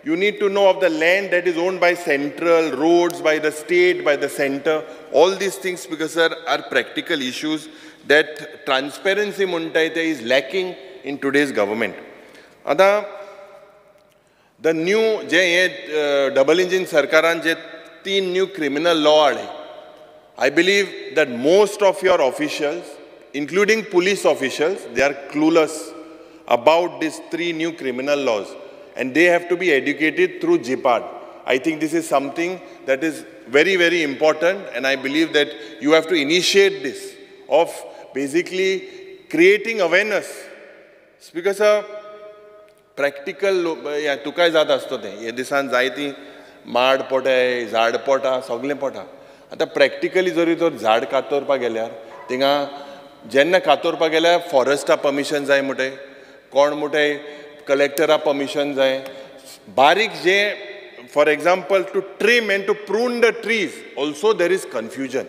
you need to know of the land that is owned by central, roads, by the state, by the center. All these things, Speaker sir, are practical issues that transparency म्हणटाय ते is lacking in today's government. आतां the new जे हे double engine सरकारान जे 3 new criminal law हाडले, I believe that most of your officials, including police officials, they are clueless about these 3 new criminal laws, and they have to be educated through JPAD. I think this is something that is very, very important, and I believe that you have to initiate this of basically creating awareness. Speaker sir, practical तुकाय जाता आसतो तें, हे दिसान जायती माड पोटाय, झाड पोटा, सगळें पोटा. आतां प्रॅक्टिकली जरी तर झाड कातरपाक गेल्यार थिंगा जेन्ना कातरपाक गेल्यार फॉरेस्टा परमिशन जाय म्हणटाय, कोण म्हणटाय कलेक्टरा परमिशन जाय. बारीक जे for example to trim and to prune the trees also there is confusion.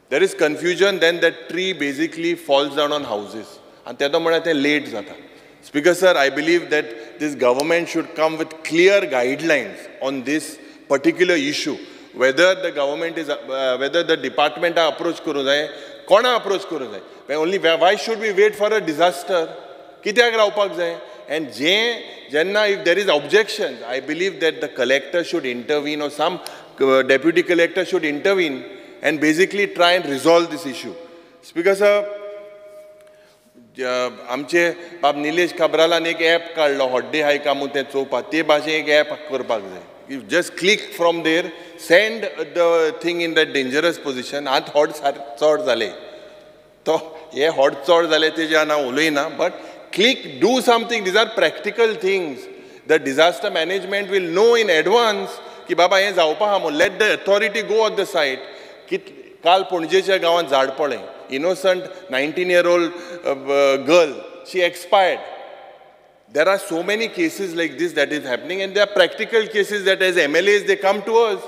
There is confusion, then that tree basically falls down on houses. आनी तेदो म्हळ्यार तें लेट जाता. Speaker sir, I believe that this government should come with clear guidelines on this particular issue. Whether the government is, whether the department approach करूं जाय, कोणा approach करूं जाय. Only why should we wait for a disaster? कित्याक रावपाक जाय? And जे जेन्ना if there is objections, I believe that the collector should intervene or some deputy collector should intervene and basically try and resolve this issue. Speaker sir, आमचे बाब निलेश काब्रालान एक ॲप काडलो, हॉड्डे हाय का म्हूण तें चोवपाक, ते भाशेन एक ॲप करपाक जाय. You just click from there, send the thing in that dangerous position. आतां हॉड चड जाले, तो हे हॉड चड जाले तेजे हांव उलयना, but click, do something. These are practical things. The disaster management will know in advance की बाबा हें जावपा आहा म्हूण. Let the authority go at the site. काल पणजेच्या गांवांत झाड पडलें, innocent 19-year-old girl, she expired. There are so many cases like this that is happening, and there are practical cases that as MLAs they come to us.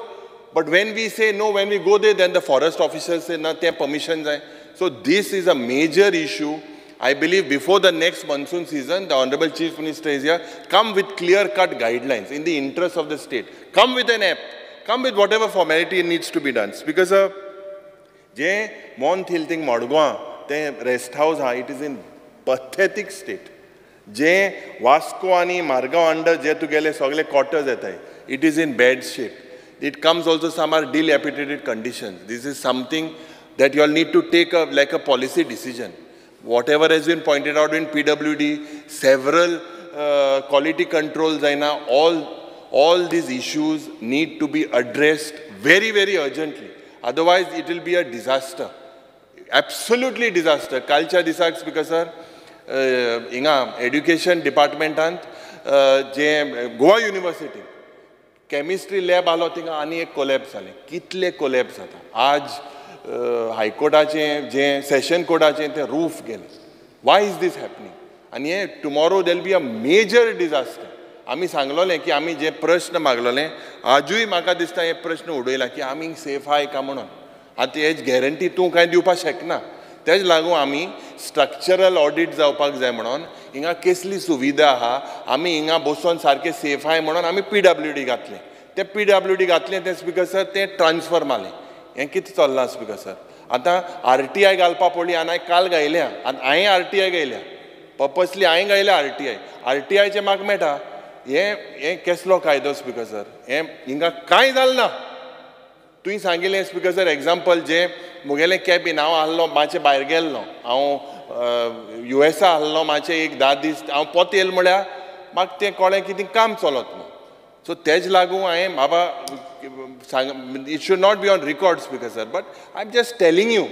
But when we say no, when we go there, then the forest officers say na, te permission jai. So this is a major issue. I believe before the next monsoon season, the Honorable Chief Minister is here, come with clear-cut guidelines in the interest of the state. Come with an app. Come with whatever formality needs to be done. Because जे मॉन्थ हिल थिंग मडगांव तें रेस्ट हावज आहा, it is in pathetic state. जे वास्को आनी मारगांव अंडर जे तुगेले सगळे क्वॉर्टर्स येताय, it is in bad shape. It comes also some are dilapidated conditions. This is something that you all need to take a like a policy decision. Whatever has been pointed out in PWD, several quality control जायना, all these issues need to be addressed very very urgently. Otherwise, it will be a disaster. Absolutely disaster. कालच्या दिसाक स्पीकर सर, हिंगा एड्युकेशन डिपार्टमेंटांत जे गोवा युनिवर्सिटी केमिस्ट्री लॅब आलो, थिंगा आनी एक कोलॅप्स जालें. कितले कोलॅप्स जाता. आज हायकोर्टाचें जें सेशन कोर्टाचें तें रूफ गेलें. Why is this happening? आनी हें tomorrow there will be a major disaster. आमी सांगलोलें की आमी जे प्रश्न मागलोले, आजूय म्हाका दिसता हे प्रश्न उडयला की आमी सेफ आहाय का म्हणून. आतां हेच गॅरंटी तूं कांय दिवपाक शकना. तेज लागून आमी स्ट्रक्चरल ऑडीट जावपाक जाय म्हणून हिंगा कसली सुविधा आहा, आमी हिंगा बसोन सारकें सेफ आहाय म्हणून आमी PWD घातलें. तें PWD घातलें तें स्पीकर सर तें ट्रान्सफर मारलें. हें कितें चल्लां स्पीकर सर? आतां RTI घालपा पडली आनी हांवें काल घायल्या, आनी हांवें RTI घायल्या, पर्पसली हांवें घायल्या RTI. RTIचें म्हाका मेळटा. हें केसलो कायदो स्पीकर सर? हें हिंगा कांय जालें ना. तुवें सांगिल्लें स्पीकर सर एग्जाम्पल, जें मुगेलें कॅबीन, हांव आहलो मातशें भायर गेल्लो, हांव USA आहलो मातशें एक 10 दीस, हांव पोत येयलो म्हळ्यार म्हाका तें कळ्ळें की तें काम चलत ना. सो तेज लागून हांवें बाबा सांग, it should not be on record speaker sir, but I am just telling you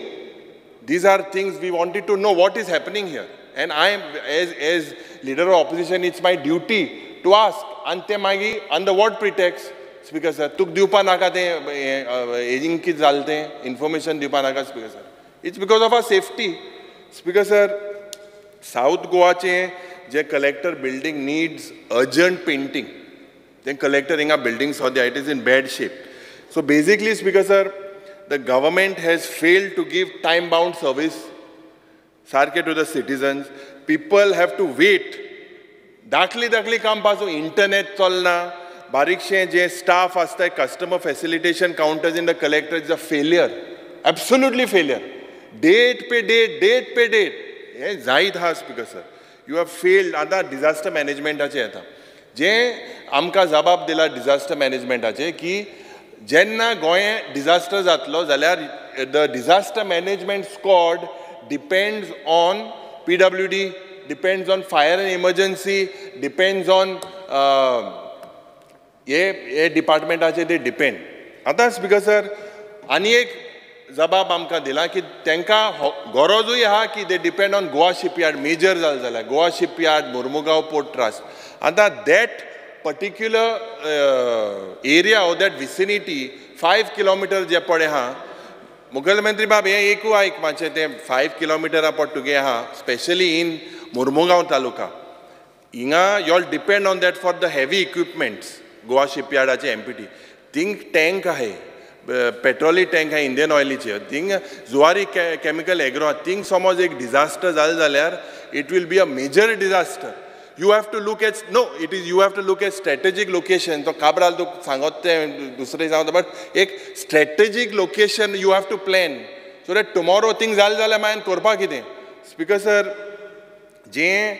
these are things we wanted to know what is happening here. And I am as leader of opposition, it's my duty to ask. आनी तें मागीर on the what pretext speaker sir, तुका दिवपा नाका तें हेजिंग कितें जालें तें इन्फॉर्मेशन दिवपा नाका speaker sir. It's because of our safety. Speaker sir, south गोवाचें J collector building needs urgent painting. तें कलेक्टर हिंगा बिल्डींग सद्या it is in bad shape. So basically speaker sir, the government has failed to give time bound service सारकें to the citizens. People have to wait. Dakhli Dakhli काम पासून इंटरनेट चलना, बारीकशें जे स्टाफ आसता, customer facilitation counters in the collector is a failure, absolutely failure. Date पे डेट, डेट पे डेट, हें जायत आहा speaker sir. You have failed. आतां डिजास्टर मॅनेजमेंटाचें येता, जें आमकां जबाब दिला डिजास्टर मॅनेजमेंटाचें की जेन्ना गोंय डिजास्टर जातलो जाल्यार the disaster management squad depends on PWD, depends on fire and emergency, depends on हे डिपार्टमेंटाचे ते डिपेंड. आतां स्पीकर सर, आनी एक जबाब आमकां दिला की तांकां गरजूय आहा की they depend on Goa shipyard. Major जालें जाल्यार Goa shipyard, Mormugao port trust. आतां that particular area or that vicinity 5 kilometre जे पळय आहा मुखेलमंत्री बाब हें एकू आयक मातशें तें 5 किलोमिटरा पड तुगे आहा स्पेशली इन मुर्मुगांव तालुका हिंगा you all depend on that for the heavy equipments Goa शिपयार्डाचे MPT thing tank आहे पेट्रोली टँक आहे Indian ऑयलीचे thing Zuari chemical agro thing समज एक डिजास्टर जालें जाल्यार it will be a major disaster. You have to look at no it is you have to look at strategic location. तो काब्राल तुका सांगत तें दुसरें सांगता बट एक strategic location you have to plan so that tomorrow thing जालें जाल्यार मागीर करपाक कितें. स्पीकर सर जें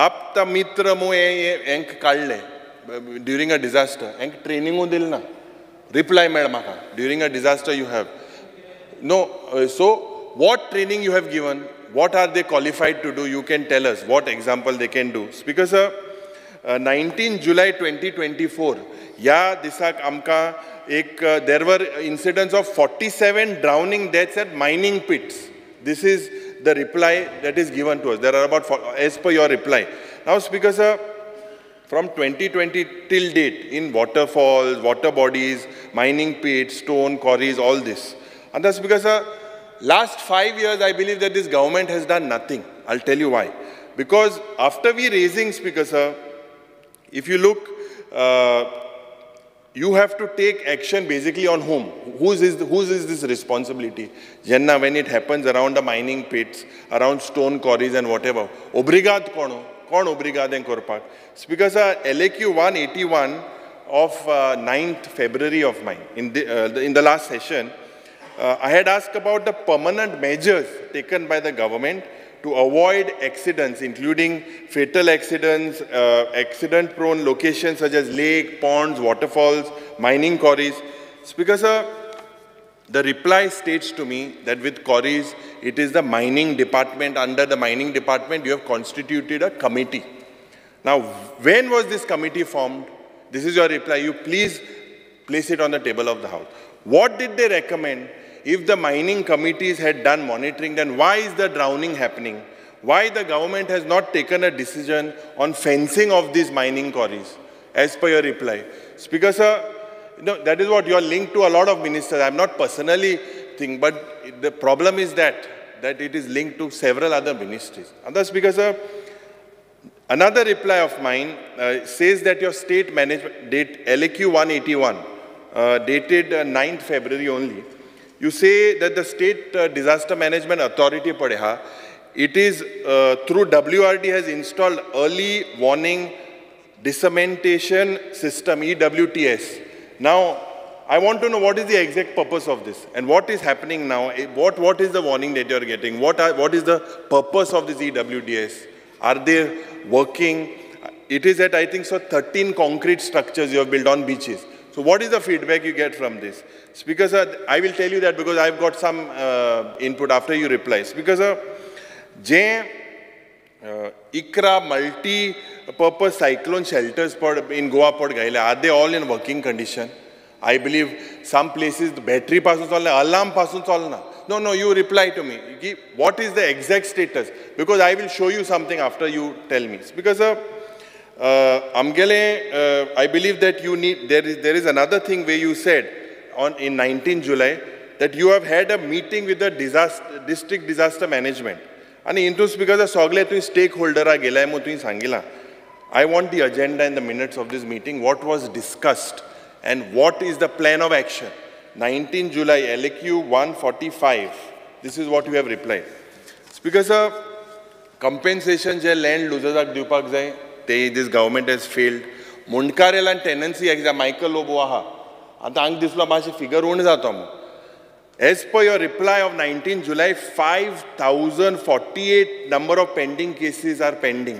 आपता मित्र मू हेंक काडलें ड्युरींग अ डिजास्टर हेंक ट्रेनिंगूय दिलें ना. रिप्लाय मेळ म्हाका during a disaster you have no so what training you have given, what are they qualified to do, you can tell us what example they can do. Speaker sir, 19 July 2024 ह्या दिसाक आमकां एक there were incidents of 47 drowning deaths at mining pits. This is the reply that is given to us. There are about, as per your reply. Now, Speaker sir, from 2020 till date, in waterfalls, water bodies, mining pits, stone quarries, all this. And that's because, sir, last 5 years, I believe that this government has done nothing. I'll tell you why. Because after we raising, Speaker sir, if you look, you have to take action basically on whom? Whose is this responsibility? Jenna, when it happens around the mining pits, around stone quarries and whatever. Obrigad kono? Kon obrigad en korpak? Speaker sir, LAQ 181 of 9th February of mine, in the last session, I had asked about the permanent measures taken by the government to avoid accidents, including fatal accidents, accident-prone locations such as lake, ponds, waterfalls, mining quarries. Speaker sir, the reply states to me that with quarries, it is the mining department. Under the mining department, you have constituted a committee. Now, when was this committee formed? This is your reply. You please place it on the table of the House. What did they recommend? If the mining committees had done monitoring, then why is the drowning happening? Why the government has not taken a decision on fencing of these mining quarries? As per your reply. Speaker sir, no, that is what you are linked to a lot of ministers. I am not personally thinking, but the problem is that it is linked to several other ministries. Other Speaker sir, another reply of mine says that your state management, date LAQ 181, dated 9th February only, you say that the State Disaster Management Authority, Padeha, it is through WRD has installed early warning dissemination system, EWTS. Now, I want to know what is the exact purpose of this and what is happening now. What is the warning that you are getting? What is the purpose of this EWTS? Are they working? It is at, I think so, 13 concrete structures you have built on beaches. So what is the feedback you get from this? Speaker sir, I will tell you that because I've got some input after you reply. Speaker sir, J ICRA multi-purpose cyclone shelters in Goa Port Gaila, are they all in working condition? I believe some places the battery pasun chalna, alarm pasun chalna. No, no, you reply to me. What is the exact status? Because I will show you something after you tell me. Speaker sir, Amgele, I believe that you need, there is another thing where you said in 19 July that you have had a meeting with the district disaster management. And into because the sogle tu stakeholder a gelai mo tu sangila. I want the agenda and the minutes of this meeting, what was discussed and what is the plan of action. 19 July, LAQ 145. This is what you have replied. Speaker sir, compensation je land losers ak diwpak jai, this government has failed. Mundkarel and tenancy exam, Michael Lobo aha. Ata ang dislo mashi figure un jato mo. As per your reply of 19 July, 5,048 number of pending cases are pending.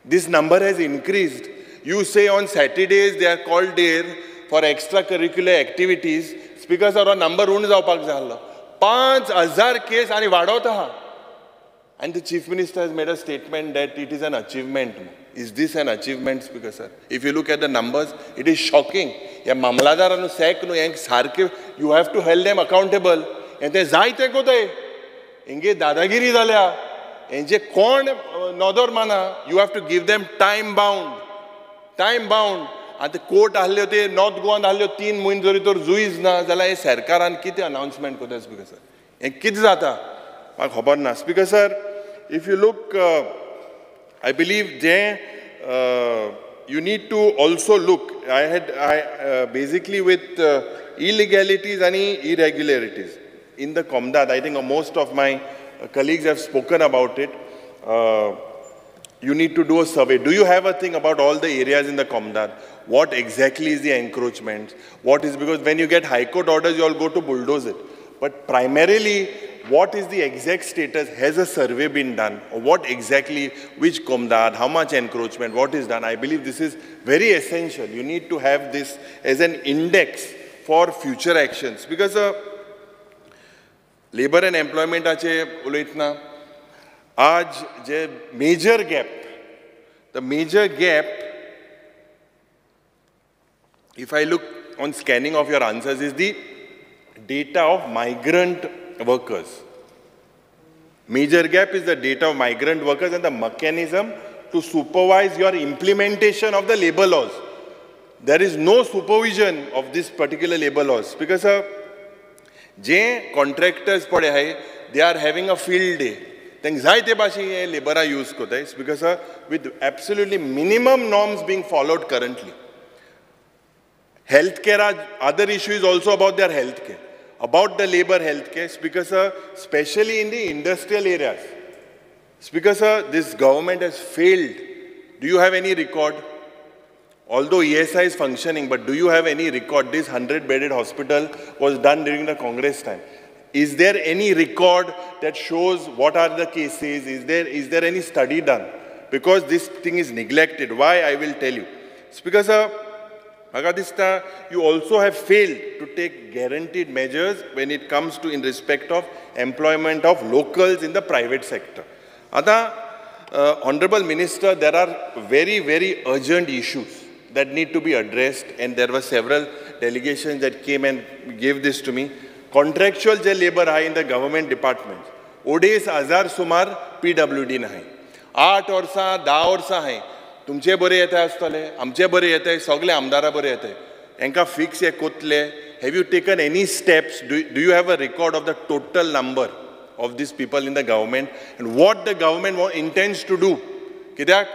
This number has increased. You say on Saturdays they are called there for extracurricular activities. Speaker sir, our number un jaopak jalo. 5,000 case ani vadot aha. And the Chief Minister has made a statement that it is an achievement. Is this an achievement, Speaker sir? If you look at the numbers, it is shocking. Ya mamladaranu sek nu yank sarke, you have to hold them accountable. And they zai te kote. Inge dadagiri zalya. Enje kon nodor mana. You have to give them time bound. Time bound. आतां कोर्ट आहल्यो ते नॉर्थ गोवान आहल्यो 3 म्हयने जरी तर जुईज ना जाल्यार हे सरकारान कितें अनाउन्समेंट करता स्पीकर सर, हें कितें जाता म्हाका खबर ना. Speaker sir, if you look, I believe जें you need to also look, I basically with illegalities and irregularities in the Comdad. I think most of my colleagues have spoken about it. You need to do a survey. Do you have a thing about all the areas in the Comdad? What exactly is the encroachment? What is, because when you get high court orders, you all go to bulldoze it. But primarily, what is the exact status? Has a survey been done? Or what exactly, which Comdad, how much encroachment, what is done? I believe this is very essential. You need to have this as an index for future actions. Because labor and employment ache uloitna, aaj je major gap, the major gap, if I look on scanning of your answers, is the data of migrant workers. Major gap is the data of migrant workers and the mechanism to supervise your implementation of the labor laws. There is no supervision of this particular labor laws because je contractors pade hai, they are having a field day. Then जायते भाशेन हे लेबरा use करताय because with absolutely minimum norms being followed currently. Healthcare, other issue is also about their healthcare, about the labor healthcare, because especially in the industrial areas. Because this government has failed. Do you have any record? Although ESI is functioning, but do you have any record? This 100-bedded hospital was done during the Congress time. Is there any record that shows what are the cases? Is there any study done? Because this thing is neglected. Why? I will tell you. It's because Agadista, you also have failed to take guaranteed measures when it comes to in respect of employment of locals in the private sector. Ada, Honorable Minister, there are very, very urgent issues that need to be addressed, and there were several delegations that came and gave this to me. Contractual je labor high in the government departments. Odes हजार सुमार PWD ना है. 8 वर्सां 10 वर्सां है. तुमचे बरे येता आसतले, आमचे बरे येता, सगळे आमदारा बरे येता. एंका फिक्स हे कोतले. Have you taken any steps? Do you have a record of the total number of these people in the government and what the government intends to do? कित्याक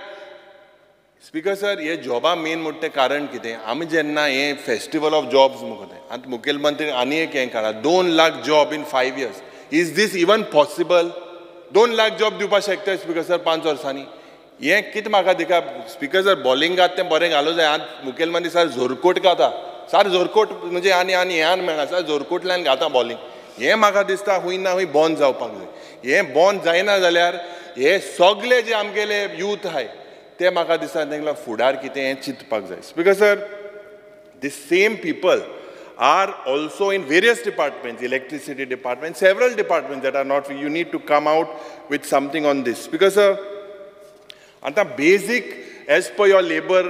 स्पीकर सर, हे जॉबा मेन मोठें कारण कितें, आमी जेन्ना हे फेस्टिवल ऑफ जॉब्स मुखोते आतां मुखेलमंत्री आनी एक हें काडला 2 lakh job in 5 years. Is this even possible? 2 lakh job दिवपाक शकता स्पीकर सर 5 वर्सांनी? हें कितें म्हाका दिका स्पीकर सर, बॉलिंग घात तें बरें घालूं जाय. आतां मुखेलमंत्री सर जोरकोट घाता, सर जोरकोट म्हणजे आनी आनी ह्यान मेळना सर, जोरकोटल्यान घाता बॉलिंग. हें म्हाका दिसता हूंय ना हूंय बंद जावपाक जाय. हें बंद जायना जाल्यार हे सगळे जे आमगेले यूथ आहाय ते म्हाका दिसता तांकां फुडार कितें हें चिंतपाक जाय. Speaker sir, the same people are also in various departments, electricity department, several departments that are not, you need to come out with something on this. Because sir, आतां basic, as per your labour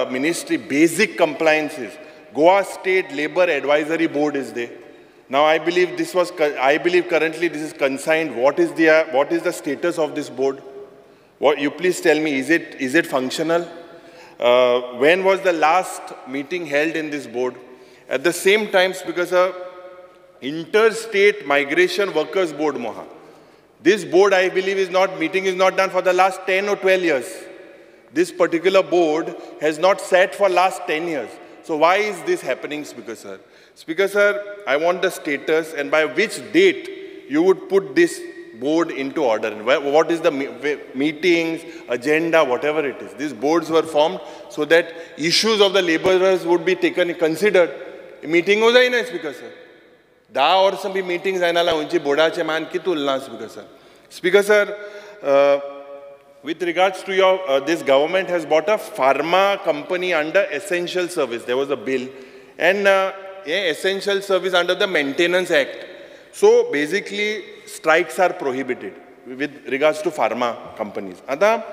ministry, basic compliances, Goa State Labour Advisory Board is there. Now I believe this was, I believe currently this is consigned. What is the status of this board? What, you please tell me, is it functional? When was the last meeting held in this board? At the same time, because Interstate Migration Workers Board, Moha. This board, I believe, is not, meeting is not done for the last 10 or 12 years. This particular board has not sat for last 10 years. So why is this happening, Speaker sir? Speaker sir, I want the status and by which date you would put this board into order. And what is the meetings, agenda, whatever it is. These boards were formed so that issues of the laborers would be taken, considered. Meeting was जायना Speaker sir. 10 वर्सां बी meeting जायना जाल्यार खंयची बोर्डाचे मान कितें उरलां Speaker sir. Speaker sir, with regards to your, this government has bought a pharma company under essential service. There was a bill and essential service under the Maintenance Act. So basically strikes are prohibited with regards to pharma companies. At the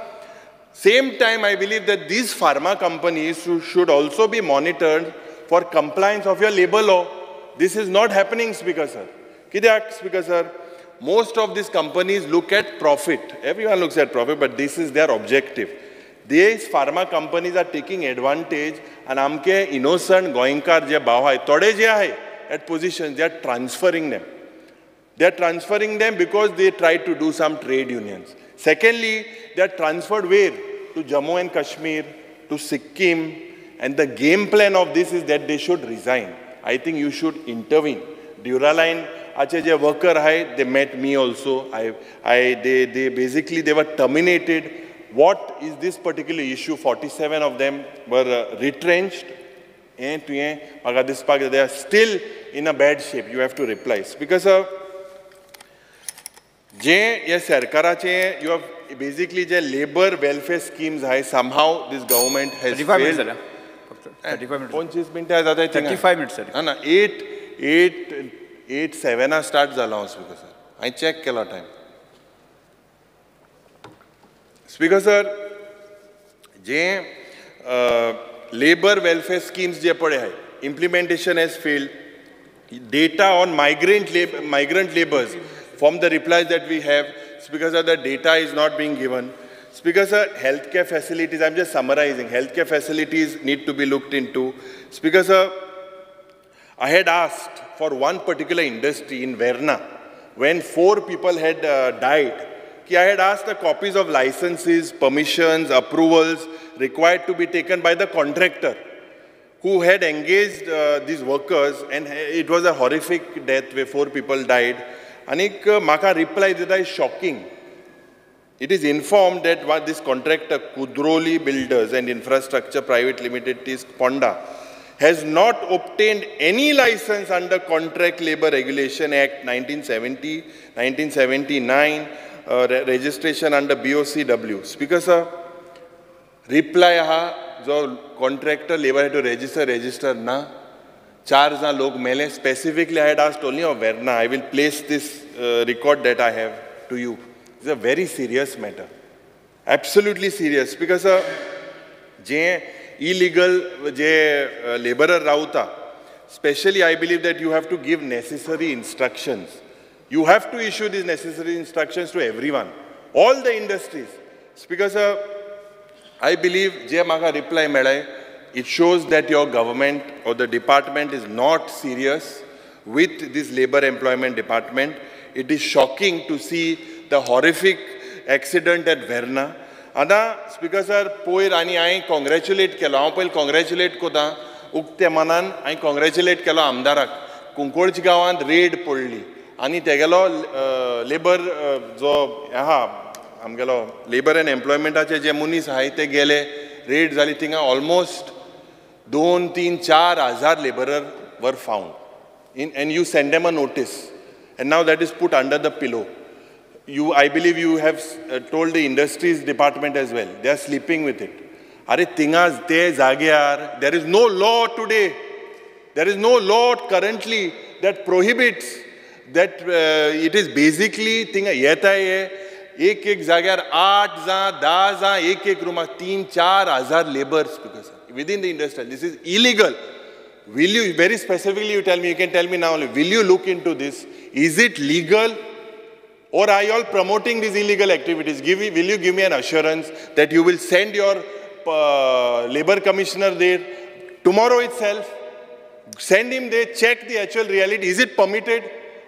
same time, I believe that these pharma companies should also be monitored for compliance of your labor law. This is not happening, Speaker sir. Kidak, Speaker sir, most of these companies look at profit. Everyone looks at profit, but this is their objective. These pharma companies are taking advantage आनी आमचे इनोसंट गोंयकार जे भाव आहाय, थोडे जे आहाय at position, they are transferring them. They are transferring them because they try to do some trade unions. Secondly, they are transferred where? To Jammu and Kashmir, to Sikkim, and the game plan of this is that they should resign. I think you should intervene. Duraline ache je worker hai, they met me also. They basically, they were terminated. What is this particular issue? 47 of them were retrenched. They are still in a bad shape. You have to reply. Because जे हे सरकाराचे, you have basically J labour welfare schemes आहे, somehow this government has 35 minutes जाल्या. 35 minutes. 25 मिनटां जाता. 35 minutes. ना ना, 8 8 8 7 स्टार्ट जाला हांव स्पीकर सर. हांवें चॅक केलो टायम. स्पीकर सर, जे लेबर वेलफेअर स्किम्स जे पळय आहाय, implementation has failed. Data on migrant labours, from the replies that we have, because the data is not being given. Speaker sir, healthcare facilities, I'm just summarizing, healthcare facilities need to be looked into. Speaker sir, I had asked for one particular industry in Verna, when 4 people had died, I had asked the copies of licenses, permissions, approvals required to be taken by the contractor who had engaged these workers, and it was a horrific death where 4 people died. Anik maka reply dita is shocking. It is informed that what this contractor, Kudroli Builders and Infrastructure Private Limited, is Ponda, has not obtained any license under Contract Labour Regulation Act 1970, 1979, registration under BOCW. Speaker sir, reply aha, jo contractor labour had to register, register na. 4 जाण लोक मेले. Specifically I had asked only of Verna. I will place this record that I have to you. It's a very serious matter. Absolutely serious. Because J illegal J laborer रावता, specially I believe that you have to give necessary instructions. You have to issue these necessary instructions to everyone, all the industries. Because I believe जे म्हाका रिप्लाय मेळ्ळे, it shows that your government or the department is not serious with this labor employment department. It is shocking to see the horrific accident at Verna. Ada, Speaker sir, poyer ani हांवें congratulate केलो. हांव पयलीं congratulate कोता उक्ते मनान. हांवें congratulate केलो आमदाराक. कुंकळच गांवांत रेड पडली आनी तेगेलो लेबर जो आहा आमगेलो लेबर एंड एम्प्लॉयमेंटाचे जे मनीस आहाय ते गेले. रेड जाली थिंगा ऑलमोस्ट 2, 3, 4 हजार labourer were found in, and you send them a notice, and now that is put under the pillow. You, I believe you have told the industries department as well. They are sleeping with it. Are thingas te जाग्यार, there is no law today. There is no law currently that prohibits that it is basically thinga येता ये एक एक जाग्यार 8 जां 10 जां एक एक रूमाक 3, 4 हजार labours within the industry. This is illegal. Will you, very specifically you tell me, you can tell me now only, will you look into this? Is it legal? Or are you all promoting these illegal activities? Will you give me an assurance that you will send your labor commissioner there tomorrow itself? Send him there, check the actual reality. Is it permitted?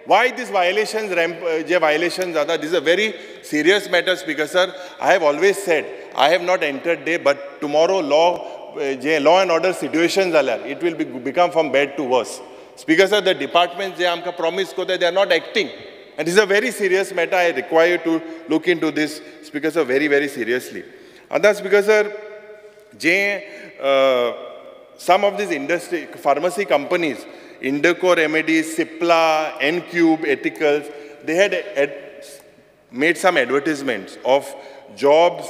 Why these violations, violations are? This is a very serious matter, Speaker sir. I have always said, I have not entered there, but tomorrow law and order situations are, it will become from bad to worse. Speaker sir, the departments, they amka promise kota, they are not acting. And this is a very serious matter. I require you to look into this, Speaker sir, very, very seriously. And that's because, sir, some of these industry, pharmacy companies, Indoco Remedies, Cipla, Encube, Ethicals, they had made some advertisements of jobs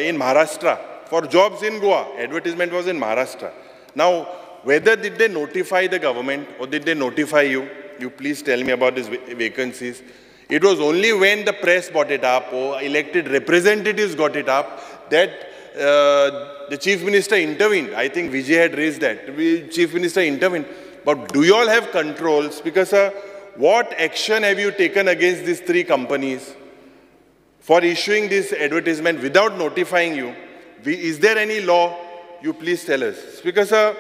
in Maharashtra. For jobs in Goa, advertisement was in Maharashtra. Now, whether did they notify the government or did they notify you? You please tell me about these vacancies. It was only when the press brought it up or elected representatives got it up that the Chief Minister intervened. I think Vijay had raised that. The Chief Minister intervened. But do you all have controls? Because what action have you taken against these three companies for issuing this advertisement without notifying you? Is there any law? You please tell us. Speaker sir,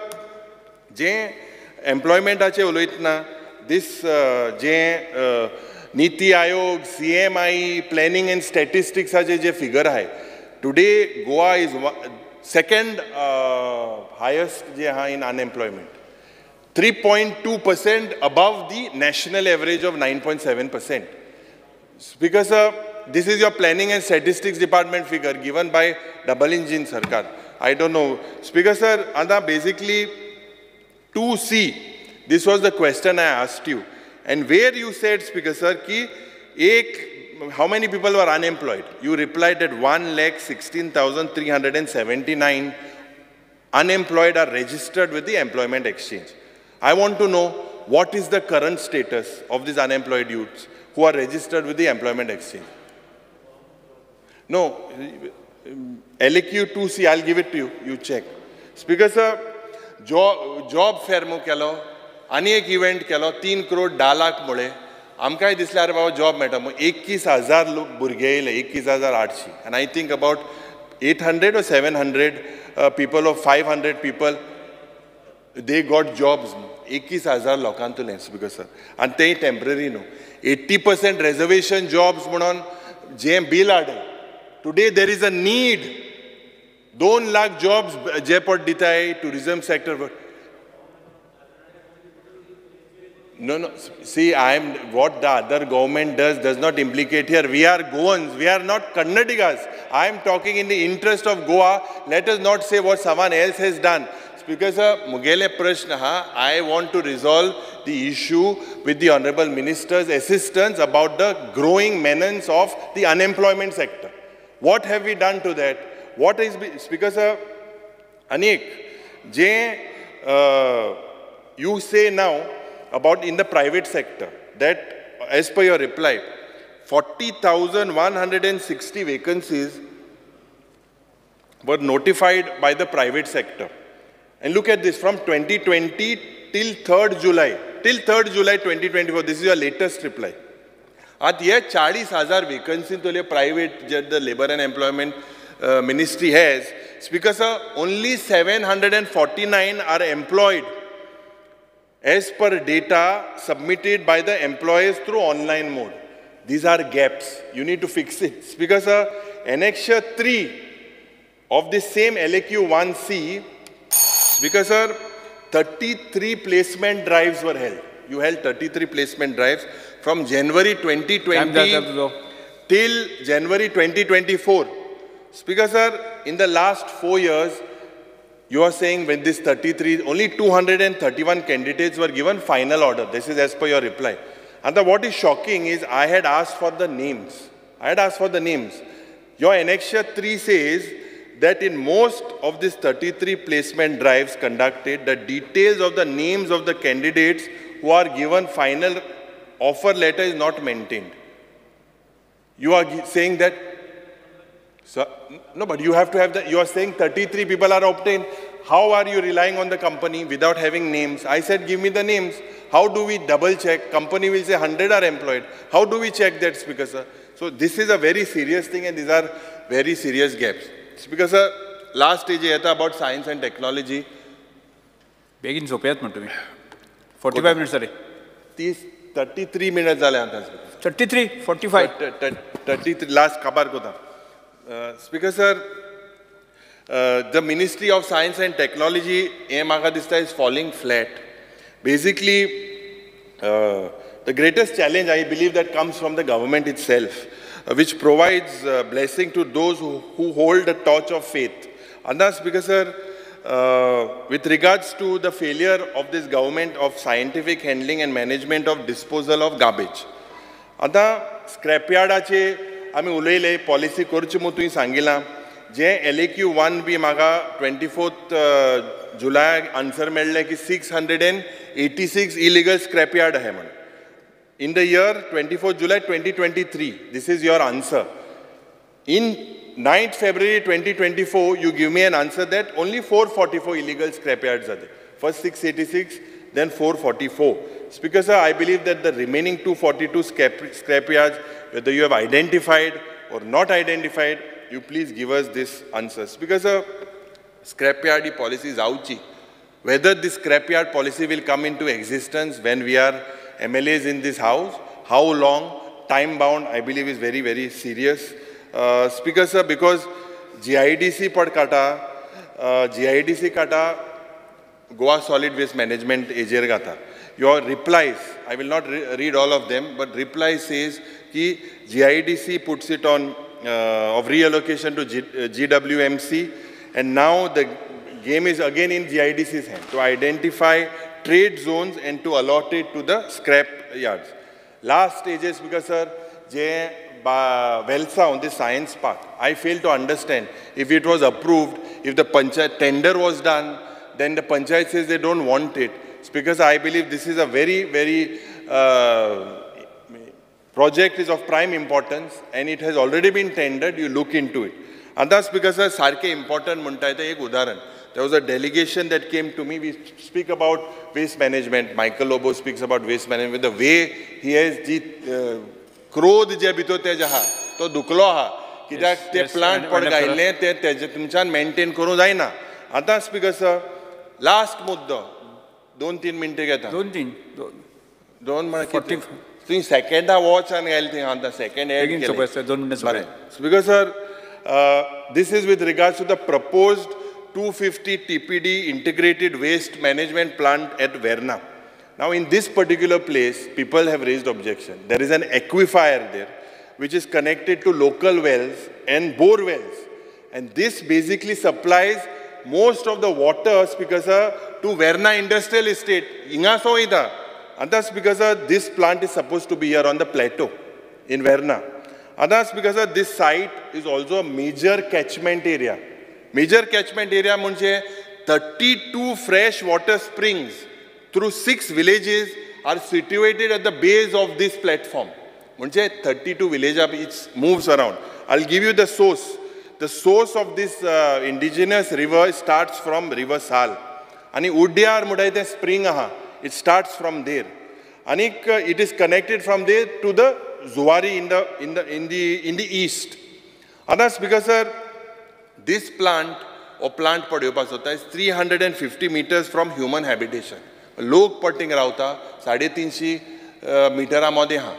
जे एम्प्लॉयमेंटाचे उलयतना this J NITI Aayog, CMI, planning and स्टॅटिस्टिक्साचे J figure आहाय, today Goa is second highest जे आहा in unemployment, 3.2% above the national average of 9.7%. Speaker sir, this is your planning and statistics department figure given by double engine sarkar. I don't know. Speaker sir, Anda, basically 2C, this was the question I asked you. And where you said, Speaker sir, ki ek, how many people were unemployed? You replied that 1,16,379 unemployed are registered with the employment exchange. I want to know what is the current status of these unemployed youths who are registered with the employment exchange. No, LAQ 2C, I'll give it to you, you check. Speaker sir, job fair mo केलो, आनी एक इव्हेंट केलो, 3 करोड 10 लाख मुळे आमकांय दिसलें अरे बाबा जॉब मेळटा म्हूण. 21,000 लोक भुरगे येयले, 21,800, and I think about 800 or 700 people or 500 people they got jobs. 21,000 लोकांतुलें speaker sir, आनी तेय टेम्पररी न्हू. 80% रेजर्वेशन जॉब्स म्हणून जें बील हाडलें. Today there is a need. 2 lakh jobs जे पट दिताय tourism sector. No, no. See, I am what the other government does not implicate here. We are Goans. We are not Karnatikas. I am talking in the interest of Goa. Let us not say what someone else has done. Speaker sir, mugele prashna ha, I want to resolve the issue with the honorable minister's assistance about the growing menace of the unemployment sector. What have we done to that? What is, Speaker sir, Anik, je you say now about in the private sector that as per your reply, 40,160 vacancies were notified by the private sector. And look at this, from 2020 till 3rd July, 2024, this is your latest reply. At ye 40,000 vacancy to private the Labor and Employment Ministry has. Speaker sir, only 749 are employed as per data submitted by the employers through online mode. These are gaps. You need to fix it. Speaker sir, Annexure 3 of the same LAQ 1C, Speaker sir, 33 placement drives were held. You held 33 placement drives from January 2020 till January 2024. Speaker sir, in the last 4 years, you are saying when this 33, only 231 candidates were given final order. This is as per your reply. And what is shocking is I had asked for the names. Your Annexure 3 says that in most of these 33 placement drives conducted, the details of the names of the candidates who are given final offer letter is not maintained. You are saying that, so, no, but you have to have the, you are saying 33 people are obtained. How are you relying on the company without having names? I said, give me the names. How do we double check? Company will say 100 are employed. How do we check that, Speaker sir? So this is a very serious thing and these are very serious gaps. Speaker sir, last stage yeta about science and technology. Begin sopyat man tumi. 45 minutes zale. 33 minutes zale ata. 33, 45. 33, last kabar kota. Speaker sir, the Ministry of Science and Technology, is falling flat. Basically, the greatest challenge I believe that comes from the government itself, which provides blessing to those who hold the torch of faith. And thus, Speaker sir, with regards to the failure of this government of scientific handling and management of disposal of garbage. Ata scrapyardache आमी उलयले पॉलिसी करची म्हूण तुवें सांगिलां जे LAQ 1B म्हाका 24th जुलयाक आन्सर मेळ्ळें की 686 इलिगल स्क्रॅपयार्ड आहा म्हूण. In the year 24th July 2023, this is your answer. In 9th February 2024, you give me an answer that only 444 illegal scrapyards are there. First 686, then 444. Speaker sir, I believe that the remaining 242 scrapyards, whether you have identified or not identified, You please give us this answers. Because a scrapyard he policy जावची. Whether this scrapyard policy will come into existence when we are MLAs in this house, how long, time bound, I believe is very, very serious. Speaker sir, because GIDC पड काटा, GIDC काटा, Goa Solid Waste Management एजेर घाता. Your replies, I will not read all of them, but reply says ki GIDC puts it on of reallocation to GWMC, and now the game is again in GIDC's hand to identify trade zones and to allot it to the scrap yards. Last stages, because sir, J Velsa on the science park, I fail to understand if it was approved, if the panchayat tender was done, then the panchayat says they don't want it. It's because I believe this is a very, very project is of prime importance and it has already been tendered, you look into it. And that's because sir, sarke important munta te ek udaharan. There was a delegation that came to me. We speak about waste management. Michael Lobo speaks about waste management. The way he has the क्रोध जे भितर तेजे आहा तो दुखलो आहा कित्याक ते प्लांट पड घायल्ले ते तेजे तुमच्यान मेंटेन करूंक जायना. आतां स्पीकर सर लास्ट मुद्दो 2-3 मिनटां घेता. 2-3 म्हळ्यार तुवें सेकंडा वॉच आनी घायलें थंय आतां सेकंड एड केलें. बरें speaker sir, this is with regards to the proposed 250 TPD integrated waste management plant at Verna. Now in this particular place, people have raised objection. There is an aquifer there, which is connected to local wells and bore wells. And this basically supplies most of the water, Speaker sir, to Verna Industrial Estate. Inga so ida. And that's because sir, this plant is supposed to be here on the plateau in Verna. And that's because sir, this site is also a major catchment area. Major catchment area means 32 fresh water springs through 6 villages are situated at the base of this platform. Munche 32 villages, it moves around. I'll give you the source. The source of this indigenous river starts from River Sal. Ani Udyar mudai spring aha. It starts from there. Ani it is connected from there to the Zuari in the east. And that's because sir, this plant or plant padyopa sota is 350 meters from human habitation. लोक पटिंग रावता 350 मिटरा मदें आहा.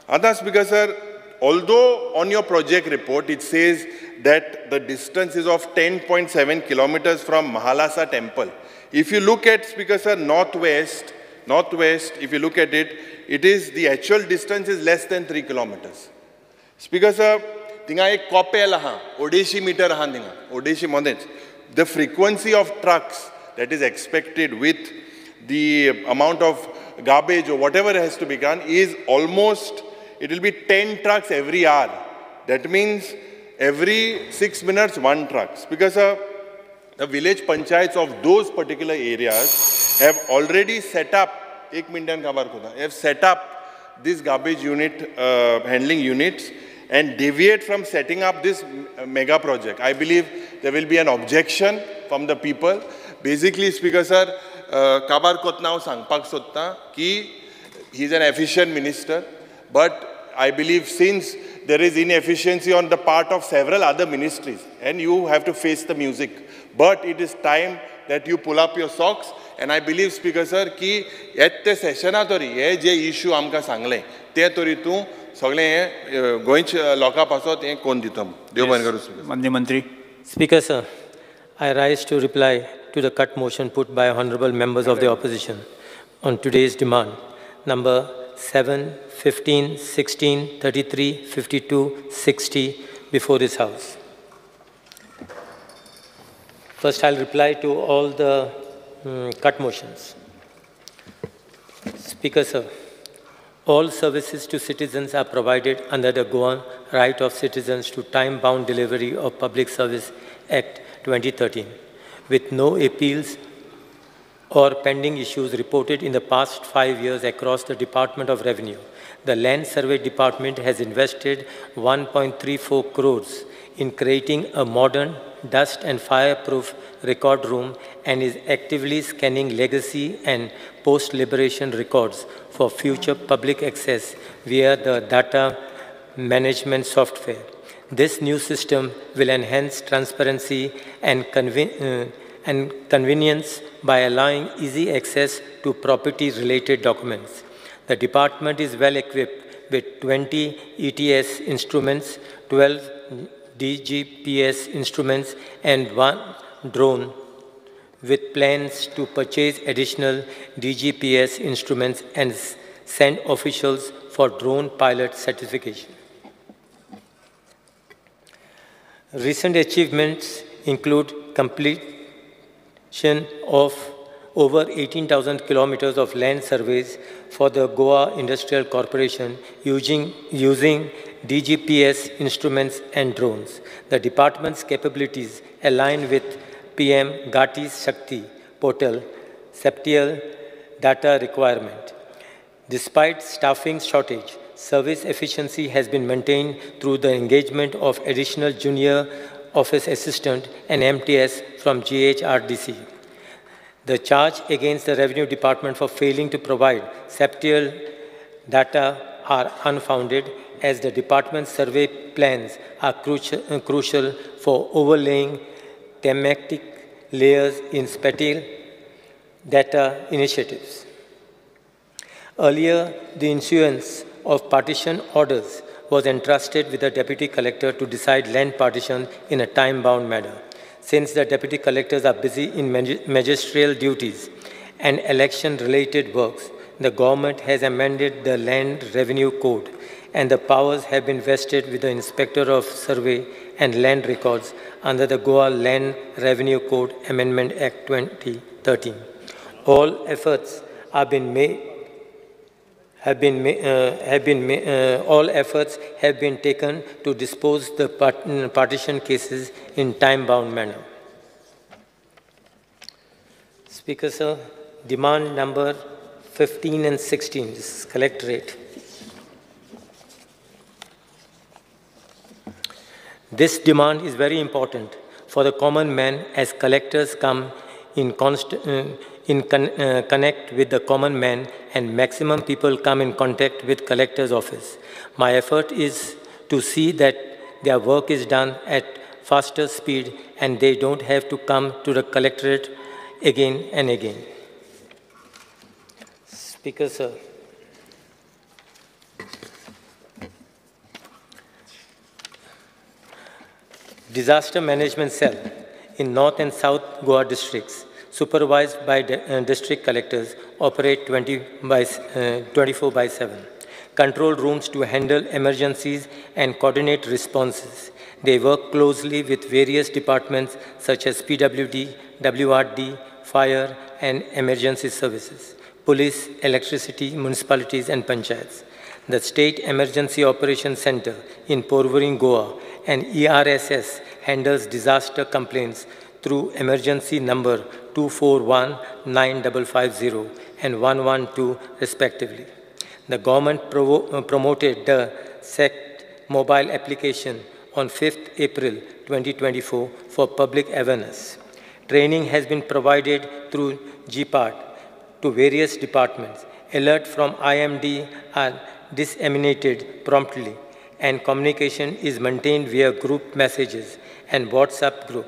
आतां speaker sir, although on your project report it says that the distance is of 10.7 kilometers from Mahalasa temple. If you look at speaker sir, northwest, if you look at it, it is the actual distance is less than 3 kilometers. Speaker sir, थिंगा एक कॉपेल आहा, 250 मिटर आहा थिंगा, 250 मदेंच. The frequency of trucks that is expected with the amount of garbage or whatever has to be done is almost, it will be 10 trucks every hour. That means every 6 minutes, 1 truck. Because the village panchayats of those particular areas have already set up, have set up this garbage unit, handling units, and deviate from setting up this mega project. I believe there will be an objection from the people. Basically, Speaker sir, काबार कोतना हांव सांगपाक सोदता की he is an efficient minister, but I believe since there is inefficiency on the part of several other ministries and you have to face the music, but it is time that you pull up your socks. And I believe Speaker sir की येत ते सेशना तरी हे जे इश्यू आमकां सांगले ते तरी तूं सगळें हें गोंयच्या लोकां पासत हें कोण दिता. देव बरें करूं स्पीकर. माननीय मंत्री. Speaker sir, I rise to reply to the cut motion put by honorable members of the opposition on today's demand number 7, 15, 16, 33, 52, 60 before this house. First, I'll reply to all the cut motions. Speaker sir, all services to citizens are provided under the Goan Right of Citizens to Time-Bound Delivery of Public Service Act 2013, with no appeals or pending issues reported in the past 5 years across the Department of Revenue. The Land Survey Department has invested 1.34 crores in creating a modern dust and fireproof record room and is actively scanning legacy and post-liberation records for future public access via the data management software. This new system will enhance transparency and convenience by allowing easy access to property-related documents. The department is well equipped with 20 ETS instruments, 12 DGPS instruments, and 1 drone, with plans to purchase additional DGPS instruments and send officials for drone pilot certification. Recent achievements include completion of over 18,000 kilometers of land surveys for the Goa Industrial Corporation using DGPS instruments and drones. The department's capabilities align with PM Gati Shakti portal septial data requirement. Despite staffing shortage, service efficiency has been maintained through the engagement of additional junior office assistant and MTS from GHRDC. The charge against the Revenue Department for failing to provide septial data are unfounded, as the department's survey plans are crucial for overlaying thematic layers in spatial data initiatives. Earlier, the issuance of partition orders was entrusted with the deputy collector to decide land partition in a time-bound manner. Since the deputy collectors are busy in magisterial duties and election-related works, the government has amended the Land Revenue Code, and the powers have been vested with the Inspector of Survey and Land Records under the Goa Land Revenue Code Amendment Act 2013. All efforts have been made all efforts have been taken to dispose the partition cases in time-bound manner. Speaker, sir, demand number 15 and 16, this is collectorate. This demand is very important for the common man, as collectors come in connect with the common man, and maximum people come in contact with collector's office. My effort is to see that their work is done at faster speed and they don't have to come to the collectorate again and again. Speaker, sir, Disaster Management Cell in North and South Goa districts, supervised by district collectors, operate 24/7. Control rooms to handle emergencies and coordinate responses. They work closely with various departments such as PWD, WRD, fire and emergency services, police, electricity, municipalities and panchayats. The State Emergency Operations Center in Porvorim, Goa, and ERSS handles disaster complaints through emergency number 2419550 and 112 respectively. The government promoted the SECT mobile application on 5th April 2024 for public awareness. Training has been provided through GPART to various departments. Alert from IMD are disseminated promptly, and communication is maintained via group messages and WhatsApp group.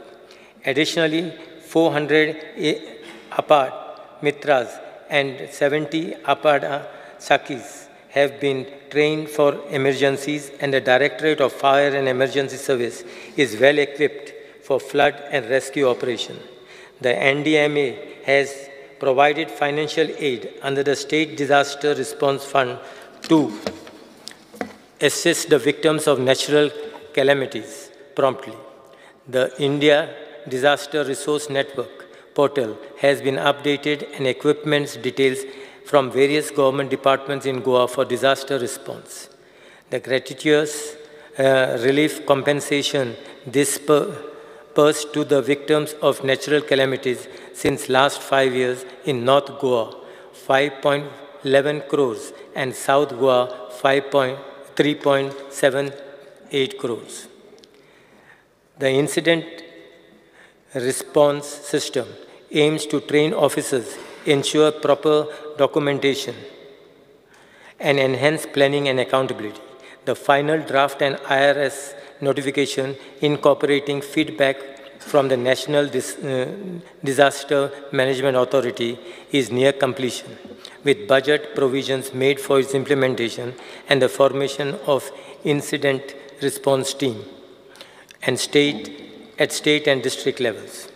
Additionally, 400 Aapad Mitras and 70 Aapada Sakhis have been trained for emergencies, and the Directorate of Fire and Emergency Service is well equipped for flood and rescue operation. The NDMA has provided financial aid under the State Disaster Response Fund to assist the victims of natural calamities promptly. The India Disaster Resource Network portal has been updated and equipment details from various government departments in Goa for disaster response. The gratuitous relief compensation dispersed to the victims of natural calamities since last 5 years in North Goa, 5.11 crores, and South Goa, 3.78 crores. The incident response system aims to train officers, ensure proper documentation, and enhance planning and accountability. The final draft and IRS notification incorporating feedback from the National Disaster Management Authority is near completion, with budget provisions made for its implementation and the formation of incident response team and at state and district levels.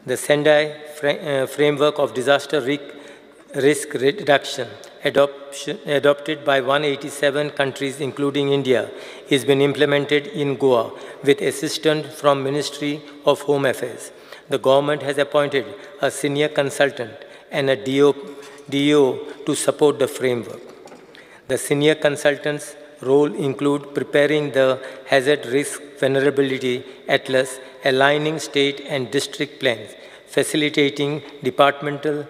The Sendai Framework of Disaster Risk Reduction, adopted by 187 countries including India, is being implemented in Goa with assistance from Ministry of Home Affairs. The government has appointed a senior consultant and a DO to support the framework. The senior consultant's role include preparing the Hazard Risk Vulnerability Atlas, aligning state and district plans, facilitating departmental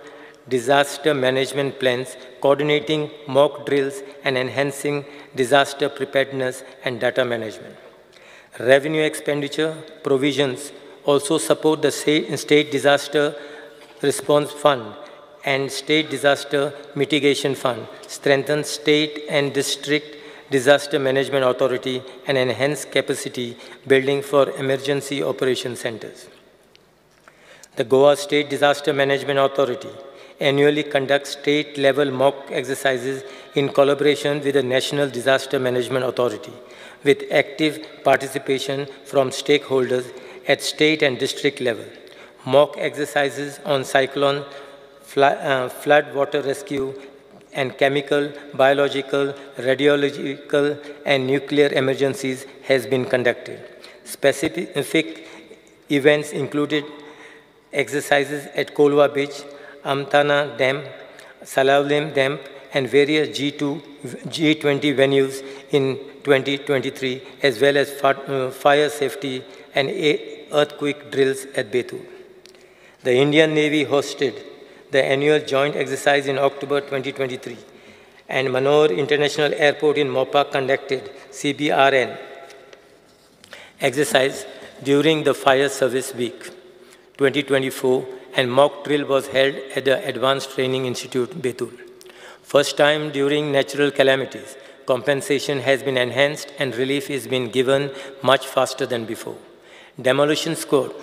disaster management plans, coordinating mock drills, and enhancing disaster preparedness and data management. Revenue expenditure provisions also support the State Disaster Response Fund and State Disaster Mitigation Fund, strengthen state and district disaster management authority, and enhance capacity building for emergency operation centers. The Goa State Disaster Management Authority annually conducts state-level mock exercises in collaboration with the National Disaster Management Authority, with active participation from stakeholders at state and district level. Mock exercises on cyclone, flood water rescue, and chemical, biological, radiological, and nuclear emergencies has been conducted. Specific events included exercises at Kolwa Beach, Amtana Dam, Salaulim Dam, and various G20 venues in 2023, as well as fire safety and earthquake drills at Betul. The Indian Navy hosted the annual joint exercise in October 2023, and Manohar International Airport in Mopa conducted CBRN exercise during the Fire Service Week 2024, and mock drill was held at the Advanced Training Institute, Betul. First time during natural calamities, compensation has been enhanced and relief is being given much faster than before. Demolition squad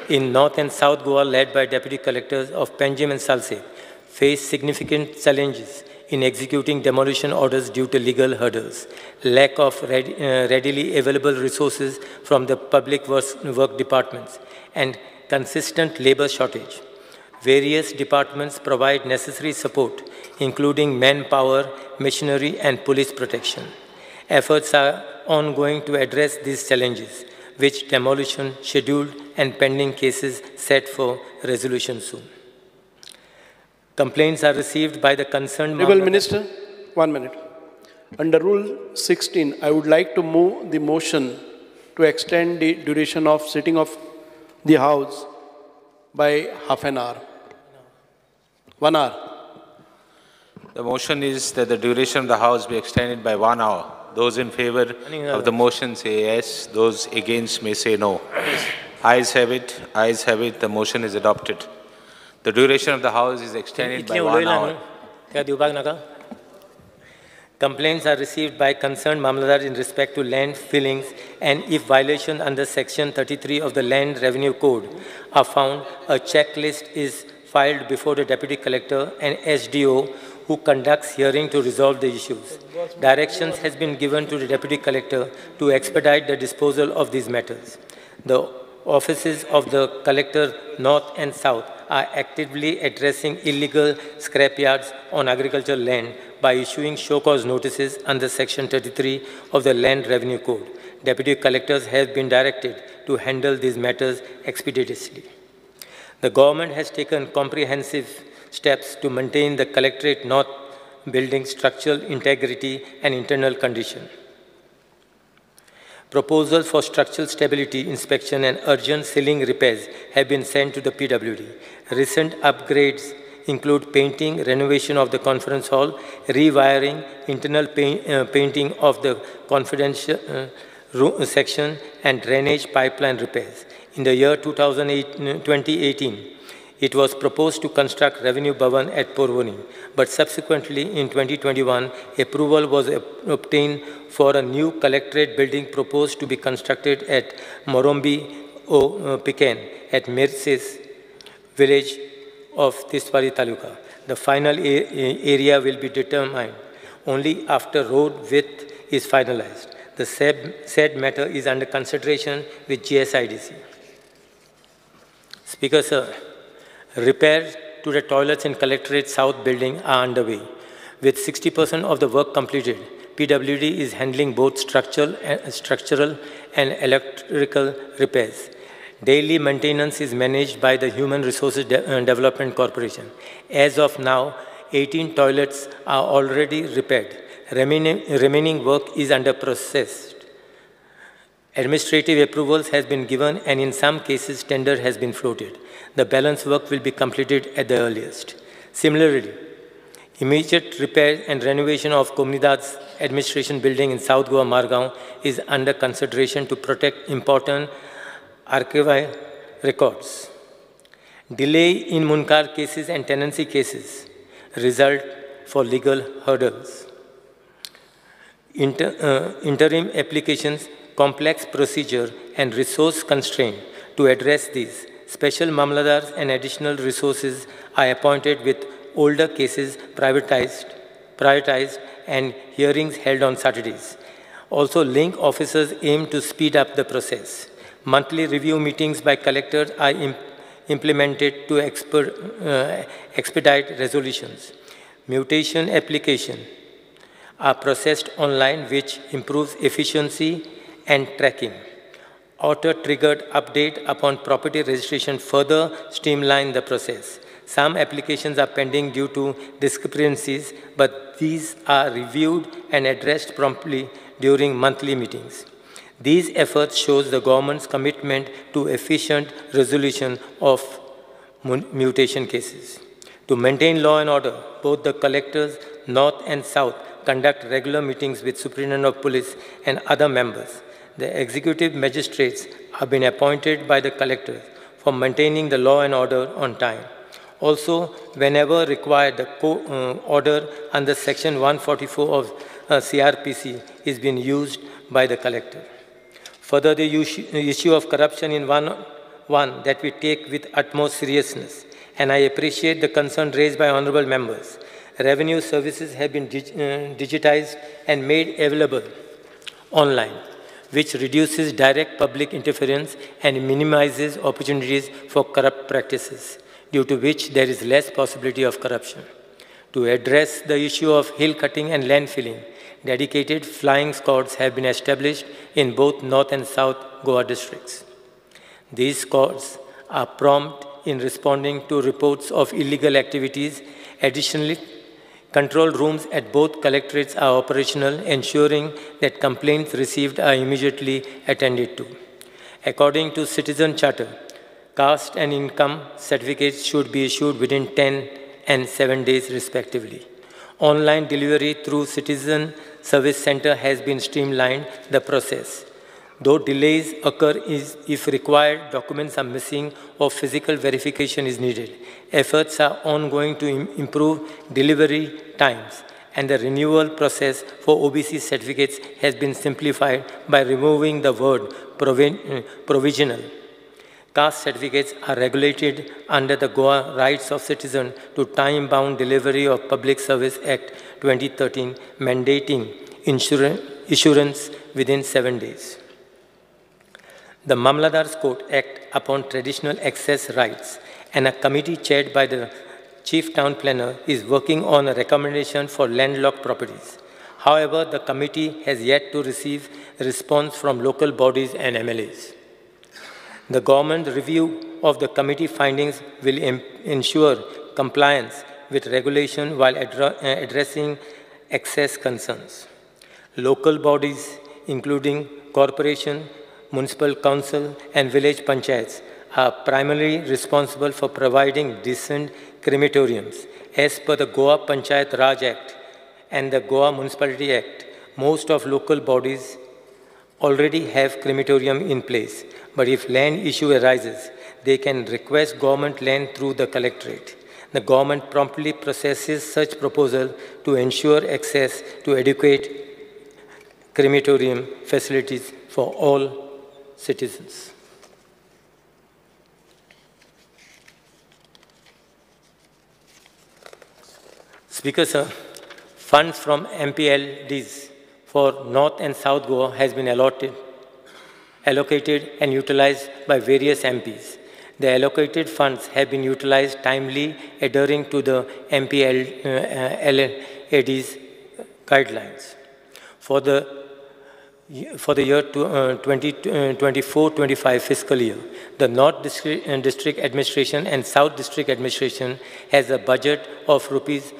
in North and South Goa, led by deputy collectors of Panjim and Salsette, faced significant challenges in executing demolition orders due to legal hurdles, lack of readily available resources from the public work departments, and consistent labor shortage. Various departments provide necessary support, including manpower, machinery, and police protection. Efforts are ongoing to address these challenges, with demolition scheduled and pending cases set for resolution soon. Complaints are received by the concerned... Honorable Minister, 1 minute. Under Rule 16, I would like to move the motion to extend the duration of sitting of the House by half an hour. 1 hour. The motion is that the duration of the House be extended by 1 hour. Those in favor of the motion say yes. Those against may say no. Ayes have it. Ayes have it. The motion is adopted. The duration of the House is extended by 1 hour. Complaints are received by concerned Mamlatdar in respect to land fillings, and if violations under Section 33 of the Land Revenue Code are found, a checklist is filed before the Deputy Collector and SDO, who conducts hearing to resolve the issues. Directions has been given to the Deputy Collector to expedite the disposal of these matters. The offices of the Collector North and South are actively addressing illegal scrapyards on agricultural land by issuing show cause notices under Section 33 of the Land Revenue Code. Deputy Collectors have been directed to handle these matters expeditiously. The government has taken comprehensive steps to maintain the Collectorate North building structural integrity and internal condition. Proposals for structural stability inspection and urgent ceiling repairs have been sent to the PWD. Recent upgrades include painting, renovation of the conference hall, rewiring, internal painting of the confidential room section, and drainage pipeline repairs. In the year 2018, It was proposed to construct Revenue Bhavan at Porvorim, but subsequently in 2021, approval was obtained for a new collectorate building proposed to be constructed at Morumbi Pecan at Mirsis village of Tiswadi Taluka. The final area will be determined only after road width is finalized. The said matter is under consideration with GSIDC. Speaker, sir, repairs to the toilets in Collectorate South building are underway. With 60% of the work completed, PWD is handling both structural and electrical repairs. Daily maintenance is managed by the Human Resources Development Corporation. As of now, 18 toilets are already repaired. Remaining work is under process. Administrative approvals has been given, and in some cases, tender has been floated. The balance work will be completed at the earliest. Similarly, immediate repair and renovation of Comunidad's administration building in South Goa, Margao is under consideration to protect important archival records. Delay in Munkar cases and tenancy cases result for legal hurdles. Interim applications, complex procedure, and resource constraint. To address these, special mamladars and additional resources are appointed with older cases prioritized and hearings held on Saturdays. Also, link officers aim to speed up the process. Monthly review meetings by collectors are implemented to expedite resolutions. Mutation application are processed online, which improves efficiency and tracking. Auto-triggered update upon property registration further streamline the process. Some applications are pending due to discrepancies, but these are reviewed and addressed promptly during monthly meetings. These efforts show the government's commitment to efficient resolution of mutation cases. To maintain law and order, both the collectors, North and South, conduct regular meetings with Superintendent of Police and other members. The executive magistrates have been appointed by the collectors for maintaining the law and order on time. Also, whenever required, the order under Section 144 of CRPC is being used by the collector. Further, the issue of corruption in one that we take with utmost seriousness, and I appreciate the concern raised by honorable members. Revenue services have been digitized and made available online, which reduces direct public interference and minimizes opportunities for corrupt practices, due to which there is less possibility of corruption. To address the issue of hill cutting and landfilling, dedicated flying squads have been established in both North and South Goa districts. These squads are prompt in responding to reports of illegal activities. Additionally, control rooms at both collectorates are operational, ensuring that complaints received are immediately attended to. According to Citizen Charter, caste and income certificates should be issued within 10 and 7 days respectively. Online delivery through Citizen Service Center has been streamlined the process. Though delays occur if required documents are missing or physical verification is needed, efforts are ongoing to improve delivery times, and the renewal process for OBC certificates has been simplified by removing the word provisional. Caste certificates are regulated under the Goa Rights of Citizen to Time-Bound Delivery of Public Service Act 2013, mandating issuance within 7 days. The Mamladar's Court Act upon traditional access rights, and a committee chaired by the Chief Town Planner is working on a recommendation for landlocked properties. However, the committee has yet to receive response from local bodies and MLAs. The government review of the committee findings will ensure compliance with regulation while addressing access concerns. Local bodies, including corporation, municipal council, and village panchayats, are primarily responsible for providing decent crematoriums. As per the Goa Panchayat Raj Act and the Goa Municipality Act, most of local bodies already have crematorium in place. But if land issue arises, They can request government land through the collectorate. The government promptly processes such proposal to ensure access to adequate crematorium facilities for all citizens. Speaker, sir, funds from MPLDs for North and South Goa has been allocated and utilized by various MPs. The allocated funds have been utilized timely, adhering to the MPLAD's guidelines. For the year 2024-25 fiscal year, the North District Administration and South District Administration has a budget of rupees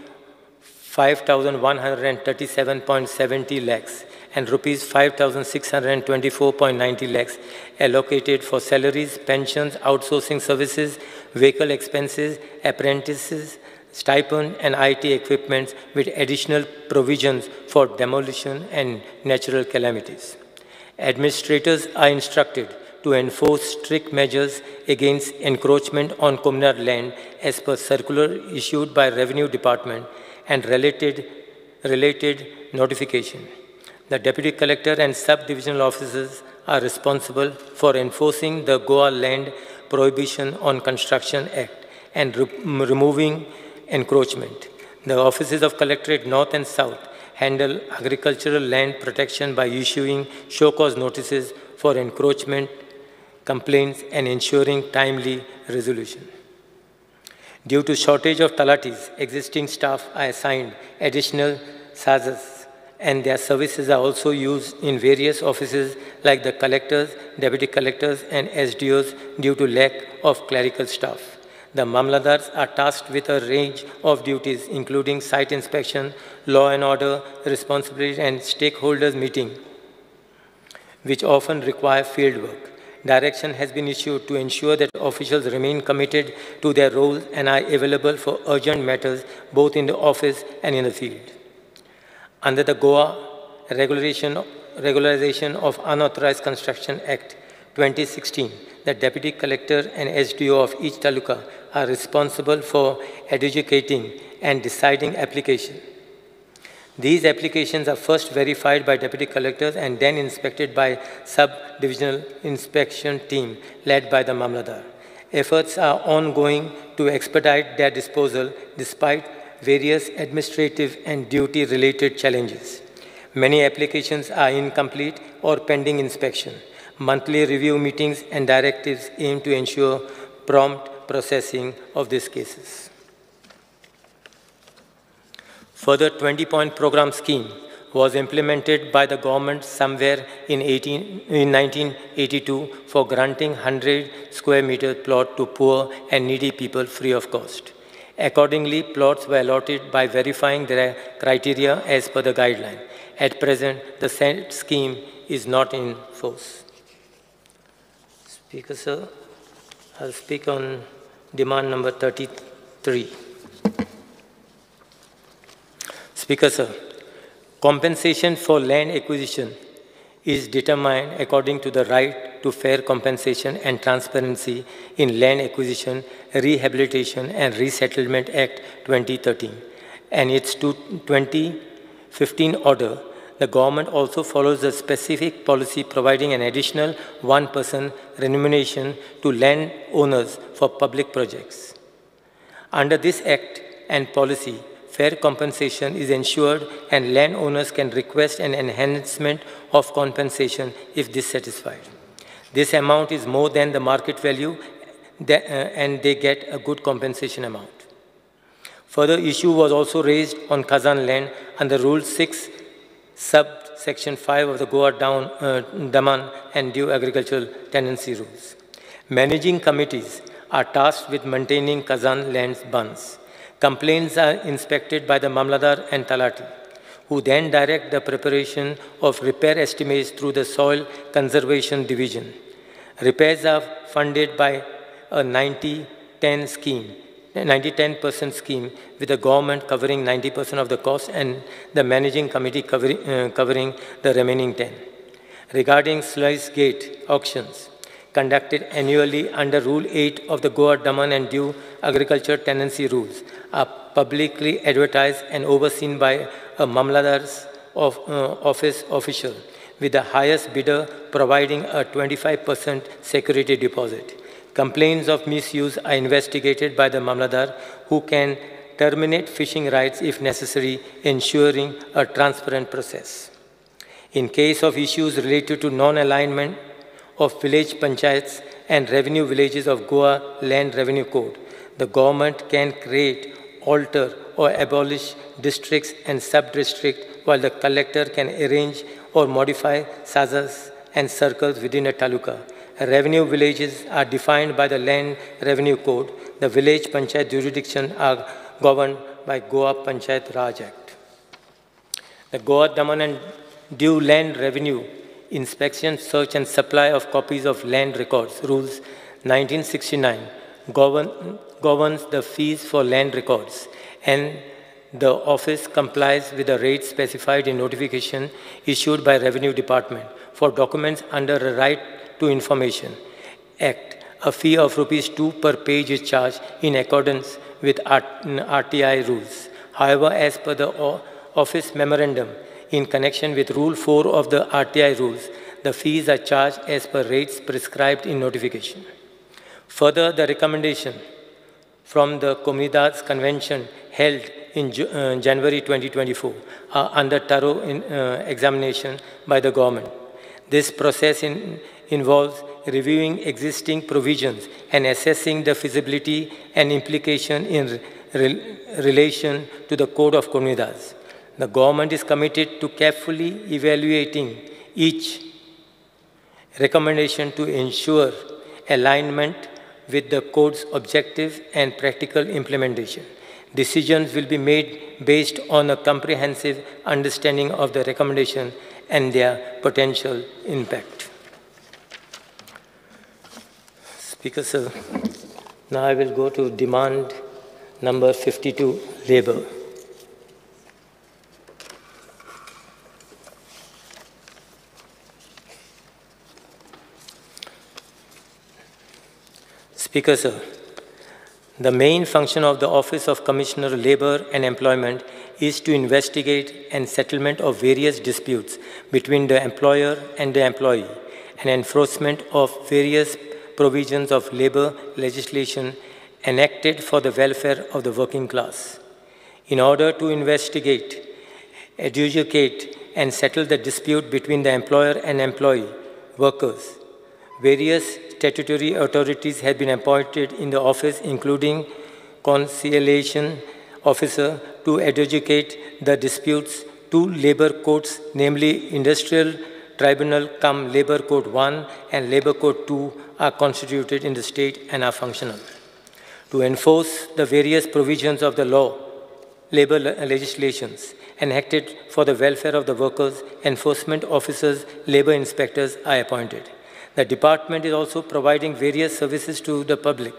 5,137.70 lakhs and rupees 5,624.90 lakhs allocated for salaries, pensions, outsourcing services, vehicle expenses, apprentices, stipend, and IT equipment, with additional provisions for demolition and natural calamities. Administrators are instructed to enforce strict measures against encroachment on communal land as per circular issued by Revenue Department and related notification. The Deputy Collector and Sub-Divisional Officers are responsible for enforcing the Goa Land Prohibition on Construction Act and removing encroachment. The offices of Collectorate North and South handle agricultural land protection by issuing show cause notices for encroachment complaints and ensuring timely resolution. Due to shortage of talatis, existing staff are assigned additional SAZAs, and their services are also used in various offices like the collectors, deputy collectors, and SDOs due to lack of clerical staff. The Mamladars are tasked with a range of duties, including site inspection, law and order, responsibility, and stakeholders meeting, which often require field work. Direction has been issued to ensure that officials remain committed to their roles and are available for urgent matters both in the office and in the field. Under the Goa Regularization of Unauthorized Construction Act 2016, the Deputy Collector and SDO of each taluka are responsible for adjudicating and deciding application. These applications are first verified by deputy collectors and then inspected by sub-divisional inspection team led by the Mamladar. Efforts are ongoing to expedite their disposal despite various administrative and duty-related challenges. Many applications are incomplete or pending inspection. Monthly review meetings and directives aim to ensure prompt processing of these cases. Further, 20-point program scheme was implemented by the government somewhere in 1982 for granting 100 square meter plot to poor and needy people free of cost. Accordingly, plots were allotted by verifying their criteria as per the guideline. At present, the said scheme is not in force. Speaker, sir, I'll speak on demand number 33. Speaker, sir, compensation for land acquisition is determined according to the right to fair compensation and transparency in Land Acquisition, Rehabilitation and Resettlement Act 2013 and its 2015 order. The government also follows a specific policy providing an additional 1% remuneration to land owners for public projects. Under this act and policy, fair compensation is ensured and landowners can request an enhancement of compensation if dissatisfied. This amount is more than the market value and they get a good compensation amount. Further issue was also raised on Khazan land under Rule 6, Subsection 5 of the Goa Daman and Diu Agricultural Tenancy Rules. Managing committees are tasked with maintaining Khazan land's bunds. Complaints are inspected by the Mamladar and Talati, who then direct the preparation of repair estimates through the Soil Conservation Division. Repairs are funded by a 90-10 scheme, 90-10% scheme, with the government covering 90% of the cost and the managing committee covering the remaining 10. Regarding sluice gate auctions, conducted annually under Rule 8 of the Goa Daman and Diu Agriculture Tenancy Rules are publicly advertised and overseen by a Mamladar's office official, with the highest bidder providing a 25% security deposit. Complaints of misuse are investigated by the Mamladar, who can terminate fishing rights if necessary, ensuring a transparent process. In case of issues related to non-alignment of village panchayats and revenue villages of Goa Land Revenue Code, the government can create, alter, or abolish districts and sub-districts, while the collector can arrange or modify sazas and circles within a taluka. Revenue villages are defined by the Land Revenue Code. The village panchayat jurisdiction are governed by Goa Panchayat Raj Act. The Goa Daman and Diu Land Revenue Inspection, Search and Supply of Copies of Land Records Rules 1969 governs the fees for land records, and the office complies with the rates specified in notification issued by Revenue Department for documents under a Right to Information Act. A fee of ₹2 per page is charged in accordance with RTI rules. However, as per the office memorandum in connection with Rule 4 of the RTI rules, the fees are charged as per rates prescribed in notification. Further, the recommendation from the Comunidades Convention held in January 2024 are under thorough examination by the government. This process involves reviewing existing provisions and assessing the feasibility and implication in relation to the Code of Comunidades. The government is committed to carefully evaluating each recommendation to ensure alignment with the code's objective and practical implementation. Decisions will be made based on a comprehensive understanding of the recommendation and their potential impact. Speaker, sir, now I will go to demand number 52, labor. Speaker, sir, the main function of the Office of Commissioner Labor and Employment is to investigate and settlement of various disputes between the employer and the employee, and enforcement of various provisions of labor legislation enacted for the welfare of the working class. In order to investigate, adjudicate, and settle the dispute between the employer and employee workers, various statutory authorities have been appointed in the office, including conciliation officer to adjudicate the disputes, two labor courts, namely Industrial Tribunal cum Labor Court 1 and Labor Court 2, are constituted in the state and are functional. To enforce the various provisions of the law, labor legislations enacted for the welfare of the workers, enforcement officers, labor inspectors are appointed. The department is also providing various services to the public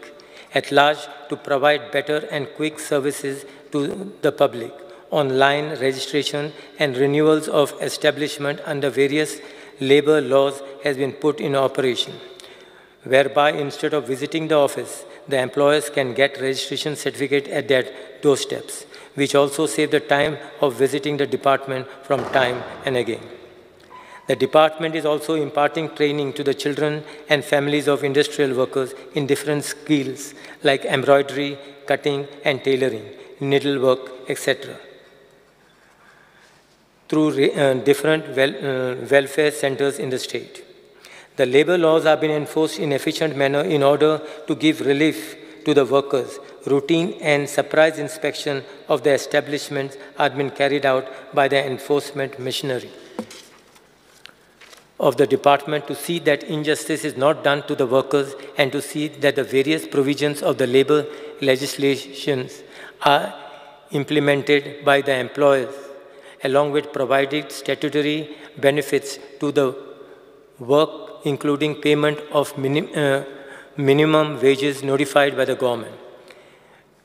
at large to provide better and quick services to the public. Online registration and renewals of establishment under various labor laws has been put in operation, whereby instead of visiting the office, the employers can get registration certificate at their doorsteps, which also save the time of visiting the department from time and again. The department is also imparting training to the children and families of industrial workers in different skills like embroidery, cutting and tailoring, needlework, etc. through different welfare centers in the state. The labor laws have been enforced in efficient manner in order to give relief to the workers. Routine and surprise inspection of the establishments have been carried out by the enforcement machinery of the department to see that injustice is not done to the workers and to see that the various provisions of the labor legislations are implemented by the employers, along with providing statutory benefits to the work, including payment of minimum wages notified by the government.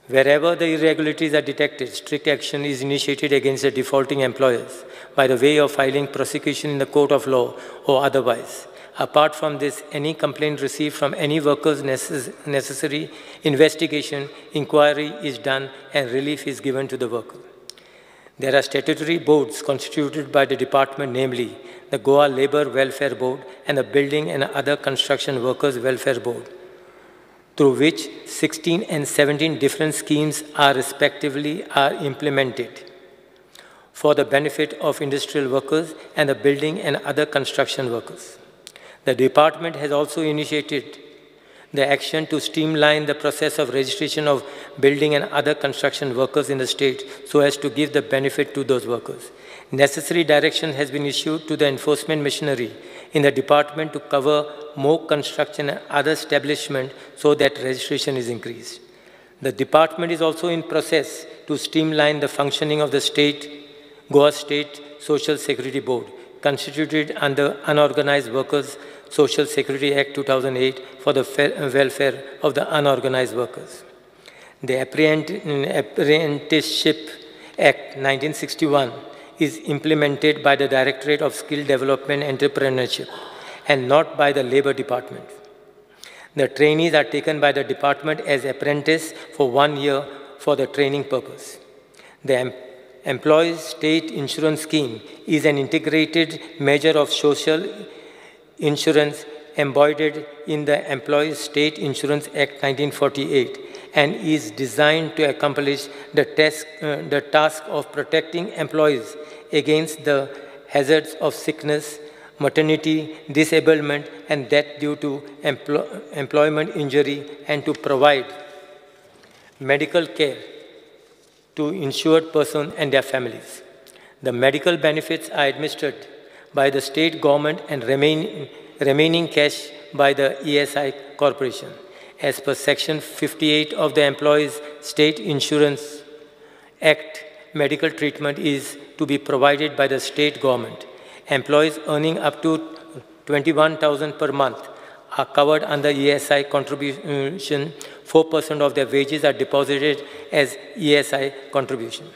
Wherever the irregularities are detected, strict action is initiated against the defaulting employers by the way of filing prosecution in the court of law or otherwise. Apart from this, any complaint received from any workers necessary investigation, inquiry is done and relief is given to the worker. There are statutory boards constituted by the department, namely the Goa Labour Welfare Board and the Building and Other Construction Workers Welfare Board, through which 16 and 17 different schemes are respectively implemented for the benefit of industrial workers and the building and other construction workers. The department has also initiated the action to streamline the process of registration of building and other construction workers in the state so as to give the benefit to those workers. Necessary direction has been issued to the enforcement machinery in the department to cover more construction and other establishment so that registration is increased. The department is also in process to streamline the functioning of the state, Goa State Social Security Board, constituted under Unorganized Workers Social Security Act 2008 for the welfare of the unorganized workers. The Apprenticeship Act 1961 is implemented by the Directorate of Skill Development and Entrepreneurship and not by the Labor Department. The trainees are taken by the department as apprentice for 1 year for the training purpose. The Employees State Insurance Scheme is an integrated measure of social insurance embodied in the Employees State Insurance Act 1948 and is designed to accomplish the task of protecting employees against the hazards of sickness, maternity, disablement, and death due to employment injury, and to provide medical care to insured persons and their families. The medical benefits are administered by the state government and remaining cash by the ESI Corporation. As per Section 58 of the Employees State Insurance Act, medical treatment is to be provided by the state government. Employees earning up to 21,000 per month are covered under ESI contribution. 4% of their wages are deposited as ESI contribution.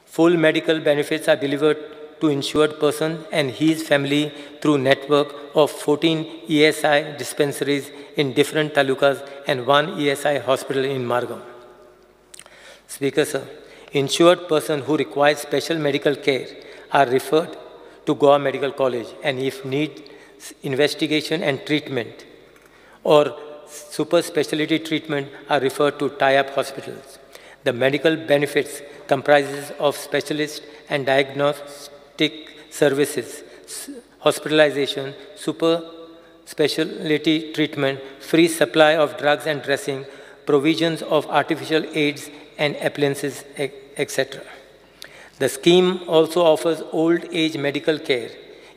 Full medical benefits are delivered to insured person and his family through network of 14 ESI dispensaries in different talukas and 1 ESI hospital in Margao. Speaker, sir, insured person who requires special medical care are referred to Goa Medical College, and if need investigation and treatment or super specialty treatment are referred to tie-up hospitals. The medical benefits comprises of specialist and diagnostic services, hospitalization, super specialty treatment, free supply of drugs and dressing, provisions of artificial aids and appliances, etc. The scheme also offers old age medical care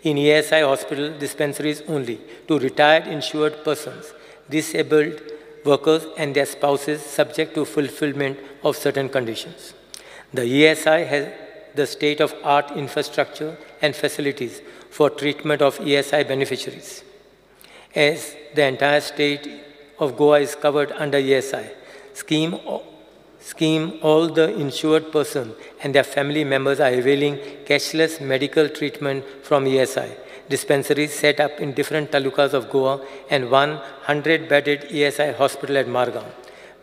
in ESI hospital dispensaries only to retired insured persons, disabled workers and their spouses, subject to fulfillment of certain conditions. The ESI has the state-of-art infrastructure and facilities for treatment of ESI beneficiaries. As the entire state of Goa is covered under ESI scheme, all the insured person and their family members are availing cashless medical treatment from ESI dispensaries set up in different talukas of Goa and 100-bedded ESI hospital at Margao.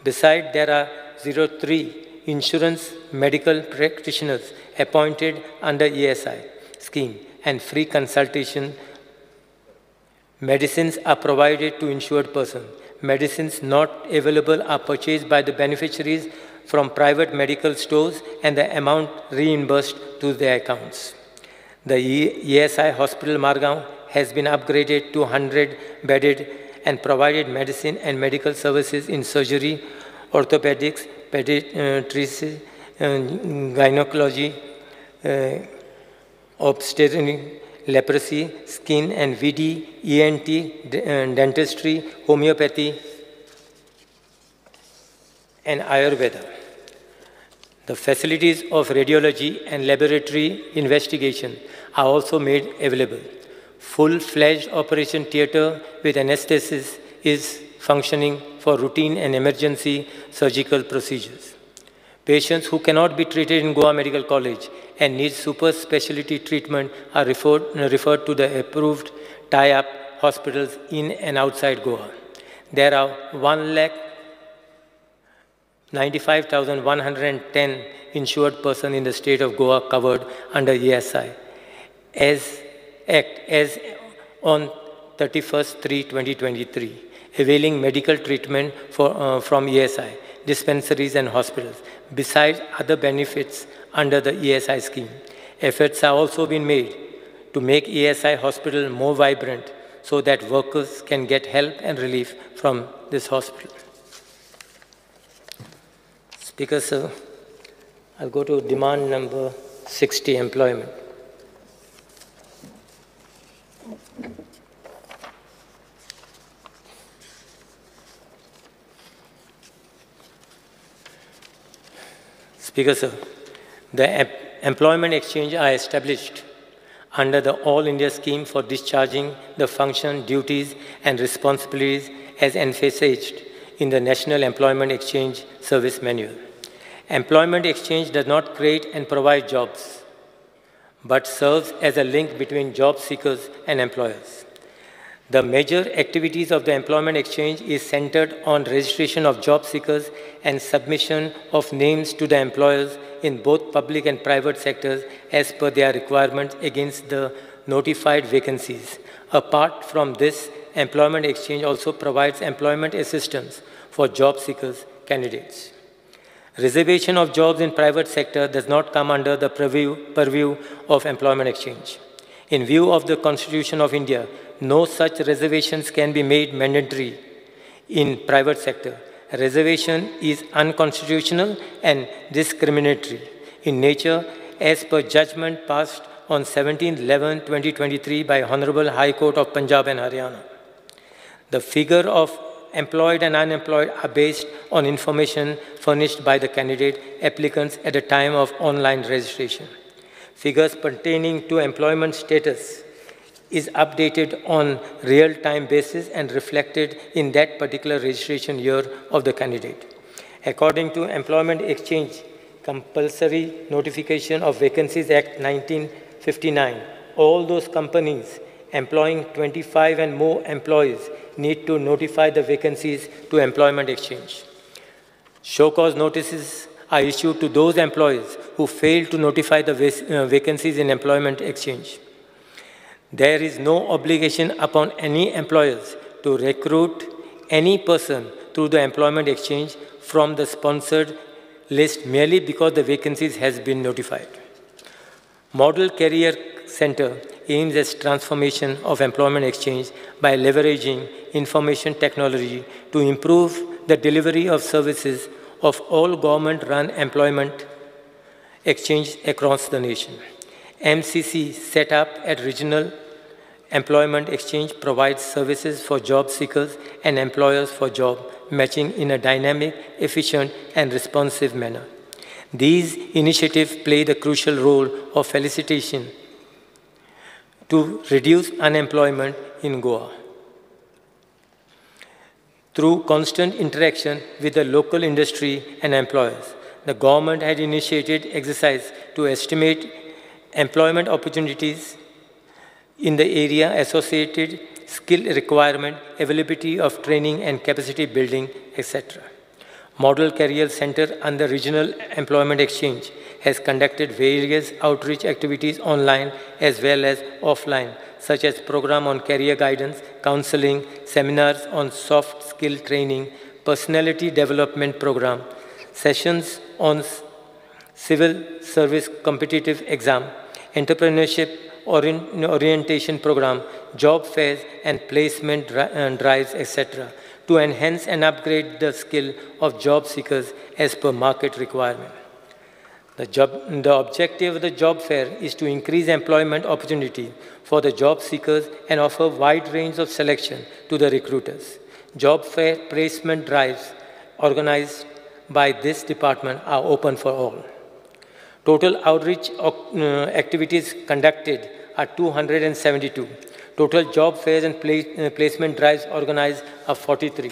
Besides, there are 03 insurance medical practitioners appointed under ESI scheme and free consultation. Medicines are provided to insured person. Medicines not available are purchased by the beneficiaries from private medical stores and the amount reimbursed to their accounts. The ESI Hospital Margao has been upgraded to 100-bedded and provided medicine and medical services in surgery, orthopedics, pediatrics, gynecology, obstetrics, leprosy, skin and VD, ENT, dentistry, homeopathy, and Ayurveda. The facilities of radiology and laboratory investigation are also made available. Full-fledged operation theater with anesthesis is functioning for routine and emergency surgical procedures. Patients who cannot be treated in Goa Medical College and need super specialty treatment are referred to the approved tie-up hospitals in and outside Goa. There are 1,95,110 insured persons in the state of Goa covered under ESI as Act as on 31/3/2023, availing medical treatment from ESI, dispensaries and hospitals, besides other benefits under the ESI scheme. Efforts are also being made to make ESI hospital more vibrant so that workers can get help and relief from this hospital. Speaker, sir, I'll go to demand number 60, employment. Speaker, sir, the employment exchange are established under the All India Scheme for discharging the function, duties, and responsibilities as envisaged in the National Employment Exchange Service Manual. Employment Exchange does not create and provide jobs, but serves as a link between job seekers and employers. The major activities of the Employment Exchange is centered on registration of job seekers and submission of names to the employers in both public and private sectors as per their requirements against the notified vacancies. Apart from this, Employment Exchange also provides employment assistance for job seekers candidates. Reservation of jobs in private sector does not come under the purview of Employment Exchange. In view of the Constitution of India, no such reservations can be made mandatory in private sector. Reservation is unconstitutional and discriminatory in nature as per judgment passed on 17/11/2023 by Honorable High Court of Punjab and Haryana. The figure of employed and unemployed are based on information furnished by the candidate applicants at the time of online registration. Figures pertaining to employment status is updated on real-time basis and reflected in that particular registration year of the candidate. According to Employment Exchange Compulsory Notification of Vacancies Act 1959, all those companies employing 25 and more employees need to notify the vacancies to Employment Exchange. Show cause notices are issued to those employees who fail to notify the vacancies in Employment Exchange. There is no obligation upon any employers to recruit any person through the Employment Exchange from the sponsored list merely because the vacancies has been notified. Model Career Center aims at transformation of Employment Exchange by leveraging information technology to improve the delivery of services of all government-run employment exchange across the nation. MCC set up at Regional Employment Exchange provides services for job seekers and employers for job matching in a dynamic, efficient, and responsive manner. These initiatives play the crucial role of facilitation to reduce unemployment in Goa. Through constant interaction with the local industry and employers, the government had initiated exercise to estimate employment opportunities in the area, associated skill requirement, availability of training and capacity building, etc. Model Career Center under Regional Employment Exchange has conducted various outreach activities online as well as offline, such as program on career guidance, counseling, seminars on soft skill training, personality development program, sessions on civil service competitive exam, entrepreneurship orientation program, job fairs and placement drives, etc., to enhance and upgrade the skill of job seekers as per market requirement. The objective of the job fair is to increase employment opportunity for the job seekers and offer wide range of selection to the recruiters. Job fair placement drives organized by this department are open for all. Total outreach activities conducted are 272. Total job fairs and placement drives organized are 43.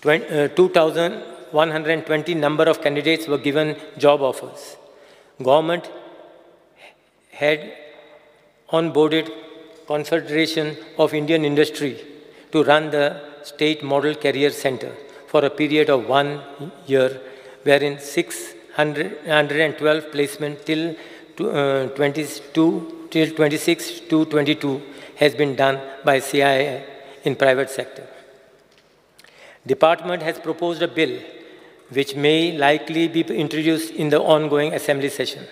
2,120 number of candidates were given job offers. Government had onboarded Confederation of Indian Industry to run the State Model Career Center for a period of 1 year, wherein 612 placement till 26 to 22 has been done by CII in private sector. Department has proposed a bill which may likely be introduced in the ongoing assembly session.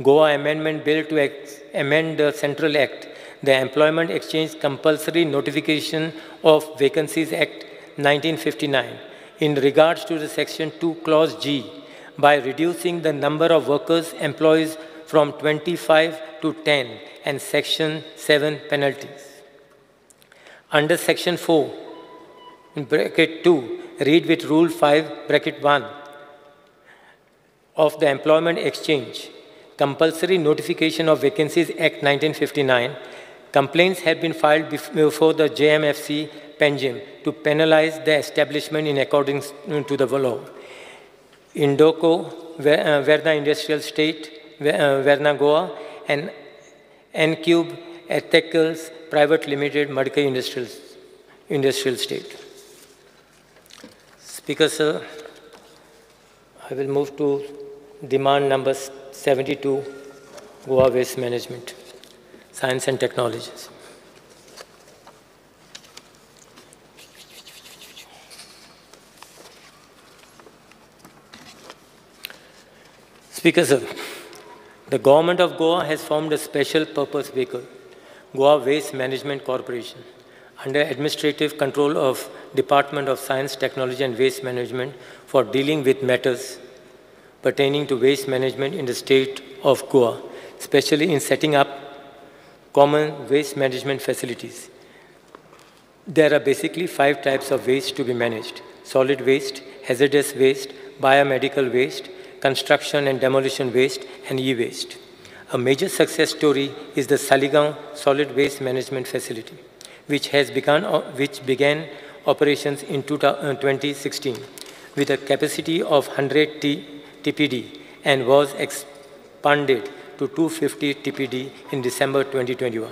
Goa Amendment Bill to amend the Central Act, the Employment Exchange Compulsory Notification of Vacancies Act 1959, in regards to the Section 2 Clause G, by reducing the number of workers employees from 25 to 10 and Section 7 penalties. Under Section 4, in bracket 2, read with Rule 5, bracket 1 of the Employment Exchange Compulsory Notification of Vacancies Act 1959, complaints have been filed before the JMFC Panjim to penalize the establishment in accordance to the law. Indoco, Verna Industrial State, Verna Goa, and Encube Ethicals Private Limited, Madkai Industrial State. Speaker, sir, I will move to demand number 72, Goa Waste Management, Science and Technologies. Speaker, sir, the Government of Goa has formed a special purpose vehicle, Goa Waste Management Corporation, under administrative control of Department of Science, Technology and Waste Management for dealing with matters pertaining to waste management in the state of Goa, especially in setting up common waste management facilities. There are basically 5 types of waste to be managed: solid waste, hazardous waste, biomedical waste, construction and demolition waste, and e-waste. A major success story is the Saligao Solid Waste Management Facility, which began operations in 2016 with a capacity of 100 TPD and was expanded to 250 TPD in December 2021.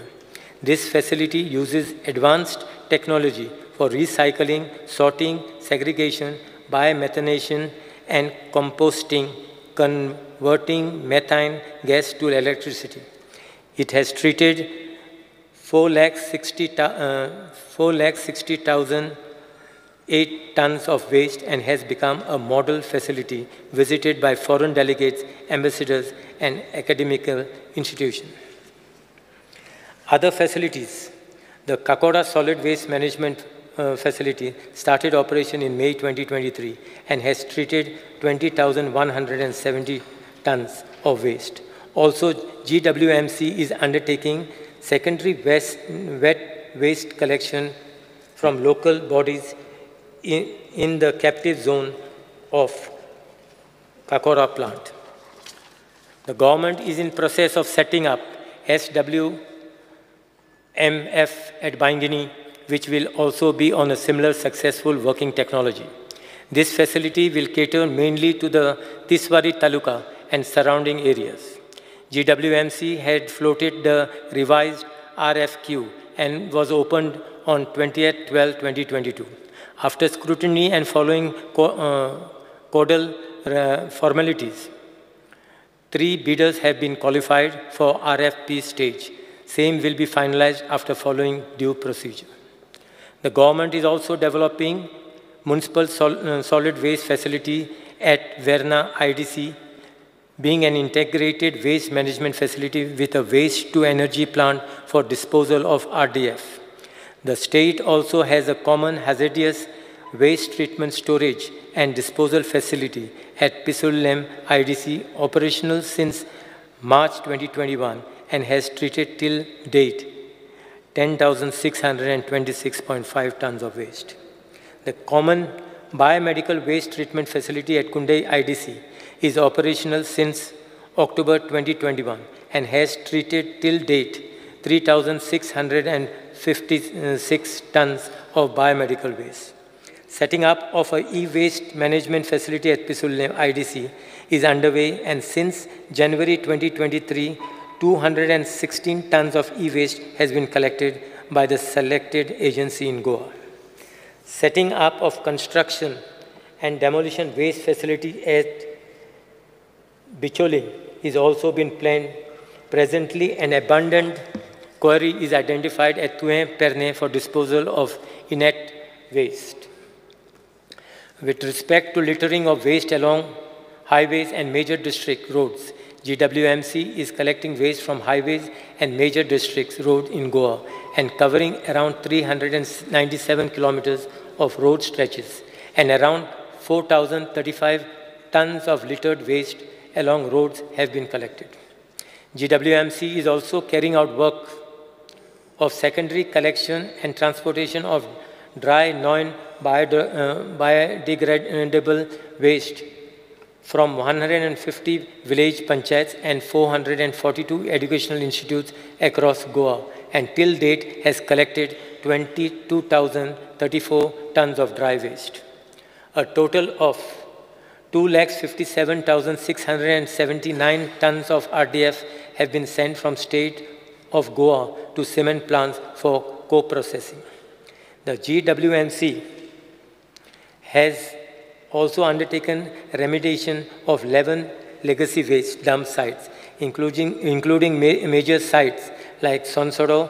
This facility uses advanced technology for recycling, sorting, segregation, biomethanation, and composting, converting methane gas to electricity. It has treated 460,008 tons of waste and has become a model facility visited by foreign delegates, ambassadors, and academical institutions. Other facilities, the Kakoda Solid Waste Management Facility started operation in May 2023 and has treated 20,170 tons of waste. Also, GWMC is undertaking secondary wet waste collection from local bodies in the captive zone of Kakora plant. The government is in process of setting up SWMF at Baingini, which will also be on a similar successful working technology. This facility will cater mainly to the Tiswari Taluka and surrounding areas. GWMC had floated the revised RFQ and was opened on 20th/12/2022. After scrutiny and following codal formalities, 3 bidders have been qualified for RFP stage. Same will be finalized after following due procedure. The government is also developing municipal solid waste facility at Verna IDC, being an integrated waste management facility with a waste-to-energy plant for disposal of RDF. The state also has a common hazardous waste treatment storage and disposal facility at Pisulem IDC, operational since March 2021 and has treated till date 10,626.5 tons of waste. The common biomedical waste treatment facility at Kundai IDC is operational since October 2021 and has treated till date 3,656 tons of biomedical waste. Setting up of an e-waste management facility at Pisulem IDC is underway, and since January 2023, 216 tons of e-waste has been collected by the selected agency in Goa. Setting up of construction and demolition waste facility at Bicholim is also been planned. Presently, an abundant quarry is identified at Tuem Perne for disposal of inert waste. With respect to littering of waste along highways and major district roads, GWMC is collecting waste from highways and major districts roads in Goa and covering around 397 kilometers of road stretches and around 4,035 tons of littered waste along roads have been collected. GWMC is also carrying out work of secondary collection and transportation of dry, non-biodegradable waste from 150 village panchayats and 442 educational institutes across Goa, and till date has collected 22,034 tons of dry waste. A total of 2,57,679 tons of RDF have been sent from state of Goa to cement plants for co-processing. The GWMC has also undertaken remediation of 11 legacy waste dump sites, including major sites like Sonsodo,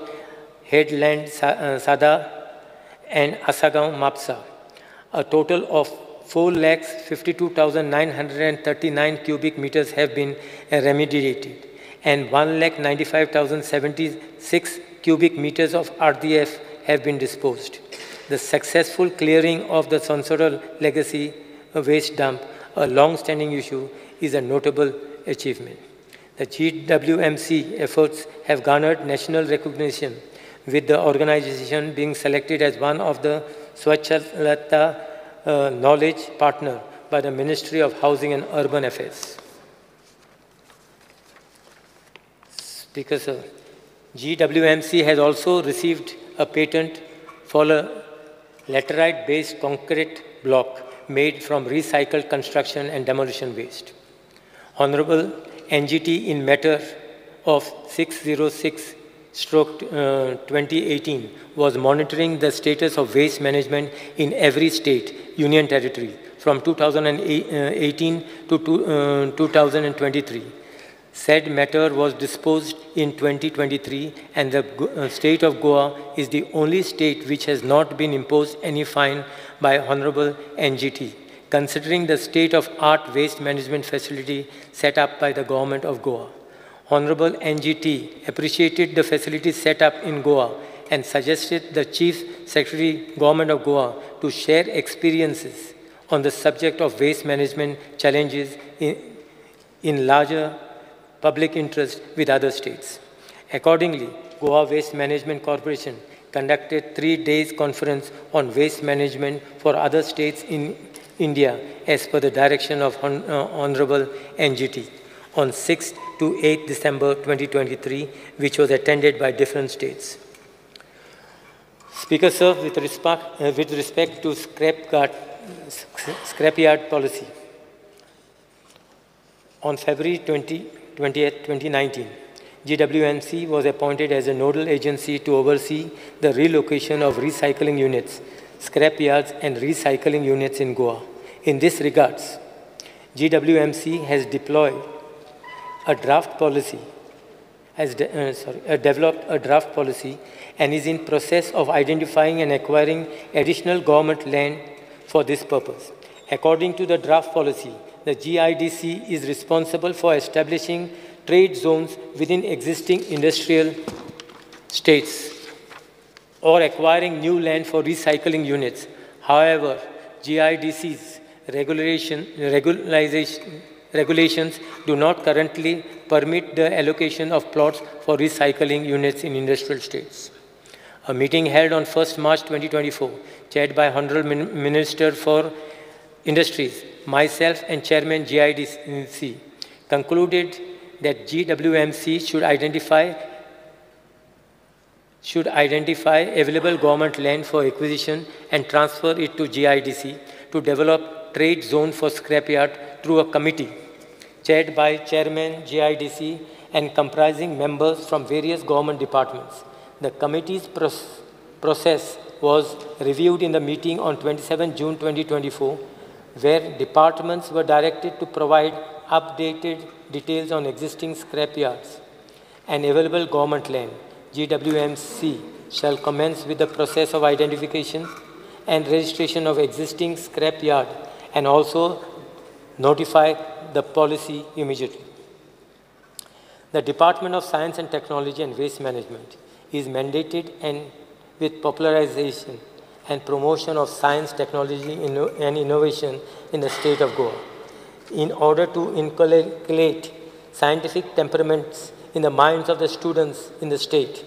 Headland Sada, and Asagaon Mapsa. A total of 4,52,939 cubic meters have been remediated, and 1,95,076 cubic meters of RDF have been disposed. The successful clearing of the Sonsodo legacy waste dump, a long-standing issue, is a notable achievement. The GWMC efforts have garnered national recognition, with the organization being selected as one of the Swachhata Knowledge Partner by the Ministry of Housing and Urban Affairs. Speaker, sir, GWMC has also received a patent for a laterite-based concrete block made from recycled construction and demolition waste. Honorable NGT in matter of 606/2018 was monitoring the status of waste management in every state, union territory from 2018 to 2023. Said matter was disposed in 2023, and the state of Goa is the only state which has not been imposed any fine by Honorable NGT, considering the state of art waste management facility set up by the government of Goa. Honorable NGT appreciated the facility set up in Goa and suggested the Chief Secretary, Government of Goa, to share experiences on the subject of waste management challenges in larger public interest with other states. Accordingly, Goa Waste Management Corporation conducted 3 days conference on waste management for other states in India as per the direction of Honorable NGT on 6 to 8 December 2023, which was attended by different states. Speaker, sir, with respect to scrapyard policy, on February 20, 2019, GWMC was appointed as a nodal agency to oversee the relocation of recycling units, scrapyards and recycling units in Goa. In this regards, GWMC has deployed a draft policy, developed a draft policy and is in process of identifying and acquiring additional government land for this purpose. According to the draft policy, the GIDC is responsible for establishing trade zones within existing industrial states or acquiring new land for recycling units. However, GIDC's regulations do not currently permit the allocation of plots for recycling units in industrial states. A meeting held on 1st March 2024, chaired by Honorable Minister for Industries, myself and Chairman GIDC, concluded that GWMC should identify available government land for acquisition and transfer it to GIDC to develop trade zone for scrapyard through a committee chaired by Chairman GIDC and comprising members from various government departments. The committee's process was reviewed in the meeting on 27 June 2024, where departments were directed to provide updated details on existing scrap yards and available government land. GWMC shall commence with the process of identification and registration of existing scrap yard and also notify the policy immediately. The Department of Science and Technology and Waste Management is mandated and with popularization and promotion of science, technology, and innovation in the state of Goa. In order to inculcate scientific temperaments in the minds of the students in the state,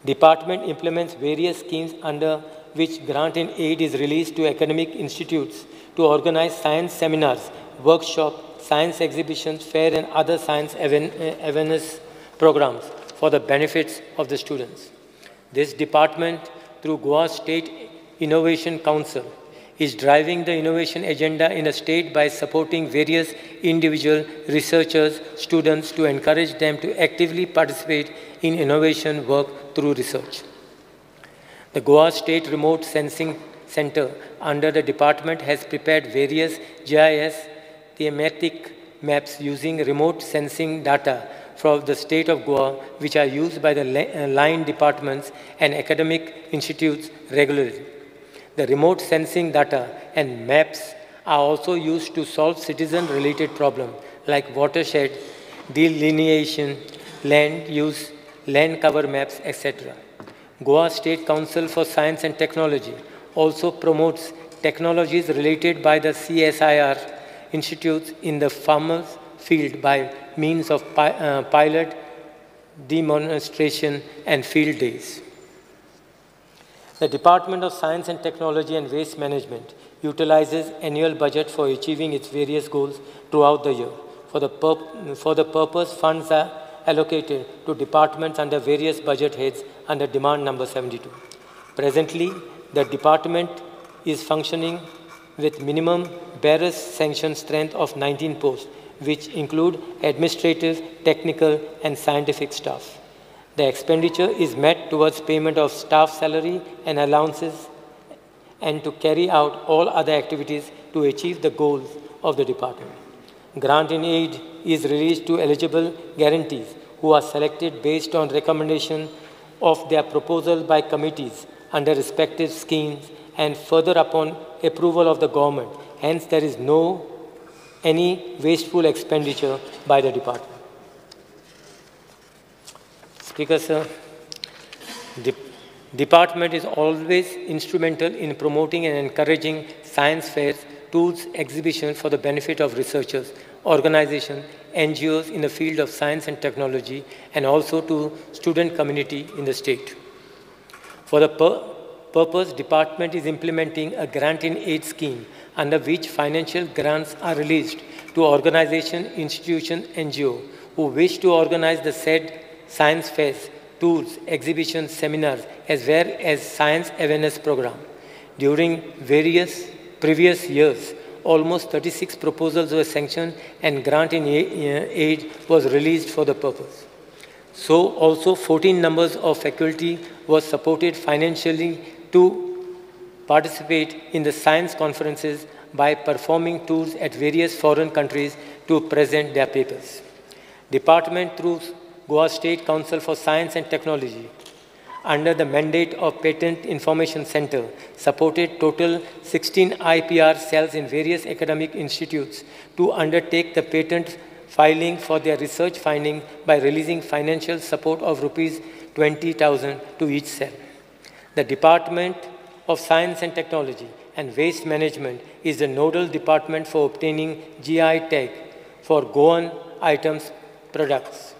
department implements various schemes under which grant and aid is released to academic institutes to organize science seminars, workshops, science exhibitions, fair and other science awareness programs for the benefits of the students. This department, through Goa State Innovation Council, is driving the innovation agenda in the state by supporting various individual researchers, students to encourage them to actively participate in innovation work through research. The Goa State Remote Sensing Center under the department has prepared various GIS thematic maps using remote sensing data from the state of Goa, which are used by the line departments and academic institutes regularly. The remote sensing data and maps are also used to solve citizen-related problems like watershed, delineation, land use, land cover maps, etc. Goa State Council for Science and Technology also promotes technologies related by the CSIR institutes in the farmers field by means of pilot demonstration and field days. The Department of Science and Technology and Waste Management utilizes annual budget for achieving its various goals throughout the year. For the purpose, funds are allocated to departments under various budget heads under demand number 72. Presently, the department is functioning with minimum bearers sanction strength of 19 posts, which include administrative, technical, and scientific staff. The expenditure is met towards payment of staff salary and allowances and to carry out all other activities to achieve the goals of the department. Grant in aid is released to eligible guarantees who are selected based on recommendation of their proposal by committees under respective schemes and further upon approval of the government. Hence, there is no any wasteful expenditure by the department. Speaker, sir, the department is always instrumental in promoting and encouraging science fairs, tools, exhibitions for the benefit of researchers, organizations, NGOs in the field of science and technology, and also to student community in the state. For the purpose, department is implementing a grant-in-aid scheme under which financial grants are released to organization, institution, NGO who wish to organize the said science fairs, tours, exhibitions, seminars, as well as science awareness program. During various previous years, almost 36 proposals were sanctioned and grant-in-aid was released for the purpose. So also 14 numbers of faculty was supported financially to participate in the science conferences by performing tours at various foreign countries to present their papers. Department through Goa State Council for Science and Technology, under the mandate of Patent Information Center, supported total 16 IPR cells in various academic institutes to undertake the patent filing for their research finding by releasing financial support of rupees 20,000 to each cell. The Department of Science and Technology and Waste Management is the nodal department for obtaining GI tag for Goan items products.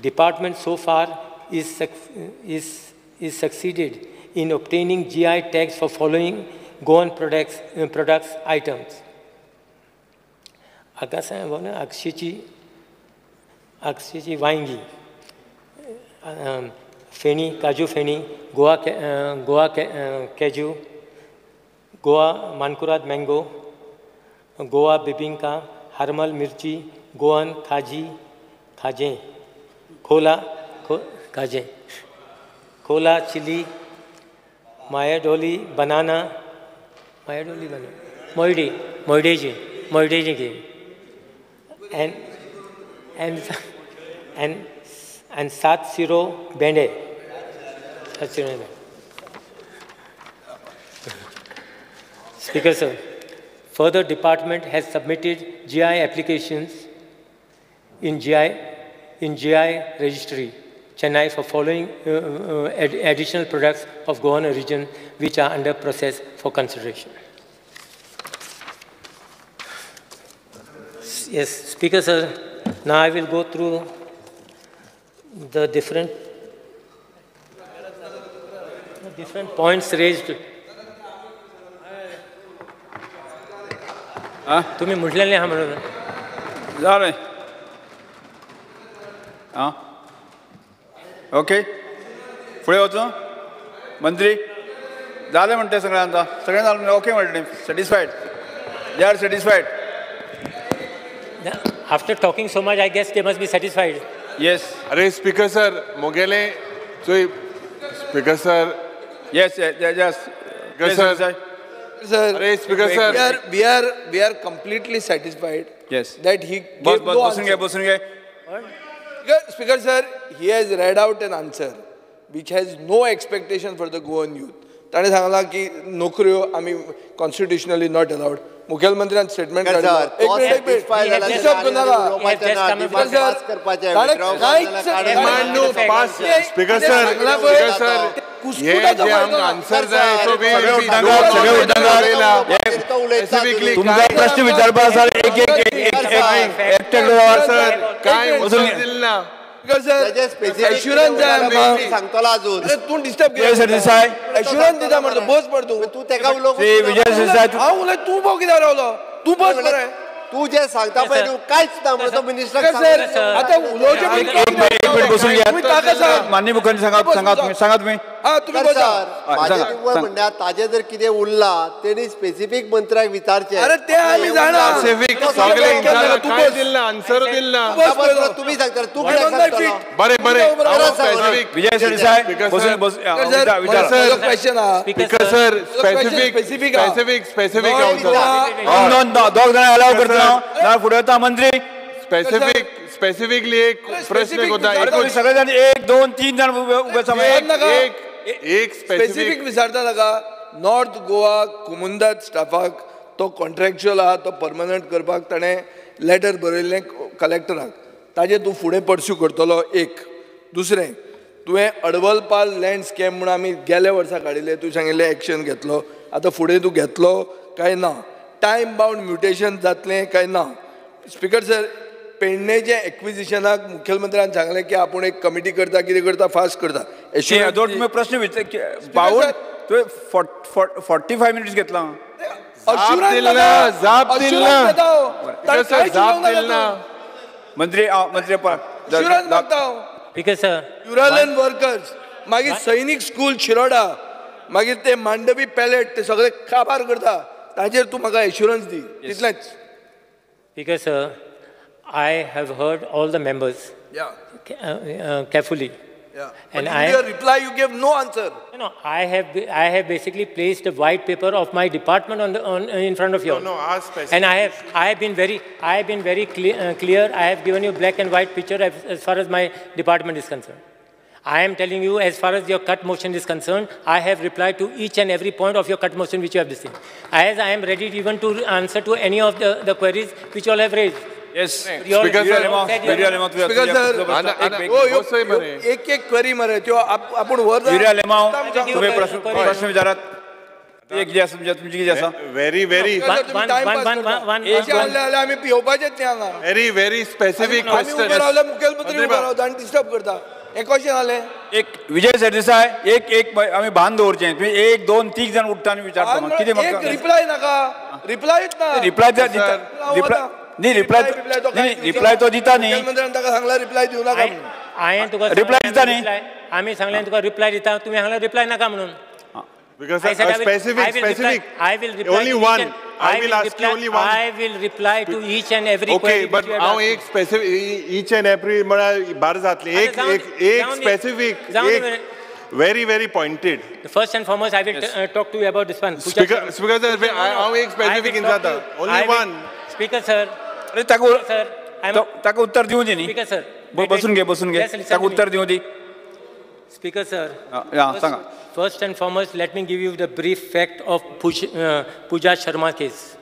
Department so far is succeeded in obtaining GI tags for following Goan products items. Akshichi Vaingi, Feni, Kaju Feni, Goa, Kaju, Goa Mankurad Mango, Goa Bibinka, Harmal Mirchi, Goan Khaji, Khaje, Khola, Khaje, Khola Chili, Mayadoli Banana, Mayadoli Banana, Moide, Moideji, Moideji game, and Sat Siro Bende. Sat Siro Bende. Speaker sir, further department has submitted GI applications in GI registry, Chennai, for following additional products of Goan origin which are under process for consideration. Yes, Speaker sir, now I will go through the different points raised. तुम्ही म्हटलेले नाही हा म्हणून झालं. हां ओके, फुडें वचूं मंत्री जालें म्हणटा सगळ्यांना, सगळ्यांना जालें ओके म्हणलें, satisfied, they are satisfied. After talking so much I guess they must be satisfied. Yes. अरे स्पीकर सर, मोगेले चोय speaker sir. Yes yes yes sir. Sir, Arey, Speaker sir, we are completely satisfied. Yes. That he gave no answer. Speaker sir, he has read out an answer which has no expectation for the Goan youth. ताणे सांगला की नोकऱ्यो आमी कॉन्स्टिट्युशनली not allowed. मुखेलमंत्र्यान स्टेटमेंट काडला. एक मिनिट, डिस्टर्ब करनाका. स्पीकर सर, आन्सर जाय तुमकां प्रश्न विचारपा आसा. एक एक एक काय दिलें ना एश्युरन्स जाय आमकां सांगतलो अजून. तूं डिस्टर्ब केला सरदेसाय, एश्युरन्स दिता मरे तूं, बस मरे तूं. तूं तेका उलोवंक विजय सरदेसाय, हांव उलय, तूं पळोव कित्याक रावलो, तूं बस मरे. तूं जें सांगता पळय न्हू कांयच ना म्हणून तो मिनिस्टराक सर. आतां उलोवचें एक मिनिट बसून घेयात. माननीय मुख्यमंत्री सांगा, सांगा तुमी, सांगा तुमी. हां तुमी बसा. म्हाजें तुमकां म्हणल्यार ताजें जर कितें उरलां तेणी स्पेसिफीक मंत्र्याक विचारचें. अरे तें आमी जाणा. काय दिलें ना, आन्सर दिलें ना. तुमी सांगता, तूं कित्याक सांगतलो? बरें बरें, विजय सरदेसाय बसून बस. क्वेश्चन आहा speaker sir, specific specific specific answer. दोग जाणां अलाव करता ना फुडें वता मंत्री. स्पेसिफीक स्पेसिफिकली एक प्रश्न होता. सगळे जाण 1 2 3 जाण उभे आसा. एक एक स्पेसिफीक विचारता ताका. नॉर्थ गोवा कुमुंदाद स्टाफाक तो कॉन्ट्रॅक्च्युअल आहा, तो परमनंट करपाक ताणें लेटर बरयल्लें कलेक्टराक, ताजें तूं फुडें पर्स्यू करतलो. एक दुसरें, तुवें अडवलपाल लँड स्कॅम म्हूण आमी गेल्या वर्सा काडिल्लें, तुवें सांगिल्लें एक्शन घेतलो, आतां फुडें तूं घेतलो काय ना? टायम बाउंड म्युटेशन जातलें काय ना? स्पीकर सर, पेडणेच्या एक्विजिशनाक मुख्यमंत्र्यान सांगलें की आपूण एक कमिटी करता, कितें करता, फास्ट करता. तुमी प्रश्न विचार तुवें 45 मिनिट्स घेतला. जाप दिल ना मंत्री. मंत्री स्पीकर सर, युरालन वर्कर्स, मागीर सैनीक स्कूल शिरोडा, मागीर ते मांडवी पॅलेट, ते सगळे काबार करता, ताजेर तूं म्हाका एश्युरन्स दी, तितलेंच. Speaker sir, I have heard all the members carefully. Yeah. And in your reply, you gave no answer. No, I have basically placed a white paper of my department on in front of you. No, ask specific. And I have been very clear. I have given you black and white picture as far as my department is concerned. I am telling you, as far as your cut motion is concerned, I have replied to each and every point of your cut motion which you have seen. As I am ready even to answer to any of the queries which you all have raised. Yes. Speaker sir, एक एक क्वेरी मरे त्यो आपूण वर तुम्ही प्रश्न विचारात. एक जे आसा तुमची कितें आसा? व्हेरी व्हेरी आमी पियोवपाचेच न्ही हांगा. Very very specific question. उबे रावले मुखेलमंत्री उबे रावता आनी डिस्टर्ब करता. हें कशें जालें? एक विजय सरदेसाय, एक एक आमी भान दवरचें. तुमी 1 2 3 जाण उठता आनी विचारता कितें? एक रिप्लाय नाका, रिप्लायूच ना. रिप्लाय न्ही, रिप्लाय रिप्लाय तो दिता न्ही. मुखेलमंत्र्यान ताका सांगला रिप्लाय दिवं नाका. हांवें तुका रिप्लाय दिता न्ही. आमी सांगलें तुका रिप्लाय दिता, तुमी सांगलें रिप्लाय नाका म्हणून. Because I said a specific, I will reply. Only one. I will ask you only one. I will reply to each and every okay, query. Okay, but हांव एक specific, each and every म्हळ्यार बार जातली. एक specific, एक very, very pointed. First and foremost, I will talk to you about this one. Speaker, sir, हांव एक specific इनसाता. Only one. Speaker, sir. अरे ताका उत्तर दिवं दी न्ही. Speaker, sir. बसून घे, बसून घे. ताका उत्तर दिवं दी. Speaker, sir. First and foremost, let me give you the brief fact of Pooja Sharma case.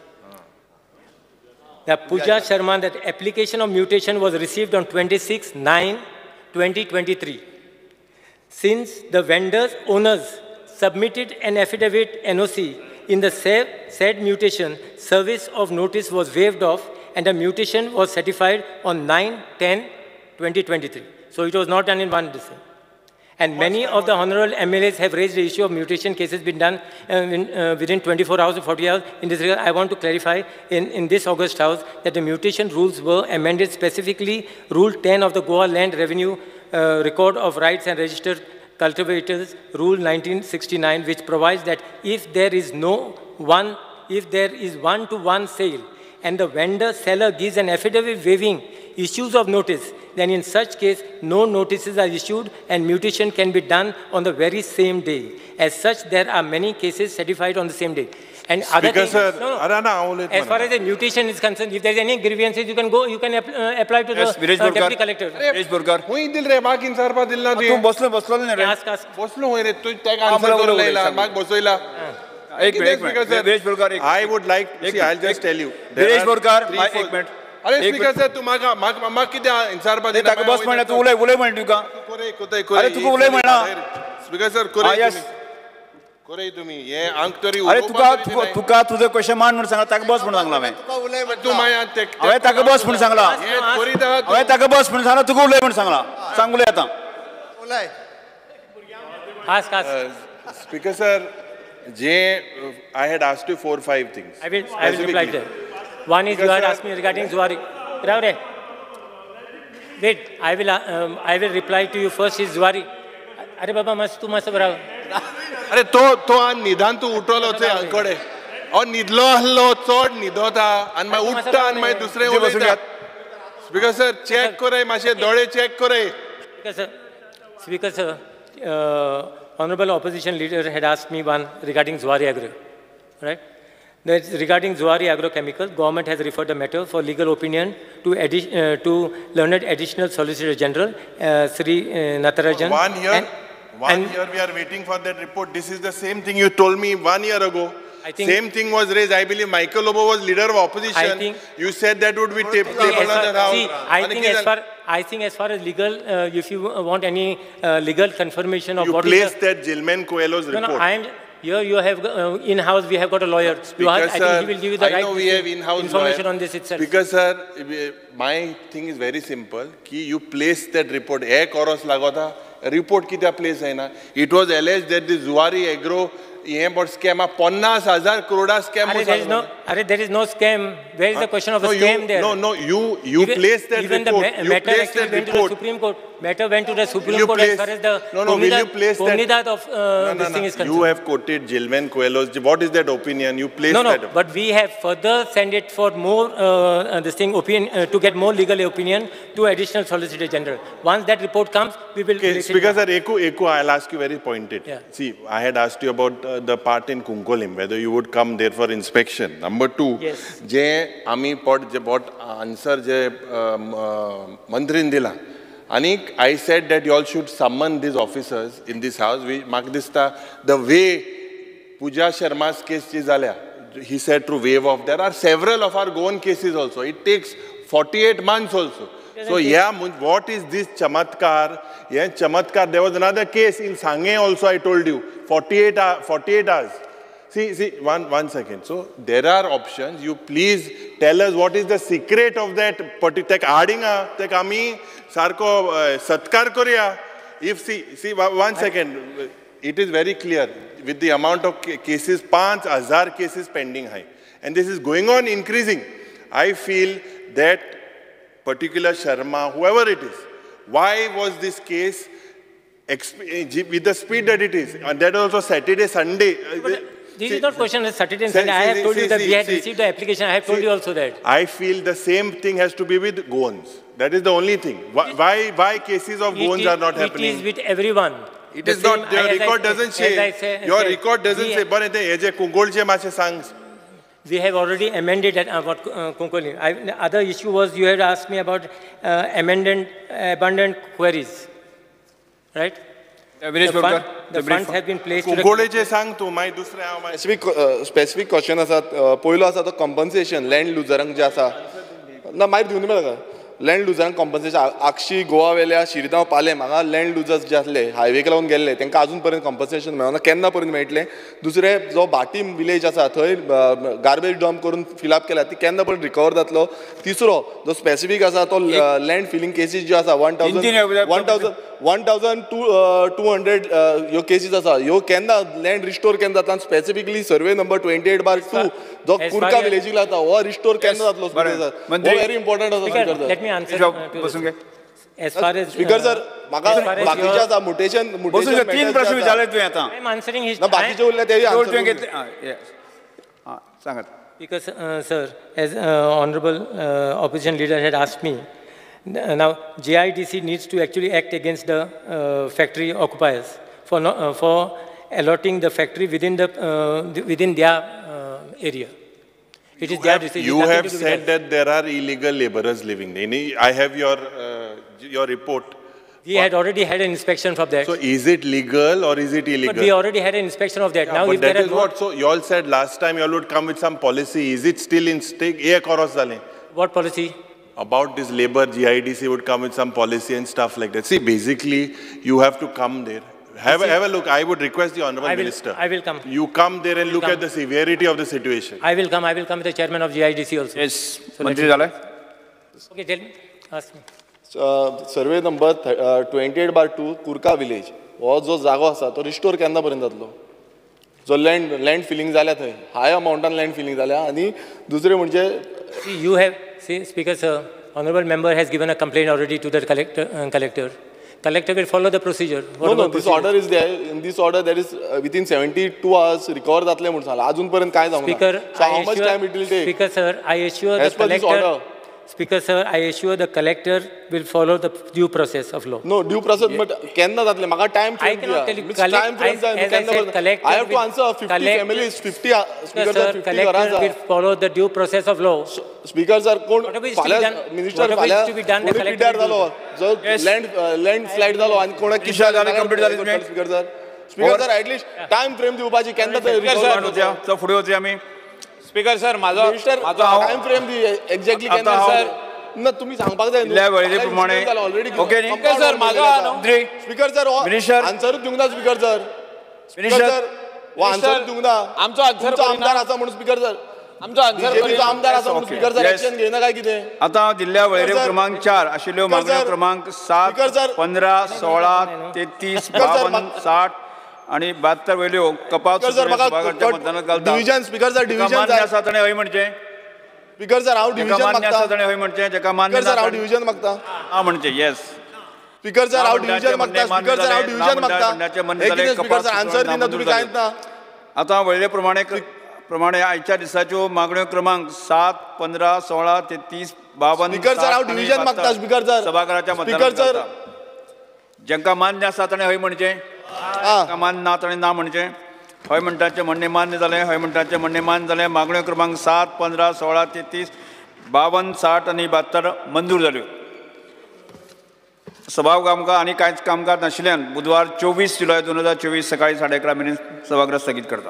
The Pooja Sharma, that application of mutation was received on 26/9/2023. Since the vendor's owners submitted an affidavit NOC in the said mutation, service of notice was waived off and the mutation was certified on 9/10/2023. So it was not done in one decision. And many of the honorable MLAs have raised the issue of mutation cases been done within 24 hours or 40 hours. In this regard, I want to clarify in this August House that the mutation rules were amended, specifically Rule 10 of the Goa Land Revenue Record of Rights and Registered Cultivators Rule 1969, which provides that if there is one-to-one sale and the vendor seller gives an affidavit waiving issues of notice, then in such case, no notices are issued and mutation can be done on the very same day. As such, there are many cases certified on the same day. And other things, sir, no, as far as the mutation is concerned, if there is any grievances, you can go, you can apply to the deputy collector. Viresh Borkar. हुई दिल रे, बाकी इंसार पा दिल ना दिए. तू बसलो बसलो नहीं रे. Ask, ask. बसलो हुई रे, तू टैग आंसर कर लेला, बाग बसोइला. एक minute, Viresh Borkar. I would like, see, I'll just tell you. Viresh Borkar, एक मिनट. अरे स्पीकर सर, तू मागा मागा किती इंसार पा दिल. ताका बस म्हणला, तू उलय उलय म्हण तुका. अरे तुका उलय म्हणला. स्पीकर सर, कोरे कोरे तुम्ही हे अंक तरी. अरे तुका तुका तुझं क्वेश्चन मान म्हणून सांगला, ताका बस म्हणून सांगला हांवें. तू माया हांवें ताका बस म्हणून सांगला. हांवें ताका बस म्हणून सांगला, तुका उलय म्हणून सांगला. सांग उलय आतां. Ask, ask. Speaker sir, J, I had asked you 4 or 5 things. I will reply to that. One is you had asked me regarding Zuari. Rao re. Wait, I will reply to you. First is Zuari. अरे बाबा मस्त तू मस्त बराव. अरे तो तो आ निदान तू उठलो ते अंकडे. और निदलो हल्लो चोड निदोता आणि मागीर उठता आणि मागीर दुसरे उलयता. स्पीकर सर, चेक करे मातशे दोळे चेक करे. Speaker sir, honorable opposition leader had asked me one regarding Zuari Agro, right? That's regarding Zuari Agrochemical, government has referred the matter for legal opinion to learned additional Solicitor General, Sri Natarajan. 1 year, one year we are waiting for that report. This is the same thing you told me 1 year ago. I think, same thing was raised. I believe Michael Lobo was leader of opposition. I think, you said that would be tabled on the house. See, I think as far as legal, if you want any legal confirmation of you what placed is the, that Gilman Coelho's report. No, I am here. You have in-house. We have got a lawyer. Speaker, I sir, think he will give you the I right know we have in-house information lawyer. On this itself. Because sir, my thing is very simple. Ki you placed that report. Ek oros lagota report kitya place hai na. It was alleged that the Zuari Agro scam, 50,000 crore scam. Are, there is no scam. Where is the question of a scam there? No, you placed that even report. The matter you placed that went report. to the Supreme Court. Matter went to the Supreme Court as far as the comunidad of this thing is concerned. You have quoted Gilman Coelho's. What is that opinion? You placed that. No, but we have further sent it for more this thing opinion to get more legal opinion to additional Solicitor General. Once that report comes, we will. Okay, Speaker sir, Eku, I'll ask you very pointed. Yeah. See, I had asked you about the part in Cuncolim, whether you would come there for inspection. Number 2, yes. जे आमी pot जे pot answer जे मंत्रीन दिला आनी I said that you all should summon these officers in this house. We म्हाका दिसता the way Pooja Sharma's case जी जाल्या, he said to waive off. There are several of our Goan cases also. It takes 48 months also. So yeah, what is this chamatkar? Yeah, chamatkar. There was another case in Sange also. I told you 48 hours. See, one second. So there are options. You please tell us what is the secret of that particular adding. Tek ami sarko satkar koriya. If see one second. It is very clear with the amount of cases, 5,000 cases pending high, and this is going on increasing. I feel that particular Sharma, whoever it is, why was this case With the speed that it is, and that also Saturday, Sunday. This is not question of Saturday and Sunday. I have told you that we had received the application. I have told you also that. I feel the same thing has to be with Goans. That is the only thing. Why cases of Goans are not happening? It is with everyone. It is not. Your record doesn't say. Your record doesn't say. But we have already amended that. What Kunkoli. Other issue was you had asked me about abandoned queries, right? The funds have been placed. Specific question आसा. पयलो आसा तो कॉम्पन्सेशन लँड लुजरांक जे आसा ना मागीर दिवन मेळटा लँड लुजरांक कॉम्पन्सेशन. आक्षी गोवा वेल्या शिरगांव पालेम हांगा लँड लुजर्स जे आसले हायवेक लागून गेल्ले तांकां अजून पर्यंत कॉम्पन्सेशन मेळना. केन्ना पर्यंत मेळटलें? दुसरें जो भाटीम विलेज आसा थंय गार्बेज डंप करून फिलअप केला ती केन्ना पर्यंत रिकवर जातलो? तिसरो जो स्पेसिफीक आसा तो लँड फिलिंग केसीस ज्यो आसा 1200 ह्यो केसीस आसा ह्यो केन्ना लँड रिस्टोर केन्ना जाता? स्पेसिफिकली सर्वे नंबर 28/2 जो कुर्का विलेजीक लागता हो रिस्टोर केन्ना जातलो? व्हेरी इम्पॉर्टंट आसा. Let me answer. As far as Speaker sir, म्हाका बाकीचे आसा मुटेशन तीन प्रश्न विचारले तुवें आतां. I am answering his. ना बाकीचे उरले तेय आन्सर घेतले. सांगात. Because sir, as honorable opposition leader had asked me, now GIDC needs to actually act against the factory occupiers for allotting the factory within the within their area. It is their decision. You have said that there are illegal laborers living there. I have your report. We had already had an inspection of that. So is it legal or is it illegal? But we already had an inspection of that. Yeah, now but if that there is are what. So you all said last time you all would come with some policy. Is it still in stake? What policy? About this labor, GIDC would come with some policy and stuff like that. See, basically, you have to come there. Have a look. I would request the Honorable Minister. I will come. You come there and look at the severity of the situation. I will come. I will come with the chairman of GIDC also. Yes. So okay, tell me. Ask me. Survey number 28/2 Curca village. हो जो जागो आसा तो रिस्टोर केन्ना पर्यंत जातलो? जो लँड फिलिंग जाल्या थंय हाय अमाउंटान लँड फिलिंग जाल्या. आनी दुसरें म्हणजे you have see speaker sir, honourable member has given a complaint already to the collector. Collector will follow the procedure. No, no, this order is there. In this order, there is within 72 hours recover जातले म्हणून सांगला. अजून पर्यंत काय जावंक ना. Speaker, so how much time it will take? Speaker sir, I assure the collector. Speaker sir, I assure the collector will follow the due process of law. No, due process, but केन्ना जातले? म्हाका time frame I cannot tell you. Time frame जाय. As I said, collector. I have to answer 50 families, 50 speaker sir, 50 collector will follow the due process of law. Speaker sir, कोण फाल्यां मिनिस्टर फाल्यां कोणी पिड्ड्यार जालो, जो लँड स्लायड जालो आनी कोणाक कितें जालें कंप्लीट जालें. Speaker sir, speaker sir, at least time frame दिवपाची केन्ना तरी. स्पीकर फुडें वचया आमी. स्पीकर सर, माझो टाइम फ्रेम दी एक्झॅक्टली केन्ना सर. ना तुम्ही सांगपाक जाय वेळेप्रमाणे. ओके न्ही सर, माझो स्पीकर सर आन्सरूच दिवंक ना. स्पीकर सर, स्पीकर सर हो आन्सर दिवंक ना. आमचो आन्सर आमदार आसा म्हणून स्पीकर सर, आमचो आन्सर बीजेपीचो आमदार आसा म्हणून स्पीकर सर एक्शन घेयना काय कितें? आतां दिल्ल्या वळेरे क्रमांक 4 आशिल्ल्यो मागण्यो क्रमांक 7, 15, 16, 33, 52, 60 आणि 72 वयल्यो कपात सभाघराच्या मतदानात घालता. डिव्हिजन स्पीकर सर, डिव्हिजन मान्य आसा ताणें हय म्हणचें. स्पीकर सर, हांव डिव्हिजन मान्य आसा ताणें हय म्हणचें. जेका मान्य सर, हांव डिव्हिजन मागता. हां म्हणचें. येस स्पीकर सर, हांव डिव्हिजन मागता. स्पीकर सर, हांव डिव्हिजन मागता. स्पीकर सर, आन्सर दिना तुमी कांयच ना. आतां वळेरे प्रमाणे आयच्या दिसाच्यो मागण्यो क्रमांक 7, 15, 16, 33, 52 स्पीकर सर, हांव डिव्हिजन मागता. स्पीकर सर, सभाघराच्या मतदानात घालता. जेंका मान्य आसा ताणें हय म्हणचें, मान्य ना ताणें ना म्हणचें. हय म्हणटाचें म्हणणें मान्य जालें. हय म्हणटाचें म्हणणें मान्य जालें. मागण्यो क्रमांक 7, 15, 16, 33, 52, 60 आनी 72 मंजूर जाल्यो. सभागृह आमकां आनी कांयच कामकाज नाशिल्ल्यान बुधवार 24 जुलय 2024 सकाळी 11:30 मेरेन सभागृह स्थगीत करता.